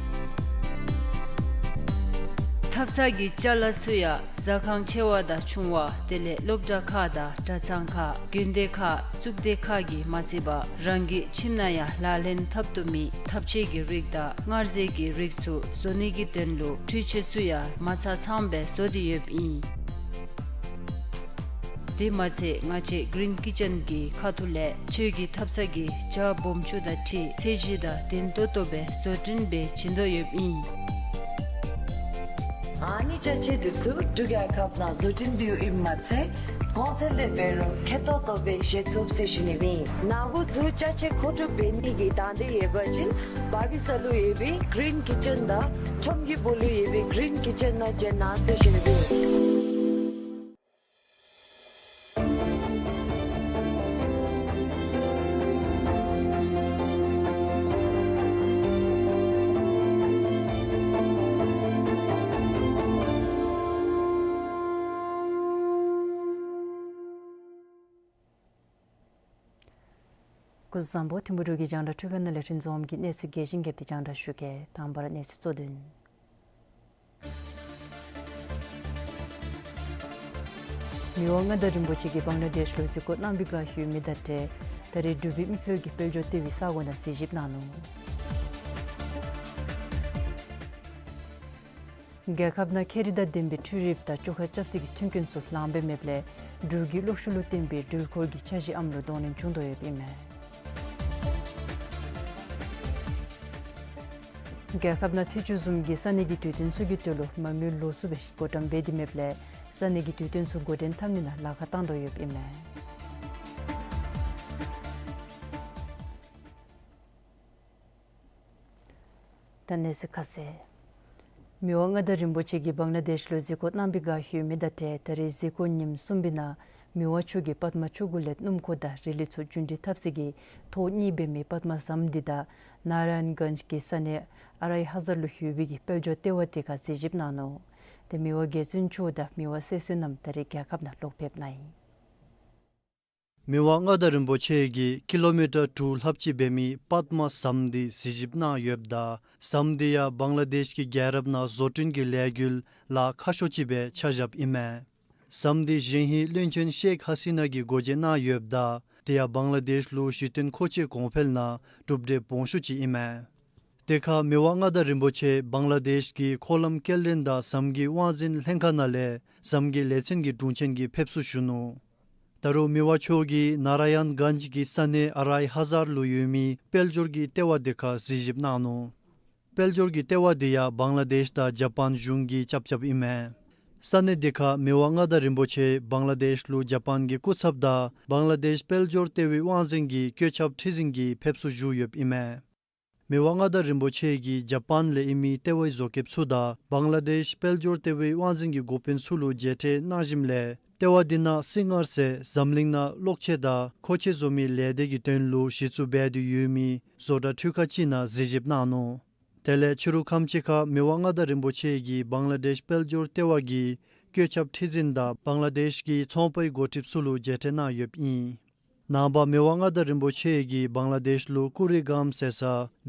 ཐབ་ཚང་གི་ཅ་ལ་ཚུ་ཡང་ཟ་ཁང་ཆེ་བ་དང་ཆུང་བ་དེ་ལས་སློབ་གྲྭ་ཁག་དང་གྲྭ་ཚང་ཁག་དགོན་སྡེ་ཁག་གཙུག་སྡེ་ཁག་གིས་མ་ཚད་པར་རང་གི་ཁྱིམ་ནང་ཡང་ལག་ལེན་འཐབ་བཏུབ་མི་ཐབ་ཆས་ཀྱི་རིགས་དང་མངར་ཟས་ཀྱི་རིགས་ཚུ་བཟོ་ནི་གི་དོན་ལུ་འཕྲུལ་ཆས་ཚུ་ཡང་མ་ཚང་ཚངམ་སྦེ་བཟོ་སྟེ་ཡོདཔ་ཨིན། དེ་མ་ཚད་ང་བཅས་Green Kitchen གྱི་ཁ་ཐུག་ལས་ཁྱོད་ཀྱི་ཐབ་ཚང་གི་ཇ་སྦོམ་ཆུང་དང་འཁྲིལ་ཚད་གཞི་དང་ལྡན་ཏོག་ཏོ་སྦེ་བཟོ་སྐྲུན་འབད་བྱིན་དོ་ཡོདཔ་ཨིན། ཨ་ནི་ཅ་ཆས་འདི་ཚུ་འབྲུག་རྒྱལ་ཁབ་ནང་བཟོ་སྐྲུན་འབདཝ་ཨིནམ་མ་ཚད་གོང་ཚད་ལས་འབད་རུང་མཁོ་ཏོག་ཏོ་སྦེ་བཞེས་ཚུགས་ཟེར་ཞུ་ནི་སྦེ་ཨིན། ནཱ་བུ་ཚུ་ཅ་ཆས་མཁོ་སྒྲུབ་འབད་ནི་གི་དང་འདོད་ཡོད་པ་ཅིན་བར་བི་ས་ལུ་ཡོད་པའི་Green Kitchen དང་ཁྲོམ་གྱི་སྦུག་ལུ་ཡོད་པའི་Green Kitchen ནང་བྱོན་གནང་ཟེར་ཞུ་ནི་སྦེ་ཨིན། སྐུ་གཟུགས་བཟང་པོ། ཐིམ་ཕུ་འབྲུག་གི་རྒྱང་བསྒྲགས་འཕྲུལ་ཁང་ནང་ལས་འཕྲིན་རྫོང་ཁྱབ་ཀྱི་གནས་ཚུལ་རྒྱས་ཤིང་རྒྱསཔ་དེ་རྒྱང་བསྒྲགས་ཞུ་གེ། དང་པ་ར་གནས་ཚུལ་གཙོ་དོན། མི་དབང་མངའ་བདག་རིན་པོ་ཆེ་གིས་བང་ལ་དེཤ་ལུ་གཟིགས་སྐོར་གནང་བའི་བསྒང་ཡོད་མི་དང་འབྲེལ་ད་རེས་འབྲུག་པའི་དམིགས་བསལ་གྱི་དཔལ་འབྱོར་ལྟེ་བའི་ས་གོ་ནང་གཟིགས་ཞིབ་གནང་ནུག། རྒྱལ་ཁབ་ནང་ཁེ་རིང་དང་ལྡན་པའི་འཕྲུལ་རིགཔ་དང་བཅོ་ཁ་རྐྱབ་སའི་མཐུན་རྐྱེན་ཚུ་ལང་པའི་མེདཔ་ལས་འབྲུག་གི་གློག་ཤུགས་ལུ་བརྟེན་པའི་འགྲུལ་འཁོར་གྱི་འཆར་གཞི་ཨམ་ལུ་གདོང་ལེན་བྱུང་དོ་ཡོདཔ་ཨིན་མས། རྒྱལ་ཁབ་ནང་ཚེས་བཅུ་བཟུམ་གྱི་ས་གནས་ཀྱི་དུས་སྟོན་ཚུ་གི་དོན་ལུ་མ་དངུལ་ལོགས་སུ་སྦེ་བགོ་བཀྲམ་འབད་དེ་མེདཔ་ལས་ས་གནས་ཀྱི་དུས་སྟོན་ཚུ་འགོ་འདྲེན་འཐབ་ནི་ནང་ལཱ་ཁག་བཏང་དོ་ཡོདཔ་ཨིན་མས། ད་གནས་ཚུལ་ཁ་གསལ། མི་དབང་མངའ་བདག་རིན་པོ་ཆེ་གིས་བང་ལ་དེཤ་ལུ་གཟིགས་སྐོར་གནང་པའི་བསྒང་ལྷོད་མི་དང་འབྲེལ་ད་རེས་གཟིགས་སྐོར་ཉིནམ་གསུམ་པའི་ནང་མི་དབང་མཆོག་གིས་པདྨ་ཆོས་གླིང་ལས་སྣུམ་འཁོར་དང་རི་ལི་ཚུ་རྒྱུན་འགྲུལ་འཐབ་སའི་ཐོག་གཉིས་འབད་མི་པདྨ་ཟམ་འདི་དང་ནཱ་ར་ཡན་གཉཇ་གི་ས་གནས་ཨ་རའི་ཧ་ཟར་ལུ་ཡོད་པའི་དཔལ་འབྱོར་ལྟེ་བ་དེ་ཁར་གཟིགས་ཞིབ་གནང་ནུག། ཏེ་མི་དབང་རྒྱལ་བཙུན་མཆོག་དང་མི་དབང་སྲས་བསོད་ནམས་ད་རེས་རྒྱལ་ཁབ་ནང་ལོག་ཕེབས་གནང་ཡི། མི་དབང་མངའ་བདག་རིན་པོ་ཆེ་གིས་ཀི་ལོ་མི་ཊར་དྲུག་ལྷགཔ་ཅིག་འབད་མི་པདྨ་ཟམ་འདི་གཟིགས་ཞིབ་གནང་ཡོདཔ་ད་ཟམ་འདི་ཡང་བང་ལ་དེཤ་གི་རྒྱལ་རབས་ནང་བཟོ་སྐྲུན་གྱི་ལས་འགུལ་ལཱ་ཁག་ཤོས་ཅིག་སྦེ་ཆ་བཞགཔ་ཨིན་མས། ཟམ་འདི་གཞེས་ཧིང་བློན་ཆེན་ཤེག་ཧ་སི་ན་གིས་སྒོ་འབྱེད་གནང་ཡོདཔ་ད་དེ་ཡང་བང་ལ་དེཤ་ལུ་ཞི་སྟོན་མཁོ་ཆས་གོང་འཕེལ་ནང་གྲུབ་འབྲས་སྦོམ་ཤོས་ཅིག་ཨིན་མས། དེ་ཁར་མི་དབང་མངའ་བདག་རིན་པོ་ཆེ་བང་ལ་དེཤ་གི་འཁོར་ལམ་སྐྱེལ་འདྲེན་དང་ཟམ་གྱི་དབང་འཛིན་ལྷན་ཁག་ནང་ལས་ཟམ་གྱི་ལས་ཚན་གྱི་དྲུང་ཆེན་གྱིས་ཕེབས་བསུ་ཞུ་ནུག། ད་རུང་མི་དབང་མཆོག་གིས་ནཱ་ར་ཡན་གཉཇ་གི་ས་གནས་ཨ་རའི་ཧ་ཟར་ལུ་ཡོད་མི་དཔལ་འབྱོར་གྱི་ལྟེ་བ་དེ་ཁར་གཟིགས་ཞིབ་གནང་ནུག། དཔལ་འབྱོར་གྱི་ལྟེ་བ་དེ་ཡང་བང་ལ་དེཤ་དང་ཇ་པཱན་གཞུང་གིས་རྐྱབ་རྐྱབ་ཨིན་མས། ས་གནས་དེ་ཁར་མི་དབང་མངའ་བདག་རིན་པོ་ཆེ་བང་ལ་དེཤ་ལུ་ཇ་པཱན་གྱི་སྐུ་ཚབ་དང་བང་ལ་དེཤ་དཔལ་འབྱོར་ལྟེ་བའི་དབང་འཛིན་གྱི་བཀོད་ཁྱབ་ཁྲི་འཛིན་གྱིས་ཕེབས་བསུ་ཞུ་ཡོདཔ་ཨིན་མས། མི་དབང་མངའ་བདག་རིན་པོ་ཆེ་གིས་ཇ་པཱན་ལས་ཨིན་མི་ལྟེ་བའི་བཟོ་མཁསཔ་ཚུ་དང་བང་ལ་དེཤ་དཔལ་འབྱོར་ལྟེ་བའི་དབང་འཛིན་གྱི་འགོ་དཔོན་ཚུ་ལུ་མཇལ་འཕྲད་གནང་ཞིནམ་ལས་ལྟེ་བ་དེ་ནང་སིལ་སྔར་ཟེར་འཛམ་གླིང་ནང་གློག་ཆས་དང་མཁོ་ཆས་བཟོ་མི་ལས་སྡེ་གི་དོན་ལུ་གཞི་བཙུགས་འབད་དེ་ཡོད་མི་བཟོ་གྲྭ་འཕྲུལ་ཁང་ཅིག་ནང་གཟིགས་ཞིབ་གནང་ནུག། དེ་ལས་ཕྱི་རུ་ཁམས་ཅིག་ཁར་མི་དབང་མངའ་བདག་རིན་པོ་ཆེ་གིས་བང་ལ་དེཤ་དཔལ་འབྱོར་ལྟེ་བ་གི་བཀོད་ཁྱབ་ཁྲི་འཛིན་དང་བང་ལ་དེཤ་གི་ཚོང་པའི་འགོ་ཁྲིདཔ་ཚུ་ལུ་མཇལ་འཕྲད་གནང་ཡོདཔ་ཨིན། ནངས་པ་མི་དབང་མངའ་བདག་རིན་པོ་ཆེ་གིས་བང་ལ་དེཤ་ལུ་ཀུ་རི་གྲམ་ཟེར་ས་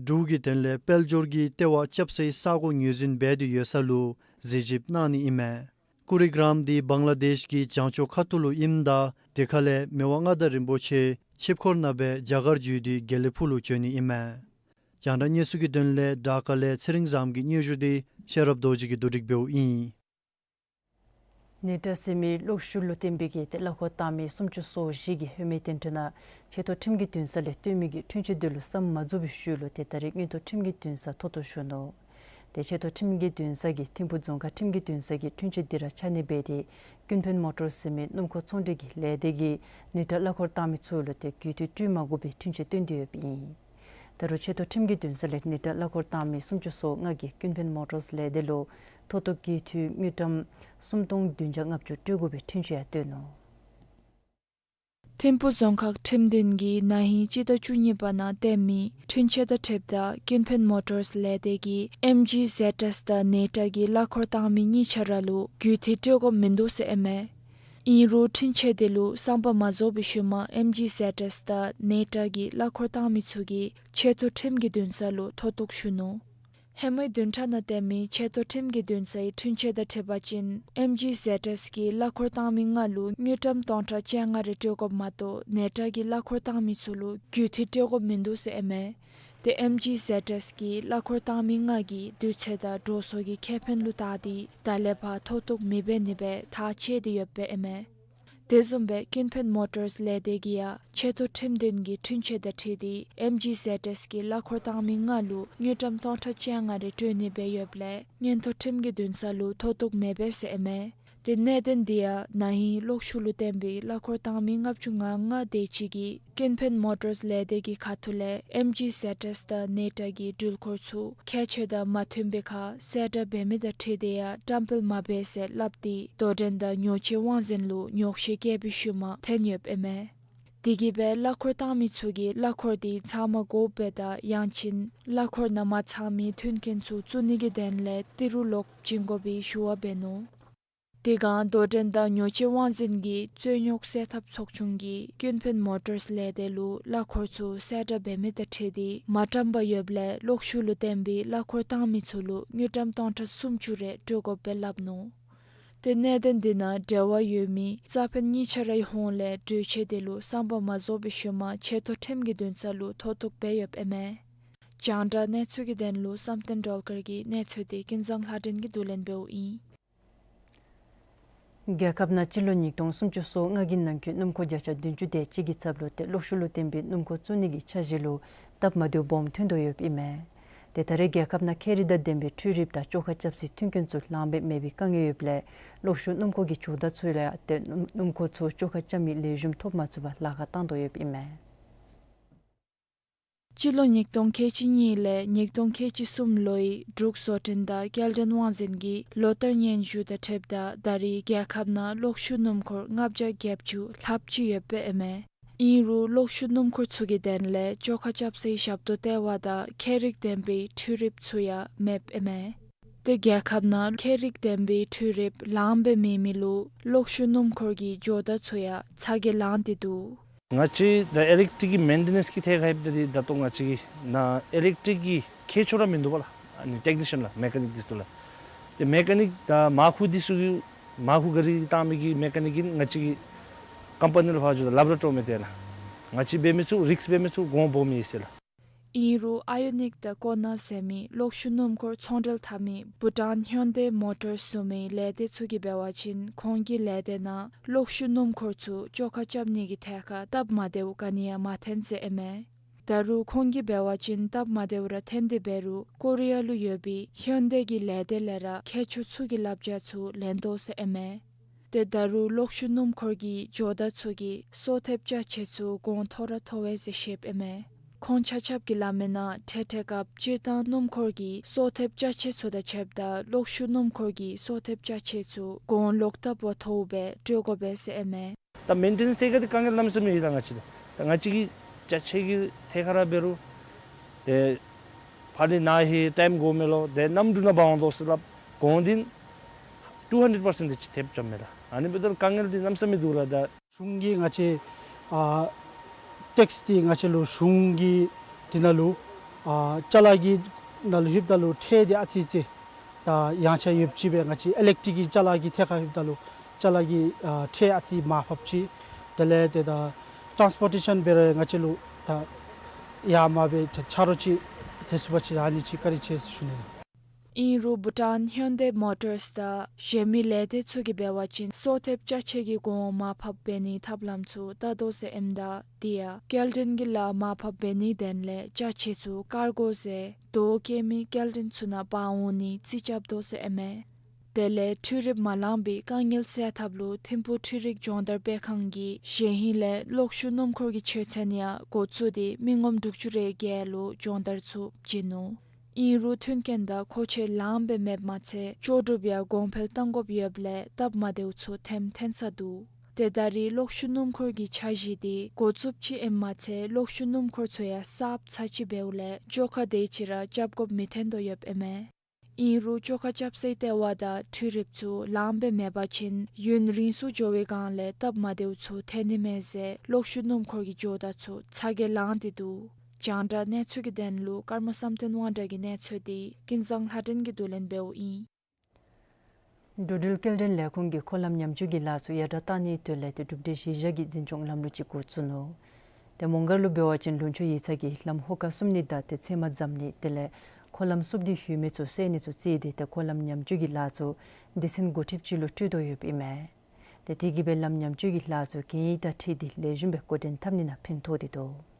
འབྲུག་གི་དོན་ལས་དཔལ་འབྱོར་གྱི་ལྟེ་བ་རྐྱབ་སའི་ས་གོ་ངོས་འཛིན་འབད་དེ་ཡོད་ས་ལུ་གཟིགས་ཞིབ་གནང་ནི་ཨིན་མས། ཀུ་རི་གྲམ་འདི་བང་ལ་དེཤ་གི་བྱང་ཕྱོགས་ཁ་ཐུག་ལུ་ཨིནམ་ད་དེ་ཁ་ལས་མི་དབང་མངའ་བདག་རིན་པོ་ཆེ་ཆིབས་འཁོར་ནང་སྦེ་རྒྱ་གར་བརྒྱུད་དེ་དགེ་ལེགས་ཕུག་ལུ་བྱོན་ནི་ཨིན་མས། རྒྱང་བསྒྲགས་གནས་ཚུལ་གྱི་དོན་ལས་དབྲ་ཀ་ལས་ཚེ་རིང་བཟངམོ་གི་སྙན་ཞུ་འདི་ཤེས་རབ་རྡོ་རྗེ་གིས་བསྡུ་སྒྲིག་འབདཝ་ཨིན། ནེ་ཊ་ཟེར་མི་གློག་ཤུགས་ལུ་བརྟེན་པའི་གི་ཏེ་གླ་འཁོར་བཏང་མི་སུམ་ཅུ་སོ་བཞི་གིས་ཧེ་མའི་བསྟུན་གྲོས་ནང་ཆེ་མཐོ་ཁྲིམས་ཀྱི་འདུན་ས་ལས་བཏོན་མི་གི་འཁྲུན་ཆོད་དེ་ལུ་བསམ་མ་རྫོགས་པའི་ཤུལ་ལུ་ཏེ་ད་རེས་མངོན་མཐོ་ཁྲིམས་ཀྱི་འདུན་སར་མཐོ་གཏུགས་ཞུ་ནུག། ཏེ་ཆེ་མཐོ་ཁྲིམས་ཀྱི་འདུན་ས་གིས་ཐིམ་ཕུག་རྫོང་ཁག་ཁྲིམས་ཀྱི་འདུན་ས་གི་འཁྲུན་ཆོད་འདི་ར་ཆ་གནས་འབད་དེ་ཀུན་ཕན་མོ་ཊར་ཟེར་མི་སྣུམ་འཁོར་ཚོང་འབྲེལ་གྱི་ལས་སྡེ་གིས་ནེ་ཊ་གླ་འཁོར་བཏང་མི་ཚུ་ལུ་ཏེ་རྒུད་འཐུས་སྤྲོད་མ་དགོ་པའི་འཁྲུན་ཆོད་བཏོན་ཏེ་ཡོདཔ་ཨིན། ད་རུང་ཆེ་མཐོ་ཁྲིམས་ཀྱི་འདུན་ས་ལས་ནེ་ཊ་གླ་འཁོར་བཏང་མི་སུམ་ཅུ་སོ་ལྔ་གིས་ཀུན་ཕན་མོ་ཊར་ལས་སྡེ་ལུ་མཐོ་གཏུགས་རྒུད་འཐུས་དངུལ་ཀྲམ་སུམ་སྟོང་བདུན་བརྒྱ་ལྔ་བཅུ་སྤྲོད་དགོ་པའི་འཁྲུན་ཆོད་ཡང་བཏོན་ནུག། ཐིམ་ཕུག་རྫོང་ཁག་ཁྲིམས་འདུན་གྱིས་ན་ཧིང་སྤྱི་ཟླ་བཅུ་གཉིས་པ་ནང་བཏོན་མི་འཁྲུན་ཆོད་དང་འཁྲིལཝ་ད་ཀུན་ཕན་མོ་ཊར་ལས་སྡེ་གིས་ཨེམ་ཇི་ཟེཌ་ཨེསི་དང་ནེ་ཊ་གི་གླ་འཁོར་བཏང་མི་གཉིས་ཆ་ར་ལུ་རྒུད་འཐུས་སྤྲོད་དགོཔ་མིན་འདུག་ཟེར་ཨིན་མས། ཨིན་རུང་འཁྲུན་ཆོད་དེ་ལུ་བསམ་པ་མ་རྫོགས་པའི་ཤུལ་མ་ཨེམ་ཇི་ཟེཌ་ཨེསི་དང་ནེ་ཊ་གི་གླ་འཁོར་བཏང་མི་ཚུ་གིས་ཆེ་མཐོ་ཁྲིམས་ཀྱི་འདུན་ས་ལུ་མཐོ་གཏུགས་ཞུ་ནུག། ཧེ་མའི་བདུན་ཕྲག་ནང་བཏོན་མི་ཆེ་མཐོ་ཁྲིམས་ཀྱི་འདུན་སའི་འཁྲུན་ཆོད་དང་འཁྲིལ་བ་ཅིན་ཨེམ་ཇི་ཟེཌ་ཨེསི་གི་གླ་འཁོར་བཏང་མི་ལྔ་ལུ་དངུལ་ཀྲམ་སྟོང་ཕྲག་བཅོ་ལྔ་རེ་སྤྲོད་དགོཔ་མ་གཏོགས་ནེ་ཊ་གི་གླ་འཁོར་བཏང་མི་ཚུ་ལུ་རྒུད་འཐུས་སྤྲོད་དགོཔ་མིན་འདུག་ཟེར་ཨིན་མས། ཏེ་ཨེམ་ཇི་ཟེཌ་ཨེསི་གི་གླ་འཁོར་བཏང་མི་ལྔ་གིས་དུས་ཚོད་དང་འགྲོ་སོང་གི་ཁེ་ཕན་ལུ་བལྟ་སྟེ་ད་ལས་ཕར་མཐོ་གཏུགས་མི་འབད་ནི་སྦེ་ཐག་བཅད་དེ་ཡོདཔ་ཨིན་མས། དེ་བཟུམ་སྦེ་ཀུན་ཕན་མོ་ཊར་ལས་སྡེ་གིས་ཡང་ཆེ་མཐོ་ཁྲིམས་འདུན་གྱི་འཁྲུན་ཆོད་དང་འཁྲིལ་ཏེ་ཨེམ་ཇི་ཟེཌ་ཨེསི་གི་གླ་འཁོར་བཏང་མི་ལྔ་ལུ་དངུལ་ཀྲམ་སྟོང་ཕྲག་བཅོ་ལྔ་རེ་སྤྲོད་ནི་སྦེ་ཡོདཔ་ལས་མངོན་མཐོ་ཁྲིམས་ཀྱི་འདུན་ས་ལུ་མཐོ་གཏུགས་མི་འབད་ཟེར་ཨིན་མས། ཏེ་གནད་དོན་འདི་ཡང་ན་ཧིང་གློག་ཤུགས་ལུ་བརྟེན་པའི་གླ་འཁོར་བཏང་མི་ལྔ་བཅུ་ང་ལྔ་དེ་ཅིག་གིས་ཀུན་ཕན་མོ་ཊར་ལས་སྡེ་གི་ཁ་ཐུག་ལས་ཨེམ་ཇི་ཟེཌ་ཨེསི་དང་ནེ་ཊ་གི་འགྲུལ་འཁོར་ཚུ་ཁྱད་ཆོས་དང་མ་མཐུན་པའི་ཁར་གསལ་བསྒྲགས་འབད་མི་དང་འཁྲིལ་ཏེ་ཡང་བཀྲམ་སྤེལ་མ་འབད་ཟེར་སླབ་སྟེ་དོ་འགྲན་དང་ཉོ་སྤྱོད་དབང་འཛིན་ལུ་ཉོགས་བཤད་བཀལ་བའི་ཤུལ་མ་ཐོན་ཡོདཔ་ཨིན་མས། དེ་གིས་སྦེ་གླ་འཁོར་བཏང་མི་ཚུ་གིས་གླ་འཁོར་དེ་ཚང་མ་དགོཔ་སྦེ་དང་ཡང་ཅིན་གླ་འཁོར་ནང་མ་ཚང་མི་མཐུན་རྐྱེན་ཚུ་བཙུགས་ནི་གི་དོན་ལས་ཏི་རུ་ལོག་བྱིན་དགོ་པའི་ཞུ་བ་འབད་ནུག། དེ་སྒང་དོ་འགྲན་དང་ཉོ་སྤྱོད་དབང་འཛིན་གྱི་རྩོད་རྙོག་སེལ་ཐབས་ཚོགས་ཆུང་གིས་ཀུན་ཕན་མོ་ཊར་ལས་སྡེ་ལུ་གླ་འཁོར་ཚུ་གསལ་བསྒྲགས་འབད་མི་དང་འཁྲིལ་ཏེ་མ་བཀྲམ་པར་ཡོདཔ་ལས་གློག་ཤུགས་ལུ་བརྟེན་པའི་གླ་འཁོར་བཏང་མི་ཚུ་ལུ་དངུལ་ཀྲམ་སྟོང་ཕྲག་སུམ་ཅུ་རེ་སྤྲོད་དགོཔ་སྦེ་སླབ་ནུག། ཏེ་གནད་དོན་འདི་ནང་འབྲེལ་བ་ཡོད་མི་རྩ་ཕན་གཉིས་ཆ་རའི་ཧོངས་ལས་གྲོས་ཆོད་དེ་ལུ་བསམ་པ་མ་རྫོགས་པའི་ཤུལ་མ་ཆེ་མཐོ་ཁྲིམས་ཀྱི་འདུན་ས་ལུ་མཐོ་གཏུགས་འབད་ཡོདཔ་ཨིན་མས། རྒྱང་བསྒྲགས་གནས་ཚུལ་གྱི་དོན་ལུ་བསམ་གཏན་སྒྲོལ་དཀར་གྱི་གནས་ཚུལ་འདི་ཀུན་བཟང་ལྷ་སྒྲོན་གྱིས་བསྡུ་ལེན་འབདཝ་ཨིན། རྒྱལ་ཁབ་ནང་སྤྱི་ལོ་ཉིས་སྟོང་སུམ་ཅུ་སོ་ལྔ་གི་ནང་འཁོད་སྣུམ་འཁོར་བརྒྱ་ཆ་བདུན་ཅུ་དེ་ཅིག་གི་ཚབ་ལུ་ཏེ་གློག་ཤུགས་ལུ་བརྟེན་པའི་སྣུམ་འཁོར་བཙུགས་ནི་གི་འཆར་གཞི་ལུ་སྟབས་མ་བདེཝ་སྦོམ་ཐོན་དོ་ཡོདཔ་ཨིན་མས། ཏེ་ད་རེས་རྒྱལ་ཁབ་ནང་ཁྱད་རིག་དང་ལྡན་པའི་འཕྲུལ་རིགཔ་དང་བཅོ་ཁ་རྐྱབ་སའི་མཐུན་རྐྱེན་ཚུ་ལངམ་སྦེ་མེད་པའི་དཀའ་ངལ་ཡོདཔ་ལས་གློག་ཤུགས་སྣུམ་འཁོར་གྱི་ཇོ་བདག་ཚུ་ལུ་ཡང་ཏེ་སྣུམ་སྣུམ་འཁོར་ཚུ་བཅོ་ཁ་རྐྱབ་མི་ལེགས་ཤོམ་ཐོབ་མ་ཚུགས་པར་ལཱ་ཁག་བཏང་དོ་ཡོདཔ་ཨིན་མས། སྤྱི་ལོ་ཉིས་སྟོང་ཁལ་གཅིག་གཉིས་ལས་ཉིས་སྟོང་ཁལ་གཅིག་གསུམ་ལོའི་འབྲུག་བཟོ་སྐྲུན་དང་སྐྱེལ་འདྲེན་དབང་འཛིན་གྱི་ལོ་བསྟར་སྙན་ཞུ་དང་འཁྲིལཝ་ད་ད་རེས་རྒྱལ་ཁབ་ནང་གློག་ཤུགས་སྣུམ་འཁོར་ལྔ་བརྒྱ་བརྒྱད་ཅུ་ལྷགཔ་ཅིག་ཡོདཔ་ཨིན་མས། ཨིན་རུང་གློག་ཤུགས་སྣུམ་འཁོར་ཚུ་གི་དོན་ལས་བཅོ་ཁ་རྐྱབ་སའི་ཞབས་ཏོག་ལྟེ་བ་དང་ཁྱད་རིག་ལྡན་པའི་འཕྲུལ་རིགཔ་ཚུ་ཡང་མེདཔ་ཨིན་མས། ཏེ་རྒྱལ་ཁབ་ནང་ཁྱད་རིག་ལྡན་པའི་འཕྲུལ་རིགཔ་ལངམ་སྦེ་མེད་མི་ལུ་གློག་ཤུགས་སྣུམ་འཁོར་གྱི་ཇོ་བདག་ཚུ་ཡང་ཚ་གྱང་ལང་སྟེ་འདུག། ང་བཅས་ད་ཨི་ལེག་ཊིག་གི་མེན་ཊེ་ནེནསི་གི་ཐད་ཁར་འབདཝ་ད་འདི་ད་ལྟོ་ང་བཅས་ཀྱི་ནཱ་ཨི་ལེག་ཊིག་གི་མཁས་མཆོག་ར་མིན་འདུག་པ་ལགས། ཨ་ནི་ཊེག་ནི་ཤཱན་ལགས། མེ་ཀ་ནིཀ་འདི་ཚུ་ལགས། ཏེ་མེ་ཀ་ནིཀ་དང་མར་ཁུ་འདི་ཚུ་གི་མར་ཁུ་ག་རི་བཏང་མི་གི་མེ་ཀ་ནིཀ་གི་ང་བཅས་ཀྱི་ཀམ་པ་ནི་ལུ་ཕར་འགྱོ་ད་ལཱབ་ར་ཀྲོ་མི་སྟེར་ལགས། ང་བཅས་འབད་མི་ཚུ་རིསཀ་འབད་མི་ཚུ་གོང་འབོ་མི་ཨིན་ཟེར་ལགས། ཨིན་རུང་ཨའི་ཡོ་ནིཀ་དང་ཀོ་ནར་ཟེར་མི་གློག་ཤུགས་སྣུམ་འཁོར་ཚོང་འབྲེལ་འཐབ་མི་བྷུ་ཊཱན་ཧིའུན་ཌའི་མོ་ཊརསི་ཟེར་མི་ལས་སྡེ་ཚུ་གིས་འབད་བ་ཅིན་ཁོང་གི་ལས་སྡེ་ནང་གློག་ཤུགས་སྣུམ་འཁོར་ཚུ་བཅོ་ཁ་རྐྱབ་ནི་གི་ཐད་ཁར་སྟབས་མ་བདེཝ་ག་ནི་ཡང་མ་ཐོན་ཟེར་ཨིན་མས། ད་རུང་ཁོང་གིས་འབད་བ་ཅིན་སྟབས་མ་བདེཝ་ར་ཐོན་ཏེ་འབད་རུང་ཀོ་རི་ཡ་ལུ་ཡོད་པའི་ཧིའུན་ཌའི་གི་ལས་སྡེ་ལས་ར་མཁས་མཆོག་ཚུ་གི་བསླབ་བྱ་ཚུ་ལེན་དོ་ཟེར་ཨིན་མས། ཏེ་ད་རུང་གློག་ཤུགས་སྣུམ་འཁོར་གྱི་ཇོ་བདག་ཚུ་གིས་སོར་ཐེབས་ཅ་ཆས་ཚུ་གོང་མཐོ་ར་མཐོ་བས་ཟེར་བཤདཔ་ཨིན་མས། ཁོང་ཆ་ཁྱབ་ཀྱིས་སླབ་མིའི་ནང་ཏེ་ད་རེས་སྐབས་སྤྱིར་བཏང་སྣུམ་འཁོར་གྱི་སོར་ཐེབས་ཅ་ཆས་ཚུ་དང་ཕྱདཔ་ད་གློག་ཤུགས་སྣུམ་འཁོར་གྱི་སོར་ཐེབས་ཅ་ཆས་ཚུ་གོང་ལོག་ལྟབ་བ་མཐོཝ་སྦེ་སྤྲོད་དགོ་པས་ཟེར་ཨིན་མས། ད་མེན་ཊེ་ནེནསི་ཐད་ཁར་འདི་དཀའ་ངལ་གནམ་མེད་ས་མེད་ཡོད་ལགས། ང་བཅས་ད་ང་བཅས་ཀྱི་ཅ་ཆས་ཀྱི་ཐད་ཁར་ར་འབད་རུང་ཏེ་ཕར་ནི་ནཱ་ཧེ་ཊའིམ་དགོ་མས་ལོ། ཏེ་གནམ་གྲུ་ནང་འབག་འོང་དོ་ཟེར་སླབ། གོང་འདི་ཊུ་ཧན་ཌེཌ་པར་སེནཊ་ཅིག་ཐེབས་རྐྱབ་མས་ལགས། ཨ་ནི་འབདཝ་ད་དཀའ་ངལ་འདི་གནམ་མེད་ས་མེད་འདུག་ལགས། ད་གཞུང་གིས་ང་བཅས་ཨ་ཊེགསི་འདི་ང་བཅས་ལུ་གཞུང་གིས་འདི་ནང་ལུ་ཨ་ཅ་ལ་གི་ནང་ལུ་ལྷོདཔ་ད་ལུ་ཁྲལ་འདི་ཨ་ཙི་ཙི་ད་ཡངས་ཆག་ཡོདཔ་ཅིག་སྦེ་ང་བཅས་ཨི་ལེག་ཊིག་གི་ཅ་ལ་གི་ཐད་ཁར་ལྷོདཔ་ད་ལུ་ཅ་ལ་གི་ཨ་ཁྲལ་ཨ་ཙི་མར་ཕབ་ཅིག། དེ་ལས་ཏེ་ད་ཊཱནསི་པོར་ཊེ་ཤཱན་འབད་རུང་ང་བཅས་ལུ་ད་ཡར་མར་སྦེ་ཆ་ཆ་རོགས་ཅིག་མཛད་ཚུགས་པ་ཅིན་ཨ་ནི་ཅིག་བཀའ་དྲིན་ཆེ་ཟེར་ཞུ་ནི་ལགས། ཨིན་རུང་བྷུ་ཊཱན་ཧིའུན་ཌའི་མོ་ཊརསི་དང་གཞན་མི་ལས་སྡེ་ཚུ་གིས་འབད་བ་ཅིན་སོར་ཐེབས་ཅ་ཆས་ཀྱི་གོང་མར་ཕབ་འབད་ནིའི་ཐབས་ལམ་ཚུ་བལྟ་དོ་ཟེར་ཨིནམ་ད་དེ་ཡང་སྐྱེལ་འདྲེན་གྱི་ལཱ་མར་ཕབ་འབད་ནིའི་དོན་ལས་ཅ་ཆས་ཚུ་བཀག་དགོ་ཟེར་དོས་བཀལ་མི་སྐྱེལ་འདྲེན་ཚུ་ནང་འབག་འོང་ནི་རྩིས་རྐྱབ་དོ་ཟེར་ཨིན་མས། དེ་ལས་འཕྲུལ་རིགཔ་མ་ལངམ་པའི་དཀའ་ངལ་སེལ་ཐབས་ལུ་ཐིམ་ཕུག་འཕྲུལ་རིག་སྦྱོང་བརྡར་སྤེལ་ཁང་གིས་གཞེས་ཧིང་ལས་གློག་ཤུགས་སྣུམ་འཁོར་གྱི་ཆོས་ཚན་ཡང་འགོ་བཙུགས་ཏེ་མི་ངོམ་དྲུག་ཅུ་རེ་བརྒྱད་ལུ་སྦྱོང་བརྡར་ཚུ་བྱིན་ནུག། ཨིན་རུང་མཐུན་རྐྱེན་དང་མཁོ་ཆས་ལངམ་སྦེ་མེདཔ་མ་ཚད་ལྕོགས་གྲུབ་ཡང་གོང་འཕེལ་གཏང་དགོཔ་ཡོདཔ་ལས་སྟབས་མ་བདེཝ་ཚུ་ཐེམ་ཐོན་ས་འདུག། ཏེ་ད་རེས་གློག་ཤུགས་སྣུམ་འཁོར་གྱི་འཆར་གཞི་འདི་འགོ་བཙུགསཔ་ཅིག་ཨིནམ་མ་ཚད་གློག་ཤུགས་སྣུམ་འཁོར་ཚུ་ཡང་གསརཔ་ཚར་ཅིག་འབདཝ་ལས་བཅོ་ཁ་དེ་ཅིག་ར་རྐྱབ་དགོཔ་མི་ཐོན་དོ་ཡོདཔ་ཨིན་མས། ཨིན་རུང་བཅོ་ཁ་རྐྱབ་སའི་ལྟེ་བ་དང་འཕྲུལ་རིགཔ་ཚུ་ལངམ་སྦེ་མེད་པ་ཅིན་ཡུན་རིང་སུ་འགྱོ་བའི་སྒང་ལས་སྟབས་མ་བདེཝ་ཚུ་ཐོན་ནི་མས་ཟེར་གློག་ཤུགས་སྣུམ་འཁོར་གྱི་ཇོ་བདག་ཚུ་ཚ་གྱང་ལང་སྟེ་འདུག། རྒྱང་བསྒྲགས་གནས་ཚུལ་གྱི་དོན་ལུ་ཀརྨ་བསམ་གཏན་དབང་གྲགས་ཀྱི་གནས་ཚུལ་འདི་ཀུན་བཟང་ལྷ་སྒྲོན་གྱིས་བསྡུ་ལེན་འབདཝ་ཨིན། འགྲོ་འགྲུལ་སྐྱེལ་འདྲེན་ལས་ཁུངས་ཀྱིས་འཁོར་ལམ་ཉམས་བཅོས་ཀྱི་ལཱ་ཚུ་ཡར་དྲག་གཏང་ནིའི་དོན་ལས་ཏེ་གྲུབ་འབྲས་གཞི་བཞག་གི་འཛིན་སྐྱོང་ལམ་ལུགས་ཅིག་འགོ་བཙུགས་ནུག། ཏེ་མོང་སྒར་ལུ་འབད་བ་ཅིན་ལུང་ཕྱོགས་ཡིག་ཚང་གིས་ལམ་ཧོ་ཀ་བསུབ་ནི་དང་ཏེ་ཚེར་མ་འཛམ་ནི་དེ་ལས་འཁོར་ལམ་བསུབ་སྟེ་ལྷོད་མི་ཚུ་བསལ་ནི་ཚུ་བརྩིས་ཏེ་ཏེ་འཁོར་ལམ་ཉམས་བཅོས་ཀྱི་ལཱ་ཚུ་སྡེ་ཚན་འགོ་ཁྲིདཔ་ཅིག་ལུ་སྤྲོད་དོ་ཡོདཔ་ཨིན་མས། ཏེ་དེ་གིས་སྦེ་ལམ་ཉམས་བཅོས་ཀྱི་ལཱ་ཚུ་གན་ཡིག་དང་འཁྲིལ་ཏེ་ལེགས་ཤོམ་སྦེ་འགོ་འདྲེན་འཐབ་ནི་ནང་ཕན་ཐོགས་ཏེ་འདུག།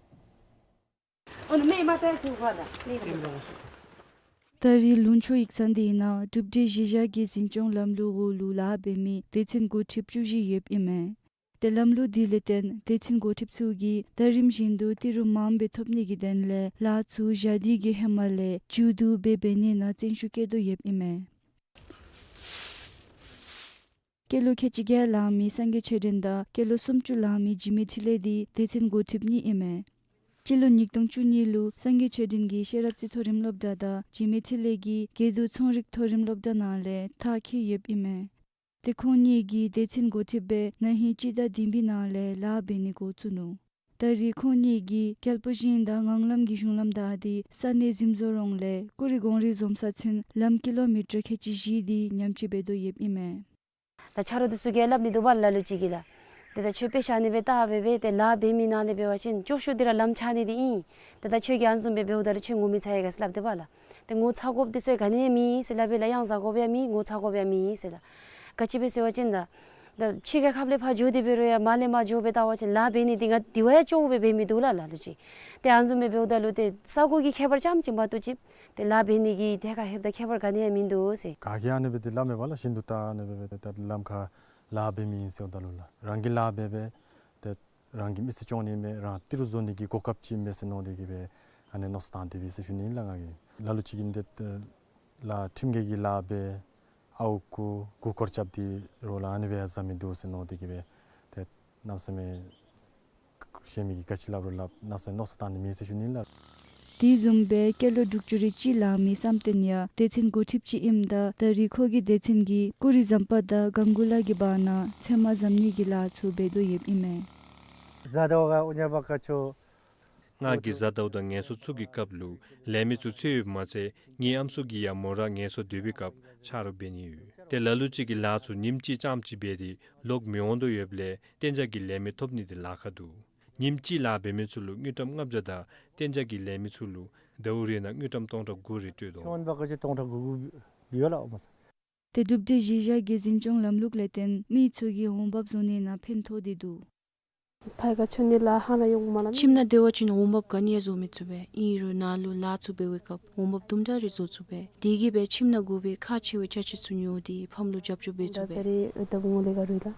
ད་རེས་ལུང་ཕྱོགས་ཡིག་ཚང་འདི་ནང་གྲུབ་འབྲས་གཞི་བཞག་གི་འཛིན་སྐྱོང་ལམ་ལུགས་འོག་ལུ་ལཱ་འབད་མི་སྡེ་ཚན་འགོ་ཁྲིདཔ་བཅུ་བཞི་ཡོདཔ་ཨིན་མས། ཏེ་ལམ་ལུགས་འདི་ལས་བརྟེན་སྡེ་ཚན་འགོ་ཁྲིདཔ་ཚུ་གིས་ཟླ་རིམ་བཞིན་དུ་ཏི་རུ་མངམ་སྦེ་ཐོབ་ནི་གི་དོན་ལས་ལཱ་ཚུ་ཞག་དུས་ཀྱི་ཧེ་མ་ལས་མཇུག་བསྡུ་སྦེ་འབད་ནི་ནང་བརྩོན་ཤུགས་བསྐྱེད་དོ་ཡོདཔ་ཨིན་མས། སྐྱེས་ལོ་ཁལ་གཅིག་བརྒྱད་ལང་མི་སངས་རྒྱས་ཆོས་སྒྲོན་དང་སྐྱེས་ལོ་སུམ་ཅུ་ལང་མི་འཇིགས་མེད་འཕྲིན་ལས་འདི་སྡེ་ཚན་འགོ་ཁྲིདཔ་གཉིས་ཨིན་མས། སྤྱི་ལོ་ཉིས་སྟོང་བཅུ་གཉིས་ལུ་སངས་རྒྱས་ཆོས་སྒྲོན་གྱིས་ཤེས་རབ་རྩེ་མཐོ་རིམ་སློབ་གྲྭ་དང་འཇིགས་མེད་འཕྲིན་ལས་ཀྱིས་དགེ་འདུན་ཚོང་རིག་མཐོ་རིམ་སློབ་གྲྭ་ནང་ལས་མཐར་འཁྱོལ་ཡོདཔ་ཨིན་མས། ཏེ་ཁོང་གཉིས་ཀྱིས་སྡེ་ཚན་འགོ་ཁྲིདཔ་སྦེ་ན་ཧིང་སྤྱི་ཟླ་བདུན་པའི་ནང་ལས་ལཱ་འབད་ནི་འགོ་བཙུགས་ནུག། ད་རེས་ཁོང་གཉིས་ཀྱིས་རྒྱལ་པོ་ཞིང་དང་ངང་ལམ་གྱི་གཞུང་ལམ་བདའ་སྟེ་ས་གནས་གཟིམ་བཟོ་རོང་ལས་ཀུ་རི་གོང་རི་འཛོམས་ས་ཚུན་ལམ་ཀི་ལོ་མི་ཊར་ཁལ་གཅིག་བཞི་འདི་ཉམས་བཅོས་འབད་དོ་ཡོདཔ་ཨིན་མས། ད་ཆ་རོགས་འདི་ཚུ་གིས་སླབ་ནི་འདུག་པ་ལ་ལུ་ཅིག་གིས་ལགས། ཏེ་ད་ཁྱོད་དཔེ་ཆ་ནང་སྦེ་བལྟ་སྦེ་སྦེ་ཏེ་ལཱ་འབད་མི་ནང་ལས་འབད་བ་ཅིན་སྐྱོ་ཤོས་འདི་ར་ལམ་ཆག་ནི་འདི་ཨིན། ཏེ་ད་ཁྱོད་ཀྱིས་ཨ་ནི་བཟུམ་སྦེ་འབདཝ་ད་ལུ་ཁྱོད་ངོ་མི་ཚ་ཡི་ག་ཟེར་སླབ་དེས་པ་ལགས། ཏེ་ངོ་ཚ་དགོཔ་འདི་ཚུ་ག་ནི་ཡང་མེད་ཟེར་སླབ་སྦེ་ལགས། གཡང་ཟ་དགོཔ་ཡང་མེད། ངོ་ཚ་དགོཔ་ཡང་མེད་ཟེར་ལགས། ག་ཅི་སྦེ་ཟེར་བ་ཅིན་ད་ད་ཕྱི་རྒྱལ་ཁབ་ལས་ཕར་འགྱོ་སྟེ་འབད་རུང་ཡང་མར་ལས་མར་འགྱོ་སྦེ་བལྟ་བ་ཅིན་ལཱ་འབད་ནི་འདི་ང་འདི་བ་ཡང་སྐྱོ་བོ་སྦེ་འབད་མི་འདུག་ལགས། ལ་ལུ་ཅིག་ཏེ་ཨ་ནི་བཟུམ་སྦེ་འབདཝ་ད་ལུ་ཏེ་ས་གོ་གི་ཁྱད་པར་ཙམ་ཅིག་མ་གཏོགས་ཅིག་ཏེ་ལཱ་འབད་ནི་གི་ཐད་ཁར་ལྷོདཔ་ད་ཁྱད་པར་ག་ནི་ཡང་མིན་འདུག་ཟེར། ག་གིས་ཨ་ནི་སྦེ་ཏེ་སླབ་མས་པ་ལགས། ཤིན་ཏུ་ད་ཨ་ནི་སྦེ་སྦེ་ཏེ་ལམ་ཁར་ལཱ་འབད་མི་ཨིན་ཟེརཝ་ད་ལུ་ལགས། རང་གིས་ལཱ་འབད་སྦེ་ཏེ་རང་གི་མི་ཚེ་སྐྱོང་ནི་མས། རང་ཏི་རུ་བཟོ་ནི་གི་གོ་སྐབས་ཅིག་མས་ཟེར་མནོ་སྟེ་གིས་སྦེ་ཨ་ནི་མནོ་བསམ་བཏང་སྟེ་སྦེ་ཟེར་ཞུ་ནི་ལགས། ང་གིས་ལ་ལུ་ཅིག་གིས་ཏེ་ལཱ་ཁྲིམས་འགལ་གྱི་ལཱ་འབད་ཨརཝ་རྐུ་མགུ་སྐོར་རྐྱབ་སྟེ་རོགས་ལུ་ཨ་ནི་སྦེ་ཡང་བཟའ་མི་འདུག་ཟེར་མནོ་སྟེ་གིས་སྦེ་ཏེ་གནམ་མེད་ས་མེད་གཞན་མི་གིས་ག་ཅི་སླབ་རུང་སླབ་གནམ་མེད་ས་མེད་མནོ་བསམ་བཏང་ནི་མེད་ཟེར་ཞུ་ནི་ལགས། དེ་བཟུམ་སྦེ་སྐྱེས་ལོ་དྲུག་ཅུ་རེ་གཅིག་ལང་མི་བསམ་གཏན་ཡང་སྡེ་ཚན་འགོ་ཁྲིདཔ་ཅིག་ཨིནམ་ད་ད་རེས་ཁོ་གིས་སྡེ་ཚན་གྱི་ཀུ་རི་ཟམ་པ་དང་གང་གུ་ལ་གི་བར་ན་ཚལ་མ་བཟའ་ནི་གི་ལཱ་ཚུ་འབད་དོ་ཡོདཔ་ཨིན་མས། ང་གིས་བཟའ་ཟླཝ་དང་ངལ་གསོ་ཚུ་གི་སྐབས་ལུ་ལས་མི་ཚུ་འཚོལ་ཡོདཔ་མ་ཚད་ངེའི་ཨམ་སྲུ་གིས་ཡང་མོ་ར་ངལ་གསོ་སྡོད་པའི་སྐབས་ཆ་རོགས་འབད་ནི་ཡོད། ཏེ་ལ་ལུ་ཅིག་གིས་ལཱ་ཚུ་ཉིནམ་གཅིག་རྐྱངམ་ཅིག་འབད་དེ་ལོག་མི་འོང་དོ་ཡོདཔ་ལས་གཏན་འཇགས་ཀྱི་ལས་མི་ཐོབ་ནི་འདི་ལཱ་ཁག་འདུག། ཉིནམ་གཅིག་ལཱ་འབད་མི་ཚུ་ལུ་དངུལ་ཀྲམ་ལྔ་བརྒྱ་དང་གཏན་འཇགས་ཀྱི་ལས་མི་ཚུ་ལུ་ཟླཝ་རེ་ནང་དངུལ་ཀྲམ་སྟོང་ཕྲག་དགུ་རེ་སྤྲོད་དོ། ཏེ་གྲུབ་འབྲས་གཞི་བཞག་གི་འཛིན་སྐྱོང་ལམ་ལུགས་ལས་བརྟེན་མི་ཚུ་གི་འོང་འབབ་བཟོ་ནི་ནང་ཕན་ཐོགས་ཏེ་འདུག། ཁྱིམ་ནང་སྡོད་པ་ཅིན་འོང་འབབ་ག་ནི་ཡང་བཟོ་མི་ཚུགས་པས། ཨིན་རུང་ནཱ་ལུ་ལཱ་ཚུ་འབད་བའི་སྐབས་འོང་འབབ་དུམ་གྲ་རེ་བཟོ་ཚུགས་པས། དེ་གིས་སྦེ་ཁྱིམ་ནང་དགོ་པའི་ཁག་ཆེ་བའི་ཅ་ཆས་ཚུ་ཉོ་སྟེ་ཕམ་ལུ་རྒྱབ་སྐྱོར་འབད་ཚུགས་པས།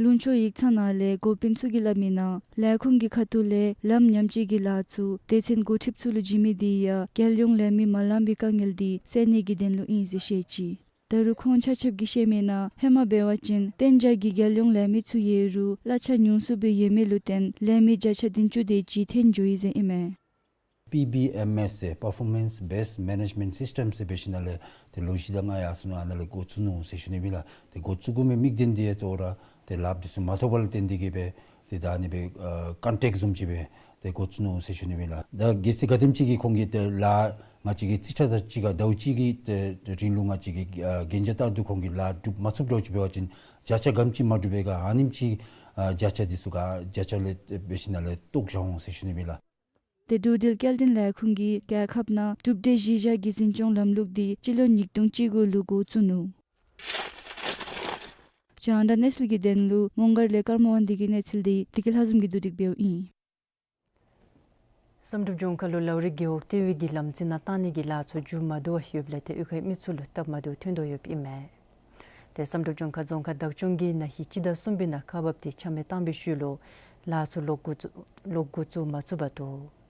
ལུང་ཕྱོགས་ཡིག་ཚང་ནང་ལས་འགོ་དཔོན་ཚུ་གིས་སླབ་མིའི་ནང་ལས་ཁུངས་ཀྱི་ཁ་ཐུག་ལས་ལམ་ཉམས་བཅོས་ཀྱི་ལཱ་ཚུ་སྡེ་ཚན་འགོ་ཁྲིདཔ་ཚུ་ལུ་བྱིན་མི་དེ་ཡང་རྒྱལ་ཡོངས་ལས་མི་མ་ལང་པའི་དཀའ་ངལ་དེ་སེལ་ནི་གི་དོན་ལུ་ཨིན་ཟེར་བཤད་ཅི། ད་རུང་ཁོང་ཆ་ཁྱབ་ཀྱིས་བཤད་མིའི་ནང་ཧེ་མ་འབད་བ་ཅིན་གཏན་འཇགས་ཀྱི་རྒྱལ་ཡོངས་ལས་མི་ཚུ་ཡོད་རུང་གླ་ཆ་ཉུང་སུ་སྦེ་ཡོད་མི་ལུ་བརྟེན་ལས་མི་བརྒྱ་ཆ་བདུན་ཅུ་དེ་ཅིག་འཐོན་འགྱོ་ཡི་ཟེར་ཨིན་མས། པི་བི་ཨེམ་ཨེསི་ཟེར་Performance Based Management System ཟེར་འབད་ཞིནམ་ལས་ཏེ་ལོ་བཞི་དང་ལྔ་ཡར་སོ་ནུག། ཨ་ནཱ་ལས་འགོ་བཙུགས་ནུག་ཟེར་ཞུ་ནི་ཨིན་ལགས། ཏེ་འགོ་བཙུགས་དགོ་མི་དམིགས་དོན་དེ་ཡང་གཙོ་བོ་ར་ཏེ་ལཱ་འདི་ཚུ་མ་ཐོབ་པ་ལུ་བརྟེན་ཏེ་གིས་སྦེ་ཏེ་ད་ཨ་ནི་སྦེ་ཨ་ཀོན་ཊེཀཊ་བཟུམ་ཅིག་སྦེ་ཏེ་འགོ་བཙུགས་ནུག་ཟེར་ཞུ་ནི་ཨིན་ལགས། ད་གལ་སྲིད་ག་དེམ་ཅིག་གིས་ཁོང་གིས་ཏེ་ལཱ་ང་བཅས་ཀྱིས་རྩིས་ཁྲ་དང་གཅིག་ཁར་ཟླཝ་གཅིག་གི་ཏེ་རིང་ལུ་ང་བཅས་ཀྱིས་ཨ་གན་རྒྱ་བཏང་དོ་ཁོང་གིས་ལཱ་སྒྲུབ་མ་ཚུགསཔ་འདྲཝ་ཅིག་འབད་བ་ཅིན་བརྒྱ་ཆ་ག་དེམ་ཅིག་མ་འགྲུབ་པས་ག་ཨ་ནེམ་ཅིག་ཨ་བརྒྱ་ཆ་འདི་ཚུ་ག་བརྒྱ་ཆ་ལས་འབད་ཞིནམ་ལས་བཏོག་བཞག་འོང་ཟེར་ཞུ་ནི་ཨིན་ལགས། ཏེ་འགྲོ་འགྲུལ་སྐྱེལ་འདྲེན་ལས་ཁུངས་ཀྱིས་རྒྱལ་ཁབ་ནང་གྲུབ་འབྲས་གཞི་བཞག་གི་འཛིན་སྐྱོང་ལམ་ལུགས་འདི་སྤྱི་ལོ་ཉིས་སྟོང་བཅུ་དགུ་ལུ་འགོ་བཙུགས་ནུག། རྒྱང་བསྒྲགས་གནས་ཚུལ་གྱི་དོན་ལུ་མོང་སྒར་ལས་ཀརྨ་དབང་འདུས་ཀྱི་གནས་ཚུལ་འདི་བདེ་སྐྱིད་ལྷ་འཛོམས་ཀྱིས་བསྡུ་སྒྲིག་འབདཝ་ཨིན། བསམ་གྲུབ་ལྗོངས་མཁར་ལུ་ལའོ་རི་རྒེད་འོག་ལྟེ་བའི་གི་ལམ་རྩི་ནག་བཏང་ནི་གི་ལཱ་ཚུ་མཇུག་མ་བསྡུ་བར་ཡོདཔ་ལས་ཏེ་གཡུས་ཁའི་མི་ཚུ་ལུ་སྟབས་མ་བདེཝ་ཐོན་དོ་ཡོདཔ་ཨིན་མས། ཏེ་བསམ་གྲུབ་ལྗོངས་མཁར་རྫོང་ཁག་བདག་སྐྱོང་གིས་ན་ཧིང་སྤྱི་ཟླ་གསུམ་པའི་ནང་ཁག་འབགཔ་དེ་ཆ་མེད་བཏང་བའི་ཤུལ་ལུ་ལཱ་ཚུ་ལོག་འགོ་བཙུགས་ལོག་འགོ་བཙུགས་མ་ཚུགས་པར་འདུག།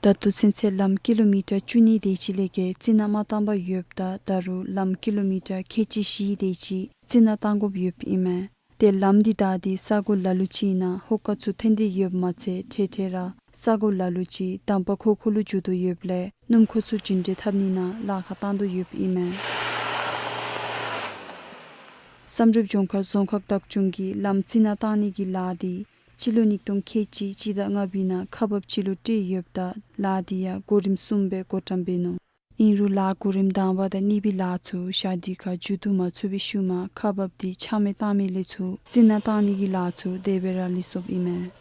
ད་ལྟོ་ཚུན་ཚོད་ལམ་ཀི་ལོ་མི་ཊར་བཅུ་གཉིས་དེ་ཅིག་ལས་བརྒལ་རྩི་ནག་མ་བཏང་པར་ཡོདཔ་ད་ད་རུང་ལམ་ཀི་ལོ་མི་ཊར་ཁལ་གཅིག་བཞི་དེ་ཅིག་རྩི་ནག་བཏང་དགོཔ་ཡོདཔ་ཨིན་མས། ཏེ་ལམ་འདི་བདའ་སྟེ་ས་གོ་ལ་ལུ་ཅིག་ནང་ཧོ་ཀ་ཚུ་ཐོན་ཏེ་ཡོདཔ་མ་ཚད་འཕྲལ་འཕྲལ་ར་ས་གོ་ལ་ལུ་ཅིག་འདམ་པ་ཁོག་ཁོ་ལུ་འགྱུར་དོ་ཡོདཔ་ལས་སྣུམ་འཁོར་ཚུ་རྒྱུན་འགྲུལ་འཐབ་ནི་ནང་ལཱ་ཁག་བཏང་དོ་ཡོདཔ་ཨིན་མས། བསམ་གྲུབ་ལྗོངས་མཁར་རྫོང་ཁག་བདག་སྐྱོང་གིས་ལམ་རྩི་ནག་བཏང་ནི་གི་ལཱ་འདི་སྤྱི་ལོ་ཉིས་སྟོང་ཁལ་གཅིག་སྤྱི་ཟླ་ལྔ་པའི་ནང་ཁག་འབགཔ་ཅིག་ལུ་སྤྲོད་ཡོདཔ་ད་ལཱ་འདི་ཡང་གོ་རིམ་གསུམ་སྦེ་འགོ་བཀྲམ་འབད་ནུག། ཨིན་རུང་ལཱ་གོ་རིམ་དང་པ་དང་གཉིས་པའི་ལཱ་ཚུ་ཞག་དུས་ཁར་མཇུག་བསྡུ་མ་ཚུགས་པའི་ཤུལ་མ་ཁག་འབགཔ་དེ་ཆ་མེད་བཏང་མི་ལས་ཚུར་རྩི་ནག་བཏང་ནི་གི་ལཱ་ཚུ་དེ་སྦེ་ར་ལུས་སོཔ་ཨིན་མས།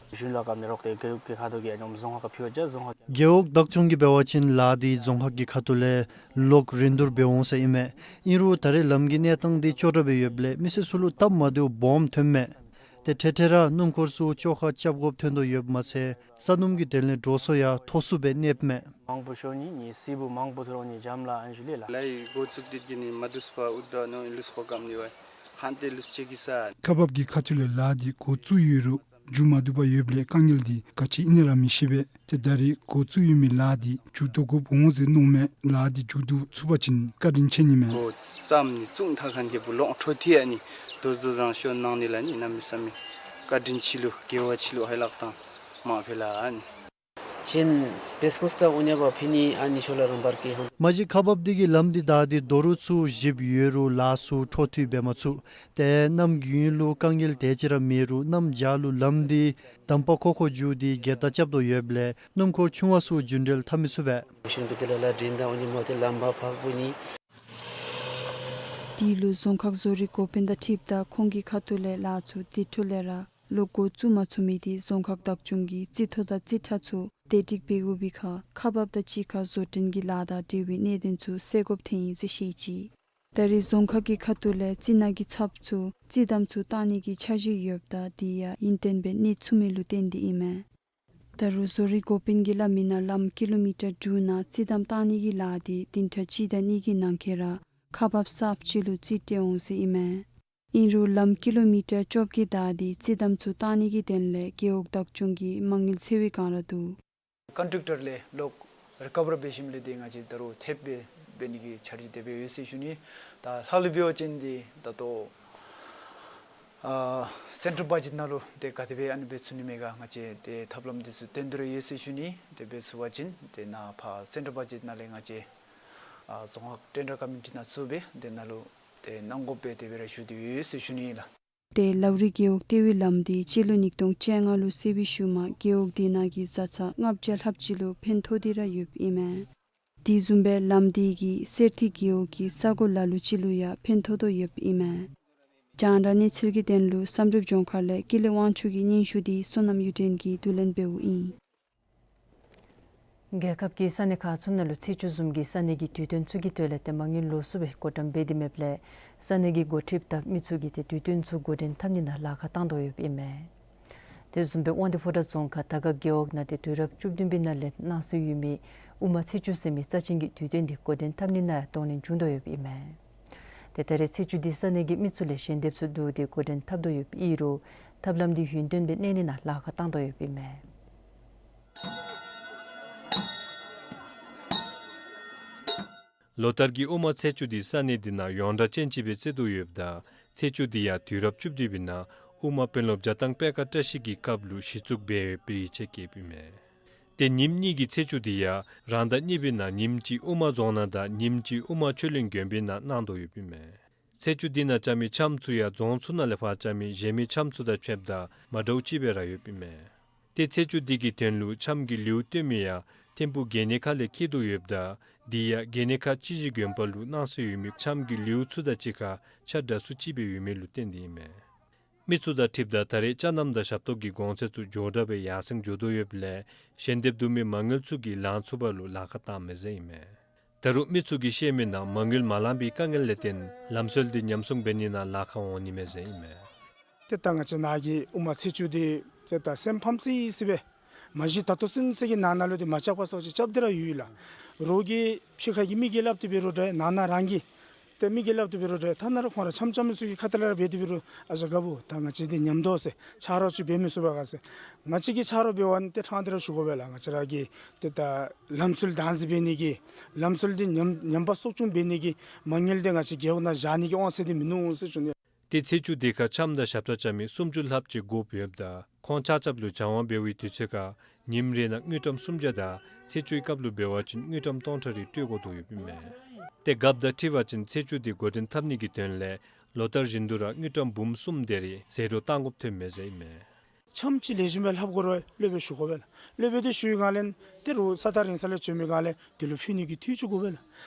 རྒེད་འོག་བདག་སྐྱོང་གིས་འབད་བ་ཅིན་ལཱ་འདི་རྫོང་ཁག་གི་ཁ་ཐུག་ལས་ལོག་རིན་བསྡུར་འབད་འོང་ཟེར་ཨིན་མས། ཨིན་རུང་ད་རེས་ལམ་གྱི་གནས་སྟངས་འདི་སྐྱོ་དྲགས་སྦེ་ཡོདཔ་ལས་མི་སེར་ཚུ་ལུ་སྟབས་མ་བདེཝ་སྦོམ་ཐོནམ་མས། ཏེ་འཕྲལ་འཕྲལ་ར་སྣུམ་འཁོར་ཚུ་བཅོ་ཁ་རྐྱབ་དགོཔ་ཐོན་དོ་ཡོདཔ་མ་ཚད་ས་སྣུམ་གྱི་དོན་ལས་འགྲོ་སོང་ཡང་མཐོ་སུ་སྦེ་གནསཔ་མས། ཁག་འབགཔ་ཀྱི་ཁ་ཐུག་ལས་ལཱ་འདི་འགོ་བཙུགས་ཡོད་རུང་མཇུག་མ་བསྡུ་བར་ཡོདཔ་ལས་དཀའ་ངལ་འདི་ག་ཅི་ཨིན་ན་ར་མི་ཤེས་པས། ཏེ་ད་རེས་འགོ་བཙུགས་ཡོད་མི་ལཱ་འདི་མཇུག་བསྡུ་དགོཔ་འོང་ཟེར་མནོཝ་མས། ལཱ་འདི་མཇུག་བསྡུ་ཚུགས་པ་ཅིན་བཀའ་དྲིན་ཆེ་ནི་མས། འགོ་བརྩམས་ནི་བཙུགས་མཐའ་ཁ་ནི་ཁེ་པུ་ལོག་འཕྲོ་མཐུད་ཨ་ནི་དོ་དོ་རང་ཤོ་གནང་ནི་ལགས་ནི་གནམ་མེད་ས་མེད་བཀའ་དྲིན་ཆེ་ལོ། དགེ་བ་ཆེ་ལོ། ཧེ་ལགས་དང་མ་ཕེ་ལགས་ཨ་ནི། ཅིན་བེསྐོས་ཏ་ཨུ་ཉ་བ་ཕི་ནི་ཨ་ནི་ཤོ་ལ་རང་བར་གི་ཧང་། མ་གཞི་ཁག་འབགཔ་འདི་གིས་ལམ་འདི་བདའ་སྟེ་རྡོ་རུག་ཚུ་བཞིཔ་ཡོད་རུང་ལཱ་ཚུ་འཕྲོ་མཐུད་འབད་མ་ཚུགས། ཏེ་གནམ་དགུན་ལུ་དཀའ་ངལ་དེ་ཅིག་ར་མེད་རུང་གནམ་བྱཱར་ལུ་ལམ་འདི་འདམ་པ་ཁོག་ཁོ་འགྱུར་ཏེ་སྒལ་བདའ་རྐྱབ་དོ་ཡོདཔ་ལས་སྣུམ་འཁོར་ཆུང་བ་ཚུ་རྒྱུན་འགྲུལ་འཐབ་མི་ཚུགས་པས། ཤུན་ཀུ་ཏི་ལ་ལ་དྲིན་དང་ཨུ་ཉི་མོ་ཏེ་ལམ་བར་ཕག་པོ་ནི། དེ་ལུ་རྫོང་ཁག་བཟོ་རིག་འགོ་དཔོན་དང་འཁྲིལཝ་ད་ཁོང་གི་ཁ་ཐུག་ལས་ལཱ་ཚུ་དེ་འཕྲོ་ལས་ར་ལོག་འགོ་བཙུགས་མ་ཚུགས་མི་དེ་རྫོང་ཁག་བདག་སྐྱོང་གིས་རྩིས་ཐོ་དང་རྩིས་ཁྲ་ཚུ་བདེ་སྒྲིག་འབད་དགོ་པའི་ཁར་ཁག་འབགཔ་དང་གཅིག་ཁར་བཟོ་སྐྲུན་གྱི་ལཱ་དང་འབྲེལ་བའི་གནད་དོན་ཚུ་སེལ་དགོཔ་ཐོན་ཡི་ཟེར་བཤད་ཅི། ད་རེས་རྫོང་ཁག་གི་ཁ་ཐུག་ལས་རྩི་ནག་གི་ཚབ་ཚུ་རྩི་དམ་ཚུ་བཏང་ནི་གི་འཆར་གཞི་ཡོདཔ་ད་དེ་ཡང་ཡུན་བརྟན་སྦེ་གནས་ཚུགས་མི་ལུ་བརྟེན་ཏེ་ཨིན་མས། ད་རུང་བཟོ་རིག་འགོ་དཔོན་གྱིས་སླབ་མི་ནང་ལམ་ཀི་ལོ་མི་ཊར་དྲུག་ནང་རྩི་དམ་བཏང་ནི་གི་ལཱ་དེ་བདུན་ཕྲག་གཅིག་དང་གཉིས་ཀྱི་ནང་འཁོད་ར་ཁག་འབགཔ་གསརཔ་ཅིག་ལུ་རྩིས་སྤྲོད་འོང་ཟེར་ཨིན་མས། ཨིན་རུང་ལམ་ཀི་ལོ་མི་ཊར་བཅོ་བརྒྱད་དེ་རྩི་དམ་ཚུ་བཏང་ནི་གི་དོན་ལས་རྒེད་འོག་བདག་སྐྱོང་གིས་མ་དངུལ་འཚོལ་བའི་བསྒང་ར་འདུག། ཀོན་ཊེག་ཊར་ལས་ལོག་རི་ཀ་བར་འབད་ཞིནམ་ལས་ཏེ་ང་བཅས་ད་རུང་ཐེབས་སྦེ་འབད་ནི་གི་འཆར་གཞི་དེ་སྦེ་ཡོད་ཟེར་ཞུ་ནི། ད་ལྷག་ལུ་འབད་བ་ཅིན་ཏེ་ད་ལྟོ་ཨ་སེན་ཊར་བ་ཇེཊ་ནང་ལུ་ཏེ་ག་དེ་སྦེ་ཨ་ནི་འབད་ཚུགས་ནི་མས་ག་ང་བཅས་ཏེ་ཐབས་ལམ་འདི་ཚུ་བཏོན་ཏེ་ར་ཡོད་ཟེར་ཞུ་ནི། དེ་འབད་ཚུགས་པ་ཅིན་ཏེ་ནཱ་ཕར་སེན་ཊར་བ་ཇེཊ་ནང་ལས་ང་བཅས་ཨ་རྫོང་ཁག་ཊེན་ཌར་ཀོ་མི་ཊི་ནང་བཙུགས་སྦེ་ཏེ་ནཱ་ལུ་ཏེ་གནང་དགོ་པས་དེ་སྦེ་ར་ཞུ་སྟེ་ཡོད་ཟེར་ཞུ་ནི་ལགས། ཏེ་ལའུ་རི་རྒེད་འོག་ལྟེ་བའི་ལམ་དེ་སྤྱི་ལོ་ཉིས་སྟོང་བཅོ་ལྔ་ལུ་བསལ་བའི་ཤུལ་མ་རྒེད་འོག་དེ་ནང་གི་བཟའ་ཚང་ལྔ་བརྒྱ་ལྷགཔ་ཅིག་ལུ་ཕན་ཐོགས་ཏེ་ར་ཡོདཔ་ཨིན་མས། དེ་བཟུམ་སྦེ་ལམ་དེ་གིས་གསེར་ཐིག་རྒེད་འོག་གི་ས་གོ་ལ་ལུ་ཅིག་ལུ་ཡང་ཕན་ཐོགས་དོ་ཡོདཔ་ཨིན་མས། རྒྱང་བསྒྲགས་གནས་ཚུལ་གྱི་དོན་ལུ་བསམ་གྲུབ་ལྗོངས་མཁར་ལས་ཀུན་ལེགས་དབང་ཕྱུག་གི་སྙན་ཞུ་དེ་བསོད་ནམས་གཡུ་སྒྲོན་གྱིས་བསྡུ་ལེན་འབདཝ་ཨིན། རྒྱལ་ཁབ་ཀྱི་ས་གནས་ཁག་ཚུ་ནང་ལུ་ཚེས་བཅུ་བཟུམ་གྱི་ས་གནས་ཀྱི་དུས་སྟོན་ཚུ་གི་དོན་ལས་ཏེ་མ་དངུལ་ལོགས་སུ་སྦེ་བགོ་བཀྲམ་འབད་དེ་མེདཔ་ལས་ས་གནས་ཀྱི་འགོ་ཁྲིདཔ་དང་མི་ཚུ་གིས་ཏེ་དུས་སྟོན་ཚུ་འགོ་འདྲེན་འཐབ་ནི་ནང་ལཱ་ཁག་བཏང་དོ་ཡོདཔ་ཨིན་མས། དེ་བཟུམ་སྦེ་དབང་འདུས་ཕོ་བྲང་རྫོང་ཁག་དར་དཀར་རྒེད་འོག་ནང་ཏེ་དུས་རབས་བཅུ་བདུན་པའི་ནང་ལས་གནང་སྲོལ་ཡོད་མི་དབུ་མ་ཚེས་བཅུ་ཟེར་མི་རྩ་ཅན་གྱི་དུས་སྟོན་འདི་འགོ་འདྲེན་འཐབ་ནི་ནང་གདོང་ལེན་བྱུང་དོ་ཡོདཔ་ཨིན་མས། ཏེ་ད་རེས་ཚེས་བཅུ་འདི་ས་གནས་ཀྱི་མི་ཚུ་ལས་ཞལ་འདེབས་ཚུ་བསྡུ་སྟེ་འགོ་འདྲེན་འཐབ་དོ་ཡོདཔ་ཨིན་རུང་ཐབས་ལམ་འདི་ཡུན་བརྟན་སྦེ་གནས་ནི་ནང་ལཱ་ཁག་བཏང་དོ་ཡོདཔ་ཨིན་མས། ལོ་ལྟར་གྱི་དབུ་མ་ཚེས་བཅུ་འདི་ས་གནས་འདི་ནང་ཡོངས་གྲགས་ཅན་ཅིག་སྦེ་བརྩི་དོ་ཡོདཔ་ད་ཚེས་བཅུ་འདི་ཡང་དུས་རབས་བཅུ་བདུན་པའི་ནང་དབུ་མ་དཔོན་སློབ་རྒྱ་བཏང་པད་དཀར་བཀྲ་ཤིས་ཀྱི་སྐབས་ལུ་གཞི་བཙུགས་འབད་ཡོདཔ་སྦེ་ཡིད་ཆེས་བསྐྱེདཔ་ཨིན་མས། ཏེ་ཉིནམ་གཉིས་ཀྱི་ཚེས་བཅུ་འདི་ཡང་རང་ཟླ་གཉིས་པའི་ནང་ཉིནམ་གཅིག་དབུ་མ་རྫོང་ནང་དང་ཉིནམ་གཅིག་དབུ་མ་ཆོས་གླིང་དགོན་པའི་ནང་གནང་དོ་ཡོདཔ་ཨིན་མས། ཚེས་བཅུ་འདི་ནང་རྐྱབ་མི་འཆམ་ཚུ་ཡང་རྫོང་ཚུ་ནང་ལས་ཕར་རྐྱབ་མི་གཞན་མི་འཆམ་ཚུ་དང་ཕྱདཔ་ད་མ་འདྲཝ་ཅིག་སྦེ་ར་ཡོདཔ་ཨིན་མས། ཏེ་ཚེས་བཅུ་འདི་གི་དོན་ལུ་འཆམ་གྱི་ལེའུ་སྟོན་མི་ཡང་ཐིམ་ཕུག་དགེ་བསྙེན་ཁ་ལས་འཁྱིད་དོ་ཡོདཔ་ད་འདི་ཡང་དགེ་བསྙེན་ཁ་སྤྱི་གཞི་དགོན་པ་ལུ་གནང་སྲོལ་ཡོད་མི་འཆམ་གྱི་ལེའུ་ཚུ་དང་གཅིག་ཁར་ཆ་འདྲ་སུ་ཅིག་སྦེ་ཡོད་མི་ལུ་བརྟེན་ཏེ་ཨིན་མས། མི་ཚུ་དང་འཁྲིལཝ་ད་ད་རེས་ཅ་རྣམ་དང་ཞབས་ཏོག་གི་གོང་ཚད་ཚུ་མགྱོགས་དྲགས་སྦེ་ཡར་སེང་འགྱོ་དོ་ཡོདཔ་ལས་ཞལ་འདེབས་བསྡུ་མི་མ་དངུལ་ཚུ་གིས་ལང་ཚུགས་པ་ལུ་ལཱ་ཁག་བཏངམ་མས་ཟེར་ཨིན་མས། ད་རུང་མི་ཚུ་གིས་བཤད་མི་ནང་མ་དངུལ་མ་ལང་པའི་དཀའ་ངལ་ལས་བརྟེན་ལམ་སྲོལ་འདི་ཉམས་སྲུང་འབད་ནི་ནང་ལཱ་ཁག་འོང་ནི་མས་ཟེར་ཨིན་མས། ཏེ་ད་ང་བཅས་ནཱ་གི་དབུ་མ་ཚེས་བཅུ་འདི་ཏེ་ད་སེམས་ཕམ་སི་སི་སྦེ་མ་གཞི་ད་ལྟོ་ཚུན་ཚོད་ཀྱི་ནང་ན་ལུ་ཏེ་མ་རྐྱབ་པ་སོགས་ཅིག་རྐྱབ་སྟེ་ར་ཡོད་ལགས། རོགས་ཀྱིས་ཕྱི་ཁ་གི་མི་གིས་སླབ་སྟེ་འབད་རུང་འདྲ་ནང་ན་རང་གིས་ཏེ་མི་གིས་སླབ་སྟེ་འབད་རུང་འདྲ་ཐ་ན་ར་ཁོང་ར་འཆམ་འཆམ་མི་ཚུ་གི་ཁ་ཐུག་ལས་ར་འབད་དེ་འབད་རུང་ཨ་ཞང་རྒད་པོ་ད་ང་བཅས་འདི་ཉམས་དོ་ཟེར་ཆ་རོགས་ཅིག་འབད་མི་ཚུགས་པས་ག་ཟེར། ང་བཅས་ཀྱིས་ཆ་རོགས་འབད་བ་ནི་ཏེ་ཕྲང་སྟེ་ར་ཞུ་དགོ་པས་ལགས། ང་བཅས་ར་གི་ཏེ་ད་ལམ་སྲོལ་དང་འཛིན་འབད་ནི་གི་ལམ་སྲོལ་འདི་ཉམས་ཉམས་པ་གསོ་སྐྱོང་འབད་ནི་གི་མ་དངུལ་འདི་ང་བཅས་རྒེད་འོག་ནང་བཞག་ནི་གི་དབང་ཚད་འདི་མིན་ནུག་ཟེར་ཞུ་ནི། ཏེ་ཚེས་བཅུ་འདི་ཁར་འཆམ་དང་ཞབས་ཏོག་རྐྱབ་མི་སུམ་ཅུ་ལྷགཔ་ཅིག་དགོཔ་ཡོདཔ་ད་ཁོང་ཆ་ཁྱབ་ལུ་སྦྱང་བ་འབད་བའི་དུས་ཚོད་ཁར་ཉིནམ་རེ་ནང་དངུལ་ཀྲམ་སུམ་བརྒྱ་དང་ཚེས་བཅུའི་སྐབས་ལུ་འབད་བ་ཅིན་དངུལ་ཀྲམ་སྟོང་ཕྲག་རེ་སྤྲོད་དགོ་དོ་ཡོདཔ་ཨིན་མས། ཏེ་རྒཔོ་དང་འཁྲིལ་བ་ཅིན་ཚེས་བཅུ་འདི་འགོ་འདྲེན་འཐབ་ནི་གི་དོན་ལས་ལོ་ལྟར་བཞིན་དུ་ར་དངུལ་ཀྲམ་འབུམ་གསུམ་དེ་རེ་ཟད་འགྲོ་བཏང་དགོཔ་ཐོནམ་མས་ཟེར་ཨིན་མས། འཆམ་ཅིག་ལེགས་ཤོམ་སྦེ་ལྷབ་དགོ་རུང་སློབ་དཔོན་ཞུ་དགོ་པས་ལགས། སློབ་དཔོན་འདི་ཞུ་བའི་སྒང་ལས་ཏེ་རོགས་ས་ཐག་རིང་ས་ལས་བྱོན་མི་སྒང་ལས་དེ་ལུ་ཕུལ་ནི་གི་འཐུས་ཅིག་དགོ་པས་ལགས།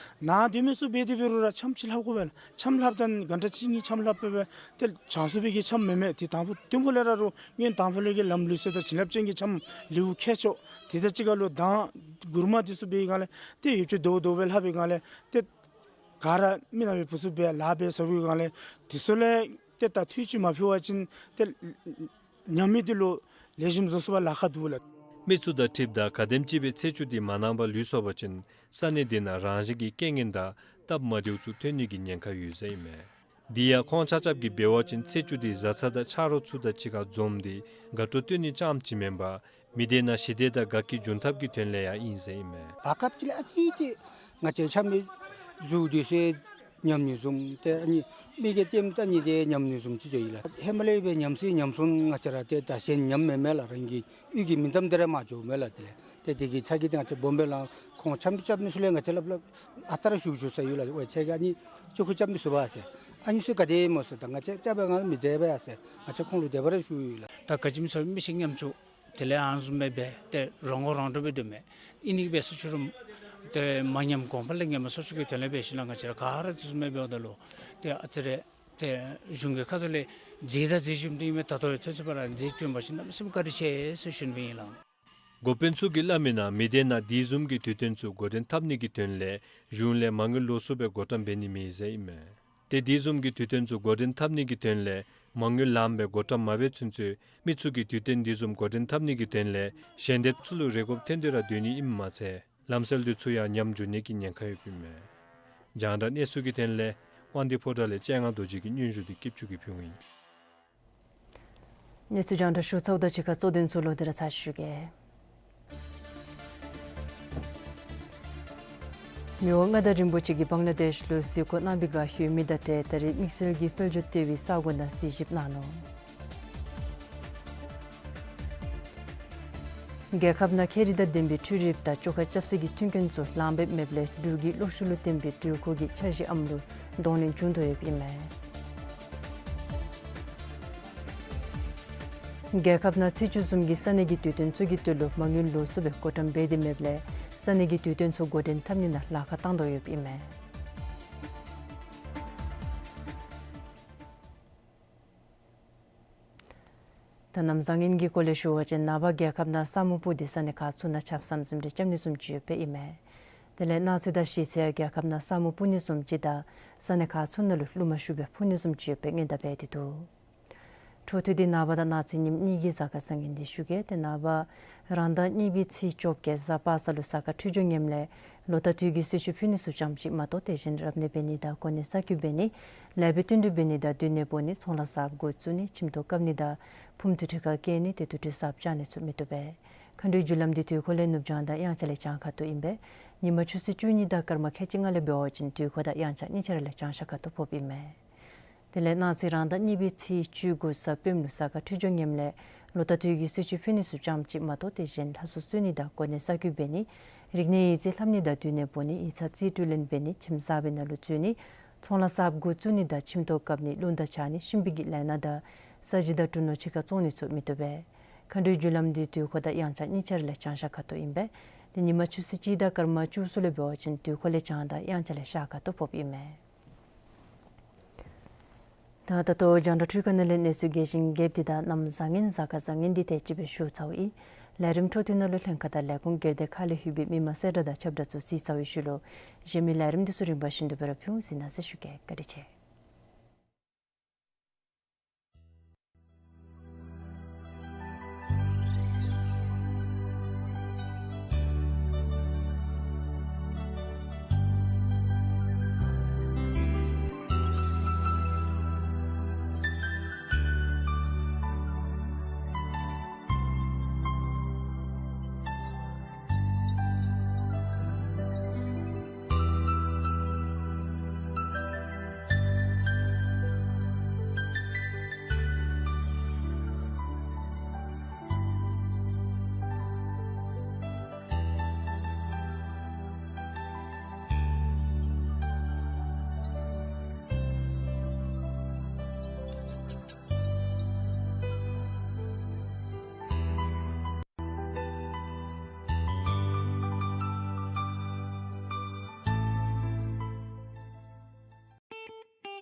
ནཱ་སྡོད་མི་ཚུ་འབད་དེ་འབད་རུང་ར་འཆམ་ཅིག་ལྷབ་དགོ་པས་ལགས། འཆམ་ལྷབ་ད་ག་འདྲ་ཅིག་ཨིན་འཆམ་ལྷབ་པས་སྦེ་ཏེ་བྱང་སུ་པའི་གི་འཆམ་མེན་མས། ཏེ་དང་ཕུ་ཐིམ་ཕུག་ལས་ར་རོགས་སྔོན་དང་ཕུ་ལས་ཀྱི་ལམ་ལུགས་སྲོལ་དང་བྱིན་རླབས་ཅན་གྱི་འཆམ་ལེའུ་མཁས་མཆོག་དེ་དང་གཅིག་ཁར་ལུ་གདང་མགུར་མ་འདི་ཚུ་འབད་བའི་སྒང་ལས་ཏེ་ཡོདཔ་ཅིག་དོ་དོ་སྦེ་ལྷབ་པའི་སྒང་ལས་ཏེ་ག་ར་མི་ནག་པའི་བུ་ཚུ་སྦེ་ལཱ་འབད་ཚུགས་པའི་སྒང་ལས་དེ་ཚུ་ལས་ཏེ་ད་འཐུས་ཅིག་མ་ཕུལ་བ་ཅིན་ཏེ་ཉམས་མི་འདི་ལུ་ལེགས་ཤོམ་བཟོ་ཚུགས་པར་ལཱ་ཁག་འདུག་ལགས། མི་ཚུ་དང་འཁྲིལཝ་ད་ག་དེམ་ཅིག་སྦེ་ཚེས་བཅུ་འདི་མ་གནང་པར་ལུས་སོང་པ་ཅིན་ས་གནས་འདི་ནང་རང་བཞིན་གྱི་རྐྱེན་ངན་དང་སྟབས་མ་བདེཝ་ཚུ་ཐོན་ནི་གི་ཉེན་ཁ་ཡོད་ཟེར་ཨིན་མས། འདི་ཡང་ཁོང་ཆ་ཁྱབ་ཀྱིས་འབད་བ་ཅིན་ཚེས་བཅུ་འདི་བཟའ་ཚང་དང་ཆ་རོགས་ཚུ་དང་གཅིག་ཁར་འཛོམས་ཏེ་དགའ་སྤྲོ་སྟོན་ནི་རྐྱངམ་ཅིག་མེན་པར་མི་སྡེ་ནང་ཞི་བདེ་དང་དགའ་སྐྱིད་འབྱུང་ཐབས་ཀྱི་དོན་ལས་ཡང་ཨིན་ཟེར་ཨིན་མས། བར་སྐབས་ཅིག་ལས་ཨ་ཙི་ཅིག་ང་བཅས་ཆ་མི་གཟུགས་འདི་ཚུ་ཉམས་ནི་བཟུམ་ཏེ་ཨ་ནི་མི་གི་ལྟདམོ་ལྟ་ནི་འདི་ཉམས་ནི་བཟུམ་ཅིག་འགྱོ་ཡི་ལགས། ཧེ་མ་ལས་འབད་ཉམས་སུ་ཉམས་སོང་། ང་བཅས་ར་ཏེ་ད་གཞན་ཉམས་མེད་མས་ལགས། རང་གི་གཡུས་ཀྱི་མིང་གཏམ་འདི་ར་མ་འགྱོཝ་མས་ལགས། དེ་ལས་ཏེ་དེ་གི་ཚ་གྱང་འདི་ང་བཅས་སྦོམ་སྦེ་ལང་། ཁོང་འཆམ་རྐྱབ་མི་ཚུ་ལས་ང་བཅས་སླབ་སླབ་ཨ་རྟག་ར་ཞུ་ཞུ་ས་ཡོད་ལགས། ཝའེ་ཁྱེད་ཀྱིས་ཨ་ནི་ཅོག་ཁུ་རྐྱབ་མི་ཚུགས་པས་ཟེར། ཨ་ནི་ཚུ་ག་དེ་སྨོ་ཟེར། ད་ང་བཅས་རྐྱབ་པའི་སྒང་མི་འདྲ་བས་ཟེར་ང་བཅས་ཁོང་ལུ་དེ་སྦེ་ར་ཞུ་ཡི་ལགས། ད་ག་ཅི་སྨོ་ཟེར་མི་ཤི་ཉམ་ཆུང་དེ་ལས་ཨ་ནི་བཟུམ་སྦེ་འབད་དེ་རོགས་མགོ་རོགས་འདྲོག་སྦེ་སྡོདཔ་མས། ཨིན་ནི་འབད་ས་ཅིག་རུང་ ཏེ་མ་ཉམས་གོང་འཕེལ་ལས་ངན་པ་སོར་ཆུད་ཀྱི་དོན་ལས་འབད་ཞིནམ་ལས་ང་བཅས་ར་ག་ར་འདི་ཚུ་མེདཔ་འབདཝ་ད་ལུ་ཏེ་ཨ་ཙི་རེ་ཏེ་གཞུང་གི་ཁ་ཐུག་ལས་མཛད་དང་མཛད་བཞིནམ་འདི་ཨིན་མས། ད་ལྟོ་ཡང་ཚུན་ཚོད་ཕར་མཛད་བཞིན་པ་ཅིན་གནམ་མེད་ས་མེད་བཀའ་དྲིན་ཆེ་ཟེར་ཞུ་ནི་ཨིན་ལགས། འགོ་དཔོན་ཚུ་གིས་སླབ་མིའི་ནང་མི་སྡེ་ནང་དེ་བཟུམ་གྱི་དུས་སྟོན་ཚུ་འགོ་འདྲེན་འཐབ་ནི་གི་དོན་ལས་གཞུང་ལས་མ་དངུལ་ལོགས་སུ་སྦེ་བགོ་བཀྲམ་འབད་ནི་མེད་ཟེར་ཨིན་མས། ཏེ་དེ་བཟུམ་གྱི་དུས་སྟོན་ཚུ་འགོ་འདྲེན་འཐབ་ནི་གི་དོན་ལས་མ་དངུལ་ལངམ་སྦེ་བགོ་བཀྲམ་མ་འབད་ཚུན་ཚོད་མི་ཚུ་གིས་དུས་སྟོན་དེ་བཟུམ་འགོ་འདྲེན་འཐབ་ནི་གི་དོན་ལས་ཞལ་འདེབས་ཚུ་ལུ་རེ་དགོཔ་ཐོན་ཏེ་ར་སྡོད་ནི་ཨིནམ་མ་ཚད་ལམ་སྲོལ་འདི་ཚུ་ཡང་ཉམས་འགྱོ་ནི་གི་ཉེན་ཁ་ཡོདཔ་ཨིན་མས། རྒྱང་བསྒྲགས་གནས་ཚུལ་གྱི་དོན་ལས་དབང་འདུས་ཕོ་བྲང་ལས་སྤྱན་སྔ་རྡོ་རྗེ་གི་སྙན་ཞུ་འདི་སྐྱིད་ཆུ་གིས་ཕུལཝ་ཨིན། གནས་ཚུལ་རྒྱང་བསྒྲགས་ཞུ་ཚརཝ་དང་གཅིག་ཁར་གཙོ་དོན་ཚུ་ལོག་སྟེ་ར་ཚར་ཞུ་གེ། མི་དབང་མངའ་བདག་རིན་པོ་ཆེ་གིས་བང་ལ་དེཤ་ལུ་གཟིགས་སྐོར་གནང་བའི་བསྒང་ཡོད་མི་དང་འབྲེལ་ད་རེས་དམིགས་བསལ་གྱི་དཔལ་འབྱོར་ལྟེ་བའི་ས་གོ་ནང་གཟིགས་ཞིབ་གནང་ནུག། རྒྱལ་ཁབ་ནང་ཁེ་རིག་དང་ལྡན་པའི་འཕྲུལ་རིགཔ་དང་བཅོ་ཁ་རྐྱབ་སའི་མཐུན་རྐྱེན་ཚུ་ལངམ་སྦེ་མེདཔ་ལས་འབྲུག་གི་གློག་ཤུགས་ལུ་བརྟེན་པའི་འགྲུལ་འཁོར་གྱི་འཆར་གཞིའམ་ལུ་གདོང་ལེན་བྱུང་དོ་ཡོདཔ་ཨིན་མས། རྒྱལ་ཁབ་ནང་ཚེས་བཅུ་བཟུམ་གྱི་ས་གནས་ཀྱི་དུས་སྟོན་ཚུ་གི་དོན་ལུ་མ་དངུལ་ལོགས་སུ་སྦེ་བགོ་བཀྲམ་འབད་དེ་མེདཔ་ལས་ས་གནས་ཀྱི་དུས་སྟོན་ཚུ་འགོ་འདྲེན་འཐབ་ནི་ནང་ལཱ་ཁག་བཏང་དོ་ཡོདཔ་ཨིན་མས། ད་གནམ་བཟང་ངན་གྱི་སྐོར་ལས་ཞུ་བ་ཅིན་ནངས་པ་རྒྱལ་ཁབ་ནང་ས་སྨུག་སྤུབས་ཏེ་ས་གནས་ཁག་ཚུ་ནང་ཆརཔ་ཟམ་ཟིམ་རེ་རྐྱབ་ནི་བཟུམ་ཅིག་ཡོདཔ་ཨིན་མས། དེ་ལས་གནངས་ཚེ་དང་གཞེས་ཚེ་རྒྱལ་ཁབ་ནང་ས་སྨུག་སྤུབས་ནི་བཟུམ་ཅིག་དང་ས་གནས་ཁག་ཚུ་ནང་ལུ་རླུང་མ་ཤུགས་སྦེ་འཕུ་ནི་བཟུམ་ཅིག་ཡོདཔ་སྦེ་སྔོན་བརྡ་འབད་དེ་འདུག། འཕྲོ་མཐུད་དེ་ནངས་པ་དང་གནངས་ཚེ་ཉིནམ་གཉིས་ཀྱི་གཟའ་སྐར་བཟང་ངན་འདི་ཞུ་གེ། ཏེ་ནངས་པ་རང་ཟླ་གཉིས་པའི་ཚེས་བཅོ་བརྒྱད་གཟའ་པ་སངས་ལུ་གཟའ་སྐར་འཕྲོད་སྦྱོར་ངནམ་ལས་ལོ་རྟགས་དུས་ཀྱི་གསོལ་མཆོད་ཕུལ་ནི་ཚུ་ཙམ་ཅིག་མ་གཏོགས་དེ་བཞིན་རབ་གནས་འབད་ནི་དང་གོ་གནས་གསར་བསྐོ་འབད་ནི་ལེགས་པའི་བསྟུན་གྲོས་འབད་ནི་དང་མདུན་ནས་འབོ་ནི་ཚོང་ལཱ་གསརཔ་འགོ་བཙུགས་ནི་ཁྱིམ་ཐོག་བཀབ་ནི་དང་ཕུངམ་དུར་ཁྲོད་ཁར་བསྐྱལ་ནི་ཏེ་དུར་ཁྲོད་གསརཔ་བཅག་ནི་ཚུ་མི་བཏུབ་པས། མཁའ་འགྲོའི་རྒྱུ་ལམ་འདི་དུས་འཁོར་ལས་ནུབ་བྱང་དང་དབྱངས་འཆར་ལས་བྱང་ཁ་ཐུག་ཨིན་པས། ཉིན་མ་ཆུ་ཚོད་བཅུ་གཉིས་དང་སྐར་མ་ཁལ་གཅིག་ལྔ་ལས་འབད་བ་ཅིན་དུས་འཁོར་དང་དབྱངས་འཆར་གཉིས་ཆ་ར་ལས་བྱང་ཤར་ཁ་ཐུག་ཕོགཔ་ཨིན་མས། དེ་ལས་གནངས་ཚེ་རང་ཟླ་གཉིས་པའི་ཚེས་བཅུ་དགུ་གཟའ་སྤེནམ་ལུ་གཟའ་སྐར་འཕྲོད་སྦྱོར་ངནམ་ལས་ལོ་རྟགས་དུས་ཀྱི་གསོལ་མཆོད་ཕུལ་ནི་ཚུ་ཙམ་ཅིག་མ་གཏོགས་དེ་བཞིན་ལྷ་གསོལ་གསོལ་ནི་དང་གོ་གནས་གསར་བསྐོ་འབད་ནི་རིག་གནས་ཡིག་རྩིས་ལྷབ་ནི་དང་མདུན་ནས་འབོ་ནི་ཡིག་ཚང་རྩིས་སྤྲོད་ལེན་འབད་ནི་ཁྱིམ་གསརཔ་ནང་ལུ་འཛུལ་ནི་ཚོང་ལཱ་གསརཔ་འགོ་བཙུགས་ནི་དང་ཁྱིམ་ཐོག་བཀབ་ནི་རླུང་རྟ་འཕྱར་ནི་གཤིན་པོའི་གི་ལས་སྣ་དང་ས་གཞི་དང་གྲུ་ནོར་ཕྱི་ཁར་བཙོང་ནི་ཚུ་མི་བཏུབ་པས། མཁའ་འགྲོའི་རྒྱུ་ལམ་འདི་དུས་འཁོར་དང་དབྱངས་འཆར་གཉིས་ཆ་ར་ལས་བྱང་ཤར་ཁ་ཐུག་ཨིན་པས། དེ་ཉིན་མ་ཆུ་ཚོད་གཅིག་དང་སྐར་མ་བཅུ་གསུམ་ལས་འབད་བ་ཅིན་དུས་འཁོར་ལས་བྱང་དང་དབྱངས་འཆར་ལས་ཤར་ཁ་ཐུག་ཕོགཔ་ཨིན་མས། ད་ད་ལྟོ་རྒྱང་བསྒྲགས་འཕྲུལ་ཁང་ནང་ལས་གནས་ཚུལ་རྒྱས་ཤིང་རྒྱསཔ་འདི་དང་གནམ་བཟང་ངན་གཟའ་སྐར་བཟང་ངན་འདི་དེ་ཅིག་སྦེ་ཞུ་ཚརཝ་ཨིན། ལས་རིམ་འཕྲོ་མཐུད་ནང་ལུ་ལྷན་ཁག་དང་ལས་ཁུངས་སྒེར་སྡེ་ཁག་ལས་ལྷོད་པའི་མི་མང་གསལ་བསྒྲགས་དང་ཁྱབ་བསྒྲགས་ཚུ་གཟིགས་ཚར་བའི་ཤུལ་ལུ་གཞན་མི་ལས་རིམ་འདི་ཚུ་རིམ་པ་བཞིན་དུ་སྦེ་ར་ཕུལ་འོང་གཟིགས་གནང་ཟེར་ཞུ་གེ། བཀའ་དྲིན་ཆེ།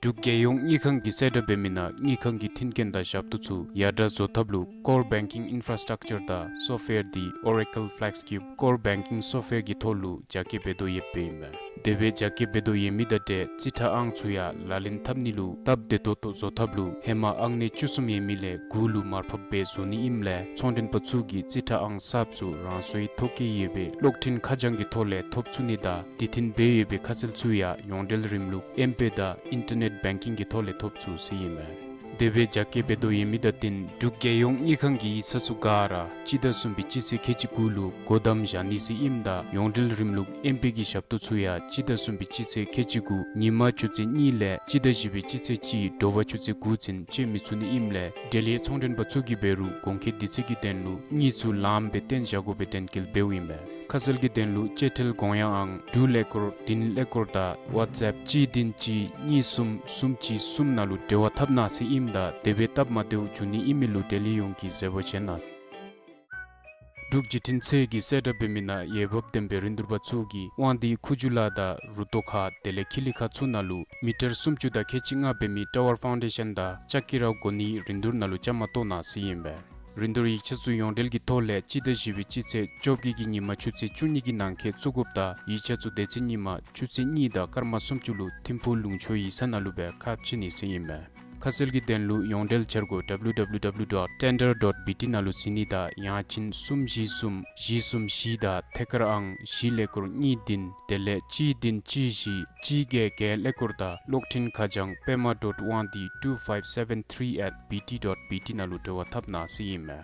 འབྲུག་རྒྱལ་ཡོངས་དངུལ་ཁང་གིས་གསལ་བསྒྲགས་འབད་མི་ནང་དངུལ་ཁང་གི་མཐུན་རྐྱེན་དང་ཞབས་ཏོག་ཚུ་ཡར་དྲག་བཟོ་ཐབས་ལུ་Core Banking Infrastructure དང་Software འདི་Oracle FlexCube Core Banking Software གི་ཐོག་ལུ་རྒྱ་སྐྱེད་འབད་དོ་ཡོདཔ་ཨིན་པས། དེ་སྦེ་རྒྱ་སྐྱེད་འབད་དོ་ཡོད་མི་དང་འབྲེལ་རྩིས་ཁྲ་ཨང་ཚུ་ཡང་ལག་ལེན་འཐབ་ནི་ལུ་སྟབས་བདེ་ཏོག་ཏོ་བཟོ་ཐབས་ལུ་ཧེ་མ་ཨང་གནས་བཅུ་གསུམ་ཡོད་མི་ལས་དགུ་ལུ་མར་ཕབ་སྦེ་བཟོ་ནི་ཨིནམ་ལས་ཚོང་མགྲོན་པ་ཚུ་གིས་རྩིས་ཁྲ་ཨང་གསརཔ་ཚུ་རང་སོའི་ཐོ་བཀོད་ཡོད་པའི་གློག་འཕྲིན་ཁ་བྱང་གི་ཐོག་ལས་ཐོབ་ཚུགས་ནི་དང་དེ་བརྟེན་འབད་ཡོད་པའི་ཁ་གསལ་ཚུ་ཡང་ཡོངས་འབྲེལ་རིམ་ལུགས་ཨེམ་པེ་དང་ཨིན་ཊར་ནེཊ་བེང་ཀིང་གི་ཐོག་ལས་ཐོབ་ཚུགས་ཟེར་ཨིན་མས། དེ་སྦེ་རྒྱ་སྐྱེད་འབད་དོ་ཡོད་མི་དང་བསྟུན་འབྲུག་རྒྱལ་ཡོངས་དངུལ་ཁང་གིས་ཡིག་ཚང་ཚུ་ག་ར་སྤྱི་ཟླ་གསུམ་པའི་སྤྱི་ཚེས་ཁལ་གཅིག་དགུ་ལུ་སྒོ་བསྡམ་བཞག་ནི་ཟེར་ཨིནམ་ད་ཡོངས་འབྲེལ་རིམ་ལུགས་ཨེམ་པེ་གི་ཞབས་ཏོག་ཚུ་ཡང་སྤྱི་ཟླ་གསུམ་པའི་སྤྱི་ཚེས་ཁལ་གཅིག་དགུ་ཉིན་མ་ཆུ་ཚོད་གཉིས་ལས་སྤྱི་ཟླ་བཞི་པའི་སྤྱི་ཚེས་གཅིག་དྲོ་པ་ཆུ་ཚོད་དགུ་ཚུན་སྤྱོད་མི་ཚུགས་ནི་ཨིནམ་ལས་འབྲེལ་ཡོད་ཚོང་མགྲོན་པ་ཚུ་གིས་འབད་རུང་གོང་འཁོད་དུས་ཚོད་ཀྱི་དོན་ལུ་དངུལ་ཚུ་ལངམ་སྦེ་བཏོན་བཞག་དགོ་པའི་དོན་འཁོད་འབདཝ་ཨིན་པས། ཁ་གསལ་གྱི་དོན་ལུ་བཅད་ཁྲིམས་དགོངས་ཡངས་ཨང་དྲུག་ཀླད་ཀོར་བདུན་ཀླད་ཀོར་དང་ཝཊས་ཨེཔ་གཅིག་བདུན་གཅིག་གཉིས་གསུམ་གསུམ་གཅིག་གསུམ་ནང་ལུ་འབྲེལ་བ་འཐབ་གནང་ཟེར་ཨིནམ་ད་དེ་སྦེ་སྟབས་མ་བདེཝ་འབྱུང་ནི་ཨིན་མི་ལུ་འབྲེལ་ཡོད་ཡོངས་ཀྱིས་བཟོད་པ་བཞེས་གནང་། འབྲུག་བརྒྱུད་འཕྲིན་ཚད་ཀྱི་གསལ་བསྒྲགས་འབད་མི་ནང་འོས་འབབ་ལྡན་པའི་རིན་བསྡུར་པ་ཚུ་གིས་དབང་འདུས་ཁུ་བྱུག་ལ་དང་རུ་ཏོ་ཁ་དེ་ལས་ཁི་ལི་ཁ་ཚུ་ནང་ལུ་མི་ཊར་སུམ་ཅུ་དང་ཁལ་གཅིག་ལྔ་འབད་མི་ཊ་ཝར་ཕའུན་ཌེ་ཤཱན་དང་ལྕགས་ཀི་ར་དགོ་ནིའི་རིན་བསྡུར་ནང་ལུ་བཅའ་མར་གཏོགས་གནང་ཟེར་ཨིན་པས། རིན་བསྡུར་ཡིག་ཆ་ཚུ་ཡོངས་འབྲེལ་གྱི་ཐོག་ལས་སྤྱི་ཟླ་བཞི་པའི་སྤྱི་ཚེས་བཅོ་བརྒྱད་ཀྱི་ཉིན་མ་ཆུ་ཚོད་བཅུ་གཉིས་ཀྱི་ནང་འཁོད་བཙུགས་དགོཔ་དང་ཡིག་ཆ་ཚུ་དེ་ཚེ་ཉིན་མ་ཆུ་ཚོད་གཉིས་དང་སྐར་མ་སུམ་ཅུ་ལུ་ཐིམ་ཕུག་ལུང་ཕྱོགས་ཡིག་ཚང་ནང་ལུ་སྦེ་ཁ་ཕྱེ་ནི་ཟེར་ཨིན་པས། ཁ་གསལ་གྱི་དོན་ལུ་ཡོངས་འབྲེལ་འཆར་སྒོ་W W W dot tender dot B T ནང་ལུ་གཟིགས་ནི་དང་ཡང་ཅིན་གསུམ་བཞི་གསུམ་བཞི་གསུམ་བཞི་དང་ཐད་ཀར་ཨང་བཞི་ཀླད་ཀོར་གཉིས་བདུན་དེ་ལས་གཅིག་བདུན་གཅིག་བཞི་གཅིག་བརྒྱད་བརྒྱད་ཀླད་ཀོར་དང་གློག་འཕྲིན་ཁ་བྱང་པདྨ་dot དབང་འདུས་two five seven three at B T dot B T ནང་ལུ་འབྲེལ་བ་འཐབ་གནང་ཟེར་ཨིན་མས།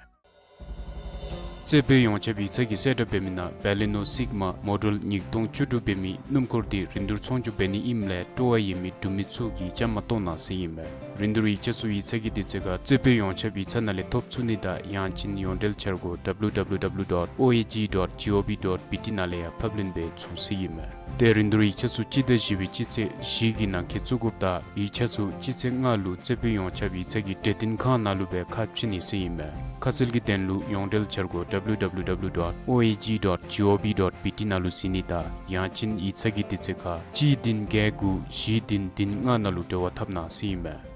རྩེ་དཔོན་ཡོངས་ཁྱབ་ཡིག་ཚང་གི་གསལ་བསྒྲགས་འབད་མི་ནང་བེ་ལི་ནོ་སིག་མ་མོ་ཌེལ་ཉིས་སྟོང་བཅུ་དྲུག་འབད་མི་སྣུམ་འཁོར་འདི་རིན་བསྡུར་ཚོང་སྒྱུར་འབད་ནི་ཨིནམ་ལས་སྤྲོ་བ་ཡོད་མི་འབྲུག་མི་ཚུ་གིས་བཅའ་མར་གཏོགས་གནང་ཟེར་ཨིན་མས། རིན་བསྡུར་ཡིག་ཆ་ཚུ་ཡིག་ཚང་གི་དུས་ཚོད་ཁར་རྩེ་དཔོན་ཡོངས་ཁྱབ་ཡིག་ཚང་ནང་ལས་ཐོབ་ཚུགས་ནི་དང་ཡང་ཅིན་ཡོངས་འབྲེལ་འཆར་སྒོ་W W W dot O A G dot G O V dot B T ནང་ལས་ཡང་ཕབ་ལེན་འབད་ཚུགས་ཟེར་ཨིན་མས། ཏེ་རིན་བསྡུར་ཡིག་ཆ་ཚུ་སྤྱི་ཟླ་བཞི་པའི་སྤྱི་ཚེས་བཞི་གི་ནང་འཁོད་བཙུགས་དགོཔ་དང་ཡིག་ཆ་ཚུ་སྤྱི་ཚེས་ལྔ་ལུ་རྩེ་དཔོན་ཡོངས་ཁྱབ་ཡིག་ཚང་གི་གྲོས་བསྟུན་ཁང་ནང་ལུ་སྦེ་ཁ་ཕྱེ་ནི་ཟེར་ཨིན་མས། ཁ་གསལ་གྱི་དོན་ལུ་ཡོངས་འབྲེལ་འཆར་སྒོ་W W W dot O A G dot G O V dot B T ནང་ལུ་གཟིགས་ནི་དང་ཡང་ཅིན་ཡིག་ཚང་གི་དུས་ཚོད་ཁར་གཅིག་བདུན་བརྒྱད་དགུ་བཞི་བདུན་བདུན་ལྔ་ནང་ལུ་འབྲེལ་བ་འཐབ་གནང་ཟེར་ཨིན་མས།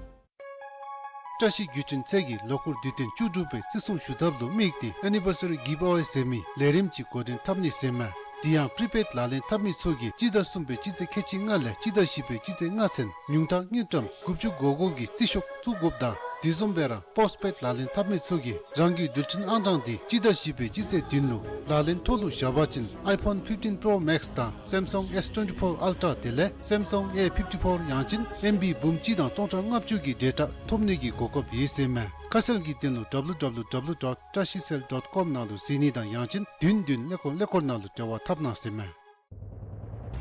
བཀྲ་ཤིས་བརྒྱུད་འཕྲིན་ཚད་ཀྱིས་ལོ་འཁོར་དུས་སྟོན་བཅུ་དྲུག་པའི་བརྩི་སྲུང་ཞུ་ཐབས་ལུ་དམིགས་ཏེ་Anniversary Giveaway ཟེར་མི་ལས་རིམ་ཅིག་འགོ་འདྲེན་འཐབ་ནི་ཟེར་མས། དེ་ཡང་པི་རི་པེཌ་ལག་ལེན་འཐབ་མི་ཚུ་གིས་སྤྱི་ཟླ་གསུམ་པའི་སྤྱི་ཚེས་ཁལ་གཅིག་ལྔ་ལས་སྤྱི་ཟླ་བཞི་པའི་སྤྱི་ཚེས་ལྔ་ཚུན་ཉུང་མཐའ་དངུལ་ཀྲམ་དགུ་བཅུ་གོ་གོ་གི་རྩིས་ཤོག་བཙུགས་དགོཔ་དང་དེ་བཟུམ་སྦེ་ར་པོསཊ་པེཌ་ལག་ལེན་འཐབ་མི་ཚུ་གིས་རང་གི་རྡུལ་ཕྲན་ཨང་གྲངས་དེ་སྤྱི་ཟླ་བཞི་པའི་སྤྱི་ཚེས་བདུན་ལུ་ལག་ལེན་ཐོག་ལུ་བཞག་པ་ཅིན་iPhone fifteen Pro Max དང་Samsung S twenty-four Ultra དེ་ལས་Samsung A fifty-four ཡང་ཅིན་ཨེམ་བི་འབུམ་གཅིག་དང་སྟོང་ཕྲག་ལྔ་བཅུ་གི་ཌེ་ཊ་ཐོབ་ནི་གི་གོ་སྐབས་ཡོད་ཟེར་མས། ཁ་གསལ་གྱི་དོན་ལུ་W W W dot trashiecell dot com ནང་ལུ་གཟིགས་ནི་དང་ཡང་ཅིན་བདུན་བདུན་ཀླད་ཀོར་ཀླད་ཀོར་ནང་ལུ་འབྲེལ་བ་འཐབ་གནང་ཟེར་མས།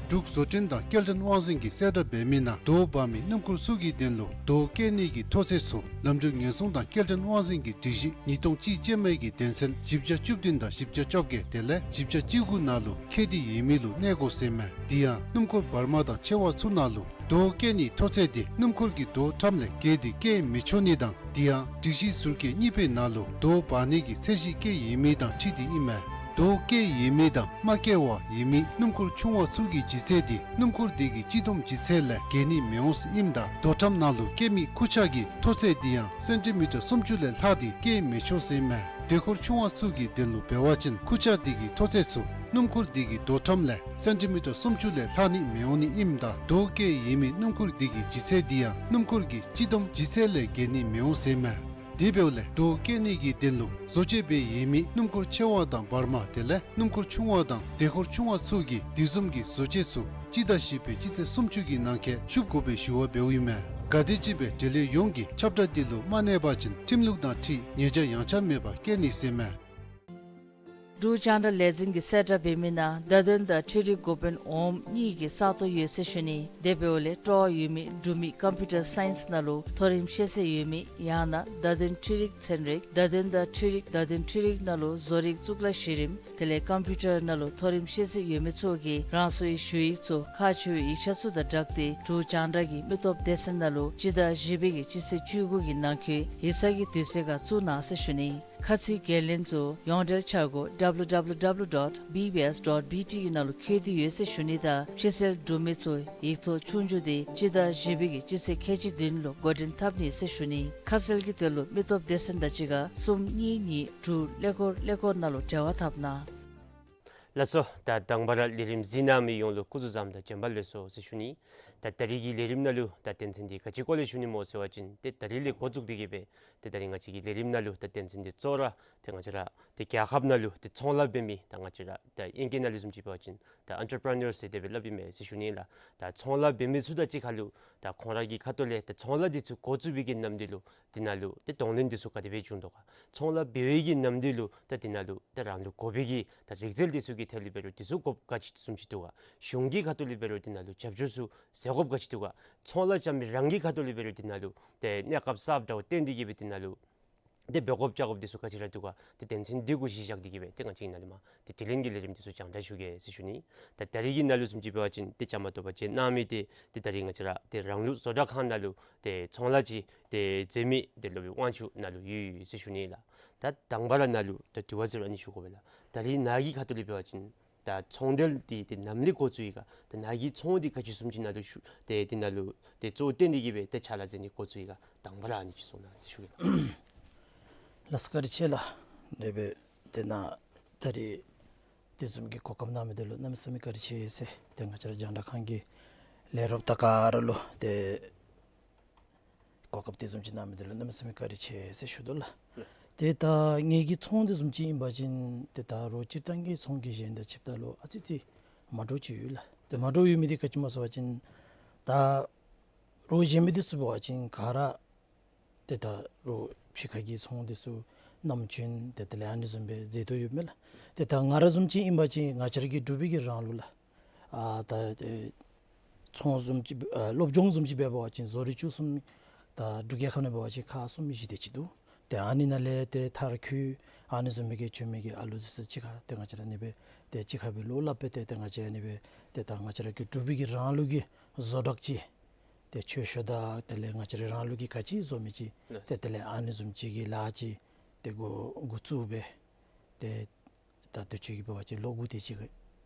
འབྲུག་བཟོ་སྐྲུན་དང་སྐྱེལ་འདྲེན་དབང་འཛིན་གྱི་གསལ་བསྒྲགས་འབད་མི་ནང་རྡོ་འབག་མི་སྣུམ་འཁོར་ཚུ་གི་དོན་ལུ་རྡོ་བཀལ་ནི་གི་མཐོ་ཚད་ཚུ་ལམ་འགྲུལ་ཉེན་སྲུང་དང་སྐྱེལ་འདྲེན་དབང་འཛིན་གྱི་སྒྲིག་གཞི་ཉིས་སྟོང་གཅིག་ཅན་མའི་གི་དོན་ཚན་བཞི་བརྒྱ་བཅུ་བདུན་དང་བཞི་བརྒྱ་བཅོ་བརྒྱད་དེ་ལས་བཞི་བརྒྱ་བཅུ་དགུ་ནང་ལུ་འཁོད་དེ་ཡོད་མི་ལུ་གནས་དགོ་ཟེར་མས། དེ་ཡང་སྣུམ་འཁོར་བར་མ་དང་ཆེ་བ་ཚུ་ནང་ལུ་རྡོ་བཀལ་ནི་མཐོ་ཚད་དེ་སྣུམ་འཁོར་གྱི་རྡོ་ཁྲམ་ལས་བརྒལ་ཏེ་བཀལ་མི་ཆོག་ནི་དང་དེ་ཡང་སྒྲིག་གཞི་ཟུར་བཀལ་གཉིས་པའི་ནང་ལུ་རྡོ་འབག་ནི་གི་ཚད་གཞི་བཀལ་ཡོད་མི་དང་འཁྲིལ་ཏེ་ཨིན་མས། རྡོ་བཀལ་ཡོད་མི་དང་མ་བཀལ་བར་ཡོད་མི་སྣུམ་འཁོར་ཆུང་བ་ཚུ་གི་ལྗིད་ཚད་དེ་སྣུམ་འཁོར་དེ་གི་སྤྱི་བསྡོམས་ལྗིད་ཚད་ལས་བརྒལ་ནི་མི་འོང་ཟེར་ཨིནམ་ད་རྡོ་ཁྲམ་ནང་ལུ་བཀལ་མི་ཁུར་ཆ་གི་མཐོ་ཚད་དེ་ཡང་སེན་ཊི་མི་ཊར་སུམ་ཅུ་ལས་ལྷག་སྟེ་བཀལ་མི་ཆོག་ཟེར་ཨིན་མས། ཟློས་འཁོར་ཆུང་བ་ཚུ་གི་དོན་ལུ་འབད་བ་ཅིན་ཁུར་ཆ་དེ་གི་མཐོ་ཚད་ཚུ་སྣུམ་འཁོར་དེ་གི་རྡོ་ཁྲམ་ལས་སེན་ཊི་མི་ཊར་སུམ་ཅུ་ལས་ལྷག་ནི་མི་འོང་ནི་ཨིནམ་ད་རྡོ་བཀལ་ཡོད་མི་སྣུམ་འཁོར་དེ་གི་ལྗིད་ཚད་དེ་ཡང་སྣུམ་འཁོར་གྱི་སྤྱི་བསྡོམས་ལྗིད་ཚད་ལས་བརྒལ་ནི་མི་འོང་ཟེར་ཨིན་མས། དེ་འབདཝ་ལས་རྡོ་བཀལ་ནི་གི་དོན་ལུ་བཟོ་བཅོས་འབད་ཡོད་མི་སྣུམ་འཁོར་ཆེ་བ་དང་བར་མ་དེ་ལས་སྣུམ་འཁོར་ཆུང་བ་དང་ཟློས་འཁོར་ཆུང་བ་ཚུ་གིས་དེ་བཟུམ་གྱི་བཟོ་བཅོས་ཚུ་སྤྱི་ཟླ་བཞི་པའི་སྤྱི་ཚེས་སུམ་ཅུ་གི་ནང་འཁོད་ཞུ་དགོ་པའི་ཞུ་བ་འབདཝ་ཨིན་མས། ག་དེམ་ཅིག་སྦེ་འབྲེལ་ཡོད་ཡོངས་ཀྱིས་ཁྱབ་བསྒྲགས་དེ་ལུ་མ་གནས་པ་ཅིན་ཁྲིམས་ལུགས་དང་འཁྲིལ་ཉེས་བྱ་ཡངས་ཆག་མེད་པར་བཀལ་ནི་ཟེར་ཨིན་མས། འབྲུག་རྒྱང་བསྒྲགས་ལས་འཛིན་གྱི་གསལ་བསྒྲགས་འབད་མི་ནང་བརྡ་དོན་དང་འཕྲུལ་རིག་འགོ་དཔོན་འོགམ་གཉིས་ཀྱི་ས་སྟོང་ཡོད་ཟེར་ཞུ་ནི། དེ་འབདཝ་ལས་སྤྲོ་བ་ཡོད་མི་འབྲུག་མི་ཀམ་པིའུ་ཊར་སའིནསི་ནང་ལུ་མཐོ་རིམ་ཤེས་ཚད་ཡོད་མི་ཡང་ན་བརྡ་དོན་འཕྲུལ་རིག་ཚན་རིག་བརྡ་དོན་དང་འཕྲུལ་རིག་བརྡ་དོན་འཕྲུལ་རིག་ནང་ལུ་བཟོ་རིག་གཙུག་ལག་གཞི་རིམ་དེ་ལས་ཀམ་པིའུ་ཊར་ནང་ལུ་མཐོ་རིམ་ཤེས་ཚད་ཡོད་མི་ཚུ་གིས་རང་སོའི་ཞུ་ཡིག་ཚུ་ཁག་ཆེ་བའི་ཡིག་ཆ་ཚུ་དང་སྦྲགས་ཏེ་འབྲུག་རྒྱང་བསྒྲགས་ཀྱི་མི་སྟོབས་སྡེ་ཚན་ནང་ལུ་སྤྱི་ཟླ་བཞི་པའི་གི་སྤྱི་ཚེས་བཅུ་དགུ་གི་ནང་འཁོད་ཡིག་ཚང་གི་དུས་ཚོད་ཁར་བཙུགས་གནང་ཟེར་ཞུ་ནི། ཁ་ཚིག་འགན་ལེན་ཚུ་ཡོངས་འབྲེལ་འཆར་སྒོ་W W W dot B B S dot B T གི་ནང་ལུ་འཁོད་དེ་ཡོད་ཟེར་ཞུ་ནི་དང་ཕྱི་གསལ་འབྲུག་མི་ཚུ་ཡིག་ཐོག་ཆོས་རྒྱུགས་དེ་སྤྱི་ཟླ་བཞི་པའི་གི་སྤྱི་ཚེས་ཁལ་གཅིག་བདུན་ལུ་འགོ་འདྲེན་འཐབ་ནི་ཟེར་ཞུ་ནི། ཁ་གསལ་གྱི་དོན་ལུ་མི་སྟོབས་སྡེ་ཚན་དང་གཅིག་ཁར་གསུམ་གཉིས་གཉིས་དྲུག་ཀླད་ཀོར་ཀླད་ཀོར་ནང་ལུ་འབྲེལ་བ་འཐབ་གནང་། ལགས་སོ། ད་དང་པ་ར་ལས་རིམ་གཟིགས་གནང་མི་ཡོངས་ལུ་སྐུ་གཟུགས་བཟང་དང་བྱོན་པ་ལེགས་སོ་ཟེར་ཞུ་ནི། ད་ད་རིས་ཀྱི་ལས་རིམ་ནང་ལུ་ད་དོན་ཚན་འདི་ག་ཅི་སྐོར་ལས་ཞུ་ནི་སྨོ་ཟེར་བ་ཅིན་ཏེ་ད་རིས་ལས་འགོ་བཙུགས་ཏེ་གི་སྦེ་ཏེ་ད་རིས་ང་བཅས་ཀྱི་ལས་རིམ་ནང་ལུ་ད་དོན་ཚན་འདི་གཙོ་བོ་ར་ཏེ་ང་བཅས་ར་ཏེ་རྒྱལ་ཁབ་ནང་ལུ་ཏེ་ཚོང་ལཱ་འབད་མི་ད་ང་བཅས་ར་ད་ཨིང་སྐད་ནང་ལུ་བཟུམ་ཅིག་འབད་བ་ཅིན་ད་ཨེན་ཊར་པི་རི་ནར་ཟེར་དེ་སྦེ་སླབ་ཨིན་མས་ཟེར་ཞུ་ནི་ལགས། ད་ཚོང་ལཱ་འབད་མི་ཚུ་དང་གཅིག་ཁར་ལུ་ད་ཁོང་ར་གི་ཁ་ཐུག་ལས་ད་ཚོང་ལཱ་འདི་ཚུ་འགོ་བཙུགས་པའི་གི་ནམ་དུས་ལུ་དེ་ནང་ལུ་ཏེ་གདོང་ལེན་འདི་ཚུ་ག་དེ་སྦེ་བྱུང་དོ་ག། ཚོང་ལཱ་འབད་བའི་གི་ནམ་དུས་ལུ་ད་དེ་ནང་ལུ་ད་རང་ལུ་དགོ་པའི་གི་ད་རིག་རྩལ་འདི་ཚུ་གི་ཐད་ལུ་འབད་རུང་འདི་ཚུ་དགོཔ་ག་ཅི་བཟུམ་ཅིག་འདུག་ག། གཞུང་གི་ཁ་ཐུག་ལུ་འབད་རུང་དེ་ནང་ལུ་རྒྱབ་སྐྱོར་ཚུ་ཟེར་དགོཔ་ག་ཅི་འདུག་ག། ཚོང་ལཱ་རྐྱབ་མི་རང་གི་ཁ་ཐུག་ལུ་འབད་རུང་དེ་ནང་ལུ་ཏེ་གནས་སྐབས་གསརཔ་འདྲཝ་བཏོན་ཏེ་གི་སྦེ་དེ་ནང་ལུ་ ཏེ་འབད་དགོཔ་བྱ་དགོཔ་འདི་ཚུ་ག་ཅི་ར་འདུག་ག་ཏེ་དོན་ཚན་འདི་གུ་གཞི་བཞག་སྟེ་གི་སྦེ་ཏེ་ང་བཅས་ཀྱིས་ནཱ་ལས་མར་ཏེ་དྲི་ལན་གྱི་ལས་རིམ་འདི་ཚུ་རྒྱང་བསྒྲགས་ཞུ་གེ་ཟེར་ཞུ་ནི། ད་ད་རིས་ཀྱི་ནང་ལུ་བཟུམ་ཅིག་འབད་བ་ཅིན་ཏེ་བཅའ་མར་གཏོགས་པ་ཅིག་གནང་མི་འདི་ཏེ་ད་རིས་ང་བཅས་ར་ཏེ་རང་ལུགས་བཟོ་གྲྭ་ཁང་ནང་ལུ་ཏེ་ཚོང་ལཱ་ཅིག་ཏེ་མཛད་མི་ཏེ་སློབ་དཔོན་དབང་ཕྱུག་ནཱ་ལུ་ཡོད་ཡོད་ཟེར་ཞུ་ནི་ལགས། ད་དང་པ་ར་ནཱ་ལུ་ད་དྲི་བ་ཟེར་ཨ་ནི་ཞུ་དགོ་པས་ལགས། ད་རིས་ནཱ་གི་ཁ་ཐུག་ལས་འབད་བ་ཅིན་ད་ཚོང་འབྲེལ་འདི་ཏེ་ནམ་ལས་འགོ་བཙུགས་ཡི་ག། ད་ནཱ་གི་ཚོང་འདི་ག་ཅི་བཟུམ་ཅིག་ནཱ་ལུ་ཞུ་ཏེ་ཏེ་ནཱ་ལུ་ཏེ་གཙོ་བོ་བཏོན་ཏེ་གི་སྦེ་ཏེ་ཕྱག་ལཱ་མཛད་ནི་འགོ་བཙུགས་ཡི་ག། དང་པ་ར་ཨ་ནི་ཅིག་གསུང་གནང་ཟེར་ཞུ་གེ་ལགས། ལགས་སོ། བཀའ་དྲིན་ཆེ་ལགས། དེ་སྦེ་ཏེ་ནཱ་ད་རིས་དེ་བཟུམ་གྱི་གོ་སྐབས་གནང་མི་འདི་ལུ་གནམ་མེད་ས་མེད་བཀའ་དྲིན་ཆེ་ཟེར་ཏེ་ང་བཅས་ར་རྒྱང་བསྒྲགས་ཁང་གི་ལས་རོགསཔ་དང་ག་ར་ལུ་ཏེ་གོ་སྐབས་དེ་བཟུམ་ཅིག་གནང་མི་འདི་ལུ་གནམ་མེད་ས་མེད་བཀའ་དྲིན་ཆེ་ཟེར་ཞུ་དོ་ལགས། ལགས་སོ། ཏེ་ད་ངེ་གི་ཚོང་དེ་བཟུམ་ཅིག་ཨིན་པ་ཅིན་ཏེ་ད་རོགས་སྤྱིར་བཏང་གི་ཚོང་གི་གཞན་དང་ཕྱདཔ་ད་ལུ་ཨ་ཙི་ཙི་མ་འདྲཝ་ཅིག་ཡོད་ལགས། ཏེ་མ་འདྲཝ་ཡོད་མི་འདི་ག་ཅི་སྨོ་ཟེར་བ་ཅིན་ད་རོགས་གཞན་མི་འདི་ཚུ་འབད་བ་ཅིན་ག་ར་ཏེ་ད་རོགས་ཕྱི་ཁ་གི་ཚོང་དེ་ཚུ་ནམ་རྒྱུན་ཏེ་དེ་ལས་ཨ་ནི་བཟུམ་སྦེ་མཛད་དོ་ཡོདཔ་མས་ལགས། ཏེ་ད་ང་ར་བཟུམ་ཅིག་ཨིན་པ་ཅིན་ང་བཅས་ར་གི་འབྲུག་པའི་གི་རང་ལུགས་ལགས། ཨ་ད་ཨེ་ཚོང་བཟུམ་ཅིག་ཨ་སློབ་སྦྱོང་བཟུམ་ཅིག་འབད་བ་ཅིན་བཟོ་རིག་བཅུ་གསུམ་ད་འབྲུག་རྒྱལ་ཁབ་ནང་འབད་བ་ཅིན་ཁག་གསུམ་བཞི་དེ་ཅིག་འདུག། ཏེ་ཨ་ནི་ནང་ལས་ཏེ་མཐར་འཁྱོལ་ཨ་ནི་བཟུམ་མའི་གི་བྱོན་མི་གི་ཨ་ལུ་ཚུ་གཅིག་ཁར་ཏེ་ང་བཅས་ར་ཨ་ནི་སྦེ་ཏེ་གཅིག་ཁར་སྦེ་བློ་སླབ་སྦེ་ཏེ་ཏེ་ང་བཅས་ཨ་ནི་སྦེ་ཏེ་ད་ང་བཅས་ར་གི་འབྲུག་པའི་གི་རང་ལུགས་ཀྱི་བཟོ་གྲྭ་ཅིག་ཏེ་ཆོས་ཤོ་དང་དེ་ལས་ང་བཅས་ར་རང་ལུགས་ཀྱི་ག་ཅི་བཟོ་མི་ཅིག་ལགས། ཏེ་དེ་ལས་ཨ་ནི་བཟུམ་ཅིག་གི་ལཱ་ཅིག་ཏེ་འགོ་འགོ་བཙུགས་སྦེ་ཏེ་ད་དུས་ཅི་གི་འབད་བ་ཅིན་ལོ་དགུ་དེ་ཅིག་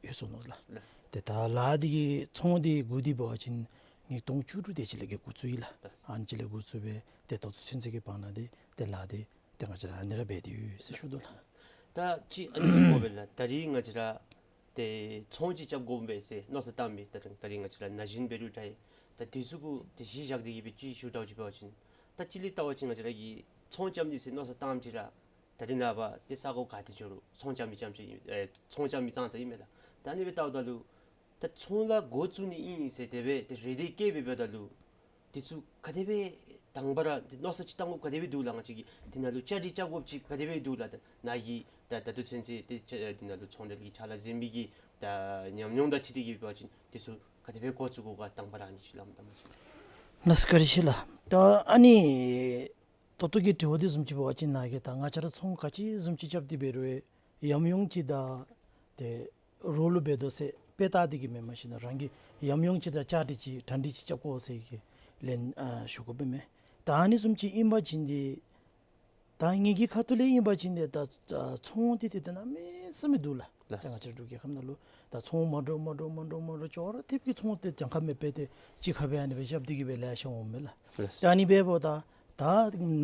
ཡོད་སོ་ནུག་ལགས། ལགས། ཏེ་ད་ལཱ་འདི་གི་ཚོང་འདི་འགོ་འདི་འབད་བ་ཅིན་ཉིས་སྟོང་བཅུ་དྲུག་དེ་ཅིག་ལས་ཀྱི་འགོ་བཙུགས་ཡི་ལགས། ལགས། ཨ་ནི་ཅིག་ལས་འགོ་བཙུགས་སྦེ་ཏེ་ད་ལྟོ་ཚུན་ཚོད་ཀྱི་བར་ན་འདི་ཏེ་ལཱ་འདི་ཏེ་ང་བཅས་ར་ཨ་ནི་ར་འབད་དེ་ཡོད་ཟེར་ཞུ་དོ་ལགས། ད་ཅི་ཨ་ནི་ཞུ་དགོ་པས་ལགས། ད་རིས་ང་བཅས་ར་ཏེ་ཚོང་ཅིག་རྐྱབ་དགོ་པས་ཟེར་མནོ་བསམ་བཏང་མི་ད་ད་རིས་ང་བཅས་ར་ན་གཞོན་འབད་རུང་འདྲ་ད་དེ་ཚུ་གུ་ཏེ་གཞི་བཞག་སྟེ་གི་སྦེ་ཅིག་ཞུ་དགོཔ་ཅིག་འབད་བ་ཅིན་ད་ཅི་ལས་བལྟ་བ་ཅིན་ང་བཅས་ར་གིས་ཚོང་རྐྱབ་ནི་ཟེར་མནོ་བསམ་བཏངམ་ཅིག་ར་ད་རེས་ནངས་པ་ཏེ་ས་གོ་ག་ཏེ་འགྱོ་རུང་ཚོང་རྐྱབ་མི་རྐྱངམ་ཅིག་ཨིན། ཨེ་ཚོང་རྐྱབ་མི་ཙང་ཙ་ཨིན་མས་ལགས། ད་ཨ་ནི་སྦེ་བལྟཝ་ད་ལུ་ད་ཚོང་ལཱ་འགོ་བཙུགས་ནི་ཨིན་ཟེར་དེ་སྦེ་ཏེ་རེ་འདོད་བསྐྱེད་སྦེ་འབདཝ་ད་ལུ་དེ་ཚུ་ག་དེ་སྦེ་དང་པ་ར་ཏེ་མནོ་བསམ་ཅིག་བཏང་དགོཔ་ག་དེ་སྦེ་འདུག་ལགས། ང་བཅས་ཀྱིས་དེ་ནང་ལུ་བཅའ་སྒྲིག་རྐྱབ་དགོཔ་ཅིག་ག་དེ་སྦེ་འདུག་ལགས། ད་ནཱ་གི་ད་ད་ལྟོ་ཚུན་ཚོད་ཏེ་ཆ་དེ་ནང་ལུ་ཚོང་འབྲེལ་གྱི་ཕྱག་ལཱ་མཛད་མི་གི་ད་ཉམས་མྱོང་དང་འཁྲིལ་ཏེ་གི་འབད་བ་ཅིན་དེ་ཚུ་ག་དེ་སྦེ་འགོ་བཙུགས་དགོ་ག་དང་པ་ར་ཨ་ནི་ཅིག་སླབ་དང་པ་ཅིག། ལགས་སོ་བཀའ་དྲིན་ཆེ་ལགས། ད་ཨ་ནི་ད་ལྟོ་གི་དྲི་བ་འདི་བཟུམ་ཅིག་འབད་བ་ཅིན་ནཱ་གིས་ད་ང་བཅས་ར་ཚོང་ག་ཅི་བཟུམ་ཅིག་རྐྱབ་སྟེ་འབད་རུང་ཡམ་ཡོམ་ཅིག་དང་ཏེ་རོགས་ལུ་འབད་དོ་ཟེར་དཔེ་བལྟ་སྟེ་གི་མེན་མ་གཞི་ནཱ་རང་གི་ཡམ་ཡོམ་ཅིག་དང་བཅའ་སྒྲིག་ཅིག་གྲ་སྒྲིག་ཅིག་རྐྱབ་དགོ་ཟེར་གི་ལན་ཨ་ཞུ་དགོ་པས་མས། ད་ཨ་ནི་བཟུམ་ཅིག་ཨིན་པ་ཅིན་ཏེ་ད་ངེ་གི་ཁ་ཐུག་ལས་ཨིན་པ་ཅིན་ཏེ་ད་ཨ་ཚོང་འདི་ཏེ་ད་གནམ་མེད་ས་མེད་འདུག་ལགས། ལགས། ད་ང་བཅས་ར་འབྲུག་རྒྱལ་ཁབ་ནང་ལུ་ད་ཚོང་མ་འདྲཝ་མ་འདྲཝ་མ་འདྲཝ་མ་འདྲཝ་ཅོག་ར་འཐདཔ་གི་ཚོང་ཏེ་གྱངས་ཁ་མེད་པར་ཏེ་གཅིག་ཁར་སྦེ་ཨ་ནི་སྦེ་རྐྱབ་སྟེ་གི་སྦེ་ལེ་ཤ་འོངམ་མས་ལགས། ལགས། ད་ཨ་ནི་འབདཝ་ད་ད་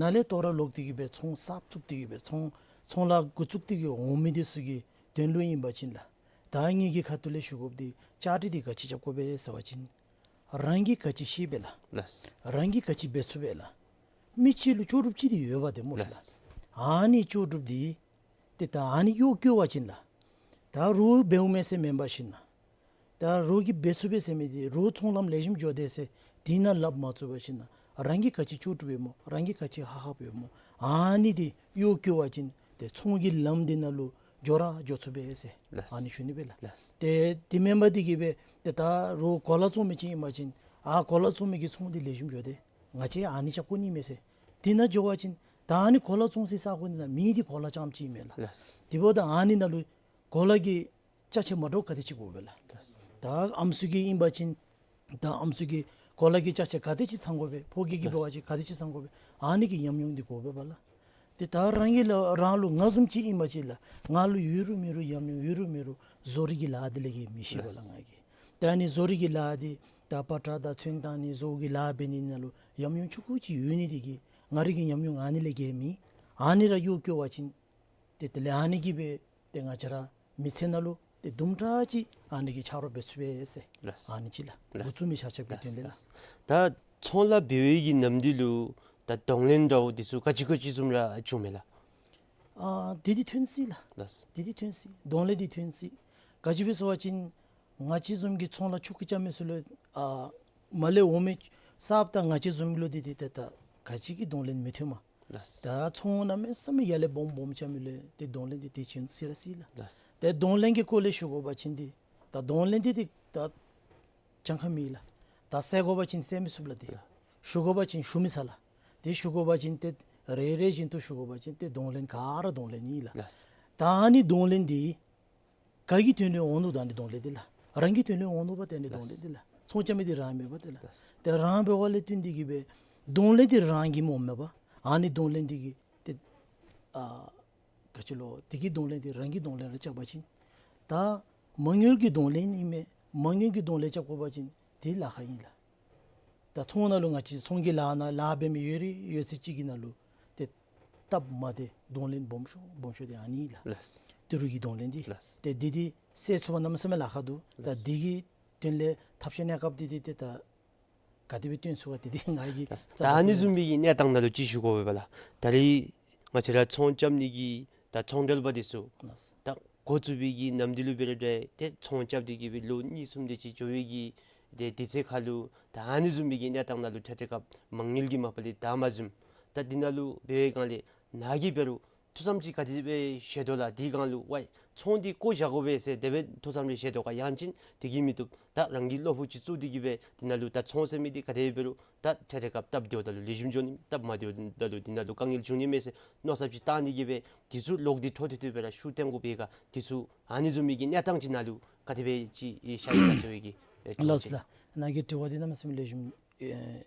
ནཱ་ལས་དོ་རུང་ལོག་སྟེ་གི་སྦེ་ཚོང་གསརཔ་བཙུགས་ཏེ་གི་སྦེ་ཚོང་ཚོང་ལཱ་འགོ་བཙུགས་ཏེ་གི་འོང་མི་འདི་ཚུ་གི་དོན་ལུ་ཨིན་པ་ཅིན་ལགས། ད་ངེ་གི་ཁ་ཐུག་ལས་ཞུ་དགོཔ་འདི་བཅའ་སྒྲིག་འདི་ག་ཅི་རྐྱབ་དགོ་པས་ཟེར་བ་ཅིན་རང་གིས་ག་ཅི་ཤེས་པས་ལགས། ལགས། རང་གིས་ག་ཅི་འབད་ཚུགས་པས་ལགས། མི་གཅིག་ལུ་ལྕོགས་གྲུབ་ཅིག་འདི་ཡོད་པ་ཏེ་སྨོ་ལགས། ལགས། ཨ་ནི་ལྕོགས་གྲུབ་འདི་ཏེ་ད་ཨ་ནི་གཡོག་བཀོལ་བ་ཅིན་ལགས། ད་རོགས་འབདཝ་མས་ཟེར་མེན་པར་ཞིན་ན་ད་རོགས་ཀྱིས་འབད་ཚུགས་པས་ཟེར་མི་འདི་རོགས་ཚོང་ལམ་ལེགས་ཤོམ་འགྱོ་དེས་ཟེར་དེ་ནང་ལགཔ་མ་བཙུགས་པར་ཞིན་ན་རང་གིས་ག་ཅི་ལྕོགས་གྲུབ་ཡོད་སྨོ་རང་གིས་ག་ཅི་ཧ་ཧབ་ཡོད་སྨོ་ཨ་ནི་འདི་གཡོག་བཀོལ་བ་ཅིན་ཏེ་ཚོང་གི་ལམ་འདི་ནང་ལུ་འགྱོ་ར་འགྱོ་ཚུགས་པས་ཟེར། ལགས། ཨ་ནི་ཞུ་ནི་སྦེ་ལགས། ལགས། ཏེ་དེ་མེན་པར་འདི་གིས་སྦེ་ཏེ་ད་རོགས་གོ་ལ་བཙོང་མི་ཅིག་ཨིན་པ་ཅིན་ཨ་གོ་ལ་བཙོང་མི་གི་ཚོང་འདི་ལེགས་ཤོམ་འགྱོ་དེས། ང་བཅས་ཨ་ནི་རྐྱབ་དགོ་ནི་མས་ཟེར། དེ་ནང་འགྱོ་བ་ཅིན་ད་ཨ་ནི་གོ་ལ་བཙོང་སའི་ས་གོ་འདི་ནང་མི་འདི་གོ་ལ་རྐྱངམ་ཅིག་ཨིན་མས་ལགས། ལགས། དེ་འབདཝ་ད་ཨ་ནི་ནང་ལུ་གོ་ལ་གི་ཅ་ཆས་མ་འདྲཝ་ག་དེ་ཅིག་དགོ་པས་ལགས། ལགས། ད་ཨམ་སྲུ་གི་ཨིན་པ་ཅིན་ད་ཨམ་སྲུ་གི་གོ་ལ་གི་ཅ་ཆས་ག་དེ་ཅིག་ཚང་དགོ་པས། ཕོ་སྐྱེས་ཀྱི་འབད་བ་ཅིན་ག་དེ་ཅིག་ཚང་དགོ་པས། ཨ་ནི་གི་ཉམས་མྱོང་འདི་དགོ་པས་པ་ལགས། ཏེ་ད་རང་གི་ལགས་རང་ལུ་ང་བཟུམ་ཅིག་ཨིན་པ་ཅིན་ལགས་ང་ལུ་ཡོད་རུང་མེད་རུང་ཉམས་མྱོང་ཡོད་རུང་མེད་རུང་བཟོ་རིག་གི་ལཱ་འདི་ལས་ཀྱི་མི་ཤེས་པས་ལགས། ལགས། ང་གིས་ད་ཨ་ནི་བཟོ་རིག་གི་ལཱ་འདི་ད་པ་ཏྲ་དང་ཚོན་བཏང་ནི་བཟོ་གི་ལཱ་འབད་ནི་ནང་ལུ་ཉམས་མྱོང་ཆུང་ཀུ་ཅིག་ཡོད་ནི་འདི་གིས་ང་རའི་གི་ཉམས་མྱོང་ཨ་ནི་ལས་ཀྱི་མེད། ཨ་ནི་ར་གཡོག་བཀོལ་བ་ཅིན་ཏེ་དེ་ལས་ཨ་ནི་གིས་སྦེ་ཏེ་ང་བཅས་ར་མི་ཚེ་ནང་ལུ་ཏེ་དུམ་གྲ་ཅིག་ཨ་ནི་གིས་ཆ་རོགས་འབད་ཚུགས་པས་ཟེར། ལགས། ཨ་ནི་ཅིག་ལགས། ལགས། འགོ་བཙུགས་མི་ཆ་ཁྱབ་ཀྱི་དོན་ལས་ལགས། ལགས། ད་ཚོང་ལཱ་འབད་བའི་གི་ནམ་དུས་ལུ་ད་གདོང་ལེན་འདྲཝ་འདི་ཚུ་ག་ཅི་ག་ཅི་བཟུམ་ར་བྱུངམ་མས་ལགས། ཨ་དེ་འདི་ཐོན་སྲིད་ལགས། ལགས། དེ་འདི་ཐོན་སྲིད། གདོང་ལེན་འདི་ཐོན་སྲིད། ག་ཅི་སྦེ་ཟེར་བ་ཅིན་ང་བཅས་བཟུམ་གྱི་ཚོང་ལཱ་ཆུང་ཀུ་རྐྱབ་མི་ཚུ་ལུ་ཨ་མར་ལས་འོང་མི་གསརཔ་དང་ང་བཅས་བཟུམ་ལུ་འདི་འདི་ཏེ་ད་ག་ཅི་གི་གདོང་ལེན་མི་ཐོནམ། ལགས། ད་ཚོང་གནམ་མེད་ས་མེད་ཡར་ལས་སྦོམ་སྦོམ་རྐྱབ་མི་ལུ་ཏེ་གདོང་ལེན་འདི་ཏེ་བྱིན་སྲིད་ར་སྲིད་ལགས། ལགས། ཏེ་གདོང་ལེན་གྱི་སྐོར་ལས་ཞུ་དགོ་པ་ཅིན་འདི་ད་གདོང་ལེན་འདི་ཏེ་ད་གྱངས་ཁ་མེད་ལགས། ད་བསད་དགོ་པ་ཅིན་བསད་མི་ཚུགས་ལགས། ཏེ་ལགས། ཞུ་དགོ་པ་ཅིན་ཞུ་མི་ཚར་ལགས། ཏེ་ཞུ་དགོ་པ་ཅིན་ཏེ་ རེ་རེ་བཞིན་དུ་ཞུ་དགོ་པ་ཅིན་ཏེ་གདོང་ལེན་ག་ར་གདོང་ལེན་ཨིན་ལགས། ལགས། ད་ཨ་ནི་གདོང་ལེན་འདི་ག་གི་དོན་ལུ་འོང་ནུག། ད་ཨ་ནི་གདོང་ལེན་འདི་ལགས། རང་གི་དོན་ལུ་འོང་ནུག་པ། ཏེ་ཨ་ནི་གདོང་ལེན་འདི་ལགས། ཚོང་རྐྱབ་མི་འདི་རང་མེན་པ་ཏེ་ལགས། ལགས། ཏེ་རང་འབདཝ་ལས་བརྟེན་ཏེ་གིས་སྦེ་གདོང་ལེན་འདི་རང་གིས་སྨོ་མེན་པ། ཨ་ནི་གདོང་ལེན་འདི་གིས་ཏེ་ཨ་ག་ཅི་ལོ་དེ་གི་གདོང་ལེན་འདི་རང་གི་གདོང་ལེན་ར་རྐྱབ་པ་ཅིན་ད་མ་དངུལ་གྱི་གདོང་ལེན་ཨིན་མས། མ་དངུལ་གྱི་གདོང་ལེན་རྐྱབ་དགོ་པ་ཅིན་དེ་ལཱ་ཁག་ཨིན་ལགས། ད་ཚོང་ནང་ལུ་ང་བཅས་ཚོང་གི་ལཱ་ནང་ལཱ་འབད་མི་ཡོད་རིགས་ཡོད་ཚད་ཅིག་གི་ནང་ལུ་ཏེ་སྟབས་མ་བདེ་གདོང་ལེན་སྦོམ་ཤོས་སྦོམ་ཤོས་འདི་ཨ་ནི་ལགས། ལགས། ཏི་རུ་གི་གདོང་ལེན་འདི། ལགས། ཏེ་འདི་འདི་སེལ་ཚུགས་པ་གནམ་མེད་ས་མེད་ལཱ་ཁག་འདུག། ད་ལགས། འདི་གི་དོན་ལས་ཐབས་ཤེས་གནས་སྐབས་འདི་འདི་ཏེ་ད་ག་དེ་སྦེ་བཏོན་ཚུགས་ག་དེ་འདི་ང་གིས་ལགས། ད་ཨ་ནི་བཟུམ་མའི་གི་གནས་སྟངས་ནང་ལུ་ཅིག་ཞུ་དགོ་པས་ལགས། ད་རེས་ང་བཅས་ར་ཚོང་རྐྱབ་ནི་གི་ད་ཚོང་འབྲེལ་པ་འདི་ཚུ་ལགས། ད་འགོ་བཙུགས་པའི་གི་ནམ་དུས་ལུ་འབད་རུང་འདྲ་ཏེ་ཚོང་རྐྱབ་སྟེ་གིས་སྦེ་ལོ་གཉིས་གསུམ་དེ་ཅིག་འགྱོ་བའི་གི་ཏེ་དུས་ཚོད་ཁར་ལུ་ད་ཨ་ནི་བཟུམ་མའི་གི་གནས་སྟངས་ནང་ལུ་འཕྲལ་འཕྲལ་སྐབས་མ་དངུལ་གྱི་མ་པ་ལས་ད་མ་བཟུམ། ད་འདི་ནང་ལུ་འབད་བའི་སྒང་ལས་ནཱ་གིས་འབད་རུང་ཐུགས་བསམ་ཅིག་ག་དེ་སྦེ་བཞེས་དོ་ལགས། དེའི་སྒང་ལུ་ཝའི་ཚོང་འདི་བཀོ་བཞག་དགོ་པས་ཟེར་དེ་སྦེ་ཐུགས་བསམ་རེ་བཞེས་དོ་ག། ཡང་ཅིན་དེ་གིས་མི་བཏུབ། ད་རང་གི་བློ་ཕུགས་ཅིག་བཙུགས་ཏེ་གིས་སྦེ་འདི་ནང་ལུ་ད་ཚོང་ཟེར་མི་འདི་ག་དེ་འབད་རུང་ད་འཕྲལ་འཕྲལ་སྐབས་སྟབས་བདེཝ་ད་ལུ་ལེགས་ཤོམ་འགྱོ་ནི་སྟབས་མ་བདེཝ་ད་ལུ་འདི་ནང་ལུ་དཀའ་ངལ་འབྱུང་ནི་མས་ཟེར་མནོ་བསམ་ཅིག་བཏང་ནི་གིས་སྦེ་འདི་ཚུ་ལོག་སྟེ་འཕྲོ་མཐུད་དེ་སྦེ་ར་ཤུགས་བཏོན་དགོ་པས་ག། འདི་ཚུ་ཨ་ནི་བཟུམ་མའི་གི་གནས་སྟངས་ཅིག་ནང་ལུ་ག་དེ་སྦེ་ཅིག་ཤར་ཡི་ག་ཟེར་བའི་གི་ཨེ་ལགས་ལགས། ནཱ་གི་དྲི་བ་འདི་གནམ་མེད་ས་མེད་ལེགས་ཤོམ་ཨེ་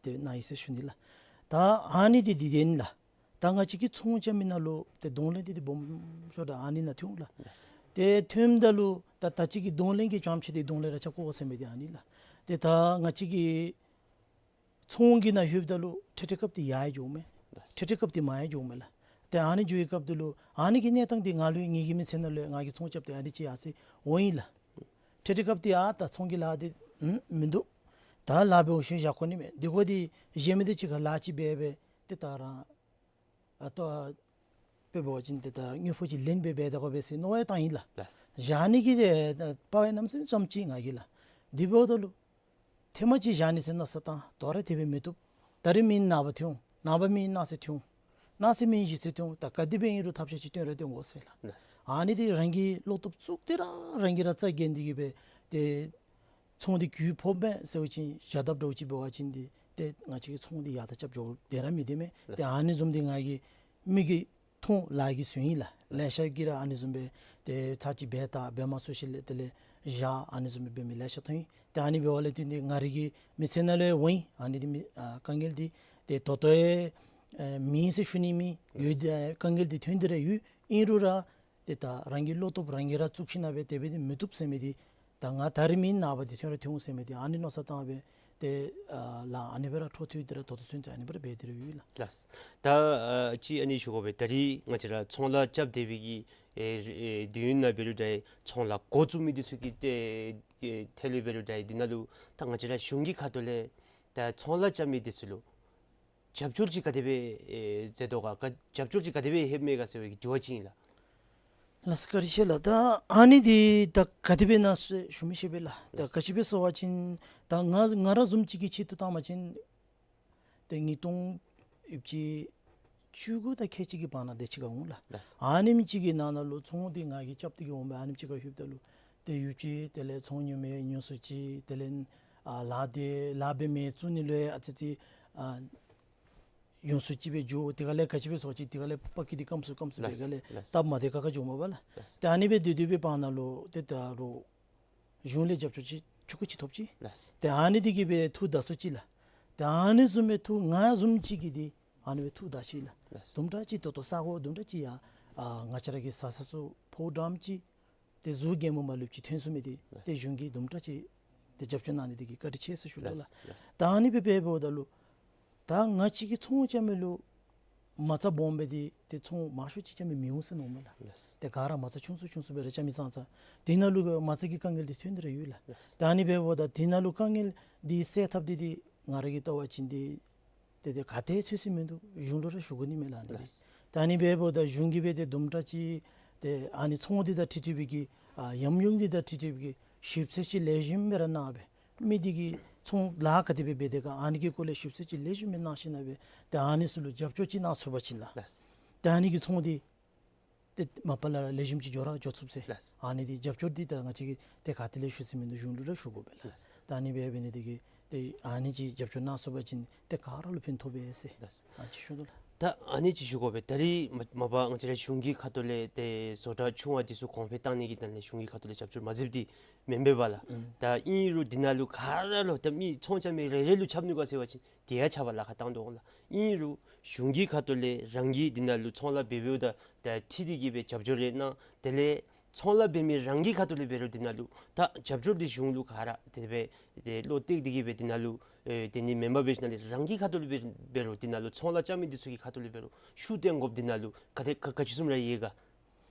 དེ་ནཱ་ཡི་ཟེར་ཞུ་ནི་ལགས། ད་ཨ་ནི་འདི་འདི་འདི་ཨིན་ལགས། ད་ང་བཅས་ཀྱི་ཚོང་རྐྱབ་མི་ནང་ལུ་ཏེ་གདོང་ལེན་འདི་འདི་སྦོམ་ཤོས་ར་ཨ་ནི་ནང་ཐོན་འོང་ལགས། ལགས། ཏེ་ཐོནམ་ད་ལུ་ད་ད་ཅི་གི་གདོང་ལེན་གྱི་རྐྱངམ་ཅིག་འདི་གདོང་ལེན་ར་རྐྱབ་དགོ་ཟེར་མི་འདི་ཨ་ནི་ལགས། ཏེ་ད་ང་བཅས་ཀྱི་ཚོང་གི་ནང་ལྷོདཔ་ད་ལུ་འཕྲལ་འཕྲལ་སྐབས་འདི་ཡར་ཡང་འགྱོཝ་མས། ལགས། འཕྲལ་འཕྲལ་སྐབས་འདི་མར་ཡང་འགྱོཝ་མས་ལགས། ཏེ་ཨ་ནི་འགྱོ་བའི་སྐབས་འདི་ལུ་ཨ་ནི་གི་གནས་སྟངས་འདི་ང་ལུ་ངེ་གི་མི་ཚེ་ནང་ལུ་ང་གིས་ཚོང་རྐྱབ་སྟེ་ཨ་ནི་ཅིག་ཡར་སོ་ཡི་ལགས། འཕྲལ་འཕྲལ་སྐབས་འདི་ཨ་ད་ཚོང་གི་ལཱ་འདི་ཨུམ་མིན་འདུག། ད་ལཱ་འབད་བའི་ཤུལ་བཞག་དགོ་ནི་མས། འདི་གོ་འདི་གཞན་མི་འདི་ཅིག་ཁར་ལཱ་ཅིག་འབད་འབད་ཏེ་ད་རང་ཨ་ཏོ་ཨ་དཔེ་འབད་བ་ཅིན་ཏེ་ད་དངུལ་ཕོགས་ཅིག་ལེན་སྦེ་འབད་དགོ་པས་ཟེར་མནོ་བ་བཏང་ཡི་ལགས། ལགས། བཞག་ནི་གི་ཏེ་ད་དཔའ་བའི་གནམ་མེད་ས་མེད་ཙམ་ཅིག་ང་གིས་ལགས། འདི་འབདཝ་ད་ལུ་ཐེངས་མ་གཅིག་བཞག་ནི་ཟེར་མནོ་བསམ་བཏང་། དོ་རུང་དེ་སྦེ་མི་བཏུབ། ད་རིས་མེན་ན་ནངས་པ་ཐོན་འོང་། ནངས་པ་མེན་ན་གནངས་ཚེ་ཐོན་འོང་། གནངས་ཚེ་མེན་གཞེས་ཚེ་ཐོན་འོང་། ད་ག་དེ་སྦེ་ཨིན་རུང་ཐབས་ཤེས་ཅིག་བཏོན་ར་བཏོན་དགོ་ཟེར་ལགས། ལགས། ཨ་ནི་འདི་རང་གིས་བློ་སྟོབས་བཙུགས་ཏེ་ར་རང་གིས་ར་རྩ་འགེངས་ཏེ་གིས་སྦེ་ཏེ་ཚོང་འདི་གྱོང་ཕོགཔ་མས་ཟེར་བ་ཅིན་བཞག་དཔ་འདྲཝ་ཅིག་འབད་བ་ཅིན་འདི་ཏེ་ང་བཅས་ཀྱི་ཚོང་འདི་ཡར་དང་རྐྱབ་འགྱོ་སྟེ་ར་མི་སྡོད་མས། ལགས། ཏེ་ཨ་ནི་བཟུམ་འདི་ང་གིས་མིག་གིས་མཐོང་ལག་གིས་གཟུང་ཡི་ལགས། ལེ་ཤ་གིས་ར་ཨ་ནི་བཟུམ་སྦེ་ཏེ་ཚར་གཅིག་འབད་ད་འབད་མ་ཚུགས་ཞིནམ་ལས་དེ་ལས་བཞག་ཨ་ནི་བཟུམ་སྦེ་འབད་མི་ལེ་ཤ་མཐོང་ཡི། ཏེ་ཨ་ནི་འབདཝ་ལས་བརྟེན་ཏེ་ང་རའི་གི་མི་ཚེ་ནང་ལུ་འོང་ཡི། ཨ་ནི་འདི་མི་ཨ་དཀའ་ངལ་འདི་ཏེ་ད་ལྟོ་ཡང་ཨེ་མེད་ཟེར་ཞུ་ནི་མེད། ཡོད། ཨེ་དཀའ་ངལ་འདི་ཐོན་ཏེ་ར་ཡོད། ཨིན་རུང་ར་ཏེ་ད་རང་གི་བློ་སྟོབས་རང་གིས་ར་བཙུགས་ཞིནམ་ལས་དེ་སྦེ་འདི་མི་བཏུབ་ཟེར་མི་འདི་ད་ང་ད་རིས་མེན་ན་ནངས་པ་འདི་ཐོན་ར་ཐོན་འོང་ཟེར་མི་འདི་ཨ་ནི་མནོ་བསམ་བཏང་སྦེ་ཏེ་ཨ་ལཱ་ཨ་ནི་སྦེ་ར་འཕྲོ་མཐུད་དེ་ར་ད་ལྟོ་ཚུན་ཚོད་ཨ་ནི་སྦེ་ར་འབད་དེ་ར་ཡོད་ལགས། ལགས། ད་ཨ་ཅིག་ཨ་ནི་ཞུ་དགོ་པས། ད་རིས་ང་བཅས་ར་ཚོང་ལཱ་རྐྱབ་སྡོད་པའི་གི་ཨེ་ཨེ་དུས་ཡུན་ནང་འབད་རུང་འདྲ་ཚོང་ལཱ་འགོ་བཙུགས་མི་འདི་ཚུ་གི་ཏེ་ཨེ་ཐད་ལུ་འབད་རུང་འདྲ་འདི་ནང་ལུ་ད་ང་བཅས་ར་གཞུང་གི་ཁ་ཐུག་ལས་ད་ཚོང་ལཱ་རྐྱབ་མི་འདི་ཚུ་ལུ་རྒྱབ་སྐྱོར་ཅིག་ག་དེ་སྦེ་ཨེ་མཛད་དོ་ག། རྒྱབ་སྐྱོར་ཅིག་ག་དེ་སྦེ་ལྷོདཔ་མས་ག་ཟེར་བའི་གི་དྲི་བ་ཅིག་ཨིན་ལགས། ལགས་སོ་བཀའ་དྲིན་ཆེ་ལགས། ད་ཨ་ནི་འདི་ད་ག་དེ་སྦེ་ཨིན་ན་ཞུ་མི་ཤེས་པས་ལགས། ད་ག་ཅི་སྦེ་ཟེར་བ་ཅིན་ད་ང་ང་ར་བཟུམ་ཅིག་གི་ཆེད་དུ་བཏང་བ་ཅིན་ཏེ་ཉིས་སྟོང་ཡོད་ཅིག་བཅུ་དགུ་དང་ཁལ་གཅིག་གི་བར་ན་དེ་ཅིག་ཁར་འོང་ལགས། ལགས། ཨ་ནེམ་ཅིག་གི་ནང་ན་ལུ་ཚོང་འདི་ང་གིས་རྐྱབ་སྟེ་གིས་འོང་སྦེ་ཨ་ནེམ་ཅིག་ཁར་ལྷོདཔ་ད་ལུ་ཏེ་ཡོད་ཅིག་དེ་ལས་ཚོང་ཉོ་མི་ཉོ་སུ་ཅིག་དེ་ལས་ཨ་ལཱ་འདི་ལཱ་འབད་མི་བཙུགས་ནི་ལུ་ཨ་ཙི་ཙི་ཨ་ཉོ་སུ་ཅིག་སྦེ་འགྱོ། དེ་ཁ་ལས་ག་ཅི་སྦེ་ཟེར་བ་ཅིན་དེ་ཁ་ལས་པ་ཀི་འདི་སྐམ་སུ་སྐམ་སུ་སྦེ་ལགས། ག་ལས་ལགས། སྟབས་མ་བདེ་ཁག་ཁ་འགྱོཝ་མས་པ་ལགས། ལགས། ཏེ་ཨ་ནི་སྦེ་སྡོད་སྡོད་པའི་བར་ན་ལུ་ཏེ་ད་རུང་གཞུང་ལས་རྒྱབ་སྐྱོར་ཅིག་ཆུང་ཀུ་ཅིག་ཐོབ་ཅི། ལགས། ཏེ་ཨ་ནི་འདི་གིས་སྦེ་ཐུགས་དགའ་སོ་ཅི་ལགས། ཏེ་ཨ་ནི་བཟུམ་སྦེ་ཐུགས་ང་བཟུམ་ཅིག་གིས་འདི་ཨ་ནི་སྦེ་ཐུགས་དགའ་ཅི་ལགས། ལགས། དུམ་གྲ་ཅིག་ད་ལྟོ་ས་གོ་དུམ་གྲ་ཅིག་ཡར་ཨ་ང་བཅས་ར་གི་ས་ས་སུ་ཕོ་བྲང་ཅིག་ཏེ་གཟུགས་རྒྱན་མ་མ་ལུས་ཅིག་ཐོན་ཚུགས་མི་འདི་ལགས། ཏེ་གཞུང་གིས་དུམ་གྲ་ཅིག་ཏེ་རྒྱབ་སྐྱོར་གནང་ནི་འདི་གིས་བཀའ་དྲིན་ཆེ་ཟེར་ཞུ་དོ་ལགས། ལགས། ལགས། ད་ཨ་ནི་སྦེ་འབདཝ་ད་ལུ་ད་ང་བཅས་ཀྱི་ཚོང་རྐྱབ་མི་ལུ་མ་རྩ་སྦོམ་སྦེ་འདི་ཏེ་ཚོང་མང་ཤོས་ཅིག་རྐྱབ་མི་མི་འོང་ཟེར་མནོཝ་མས་ལགས། ལགས། ཏེ་ག་ར་མ་རྩ་ཆུང་སུ་ཆུང་སུ་སྦེ་ར་རྐྱབ་མི་ཙང་ཙང་དེ་ནང་ལུ་མ་རྩ་གི་དཀའ་ངལ་འདི་ཐོན་ཏེ་ར་ཡོད་ལགས། ལགས། ད་ཨ་ནི་འབདཝ་ད་དེ་ནང་ལུ་དཀའ་ངལ་འདི་སེལ་ཐབས་འདི་འདི་ང་ར་གིས་བལྟ་བ་ཅིན་འདི་ཏེ་ཏེ་ག་ཏེ་ཚུད་ས་མིན་འདུག། གཞུང་ལུ་ར་ཞུ་དགོ་ནི་མས་ལགས་ཨ་ནི་འདི། ལགས། ད་ཨ་ནི་འབདཝ་ད་གཞུང་གིས་སྦེ་ཏེ་དུམ་གྲ་ཅིག་ཏེ་ཨ་ནི་ཚོང་འདི་དང་འཁྲིལ་འཁྲིལ་བའི་གི་ཨ་ཉམས་མྱོང་འདི་དང་འཁྲིལ་འཁྲིལ་བའི་གི་ཞིབ་འཚོལ་ཅིག་ལེགས་ཤོམ་སྦེ་ར་གནང་སྦེ་མི་འདི་གིས་ཚོང་ལཱ་ག་དེ་སྦེ་འབད་དེས་ག་ཨ་ནི་གི་སྐོར་ལས་ཞིབ་འཚོལ་ཅིག་ལེགས་ཤོམ་སྦེ་གནང་ཞིནམ་ལས་སྦེ་ཏེ་ཨ་ནི་ཚུ་ལུ་རྒྱབ་སྐྱོར་ཅིག་གནང་ཚུགས་པ་ཅིན་ལགས། ལགས། ཏེ་ཨ་ནི་གི་ཚོང་འདི་ཏེ་མ་པ་ལས་ར་ལེགས་ཤོམ་ཅིག་འགྱོ་ར་འགྱོ་ཚུགས་ཟེར། ལགས། ཨ་ནི་འདི་རྒྱབ་སྐྱོར་འདི་ད་ང་བཅས་ཀྱིས་ཏེ་ག་ཏེ་ལས་ཞུ་ས་མིན་འདུག། གཞུང་ལུ་ར་ཞུ་དགོ་པས་ལགས། ལགས། ད་ཨ་ནི་སྦེ་འབད་ནི་འདི་གིས་ཏེ་ཨ་ནི་ཅིག་རྒྱབ་སྐྱོར་གནང་ཚུགས་པ་ཅིན་ཏེ་ག་ར་ལུ་ཕན་ཐོགས་པས་ཟེར། ལགས། ཨ་ཅིག་ཞུ་དོ་ལགས། ད་ཨ་ནི་ཅིག་ཞུ་དགོ་པས། ད་རིས་མ་མ་པ་ང་བཅས་ར་གཞུང་གི་ཁ་ཐུག་ལས་ཏེ་བཟོ་གྲྭ་ཆུང་བ་འདི་ཚུ་གོང་འཕེལ་བཏང་ནི་གི་དོན་ལས་གཞུང་གི་ཁ་ཐུག་ལས་རྒྱབ་སྐྱོར་མ་མཛདཔ་འདི་མེན་པས་པ་ལགས། ཨུམ། ད་ཨིན་རུང་འདི་ནང་ལུ་ག་ར་ལུ་ད་མི་ཚོང་རྐྱབ་མི་རེ་རེ་ལུ་ཁྱབ་ནུག་ག་ཟེར་བ་ཅིན་དེ་ཡང་ཁྱབ་པ་ལཱ་ཁག་བཏང་དོ་འོང་ལགས། ཨིན་རུང་གཞུང་གི་ཁ་ཐུག་ལས་རང་གིས་འདི་ནང་ལུ་ཚོང་ལཱ་འབད་འབདཝ་ད་ད་འཁྲིལ་ཏེ་གི་སྦེ་རྒྱབ་སྐྱོར་རེ་གནང་། དེ་ལས་ཚོང་ལཱ་འབད་མི་རང་གི་ཁ་ཐུག་ལས་འབད་རུང་འདི་ནང་ལུ་ད་རྒྱབ་སྐྱོར་འདི་གཞུང་ལུ་ག་ར་དེ་སྦེ་ཏེ་བློ་གཏད་དེ་གི་སྦེ་འདི་ནང་ལུ་ཨེ་དེ་ནི་མེན་པར་འབད་ཞིནམ་ལས་རང་གི་ཁ་ཐུག་ལས་འབད་འབད་རུང་འདི་ནང་ལུ་ཚོང་ལཱ་རྐྱབ་མི་འདི་ཚུ་གི་ཁ་ཐུག་ལས་འབད་རུང་ཤུགས་བཏོན་དགོཔ་འདི་ནང་ལུ་ག་དེ་ག་ག་ཅི་བཟུམ་ར་ཡོད་ག།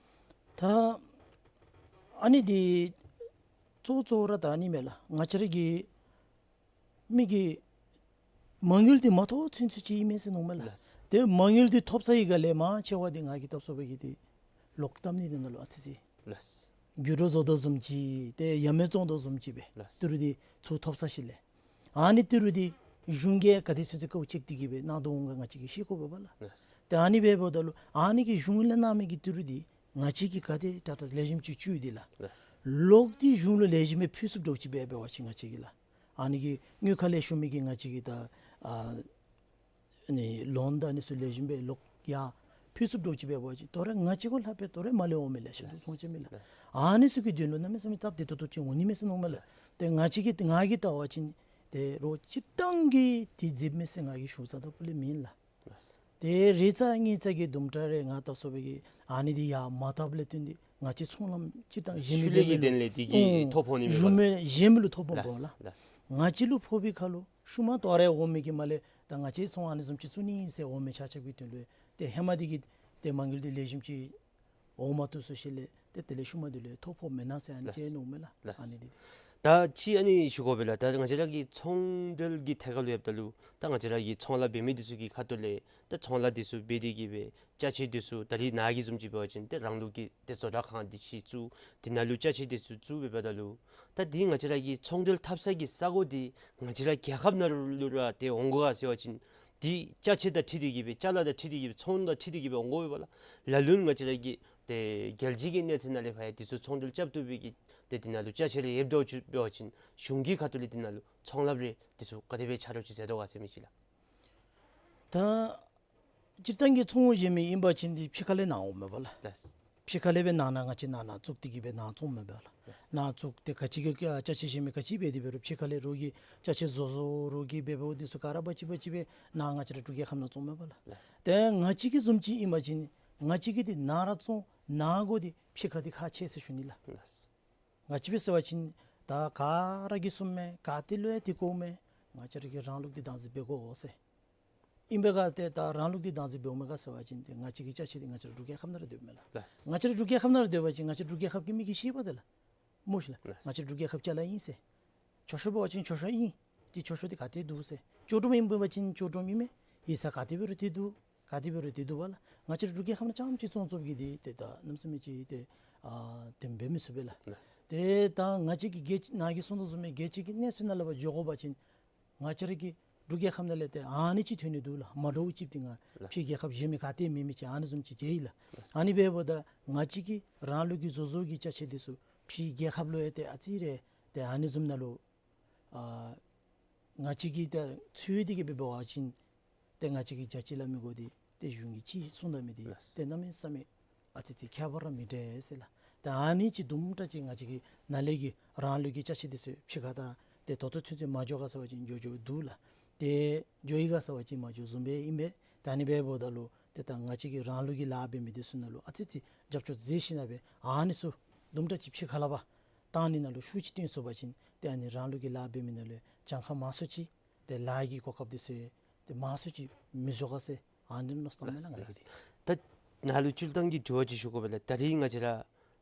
ད་ཨ་ནི་འདི་གཙོ་གཙོ་བོ་ར་ད་ཨ་ནི་མས་ལགས། ང་བཅས་ར་གི་མི་གིས་མ་དངུལ་འདི་མ་ཐོབ་ཚུན་ཚོད་ཅིག་ཨིན་མས་ཟེར་མནོཝ་མས་ལགས། ལགས། ཏེ་མ་དངུལ་འདི་ཐོབ་ཚར་བའི་སྒང་ལས་མང་ཆེ་བ་འདི་ང་གིས་བལྟ་སོང་བའི་གི་འདི་ལོག་བཏབ་ནི་འདི་ནང་ལུ་ཨ་ཙི་ཙི། ལགས། རྒྱུ་འགྲོ་བཟོ་དོ་བཟུམ་ཅིག་ཏེ་ཡ་མེད་བཙོང་དོ་བཟུམ་ཅིག་སྦེ། ལགས། ཏི་རུ་འདི་ཚུར་ཐོབ་ཚར་ཞིནམ་ལས་ཨ་ནི་ཏི་རུ་འདི་གཞུང་གིས་ག་དེ་ཚུན་ཚོད་དཀའཝ་སྤྱད་དེ་གི་སྦེ་གནང་དོ་འོང་ག་ང་བཅས་ཀྱིས་ཤེས་དགོ་པས་པ་ལགས། ལགས། ཏེ་ཨ་ནི་འབདཝ་ད་ལུ་ཨ་ནི་གི་གཞུང་ལས་གནང་མི་གི་ཏི་རུ་འདི་ང་བཅས་ཀྱིས་ག་དེ་དྲག་དྲག་ལེགས་ཤོམ་ཅིག་བཙུགས་ཏེ་ལགས། ལགས། ལོག་སྟེ་གཞུང་ལུ་ལེགས་ཤོམ་སྦེ་ཕུལ་ཚུགསཔ་འདྲཝ་ཅིག་འབད་འབད་བ་ཅིན་ང་བཅས་ཀྱིས་ལགས། ཨ་ནི་གི་དངུལ་ཁང་ལས་ཞུ་མི་གི་ང་བཅས་ཀྱི་ད་ཨ་ནི་ལོན་དང་ཨ་ནི་ཚུ་ལེགས་ཤོམ་སྦེ་ལོག་ཡར་ཕུལ་ཚུགསཔ་འདྲཝ་ཅིག་འབད་བ་ཅིན་དོ་རུང་ང་བཅས་གུ་ལྷག་སྦེ་དོ་རུང་མར་ལས་འོང་མི་ལེ་ཤ་འདུག། མཐོང་ཅི་མེན་ལགས། ཨ་ནི་ཚུ་གི་དོན་ལུ་གནམ་མེད་ས་མེད་སྟབས་བདེ་ཏོག་ཏོ་ཅིག་འོང་ནི་མས་ཟེར་མནོཝ་མས་ལགས། ཏེ་ང་བཅས་ཀྱིས་ང་གིས་བལྟ་བ་ཅིན་ཏེ་རོགས་སྤྱིར་བཏང་གིས་འདི་མཛདཔ་མས་ཟེར་ང་གིས་ཞུ་ས་ད་པུ་ལས་མེན་ལགས། ཏེ་རེ་ཙམ་གཉིས་ཙམ་གྱི་དུམ་གྲ་རེ་ང་བལྟ་སོང་བའི་གི་ཨ་ནི་འདི་ཡར་མ་བཏབ་ལས་བརྟེན་ཏེ་ང་བཅས་ཚོང་ལམ་སྤྱིར་བཏང་གཞན་མི་ཤུལ་ལས་ཀྱི་དོན་ལས་འདི་གིས་ཨུམ་ཐོ་ཕོག་ནི་མས་པ་ལགས། གཞན་མི་ལུ་ཐོ་ཕོགཔ་འོང་ལགས། ལགས། ང་བཅས་ལུ་ཕོག་པའི་ཁར་ལུ་ཤུལ་མ་དོ་རུང་འོང་མི་གི་མར་ལས་ད་ང་བཅས་ཚོང་ཨ་ནི་བཟུམ་ཅིག་བཙུགས་ནི་ཨིན་ཟེར་འོང་མི་ཆ་ཁྱབ་ཀྱི་དོན་ལུ་ཏེ་ཧེ་མ་འདི་གི་ཏེ་མ་དངུལ་འདི་ལེགས་ཤོམ་ཅིག་འོང་མ་བཏུབ་སོང་ཞིནམ་ལས་ཏེ་དེ་ལས་ཤུལ་མ་འདི་ལུ་ཐོ་ཕོགཔ་མེན་ན་ཟེར་ཨ་ནི་ཅིག་མནོཝ་མས་ལགས། ལགས། ཨ་ནི་འདི་ད་ཅི་ཨ་ནི་ཞུ་དགོ་པས་ལགས། ད་ང་བཅས་ར་གི་ཚོང་འབྲེལ་གྱི་ཐད་ཁར་ལུ་ཡོདཔ་ད་ལུ་ད་ང་བཅས་ར་གི་ཚོང་ལཱ་འབད་མི་འདི་ཚུ་གི་ཁ་ཐུག་ལས་ད་ཚོང་ལཱ་འདི་ཚུ་འབད་དེ་གི་སྦེ་ཅ་ཆས་འདི་ཚུ་ད་རིས་ནཱ་གི་བཟུམ་ཅིག་འབད་བ་ཅིན་ཏེ་རང་ལུགས་ཀྱི་ཏེ་བཟོ་གྲྭ་ཁང་འདི་ཅིག་བཙུགས། འདི་ནང་ལུ་ཅ་ཆས་འདི་ཚུ་བཙུགས་འབདཝ་ད་ལུ་ད་འདི་ང་བཅས་ར་གི་ཚོང་འབྲེལ་འཐབ་ས་གི་ས་གོ་འདི་ང་བཅས་ར་རྒྱལ་ཁབ་ནང་ལུ་ར་ཏེ་འོང་དགོ་ག་ཟེར་བ་ཅིན་འདི་ཅ་ཆས་དང་འཁྲིལ་ཏེ་གི་སྦེ་ཅ་ལ་དང་འཁྲིལ་ཏེ་གི་སྦེ་ཚོང་དང་འཁྲིལ་ཏེ་གི་སྦེ་འོང་དགོ་པས་པ་ལགས། ལ་ལུ་ང་བཅས་ར་གི་ཏེ་རྒྱལ་སྤྱི་གི་གནས་ཚད་ནང་ལས་ཕར་ཡང་འདི་ཚུ་ཚོང་འབྲེལ་རྐྱབ་བཏུབ་པའི་གི་ཏེ་འདི་ནང་ལུ་ཅ་ཆས་རེ་ཡོདཔ་འདྲཝ་ཅིག་འབད་བ་ཅིན་གཞུང་གི་ཁ་ཐུག་ལས་འདི་ནང་ལུ་ཚོང་ལཱ་རེ་འདི་ཚུ་ག་དེ་སྦེ་ཆ་རོགས་ཅིག་མཛད་དོ་ག་ཟེར་མི་ཅིག་ལགས། ད་སྤྱིར་བཏང་གི་ཚོང་བཞེས་མི་ཨིན་པ་ཅིན་འདི་ཕྱི་ཁ་ལས་ནཱ་འོངམ་མས་པ་ལགས། ལགས། ཕྱི་ཁ་ལས་སྦེ་ནཱ་ནཱ་ང་བཅས་ནཱ་ནཱ་བཙུགས་ཏེ་གི་སྦེ་ནཱ་བཙོངམ་མས་པ་ལགས། ལགས། ནཱ་བཙུགས་ཏེ་ག་ཅི་གི་ཅ་ཆས་བཞེས་མི་ག་ཅི་འབད་དེ་འབད་རུང་ཕྱི་ཁ་ལས་རོགས་ཀྱིས་ཅ་ཆས་བཟོ་བཟོ་རོགས་ཀྱིས་འབད་འབདཝ་འདི་ཚུ་ག་ར་འབག་ཅི་འབག་ཅི་སྦེ་ནཱ་ང་བཅས་ར་འབྲུག་རྒྱལ་ཁབ་ནང་བཙོངམ་མས་པ་ལགས། ལགས། ཏེ་ང་བཅས་ཀྱི་བཟུམ་ཅིག་ཨིན་པ་ཅིན་ང་བཅས་ཀྱིས་འདི་ནཱ་ར་བཙོང་ནཱ་དགོ། འདི་ཕྱི་ཁ་འདི་ཁག་ཆེ་ཟེར་ཞུ་ནི་ལགས། ལགས། ང་བཅས་འབད་ཟེར་བ་ཅིན་ད་ག་ར་གིས་གསུངམ་མས། ག་ཏེ་ལུ་ཡང་འདི་གོཝ་མས། ང་བཅས་ར་གིས་རང་ལུགས་འདི་བདག་འཛིན་འབད་དགོ་ཟེར། ཨིན་པས་ག་ཏེ་ད་རང་ལུགས་འདི་བདག་འཛིན་འབདཝ་མས་ག་ཟེར་བ་ཅིན་ཏེ་ང་བཅས་ཀྱི་ཅ་ཆས་འདི་ང་བཅས་ར་འབྲུག་རྒྱལ་ཁབ་ནང་ར་སྡོདཔ་མས་ལགས། ལགས། ང་བཅས་ར་འབྲུག་རྒྱལ་ཁབ་ནང་ར་སྡོད་པ་ཅིན་ང་བཅས་ར་འབྲུག་རྒྱལ་ཁབ་ཀྱི་མི་གིས་ཤེས་པས་ཏེ་ལགས། མོ་ཤིག་ལགས། ལགས། ང་བཅས་ར་འབྲུག་རྒྱལ་ཁབ་ཅ་ལ་ཨིན་ཟེར། མཆོད་བཤམ་འབད་བ་ཅིན་མཆོད་བཤམ་ཨིན། འདི་མཆོད་བཤམ་འདི་ག་ཏེ་འདུག་ཟེར། ཅོག་གྲུམ་ཨིན་པ་ཅིན་ཅོག་གྲུམ་ཨིན་མས། ཡིག་ཚང་ག་ཏེ་འབད་རུང་འདི་འདུག། ག་ཏེ་འབད་རུང་འདི་འདུག་པ་ལགས། ང་བཅས་ར་འབྲུག་རྒྱལ་ཁབ་ནང་རྐྱངམ་ཅིག་བཙོང་བཙོངམ་གིས་འདི་ཏེ་ད་གནམ་མེད་ས་མེད་ཅིག་ཏེ་ཨ་དེ་སྦེ་མི་ཚུགས་པས་ལགས། ལགས། ཏེ་ད་ང་བཅས་ཀྱི་རྒྱལ་ནཱ་གིས་གསུངས་དོ་བཟུམ་སྦེ་རྒྱལ་སྤྱི་གི་གནས་ཚུལ་ནང་ལས་ཕར་འགྱོ་དགོ་པ་ཅིན་ང་བཅས་ར་གི་འབྲུག་རྒྱལ་ཁབ་ནང་ལས་ཏེ་ཨ་ནི་ཅིག་ཐོན་ནི་འདུག་ལགས། མ་འདྲཝ་ཅིག་འདི་ང་ལགས། ཕྱི་རྒྱལ་ཁབ་གཞན་མི་ག་ཏེ་མེད་མི་ཅིག་ཨ་ནི་བཟུམ་ཅིག་མཇལ་ཡི་ལགས། ལགས། ཨ་ནི་འབདཝ་ད་ང་བཅས་ཀྱི་རང་ལུགས་ཀྱི་བཟོ་བཟོ་གི་ཅ་ཆས་འདི་ཚུ་ཕྱི་རྒྱལ་ཁབ་ལུ་ཡང་ཏེ་ཨ་ཙི་རེ་ཏེ་ཨ་ནི་བཟུམ་ནང་ལུ་ཨ་ང་བཅས་ཀྱིས་ད་ཚུད་དེ་གི་སྦེ་འབད་བ་ཅིན་ཏེ་ང་བཅས་ཀྱིས་རྒྱ་ཆེ་ལ་མི་དགོ། ཏེ་ཏེ་གཞུང་གིས་ཅིག་གསུངས་ད་མི་འདི་ལགས། ཏེ་གནམ་མེད་ས་མེད་ཨ་ཙི་ཅིག་ཁྱད་པར་ར་མི་འདྲ་ཟེར་ལགས། ཏེ་ཨ་ནི་ཅིག་དུམ་གྲ་ཅིག་ང་བཅས་ཀྱི་ནཱ་ལས་ཀྱི་རང་ལུགས་ཀྱི་ཅ་ཆས་འདི་ཚུ་ཕྱི་ཁར་ད་ཏེ་ད་ལྟོ་ཚུན་ཚོད་མ་འགྱོ་ག་ཟེར་བ་ཅིན་འགྱོ་འགྱོཝ་འདུག་ལགས། ཏེ་འགྱོ་ཡི་ག་ཟེར་བ་ཅིན་མ་འགྱོ་བཟུམ་སྦེ་ཨིན་པས། ད་ཨ་ནི་སྦེ་འབདཝ་ད་ལུ་ཏེ་ད་ང་བཅས་ཀྱི་རང་ལུགས་ཀྱི་ལཱ་འབད་མི་འདི་ཚུ་ནང་ལུ་ཨ་ཙི་ཅིག་རྒྱབ་སྐྱོར་མཛད་ཞིན་ན་སྦེ་ཨ་ནི་ཚུ་དུམ་གྲ་ཅིག་ཕྱི་ཁར་ལས་ཕར་བཏང་ནི་ནང་ལུ་ཤུགས་ཅིག་བཏོན་ཚུགས་པ་ཅིན་ཏེ་ཨ་ནི་རང་ལུགས་ཀྱི་ལཱ་འབད་མི་ནང་ལུ་གྱངས་ཁ་མང་སུ་ཅིག་ཏེ་ལཱ་གི་གོ་སྐབས་འདི་ཚུ་ཏེ་མང་སུ་ཅིག་མི་འགྱོ་ག་ཟེར་ཨ་ནི་མནོ་བསམ་མས་ལགས་ང་གིས། ད་ནཱ་ལུ་སྤྱིར་བཏང་གི་དྲི་བ་ཅིག་ཞུ་དགོ་པས་ལགས། ད་རིས་ང་བཅས་ར་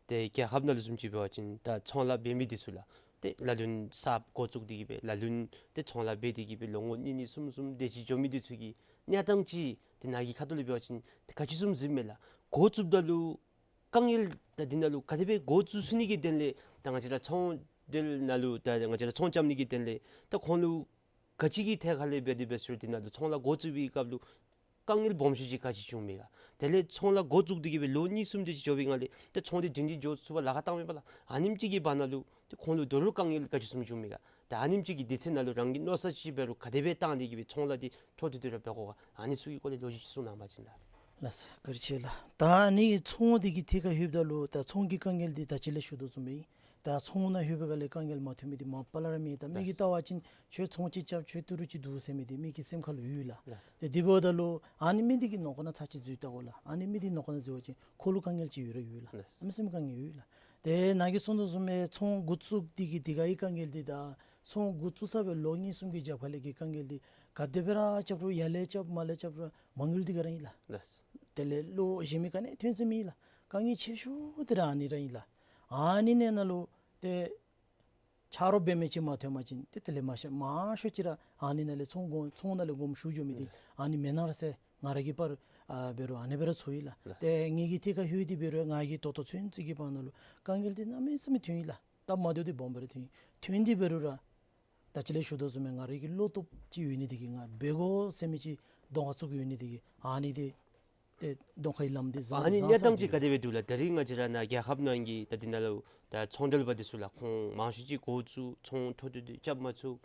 ཏེ་རྒྱལ་ཁབ་ནང་ལུ་བཟུམ་ཅིག་འབད་བ་ཅིན་ད་ཚོང་ལཱ་འབད་མི་འདི་ཚུ་ལགས་ཏེ་ལ་ལུ་ན་གསརཔ་འགོ་བཙུགས་ཏེ་གི་སྦེ་ལ་ལུ་ན་ཏེ་ཚོང་ལཱ་འབད་དེ་གི་སྦེ་ལོ་ངོ་གཉིས་གཉིས་གསུམ་གསུམ་དེ་ཅིག་འགྱོ་མི་འདི་ཚུ་གི་གནས་སྟངས་ཅིག་ཏེ་ནཱ་གི་ཁ་ཐུག་ལས་འབད་བ་ཅིན་ཏེ་ག་ཅི་བཟུམ་གཟིགསཔ་མས་ལགས། འགོ་བཙུགསཔ་ད་ལུ་དཀའ་ངལ་ད་འདི་ནང་ལུ་ག་དེ་སྦེ་འགོ་བཙུགས་ཚུགས་ནི་གི་དོན་ལས་ད་ང་བཅས་ར་ཚོང་འབྲེལ་ནང་ལུ་ད་ང་བཅས་ར་ཚོང་རྐྱབ་ནི་གི་དོན་ལས་ད་ཁོང་ལུ་ག་ཅི་གི་ཐད་ཁར་ལས་འབད་དེ་འབད་ཟེར་འདི་ནང་ལུ་ཚོང་ལཱ་འགོ་བཙུགས་པའི་སྐབས་ལུ་ དཀའ་ངལ་སྦོམ་ཤོས་ཅིག་ག་ཅི་བྱུངམ་མས་ག། དེ་ལས་ཚོང་ལཱ་འགོ་བཙུགས་ཏེ་གི་སྦེ་ལོ་གཉིས་གསུམ་དེ་ཅིག་འགྱོ་བའི་སྒང་ལས་ཏེ་ཚོང་འདི་བདུན་འདི་འགྱོ་ཚུགས་པར་ལཱ་ཁག་བཏངམ་མས་པ་ལགས། ཨ་ནེམ་ཅིག་གི་བར་ན་ལུ་ཏེ་ཁོང་ལུ་དོ་རུང་དཀའ་ངལ་ག་ཅི་བཟུམ་བྱུངམ་མས་ག། ད་ཨ་ནེམ་ཅིག་གི་དུས་ཚོད་ནང་ལུ་རང་གིས་མནོ་བསམ་ཅིག་འབད་རུང་ག་དེ་སྦེ་བཏང་སྟེ་གི་སྦེ་ཚོང་ལཱ་འདི་འཕྲོ་མཐུད་དེ་ར་འབད་དགོ་ག། ཨ་ནི་ཚུ་གི་སྐོར་ལས་ལོ་རྒྱུས་ཅིག་གསུང་གནང་བ་ཅིན་ལགས། ལགས་སོ། བཀའ་དྲིན་ཆེ་ལགས། ད་ཨ་ནི་ཚོང་འདི་གི་ཐད་ཁར་ལྷོདཔ་ད་ལུ་ད་ཚོང་གི་དཀའ་ངལ་འདི་ད་ཅི་ལས་ཞུ་དོ་བཟུམ་སྦེ་ཨིན། ད་ཚོང་ནང་ལྷོད་པའི་སྒང་ལས་དཀའ་ངལ་མ་ཐོན་མི་འདི་མ་པ་ལས་ར་མེད། ད་མི་གིས་ལགས། བལྟ་བ་ཅིན་ཁྱོད་ཚོང་ཅིག་རྐྱབ་ཁྱོད་ཏི་རུ་ཅིག་འདུག་ཟེར་མི་འདི་མི་གི་སེམས་ཁར་ལུ་ཡོད་ལགས། ལགས། ཏེ་དེ་འབདཝ་ད་ལུ་ཨ་ནི་མི་འདི་གི་ནང་ཁོག་ནང་ཚར་ཅིག་འཛུལ་བལྟ་དགོ་ལགས། ཨ་ནི་མི་འདི་ནང་ཁོག་ནང་འཛུལ་བ་ཅིན་ཁོ་ལུ་དཀའ་ངལ་ཅིག་ཡོད་ར་ཡོད་ལགས། ལགས། གནམ་མེད་ས་མེད་དཀའ་ངལ་ཡོད་ལགས། ཏེ་ནཱ་གིས་གསུངས་དོ་བཟུམ་སྦེ་ཚོང་འགོ་བཙུགས་འདི་གི་དེ་ག་གི་དཀའ་ངལ་འདི་དང་ཚོང་འགོ་བཙུགས་ཚར་བའི་ལོ་གཉིས་གསུམ་གྱི་རྒྱབ་ཁ་ལས་ཀྱི་དཀའ་ངལ་འདི་ག་དེ་སྦེ་ར་རྐྱབ་རུང་ཡར་ལས་རྐྱབ་མར་ལས་རྐྱབ་རུང་མ་དངུལ་འདི་ག་ར་ཨིན་ལགས། ལགས། དེ་ལས་ལོ་གཞན་མི་ག་ནི་ཐོན་ས་མེད་ལགས། དཀའ་ངལ་ཆེ་ཤོས་འདི་ར་ཨ་ནི་ར་ཨིན་ལགས། ཨ་ནི་ནང་ན་ལུ་ཏེ་ཆ་རོགས་འབད་མི་ཅིག་མ་ཐོན་པ་ཅིན་ཏེ་དེ་ལས་མང་ཤོས་མང་ཤོས་ཅིག་ར་ཨ་ནི་ནང་ལས་ཚོང་དགོ་ཚོང་ནང་ལས་དགོངམ་ཞུ་འགྱོ་མི་འདི་ཨ་ནི་མེན་ན་ར་ཟེར་ང་ར་གིས་པར་ཨ་འབད་རུང་ཨ་ནི་སྦེ་ར་ཚོར་ཡི་ལགས། ལགས། ཏེ་ངེ་གི་ཐད་ཁར་ལྷོད་དེ་འབད་རུང་ང་གིས་ད་ལྟོ་ཚུན་ཚོད་ཀྱི་བར་ན་ལུ་དཀའ་ངལ་འདི་གནམ་མེད་ས་མེད་ཐོན་ཡི་ལགས། སྟབས་མ་བདེཝ་འདི་སྦོམ་སྦེ་ར་ཐོན་ཡི། ཐོན་ཏེ་འབད་རུང་ར་ད་ཅི་ལས་ཞུ་དོ་བཟུམ་སྦེ་ང་རའི་གི་བློ་སྟོབས་ཅིག་ཡོད་ནི་འདི་གིས་ང་འབད་དགོ་ཟེར་མི་ཅིག་གདོང་ཁར་བཙུགས་ཡོད་ནི་འདི་གིས་ཨ་ནི་འདི་ཏེ་གདོང་ཁའི་ལམ་འདི་བཟང་ཨ་ནི་བཟང་གནས་སྟངས་ཅིག་ག་དེ་སྦེ་འདུག་ལགས། ད་རིས་ང་བཅས་ར་ནཱ་རྒྱལ་ཁབ་ནང་གི་ད་འདི་ནང་ལུ་ད་ཚོང་འབྲེལ་པ་འདི་ཚུ་ལགས་ཁོང་མང་ཤོས་ཅིག་འགོ་བཙུགས་ཚོང་འཕྲོ་མཐུད་དེ་རྐྱབ་མ་ཚུགས།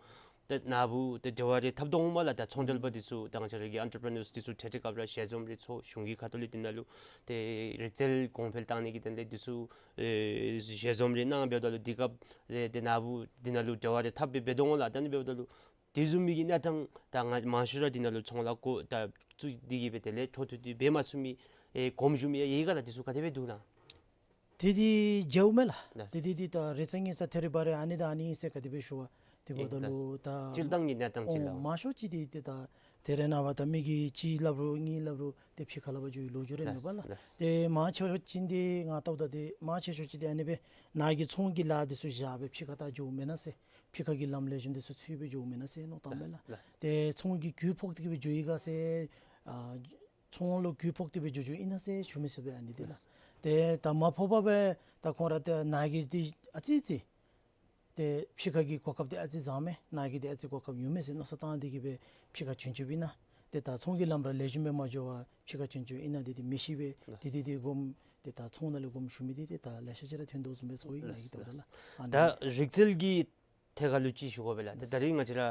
ད་ནཱ་བུ་ད་འབྲེལ་བ་རེ་འཐབ་དོ་འོང་མས་ལགས། ད་ཚོང་འབྲེལ་པ་འདི་ཚུ་ད་ང་བཅས་ར་གི་ཨེན་ཊར་པི་རི་ནརསི་འདི་ཚུ་འཕྲལ་འཕྲལ་སྐབས་ར་ཞལ་འཛོམས་རེ་ཚོགས་གཞུང་གི་ཁ་ཐུག་ལས་འདི་ནང་ལུ་ཏེ་རིག་རྩལ་གོང་འཕེལ་བཏང་ནི་གི་དོན་ལས་འདི་ཚུ་ཨེ་ཞལ་འཛོམས་རེ་གནང་འབདཝ་ད་ལུ་འདི་སྐབས་རེ་ཏེ་ནཱ་བུ་འདི་ནང་ལུ་འབྲེལ་བ་རེ་འཐབ་སྦེ་འབད་དོ་འོང་ལགས། ད་ཨ་ནི་འབདཝ་ད་ལུ་དེ་བཟུམ་མའི་གི་གནས་སྟངས་ད་ང་མང་ཤོས་ར་འདི་ནང་ལུ་ཚོང་ལཱ་འགོ་ད་བཙུགས་ཏེ་གི་སྦེ་དེ་ལས་འཕྲོ་མཐུད་དེ་འབད་མ་ཚུགས་མི་ཨེ་གོངམ་བཞུགས་མི་ཡང་ཡོད་ག་ལགས། འདི་ཚུ་ག་དེ་སྦེ་འདུག་ལགས། དེ་འདི་མཇལཝ་མས་ལགས། ལགས། དེ་འདི་འདི་ད་རེ་ཚ་ངེ་ཚ་ཐེ་རི་བ་རི་ཨ་ནི་དང་ཨ་ནི་ཨིན་ཟེར་ག་དེ་སྦེ་ཞུ་བ་དེ་འབདཝ་ད་ལུ་ད་སྤྱིར་བཏང་གི་གནས་སྟངས་ཅིག་ཨོ་ལགས། མང་ཤོས་ཅིག་འདི་ཏེ་ད་དེ་རེ་ནངས་པ་ད་མི་གིས་གཅིག་སླབ་རུང་གཉིས་སླབ་རུང་ཏེ་ཕྱི་ཁར་ལཱ་འབད་འགྱོ་བའི་ལོ་རྒྱུས་རེ་མེད་པ་ལགས། ལགས། ཏེ་མང་ཆེ་བ་ཅིག་འདི་ང་བལྟཝ་ད་ཏེ་མང་ཆེ་ཤོས་ཅིག་འདི་ཨ་ནི་སྦེ་ནཱ་གི་ཚོང་གི་ལཱ་འདི་ཚུ་བཞག་སྦེ་ཕྱི་ཁར་ད་འགྱོཝ་མེན་ན་ཟེར། ཕྱི་ཁ་གི་ལམ་ལེགས་ཤོམ་འདི་ཚུ་འཚོལ་སྦེ་འགྱོཝ་མེན་ན་ཟེར་མནོ་བཏངམ་མས་ལགས། ལགས། ཏེ་ཚོང་གི་རྒུད་ཕོག་སྟེ་གི་སྦེ་འགྱོ་ཡི་ག་ཟེར་ཨ་ཚོང་ལུ་རྒུད་ཕོག་སྟེ་སྦེ་འགྱོ་འགྱོཝ་ཨིན་ན་ཟེར་ཞུ་མི་ཚུགས་པས་ཨ་ནི་འདི་ལགས། ཏེ་ད་མ་ཕོག་པར་སྦེ་ད་ཁོང་ར་ཏེ་ནཱ་གི་འདི་ཨ་ཙི་ཙི་ཏེ་ཕྱི་ཁ་གི་གོ་སྐབས་འདི་ཨ་ཙི་བཟང་མས། ནཱ་གི་འདི་ཨ་ཙི་གོ་སྐབས་ཉུང་མས་ཟེར་མནོ་བསམ་བཏང་སྟེ་གི་སྦེ་ཕྱི་ཁར་བྱོན་བྱོནམ་ཨིན་ན། ཏེ་ད་ཚོང་གི་ལམ་ར་ལེགས་ཤོམ་སྦེ་མ་འགྱོ་བར་ཕྱི་ཁར་བྱོན་བྱོནམ་ཨིན་ན་འདི་འདི་མི་ཤེས་པས། ལགས། འདི་འདི་འདི་སྒོམ་ཏེ་ད་ཚོང་ནང་ལས་སྒོམ་ཞུ་མི་འདི་ཏེ་ད་ལེ་ཤ་ཅིག་ར་ཐོན་དོ་བཟུམ་སྦེ་ཚོར་ཡི་ལགས། ལགས་ལགས། ད་རིག་རྩལ་གྱི་ཐད་ཁར་ལུ་ཅིག་ཞུ་དགོ་པས་ལགས། ད་ད་རིས་ང་བཅས་ར་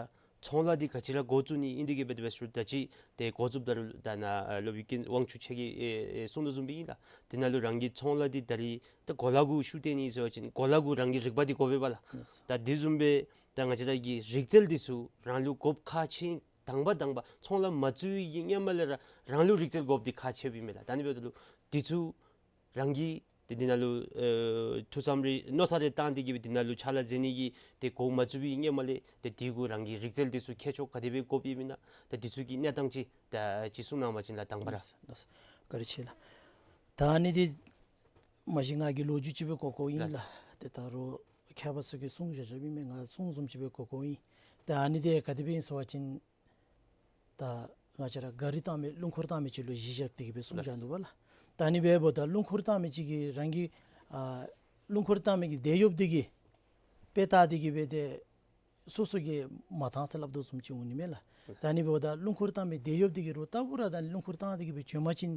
ཚོང་ལཱ་འདི་ག་ཅི་ར་འགོ་བཙུགས་ནི་ཨིན་འདི་གི་སྦེ་དེ་སྦེ་ཞུ་ད་ཅི་ཏེ་འགོ་བཙུགསཔ་ད་རུང་ད་ནཱ་སློབ་དཔོན་དབང་ཕྱུག་ཁྱོད་ཀྱིས་ཨེ་ཨེ་གསུངས་དོ་བཟུམ་སྦེ་ཨིན་ལགས། འདི་ནང་ལུ་རང་གི་ཚོང་ལཱ་འདི་ད་རིས་ད་གོ་ལ་གུ་ཤུགས་བཏོན་ནི་ཟེར་བ་ཅིན་གོ་ལ་གུ་རང་གི་རིག་པ་འདི་དགོ་པས་པ་ལགས། ལགས། ད་འདི་བཟུམ་སྦེ་ད་ང་བཅས་ར་གི་རིག་རྩལ་འདི་ཚུ་རང་ལུ་དགོཔ་ཁག་ཆེ་དང་པ་དང་པ་ཚོང་ལཱ་མ་བཙུགས་པའི་གི་སྔོན་མ་ལས་ར་རང་ལུ་རིག་རྩལ་དགོཔ་འདི་ཁག་ཆེཝ་ཨིན་མས་ལགས། ད་ཨ་ནི་འབདཝ་ད་ལུ་འདི་ཚུ་རང་གིས་ཏེ་འདི་ནང་ལུ་ཨེ་ཐུགས་བསམ་རེ་མནོ་བསམ་རེ་བཏང་སྟེ་གི་སྦེ་འདི་ནང་ལུ་ཕྱག་ལཱ་མཛད་ནི་གི་ཏེ་འགོ་མ་བཙུགས་པའི་སྔོན་མ་ལས་ཏེ་འདི་གུ་རང་གི་རིག་རྩལ་འདི་ཚུ་མཁས་མཆོག་ག་དེ་སྦེ་དགོཔ་ཨིན་མེན་ན། ཏེ་འདི་ཚུ་གི་གནས་སྟངས་ཅིག་ད་ཅིག་གསུང་གནང་བ་ཅིན་ལགས་དང་པ་ར། ལགས་སོ། བཀའ་དྲིན་ཆེ་ལགས། ད་ཨ་ནི་འདི་མ་གཞི་ང་གིས་ལོ་རྒྱུས་ཅིག་སྦེ་གོ་གོཝ་ཨིན་ལགས། ལགས། ཏེ་ད་རུང་མཁས་པ་ཚུ་གིས་གསུང་བཞག་བཞགཔ་ཨིན་མས། ང་གསུང་བཟུམ་ཅིག་སྦེ་གོ་གོཝ་ཨིན། ད་ཨ་ནི་འདི་ག་དེ་སྦེ་ཨིན་ཟེར་བ་ཅིན་ད་ང་བཅས་ར་ག་རི་བཏང་མི་རླུང་འཁོར་བཏང་མི་ཅིག་ལུ་གཞི་བཞག་སྟེ་གི་སྦེ་གསུངས་བཞག་འདུག་པ་ལགས། ད་ཨ་ནི་འབདཝ་ད་རླུང་འཁོར་བཏང་མི་ཅིག་གིས་རང་གི་ཨ་རླུང་འཁོར་བཏང་མི་གི་དེད་གཡོགཔ་འདི་གིས་དཔེ་བལྟ་སྟེ་གི་སྦེ་ཏེ་སོ་སོ་གིས་མ་བཏང་ཟེར་སླབ་དོ་བཟུམ་ཅིག་འོང་ནི་མས་ལགས། ད་ཨ་ནི་འབདཝ་ད་རླུང་འཁོར་བཏང་མི་དེད་གཡོགཔ་འདི་གིས་རུང་རྟག་བུ་ར་ད་རླུང་འཁོར་བཏང་སྟེ་གི་སྦེ་བྱོན་པ་ཅིན་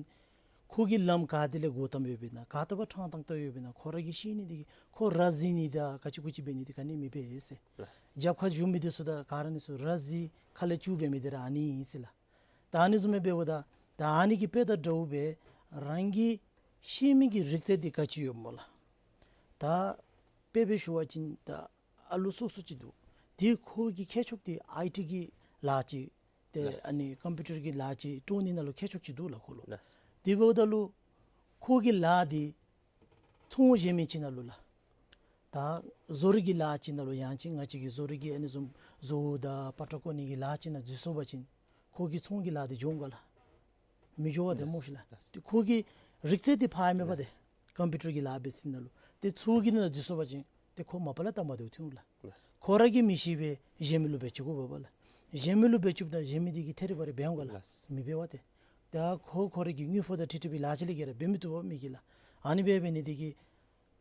ཁོ་གིས་ལམ་ག་ཏེ་ལས་འགོ་བཏངམ་ཡོདཔ་ཨིན་ན་ག་ཏེ་བ་ཕྲང་ཏང་ཏ་ཡོདཔ་ཨིན་ན་ཁོ་ར་གིས་ཤེས་ནི་འདི་གིས་ཁོ་ར་བཟི་ནི་དང་ག་ཅི་གུ་ཅི་འབད་ནི་འདི་ག་ནི་མི་འབད་ཟེར། ལགས། རྒྱབ་ཁར་བཞུགས་མི་འདི་ཚུ་དང་ག་ར་ཨ་ནི་ཚུ་ར་བཟི་ཁ་ལས་སྐྱུག་འབད་མི་འདི་ར་ཨ་ནི་ཨིན་ཟེར་ལགས། ད་ཨ་ནི་བཟུམ་སྦེ་འབདཝ་ད་ད་ཨ་ནི་གི་དཔེ་དང་འདྲཝ་སྦེ་རང་གིས་ཤེས་མི་གི་རིག་རྩལ་འདི་ག་ཅི་ཡོདཔ་སྨོ་ལགས། ད་དཔེ་སྦེ་ཞུ་བ་ཅིན་ད་ཨ་ལུ་སོ་སོ་ཅིག་འདུག། དེ་ཁོ་གི་མཁས་མཆོག་འདི་ཨའི་ཊི་གི་ལཱ་ཅིག་ཏེ་ལགས། ཨ་ནི་ཀམ་པིའུ་ཊར་གྱི་ལཱ་ཅིག་སྤྲོ་ནི་ནང་ལུ་མཁས་མཆོག་ཅིག་འདུག་ལགས་ཁོ་ལུ། ལགས། དེ་འབདཝ་ད་ལུ་ཁོ་གི་ལཱ་འདི་ཚོང་གཞན་མི་ཅིག་ནང་ལུ་ལགས། ད་བཟོ་རིག་གི་ལཱ་ཅིག་ནང་ལུ་ཡང་ཅིན་ང་བཅས་ཀྱི་བཟོ་རིག་གི་ཨ་ནི་བཟུམ་བཟོ་བོ་དང་པ་ཏྲ་བརྐོ་ནི་གི་ལཱ་ཅིག་ནང་འཛུལ་སོང་པ་ཅིན་ཁོ་གི་ཚོང་གི་ལཱ་འདི་འགྱོ་འོང་ག་ལགས། མི་འགྱོ་བ་ཏེ་ལགས། སྨོ་ཤིག་ལགས། ལགས། ཏེ་ཁོ་གི་རིག་རྩལ་འདི་ཕར་ཨིན་མས་པ་ཏེ། ལགས། ཀམ་པིའུ་ཊར་གྱི་ལཱ་འབད་ས་ནང་ལུ་ཏེ་ཚོང་གི་ནང་འཛུལ་སོང་པ་ཅིན་ཏེ་ཁོ་མ་པ་ལས་སྟབས་མ་བདེཝ་ཐོན་འོང་ལགས། ལགས། ཁོ་ར་གིས་མི་ཤེས་པས་གཞན་མི་ལུ་འབད་བཅུག་དགོ་པས་པ་ལགས། གཞན་མི་ལུ་འབད་བཅུགཔ་ད་གཞན་མི་འདི་གིས་ཐད་རི་བ་རི་འབད་འོང་ག་ལགས། ལགས། མི་འབད་བ་ཏེ། ད་ཁོ་ཁོ་ར་གི་དངུལ་ཕོགས་དང་འཁྲིལ་འཁྲིལ་བའི་ལཱ་ཅིག་ལས་བརྒལ་ར་འབད་མི་བཏུབ་པས་མི་གིས་ལགས། ཨ་ནི་སྦེ་འབད་ནི་འདི་གིས་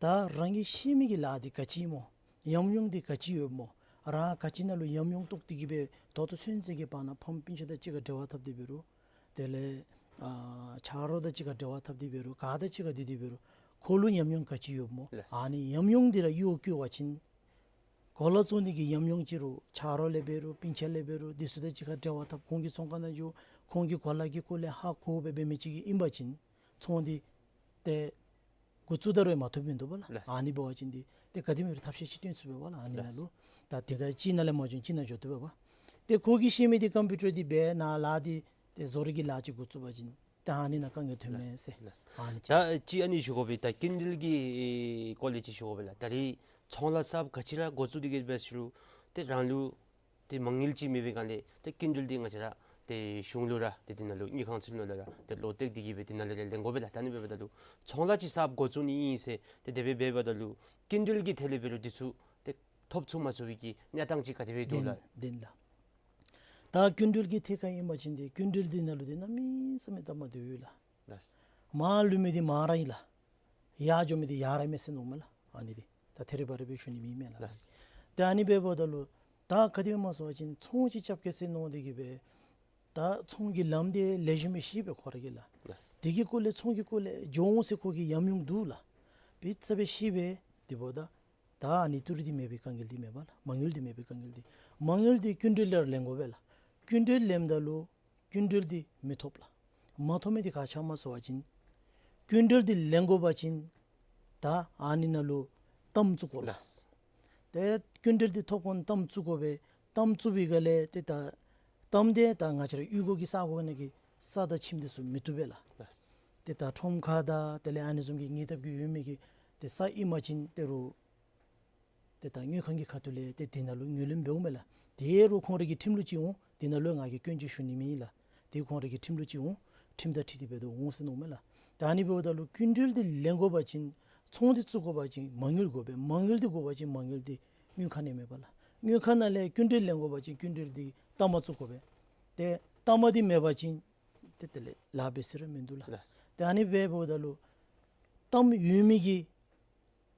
ད་རང་གིས་ཤེས་མི་གི་ལཱ་འདི་ག་ཅི་སྨོ། ཉམས་མྱོང་འདི་ག་ཅི་ཡོདཔ་སྨོ། རང་ག་ཅི་ནང་ལུ་ཉམས་མྱོང་རྟོགས་ཏེ་གི་སྦེ་ད་ལྟོ་ཚུན་ཚོད་ཀྱི་བར་ན་ཕམ་སྤུན་ཆ་དང་གཅིག་ཁར་འབྲེལ་བ་འཐབ་སྟེ་འབད་རུང་། དེ་ལས་ཨ་ཆ་རོགས་དང་གཅིག་ཁར་འབྲེལ་བ་འཐབ་སྟེ་འབད་རུང་ག་དང་གཅིག་ཁར་སྡོད་དེ་འབད་རུང་ཁོ་ལུ་ཉམས་མྱོང་ག་ཅི་ཡོདཔ་སྨོ། ལགས། ཨ་ནི་ཉམས་མྱོང་འདི་ར་གཡོག་བཀོལ་བ་ཅིན་གོ་ལ་བཙོང་ནི་གི་ཉམས་མྱོང་ཅིག་རུང་ཆ་རོགས་ལས་འབད་རུང་སྤུན་ཆ་ལས་འབད་རུང་དེ་ཚུ་དང་གཅིག་ཁར་འབྲེལ་བ་འཐབ་ཁོང་གི་ཚོང་ཁང་ནང་འགྱོ་ཁོང་གི་གོ་ལ་གི་སྐོར་ལས་ཧ་གོ་སྦེ་འབད་མི་ཅིག་ཨིན་པ་ཅིན་ཚོང་འདི་ཏེ་འགོ་བཙུགས་ད་རུང་མ་ཐོབ་མིན་འདུག་པ་ལགས། ལགས། ཨ་ནི་འབད་བ་ཅིན་འདི་ཏེ་ག་དེམ་ཅིག་ཐབས་ཤེས་ཅིག་སྟོན་ཚུགས་པས་པ་ལགས། ཨ་ནི་ནང་ལུ་ལགས། ད་དེ་ག་གཅིག་ནང་ལས་མ་བྱུང་གཅིག་ནང་འགྱོ་དོ་པས་པ། ཏེ་ཁོ་གིས་ཤེས་མི་འདི་ཀམ་པིའུ་ཊར་འདི་འབད་ནཱ་ལཱ་འདི་ཏེ་བཟོ་རིག་གི་ལཱ་ཅིག་འགོ་བཙུགས་པ་ཅིན་ད་ཨ་ནི་ནང་དཀའ་ངལ་ཐོན་མས་ཟེར། ལགས། ཨ་ནི་ཅིག། ད་ཅིག་ཨ་ནི་ཞུ་དགོ་པས། ད་སྐྱིན་འགྲུལ་གྱི་སྐོར་ལས་ཅིག་ཞུ་དགོ་པས་ལགས། ད་རེས་ཚོང་ལཱ་གསརཔ་ག་ཅི་ར་འགོ་བཙུགས་ཏེ་གི་འབད་ཟེར་རུང་ཏེ་རང་ལུ་ཏེ་མ་དངུལ་ཅིག་མེད་པའི་སྒང་ལས་ཏེ་སྐྱིན་འགྲུལ་འདི་ང་བཅས་ར་ཏེ་གཞུང་ལུ་ར་ཏེ་དེ་ནང་ལུ་དངུལ་ཁང་ཚུ་ནང་ལུ་ར་ཏེ་ལོག་སྟེ་གི་སྦེ་དེ་ནང་ལས་ར་ལེན་དགོ་པས་ལགས། ད་ཨ་ནི་འབདཝ་ད་ལུ་ཚོང་ལཱ་ཅིག་གསརཔ་འགོ་བཙུགས་ནི་ཨིན་ཟེར་ཏེ་དེ་སྦེ་འབདཝ་ད་ལུ་སྐྱིན་འགྲུལ་གྱི་ཐད་ལས་འབད་རུང་དེ་ཚུ་ཏེ་ཐོབ་ཚུགས་མ་ཚུགས་པའི་གི་གནས་སྟངས་ཅིག་ག་དེ་སྦེ་འདུག་ལགས། བདེན་ལགས། ད་སྐྱིན་འགྲུལ་གྱི་ཐད་ཁར་ཨིན་པ་ཅིན་ཏེ་སྐྱིན་འགྲུལ་འདི་ནང་ལུ་ཏེ་གནམ་མེད་ས་མེད་སྟབས་མ་བདེཝ་ཡོད་ལགས། ལགས། མར་ལུས་མི་འདི་མར་ར་ཨིན་ལགས། ཡར་འགྱོ་མི་འདི་ཡར་ར་མས་ཟེར་མནོཝ་མས་ལགས། ཨ་ནི་འདི་ད་ཐད་རི་བ་རི་སྦེ་ཞུ་ནི་མེན་མས་ལགས། ལགས། ཏེ་ཨ་ནི་འབདཝ་ད་ལུ་ད་ག་དེ་སྦེ་སྨོ་ཟེར་བ་ཅིན་ཚོང་ཅིག་རྐྱབ་གེ་ཟེར་མནོ་སྟེ་གི་སྦེ་ད་ཚོང་གི་ལམ་འདི་ལེགས་ཤོམ་སྦེ་ཤེས་པས་ཁོ་ར་གིས་ལགས། ལགས། དེ་གི་སྐོར་ལས་ཚོང་གི་སྐོར་ལས་འགྱོ་འོང་ཟེར་ཁོ་གི་ཉམས་མྱོང་འདུག་ལགས། འབད་ས་སྦེ་ཤེས་པས། དེ་འབདཝ་ད་ད་ཨ་ནི་ཏི་རུ་འདི་མེད་པའི་དཀའ་ངལ་འདི་མེད་པ་ལགས། མ་དངུལ་འདི་མེད་པའི་དཀའ་ངལ་འདི། མ་དངུལ་འདི་སྐྱིན་འགྲུལ་ལས་ལེན་དགོ་པས་ལགས། སྐྱིན་འགྲུལ་ལེནམ་ད་ལུ་སྐྱིན་འགྲུལ་འདི་མི་ཐོབ་ལགས། མ་ཐོབ་མི་འདི་ག་ཅི་སྨོ་ཟེར་བ་ཅིན་སྐྱིན་འགྲུལ་འདི་ལེན་དགོ་པ་ཅིན་ད་ཨ་ནི་ནང་ལུ་གཏའམ་བཙུགས་དགོ་ལགས། ལགས། ཏེ་སྐྱིན་འགྲུལ་འདི་ཐོབ་གོང་གཏའམ་བཙུགས་དགོ་པས། གཏའམ་བཙུགས་པའི་སྒང་ལས་ཏེ་ད་གཏའམ་འདི་ད་ང་བཅས་ར་གཡུས་སྒོ་གི་ས་གོ་ནང་གི་ས་དང་ཁྱིམ་འདི་ཚུ་མི་བཏུབ་པས་ལགས། ལགས། ཏེ་ད་ཁྲོམ་ཁ་དང་དེ་ལས་ཨ་ནི་བཟུམ་གྱི་ཉེ་འདབས་ཀྱི་ཡོད་མི་གི་ཏེ་ས་ཨིན་པ་ཅིན་ཏེ་རུང་ཏེ་ད་དངུལ་ཁང་གི་ཁ་ཐུག་ལས་ཏེ་དེ་ནང་ལུ་ངོས་ལེན་འབདཝ་མས་ལགས། དེ་རུང་ཁོང་རའི་གི་ཁྲིམས་ལུགས་ཅིག་འོང་། དེ་ནང་ལུ་ང་གིས་སྐྱོན་ཅིག་ཞུ་ནི་མེད་ལགས། དེ་ཁོང་རའི་གི་ཁྲིམས་ལུགས་ཅིག་འོང་། ཁྲིམས་དང་འཁྲིལ་ཏེ་འབད་དོ་འོང་ཟེར་མནོཝ་མས་ལགས། ད་ཨ་ནི་འབདཝ་ད་ལུ་སྐྱིན་འགྲུལ་འདི་ལེན་དགོ་པ་ཅིན་ཚོང་འདི་བཙུགས་དགོ་པ་ཅིན་མ་དངུལ་དགོ་པས། མ་དངུལ་འདི་དགོ་པ་ཅིན་མ་དངུལ་འདི་དངུལ་ཁང་ནང་མེད་པ་ལགས། དངུལ་ཁང་ནང་ལས་སྐྱིན་འགྲུལ་ལེན་དགོ་པ་ཅིན་སྐྱིན་འགྲུལ་འདི་གཏའམ་བཙུགས་དགོ་པས། ཏེ་གཏའམ་འདི་མེད་པ་ཅིན་ཏེ་དེ་ལས་ལཱ་འབད་ས་ར་མིན་འདུག་ལགས། ལགས། ཏེ་ཨ་ནི་འབདཝ་ད་ལུ་གཏའམ་ཡོད་མི་གིས་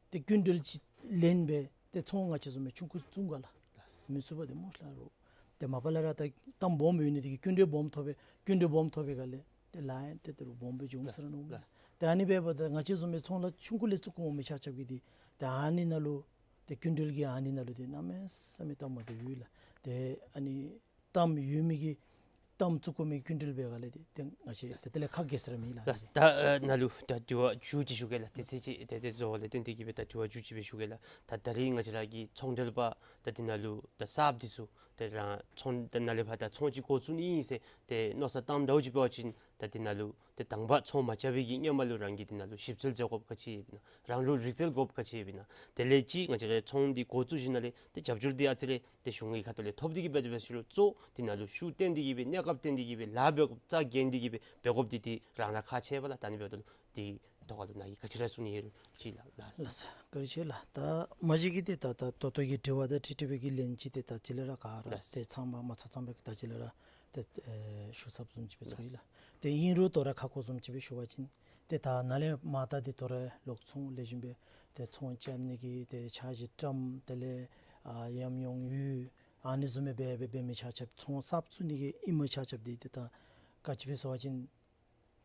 ཏེ་སྐྱིན་འགྲུལ་ཅིག་ལེན་སྦེ་ཏེ་ཚོང་ང་བཅས་བཟུམ་སྦེ་ཆུང་ཀུ་བཙུགས་ག་ལགས། ལགས། མི་ཚུགས་པས་ཏེ་སྨོ་ལགས་རོགས། ཏེ་མ་པ་ལས་ར་ད་གཏའམ་སྦོམ་ཡོད་ནི་དེ་གིས་སྐྱིན་འགྲུལ་སྦོམ་ཐོབ་པས། སྐྱིན་འགྲུལ་སྦོམ་ཐོབ་པའི་སྒང་ལས་ཏེ་ལཱ་ཡང་ཏེ་ཏེ་རུང་སྦོམ་སྦེ་འགྱོ་འོང་ཟེར་ར་མནོཝ་མས། ལགས། ཏེ་ཨ་ནི་འབདཝ་ད་ང་བཅས་བཟུམ་སྦེ་ཚོང་ལཱ་ཆུང་ཀུ་ལས་བཙུགས་འོང་མི་ཆ་ཁྱབ་ཀྱིས་འདི་ཏེ་ཨ་ནི་ནང་ལུ་ཏེ་སྐྱིན་འགྲུལ་གྱི་ཨ་ནི་ནང་ལུ་ཏེ་གནམ་མེད་ས་མེད་སྟབས་མ་བདེཝ་ཡོད་ལགས། ཏེ་ཨ་ནི་གཏའམ་ཡོད་མི་གིས་གཏའམ་བཙུགས་དགོ་མི་སྐྱིན་འགྲུལ་འབད་སྒང་ལས་ཏེ་ཏེ་ང་བཅས་ཏེ་དེ་ལས་ཁག་འགྱོ་ས་ར་མེད་ལགས། ལགས། ད་ཨ་ནཱ་ལུ་ད་དྲི་བ་མཇུག་ཅིག་ཞུ་གེ་ལགས། དུས་ཚོད་ཅིག་ཏེ་ཏེ་རྫོགས་པ་ལས་བརྟེན་ཏེ་གིས་སྦེ་ད་དྲི་བ་མཇུག་ཅིག་སྦེ་ཞུ་གེ་ལགས། ད་ད་རེས་ང་བཅས་ར་གི་ཚོང་འབྲེལ་པ་ད་དེ་ནང་ལུ་ད་གསརཔ་འདི་ཚུ་ཏེ་རང་ཚོང་ད་ནཱ་ལས་ཕར་ད་ཚོང་ཅིག་འགོ་བཙུགས་ནི་ཨིན་ཟེར་ཏེ་མནོ་བསམ་བཏངམ་འདྲཝ་ཅིག་འབད་བ་ཅིན་ད་དེ་ནང་ལུ་ཏེ་དང་པ་ཚོང་མ་རྐྱབ་པའི་གི་སྔོན་མ་ལུ་རང་གིས་དེ་ནང་ལུ་ཞིབ་འཚོལ་མཛད་དགོཔ་ག་ཅི་ཡོདཔ་ཨིན་ན། རང་ལུ་རིག་རྩལ་དགོཔ་ག་ཅི་ཡོདཔ་ཨིན་ན། དེ་ལས་ཅིག་ང་བཅས་ར་ཚོང་འདི་འགོ་བཙུགས་ཞིནམ་ལས་ཏེ་རྒྱབ་སྐྱོར་འདི་ཨ་ཙི་རེ་ཏེ་གཞུང་གི་ཁ་ཐུག་ལས་ཐོབ་སྟེ་གིས་སྦེ་འབད་དེ་འབད་ཞུ་རུང་གཙོ་དེ་ནང་ལུ་ཤུགས་བཏོན་ཏེ་གིས་སྦེ་གནས་སྐབས་བཏོན་ཏེ་གིས་སྦེ་ལཱ་འབད་དགོཔ་རྩ་འགེངས་ཏེ་གིས་སྦེ་འབད་དགོཔ་འདི་ཏེ་རང་ར་ཁག་ཆེ་བས་ལགས། ད་ཨ་ནི་འབདཝ་ད་ལུ་དེ་ཐོག་ཁ་ལུ་ནཱ་གིས་ག་ཅི་ར་གསུང་ནི་ཡོད་རུང་ཅིག་ལགས། ལགས། ལགས་སོ། བཀའ་དྲིན་ཆེ་ལགས། ད་མ་གཞི་གིས་ཏེ་ད་ད་ད་ལྟོ་གི་དྲི་བ་དང་འཁྲིལ་འཁྲིལ་བའི་གི་ལན་ཅིག་ཏེ་ད་ཅི་ལས་ར་ག་ར་ལགས། ཏེ་ཚངམ་མ་ཚངམ་ཚངམ་སྦེ་ད་ཅི་ལས་ར་ཏེ་ཨེ་ཞུ་ཚརཝ་བཟུམ་ཅིག་སྦེ་ཚོར་ཡི་ལགས། ལགས། ཏེ་ཨིན་རུང་དོ་རུང་ཁ་སྐོང་བཟུམ་ཅིག་སྦེ་ཞུ་བ་ཅིན་ཏེ་ད་ནཱ་ལས་མར་ད་འདི་དོ་རུང་ལོག་ཚོང་ལེགས་ཤོམ་སྦེ་ཏེ་ཚོང་རྐྱབ་ནི་གི་ཏེ་འཆར་གཞི་བཀྲམ། དེ་ལས་ཨ་ཉམས་མྱོང་ཡོད། ཨ་ནི་བཟུམ་སྦེ་འབད་འབད་འབད་མི་ཆ་ཁྱབ་ཚོང་གསརཔ་བཙུགས་ནི་གི་ཨིན་མི་ཆ་ཁྱབ་འདི་ཏེ་ད་ག་ཅི་སྦེ་ཟེར་བ་ཅིན་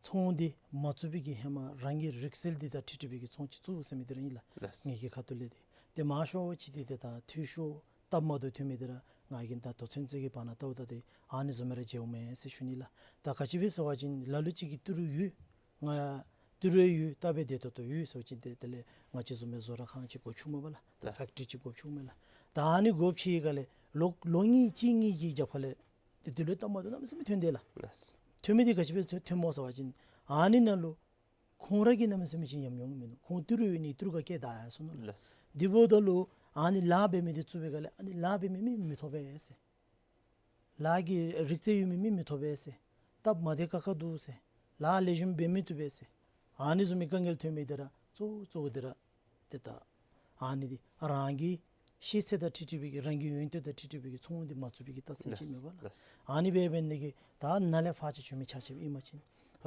ཚོང་འདི་མ་བཙུགས་པའི་གི་ཧེ་མ་རང་གི་རིག་རྩལ་འདི་དང་འཁྲིལ་འཁྲིལ་བའི་གི་ཚོང་ཅིག་བཙུགས་ཟེར་མི་འདི་ར་ཨིན་ལགས། ལགས། ངེ་གི་ཁ་ཐུག་ལས་འདི་ཏེ་མང་ཤོས་ཅིག་འདི་ཏེ་ད་འཐུས་ཤོར་སྟབས་མ་བདེཝ་ཐོན་མི་འདི་ར་ང་གིས་ད་ལྟོ་ཚུན་ཚོད་ཀྱི་བར་ན་བལྟཝ་ད་ཏེ་ཨ་ནི་བཟུམ་སྦེ་ར་མཇལཝ་མས་ཟེར་ཞུ་ནི་ལགས། ད་ག་ཅི་སྦེ་ཟེར་བ་ཅིན་ལ་ལུ་ཅིག་གིས་ཏི་རུ་ཡོད། ང་ཏི་རུ་ཡོད། ད་འབད་དེ་ད་ལྟོ་ཡོད་ཟེར་བ་ཅིན་ཏེ་དེ་ལས་ང་བཅས་བཟུམ་སྦེ་བཟོ་གྲྭ་ཁང་ཅིག་དགོཔ་བྱུངམ་མས་པ་ལགས། ད་ལགས། ཕེཀ་ཊི་རི་ཅིག་དགོཔ་བྱུངམ་མས་ལགས། ད་ཨ་ནི་དགོཔ་ཅིག་ག་ལས་ལོ་ལོ་གཉིས་གཅིག་གཉིས་ཀྱི་རྒྱབ་ཁ་ལས་ཏེ་དེ་ལུ་སྟབས་མ་བདེཝ་གནམ་མེད་ས་མེད་ཐོན་དེས་ལགས། ལགས། ཐོན་མི་འདི་ག་ཅི་སྦེ་ཐོན་ཐོནམ་སྨོ་ཟེར་བ་ཅིན་ཨ་ནི་ནང་ལུ་ཁོང་ར་གི་གནམ་མེད་ས་མེད་ཅིག་ཉམས་མྱོང་མིན་འདུག། ཁོང་ཏི་རུ་ཡོད་ནི་ཏི་རུ་ག་བཀལ་ད་ཡར་སོང་ནུག་ལགས། ལགས། དེ་འབདཝ་ད་ལུ་ཨ་ནི་ལཱ་འབད་མི་འདི་བཙུགས་པའི་སྒང་ལས་ཨ་ནི་ལཱ་འབད་མི་མི་མི་ཐོབ་པས་ཟེར། ལཱ་གི་རིག་རྩལ་ཡོད་མི་མི་མི་ཐོབ་པས་ཟེར། སྟབས་མ་བདེ་ཁག་ཁ་འདུག་ཟེར། ལཱ་ལེགས་ཤོམ་འབད་མི་བཏུབ་པས་ཟེར། ཨ་ནི་བཟུམ་མའི་དཀའ་ངལ་ཐོན་མི་འདི་ར་གཙོ་གཙོ་བོ་འདི་ར་ཏེ་ད་ཨ་ནི་འདི་རང་གི་ཤེས་ཚད་དང་འཁྲིལ་འཁྲིལ་བའི་གི་རང་གི་ཡོན་ཏན་དང་འཁྲིལ་འཁྲིལ་བའི་གི་ཚོང་འདི་མ་བཙུགས་པའི་གི་རྟགས་མཚན་ཅིག་མས་པ་ལགས། ལགས། ཨ་ནི་འབད་འབད་ནི་དེ་གིས་ད་ནཱ་ལས་ཕར་ཅིག་བྱོན་མི་ཆ་ཁྱབ་ཨིན་པ་ཅིན་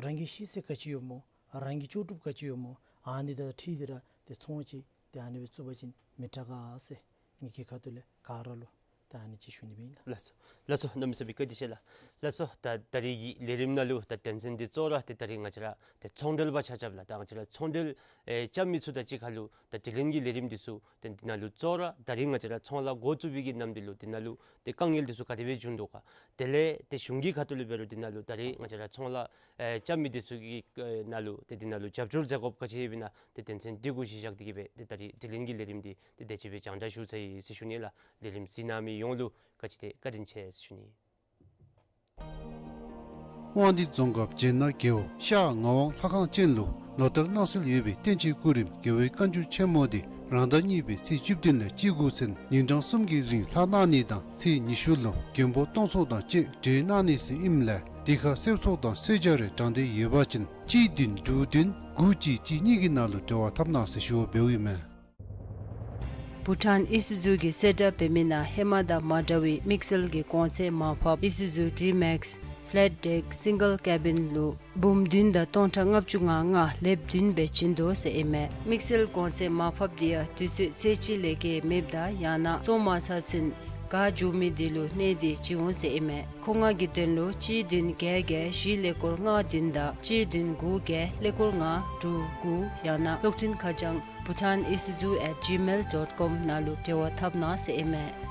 རང་གི་ཤེས་ཚད་ག་ཅི་ཡོདཔ་སྨོ། རང་གི་ལྕོགས་གྲུབ་ག་ཅི་ཡོདཔ་སྨོ། ཨ་ནི་དང་འཁྲིལ་ཏེ་ར་ཏེ་ཚོང་ཅིག་ཏེ་ཨ་ནི་སྦེ་བཙུགས་པ་ཅིན་མི་དྲག་ག་ཟེར་ངེ་གི་ཁ་ཐུག་ལས་ག་ར་ལུ་ ད་ཨ་ནི་ཅིག་ཞུ་ནི་ཨིན་ལགས། ལགས་སོ། ལགས་སོ། གནམ་མེད་ས་མེད་བཀའ་དྲིན་ཆེ་ལགས། ལགས་སོ། ད་ད་རིས་ཀྱི་ལས་རིམ་ནང་ལུ་ད་དོན་ཚན་འདི་གཙོ་བོ་ར་ཏེ་ད་རིས་ང་བཅས་ར་ཏེ་ཚོང་འབྲེལ་པ་ཆ་ཁྱབ་ལུ་ད་ང་བཅས་ར་ཚོང་འབྲེལ་ཨེ་རྐྱབ་མི་ཚུ་དང་གཅིག་ཁར་ལུ་ད་དྲི་ལན་གྱི་ལས་རིམ་འདི་ཚུ་ཏེ་འདི་ནང་ལུ་གཙོ་བོ་ར་ད་རིས་ང་བཅས་ར་ཚོང་ལཱ་འགོ་བཙུགས་པའི་གི་ནམ་དུས་ལུ་འདི་ནང་ལུ་ཏེ་དཀའ་ངལ་འདི་ཚུ་ག་དེ་སྦེ་བྱུང་དོ་ག། དེ་ལས་ཏེ་གཞུང་གི་ཁ་ཐུག་ལས་འབད་རུང་འདི་ནང་ལུ་ད་རིས་ང་བཅས་ར་ཚོང་ལཱ་ཨེ་རྐྱབ་མི་འདི་ཚུ་གི་ཨེ་ནང་ལུ་ཏེ་འདི་ནང་ལུ་རྒྱབ་སྐྱོར་མཛད་དགོཔ་ག་ཅི་ཡོདཔ་ཨིན་ན་ཏེ་དོན་ཚན་འདི་གུ་གཞི་བཞག་སྟེ་གི་སྦེ་ཏེ་ད་རིས་དྲི་ལན་གྱི་ལས་རིམ་འདི་ཏེ་དེ་ཅིག་སྦེ་རྒྱང་བསྒྲགས་ཞུ་ཚར་ཡི་ཟེར་ཞུ་ནི་ལགས། ལས་རིམ་གཟིགས་གནང་མི་ཡོངས་ལུ་ག་ཅི་ཏེ་བཀའ་དྲིན་ཆེ་ཟེར་ཞུ་ནི། དབང་འདུས་རྫོང་ཁག་བྱེ་ནག་རྒེད་འོག་ཤར་ངག་དབང་ལྷ་ཁང་ཅན་ལུ་ལོ་ལྟར་གནང་སྲོལ་ཡོད་པའི་བསྟན་སྤྱིའི་སྐུ་རིམ་རྒྱལ་བའི་བཀའ་འགྱུར་ཆེན་མོ་འདི་རང་ཟླ་གཉིས་པའི་ཚེས་བཅུ་བདུན་ལས་བཅུ་དགུ་ཚུན་ཉིན་གྲངས་གསུམ་གྱི་རིང་ལྷག་གནང་ནི་དང་ཚེས་ཉི་ཤུ་ལུ་མགོན་པོ་སྟོང་ཚོགས་དང་བཅས་གྲོལ་གནང་ནི་ཟེར་ཨིནམ་ལས་དེ་ཁར་གསོལ་ཚོགས་དང་གསོལ་ཇ་རེ་དྲང་འདོད་ཡོད་པ་ཅིན་གཅིག་བདུན་དྲུག་བདུན་དགུ་གཅིག་གཅིག་གཉིས་ཀྱི་ནང་ལུ་འབྲེལ་བ་འཐབ་གནང་ཟེར་ཞུ་བ་འབདཝ་ཨིན་མས། བྷུ་ཊཱན་ཨི་སི་ཛུ་གིས་གསལ་བསྒྲགས་འབད་མི་ནང་ཧེ་མ་དང་མ་འདྲ་བའི་དམིགས་བསལ་གྱི་གོང་ཚད་མར་ཕབ་ཨི་སི་ཛུ་ཌི་མེགསི་ཕེ་ལེཊ་ཌེཀ་སིང་གལ་ཀེ་བིན་ལུ་འབུམ་བདུན་དང་སྟོང་ཕྲག་ལྔ་བཅུ་ང་ལྔ་ལེབ་བདུན་སྦེ་བྱིན་དོ་ཟེར་ཨིན་མས། དམིགས་བསལ་གོང་ཚད་མར་ཕབ་འདི་ཡང་དུས་ཚོད་ཚེས་གཅིག་ལས་བརྒལ་མེདཔ་དང་ཡང་ན་བཙོང་མ་ཚར་ཚུན་ག་འབྱུང་མི་དེ་ལུ་གནས་ཏེ་བྱིན་འོང་ཟེར་ཨིན་མས། མཁོ་མངགས་ཀྱི་དོན་ལུ་གཅིག་བདུན་བརྒྱད་བརྒྱད་བཞི་ཀླད་ཀོར་ལྔ་བདུན་དང་གཅིག་བདུན་དགུ་བརྒྱད་ཀླད་ཀོར་ལྔ་དྲུག་དགུ་ཡང་ན་གློག་འཕྲིན་ཁ་བྱང་bhutanisuzu at gmail dot com ནང་ལུ་འབྲེལ་བ་འཐབ་གནང་ཟེར་ཨིན་མས།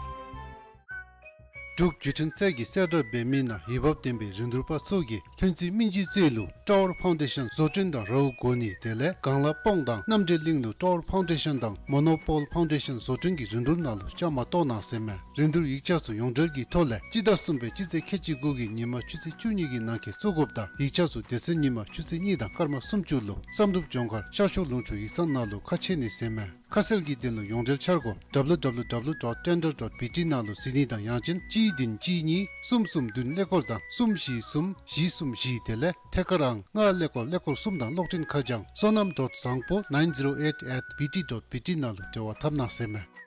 འབྲུག་བརྒྱུད་འཕྲིན་ཚད་ཀྱིས་གསལ་བསྒྲགས་འབད་མི་ནང་འོས་འབབ་ལྡན་པའི་རིན་བསྡུར་པ་ཚུ་གིས་ལྷུན་རྩེ་སྨིན་བྱེད་རྩེ་ལུ་ཊ་ཝར་ཕའུན་ཌེ་ཤཱན་བཟོ་སྐྲུན་དང་རཝ་བསྐོ་ནི་དེ་ལས་སྒང་ལ་སྤོང་དང་རྣམ་འདྲེན་གླིང་ལུ་ཊ་ཝར་ཕའུན་ཌེ་ཤཱན་དང་མོ་ནོ་པོལ་ཕའུན་ཌེ་ཤཱན་བཟོ་སྐྲུན་གྱི་རིན་བསྡུར་ནང་ལུ་བཅའ་མར་གཏོགས་གནང་ཟེར་མས། རིན་བསྡུར་ཡིག་ཆ་ཚུ་ཡོངས་འབྲེལ་གྱི་ཐོག་ལས་སྤྱི་ཟླ་གསུམ་པའི་སྤྱི་ཚེས་ཁལ་གཅིག་དགུ་གི་ཉིན་མ་ཆུ་ཚོད་བཅུ་གཉིས་ཀྱི་ནང་འཁོད་བཙུགས་དགོཔ་དང་ཡིག་ཆ་ཚུ་སྡེ་ཚན་ཉིན་མ་ཆུ་ཚོད་གཉིས་དང་སྐར་མ་སུམ་ཅུ་ལུ་བསམ་གྲུབ་ལྗོངས་མཁར་ཤར་ཕྱོགས་ལུང་ཕྱོགས་ཡིག་ཚང་ནང་ལུ་ཁ་ཕྱེ་ནི་ཟེར་མས། ཁ་གསལ་གྱི་དོན་ལུ་ཡོངས་འབྲེལ་འཆར་སྒོ་www dot tender dot bt ནང་ལུ་གཟིགས་ནི་དང་ཡང་ཅིན་གཅིག་བདུན་གཅིག་གཉིས་གསུམ་གསུམ་བདུན་ཀླད་ཀོར་དང་གསུམ་བཞི་གསུམ་བཞི་གསུམ་བཞི་དེ་ལས་ཐད་ཀར་ཨང་ལྔ་ཀླད་ཀོར་ཀླད་ཀོར་གསུམ་དང་གློག་འཕྲིན་ཁ་བྱང་བསོད་ནམས་dot བཟང་པོ nine zero eight at bt dot bt ནང་ལུ་འབྲེལ་བ་འཐབ་གནང་ཟེར་མས།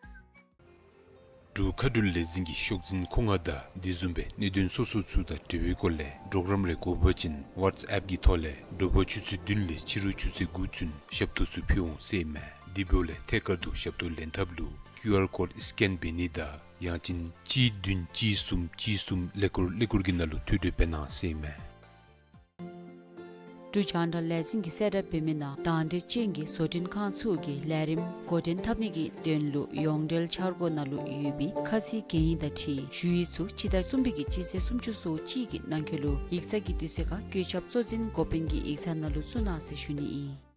འབྲུག་མཁའ་འགྲུལ་ལས་འཛིན་གྱི་ཤོག་འཛིན་མཁོ་མངགས་དང་དེ་བཟུམ་སྦེ་གནད་དོན་སོ་སོ་ཚུ་དང་འབྲེལ་བའི་སྐོར་ལས་གྲོགས་རམ་རེ་དགོ་པ་ཅིན་ཝཊས་ཨེཔ་ཀྱི་ཐོག་ལས་དྲོ་པ་ཆུ་ཚོད་བདུན་ལས་ཕྱི་རུ་ཆུ་ཚོད་དགུ་ཚུན་ཞབས་ཏོག་ཚུ་ཕུལ་འོང་ཟེར་ཨིན་མས། དེ་འབདཝ་ལས་ཐད་ཀར་དུ་ཞབས་ཏོག་ལེན་ཐབས་ལུ་ཀིའུ་ཨར་ཀོཌ་སི་ཀེན་འབད་ནི་དང་ཡང་ཅིན་གཅིག་བདུན་གཅིག་གསུམ་གཅིག་གསུམ་ཀླད་ཀོར་ཀླད་ཀོར་གྱི་ནང་ལུ་ཐུགས་སྤྲོ་འབད་གནང་ཟེར་ཨིན་མས། འབྲུག་རྒྱང་བསྒྲགས་ལས་འཛིན་གྱིས་གསལ་བསྒྲགས་འབད་མི་ནང་དང་འདོད་ཅན་གྱི་བཟོ་སྐྲུན་ཁང་ཚུ་གིས་ལས་རིམ་འགོ་འདྲེན་འཐབ་ནི་གི་དོན་ལུ་ཡོངས་འབྲེལ་འཆར་སྒོ་ནང་ལུ་ཡོད་པའི་ཁ་ཚིག་གན་ཡིག་དང་འཁྲིལ་ཞུ་ཡིག་ཚུ་སྤྱི་ཟླ་གསུམ་པའི་གི་སྤྱི་ཚེས་སུམ་ཅུ་སོ་གཅིག་གི་ནང་འཁོད་ལུ་ཡིག་ཚང་གི་དུས་ཚོད་ཁར་བཀོད་ཁྱབ་གཙོ་འཛིན་འགོ་དཔོན་གྱི་ཡིག་ཚང་ནང་ལུ་བཙུགས་གནང་ཟེར་ཞུ་ནི་ཨིན།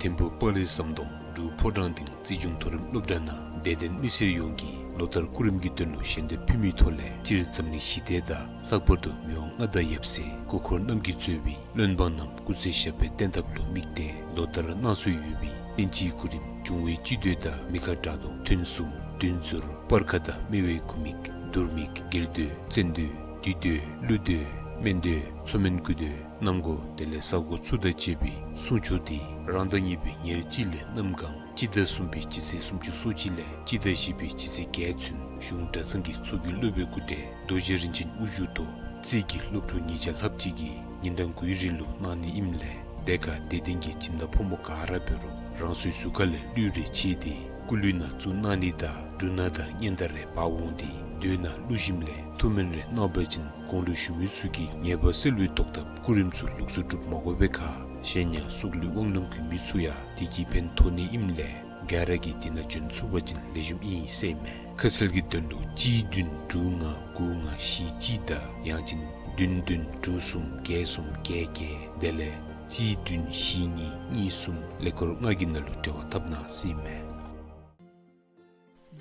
ཐིམ་ཕུ་པ་ལི་ཟམ་གདོང་འབྲུག་ཕོ་བྲང་སྡིངས་རྩིས་འབྱུང་མཐོ་རིམ་སློབ་གྲྭ་ནང་དད་ལྡན་མི་སེར་ཡོངས་ཀྱིས་ལོ་ལྟར་སྐུ་རིམ་གྱི་དོན་ལུ་ཞལ་འདེབས་ཕུལ་མི་ཐོག་ལས་སྤྱིར་འཛམ་གླིང་ཞི་བདེ་དང་ལྷག་པར་དུ་མི་དབང་མངའ་བདག་ཡབ་སྲས་སྐུ་འཁོར་རྣམ་རྒྱལ་གཙོས་པའི་བློན་འབངས་རྣམས་སྐུ་ཚེ་ཞབས་པད་བརྟན་ཐབས་ལུ་དམིགས་ཏེ་ལོ་ལྟར་གནང་སྲོལ་ཡོད་པའི་དབྱིན་ཇིའི་སྐུ་རིམ་འབྱུང་བའི་སྤྱི་མདོས་དང་མི་ཁ་དགྲ་གདོང་ཐུན་གསུམ་བདུན་ཟུར་སྤར་ཁ་དང་སྨེ་བའི་སྐུ་མིག་དུར་མིག་རྒྱལ་མདོས་བཙན་མདོས་བདུད་མདོས་ཀླུ་མདོས་སྨན་མདོས་མཚོ་སྨན་སྐུ་མདོས་གནམ་སྒོ་དེ་ལས་ས་སྒོ་ཚུ་དང་བཅས་པའི་གསུང་ཆོག་འདི་རང་ཟླ་གཉིས་པའི་ཉེར་གཅིག་ལས་གནམ་གང་སྤྱི་ཟླ་གསུམ་པའི་སྤྱི་ཚེས་སུམ་ཅུ་སོ་གཅིག་ལས་སྤྱི་ཟླ་བཞི་པའི་སྤྱི་ཚེས་བརྒྱད་ཚུན་གཞུང་གྲྭ་ཚང་གི་ཚོགས་ཀྱི་སློབ་དཔོན་སྐུ་བགྲེས་རྡོ་རྗེ་རིན་ཆེན་དབུ་བཞུགས་ཐོག་རྩིས་ཀྱི་སློབ་ཕྲུག་ཉིས་བརྒྱ་ལྷགཔ་ཅིག་གིས་ཉིན་གྲངས་དགུའི་རིང་ལུ་གནང་ནི་ཨིནམ་ལས་དེ་ཁར་དད་ལྡན་གྱི་སྦྱིན་བདག་ཕོ་མོ་ག་ར་འབད་རུང་རང་སོའི་གཟུགས་ཁ་ལས་གླུད་རེ་ཕྱེ་སྟེ་སྐུ་གླུད་ནང་བཙུགས་གནང་ནི་དང་འབྲུ་སྣ་དང་སྙན་དར་རེ་འབག་འོང་སྟེ་མདོས་ནང་གླུ་ཞིམ་ལས་ཐུགས་སྨོན་རེ་གནང་བ་ཅིན་གོང་ལུ་ཞུ་མི་ཚུ་གི་ཉེས་པ་སེལ་བའི་ཐོག་ཐབས་སྐུ་རིམ་ཚུ་ལོགས་སུ་སྒྲུབ་མ་དགོ་པའི་ཁར་གཞན་ཡང་སྲོག་ལུས་དབང་ལུང་གི་མི་ཚུ་ཡང་དེ་གིས་ཕན་ཐོགས་ནི་ཨིནམ་ལས་ག་ར་གིས་དེ་ནང་འབྱོན་ཚུགས་པ་ཅིན་ལེགས་ཤོམ་ཨིན་ཟེར་ཨིན་མས། ཁ་གསལ་གྱི་དོན་ལུ་གཅིག་བདུན་དྲུག་ལྔ་དགུ་ལྔ་བཞི་གཅིག་དང་ཡང་ཅིན་བདུན་བདུན་དྲུག་གསུམ་བརྒྱད་གསུམ་བརྒྱད་བརྒྱད་དེ་ལས་གཅིག་བདུན་བཞི་གཉིས་གཉིས་གསུམ་ཀླད་ཀོར་ལྔ་གི་ནང་ལུ་འབྲེལ་བ་འཐབ་གནང་ཟེར་ཨིན་མས།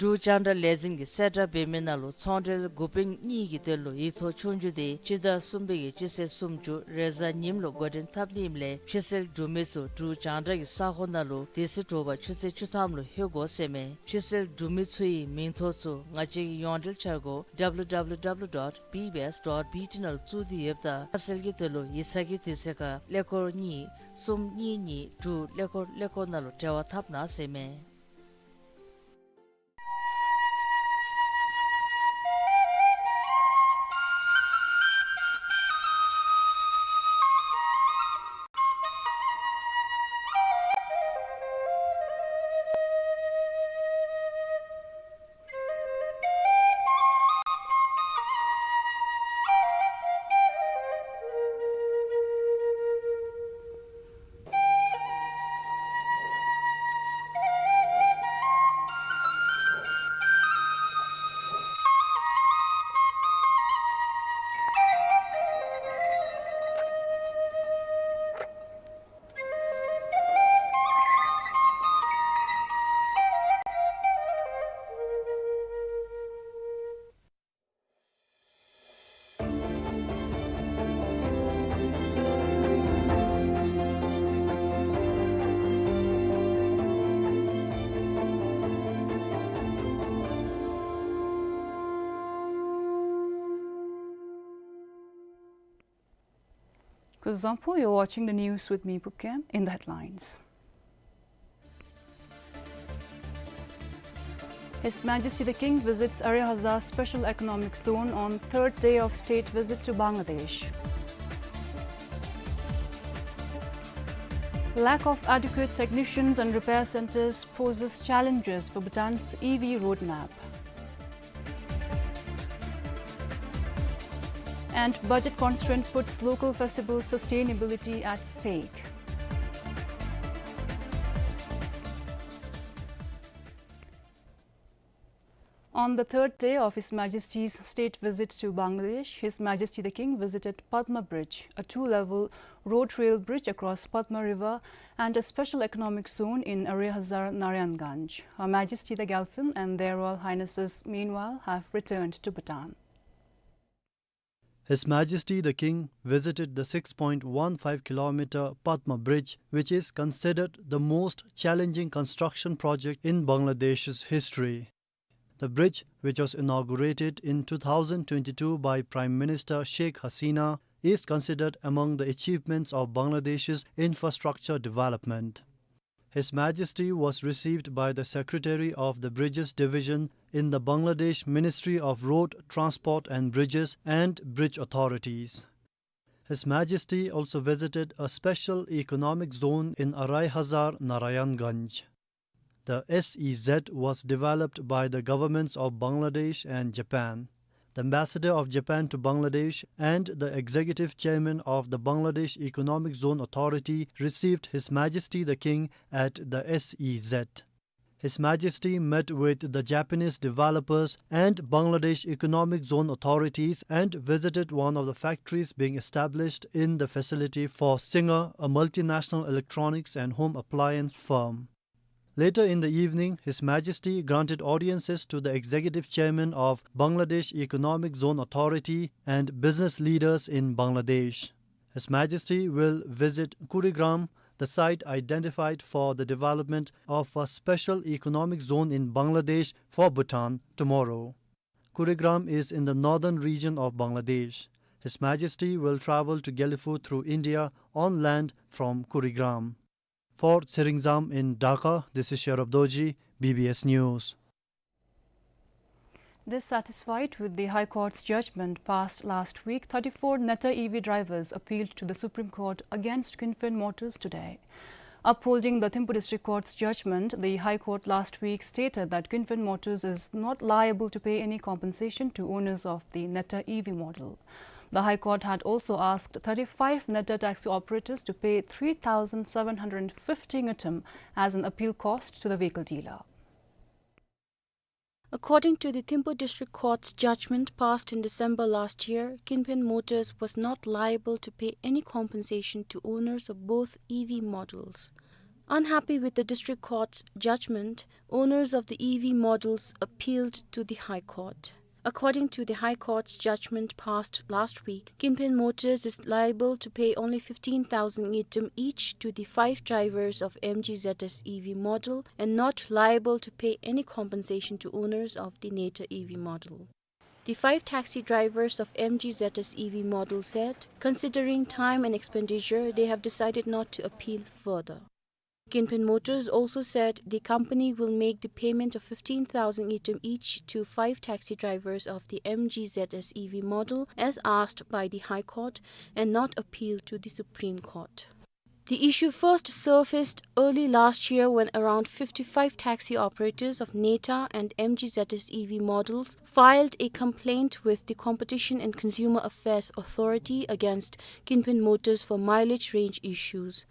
འབྲུག་རྒྱང་བསྒྲགས་ལས་འཛིན་གྱིས་གསལ་བསྒྲགས་འབད་མི་ནང་ལུ་ཚོང་འབྲེལ་འགོ་དཔོན་གཉིས་ཀྱི་དོན་ལུ་ཡིག་ཐོག་ཆོས་རྒྱུགས་དེ་སྤྱི་ཟླ་གསུམ་པའི་གི་སྤྱི་ཚེས་སུམ་ཅུ་རེས་གཟའ་ཉིམ་ལུ་འགོ་འདྲེན་འཐབ་ནི་ཨིནམ་ལས་ཕྱི་སེལ་འབྲུག་མི་ཚུ་འབྲུག་རྒྱང་བསྒྲགས་ཀྱི་ས་ཁོངས་ནང་ལུ་དེ་ཚེ་དྲོ་པ་ཆུ་ཚོད་བཅུ་ཐམ་ལུ་ལྷོད་དགོ་ཟེར་ཨིན་མས། ཕྱི་སེལ་འབྲུག་མི་ཚུ་ཡི་མིང་ཐོ་ཚུ་ང་བཅས་ཀྱི་ཡོངས་འབྲེལ་འཆར་སྒོ་www dot bbs dot bt ནང་ལུ་བཙུགས་ཏེ་ཡོདཔ་ད་ཁ་གསལ་གྱི་དོན་ལུ་ཡིག་ཚང་གི་དུས་ཚོད་ཁར་ཀླད་ཀོར་གཉིས་གསུམ་གཉིས་གཉིས་དྲུག་ཀླད་ཀོར་ཀླད་ཀོར་ནང་ལུ་འབྲེལ་བ་འཐབ་གནང་ཟེར་ཨིན་མས། Kuzuzangpo, you're watching the news with me, Pupken. In the headlines. His Majesty the King visits Arai Hazar Special Economic Zone on third day of state visit to Bangladesh. Lack of adequate technicians and repair centers poses challenges for Bhutan's E V roadmap. And budget constraint puts local festival sustainability at stake. On the third day of His Majesty's state visit to Bangladesh, His Majesty the King visited Padma Bridge, a two-level road rail bridge across Padma River and a special economic zone in Arai Hazar Narayanganj. Her Majesty the Gyaltsuen and their Royal Highnesses, meanwhile, have returned to Bhutan. His Majesty the King visited the six point one five kilometer Padma Bridge, which is considered the most challenging construction project in Bangladesh's history. The bridge, which was inaugurated in two thousand twenty-two by Prime Minister Sheikh Hasina, is considered among the achievements of Bangladesh's infrastructure development. His Majesty was received by the Secretary of the Bridges Division in the Bangladesh Ministry of Road Transport and Bridges and bridge authorities. His Majesty also visited a special economic zone in Arai Hazar Narayanganj. The S E Z was developed by the governments of Bangladesh and Japan. The ambassador of Japan to Bangladesh and the executive chairman of the Bangladesh Economic Zone Authority received His Majesty the King at the S E Z. His Majesty met with the Japanese developers and Bangladesh Economic Zone authorities and visited one of the factories being established in the facility for Singer, a multinational electronics and home appliance firm. Later in the evening, His Majesty granted audiences to the executive chairman of Bangladesh Economic Zone Authority and business leaders in Bangladesh. His Majesty will visit Kurigram, the site identified for the development of a special economic zone in Bangladesh for Bhutan, tomorrow. Kurigram is in the northern region of Bangladesh. His Majesty will travel to Gelephu through India on land from Kurigram. For Tshering Dzam in Dhaka, this is Sherab Dorji, B B S News. Dissatisfied with the High Court's judgment passed last week, thirty-four Neta E V drivers appealed to the Supreme Court against Kinphen Motors today. Upholding the Thimphu District Court's judgment, the High Court last week stated that Kinphen Motors is not liable to pay any compensation to owners of the Neta E V model. The High Court had also asked thirty-five Neta taxi operators to pay three thousand seven hundred fifty ngultrum as an appeal cost to the vehicle dealer. According to the Thimphu District Court's judgment passed in December last year, Kinphen Motors was not liable to pay any compensation to owners of both E V models. Unhappy with the district court's judgment, owners of the E V models appealed to the High Court. According to the High Court's judgment passed last week, Kinphen Motors is liable to pay only fifteen thousand ngultrum each to the five drivers of M G Z S E V model and not liable to pay any compensation to owners of the Neta E V model. The five taxi drivers of M G Z S E V model said, considering time and expenditure, they have decided not to appeal further. Kinphen Motors also said the company will make the payment of fifteen thousand ngultrum each to five taxi drivers of the M G Z S E V model as asked by the High Court and not appeal to the Supreme Court. The issue first surfaced early last year when around fifty-five taxi operators of Neta and M G Z S E V models filed a complaint with the Competition and Consumer Affairs Authority against Kinphen Motors for mileage range issues.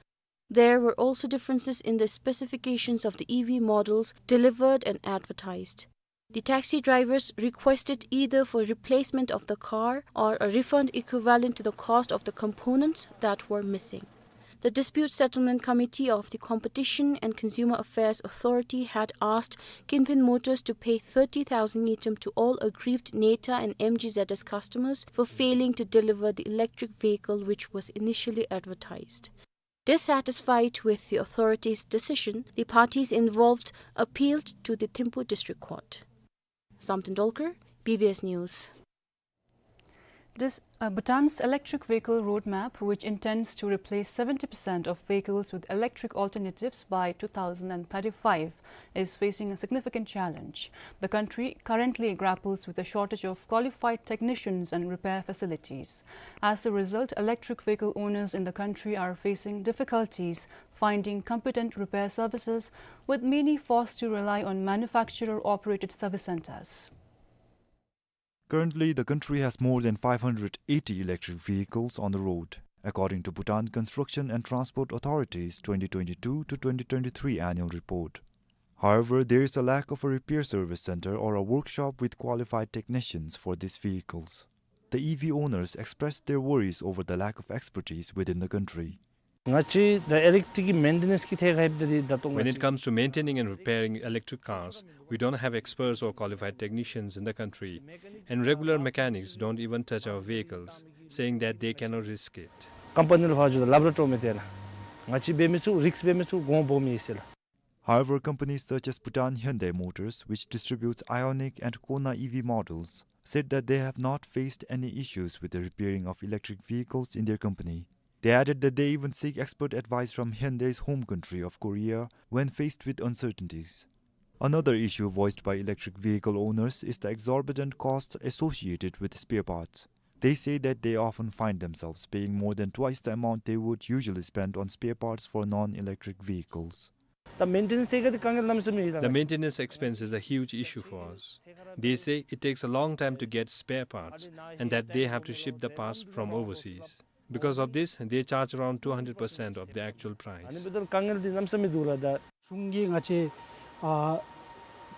There were also differences in the specifications of the E V models delivered and advertised. The taxi drivers requested either for replacement of the car or a refund equivalent to the cost of the components that were missing. The Dispute Settlement Committee of the Competition and Consumer Affairs Authority had asked Kinphen Motors to pay thirty thousand ngultrum to all aggrieved Neta and M G Z S customers for failing to deliver the electric vehicle which was initially advertised. Dissatisfied with the authority's decision, the parties involved appealed to the Thimphu District Court. Samten Dolkar, B B S News. This, uh, Bhutan's electric vehicle roadmap, which intends to replace seventy percent of vehicles with electric alternatives by two thousand thirty-five, is facing a significant challenge. The country currently grapples with a shortage of qualified technicians and repair facilities. As a result, electric vehicle owners in the country are facing difficulties finding competent repair services, with many forced to rely on manufacturer-operated service centers. Currently, the country has more than five hundred eighty electric vehicles on the road, according to Bhutan Construction and Transport Authority's twenty twenty-two to twenty twenty-three annual report. However, there is a lack of a repair service center or a workshop with qualified technicians for these vehicles. The E V owners expressed their worries over the lack of expertise within the country. When it comes to maintaining and repairing electric cars, we don't have experts or qualified technicians in the country, and regular mechanics don't even touch our vehicles, saying that they cannot risk it. However, companies such as Bhutan Hyundai Motors, which distributes Ioniq and Kona E V models, said that they have not faced any issues with the repairing of electric vehicles in their company. They added that they even seek expert advice from Hyundai's home country of Korea when faced with uncertainties. Another issue voiced by electric vehicle owners is the exorbitant costs associated with spare parts. They say that they often find themselves paying more than twice the amount they would usually spend on spare parts for non-electric vehicles. The maintenance expense is a huge issue for us. They say it takes a long time to get spare parts and that they have to ship the parts from overseas. Because of this, they charge around two hundred percent of the actual price. གཞུང་གིས་ང་བཅས་ཨ་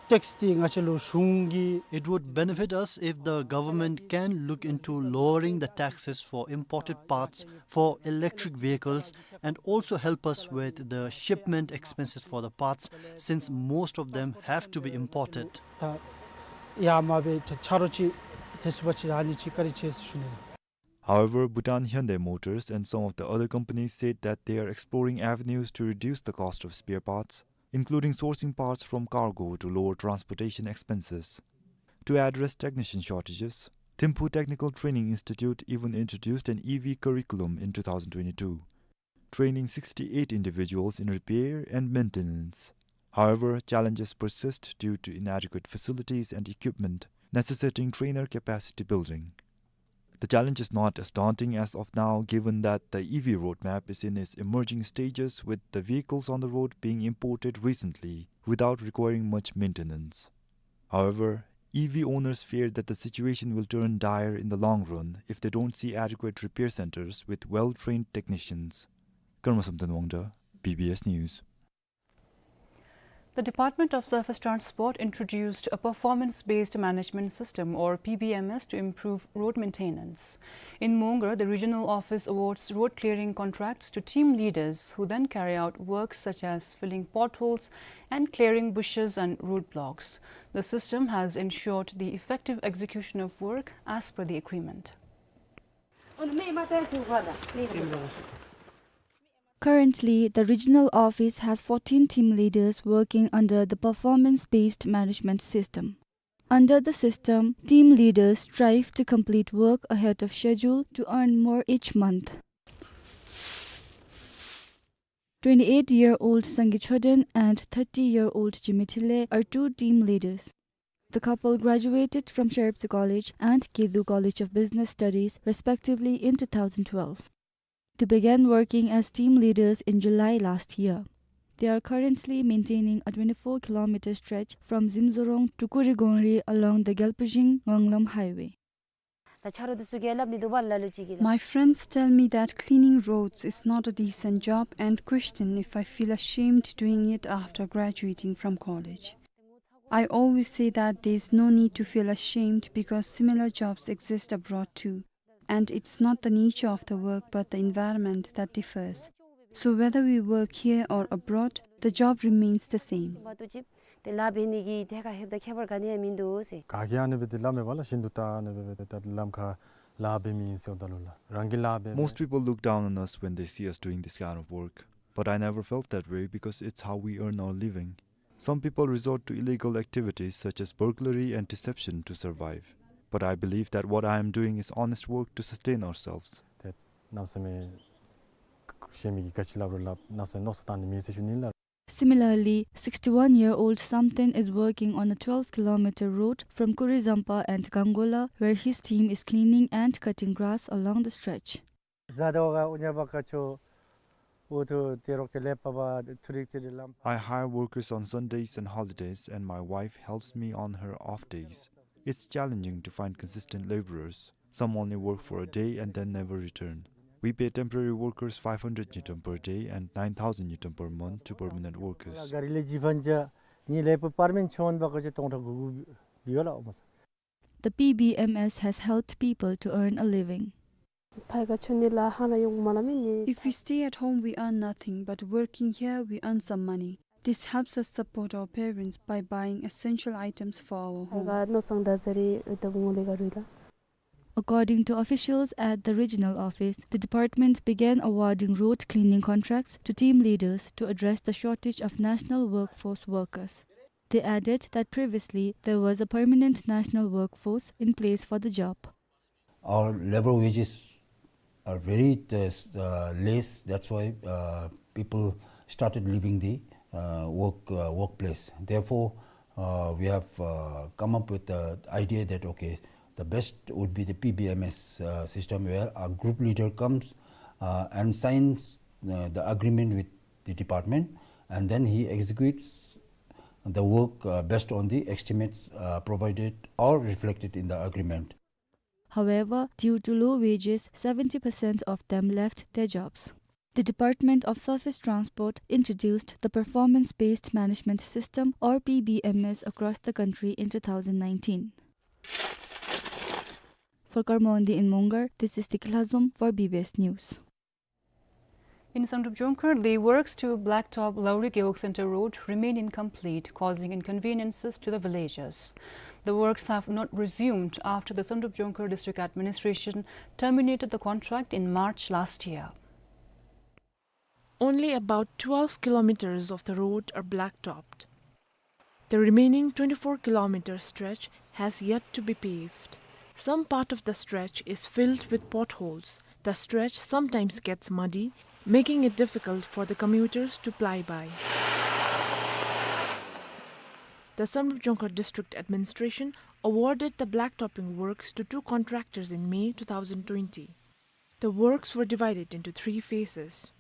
ཊེགསི་འདི་ང་བཅས་ལུ་གཞུང་གིས It would benefit us if the government can look into lowering the taxes for imported parts for electric vehicles and also help us with the shipment expenses for the parts, since most of them have to be imported. ད་ཡར་མར་སྦེ་ཆ་ཆ་རོགས་ཅིག་མཛད་ཚུགས་པ་ཅིན་ཨ་ནི་ཅིག་བཀའ་དྲིན་ཆེ་ཟེར་ཞུ་ནི་ལགས། However, Bhutan Hyundai Motors and some of the other companies said that they are exploring avenues to reduce the cost of spare parts, including sourcing parts from cargo to lower transportation expenses. To address technician shortages, Thimphu Technical Training Institute even introduced an E V curriculum in two thousand twenty-two, training sixty-eight individuals in repair and maintenance. However, challenges persist due to inadequate facilities and equipment, necessitating trainer capacity building. The challenge is not as daunting as of now, given that the E V roadmap is in its emerging stages, with the vehicles on the road being imported recently without requiring much maintenance. However, E V owners fear that the situation will turn dire in the long run if they don't see adequate repair centers with well-trained technicians. Karma Samten Wangda, B B S News. The Department of Surface Transport introduced a performance-based management system, or P B M S, to improve road maintenance. In Mongar, the regional office awards road clearing contracts to team leaders, who then carry out works such as filling potholes and clearing bushes and roadblocks. The system has ensured the effective execution of work as per the agreement. Currently, the regional office has fourteen team leaders working under the performance-based management system. Under the system, team leaders strive to complete work ahead of schedule to earn more each month. Twenty-eight-year-old Sangay Choden and thirty-year-old Jimmy Thile are two team leaders. The couple graduated from Shareptsa College and Kedu College of Business Studies, respectively, in two thousand twelve. They began working as team leaders in July last year. They are currently maintaining a twenty-four kilometer stretch from Zimzorong to Kurigongri along the Gyalpujing Nganglam Highway. My friends tell me that cleaning roads is not a decent job and question if I feel ashamed doing it after graduating from college. I always say that there is no need to feel ashamed because similar jobs exist abroad too. And it's not the nature of the work but the environment that differs. So whether we work here or abroad, the job remains the same. Most people look down on us when they see us doing this kind of work, but I never felt that way because it's how we earn our living. Some people resort to illegal activities such as burglary and deception to survive. But I believe that what I am doing is honest work to sustain ourselves. ཏེ་གནམ་མེད་ས་མེད་ཤེས་མི་གི་ག་ཅི་སླབ་རུང་སླབ་གནམ་མེད་ས་མེད་མནོ་བསམ་བཏང་ནི་མེད་ཟེར་ཞུ་ནི་ལགས། Similarly, sixty-one-year-old Samten is working on a twelve kilometer road from Kurizampa and Gangola, where his team is cleaning and cutting grass along the stretch. བཟའ་ཟླ་བ་ག་འུ་ཉ་པ་ག་ཆོ་འུ་ཐུ་ཏེ་རོགས་ཏེ་ལེ་པ་བ་ཐུ་རིག་ཏེ་རི་ལམ། I hire workers on Sundays and holidays, and my wife helps me on her off days. It's challenging to find consistent laborers. Some only work for a day and then never return. We pay temporary workers five hundred ngultrum per day and nine thousand ngultrum per month to permanent workers. ག་རི་ལས་ཇི་ཕན་ཅ་ནི་ལེ་པ་པར་མེན་ཆོན་བ་ག་ཅི་སྟོང་ཕྲག་དགུ་དགུ་བི་ཡོད་ལགས་ཨོ་མ་ས། The P B M S has helped people to earn a living. ཕར་ག་ཆོ་ནི་ལ་ཧ་ན་ཡོང་མ་ལ་མི་ནི། If we stay at home, we earn nothing, but working here, we earn some money. This helps us support our parents by buying essential items for our home. ག་ནོར་ཙང་ད་ཟ་རི་ད་བུ་ངོ་ལེ་ག་རུ་ལ། According to officials at the regional office, the department began awarding road cleaning contracts to team leaders to address the shortage of national workforce workers. They added that previously there was a permanent national workforce in place for the job. Our labor wages are very, uh, s-, uh, less. That's why, uh, people started leaving the, uh, work, uh, workplace. Therefore, uh, we have, uh, come up with the idea that, okay, the best would be the P B M S, uh, system, where a group leader comes, uh, and signs, uh, the agreement with the department, and then he executes the work, uh, based on the estimates, uh, provided or reflected in the agreement. However, due to low wages, seventy percent of them left their jobs. The Department of Surface Transport introduced the Performance-Based Management System, or P B M S, across the country in two thousand nineteen. For Karma Wangdi in Mongar, this is Tikilhazom for B B S News. In Samdrup Jongkhar, the works to blacktop Lauri Gewog Center Road remain incomplete, causing inconveniences to the villagers. The works have not resumed after the Samdrup Jongkhar District Administration terminated the contract in March last year. Only about twelve kilometers of the road are blacktopped. The remaining twenty-four kilometer stretch has yet to be paved. Some part of the stretch is filled with potholes. The stretch sometimes gets muddy, making it difficult for the commuters to ply by. The Samdrup Jongkhar District Administration awarded the blacktopping works to two contractors in May two thousand twenty. The works were divided into three phases.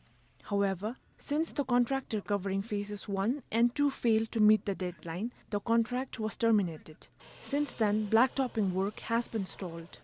However, since the contractor covering phases one and two failed to meet the deadline, the contract was terminated. Since then, blacktopping work has been stalled.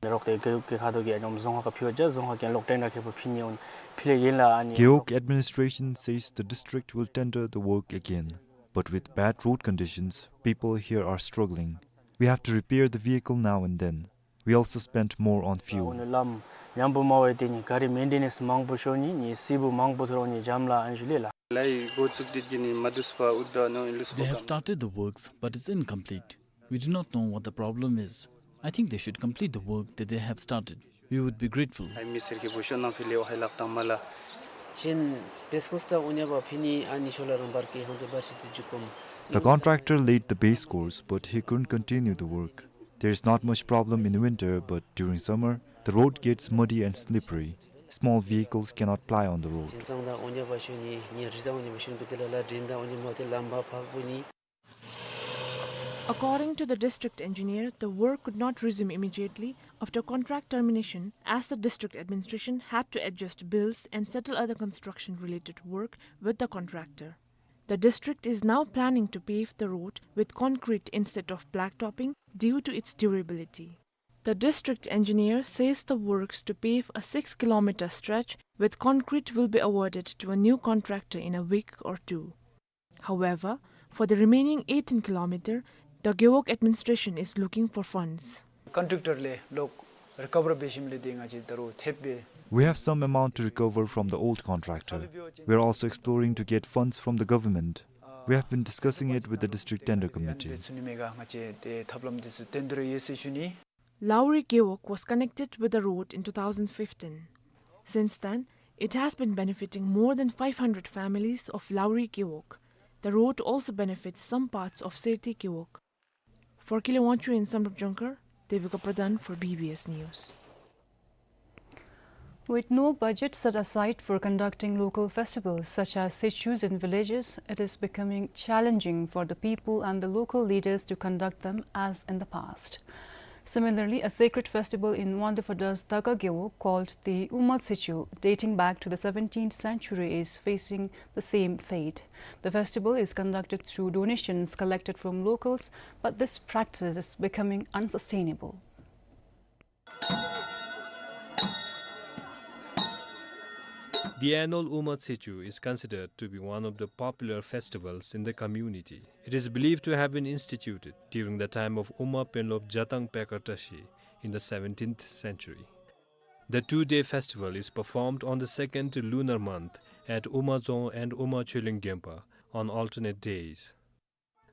རོགས་ཏེ་གེའུ་གེ་ཁ་དོ་གི་ཨ་ནི་ཛོང་ཧ་ཀ་ཕི་བ་ཇ་ཛོང་ཧ་ཀན་ལོག་ཏེན་ར་ཁེ་པོ་ཕི་ནི་འོན་ཕི་ལེ་ཡིན་ལ་ཨ་ནི། Gewog administration says the district will tender the work again, but with bad road conditions, people here are struggling. We have to repair the vehicle now and then. We also spent more on fuel. ཨོ་ནི་ལམ་ཉམ་པོ་མ་བའི་ཏེ་ནི་ག་རི་མེན་ཊེ་ནེནསི་མང་པོ་ཤོ་ནི་ནི་སི་བུ་མང་པོ་ཐོ་རོ་ནི་ཇམ་ལ་ཨན་ཞུ་ལེ་ལ། ལའི་འགོ་བཙུགས་དེ་གི་ནི་མ་དུས་པ་ཨུ་ད་ནོ་ཨིན་ལུས། They have started the works, but it's incomplete. We do not know what the problem is. I think they should complete the work that they have started. We would be grateful. ཨའི་མི་སེར་གི་བུ་ཤོ་ནང་ཕི་ལེ་ཨོ་ཧའི་ལག་དང་མ་ལ། ཅིན་བེས་ཀོས་ད་ཨུ་ཉ་བ་ཕི་ནི་ཨ་ནི་ཤོ་ལ་རང་བར་གི་ཧང་ཏེ་བར་སི་ཏི་ཇུ་ཀོམ། The contractor laid the base course, but he couldn't continue the work. There is not much problem in winter, but during summer, the road gets muddy and slippery. Small vehicles cannot ply on the road. ཅིན་ཙང་ད་ཨུ་ཉ་བ་ཤོ་ནི་ཉེ་རི་ད་ཨུ་ཉ་བ་ཤོ་ནི་གུ་ཏེ་ལ་ལ་དྲིན་ད་ཨུ་ཉ་མ་ཏེ་ལམ་བ་ཕག་པོ་ནི། According to the district engineer, the work could not resume immediately after contract termination, as the district administration had to adjust bills and settle other construction-related work with the contractor. The district is now planning to pave the road with concrete instead of blacktopping due to its durability. The district engineer says the works to pave a six kilometer stretch with concrete will be awarded to a new contractor in a week or two. However, for the remaining eighteen kilometer, the Gewog administration is looking for funds. ཀོན་ཊེཀ་ཊར་ལས་ལོག་རི་ཀ་བར་འབད་ཞིནམ་ལས་ཏེ་ང་བཅས་ད་རུང་ཐེབས་སྦེ། We have some amount to recover from the old contractor. We are also exploring to get funds from the government. We have been discussing it with the district tender committee. འབད་ཚུགས་ནི་མེད་ག་ང་བཅས་ཏེ་ཐབས་ལམ་འདི་ཚུ་བཏོན་དོ་རུང་ཡོད་ཟེར་ཞུ་ནི། Lauri Gewog was connected with the road in two thousand fifteen. Since then, it has been benefiting more than five hundred families of Lauri Gewog. The road also benefits some parts of Serti Gewog. For Kile Wangchuk in Samdrup Jongkhar, Devika Pradhan for B B S News. With no budget set aside for conducting local festivals such as Sechus in villages, it is becoming challenging for the people and the local leaders to conduct them as in the past. Similarly, a sacred festival in Wangdue Phodra's Daga Gewog called the Uma Tsechu, dating back to the seventeenth century, is facing the same fate. The festival is conducted through donations collected from locals, but this practice is becoming unsustainable. The annual Uma Tsechu is considered to be one of the popular festivals in the community. It is believed to have been instituted during the time of Uma Penlop Jatang Pekar Tashi in the seventeenth century. The two-day festival is performed on the second lunar month at Uma Dzong and Uma Choeling Gyonpa on alternate days.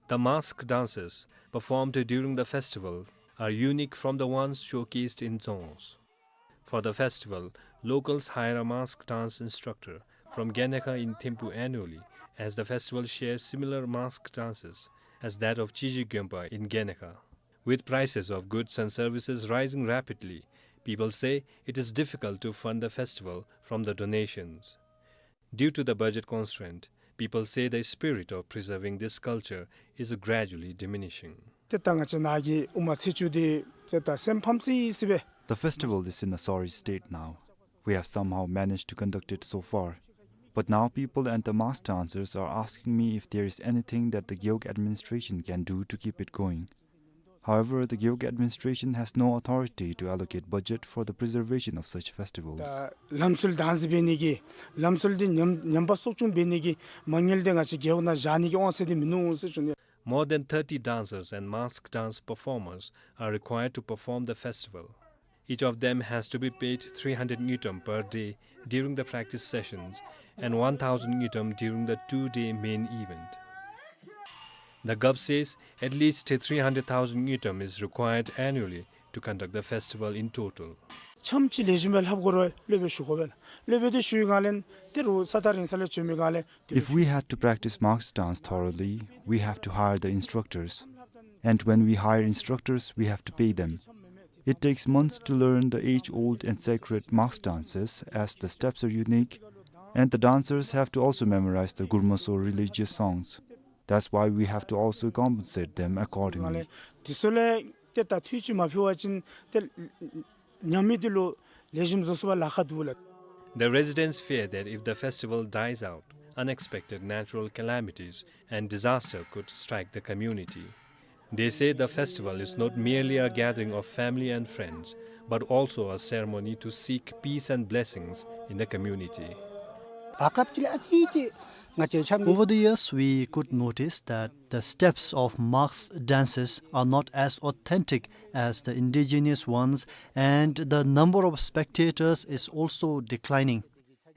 The mask dances performed during the festival are unique from the ones showcased in Dzongs. For the festival, locals hire a mask dance instructor from Gyalendokha in Thimphu annually, as the festival shares similar mask dances as that of Chiji Gyonpa in Gyalendokha. With prices of goods and services rising rapidly, people say it is difficult to fund the festival from the donations. Due to the budget constraint, people say the spirit of preserving this culture is gradually diminishing. ཏེ་ད་ང་བཅས་ནཱ་གི་ཨུ་མ་ཚེས་བཅུ་འདི་ཏེ་ད་སེམས་ཕམ་སི་སི་སྦེ། The festival is in a sorry state now. We have somehow managed to conduct it so far. But now people and the masked dancers are asking me if there is anything that the Gewog administration can do to keep it going. However, the Gewog administration has no authority to allocate budget for the preservation of such festivals. ད་ལམ་སྲོལ་དཱནས་འབད་ནི་གི་ལམ་སྲོལ་འདི་ཉམས་ཉམས་པ་གསོ་སྐྱོང་འབད་ནི་གི་མ་དངུལ་འདི་ང་བཅས་རྒེད་འོག་ནང་བཞག་ནི་གི་དབང་ཚད་འདི་མིན་ནུག་ཟེར་ཞུ་ནི། More than thirty dancers and masked dance performers are required to perform the festival. Each of them has to be paid three hundred ngultrum per day during the practice sessions and one thousand ngultrum during the two-day main event. The govt says at least three hundred thousand ngultrum is required annually to conduct the festival in total. འཆམ་ཅིག་ལེགས་ཤོམ་སྦེ་ལྷབ་དགོ་རུང་སློབ་དཔོན་ཞུ་དགོ་པས་ལགས། སློབ་དཔོན་འདི་ཞུ་བའི་སྒང་ལས་ཏེ་རུང་ས་ཐག་རིང་ས་ལས་བྱོན་མི་སྒང་ལས། If we had to practice masked dance thoroughly, we have to hire the instructors. And when we hire instructors, we have to pay them. It takes months to learn the age-old and sacred masked dances, as the steps are unique, and the dancers have to also memorize the gurmas or religious songs. That's why we have to also compensate them accordingly. དེ་ཚུ་ལས་ཏེ་ད་ཐུགས་རྗེ་མ་ཕུལ་བ་ཅིན་ཏེ་ཉམས་མི་འདི་ལུ་ལེགས་ཤོམ་བཟོ་ཚུགས་པར་ལཱ་ཁག་འདུག་ལགས། The residents fear that if the festival dies out, unexpected natural calamities and disaster could strike the community. They say the festival is not merely a gathering of family and friends, but also a ceremony to seek peace and blessings in the community. Over the years, we could notice that the steps of masked dances are not as authentic as the indigenous ones, and the number of spectators is also declining.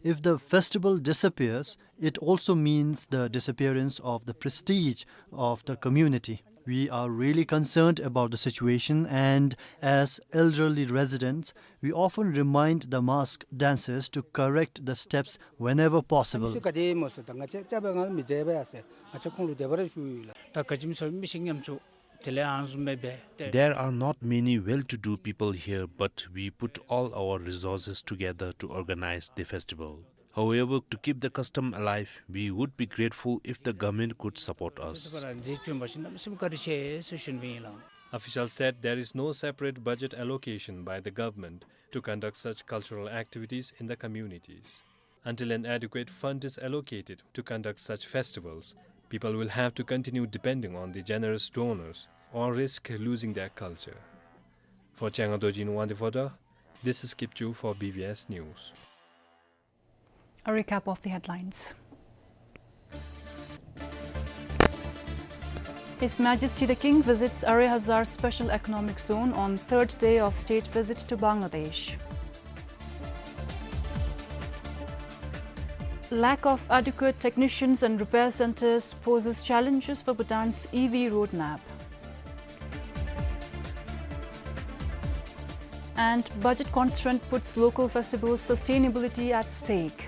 If the festival disappears, it also means the disappearance of the prestige of the community. We are really concerned about the situation, and as elderly residents, we often remind the masked dancers to correct the steps whenever possible. There are not many well-to-do people here, but we put all our resources together to organize the festival. However, to keep the custom alive, we would be grateful if the government could support us. Officials said there is no separate budget allocation by the government to conduct such cultural activities in the communities. Until an adequate fund is allocated to conduct such festivals, people will have to continue depending on the generous donors or risk losing their culture. For Changa Dorji in Wangdue Phodrang, this is Kipchoo for B B S News. A recap of the headlines. His Majesty the King visits Arai Hazar Special Economic Zone on third day of state visit to Bangladesh. Lack of adequate technicians and repair centers poses challenges for Bhutan's E V roadmap. And budget constraint puts local festivals' sustainability at stake.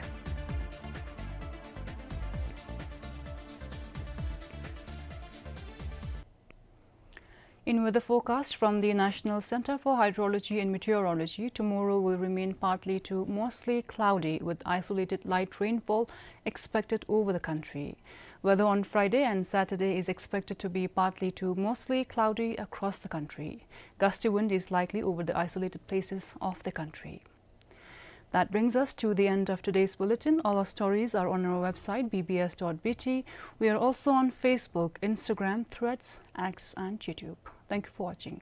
In weather forecast from the National Center for Hydrology and Meteorology, tomorrow will remain partly to mostly cloudy with isolated light rainfall expected over the country. Weather on Friday and Saturday is expected to be partly to mostly cloudy across the country. Gusty wind is likely over the isolated places of the country. That brings us to the end of today's bulletin. All our stories are on our website, B B S dot B T. We are also on Facebook, Instagram, Threads, X, and YouTube. Thank you for watching.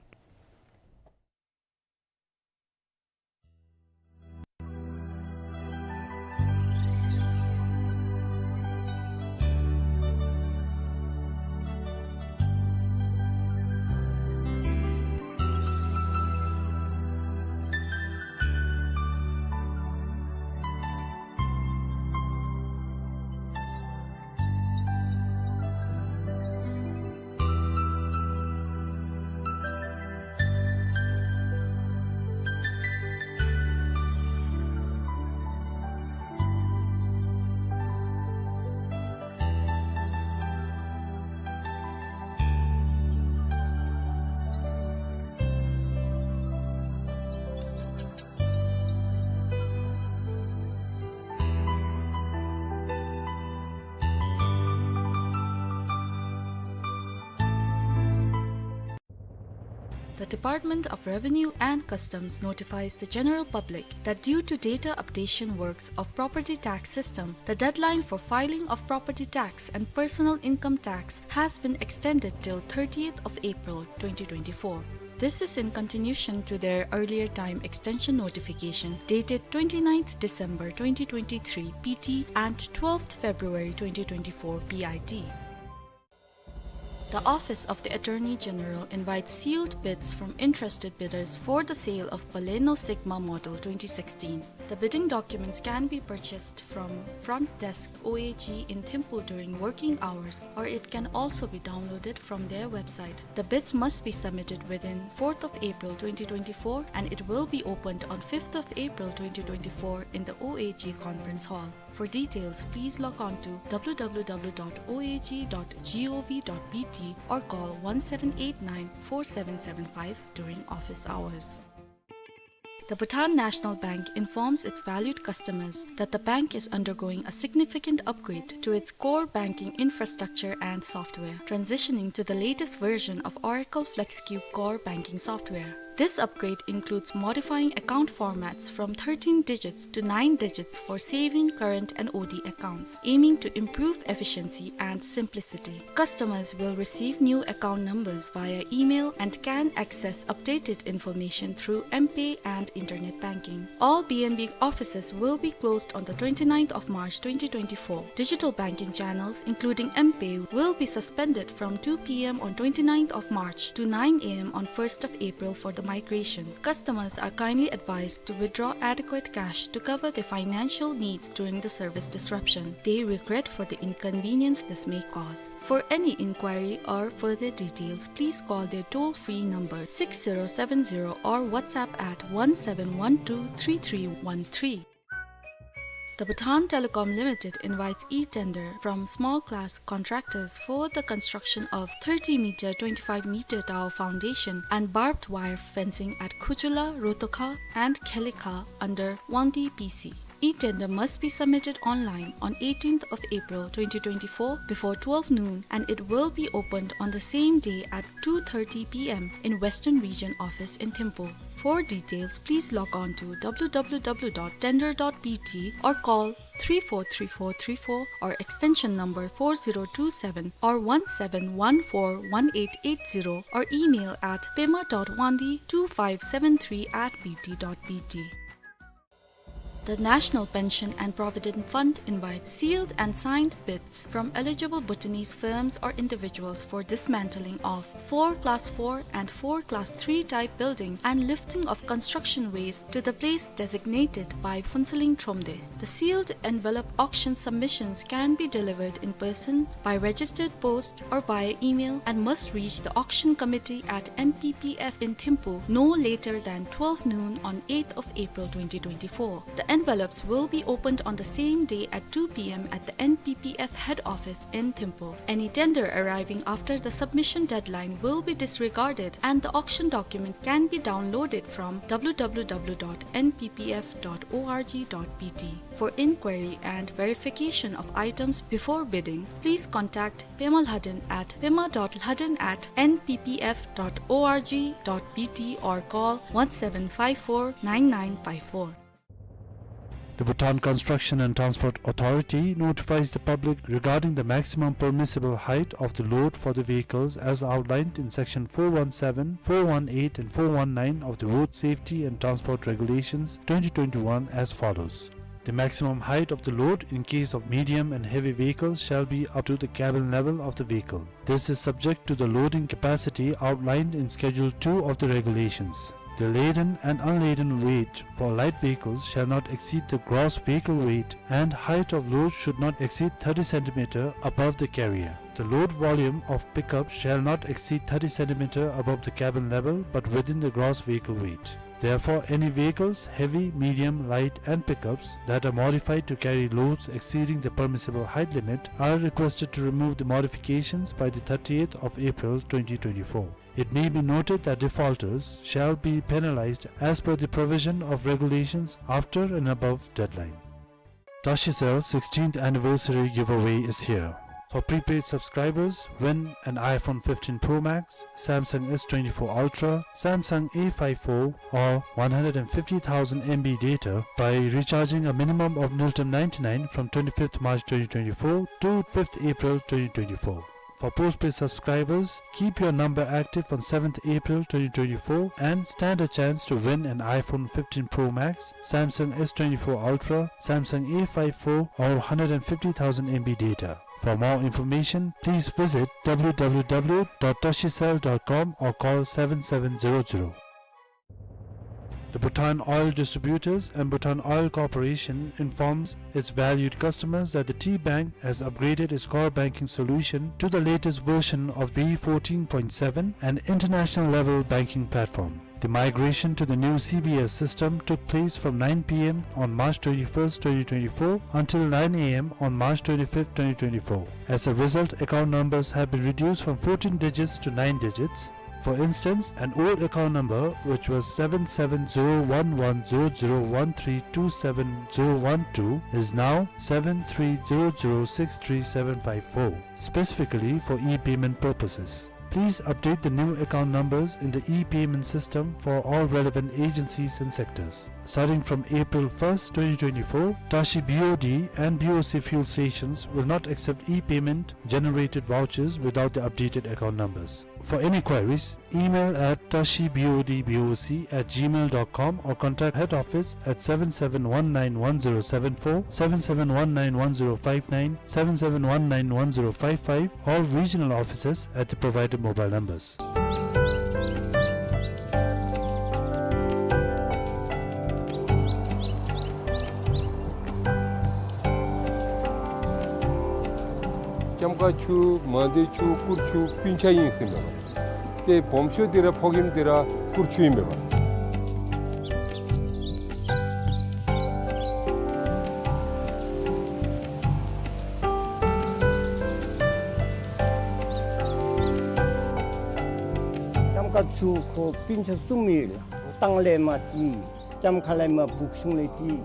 The Department of Revenue and Customs notifies the general public that due to data updation works of property tax system, the deadline for filing of property tax and personal income tax has been extended till thirtieth of April twenty twenty-four. This is in continuation to their earlier time extension notification dated twenty-ninth December twenty twenty-three P T and twelfth February twenty twenty-four P I T. The Office of the Attorney General invites sealed bids from interested bidders for the sale of Baleno Sigma Model twenty sixteen. The bidding documents can be purchased from front desk O A G in Thimphu during working hours, or it can also be downloaded from their website. The bids must be submitted within fourth of April twenty twenty-four, and it will be opened on fifth of April twenty twenty-four in the O A G conference hall. For details, please log on to W W W dot O A G dot G O V dot B T or call one seven eight nine four seven seven five during office hours. The Bhutan National Bank informs its valued customers that the bank is undergoing a significant upgrade to its core banking infrastructure and software, transitioning to the latest version of Oracle FlexCube core banking software. This upgrade includes modifying account formats from thirteen digits to nine digits for saving, current, and O D accounts, aiming to improve efficiency and simplicity. Customers will receive new account numbers via email and can access updated information through M-Pay and internet banking. All B N B offices will be closed on the twenty-ninth of March twenty twenty-four. Digital banking channels, including M-Pay, will be suspended from two P M on twenty-ninth of March to nine A M on first of April for the migration. Customers are kindly advised to withdraw adequate cash to cover their financial needs during the service disruption. They regret for the inconvenience this may cause. For any inquiry or further details, please call their toll-free number six zero seven zero or WhatsApp at one seven one two three three one three. The Bhutan Telecom Limited invites e-tender from small-class contractors for the construction of thirty meter, twenty-five meter tower foundation and barbed wire fencing at Khujula, Rotokha and Khelikha under Wangdi P C. E-tender must be submitted online on eighteenth of April twenty twenty-four before twelve noon, and it will be opened on the same day at two thirty P M in Western Region Office in Thimphu. For details, please log on to W W W dot tender dot B T or call three four three four three four or extension number four zero two seven or one seven one four one eight eight zero or email at pema dot wangdi two five seven three at B T dot B T. The National Pension and Provident Fund invites sealed and signed bids from eligible Bhutanese firms or individuals for dismantling of four class four and four class three type building and lifting of construction waste to the place designated by Phuentsholing Thromde. The sealed envelope auction submissions can be delivered in person, by registered post, or via email and must reach the auction committee at N P P F in Thimphu no later than twelve noon on eighth of April twenty twenty-four. The envelopes will be opened on the same day at two P M at the N P P F head office in Thimphu. Any tender arriving after the submission deadline will be disregarded and the auction document can be downloaded from W W W dot N P P F dot org dot B T. For inquiry and verification of items before bidding, please contact Pema Lhaden at pema dot lhaden at N P P F dot org dot B T or call one seven five four nine nine five four. The Bhutan Construction and Transport Authority notifies the public regarding the maximum permissible height of the load for the vehicles as outlined in Section four one seven, four one eight, and four one nine of the Road Safety and Transport Regulations twenty twenty-one as follows. The maximum height of the load in case of medium and heavy vehicles shall be up to the cabin level of the vehicle. This is subject to the loading capacity outlined in Schedule two of the regulations. The laden and unladen weight for light vehicles shall not exceed the gross vehicle weight, and height of load should not exceed thirty centimeter above the carrier. The load volume of pickup shall not exceed thirty centimeter above the cabin level, but within the gross vehicle weight. Therefore, any vehicles, heavy, medium, light, and pickups that are modified to carry loads exceeding the permissible height limit are requested to remove the modifications by the thirtieth of April twenty twenty-four. It may be noted that defaulters shall be penalized as per the provision of regulations after and above deadline. Tashi Cell sixteenth anniversary giveaway is here. For prepaid subscribers, win an iPhone fifteen Pro Max, Samsung S twenty-four Ultra, Samsung A five four, or one hundred fifty thousand M B data by recharging a minimum of Ngultrum ninety-nine from twenty-fifth March twenty twenty-four to fifth April twenty twenty-four. For postpaid subscribers, keep your number active on seventh April twenty twenty-four and stand a chance to win an iPhone fifteen Pro Max, Samsung S twenty-four Ultra, Samsung A five four, or hundred and fifty thousand M B data. For more information, please visit W W W dot tashicell dot com or call seven seven zero zero. The Bhutan Oil Distributors and Bhutan Oil Corporation informs its valued customers that the T Bank has upgraded its core banking solution to the latest version of V fourteen point seven, an international level banking platform. The migration to the new C B S system took place from nine P M on March twenty-first, twenty twenty-four until nine A M on March twenty-fifth, twenty twenty-four. As a result, account numbers have been reduced from fourteen digits to nine digits. For instance, an old account number, which was seven seven zero one one zero zero one three two seven zero one two, is now seven three zero zero six three seven five four, specifically for e-payment purposes. Please update the new account numbers in the e-payment system for all relevant agencies and sectors. Starting from April first, twenty twenty-four, Tashi B O D and B O C fuel stations will not accept e-payment generated vouchers without the updated account numbers. For any queries, email at tashi B O D B O C at gmail dot com or contact head office at seven seven one nine one zero seven four, seven seven one nine one zero five nine, seven seven one nine one zero five five, or regional offices at the provided mobile numbers. ལྕམ་མཁར་ཆུ་མང་སྡེ་ཆུ་སྐུར་ཆུ་སྤུན་ཆ་ཨིན་ཟེར་མས་པ། ཏེ་སྦོམ་ཤོས་འདི་ར་ཕོག་ཁྱིམ་འདི་ར་སྐུར་ཆུ་ཨིན་མས་པ། ལྕམ་མཁར་ཆུ་ཁོ་སྤུན་ཆ་གསུམ་ཨིན་ལགས། ལྟང་ལས་མར་ཅིག། ལྕམ་མཁར་ལས་མར་སྦུག་གཞུང་ལས་ཅིག།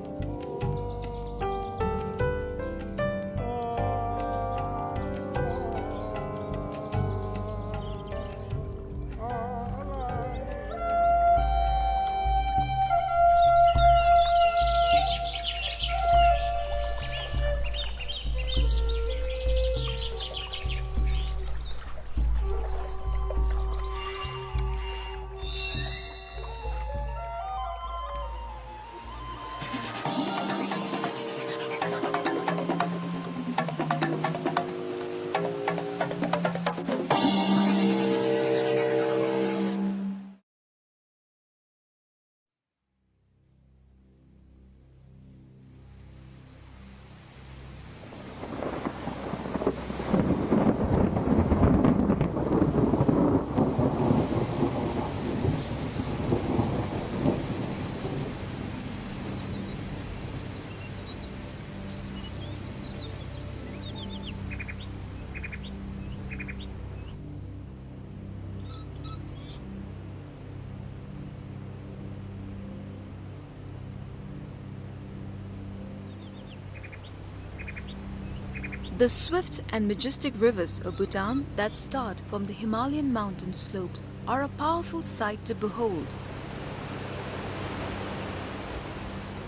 The swift and majestic rivers of Bhutan that start from the Himalayan mountain slopes are a powerful sight to behold.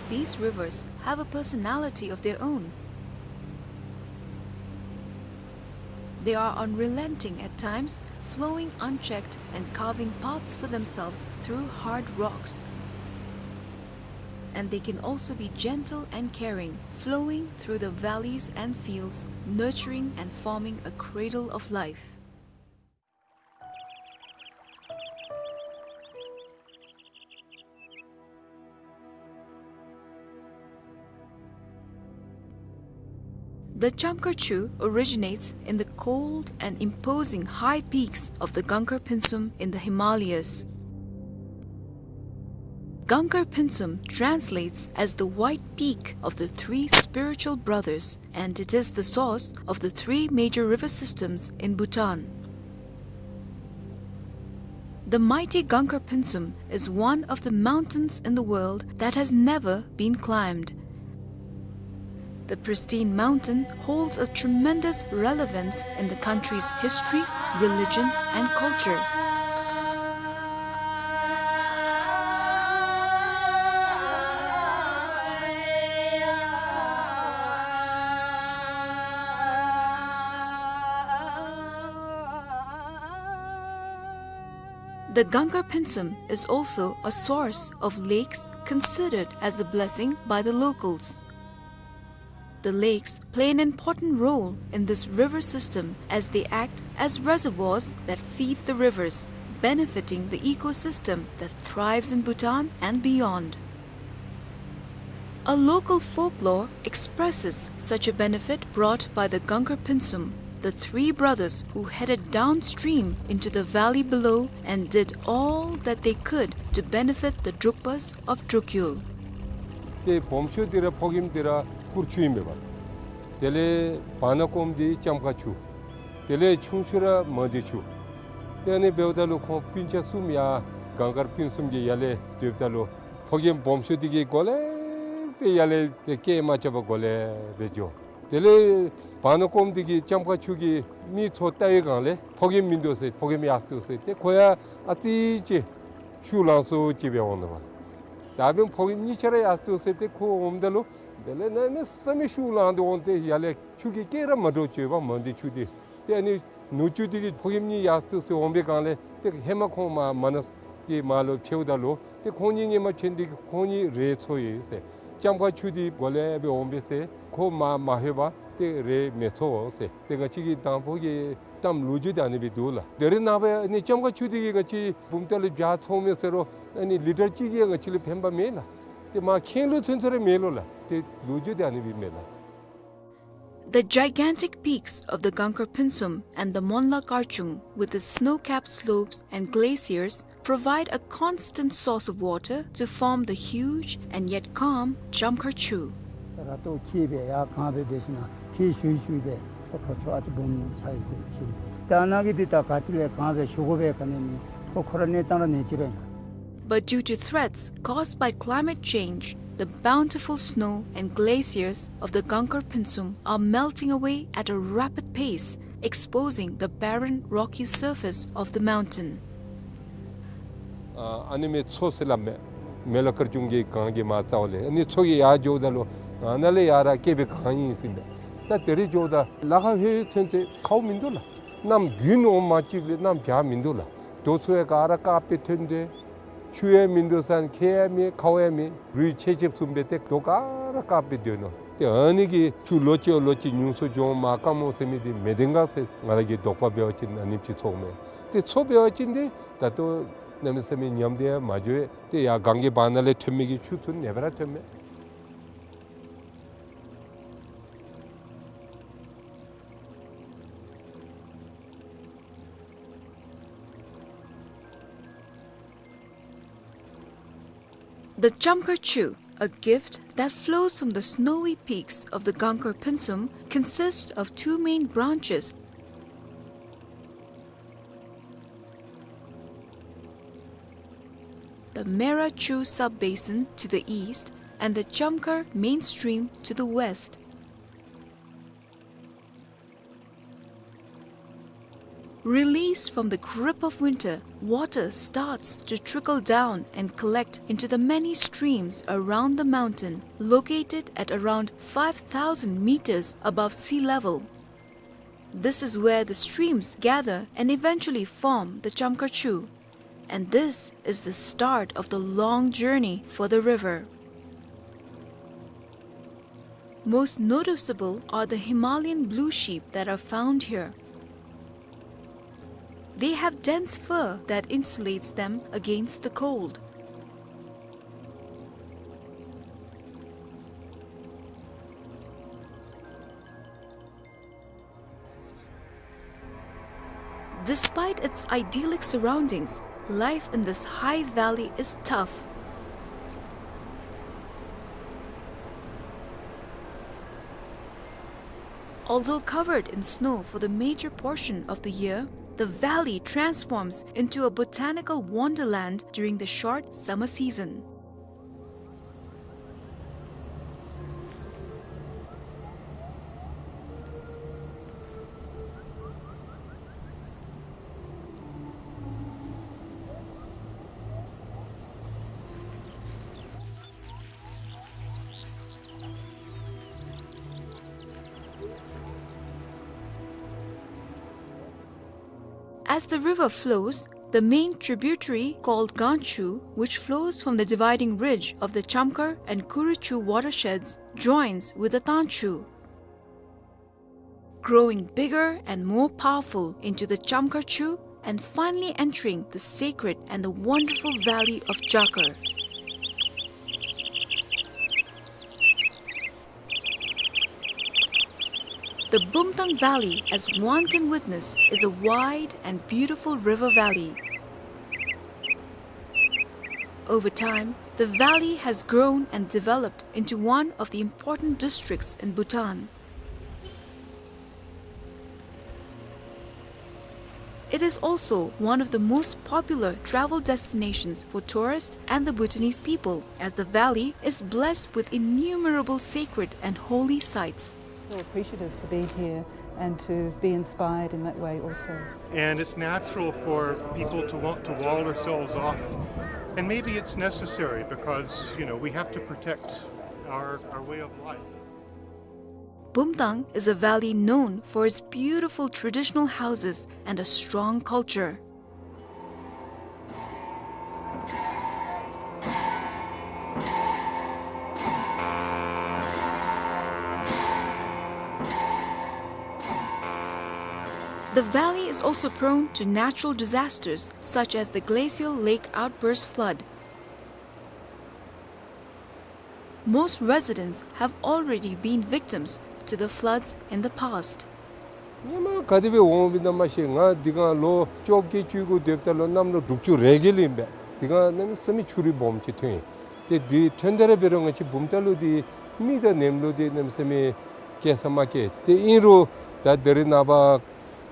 These rivers have a personality of their own. They are unrelenting at times, flowing unchecked and carving paths for themselves through hard rocks. And they can also be gentle and caring, flowing through the valleys and fields, nurturing and forming a cradle of life. The Chamkhar Chu originates in the cold and imposing high peaks of the Gangkhar Phuntsum in the Himalayas. Gangkhar Phuntsum translates as the white peak of the three spiritual brothers, and it is the source of the three major river systems in Bhutan. The mighty Gangkhar Phuntsum is one of the mountains in the world that has never been climbed. The pristine mountain holds a tremendous relevance in the country's history, religion, and culture. The Gangkhar Phuntsum is also a source of lakes considered as a blessing by the locals. The lakes play an important role in this river system as they act as reservoirs that feed the rivers, benefiting the ecosystem that thrives in Bhutan and beyond. A local folklore expresses such a benefit brought by the Gangkhar Phuntsum, the three brothers who headed downstream into the valley below and did all that they could to benefit the Drukpas of Drukyul. ཏེ་སྦོམ་ཤོས་འདི་ར་ཕོ་རྒནམ་འདི་ར་གུར་ཆུ་ཨིན་པས། དེ་ལས་བར་ན་ཀོམ་འདི་ལྕམ་ཁ་ཆུ། དེ་ལས་ཆུང་ཤོས་ར་མ་འདི་ཆུ། ཏེ་ཨ་ནི་འབདཝ་ད་ལུ་ཁོང་སྤུན་ཆ་གསུམ་ཡར་གངས་དཀར་སྤུན་གསུམ་གྱི་ཡར་ལས་སྡོདཔ་ད་ལུ་ཕོ་རྒནམ་སྦོམ་ཤོས་འདི་གིས་གོ་ལེ་སྦེ་ཡར་ལས་ཏེ་སྐད་མ་རྐྱབ་པར་གོ་ལེ་སྦེ་འགྱོ། དེ་ལས་བར་ན་ཀོམ་འདི་གིས་ལྕམ་ཁ་ཆུ་གི་མི་ཚུ་བལྟ་བའི་སྒང་ལས་ཕོ་རྒནམ་མིན་འདུག་ཟེར། ཕོ་རྒནམ་ཡར་སོང་སྟེ་ཁོ་ཡང་ཨ་ཙི་ཅིག་ཤུགས་ལང་སོང་ཅིག་སྦེ་འོང་ནུག་པ། ད་འབདན་ཕོ་རྒནམ་གཉིས་ཆ་ར་ཡར་སོང་སྟེ་ཁོ་འོངམ་ད་ལུ་དེ་ལས་གནམ་མེད་ས་མེད་ཤུགས་ལངས་ཏེ་འོང་སྟེ་ཡར་ལས་ཆུ་གི་སྐད་ར་མ་འདྲཝ་བརྗོད་པ་མ་འདི་ཆུ་འདི། ཏེ་ཨ་ནི་ནུ་གཅུང་འདི་གིས་ཕོ་རྒནམ་གཉིས་ཡར་སོང་སྟེ་འོང་པའི་སྒང་ལས་ཏེ་ཧེ་མ་ཁོང་མར་མར་ན་ཏེ་མར་ལུ་ཕྱདཔ་ད་ལུ་ཏེ་ཁོང་གཉིས་སྔོན་མ་ཕྱད་ནི་འདི་གིས་ཁོང་གཉིས་རེ་འཚོ་ཡི་ཟེར། ལྕམ་ཁ་ཆུ་འདི་གོ་ལེ་སྦེ་འོང་པས་ཟེར། ཁོ་མར་མ་ལྷོད་པར་ཏེ་རེ་མི་འཚོ་ཟེར། ཏེ་ང་བཅས་ཀྱི་དང་ཕུ་གི་གཏམ་ལོ་རྒྱུས་འདི་ཨ་ནི་སྦེ་འདུག་ལགས། དེ་རིང་ནངས་པ་ཨ་ནི་ལྕམ་ཁ་ཆུ་འདི་གིས་ང་བཅས་བུམ་ཐང་ལས་བྱ་འཚོ་མི་ཟེར་རུང་ཨ་ནི་ལི་ཊར་གཅིག་གིས་ང་བཅས་ལུ་ཕན་པ་མེད་ལགས། ཏེ་མར་ཁེངས་ལུ་ཚུན་ཚོད་ར་མེད་ལོ་ལགས། ཏེ་ལོ་རྒྱུས་འདི་ཨ་ནི་སྦེ་མས་ལགས། The gigantic peaks of the Gangkhar Phuntsum and the Monla Karchung, with its snow-capped slopes and glaciers, provide a constant source of water to form the huge and yet calm Chamkhar Chu. ར་ཏོ་ཁྱིད་སྦེ་ཡར་གངས་སྦེ་འབད་ཞིན་ན་ཁྱིད་ཤུལ་ཤུལ་སྦེ་ཁོ་ཁོ་ཚུ་ཨ་ཙི་སྦོམ་ཆགས་ཡི་ཟེར་ཞུ་ནི། ད་ནཱ་གི་འདི་ད་ག་ཏེ་ལས་གངས་སྦེ་ཞུ་དགོ་པས་ག་ནི་མེད། ཁོ་ཁོ་ར་གནས་སྟངས་ར་ནེ་ཅི་ར་ཨིན་ལགས། But due to threats caused by climate change, the bountiful snow and glaciers of the Gangkhar Phuntsum are melting away at a rapid pace, exposing the barren, rocky surface of the mountain. ཨ་ཨ་ནི་མི་མཚོ་ཟེར་སླབ་མས། མེ་ལ་དཀར་ཆུང་གི་གངས་ཀྱི་མར་རྩ་བ་ལས་ཨ་ནི་མཚོ་གི་ཡར་འགྱོཝ་ད་ལུ་ཨ་ནཱ་ལས་ཡར་ར་བསྐལ་པའི་གངས་ཨིན་ཟེར་མས། ད་དེ་རིང་འགྱོཝ་ད་ལ་ཁ་ཧེ་ཚུན་ཚོད་ཁཝ་མིན་འདུག་ལགས། གནམ་དགུན་འོང་མ་གཅིག་ལས་གནམ་བྱཱར་མིན་འདུག་ལགས། རྡོ་ཚུ་ཡང་ག་ར་དཀརཔོ་སྦེ་ཐོན་ཏེ་ཆུ་ཡང་མིན་འདུག་ཟེར་ན་ཁྱེགས་ཡང་མེད་ཁཝ་ཡང་མེད། རུད་ཆེ་ཆེ་བཟུམ་སྦེ་ཏེ་རྡོ་ག་ར་དཀརཔོ་སྦེ་སྡོད་ནུག། ཏེ་ཨ་ནི་གི་ཆུ་ལོ་གཅིག་ལོ་གཅིག་ཉུང་སུ་འགྱོ་མར་དཀར་མོ་ཟེར་མི་འདི་མི་བདེན་ག་ཟེར་ང་ར་གི་དོགས་པ་འབད་བ་ཅིན་ཨ་ནེམ་ཅིག་ཚོརཝ་མས། ཏེ་མཚོ་འབད་བ་ཅིན་ཏེ་ད་ལྟོ་གནམ་མེད་ས་མེད་ཉམས་ཏེ་ཡང་མ་འགྱོ། ཏེ་ཡར་གངས་ཀྱི་བར་ན་ལས་ཐོན་མི་གི་ཆུ་ཚུ་ཨ་ནེ་སྦེ་ར་ཐོནམ་མས། The Chamkhar Chu, a gift that flows from the snowy peaks of the Gangkhar Phuntsum, consists of two main branches. The Mera Chu sub-basin to the east and the Chamkhar main stream to the west. Released from the grip of winter, water starts to trickle down and collect into the many streams around the mountain, located at around five thousand meters above sea level. This is where the streams gather and eventually form the Chamkar Chu. And this is the start of the long journey for the river. Most noticeable are the Himalayan blue sheep that are found here. They have dense fur that insulates them against the cold. Despite its idyllic surroundings, life in this high valley is tough. Although covered in snow for the major portion of the year, the valley transforms into a botanical wonderland during the short summer season. As the river flows, the main tributary called Ganchu, which flows from the dividing ridge of the Chamkar and Kuruchu watersheds, joins with the Tanchu, growing bigger and more powerful into the Chamkar Chu and finally entering the sacred and the wonderful valley of Jakar. The Bumtang Valley, as one can witness, is a wide and beautiful river valley. Over time, the valley has grown and developed into one of the important districts in Bhutan. It is also one of the most popular travel destinations for tourists and the Bhutanese people, as the valley is blessed with innumerable sacred and holy sites. So appreciative to be here and to be inspired in that way also. And it's natural for people to want to wall ourselves off. And maybe it's necessary because, you know, we have to protect our, our way of life. Bumtang is a valley known for its beautiful traditional houses and a strong culture. The valley is also prone to natural disasters such as the glacial lake outburst flood. Most residents have already been victims to the floods in the past. སྔོན་མ་ག་དེ་སྦེ་འོང་སྦེ་ཨིན་ན་མ་ཤེས། ང་འདི་ག་ལོ་བཅོ་བརྒྱད་བཅུ་དགུ་སྡོདཔ་ད་ལུ་གནམ་ལོ་དྲུག་ཅུ་རེ་བརྒྱད་ལུ་ཨིན་པས། འདི་ག་གནམ་མེད་ས་མེད་ཆུ་རུད་སྦོམ་ཅིག་ཐོན། ཏེ་འདི་ཐོན་ད་ར་འབད་རུང་ང་བཅས་བུམ་ཐང་ལུ་འདི་མེ་དང་ནེམ་ལུ་འདི་གནམ་མེད་ས་མེད་སྐྱེ་ས་མ་སྐྱེ། ཏེ་ཨིན་རུང་ད་ད་རེས་ནངས་པ་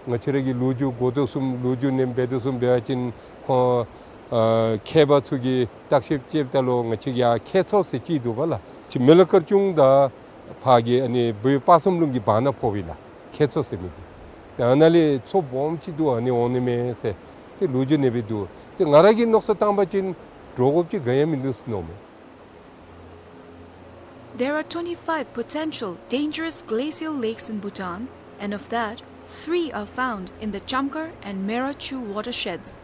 ང་བཅས་ར་གི་ལོ་རྒྱུས་འགོ་ཐོག་གསུམ་ལོ་རྒྱུས་ནེམ་འབད་དོ་གསུམ་འབད་བ་ཅིན་ཁོང་ཨ་མཁས་པ་ཚུ་གིས་བརྟག་ཞིབ་རྐྱབ་ད་ལུ་ང་བཅས་ཀྱི་ཡར་ཁྱད་མཚར་ཟེར་ཅིག་འདུག་པ་ལགས། ཅིག་མི་ལ་དཀར་ཆུང་དང་ཕར་གྱི་ཨ་ནི་བོད་སྤ་གསུམ་ལུང་གི་བར་ན་ཕོགཔ་ཨིན་ལགས། ཁྱད་མཚར་ཟེར་མི་འདི། ཏེ་ཨ་ནཱ་ལས་མཚོ་སྦོམ་ཅིག་འདུག། ཨ་ནི་འོང་ནི་མས་ཟེར་ཏེ་ལོ་རྒྱུས་ནེམ་སྦེ་འདུག། ཏེ་ང་ར་གིས་མནོ་བསམ་བཏང་བ་ཅིན་འདྲོག་དགོཔ་ཅིག་ག་ཡང་མིན་འདུག་ཟེར་མནོཝ་མས། There are twenty-five potential dangerous glacial lakes in Bhutan, and of that, three are found in the Chamkar and Mera Chu watersheds.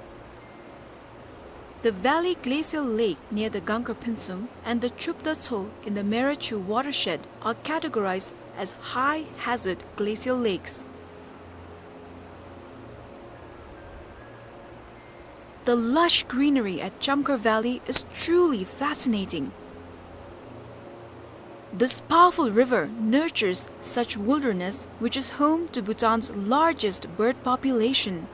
The Valley Glacial Lake near the Gangkar Phinsum and the Chupda Tso in the Mera Chu watershed are categorized as high hazard glacial lakes. The lush greenery at Chamkar Valley is truly fascinating. This powerful river nurtures such wilderness, which is home to Bhutan's largest bird population.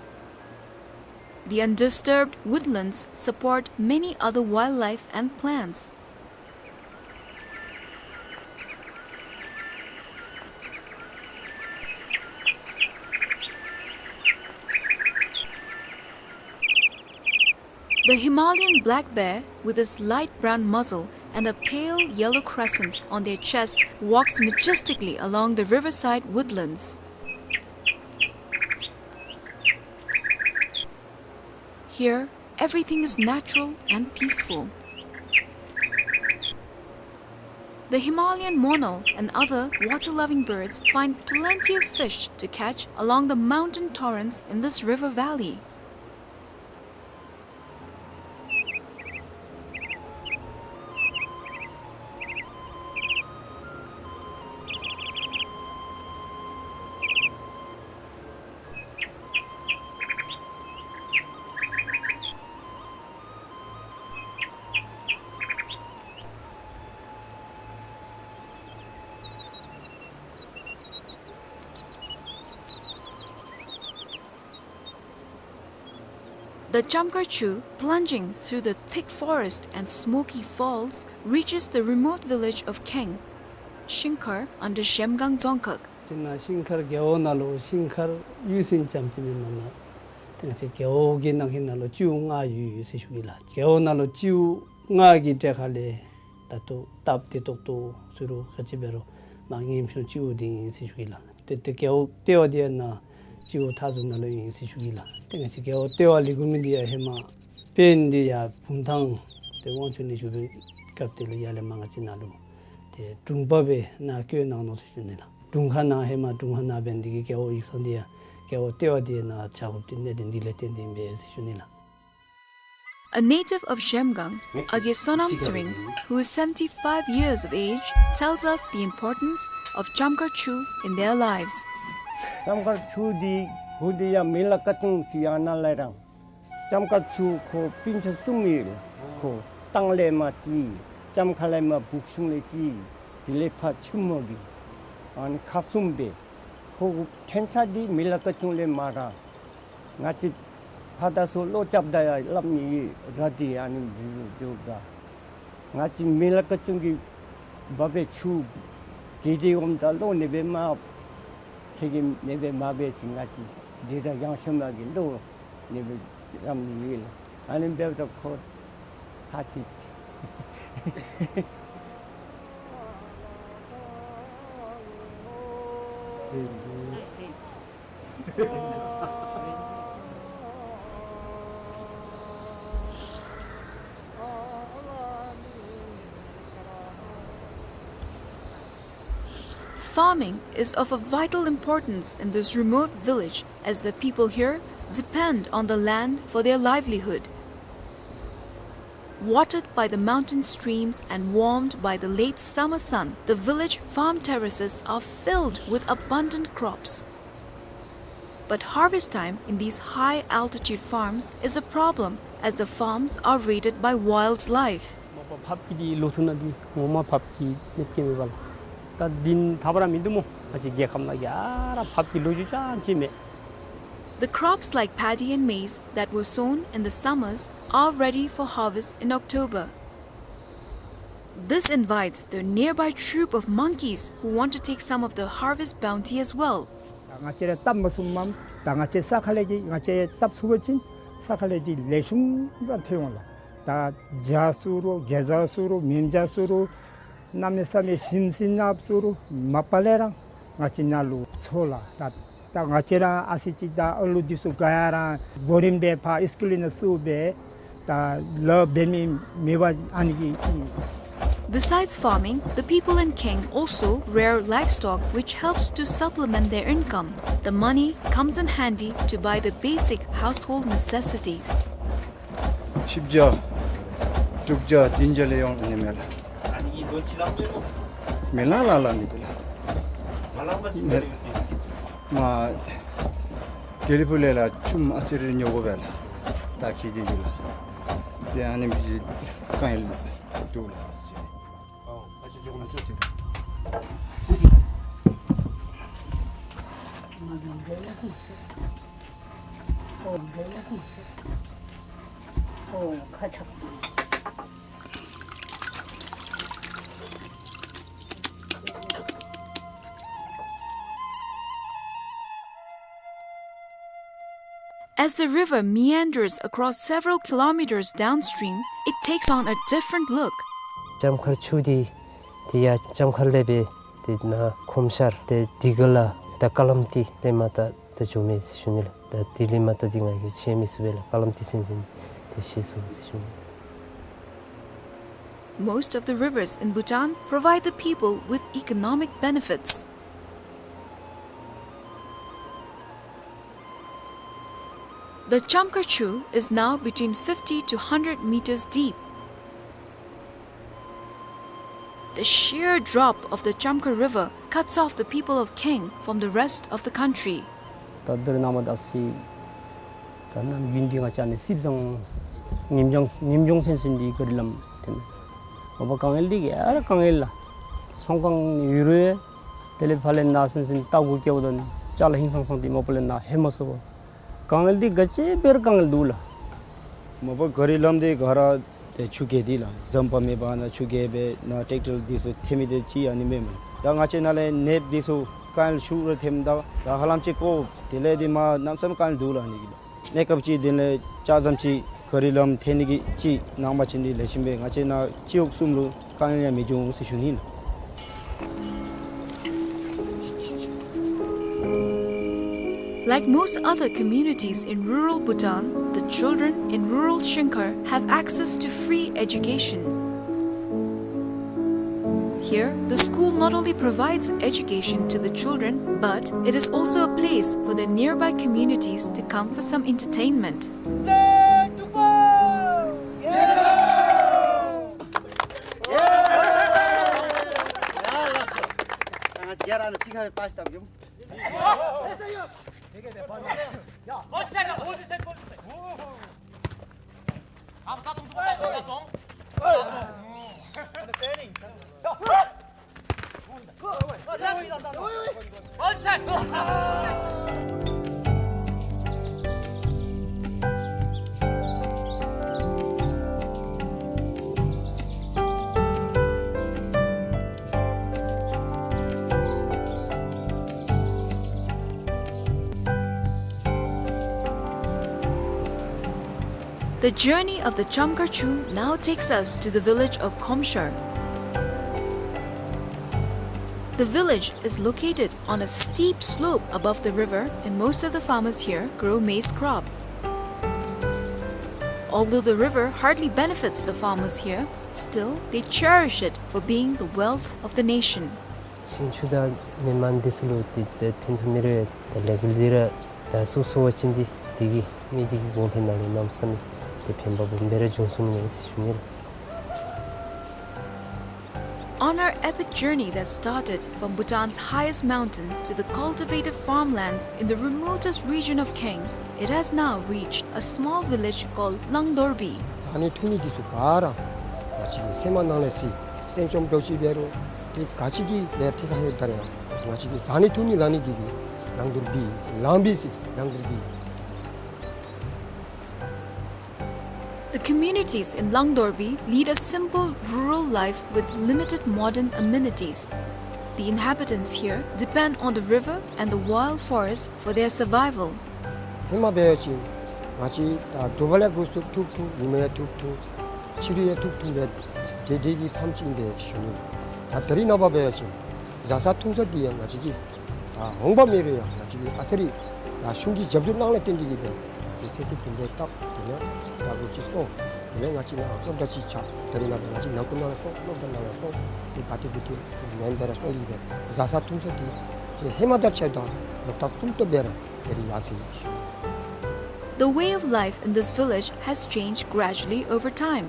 The undisturbed woodlands support many other wildlife and plants. The Himalayan black bear, with its light brown muzzle and a pale yellow crescent on their chest, walks majestically along the riverside woodlands. Here, everything is natural and peaceful. The Himalayan monal and other water-loving birds find plenty of fish to catch along the mountain torrents in this river valley. The Chamkhar Chu, plunging through the thick forest and smoky falls, reaches the remote village of Kheng, Shingkhar under Zhemgang Dzongkhag. ཅིག་ནཱ་ཤིང་མཁར་རྒེད་འོག་ནང་ལུ་ཤིང་མཁར་གཡུས་ཚན་ཙམ་ཅིག་མེན་མ་ན། ཏེ་ང་བཅས་རྒེད་འོག་གི་ནང་གི་ནང་ལུ་སྤྱིཝ་ལྔ་ཡོད་ཡོད་ཟེར་ཞུ་གེ་ལགས། རྒེད་འོག་ནང་ལུ་སྤྱིཝ་ལྔ་གི་གྲས་ཁ་ལས་ད་ལྟོ་སྟབས་བདེ་ཏོག་ཏོ་ཟེར་རུང་ག་ཅི་འབད་རུང་མ་ངེམ་ཤོང་སྤྱིཝ་འདི་ཨིན་ཟེར་ཞུ་གེ་ལགས། ཏེ་ཏེ་རྒེད་འོག་ལྟེ་བ་འདི་ཡང་ནཱ་སྤྱིཝ་མཐའ་ཟུར་ནང་ལུ་ཨིན་ཟེར་ཞུ་གེ་ལགས། ཏེ་ང་བཅས་རྒེད་འོག་ལྟེ་བ་ལས་འགོ་མི་འདི་ཡང་ཧེ་མ་དཔོན་འདི་ཡར་བུམ་ཐང་ཏེ་དབང་ཕྱུག་གནས་བཞུགས་པའི་སྐབས་དེ་ལུ་ཡར་ལས་མར་ང་བཅས་ནཱ་ལུ་ཏེ་དྲུང་པ་སྦེ་ནཱ་བསྐོས་གནང་ནུག་ཟེར་ཞུ་ནི་ལགས། དྲུང་ཁག་ནང་ཧེ་མ་དྲུང་ཁག་ནང་འབད་ནི་འདི་གིས་རྒེད་འོག་ཡིག་ཚང་འདི་ཡང་རྒེད་འོག་ལྟེ་བ་འདི་ནཱ་ཆགས་དགོཔ་འདི་གནད་དོན་འདི་ལས་བརྟེན་ཏེ་ཨིན་པས་ཟེར་ཞུ་ནི་ལགས། A native of Zhemgang, Age Sonam Tsering, who is seventy-five years of age, tells us the importance of Chamkhar Chu in their lives. ལྕམ་མཁར་ཆུ་འདི་གུ་འདི་ཡང་མི་ལ་ཀ་ཅུང་ཅིག་ཡང་ན་ལས་རང་། ལྕམ་མཁར་ཆུ་ཁོ་སྤུན་ཆ་གསུམ་ཡོད། ཁོ་སྟང་ལས་མར་ཅིག་ལྕམ་མཁར་ལས་མར་སྦུག་གཞུང་ལས་ཅིག་དེ་ལས་ཕར་ཆུ་མོ་གི་ཨ་ནི་ཁག་གསུམ་སྦེ། ཁོ་གི་ཕྲན་ཚེགས་འདི་མི་ལ་ཀ་ཅུང་ལས་མར་ར། ང་བཅས་ཕར་དང་ཚུར་ལོག་རྐྱབ་ད་ཡང་སླབ་ནི་ཡོད་ར། འདི་ཨ་ནི་འདི་འདི་འདི་ག་ང་བཅས་མི་ལ་ཀ་ཅུང་གི་འབབ་པའི་ཆུ་གི་འདི་འོངམ་ད་ལོག་ནི་སྦེ་མར་ཚེ་གི་ནི་སྦེ་མར་སྦེ་ཟེར་ང་བཅས་འདི་ར་ཡང་ཤོ་མ་གི་ལོག་ནི་སྦེ་རམ་ནི་ཡོད་ལགས། ཨ་ནི་འབདཝ་ད་ཁོ་ཚར་ཅིག་Farming is of a vital importance in this remote village, as the people here depend on the land for their livelihood. Watered by the mountain streams and warmed by the late summer sun, the village farm terraces are filled with abundant crops. But harvest time in these high-altitude farms is a problem, as the farms are raided by wildlife. མ་པ་ཕགཔ་གི་འདི་ལོ་ཐུང་ནང་འདི་ངོ་མ་ཕགཔ་གི་གནོད་སྐྱོན་མེད་པ་ལགས། ད་འདི་ཐབས་ར་མིན་འདུག་སྨོ། ང་བཅས་རྒྱལ་ཁབ་ནང་གི་ཨ་ར་ཕགཔ་གི་ལོ་རྒྱུས་ཅང་ཅིག་མེད། The crops like paddy and maize that were sown in the summers are ready for harvest in October. This invites the nearby troop of monkeys who want to take some of the harvest bounty as well. ད་ང་བཅས་ར་བཏབ་མ་ཚུགསཔ་མས། ད་ང་བཅས་ས་ཁ་ལས་ཀྱི་ང་བཅས་བཏབ་ཚུགས་པ་ཅིན་ས་ཁ་ལས་ཀྱི་ལེགས་ཤོམ་ར་ཐོན་འོང་ལགས། ད་བྱ་ཟེར་རུང་གེ་ཛ་ཟེར་རུང་མེན་བྱ་ཟེར་རུང་གནམ་མེད་ས་མེད་ཞིམ་ཞིམ་ནགཔ་ཟེར་རུང་མ་པ་ལས་ར་ང་བཅས་ནཱ་ལུ་འཚོལ་ལགས། ད་ད་ང་བཅས་ར་ཨ་ཙི་ཅིག་ད་ཨ་ལུ་འདི་ཚུ་ག་ཡ་ར་གོ་རིམ་སྦེ་ཕར་ཨིསི་ཀུལ་ནང་བཙུགས་སྦེ་ད་ལཱ་འབད་མི་མེད་པ་ཨ་ནི་གི། Besides farming, the people in Kheng also rear livestock, which helps to supplement their income. The money comes in handy to buy the basic household necessities. བཞི་བརྒྱ་དྲུག་བརྒྱ་བདུན་བརྒྱ་ལས་ཡོང་ནི་མས་ལགས། མི་ལ་ལ་ལ་ནི་དེ་ལགས། མ་དེ་ལས་ཕུ་ལས་ལ་ཆུམ་ཨ་ཙི་རེ་ཉོ་དགོ་པས་ལགས། ད་ཁྱི་དེ་གི་ལགས། དེ་ཨ་ནི་མི་གང་ཡིན་འདུག་ལགས། As the river meanders across several kilometers downstream, it takes on a different look. ལྕམ་མཁར་ཆུ་འདི་དེ་ཡང་ལྕམ་མཁར་ལས་སྦེ་དེ་ནཱ་ཁོམ་ཤར་ཏེ་དེ་གི་ལ་ད་ཀ་ལམ་ཏི་ལས་མར་ད་ད་འགྱོ་མས་ཟེར་ཞུ་ནི་ལགས། ད་དེ་ལས་མར་ད་འདི་ང་གིས་ཆ་མི་ཚུགས་པས་ལགས། ཧ་ལམ་དེ་ཚུན་ཚོད་དེ་ཆ་སོང་ཟེར་ཞུ་ནི། Most of the rivers in Bhutan provide the people with economic benefits. The Chamkar Chu is now between fifty to hundred meters deep. The sheer drop of the Chamkar River cuts off the people of Kaeng from the rest of the country. ད་འདི་ར་ནང་མར་ད་སི་ད་ནམ་རྒྱུན་འདི་ང་བཅས་ནི་སིབ་ཟང་ཉིནམ་ལྗང་ཉིནམ་ལྗང་སེང་སེང་འདི་ག་རི་ལམ་ཐོནམ་མས། མ་པ་དཀའ་ངལ་འདི་ག་ར་དཀའ་ངལ་ལགས། ཚོང་ཁང་ཡོད་རུང་དེ་ལས་ཕར་ལས་ནཱ་སེང་སེང་ལྟ་སྒོ་བཀལཝ་ད་ཅ་ལ་ཧིང་སངས་སངས་འདི་མ་པ་ལས་ནཱ་ལྷོད་མ་ཚུགས་པས། དཀའ་ངལ་འདི་ག་ཅི་འབད་རུང་དཀའ་ངལ་འདུག་ལགས། མ་པ་ག་རི་ལམ་འདི་ག་ར་ཏེ་ཆུ་རྐྱལ་འདི་ལགས་འཛམ་བུ་མེད་པ་ནཱ་ཆུ་རྐྱལ་སྦེ་ནཱ་ཊེཀ་ཊར་འདི་ཚུ་ཐོན་མི་འདི་ཅིག་ཨ་ནི་མེན་མས། ད་ང་བཅས་ནཱ་ལས་ནདཔ་འདི་ཚུ་དཀའ་ངལ་ཤུགས་ར་ཐོནམ་ད་ད་ཧ་ལམ་ཅིག་ཀོ་དེ་ལས་འདི་མར་གནམ་མེད་ས་མེད་དཀའ་ངལ་འདུག་ལགས་ཨ་ནི་གི་ལགས། གནས་སྐབས་ཅིག་དེ་ལས་ཅ་ཙམ་ཅིག་ག་རི་ལམ་ཐོན་ནི་གི་ཅིག་ནང་པ་ཅིན་འདི་ལེགས་ཤོམ་སྦེ་ང་བཅས་ནཱ་སྤྱི་འོག་གསུམ་ལུ་དཀའ་ངལ་ཡང་མི་འབྱུང་ཟེར་ཞུ་ནི་ལགས། Like most other communities in rural Bhutan, the children in rural Shingkhar have access to free education. Here, the school not only provides education to the children, but it is also a place for the nearby communities to come for some entertainment. The journey of the Chamkar Chu now takes us to the village of Khomshar. The village is located on a steep slope above the river, and most of the farmers here grow maize crop. Although the river hardly benefits the farmers here, still they cherish it for being the wealth of the nation. ཤིང་ཆུ་དང་ནི་མ་འདི་ཚུ་ལུ་ཏེ་ཏེ་ཕན་ཐོགས་མི་རེ་ད་ལས་འགུལ་འདི་ར་ད་སོ་སོ་བ་ཅིན་འདི་འདི་གིས་མི་འདི་གི་གོང་འཕེལ་ནང་ལུ་གནམ་མེད་ས་མེད་ཏེ་ཕན་པ་སྦོམ་སྦེ་ར་འབྱུང་ཚུགས་ནི་མས་ཟེར་ཞུ་ནི། On our epic journey that started from Bhutan's highest mountain to the cultivated farmlands in the remotest region of Kaeng, it has now reached a small village called Langdorbi. བཟའ་ནི་འཐུང་ནི་འདི་ཚུ་ག་ར་ང་བཅས་ཀྱི་ཚལ་མ་ནང་ལས་ཟེར་སྲན་ཅོམ་འདྲཝ་ཅིག་འབད་རུང་ཏེ་ག་ཅི་གིས་འབད་ཐེ་ཁ་ཧེ་ད་རེ་ཡང་ང་བཅས་ཀྱི་བཟའ་ནི་འཐུང་ནི་ལ་ནི་འདི་གིས་ལང་དོར་བི་ལང་བི་ཟེར་ལང་དོར་བི། The communities in Langdorbi lead a simple rural life with limited modern amenities. The inhabitants here depend on the river and the wild forest for their survival. ཧེ་མ་འབད་བ་ཅིན་ང་བཅས་ད་དྲོ་པ་ལས་འགོ་བཙུགས་ཐུག་ཐུག་ཉིན་མ་ཡང་ཐུག་ཐུག་ཕྱི་རུ་ཡང་ཐུག་ཐུག་སྦེ་དེ་དེ་གི་ཕམ་ཅིག་ཨིན་པས་ཟེར་ཞུ་ནི། ད་ད་རིས་ནངས་པ་འབད་བ་ཅིན་བཟའ་ཚང་འཐུང་ཚང་འདི་ཡང་ང་བཅས་ཀྱིས་ད་འོང་པ་མེད་རུང་ཡང་ང་བཅས་ཀྱིས་ཨ་ཙི་རེ་ད་གཞུང་གི་རྒྱབ་སྐྱོར་གནང་ལས་བརྟེན་ཏེ་གིས་སྦེ་ང་བཅས་ཚེ་ཚེ་བདུན་པའི་སྟབས་དེ་ལས་ད་སྒོ་ཅིག་སོང་། དེ་ལས་ང་བཅས་ནཱ་སློབ་གྲྭ་ཅིག་ཆགས། ད་རིས་ནངས་པ་ང་བཅས་ནང་ཁུལ་ནང་ལས་སོང་སློབ་གྲྭ་ནང་ལས་སོང་། དེ་ག་ཏེ་གུ་ཏེ་ནང་སྦེ་ར་སོང་ཡི་སྦེ་བཟའ་ཚང་འཐུང་ཚང་འདི་ཏེ་ཧེ་མ་དང་ཕྱདཔ་ད་ལོ་རྟགས་གསུམ་སྟོང་སྦེ་ར་ད་རིས་ཡར་སོ་ཡི་ཟེར་ཞུ། The way of life in this village has changed gradually over time.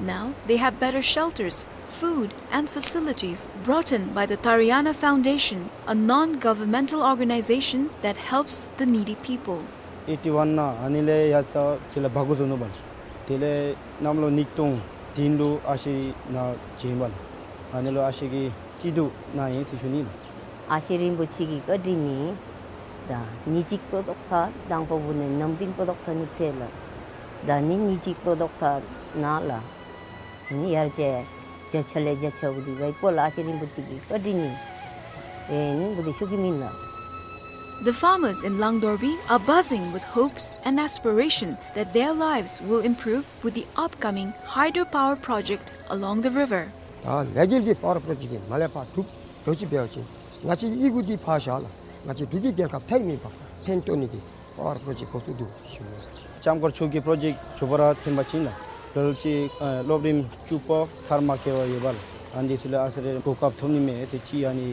Now they have better shelters, food, and facilities brought in by the Tariana Foundation, a non-governmental organization that helps the needy people. ཨེ་ཊི་ཝན་ནང་ཨ་ནི་ལས་ཡར་ད་དེ་ལས་བགོ་བཟོ་ནུག་པ་ལགས། དེ་ལས་གནམ་ལོ་ཉིས་སྟོང་བདུན་ལུ་ཨ་ཞེ་ནཱ་བྱོན་པ་ལགས། ཨ་ནི་ལུ་ཨ་ཞེ་གིས་སྐྱིད་སྡུག་གནང་ཡི་ཟེར་ཞུ་ནི་ལགས། ཨ་ཞེ་རིན་པོ་ཆེ་གི་བཀའ་དྲིན་ནི་ད་ཉིནམ་གཅིག་པོ་རྫོགས་ཚར་དང་པོ་བུ་ནི་ནམ་རྒྱུན་པོ་རྫོགས་ཚར་ནི་ཚེ་ལགས། ད་ནི་ཉིནམ་གཅིག་པོ་རྫོགས་ཚར་ནཱ་ལགས། ནི་ཡར་ཅིག་བརྒྱ་ཆ་ལས་བརྒྱ་ཆ་བུ་འདི་ག་ཡི་པོ་ལགས། ཨ་ཞེ་རིན་པོ་ཆེ་གི་བཀའ་དྲིན་ནི་ཨེ་ནི་བུ་འདི་ཤོ་གི་མེན་ལགས། The farmers in Langdorbi are buzzing with hopes and aspiration that their lives will improve with the upcoming hydropower project along the river. ད་ལས་འགུལ་འདི་པ་ཝར་པྲོ་ཇེཀཊ་འདི་མར་ལས་ཕར་གྲུབ་འགྱོ་ཅི་འབད་བ་ཅིན་ང་བཅས་ཀྱི་ཡི་གུ་འདི་ཕར་བཞག་ལགས། ང་བཅས་འབྲུག་གི་རྒྱལ་ཁབ་ཐད་མེད་པར་ཕན་ཐོགས་ནི་འདི་ པཱ་ཝར་པྲོ་ཇེཀཊ་འགོ་བཙུགས་འདུག་ཟེར་ཞུ་ནི། ལྕམ་མཁར་ཆུ་གི་པྲོ་ཇེཀཊ་མཇུག་བསྡུ་ར་ཐོན་པ་ཅིན་ལགས། ལོ་ལོ་ཅིག་ཨ་སློབ་རིམ་བཅུ་པ་མཐར་མ་འཁྱོལ་བར་ཡོད་པ་ལགས། ཨ་ནི་འདི་ཚུ་ལུ་ཨ་ཙི་རེ་གོ་སྐབས་ཐོབ་ནི་མས་ཟེར་ཅིག་ཨ་ནི།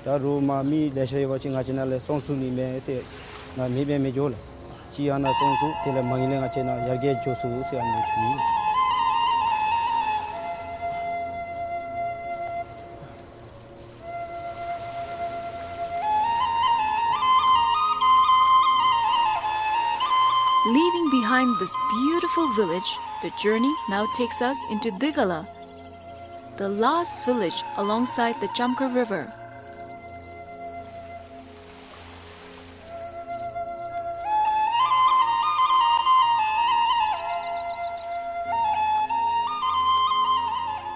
ད་རུང་མ་མི་ལེ་ཤ་ཡོད་པ་ཅིན་ང་བཅས་ནཱ་ལས་སོང་ཚུགས་ནི་མས་ཟེར་ང་མེད་པས་མི་འགྱོ་ལགས། ཅིག་ཨ་ནཱ་སོང་ཚུགས། དེ་ལས་མ་དངུལ་ལས་ང་བཅས་ནཱ་ཡར་རྒྱས་འགྱོ་ཚུགས་ཟེར་ཨ་ནི་ཞུ་ནི། Leaving behind this beautiful village, the journey now takes us into Digala, the last village alongside the Chamkhar River.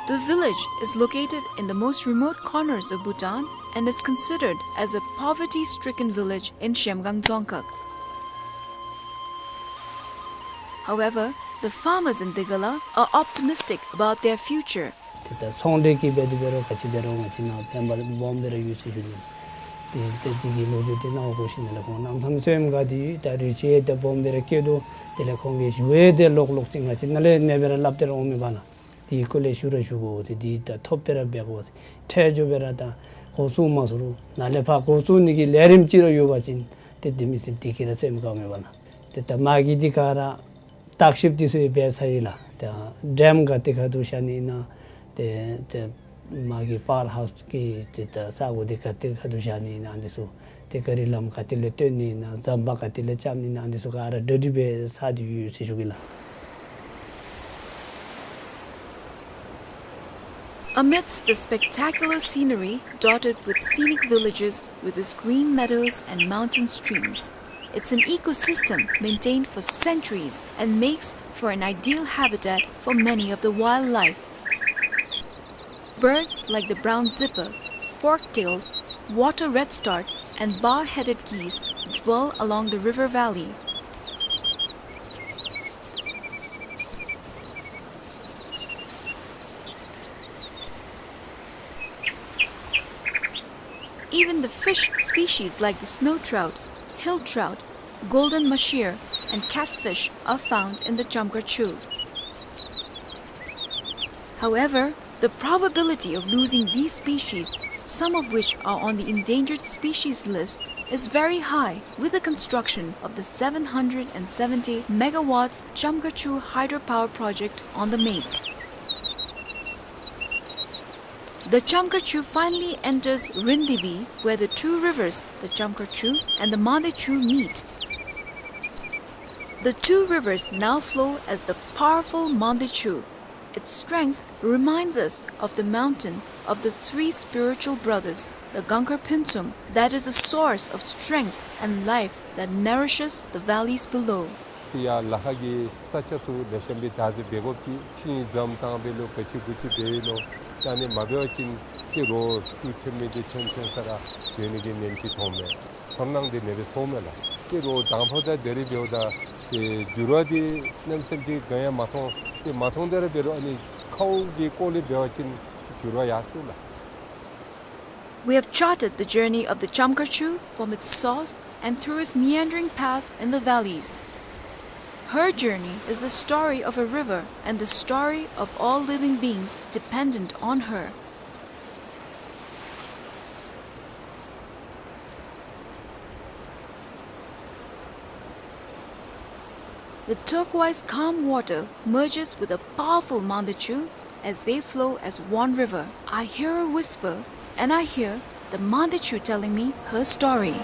The village is located in the most remote corners of Bhutan and is considered as a poverty-stricken village in Zhemgang Dzongkhag. However, the farmers in Digala are optimistic about their future. ཏེ་ད་ཚོང་འབྲེལ་གྱི་འབད་དེ་འབད་རུང་ག་ཅི་འབད་རུང་ང་བཅས་ནཱ་ཕནམ་སྦོམ་སྦེ་ར་ཡོད་ཟེར་ཞུ་ནི། ཏེ་ཏེ་དེ་གི་ལོ་རྒྱུས་འདི་ནཱ་འོང་དགོ་ཞིནམ་ལས་ཁོང་གནམ་ཐང་སོ་ཡོམ་ག་དེ་ད་རུང་ཅིག་ཏེ་སྦོམ་སྦེ་ར་སྐྱེས་འདུག། དེ་ལས་ཁོང་གི་ཞུ་ཡང་ཏེ་ལོག་ལོག་ཅིག་ང་བཅས་ནཱ་ལས་ཨ་ནེ་སྦེ་ར་སླབ་སྟེ་ར་འོང་མི་འབད་ལགས། དེ་གི་སྐོར་ལས་ཞུ་ར་ཞུ་དགོ། ཏེ་དེ་ད་ཐོབ་སྦེ་ར་འབད་དགོ། འཕྲལ་མགྱོགས་སྦེ་ར་ད་འགོ་བཙུགས་མ་ཚུགས་རུང་ནཱ་ལས་ཕར་འགོ་བཙུགས་ནི་གི་ལས་རིམ་ཅིག་ར་ཡོད་པ་ཅིན་ཏེ་དེ་མི་ཚུ་དེ་གིས་ར་ཚོད་མི་བཀག་མས་པ་ལགས། ཏེ་ད་མ་གི་དེ་ག་ར་བརྟག་ཞིབ་དེ་ཚུ་ཡང་འབད་ཚར་ཡི་ལགས། ཏེ་ཌེམ་ག་ཏེ་ཁ་ཐུག་བཞག་ནི་ཨིན་ན། ཏེ་ཏེ་མ་གི་པཱ་ཝར་ཧའུསི་གི་ཏེ་ད་ས་གོ་དེ་ག་ཏེ་ཁ་ཐུག་བཞག་ནི་ཨིན་ན། ཨ་ནི་ཚུ་ཏེ་ག་རི་ལམ་ག་ཏེ་ལས་བཏོན་ནི་ཨིན་ན། ཟམ་པ་ག་ཏེ་ལས་རྐྱབ་ནི་ཨིན་ན། ཨ་ནི་ཚུ་ག་ར་གྲ་སྒྲིག་འབད་ཚར་ཏེ་ཡོད་ཟེར་ཞུ་གེ་ལགས། Amidst the spectacular scenery dotted with scenic villages with its green meadows and mountain streams, it's an ecosystem maintained for centuries and makes for an ideal habitat for many of the wildlife. Birds like the brown dipper, forktails, water redstart, and bar-headed geese dwell along the river valley. Even the fish species like the snow trout, hill trout, golden mahseer, and catfish are found in the Chamkhar Chu. However, the probability of losing these species, some of which are on the endangered species list, is very high with the construction of the seven hundred and seventy megawatts Chamkhar Chu hydropower project on the make. The Chamkhar Chu finally enters Rindibi, where the two rivers, the Chamkhar Chu and the Mande Chu, meet. The two rivers now flow as the powerful Mande Chu. Its strength reminds us of the mountain of the three spiritual brothers, the Gangkhar Phuntsum, that is a source of strength and life that nourishes the valleys below. ཡར་ལ་ཁ་གི་ས་ཆ་ཚུ་ལེགས་ཤོམ་སྦེ་བདག་འཛིན་འབད་དགོཔ་ཅིག་ཅིག་འཛོམས་བཏང་སྦེ་ལོ་ག་ཅི་གུ་ཅི་འབད་ཡི་ལོ། ད་ཨ་ནི་མ་འབད་བ་ཅིན་ཏེ་རོགས་ཚུ་ཐོན་མི་འདི་ཐོན་ཐོན་ས་ར་འགྱོ་ནི་གི་ཉེན་ཅིག་ཐོན་མས། ཚོར་སྣང་འདི་ཨ་ནེ་སྦེ་ཚོརཝ་མས་ལགས། ཏེ་རོགས་དང་ཕུ་ད་ད་རིས་འབདཝ་ད་ཏེ་འགྱུར་བ་འདི་གནམ་མེད་ས་མེད་ཅིག་ག་ཡང་མ་མཐོང་། ཏེ་མ་མཐོང་དེ་ར་འབད་རུང་ཨ་ནི་ཁཝ་གི་སྐོར་ལས་འབད་བ་ཅིན་འགྱུར་བ་ཡར་སོང་ལགས། We have charted the journey of the Chamkhar Chu from its source and through its meandering path in the valleys. Her journey is the story of a river and the story of all living beings dependent on her. The turquoise calm water merges with a powerful Mande Chu as they flow as one river. I hear her whisper, and I hear the Mande Chu telling me her story.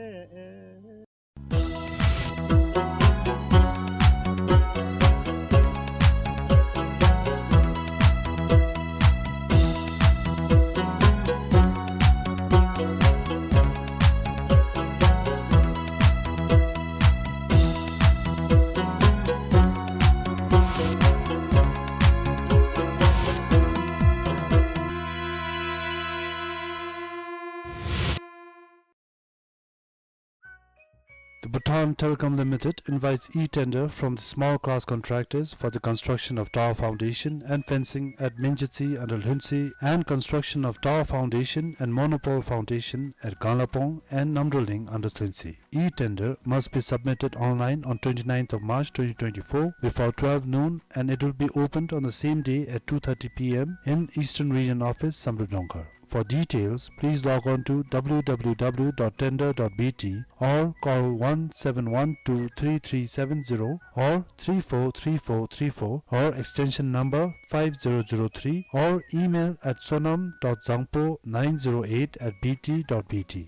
The Bhutan Telecom Limited invites e-tender from the small class contractors for the construction of tower foundation and fencing at Minjitsi under Lhuentse and construction of tower foundation and monopole foundation at Ganglapong and Namdroling under Lhuentse. E-tender must be submitted online on twenty-ninth of March twenty twenty-four before twelve noon, and it will be opened on the same day at two thirty p m in Eastern Region Office, Samdrup Jongkhar. For details, please log on to w w w dot tender dot b t or call one seven one two three three seven zero or three four three four three four or extension number five zero zero three or email at sonam dot zangpo nine zero eight at b t dot b t.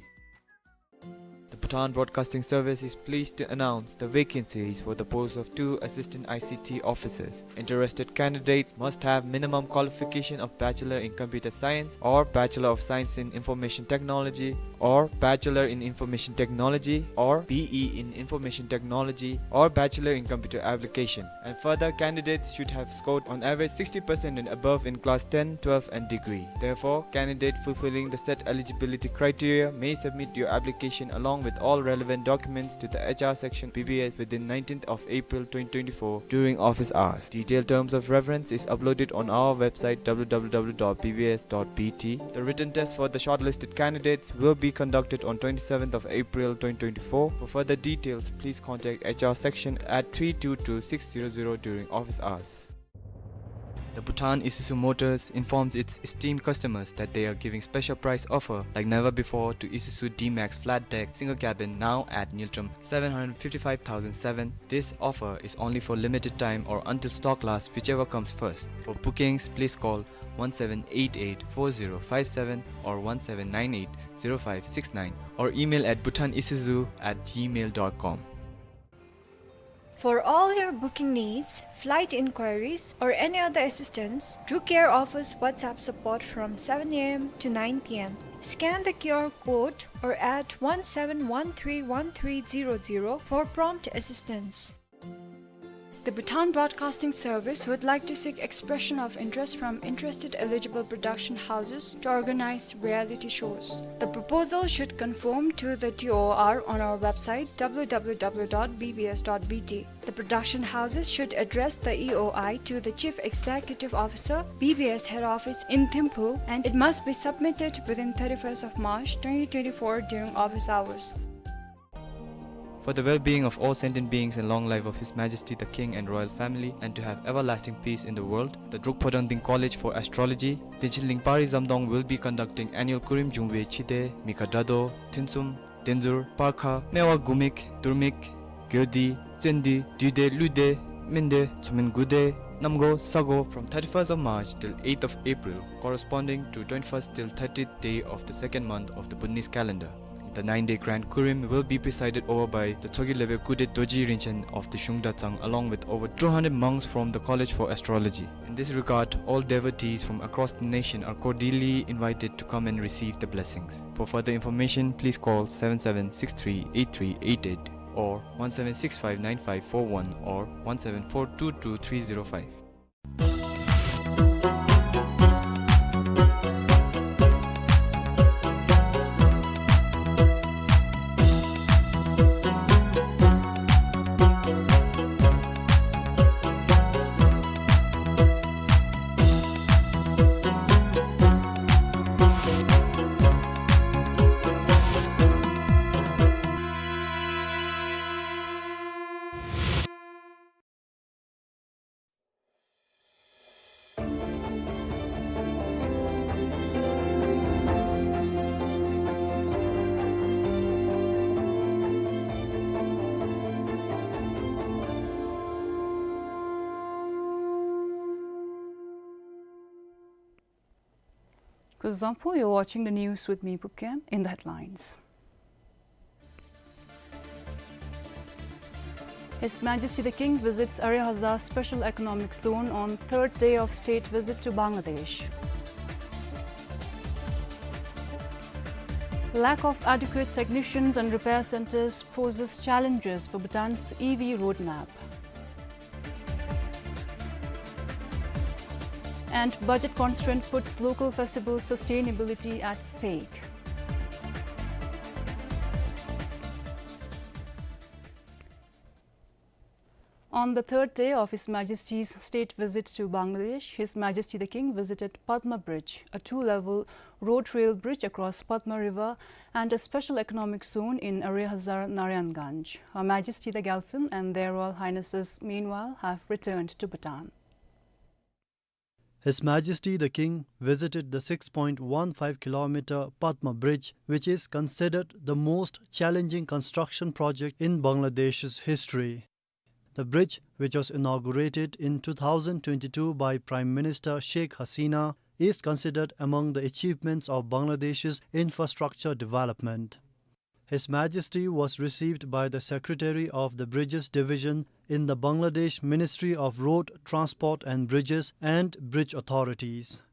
The Bhutan Broadcasting Service is pleased to announce the vacancies for the post of two assistant I C T officers. Interested candidates must have minimum qualification of Bachelor in Computer Science or Bachelor of Science in Information Technology or Bachelor in Information Technology or B E in Information Technology or Bachelor in Computer Application. And further, candidates should have scored on average sixty percent and above in class ten, twelve and degree. Therefore, candidate fulfilling the set eligibility criteria may submit your application along with all relevant documents to the H R section B B S within nineteenth of April twenty twenty-four during office hours. Detailed terms of reference is uploaded on our website w w w dot b b s dot b t. The written test for the shortlisted candidates will be conducted on twenty-seventh of April twenty twenty-four. For further details, please contact H R section at three two two six zero zero during office hours. The Bhutan Isuzu Motors informs its esteemed customers that they are giving special price offer like never before to Isuzu D-Max flat deck single cabin, now at Ngultrum seven hundred fifty-five thousand seven. This offer is only for limited time or until stock lasts, whichever comes first. For bookings, please call one seven eight eight four zero five seven or one seven nine eight zero five six nine or email at bhutanisuzu at gmail dot com. For all your booking needs, flight inquiries, or any other assistance, Drew Care offers WhatsApp support from seven a m to nine p m. Scan the Q R code or add one seven one three one three zero zero for prompt assistance. The Bhutan Broadcasting Service would like to seek expression of interest from interested eligible production houses to organize reality shows. The proposal should conform to the T O R on our website w w w dot b b s dot b t. The production houses should address the E O I to the Chief Executive Officer, B B S Head Office in Thimphu, and it must be submitted within thirty-first of March twenty twenty-four during office hours. For the well-being of all sentient beings and long life of His Majesty the King and royal family, and to have everlasting peace in the world, the Druk Phodang Ding College for Astrology, Dinchilingpari Zamdong, will be conducting annual Kurim Jungwe Chide, Mikha Dado, Thinsum, Denzur, Parkha, Mewa Gumik, Durmik, Gyodi, Tsendi, Duide, Luide, Mende, Tsumin Gude, Namgo, Sago from thirty-first of March till eighth of April, corresponding to twenty-first till thirtieth day of the second month of the Bhutanese calendar. The nine-day grand Kurim will be presided over by the Tshogkhe Lebe Kude Dorji Rinchen of the Shungda Tsang, along with over two hundred monks from the College for Astrology. In this regard, all devotees from across the nation are cordially invited to come and receive the blessings. For further information, please call seven seven six three eight three eight eight or one seven six five nine five four one or one seven four two two three zero five. Kuzuzangpo, you're watching the news with me, Pupken. In the headlines. His Majesty the King visits Arai Hazar Special Economic Zone on third day of state visit to Bangladesh. Lack of adequate technicians and repair centers poses challenges for Bhutan's E V roadmap. And budget constraint puts local festival sustainability at stake. On the third day of His Majesty's state visit to Bangladesh, His Majesty the King visited Padma Bridge, a two-level road rail bridge across Padma River and a special economic zone in Arai Hazar Narayanganj. Her Majesty the Gyaltsuen and their Royal Highnesses, meanwhile, have returned to Bhutan. His Majesty the King visited the six point one five kilometer Padma Bridge, which is considered the most challenging construction project in Bangladesh's history. The bridge, which was inaugurated in two thousand twenty-two by Prime Minister Sheikh Hasina, is considered among the achievements of Bangladesh's infrastructure development. His Majesty was received by the Secretary of the Bridges Division in the Bangladesh Ministry of Road Transport and Bridges and bridge authorities.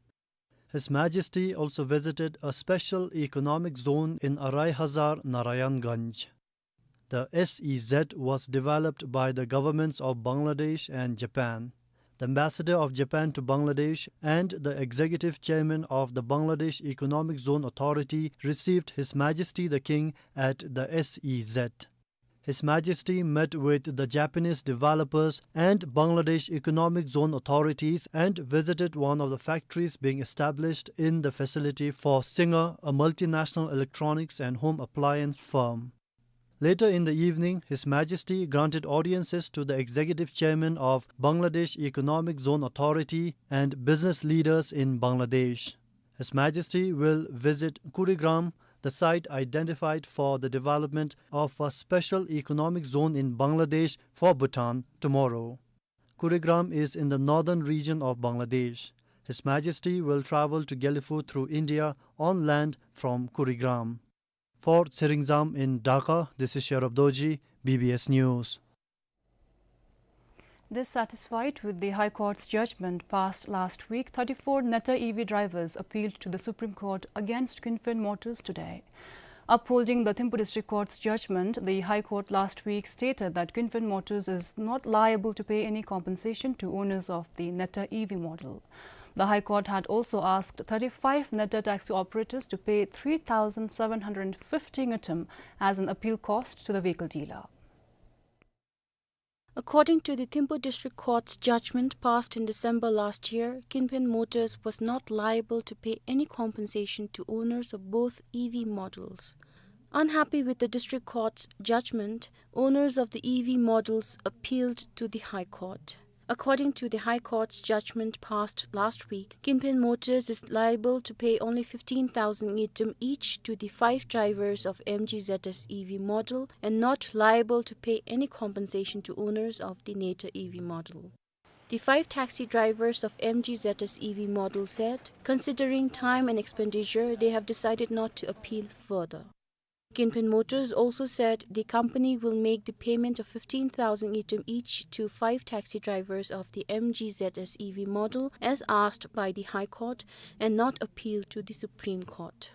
His Majesty also visited a special economic zone in Arai Hazar Narayanganj. The S E Z was developed by the governments of Bangladesh and Japan. The ambassador of Japan to Bangladesh and the executive chairman of the Bangladesh Economic Zone Authority received His Majesty the King at the S E Z. His Majesty met with the Japanese developers and Bangladesh Economic Zone authorities and visited one of the factories being established in the facility for Singer, a multinational electronics and home appliance firm. Later in the evening, His Majesty granted audiences to the executive chairman of Bangladesh Economic Zone Authority and business leaders in Bangladesh. His Majesty will visit Kurigram, the site identified for the development of a special economic zone in Bangladesh for Bhutan, tomorrow. Kurigram is in the northern region of Bangladesh. His Majesty will travel to Gelephu through India on land from Kurigram. For Tshering Dzam in Dhaka, this is Sherab Dorji, B B S News. Dissatisfied with the High Court's judgment passed last week, thirty-four Neta E V drivers appealed to the Supreme Court against Kunphen Motors today. Upholding the Thimphu District Court's judgment, the High Court last week stated that Kunphen Motors is not liable to pay any compensation to owners of the Neta E V model. The High Court had also asked thirty-five Neta taxi operators to pay three thousand seven hundred fifty ngultrum as an appeal cost to the vehicle dealer. According to the Thimphu District Court's judgment passed in December last year, Kunphen Motors was not liable to pay any compensation to owners of both E V models. Unhappy with the District Court's judgment, owners of the E V models appealed to the High Court. According to the High Court's judgment passed last week, Kunphen Motors is liable to pay only fifteen thousand ngultrum each to the five drivers of M G Z S E V model and not liable to pay any compensation to owners of the Neta E V model. The five taxi drivers of M G Z S E V model said, considering time and expenditure, they have decided not to appeal further. Kunphen Motors also said the company will make the payment of fifteen thousand ngultrum each to five taxi drivers of the M G Z S E V model as asked by the High Court and not appeal to the Supreme Court.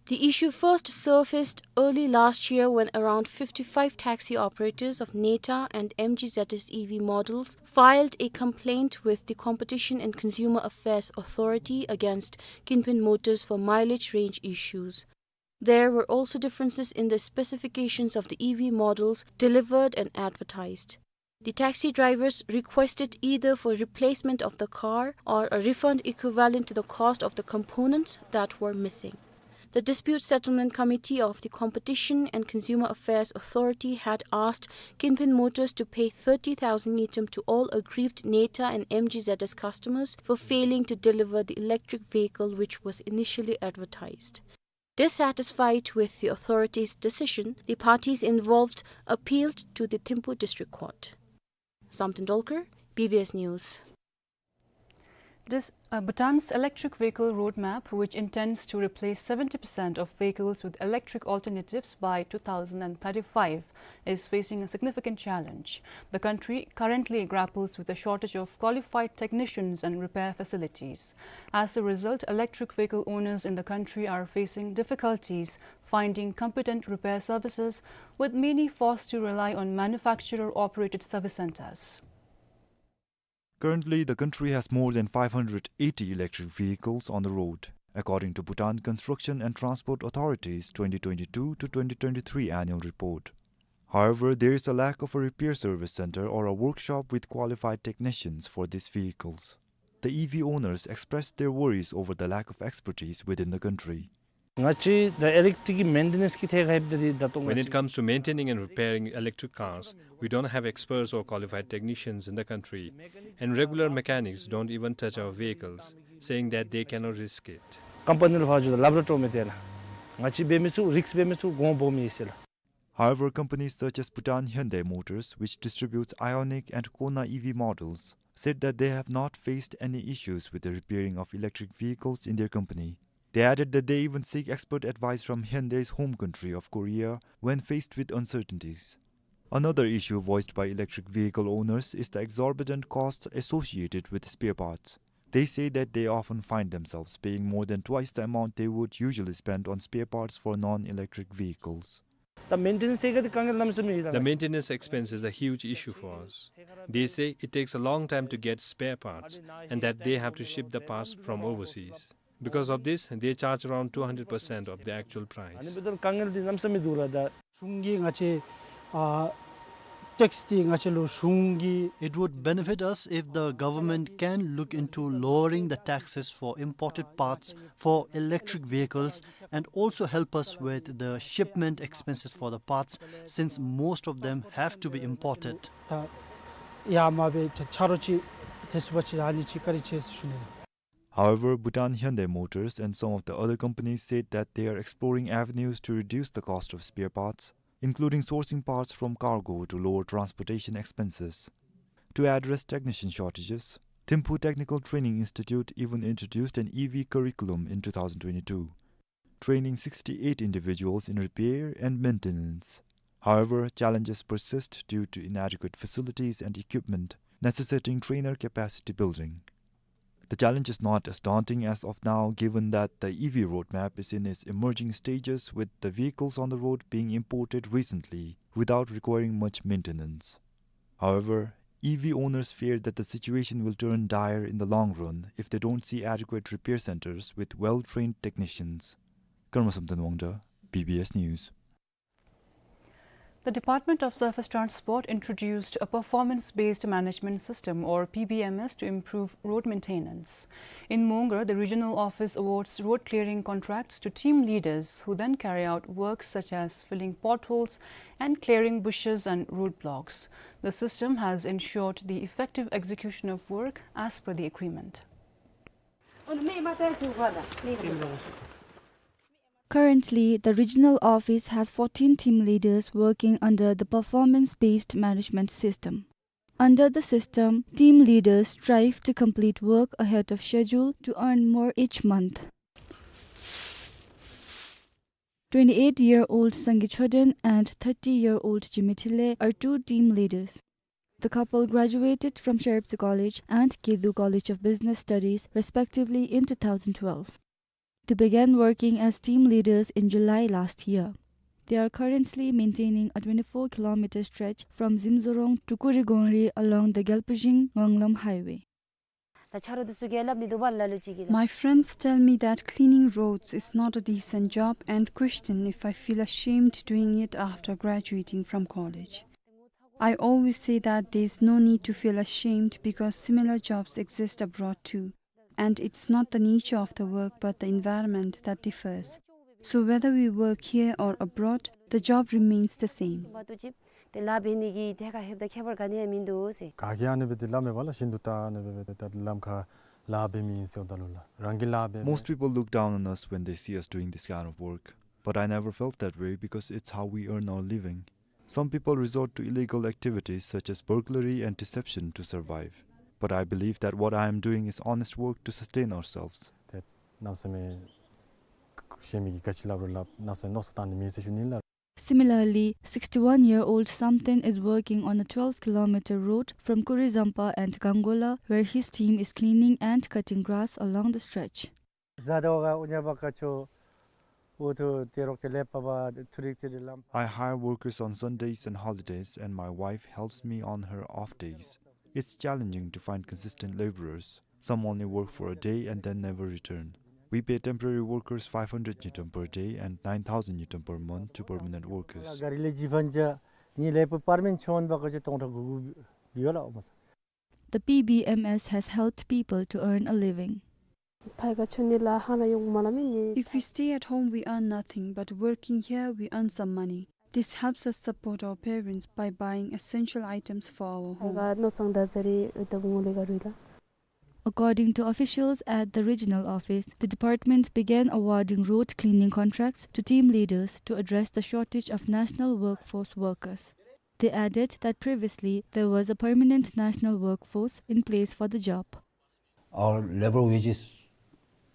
The issue first surfaced early last year when around fifty-five taxi operators of Neta and M G Z S E V models filed a complaint with the Competition and Consumer Affairs Authority against Kunphen Motors for mileage range issues. There were also differences in the specifications of the E V models delivered and advertised. The taxi drivers requested either for replacement of the car or a refund equivalent to the cost of the components that were missing. The Dispute Settlement Committee of the Competition and Consumer Affairs Authority had asked Kunphen Motors to pay thirty thousand ngultrum to all aggrieved Neta and M G Z S customers for failing to deliver the electric vehicle which was initially advertised. Dissatisfied with the authority's decision, the parties involved appealed to the Thimphu District Court. Samten Dolkar, B B S News. This, uh, Bhutan's electric vehicle roadmap, which intends to replace seventy percent of vehicles with electric alternatives by two thousand thirty-five, is facing a significant challenge. The country currently grapples with a shortage of qualified technicians and repair facilities. As a result, electric vehicle owners in the country are facing difficulties finding competent repair services, with many forced to rely on manufacturer-operated service centers. Currently, the country has more than five hundred eighty electric vehicles on the road, according to Bhutan Construction and Transport Authority's twenty twenty-two to twenty twenty-three annual report. However, there is a lack of a repair service center or a workshop with qualified technicians for these vehicles. The E V owners expressed their worries over the lack of expertise within the country. When it comes to maintaining and repairing electric cars, we don't have experts or qualified technicians in the country, and regular mechanics don't even touch our vehicles, saying that they cannot risk it. However, companies such as Bhutan Hyundai Motors, which distributes Ioniq and Kona E V models, said that they have not faced any issues with the repairing of electric vehicles in their company. They added that they even seek expert advice from Hyundai's home country of Korea when faced with uncertainties. Another issue voiced by electric vehicle owners is the exorbitant costs associated with spare parts. They say that they often find themselves paying more than twice the amount they would usually spend on spare parts for non-electric vehicles. The maintenance expense is a huge issue for us. They say it takes a long time to get spare parts and that they have to ship the parts from overseas. Because of this, they charge around two hundred percent of the actual price. གཞུང་གིས་ང་བཅས་ཨ་ཊེགསི་འདི་ང་བཅས་ལུ་གཞུང་གིས It would benefit us if the government can look into lowering the taxes for imported parts for electric vehicles and also help us with the shipment expenses for the parts, since most of them have to be imported. ད་ཡར་མར་སྦེ་ཆ་ཆ་རོགས་ཅིག་མཛད་ཚུགས་པ་ཅིན་ཨ་ནི་ཅིག་བཀའ་དྲིན་ཆེ་ཟེར་ཞུ་ནི་ལགས། However, Bhutan Hyundai Motors and some of the other companies said that they are exploring avenues to reduce the cost of spare parts, including sourcing parts from cargo to lower transportation expenses. To address technician shortages, Thimphu Technical Training Institute even introduced an E V curriculum in two thousand twenty-two, training sixty-eight individuals in repair and maintenance. However, challenges persist due to inadequate facilities and equipment, necessitating trainer capacity building. The challenge is not as daunting as of now, given that the E V roadmap is in its emerging stages, with the vehicles on the road being imported recently without requiring much maintenance. However, E V owners fear that the situation will turn dire in the long run if they don't see adequate repair centers with well-trained technicians. Karma Samten Wangda, B B S News. The Department of Surface Transport introduced a performance-based management system, or P B M S, to improve road maintenance. In Mongar, the regional office awards road clearing contracts to team leaders, who then carry out works such as filling potholes and clearing bushes and roadblocks. The system has ensured the effective execution of work as per the agreement. Currently, the regional office has fourteen team leaders working under the performance-based management system. Under the system, team leaders strive to complete work ahead of schedule to earn more each month. Twenty-eight-year-old Sangay Choden and thirty-year-old Jimmy Thile are two team leaders. The couple graduated from Shareptsa College and Kedu College of Business Studies, respectively, in two thousand twelve. They began working as team leaders in July last year. They are currently maintaining a twenty-four kilometer stretch from Zimzorong to Kurigongri along the Gyalpujing Nganglam Highway. My friends tell me that cleaning roads is not a decent job and question if I feel ashamed doing it after graduating from college. I always say that there is no need to feel ashamed because similar jobs exist abroad too. And it's not the nature of the work but the environment that differs. So whether we work here or abroad, the job remains the same. Most people look down on us when they see us doing this kind of work, but I never felt that way because it's how we earn our living. Some people resort to illegal activities such as burglary and deception to survive. But I believe that what I am doing is honest work to sustain ourselves. ཏེ་གནམ་མེད་ས་མེད་ཤེས་མི་གི་ག་ཅི་སླབ་རུང་སླབ་གནམ་མེད་ས་མེད་མནོ་བསམ་བཏང་ནི་མེད་ཟེར་ཞུ་ནི་ལགས། Similarly, sixty-one-year-old Samten is working on a twelve kilometer road from Kurizampa and Gangola, where his team is cleaning and cutting grass along the stretch. I hire workers on Sundays and holidays, and my wife helps me on her off days. It's challenging to find consistent laborers. Some only work for a day and then never return. We pay temporary workers five hundred ngultrum per day and nine thousand ngultrum per month to permanent workers. The P B M S has helped people to earn a living. If we stay at home, we earn nothing, but working here, we earn some money. This helps us support our parents by buying essential items for our home. According to officials at the regional office, the department began awarding road cleaning contracts to team leaders to address the shortage of national workforce workers. They added that previously there was a permanent national workforce in place for the job. Our labor wages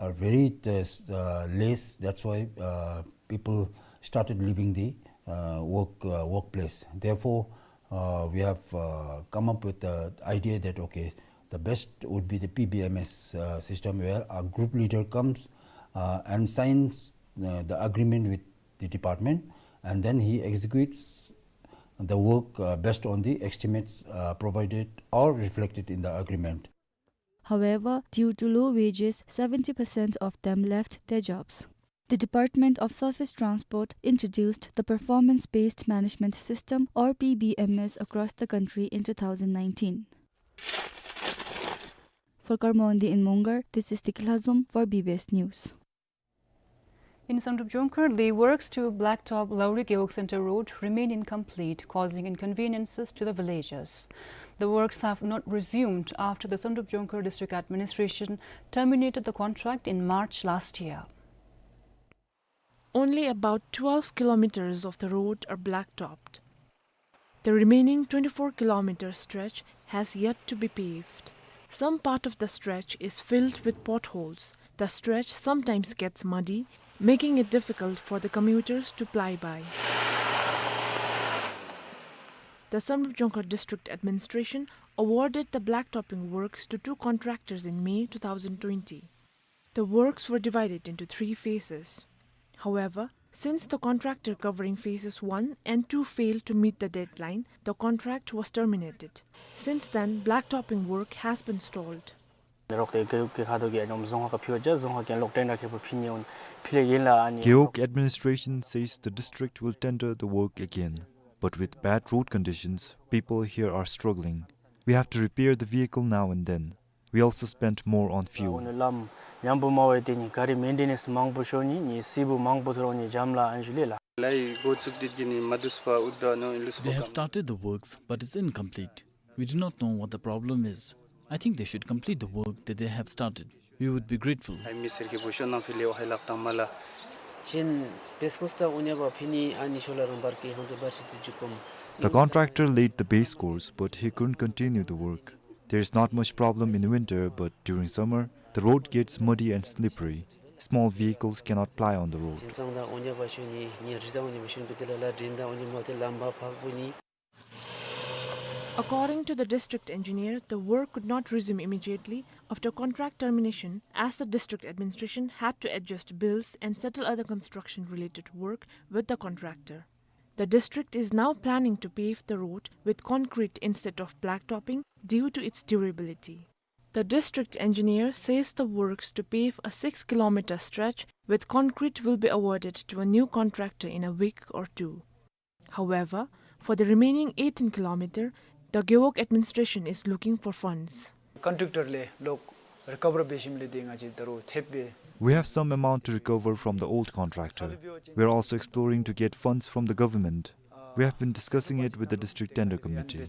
are very, uh, s-, uh, less. That's why, uh, people started leaving the, uh, work, uh, workplace. Therefore, uh, we have, uh, come up with the idea that, okay, the best would be the P B M S, uh, system, where a group leader comes, uh, and signs, uh, the agreement with the department, and then he executes the work, uh, based on the estimates, uh, provided or reflected in the agreement. However, due to low wages, seventy percent of them left their jobs. The Department of Surface Transport introduced the Performance-Based Management System, or P B M S, across the country in two thousand nineteen. For Karma Wangdi in Mongar, this is Tiki Lhazom for B B S News. In Samdrup Jongkhar, the works to blacktop Lauri Gewog Center Road remain incomplete, causing inconveniences to the villagers. The works have not resumed after the Samdrup Jongkhar District Administration terminated the contract in March last year. Only about twelve kilometers of the road are blacktopped. The remaining twenty-four kilometer stretch has yet to be paved. Some part of the stretch is filled with potholes. The stretch sometimes gets muddy, making it difficult for the commuters to ply by. The Samdrup Jongkhar District Administration awarded the blacktopping works to two contractors in May two thousand twenty. The works were divided into three phases. However, since the contractor covering phases one and two failed to meet the deadline, the contract was terminated. Since then, blacktopping work has been stalled. Gewog administration says the district will tender the work again, but with bad road conditions, people here are struggling. We have to repair the vehicle now and then. We also spent more on fuel. They have started the works, but it's incomplete. We do not know what the problem is. I think they should complete the work that they have started. We would be grateful. The contractor laid the base course, but he couldn't continue the work. There is not much problem in winter, but during summer, the road gets muddy and slippery. Small vehicles cannot ply on the road. According to the district engineer, the work could not resume immediately after contract termination, as the district administration had to adjust bills and settle other construction-related work with the contractor. The district is now planning to pave the road with concrete instead of blacktopping due to its durability. The district engineer says the works to pave a six kilometer stretch with concrete will be awarded to a new contractor in a week or two. However, for the remaining eighteen kilometer, the Gewog administration is looking for funds. We have some amount to recover from the old contractor. We are also exploring to get funds from the government. We have been discussing it with the district tender committee.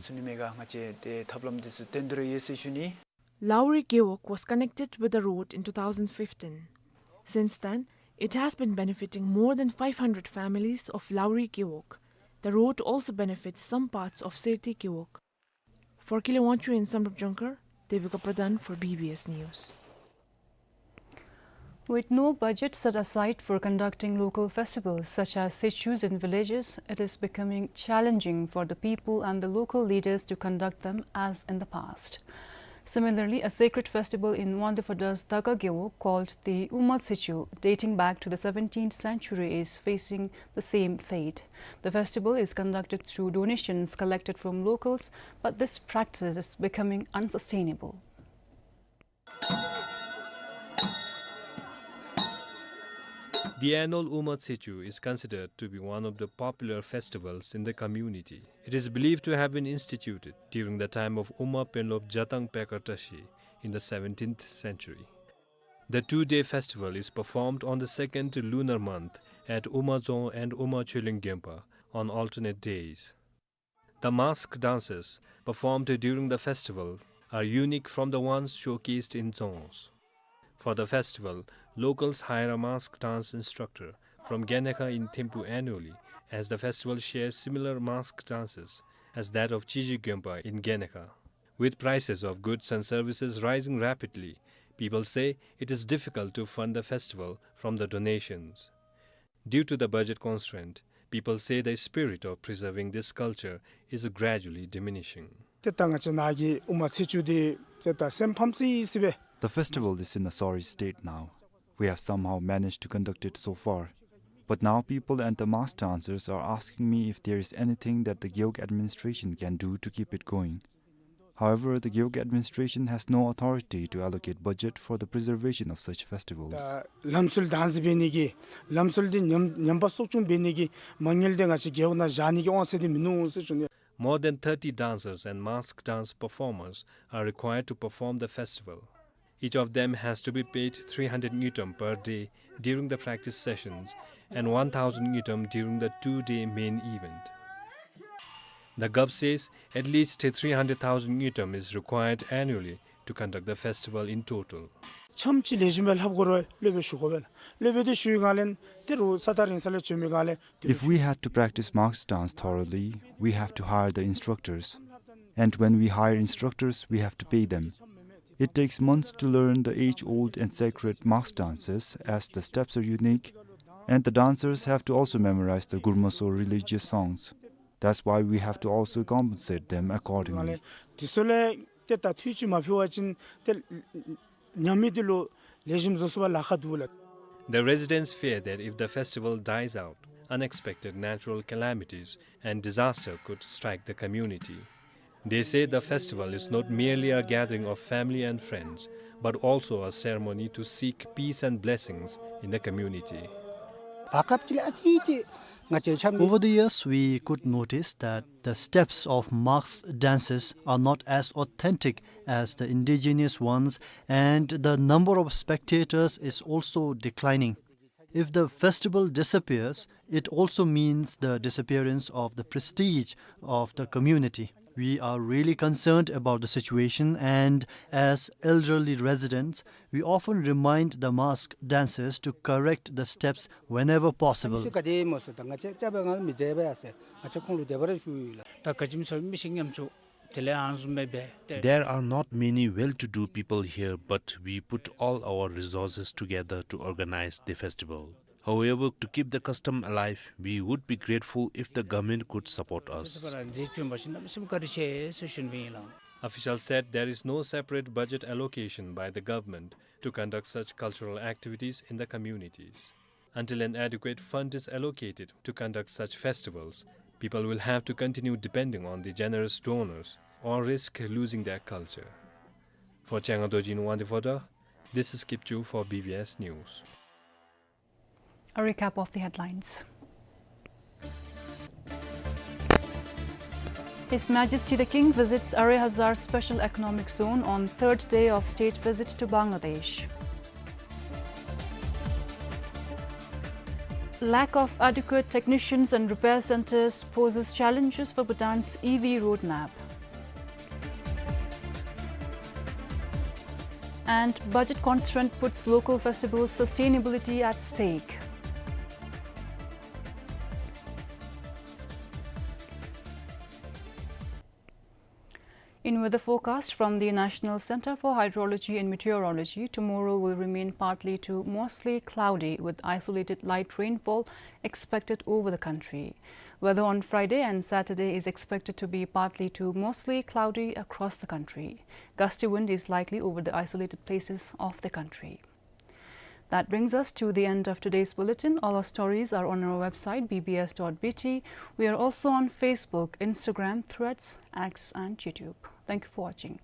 Lauri Gewog was connected with the road in two thousand fifteen. Since then, it has been benefiting more than five hundred families of Lauri Gewog. The road also benefits some parts of Serti Gewog. For Kile Wangchuk in Samdrup Jongkhar, Devika Pradhan for B B S News. With no budget set aside for conducting local festivals such as Sechus in villages, it is becoming challenging for the people and the local leaders to conduct them as in the past. Similarly, a sacred festival in Wangdue Phodra's Daga Gewog called the Uma Tsechu, dating back to the seventeenth century, is facing the same fate. The festival is conducted through donations collected from locals, but this practice is becoming unsustainable. The annual Uma Tsechu is considered to be one of the popular festivals in the community. It is believed to have been instituted during the time of Uma Penlop Jatang Pekar Tashi in the seventeenth century. The two-day festival is performed on the second lunar month at Uma Dzong and Uma Choeling Gyonpa on alternate days. The mask dances performed during the festival are unique from the ones showcased in Dzongs. For the festival, locals hire a mask dance instructor from Gyalnakha in Thimphu annually, as the festival shares similar mask dances as that of Chiji Gyonpa in Gyalnakha. With prices of goods and services rising rapidly, people say it is difficult to fund the festival from the donations. Due to the budget constraint, people say the spirit of preserving this culture is gradually diminishing. ཏེ་ད་ང་བཅས་ནཱ་གི་ཨུ་མ་ཚེས་བཅུ་འདི་ཏེ་ད་སེམས་ཕམ་སི་སི་སྦེ། The festival is in a sorry state now. We have somehow managed to conduct it so far. But now people and the masked dancers are asking me if there is anything that the Gewog administration can do to keep it going. However, the Gewog administration has no authority to allocate budget for the preservation of such festivals. ད་ལམ་སྲོལ་དཱནས་འབད་ནི་གི་ལམ་སྲོལ་འདི་ཉམས་ཉམས་པ་གསོ་སྐྱོང་འབད་ནི་གི་མ་དངུལ་འདི་ང་བཅས་རྒེད་འོག་ནང་བཞག་ནི་གི་དབང་ཚད་འདི་མིན་ནུག་ཟེར་ཞུ་ནི། More than thirty dancers and mask dance performers are required to perform the festival. Each of them has to be paid three hundred ngultrum per day during the practice sessions and one thousand ngultrum during the two-day main event. The govt says at least three hundred thousand ngultrum is required annually to conduct the festival in total. འཆམ་ཅིག་ལེགས་ཤོམ་སྦེ་ལྷབ་དགོ་རུང་སློབ་དཔོན་ཞུ་དགོ་པས་ལགས། སློབ་དཔོན་འདི་ཞུ་བའི་སྒང་ལས་ཏེ་རུང་ས་ཐག་རིང་ས་ལས་བྱོན་མི་སྒང་ལས། If we had to practice mask dance thoroughly, we have to hire the instructors. And when we hire instructors, we have to pay them. It takes months to learn the age-old and sacred mask dances, as the steps are unique, and the dancers have to also memorize the Gurmaso religious songs. That's why we have to also compensate them accordingly. དེ་ཚུ་ལས་ཏེ་ད་འཐུས་ཅིག་མ་ཕུལ་བ་ཅིན་ཏེ་ཉམས་མི་འདི་ལུ་ལེགས་ཤོམ་བཟོ་ཚུགས་པར་ལཱ་ཁག་འདུག་ལགས། The residents fear that if the festival dies out, unexpected natural calamities and disaster could strike the community. They say the festival is not merely a gathering of family and friends, but also a ceremony to seek peace and blessings in the community. Over the years, we could notice that the steps of masked dances are not as authentic as the indigenous ones, and the number of spectators is also declining. If the festival disappears, it also means the disappearance of the prestige of the community. We are really concerned about the situation, and as elderly residents, we often remind the mask dancers to correct the steps whenever possible. There are not many well-to-do people here, but we put all our resources together to organize the festival. However, to keep the custom alive, we would be grateful if the government could support us. Officials said there is no separate budget allocation by the government to conduct such cultural activities in the communities. Until an adequate fund is allocated to conduct such festivals, people will have to continue depending on the generous donors or risk losing their culture. For Changha Dorji in Wangdue Phodrang, this is Kipchoo for B B S News. A recap of the headlines. His Majesty the King visits Arai Hazar Special Economic Zone on third day of state visit to Bangladesh. Lack of adequate technicians and repair centers poses challenges for Bhutan's E V roadmap. And budget constraint puts local festivals' sustainability at stake. In weather forecast from the National Center for Hydrology and Meteorology, tomorrow will remain partly to mostly cloudy with isolated light rainfall expected over the country. Weather on Friday and Saturday is expected to be partly to mostly cloudy across the country. Gusty wind is likely over the isolated places of the country. That brings us to the end of today's bulletin. All our stories are on our website, B B S dot B T. We are also on Facebook, Instagram, Threads, X, and YouTube. Thank you for watching.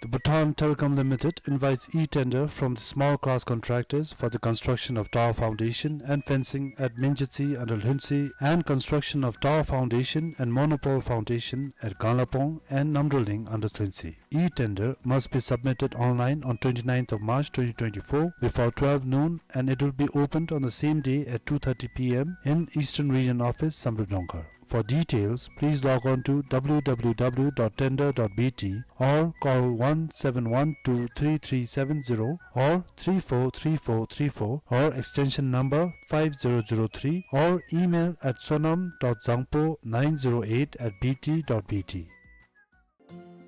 The Bhutan Telecom Limited invites e-tender from the small class contractors for the construction of tower foundation and fencing at Minjatsi under Lhuentse and construction of tower foundation and monopole foundation at Ganglapong and Namdroling under Lhuentse. E-tender must be submitted online on twenty-ninth of March twenty twenty-four before twelve noon, and it will be opened on the same day at two thirty P M in Eastern Region Office, Samdrup Jongkhar. For details, please log on to W W W dot tender dot B T or call one seven one two three three seven zero or three four three four three four or extension number five zero zero three or email at sonam dot zangpo nine zero eight at B T dot B T.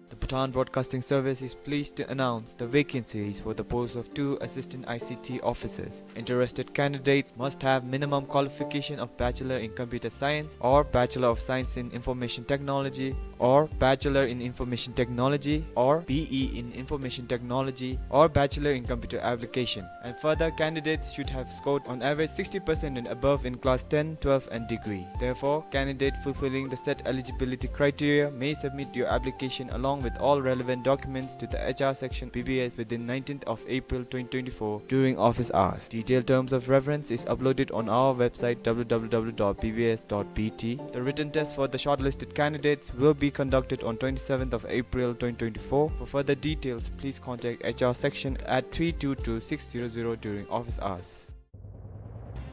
The Bhutan Broadcasting Service is pleased to announce the vacancies for the post of two assistant I C T officers. Interested candidates must have minimum qualification of Bachelor in Computer Science or Bachelor of Science in Information Technology or Bachelor in Information Technology or B E in Information Technology or Bachelor in Computer Application. And further, candidates should have scored on average sixty percent and above in class ten, twelve and degree. Therefore, candidate fulfilling the set eligibility criteria may submit your application along with all relevant documents to the H R section B B S within nineteenth of April twenty twenty-four during office hours. Detailed terms of reference is uploaded on our website W W W dot B B S dot B T. The written test for the shortlisted candidates will be conducted on twenty-seventh of April twenty twenty-four. For further details, please contact H R section at three two two six zero zero during office hours.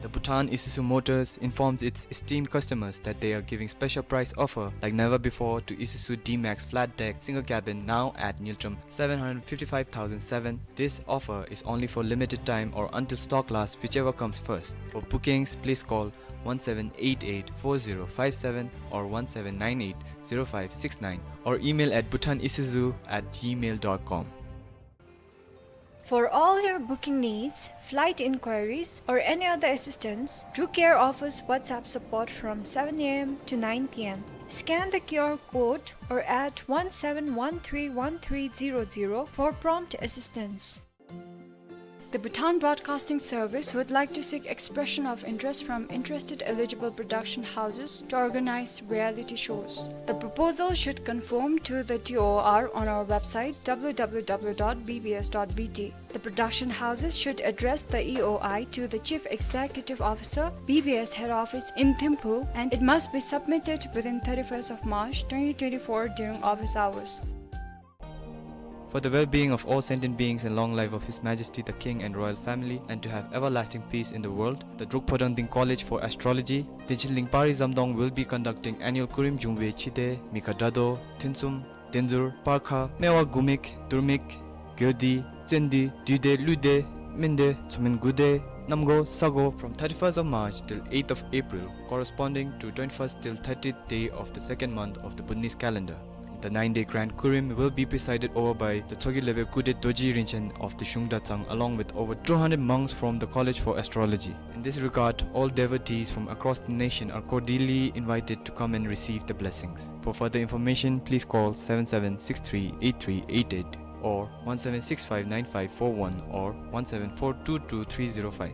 The Bhutan Isuzu Motors informs its esteemed customers that they are giving special price offer like never before to Isuzu D-Max flat deck single cabin, now at Ngultrum seven hundred fifty-five thousand seven. This offer is only for limited time or until stock last, whichever comes first. For bookings, please call one seven eight eight four zero five seven or one seven nine eight zero five six nine or email at bhutan isuzu at gmail dot com. For all your booking needs, flight inquiries, or any other assistance, Drew Care offers WhatsApp support from seven A M to nine P M. Scan the Q R code or add one seven one three one three zero zero for prompt assistance. The Bhutan Broadcasting Service would like to seek expression of interest from interested eligible production houses to organize reality shows. The proposal should conform to the T O R on our website W W W dot B B S dot B T. The production houses should address the E O I to the Chief Executive Officer, B B S Head Office in Thimphu, and it must be submitted within thirty-first of March twenty twenty-four during office hours. For the well-being of all sentient beings and long life of His Majesty the King and royal family, and to have everlasting peace in the world, the Druk Phodrang Ding College for Astrology, Dingchinling Pari Zamdong will be conducting annual Kurim Jungwe Chide, Mikha Dado, Thinsum, Denzur, Parkha, Mewa Gumik, Durmik, Gyodi, Tsendi, Duide, Luide, Mende, Tsumin Gude, Namgo, Sago from thirty-first of March till eighth of April, corresponding to twenty-first till thirtieth day of the second month of the Bhutanese calendar. The nine-day grand kurim will be presided over by the Tshogye Lebe Kude Dorji Rinchen of the Shungda Tsang, along with over two hundred monks from the College for Astrology. In this regard, all devotees from across the nation are cordially invited to come and receive the blessings. For further information, please call seven seven six three eight three eight eight or one seven six five nine five four one or one seven four two two three zero five.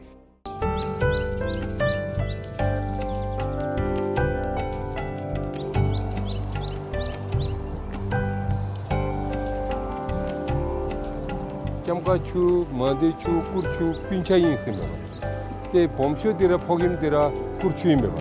ལྕམ་མཁར་ཆུ་མང་སྡེ་ཆུ་སྐུར་ཆུ་སྤུན་ཆ་ཨིན་ཟེར་མས་པ། ཏེ་སྦོམ་ཤོས་འདི་ར་ཕོ་རྒནམ་འདི་ར་སྐུར་ཆུ་ཨིན་མས་པ།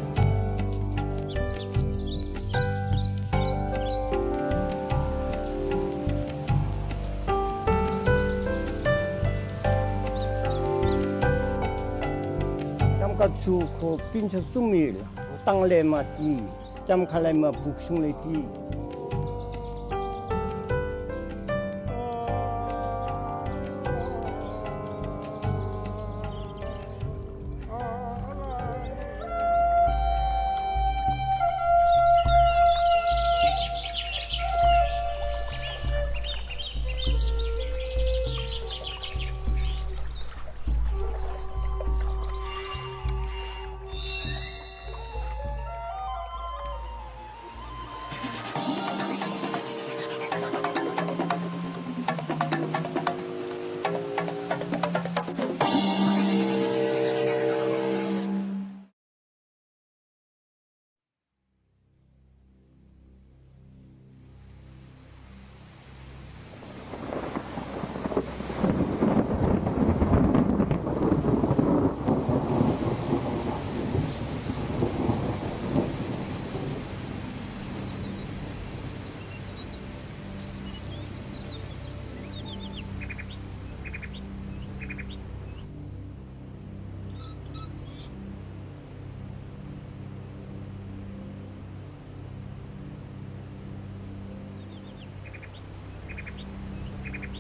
ལྕམ་མཁར་ཆུ་ཁོ་སྤུན་ཆ་གསུམ་ཨིན་ལགས། སྟང་ལས་མར་ཅིག་ལྕམ་མཁར་ལས་མར་སྦུག་གཞུང་ལས་ཅིག།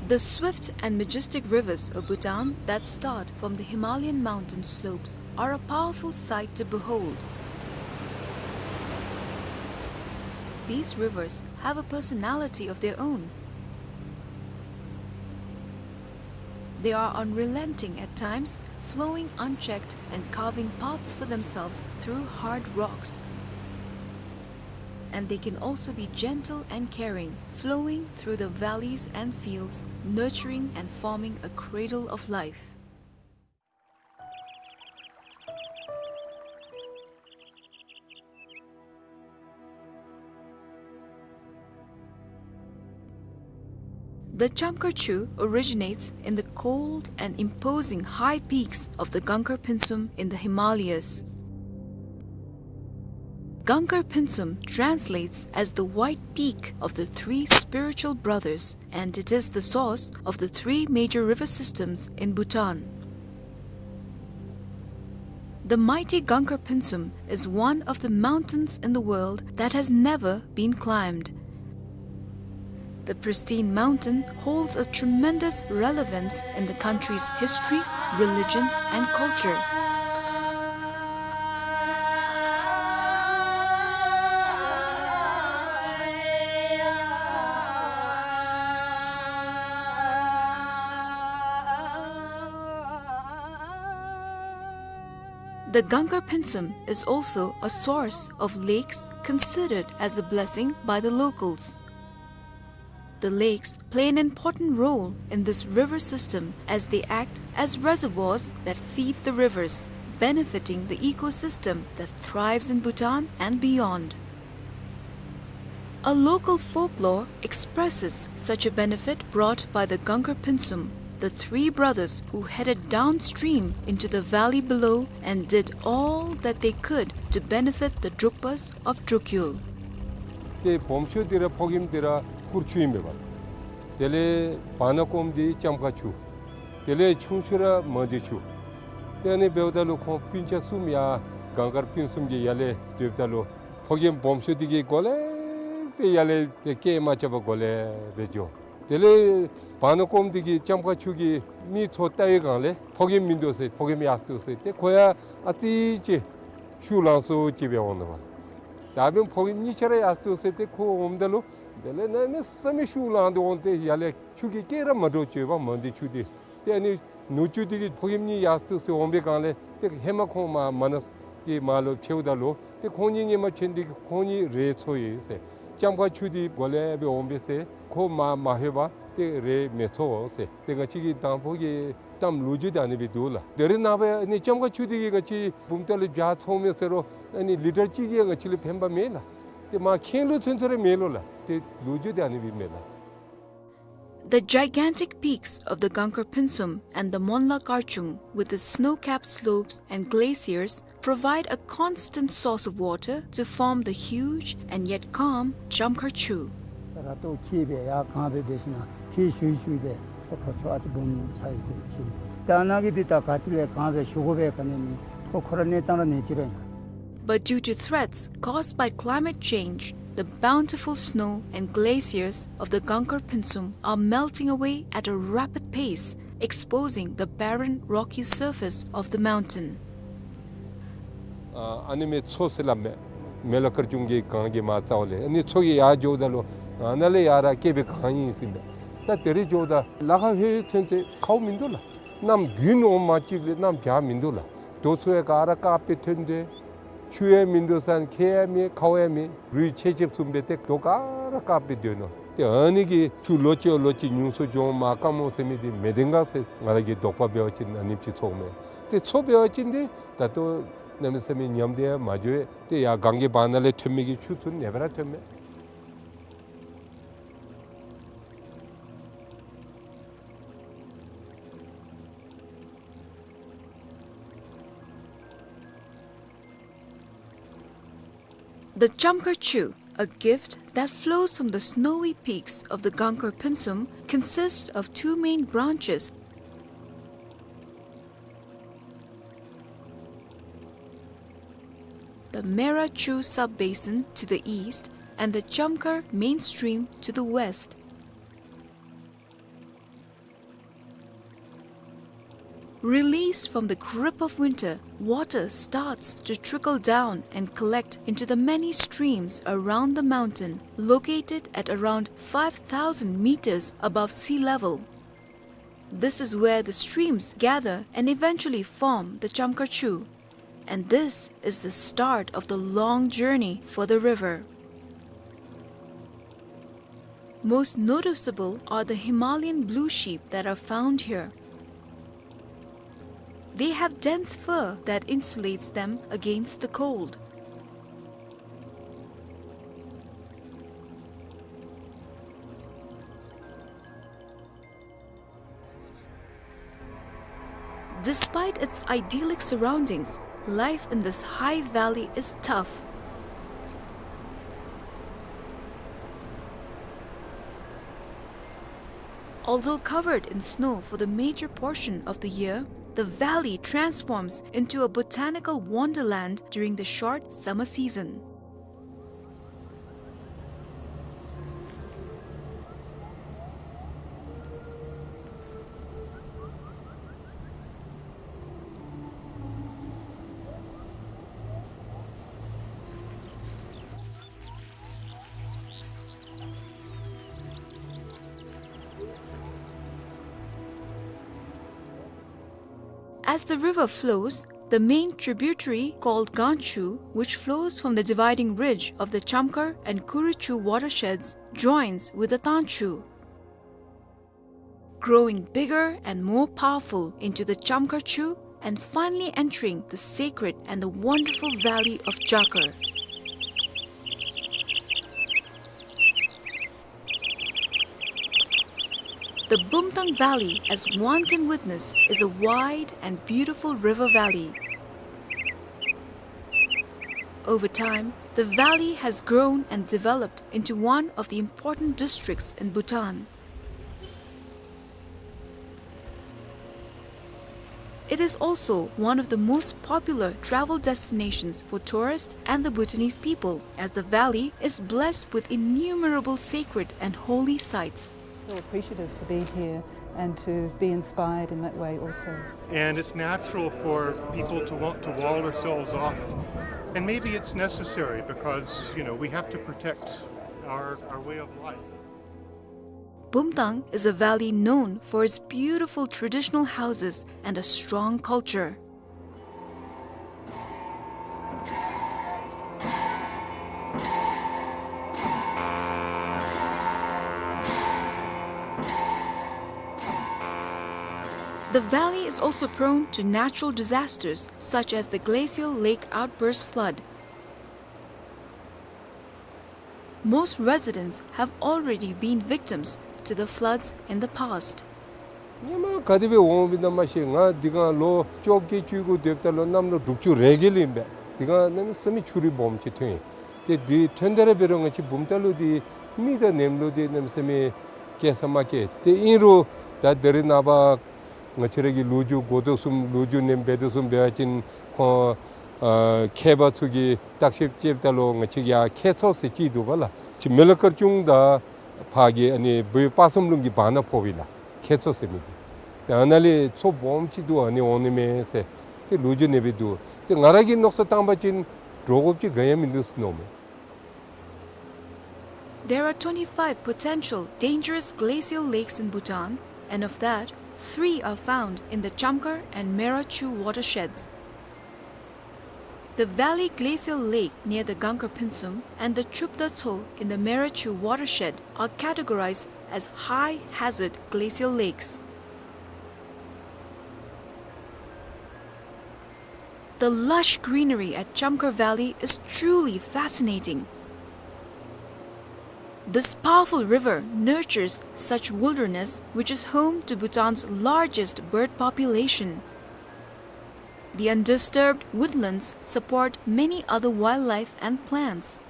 The swift and majestic rivers of Bhutan that start from the Himalayan mountain slopes are a powerful sight to behold. These rivers have a personality of their own. They are unrelenting at times, flowing unchecked and carving paths for themselves through hard rocks. And they can also be gentle and caring, flowing through the valleys and fields, nurturing and forming a cradle of life. The Chamkar Chu originates in the cold and imposing high peaks of the Gangkar Pynsum in the Himalayas. Gangkar Pynsum translates as the white peak of the three spiritual brothers, and it is the source of the three major river systems in Bhutan. The mighty Gangkar Pynsum is one of the mountains in the world that has never been climbed. The pristine mountain holds a tremendous relevance in the country's history, religion, and culture. The Gangkar Pynsum is also a source of lakes considered as a blessing by the locals. The lakes play an important role in this river system as they act as reservoirs that feed the rivers, benefiting the ecosystem that thrives in Bhutan and beyond. A local folklore expresses such a benefit brought by the Gangkar Pynsum, the three brothers who headed downstream into the valley below and did all that they could to benefit the Drukpas of Drukyul. ཏེ་སྦོམ་ཤོས་འདི་ར་ཕོ་རྒནམ་འདི་ར་སྐུར་ཆུ་ཨིན་མས་པ། དེ་ལས་བར་ན་ཀོམ་འདི་ལྕམ་མཁར་ཆུ། དེ་ལས་ཆུང་ཤོས་ར་མང་སྡེ་ཆུ། ཏེ་ཨ་ནི་འབདཝ་ད་ལུ་ཁོང་སྤུན་ཆ་གསུམ་ཡར་གངས་དཀར་སྤུན་གསུམ་གྱི་ཡར་ལས་སྡོདཔ་ད་ལུ་ཕོ་རྒནམ་སྦོམ་ཤོས་འདི་གིས་གོ་ལེ་སྦེ་ཡར་ལས་ཏེ་སྐད་མ་རྐྱབ་པར་གོ་ལེ་སྦེ་འགྱོ། དེ་ལས་བར་ན་ཀོམ་འདི་གིས་ལྕམ་མཁར་ཆུ་གི་མི་ཚུ་བལྟ་བའི་སྒང་ལས་ཕོ་རྒནམ་མིན་འདུག་ཟེར། ཕོ་རྒནམ་ཡར་སོ་འདུག་ཟེར། ཏེ་ཁོ་ཡང་ཨ་ཙི་ཅིག་ཤུགས་ལང་སོ་ཅིག་སྦེ་འོང་ནུག་པ། ད་འབདན་ཕོ་རྒནམ་གཉིས་ཆ་ར་ཡར་སོ་འདུག་ཟེར། ཏེ་ཁོ་འོངམ་ད་ལུ་ དེ་ལས་གནམ་མེད་ས་མེད་ཤུགས་ལངས་ཏེ་འོང་སྟེ་ཡར་ལས་ཆུ་གིས་སྐད་ར་མ་འདྲཝ་བྱེད་པ་མ་འདི་ཆུ་འདི། ཏེ་ཨ་ནི་ནུ་གཅུང་འདི་གིས་ཕོ་རྒནམ་གཉིས་ཡར་བཙུགས་ཏེ་འོང་པའི་སྒང་ལས་ཏེ་ཧེ་མ་ཁོང་མ་མ་ན་གི་མར་ལུ་ཕྱདཔ་ད་ལུ་ཏེ་ཁོང་གཉིས་སྔོན་མ་ཕྱད་ནི་འདི་གིས་ཁོང་གཉིས་རེད་འཚོ་ཡི་ཟེར། ལྕམ་མཁར་ཆུ་འདི་གོ་ལེ་སྦེ་འོང་པས་ཟེར། ཁོ་མ་མ་ལྷོད་པར་ཏེ་རེད་མི་འཚོ་ཟེར། ཏེ་ང་བཅས་ཀྱི་དང་ཕུ་གི་གཏམ་ལོ་རྒྱུས་འདི་ཨ་ནི་སྦེ་འདུག་ལགས། དེ་རིང་ནངས་པ་ཨ་ནི་ལྕམ་མཁར་ཆུ་འདི་གིས་ང་བཅས་བུམ་ཐང་ལུ་བྱཱ་འཚོ་མི་ཟེར་རུང་ཨ་ནི་ལི་ཊར་གཅིག་གིས་ང་བཅས་ལུ་ཕན་པ་མེད་ལགས། ཏེ་མ་ཁེངས་ལུ་ཚུན་ཚོད་ར་མེད་ལོ་ལགས། ཏེ་ལོ་རྒྱུས་འདི་ཨ་ནི་སྦེ་མས་ལགས། The gigantic peaks of the Gangkar Pynsum and the Monla Karchung, with its snow-capped slopes and glaciers, provide a constant source of water to form the huge and yet calm Chamkhar Chu. ར་ཏོ་ཁྱི་སྦེ་ཡར་གང་སྦེ་འབད་ཞིན་ན་ཁྱི་ཞུ་ཞུ་སྦེ་ཁོ་ཁོ་ཚུ་ཨ་ཙི་སྦོམ་ཆགས་ཡི་ཟེར་ཞུ་ནི། ད་ནཱ་གི་འདི་ད་ག་ཏེ་ལས་གང་སྦེ་ཞུ་དགོ་པས་ག་ནི་མེད། ཁོ་ཁོ་ར་གནས་སྟངས་ར་གནས་ཅི་ར་ཨིན་ན། But due to threats caused by climate change, the bountiful snow and glaciers of the Gangkar Pynsum are melting away at a rapid pace, exposing the barren, rocky surface of the mountain. ཨ་ཨ་ནི་མི་མཚོ་ཟེར་སླབ་མས། མེ་ལ་དཀར་ཆུང་གི་གངས་ཀྱི་མར་རྩ་བ་ལས་ཨ་ནི་མཚོ་གི་ཡར་འགྱོཝ་ད་ལུ་ཨ་ནཱ་ལས་ཡར་ར་བསྐལ་པའི་གངས་ཨིན་ཟེར་མས། ད་དེ་རིང་འགྱོཝ་ད་ལ་ཁ་ཧེ་ཚུན་ཚོད་ཁཝ་མིན་འདུག་ལགས། གནམ་དགུན་འོང་མ་གཅིག་ལས་གནམ་བྱཱར་མིན་འདུག་ལགས། རྡོ་ཚུ་ཡང་ག་ར་དཀརཔོ་སྦེ་ཐོན་ཏེ་ཆུ་ཡང་མིན་འདུག་ས་ཁྱེགས་ཡང་མེད་ཁཝ་ཡང་མེད་རུད་ཆེ་ཆེ་བཟུམ་སྦེ་ཏེ་རྡོ་ག་ར་དཀརཔོ་སྦེ་སྡོད་ནུག། ཏེ་ཨ་ནི་གི་ཆུ་ལོ་གཅིག་ལོ་གཅིག་ཉུང་སུ་འགྱོ་མ་དཀར་མོ་ཟེར་མི་འདི་མེད་དེ་ག་ཟེར་ང་ར་གི་དོགས་པ་འབད་བ་ཅིན་ཨ་ནེམ་ཅིག་ཚོརཝ་མས། ཏེ་མཚོ་འབད་བ་ཅིན་འདི་ད་ལྟོ་གནམ་མེད་ས་མེད་ཉམས་ཏེ་ཡང་མ་འགྱོ། ཏེ་ཡར་གངས་ཀྱི་བར་ན་ལས་ཐོན་མི་གི་ཆུ་ཚུ་ཨ་ནེ་སྦེ་ར་ཐོནམ་མས། The Chamkhar Chu, a gift that flows from the snowy peaks of the Gangkar Pynsum, consists of two main branches, the Mera Chu sub-basin to the east and the Chamkhar main stream to the west. Released from the grip of winter, water starts to trickle down and collect into the many streams around the mountain, located at around five thousand meters above sea level. This is where the streams gather and eventually form the Chamkhar Chu. And this is the start of the long journey for the river. Most noticeable are the Himalayan blue sheep that are found here. They have dense fur that insulates them against the cold. Despite its idyllic surroundings, life in this high valley is tough. Although covered in snow for the major portion of the year, the valley transforms into a botanical wonderland during the short summer season. As the river flows, the main tributary called Ganchu, which flows from the dividing ridge of the Chamkhar and Kuruchu watersheds, joins with the Tanchu, growing bigger and more powerful into the Chamkhar Chu and finally entering the sacred and the wonderful valley of Jakar. The Bumtang Valley, as one can witness, is a wide and beautiful river valley. Over time, the valley has grown and developed into one of the important districts in Bhutan. It is also one of the most popular travel destinations for tourists and the Bhutanese people, as the valley is blessed with innumerable sacred and holy sites. So appreciative to be here and to be inspired in that way also. And it's natural for people to want to wall ourselves off. And maybe it's necessary because, you know, we have to protect our, our way of life. Bumthang is a valley known for its beautiful traditional houses and a strong culture. The valley is also prone to natural disasters such as the glacial lake outburst flood. Most residents have already been victims to the floods in the past. ཉི་མ་ག་དེ་སྦེ་འོང་བའི་ནང་མ་ཤེས། ང་འདི་གང་ལོ་བཅོ་བརྒྱད་བཅུ་དགུ་སྡོདཔ་ད་ལུ་གནམ་ལོ་དྲུག་ཅུ་རེ་བརྒྱད་ལས་ཨིན་པས། འདི་གང་གནམ་མེད་ས་མེད་ཆུ་རུད་སྦོམ་ཅིག་ཐོན་ཡི། ཏེ་འདི་ཐོན་ད་ར་འབད་རུང་ང་བཅས་བུམ་ཐང་ལུ་འདི་མི་དང་ནེམ་ལུ་འདི་གནམ་མེད་ས་མེད་སྐྱེལ་ས་མ་སྐྱེལ། ཏེ་ཨིན་རུང་ད་ད་རེས་ནངས་པ་ང་བཅས་ར་གི་ལོ་རྒྱུས་གོ་དོ་བཟུམ་ལོ་རྒྱུས་ནེམ་འབད་དོ་བཟུམ་འབད་བ་ཅིན་ཁོང་ཨ་མཁས་པ་ཚུ་གིས་བརྟག་ཞིབ་རྐྱབ་ད་ལུ་ང་བཅས་ཡར་ཁྱད་མཚོ་ཟེར་ཅིག་འདུག་པ་ལགས། ཅིག་མི་ལ་དཀར་ཆུ་དང་ཕར་གྱི་ཨ་ནི་བོད་དཔག་བསམ་ལུང་གི་བར་ན་ཕོགཔ་ཨིན་ལགས། ཁྱད་མཚོ་ཟེར་མི་འདི། ཏེ་ཨ་ནཱ་ལས་མཚོ་སྦོམ་ཅིག་འདུག། ཨ་ནི་འོང་ནི་མས་ཟེར་ཏེ་ལོ་རྒྱུས་ནེམ་སྦེ་འདུག། ཏེ་ང་ར་གིས་མནོ་བསམ་བཏང་བ་ཅིན་འདྲོག་དགོཔ་ཅིག་ག་ཡང་མིན་འདུག་ཟེར་མནོཝ་མས། There are twenty-five potential dangerous glacial lakes in Bhutan, and of that, three are found in the Chamkhar and Mera Chu watersheds. The Valley Glacial Lake near the Gangkar Phinsum and the Chupda Tso in the Mera Chu watershed are categorized as high hazard glacial lakes. The lush greenery at Chamkhar Valley is truly fascinating. This powerful river nurtures such wilderness, which is home to Bhutan's largest bird population. The undisturbed woodlands support many other wildlife and plants.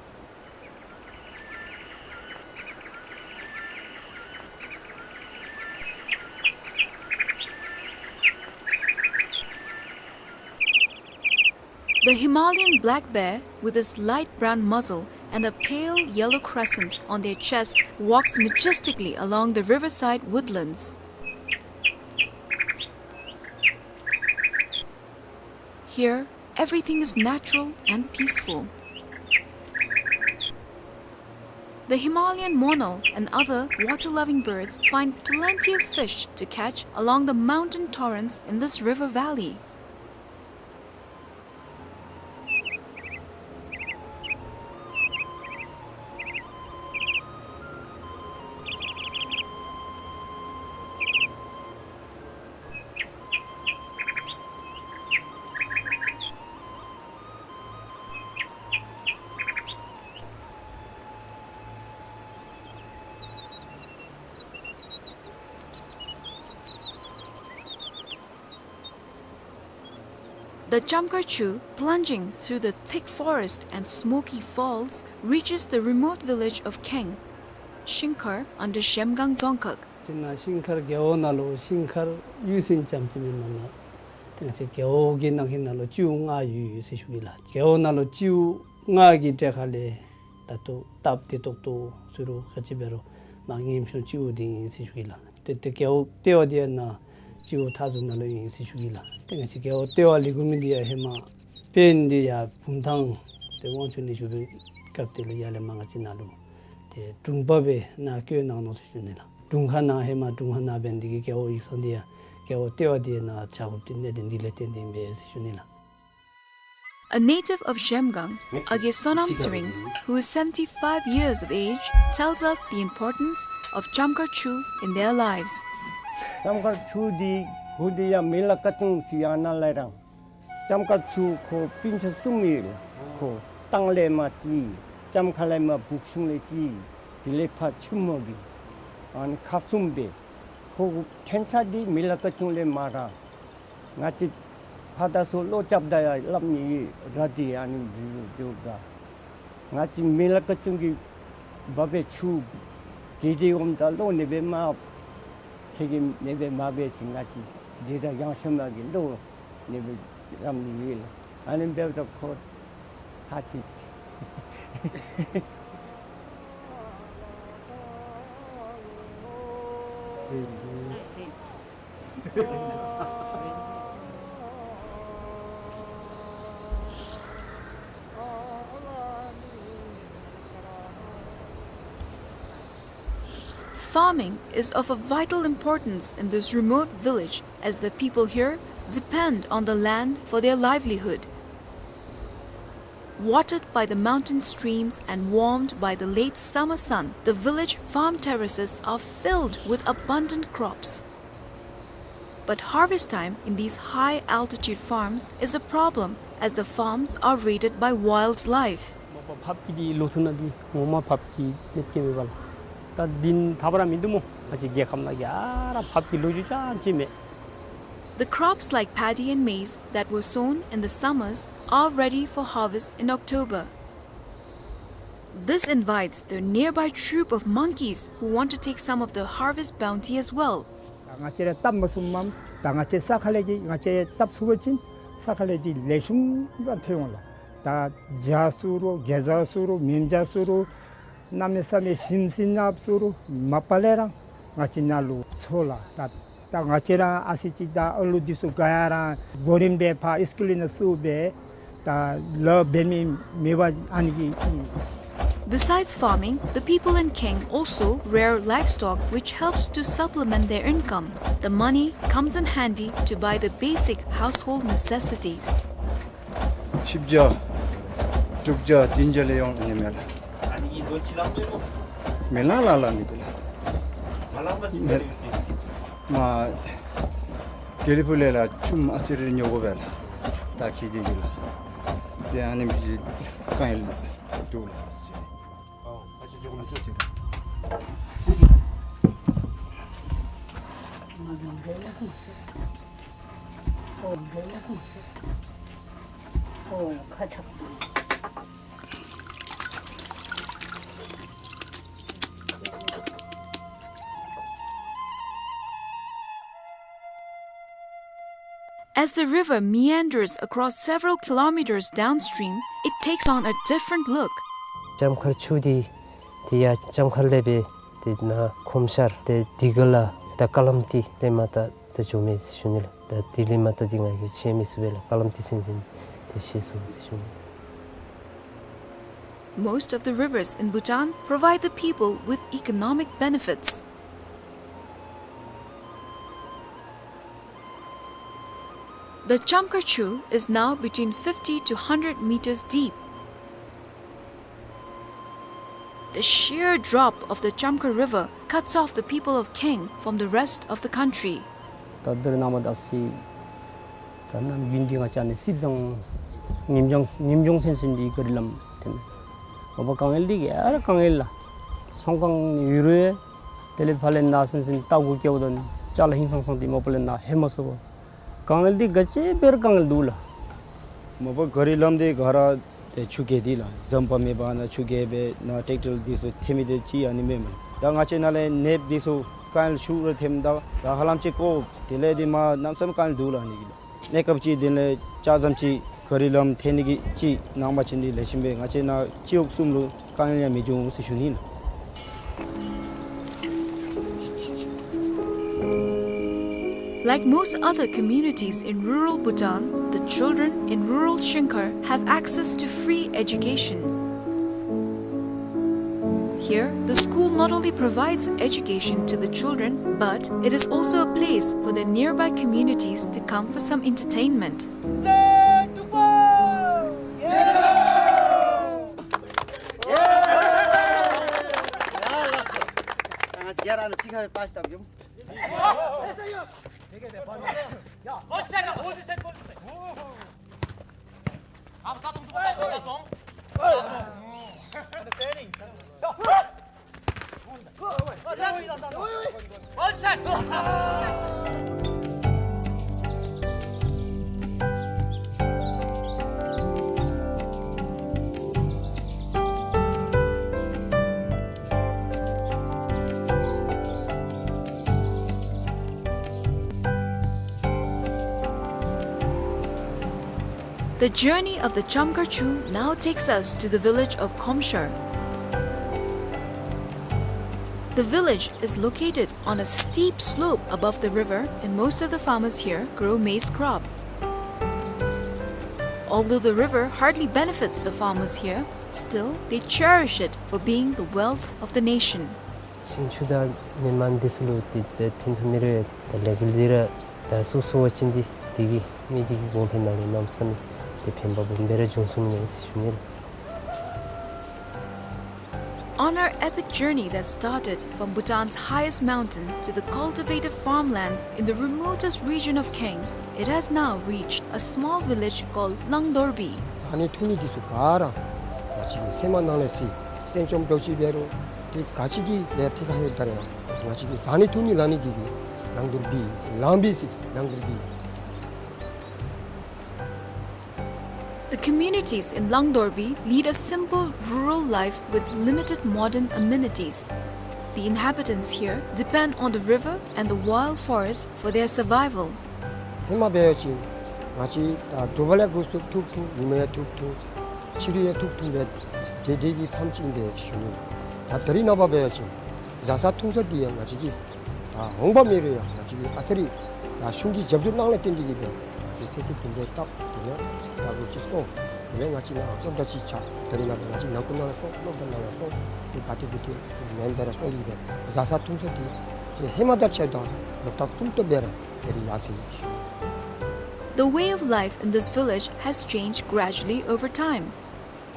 The Himalayan black bear, with his light brown muzzle and a pale yellow crescent on their chest, walks majestically along the riverside woodlands. Here, everything is natural and peaceful. The Himalayan monal and other water-loving birds find plenty of fish to catch along the mountain torrents in this river valley. The Chamkhar Chu, plunging through the thick forest and smoky falls, reaches the remote village of Kheng, Shingkhar under Zhemgang Dzongkhag. ཅིག་ནཱ་ཤིང་མཁར་རྒེད་འོག་ནང་ལུ་ཤིང་མཁར་ཡུལ་ཚན་རྐྱངམ་ཅིག་མེན་པར་ནཱ་ཏེ་ང་བཅས་རྒེད་འོག་གི་ནང་གི་ནང་ལུ་སྤྱིའུ་ལྔ་ཡོད་ཡོད་ཟེར་ཞུ་གེ་ལགས། རྒེད་འོག་ནང་ལུ་སྤྱིའུ་ལྔ་གི་གྲས་ཁ་ལས་ད་ལྟོ་སྟབས་བདེ་ཏོག་ཏོ་ཟེར་རུང་ག་ཅི་འབད་རུང་མར་ངེམ་ཤོང་སྤྱིའུ་འདི་ཨིན་ཟེར་ཞུ་གེ་ལགས། ཏེ་ཏེ་རྒེད་འོག་ལྟེ་བ་འདི་ཡང་ནཱ་སྤྱིའུ་མཐའ་ཟུར་ནང་ལུ་ཨིན་ཟེར་ཞུ་གེ་ལགས། ཏེ་ང་བཅས་རྒེད་འོག་ལྟེ་བ་ལས་འགོ་མི་འདི་ཡང་ཧེ་མ་དཔོན་འདི་ཡར་བུམ་ཐང་ཏེ་དབང་ཕྱུག་གནས་བཞུགས་པའི་སྐབས་དེ་ལུ་ཡར་ལས་མར་ང་བཅས་ནཱ་ལུ་ཏེ་དྲུང་པ་སྦེ་ནཱ་བསྐོས་གནང་ནུག་ཟེར་ཞུ་ནི་ལགས། དྲུང་ཁག་ནང་ཧེ་མ་དྲུང་ཁག་ནང་འབད་ནི་འདི་གིས་རྒེད་འོག་ཡིག་ཚང་འདི་ཡང་རྒེད་འོག་ལྟེ་བ་འདི་ནང་བྱ་དགོཔ་འདི་གནད་དོན་འདི་ལས་བརྟེན་ཏེ་ཨིན་པས་ཟེར་ཞུ་ནི་ལགས། A native of Zhemgang, Age Sonam Tsering, who is seventy-five years of age, tells us the importance of Chamkhar Chu in their lives. ལྕམ་མཁར་ཆུ་འདི་གུ་འདི་ཡང་མི་ལ་ཀ་ཅུང་ཅིག་ཡང་ན་ལས་རང་། ལྕམ་མཁར་ཆུ་ཁོ་སྤུན་ཆ་གསུམ་ཡོད། ཁོ་ཏང་ལས་མར་གཅིག། ལྕམ་མཁར་ལས་མར་བུག་ཤུང་ལས་གཅིག། དེ་ལས་ཕར་ཆུ་མོ་གི་ཨ་ནི་ཁག་གསུམ་སྦེ། ཁོ་ཕྲན་ཚེགས་འདི་མི་ལ་ཀ་ཅུང་ལས་མར་ར། ང་བཅས་ཕར་དང་ཚུར་ལོག་རྐྱབ་ད་ཡང་སླབ་ནི་ཡོད་ར། འདི་ཨ་ནི་འདི་ལུ་འགྱོ་ག། ང་བཅས་མི་ལ་ཀ་ཅུང་གི་འབག་སྦེ་ཆུ་གི་འདི་འོངམ་ད་ལོག་ནི་སྦེ་མ་ཚེ་གི་ནི་སྦེ་མ་འབད་ཞིན་ང་བཅས་འདི་ར་ཡང་ཤོ་མ་གི་ལོག་ནི་སྦེ་རམ་ནི་ཡོད་ལགས། ཨ་ནི་འབདཝ་ད་ཁོ་ཚར་ཅིག། Farming is of a vital importance in this remote village, as the people here depend on the land for their livelihood. Watered by the mountain streams and warmed by the late summer sun, the village farm terraces are filled with abundant crops. But harvest time in these high-altitude farms is a problem, as the farms are raided by wildlife. མ་པ་ཕབ་ཀྱི་འདི་ལོ་ཐུང་ནང་འདི་ངོ་མ་ཕབ་ཀྱི་མེད་ཀྱི་མེད་པ་ལགས། ད་འདི་ཐབས་ར་མིན་འདུག་སྨོ། ང་བཅས་རྒྱལ་ཁམས་ནང་ག་ར་ཕབ་ཀྱི་ལོ་རྒྱུས་ཅང་ཅིག་མེད། The crops like paddy and maize that were sown in the summers are ready for harvest in October. This invites the nearby troop of monkeys who want to take some of the harvest bounty as well. ང་བཅས་ར་བཏབ་མ་ཚུགསཔ་མས། ད་ང་བཅས་ས་ཁ་ལས་ཀྱི་ང་བཅས་བཏབ་ཚུགས་པ་ཅིན་ས་ཁ་ལས་ཀྱི་ལེགས་ཤོམ་ར་ཐོན་འོང་ལགས། ད་བྱ་བཙུགས་རུང་གེ་ཛ་བཙུགས་རུང་མེནམ་བྱ་བཙུགས་རུང་གནམ་མེད་ས་མེད་ཞིམ་ཟས་ནང་བཙུགས་རུང་མ་པ་ལས་ར་ང་བཅས་ནང་ལུ་འཚོ་ལགས། ད་ད་ང་བཅས་ར་ཨ་ཙི་ཅིག་ད་ཨ་ལུ་འདི་ཚུ་ག་ཡ་ར་གོ་རིམ་སྦེ་ཕར་ཨིསི་ཀུལ་ནང་བཙུགས་སྦེ་ད་ལཱ་འབད་མི་མེད་པར་ཨ་ནི་གི། Besides farming, the people in Keng also rear livestock, which helps to supplement their income. The money comes in handy to buy the basic household necessities. བཞི་བརྒྱ་དྲུག་བརྒྱ་བདུན་བརྒྱ་ལས་ཡོང་ནི་མས་ལགས། མི་ལ་ལ་ལ་ནི་འདུག་ལགས། མ་དགེ་ལེགས་ཕུག་ལས་ལགས་ཆུམ་ཨ་ཙི་རེ་ཉོ་དགོ་པས་ལགས། ད་ཁྱེད་ཀྱིས་ལགས། ཏེ་ཨ་ནི་མི་ཅིག་དཀའ་ངལ་འདུག་ལགས། ཨ་ཙི་ཅིག། As the river meanders across several kilometers downstream, it takes on a different look. ལྕམ་མཁར་ཆུ་འདི་ཏེ་ཡར་ལྕམ་མཁར་ལས་སྦེ་ཏེ་ནཱ་ཁོམ་ཤར་ཏེ་འདི་ག་ལ་ད་ཀ་ལམ་ཏི་ལས་མར་ད་ད་འགྱོཝ་མས་ཟེར་ཞུ་ནི་ལགས། ད་དེ་ལས་མར་ད་འདི་ང་གིས་ཤེས་མི་ཚུགས་པས་ལགས། ཀ་ལམ་ཏི་ཟེར་ཟེར་ཏེ་ཤེས་སོང་ཟེར་ཞུ་ནི། Most of the rivers in Bhutan provide the people with economic benefits. The Chamkar Chu is now between fifty to hundred meters deep. The sheer drop of the Chamkar River cuts off the people of Keng from the rest of the country. ད་འདིར་ནཱ་མར་ད་སི་ད་ནམ་རྒྱུན་འདི་ང་བཅས་ནི་སིབ་ཟང་ཉིནམ་ལྗང་ཉིནམ་ལྗང་སེང་སེང་འདི་ག་རི་ལམ་ཐོན། མ་པ་དཀའ་ངལ་འདི་ག་ར་དཀའ་ངལ་ལགས། ཚོང་ཁང་ནི་ཡོད་རུང་དེ་ལས་ཕར་ལས་ནཱ་སེང་སེང་ལྟག་གུ་སྐྱེལཝ་ད་ཅ་ལ་ཧིང་སངས་སངས་འདི་མ་པ་ལས་ནཱ་ལྷོད་མ་ཚུགས་པས། དཀའ་ངལ་འདི་ག་ཅི་འབད་རུང་དཀའ་ངལ་འདུག་ལགས། མ་པ་ག་རི་ལམ་འདི་ག་ར་ཏེ་ཆུ་རྐྱལ་འདི་ལགས། ཟམ་པ་མེད་པར་ནཱ་ཆུ་རྐྱལ་སྦེ་ནཱ་ཊེཀ་ཊར་འདི་ཚུ་ཐོན་མི་འདི་ཅིག་ཨ་ནི་མེན་མས། ད་ང་བཅས་ནཱ་ལས་ནདཔ་འདི་ཚུ་དཀའ་ངལ་ཤུགས་ར་ཐོནམ་ད་ད་ཧ་ལམ་ཅིག་ཀོ་དེ་ལས་འདི་མར་གནམ་མེད་ས་མེད་དཀའ་ངལ་འདུག་ལགས་ཨ་ནི་གི་ལགས། གནས་སྐབས་ཅིག་དེ་ལས་ལྕགས་ཟམ་ཅིག་ག་རི་ལམ་ཐོན་ནི་གི་ཅིག་གནང་པ་ཅིན་འདི་ལེགས་ཤོམ་སྦེ་ང་བཅས་ནཱ་སྤྱི་འོག་གསུམ་ལུ་དཀའ་ངལ་ཡང་མི་འབྱུང་ཟེར་ཞུ་ནི་ལགས། Like most other communities in rural Bhutan, the children in rural Shingkhar have access to free education. Here, the school not only provides education to the children, but it is also a place for the nearby communities to come for some entertainment. The journey of the Chamkar Chu now takes us to the village of Khomshar. The village is located on a steep slope above the river, and most of the farmers here grow maize crop. Although the river hardly benefits the farmers here, still they cherish it for being the wealth of the nation. ཤིང་ཆུ་དང་ཉི་མ་འདི་ཚུ་ལུ་ཏེ་ཏེ་ཕན་ཐོགས་མི་རེ་ད་ལས་འགུལ་འདི་ར་ད་སོ་སོ་བ་ཅིན་འདི་འདི་གིས་མི་འདི་གི་གོང་འཕེལ་ནང་ལུ་གནམ་མེད་ས་མེད་ཏེ་ཕན་པ་སྦོམ་སྦེ་ར་འབྱུང་ཚུགས་ནི་ཟེར་ཞུ་ནི། On our epic journey that started from Bhutan's highest mountain to the cultivated farmlands in the remotest region of Kaeng, it has now reached a small village called Langdorbi. ཟ་ནི་འཐུང་ནི་འདི་ཚུ་ག་ར་ང་བཅས་ཀྱི་སེམས་ནང་ལས་སི་སེམས་ཅན་འདྲོག་ཅི་འབད་རུང་ཏེ་ག་ཅི་གི་ལས་ཐད་ཁར་ལྷོདཔ་ད་ར་ཡང་ང་བཅས་ཀྱི་ཟ་ནི་འཐུང་ནི་ལང་ནི་འདི་གིས་ལང་དོར་བི་ལང་བི་ཟེར་ལང་དོར་བི། The communities in Langdorbi lead a simple rural life with limited modern amenities. The inhabitants here depend on the river and the wild forest for their survival. ཧེ་མ་འབད་བ་ཅིན་ང་བཅས་ད་དྲོ་པ་ལས་འགོ་བཙུགས་ཐུག་ཐུག་ཉིན་མ་ཡང་ཐུག་ཐུག་ཕྱི་རུ་ཡང་ཐུག་ཐུག་སྦེ་དེ་དེ་གི་ཕམ་ཅིག་ཨིན་པས་ཟེར་ཞུ་ནི། ད་ད་རིས་ནངས་པ་འབད་བ་ཅིན་བཟའ་ས་འཐུང་ས་འདི་ཡང་ང་བཅས་ཀྱི་ད་འོང་འབབ་མེད་རུང་ཡང་ང་བཅས་ཀྱི་ཨ་ཙི་རེ་ད་གཞུང་གི་རྒྱབ་སྐྱོར་གནང་ལས་བརྟེན་ཏེ་གིས་སྦེ་ང་བཅས་ཚེ་ཚད་དུམ་གྲ་བཏབ། དེ་ལས་ད་ལོ་གཅིག་སོང་། དེ་ལས་ང་བཅས་ནཱ་སློབ་གྲྭ་ཅིག་ཆགས། ད་རིས་ནངས་པ་ང་བཅས་ནང་འཁོད་ནང་ལས་སོང་སློབ་གྲྭ་ནང་ལས་སོང་། དེ་ག་ཏེ་གུ་ཏེ་མེན་པར་སོང་སྟེ་གིས་སྦེ་བཟའ་ས་འཐུང་ས་འདི་ཏེ་ཧེ་མ་དང་ཕྱདཔ་ད་ལོ་ལྟར་གསུམ་སྟོང་སྦེ་ར་ད་རིས་ཡར་སོང་ཡི། The way of life in this village has changed gradually over time.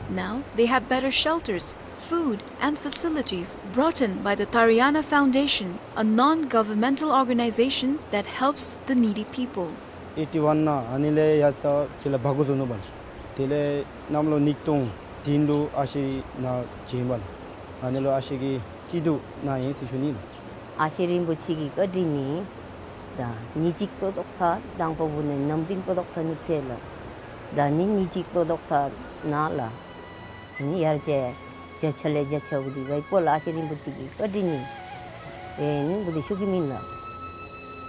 Now they have better shelters, food, and facilities brought in by the Tariana Foundation, a non-governmental organization that helps the needy people. Eighty-one ནང་ཨ་ནི་ལས་ཡར་ད་དེ་ལས་འབག་འགྱོ་ནུག་པ་ལགས། དེ་ལས་གནམ་ལོ་ཉིས་སྟོང་བདུན་ལུ་ཨ་ཞེ་ནང་བྱོན་པ་ལགས། ཨ་ནི་ལུ་ཨ་ཞེ་གི་སྐྱིད་སྡུག་ནང་ཨིན་ཟེར་ཞུ་ནི་ལགས། ཨ་ཞེ་རིན་པོ་ཆེ་གི་བཀའ་དྲིན་ནི་ད་ཉིན་གཅིག་ལྟོ་ཚོགས་ཚར་དང་པ་བུ་ནི་ནམ་རྒྱུན་ལྟོ་ཚོགས་ཚར་ནི་ཐལ་ལགས། ད་ནི་ཉིན་གཅིག་ལྟོ་ཚོགས་ཚར་ནང་ལགས། ནི་ཡར་ཅིག་བརྒྱ་ཆ་ལས་བརྒྱ་ཆ་བུ་འདི་ག་ཡི་པོ་ལགས། ཨ་ཞེ་རིན་པོ་ཆེ་གི་བཀའ་དྲིན་ནི་ཨེ་ནི་བུ་འདི་ཞུ་གེ་མེན་ལགས།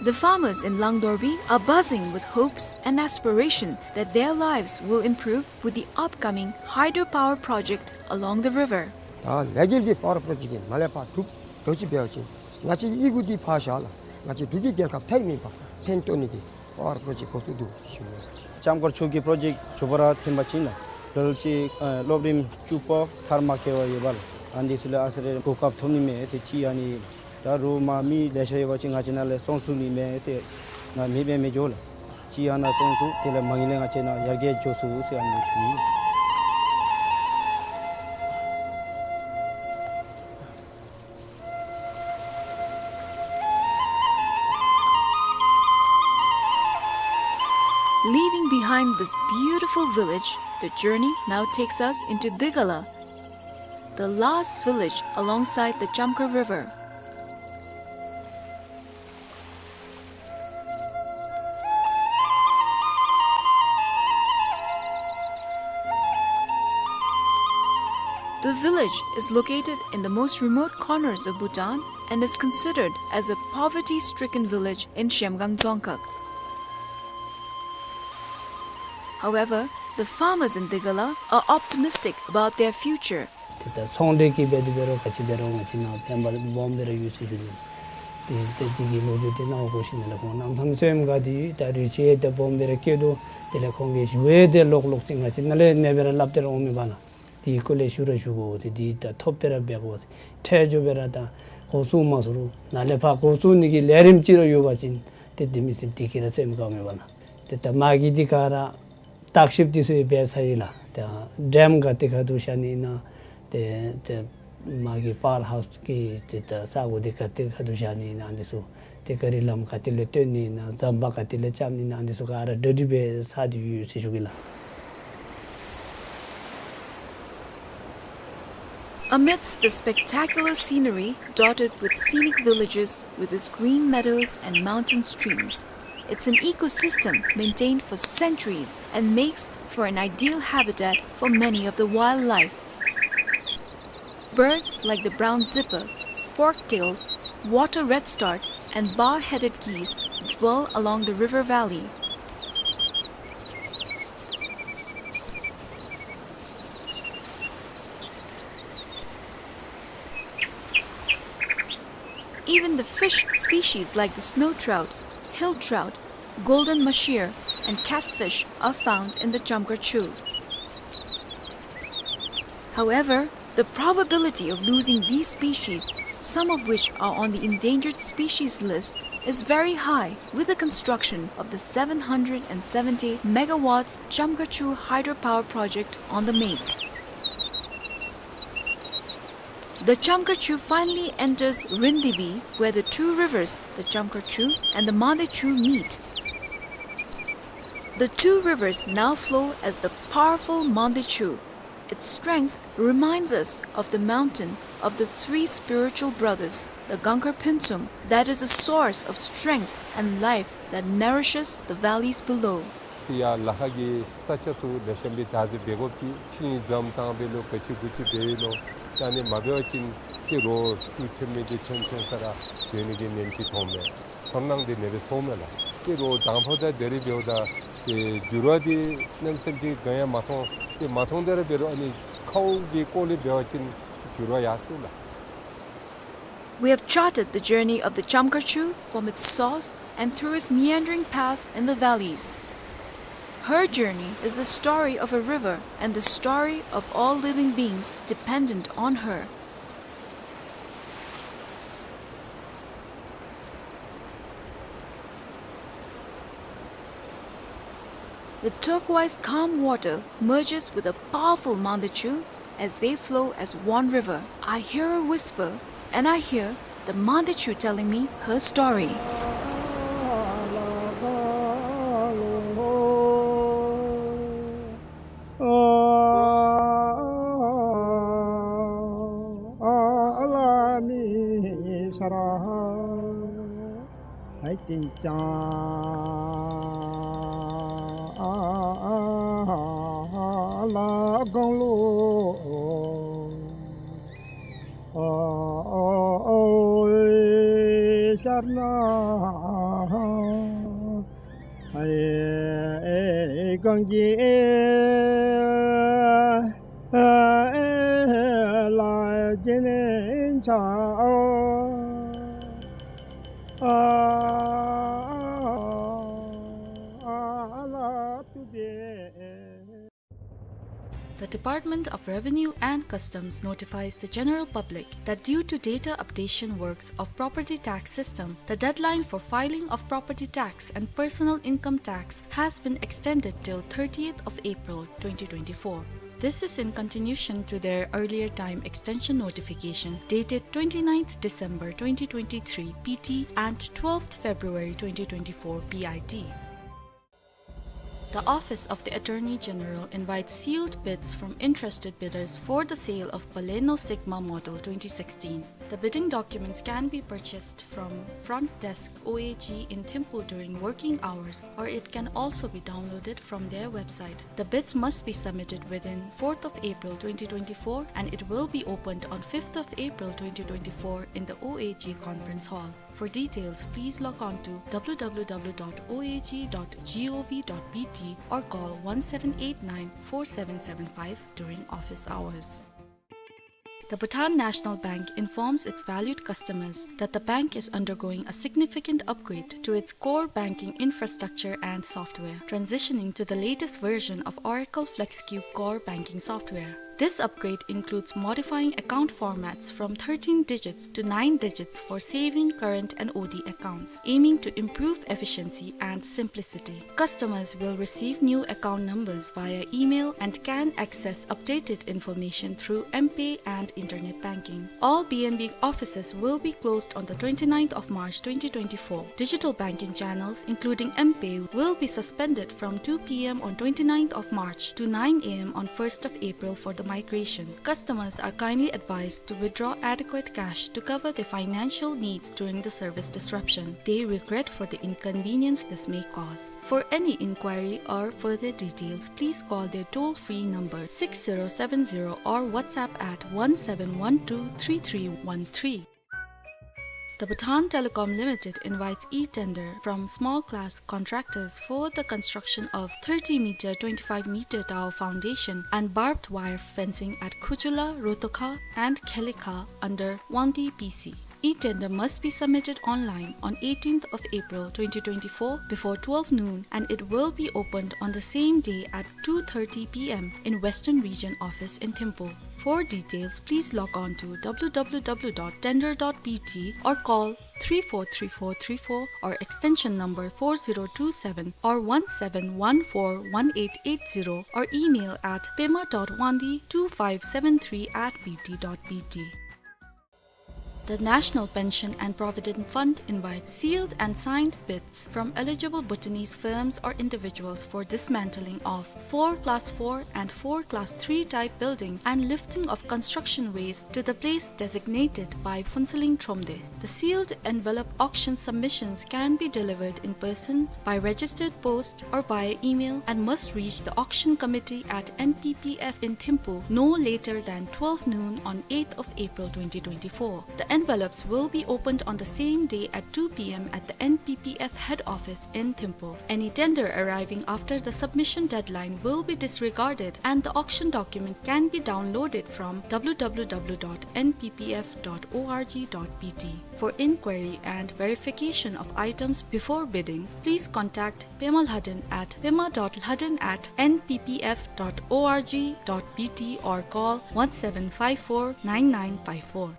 The farmers in Langdorbi are buzzing with hopes and aspiration that their lives will improve with the upcoming hydropower project along the river. ད་ལས་འགུལ་འདི་པ་ཝར་པྲོ་ཇེཀཊ་འདི་མ་ལས་ཕར་གྲུབ་འགྱོ་ཅི་འབད་བ་ཅིན་ང་བཅས་ཡི་གུ་འདི་ཕར་བཞག་ལགས། ང་བཅས་འབྲུག་གི་རྒྱལ་ཁབ་ཐད་མེད་པར་ཕན་ཐོགས་ནི་འདི་པ་ཝར་པྲོ་ཇེཀཊ་འགོ་བཙུགས་འདུག་ཟེར་ཞུ་ནི། ལྕམ་མཁར་ཆུ་གི་པྲོ་ཇེཀཊ་མཇུག་པ་ར་ཐོན་པ་ཅིན་ལགས་ལོ་ལོ་ཅིག་ཨ་སློབ་རིམ་བཅུ་པ་མཐར་མ་འཁྱོལ་བར་ཡོད་པ་ལགས། ཨ་ནི་འདི་ཚུ་ལུ་ཨ་ཙི་རེ་གོ་སྐབས་ཐོབ་ནི་མས་ཟེར་ཅིག། ཨ་ནི་ད་རུང་མ་མི་ལེ་ཤ་ཡོད་པ་ཅིན་ང་བཅས་ནཱ་ལས་སོང་ཚུགས་ནི་མས་ཟེར་ང་མེད་པས་མི་འགྱོ་ལགས། ཅིག་ཨ་ནཱ་སོང་ཚུགས། དེ་ལས་མ་ངེས་ལས་ང་བཅས་ནཱ་ཡར་རྒྱས་འགྱོ་ཚུགས་ཟེར་ཨ་ནི་ཞུ་ནི། Leaving behind this beautiful village, the journey now takes us into Digala, the last village alongside the Chamkhar River. The village is located in the most remote corners of Bhutan and is considered as a poverty-stricken village in Zhemgang Dzongkhag. However, the farmers in Digala are optimistic about their future. ཏེ་ད་ཚོང་འབྲེལ་གྱི་འབད་དེ་འབད་རུང་ག་ཅི་འབད་རུང་ང་བཅས་ནཱ་ཕན་པ་སྦོམ་སྦེ་ར་ཡོད་ཟེར་ཞུ་ནི། ཏེ་ཏེ་འདི་གི་ལོ་རྒྱུས་འདི་ནཱ་འོང་དགོ་ཞིནམ་ལས་ཁོང་གནམ་མེད་ས་མེད་དགའ་སྟེ་ད་རུང་ཅིག་ཏེ་སྦོམ་སྦེ་ར་སྐྱེས་དོ། དེ་ལས་ཁོང་གིས་ཞུ་ཡང་ཏེ་ལོག་ལོག་ཅིག་ང་བཅས་ནཱ་ལས་ཨ་ནེ་སྦེ་ར་སླབ་སྟེ་ར་འོང་མི་འབད་ལགས། དེ་གི་སྐོར་ལས་ཞུ་ར་ཞུ་དགོ་ཟེར། དེ་ད་ཐོབ་སྦེ་ར་འབད་དགོ་ཟེར། འཕྲལ་མགྱོགས་སྦེ་ར་ད་འགོ་བཙུགས་མ་ཚུགས་རུང་ནཱ་ལས་ཕར་འགོ་བཙུགས་ནི་གི་ལས་རིམ་ཅིག་ར་ཡོད་པ་ཅིན་ཏེ་དེ་མི་ཚུ་འདི་གིས་ར་སེམས་དགའ་མི་འབད་ལགས། ཏེ་ད་མ་གི་འདི་ག་ར་བརྟག་ཞིབ་འདི་ཚུ་ཡང་འབད་ཚར་ཡི་ལགས། ཏེ་ཌེམ་ག་ཏེ་ཁ་ཐུག་བཞག་ནི་ཨིན་ན། ཏེ་ཏེ་མ་གི་པ་ཝར་ཧའུསི་གི་ཏེ་ད་ས་གོ་འདི་ག་ཏེ་ཁ་ཐུག་བཞག་ནི་ཨིན་ན་འདི་ཚུ། ཏེ་ག་རི་ལམ་ག་ཏེ་ལས་བཏོན་ནི་ཨིན་ན། ཟམ་པ་ག་ཏེ་ལས་རྐྱབ་ནི་ཨིན་ན། འདི་ཚུ་ག་ར་གྲ་སྒྲིག་འབད་ཚར་ཏེ་ཡོད་ཟེར་ཞུ་གེ་ལགས། Amidst the spectacular scenery dotted with scenic villages with its green meadows and mountain streams, it's an ecosystem maintained for centuries and makes for an ideal habitat for many of the wildlife. Birds like the brown dipper, forktails, water redstart, and bar-headed geese dwell along the river valley. Even the fish species like the snow trout, hill trout, golden mahseer, and catfish are found in the Chamkhar Chu. However, the probability of losing these species some of which are on the endangered species list, is very high, with the construction of the seven hundred and seventy megawatts Chamkhachu hydropower project on the make. The Chamkhachu finally enters Rindibi, where the two rivers, the Chamkhachu and the Mandechu, meet. The two rivers now flow as the powerful Mandechu. Its strength reminds us of the mountain of the three spiritual brothers, the Gangkhar Phuntsum, that is a source of strength and life that nourishes the valleys below. ཡར་ལ་ཁ་གི་ས་ཆ་ཚུ་ལེགས་ཤོམ་སྦེ་བདག་འཛིན་འབད་དགོཔ་ཅིག། ཤིང་འཛམ་བཏང་འབད་ལོ་ག་ཅི་གུ་ཅི་འབད་ཡི་ལོ། ཨ་ནི་མ་འབད་བ་ཅིན་ཏེ་རོགས་ཤུགས་ཐོན་མི་འདི་ཐོན་ཐོན་ས་ར་འགྱོ་ནི་གི་ཉེན་ཅིག་མཐོངམ་མས། ཚོར་སྣང་འདི་ཨ་ནེ་སྦེ་ཚོརཝ་མས་ལགས། ཏེ་རོགས་དང་ཕུ་དང་དེ་རེ་འབདཝ་ད་ཏེ་འགྱུར་བ་འདི་གནམ་མེད་ས་མེད་ཅིག་ག་ཡང་མ་མཐོང་། ཏེ་མ་མཐོང་དེ་ར་འབད་རུང་ཨ་ནི་ཁཝ་གི་སྐོར་ལས་འབད་བ་ཅིན་འགྱུར་བ་ཡར་སོང་ལགས། We have charted the journey of the Chamkhachu from its source and through its meandering path in the valleys. Her journey is the story of a river and the story of all living beings dependent on her. The turquoise calm water merges with the powerful Mandechu as they flow as one river. I hear a whisper, and I hear the Mandechu telling me her story. The Department of Revenue and Customs notifies the general public that due to data updation works of property tax system, the deadline for filing of property tax and personal income tax has been extended till thirtieth of April twenty twenty-four. This is in continuation to their earlier time extension notification dated twenty-ninth December twenty twenty-three P T and twelfth February twenty twenty-four P I T. The Office of the Attorney General invites sealed bids from interested bidders for the sale of Baleno Sigma Model twenty sixteen. The bidding documents can be purchased from front desk O A G in Thimphu during working hours, or it can also be downloaded from their website. The bids must be submitted within fourth of April twenty twenty-four, and it will be opened on fifth of April twenty twenty-four in the O A G conference hall. For details, please log on to W W W dot O A G dot G O V dot B T or call one seven eight nine four seven seven five during office hours. The Bhutan National Bank informs its valued customers that the bank is undergoing a significant upgrade to its core banking infrastructure and software, transitioning to the latest version of Oracle FlexCube core banking software. This upgrade includes modifying account formats from thirteen digits to nine digits for saving, current, and O D accounts, aiming to improve efficiency and simplicity. Customers will receive new account numbers via email and can access updated information through M-Pay and internet banking. All B N B offices will be closed on the twenty-ninth of March twenty twenty-four. Digital banking channels, including M-Pay, will be suspended from two P M on twenty-ninth of March to nine A M on first of April for the migration. Customers are kindly advised to withdraw adequate cash to cover their financial needs during the service disruption. They regret for the inconvenience this may cause. For any inquiry or further details, please call their toll-free number six zero seven zero or WhatsApp at one seven one two three three one three. The Bhutan Telecom Limited invites e-tender from small-class contractors for the construction of thirty meter, twenty-five meter tower foundation and barbed wire fencing at Khuchula, Rotokha and Khelikha under Wangdi P C. E-tender must be submitted online on eighteenth of April twenty twenty-four before twelve noon, and it will be opened on the same day at two thirty p m in Western Region Office in Thimphu. For details, please log on to w w w dot tender dot b t or call three four three four three four or extension number four zero two seven or one seven one four one eight eight zero or email at pema dot wangdi two five seven three at b t dot b t. The National Pension and Provident Fund invites sealed and signed bids from eligible Bhutanese firms or individuals for dismantling of four class four and four class three type building and lifting of construction waste to the place designated by Phuentsholing Thromde. The sealed envelope auction submissions can be delivered in person, by registered post, or via email and must reach the auction committee at N P P F in Thimphu no later than twelve noon on eighth of April twenty twenty-four. The envelopes will be opened on the same day at two p m at the N P P F head office in Thimphu. Any tender arriving after the submission deadline will be disregarded and the auction document can be downloaded from w w w dot n p p f dot o r g dot b t. For inquiry and verification of items before bidding, please contact Pema Lhaden at pema dot lhaden at n p p f dot o r g dot b t or call one seven five four nine nine five four.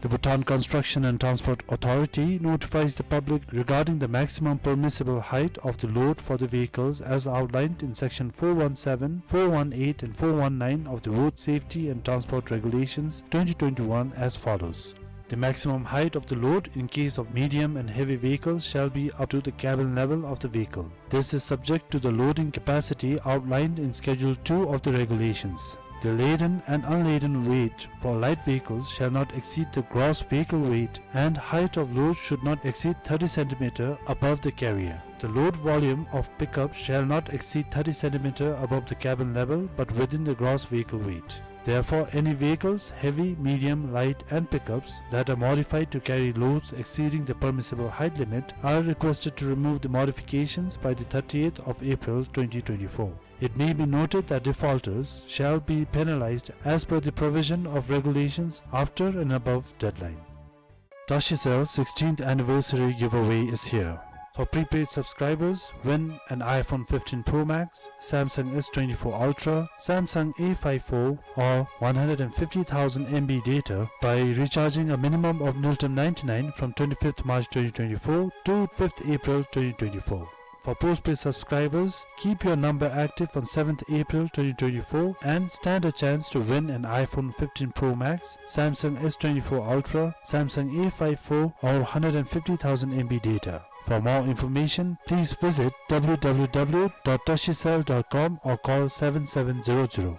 The Bhutan Construction and Transport Authority notifies the public regarding the maximum permissible height of the load for the vehicles as outlined in Section four one seven, four one eight and four one nine of the Road Safety and Transport Regulations twenty twenty-one as follows. The maximum height of the load in case of medium and heavy vehicles shall be up to the cabin level of the vehicle. This is subject to the loading capacity outlined in Schedule two of the regulations. The laden and unladen weight for light vehicles shall not exceed the gross vehicle weight, and height of load should not exceed thirty centimeter above the carrier. The load volume of pickup shall not exceed thirty centimeter above the cabin level, but within the gross vehicle weight. Therefore, any vehicles, heavy, medium, light, and pickups that are modified to carry loads exceeding the permissible height limit are requested to remove the modifications by the thirtieth of April twenty twenty-four. It may be noted that defaulters shall be penalized as per the provision of regulations after and above deadline. Tashicell sixteenth anniversary giveaway is here. For prepaid subscribers, win an iPhone fifteen Pro Max, Samsung S twenty-four Ultra, Samsung A five four, or one hundred and fifty thousand M B data by recharging a minimum of Ngultrum ninety-nine from twenty-fifth March twenty twenty-four to fifth April twenty twenty-four. For postpaid subscribers, keep your number active on seventh April twenty twenty-four and stand a chance to win an iPhone fifteen Pro Max, Samsung S twenty-four Ultra, Samsung A five four, or hundred and fifty thousand M B data. For more information, please visit w w w dot tashicell dot com or call seven seven zero zero.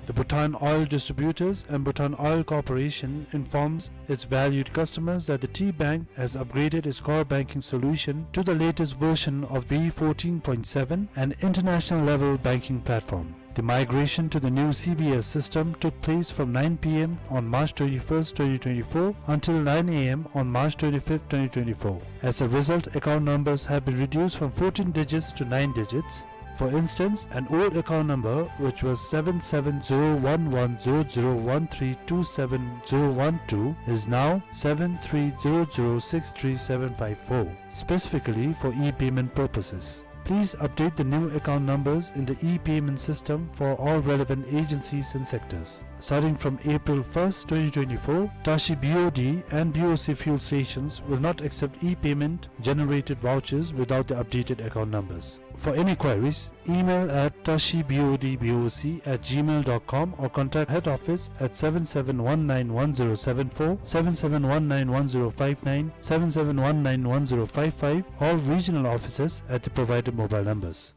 The Bhutan Oil Distributors and Bhutan Oil Corporation informs its valued customers that the T Bank has upgraded its core banking solution to the latest version of V fourteen point seven, an international level banking platform. The migration to the new C B S system took place from nine p m on March twenty-first, twenty twenty-four, until nine a m on March twenty-fifth, twenty twenty-four. As a result, account numbers have been reduced from fourteen digits to nine digits. For instance, an old account number, which was seven seven zero one one zero zero one three two seven zero one two, is now seven three zero zero six three seven five four, specifically for e-payment purposes. Please update the new account numbers in the e-payment system for all relevant agencies and sectors. Starting from April first, twenty twenty-four, Tashi B O D and B O C fuel stations will not accept e-payment generated vouchers without the updated account numbers. For any queries, email at tashi B O D B O C at gmail dot com or contact head office at seven seven one nine one zero seven four, seven seven one nine one zero five nine, seven seven one nine one zero five five, or regional offices at the provided mobile numbers.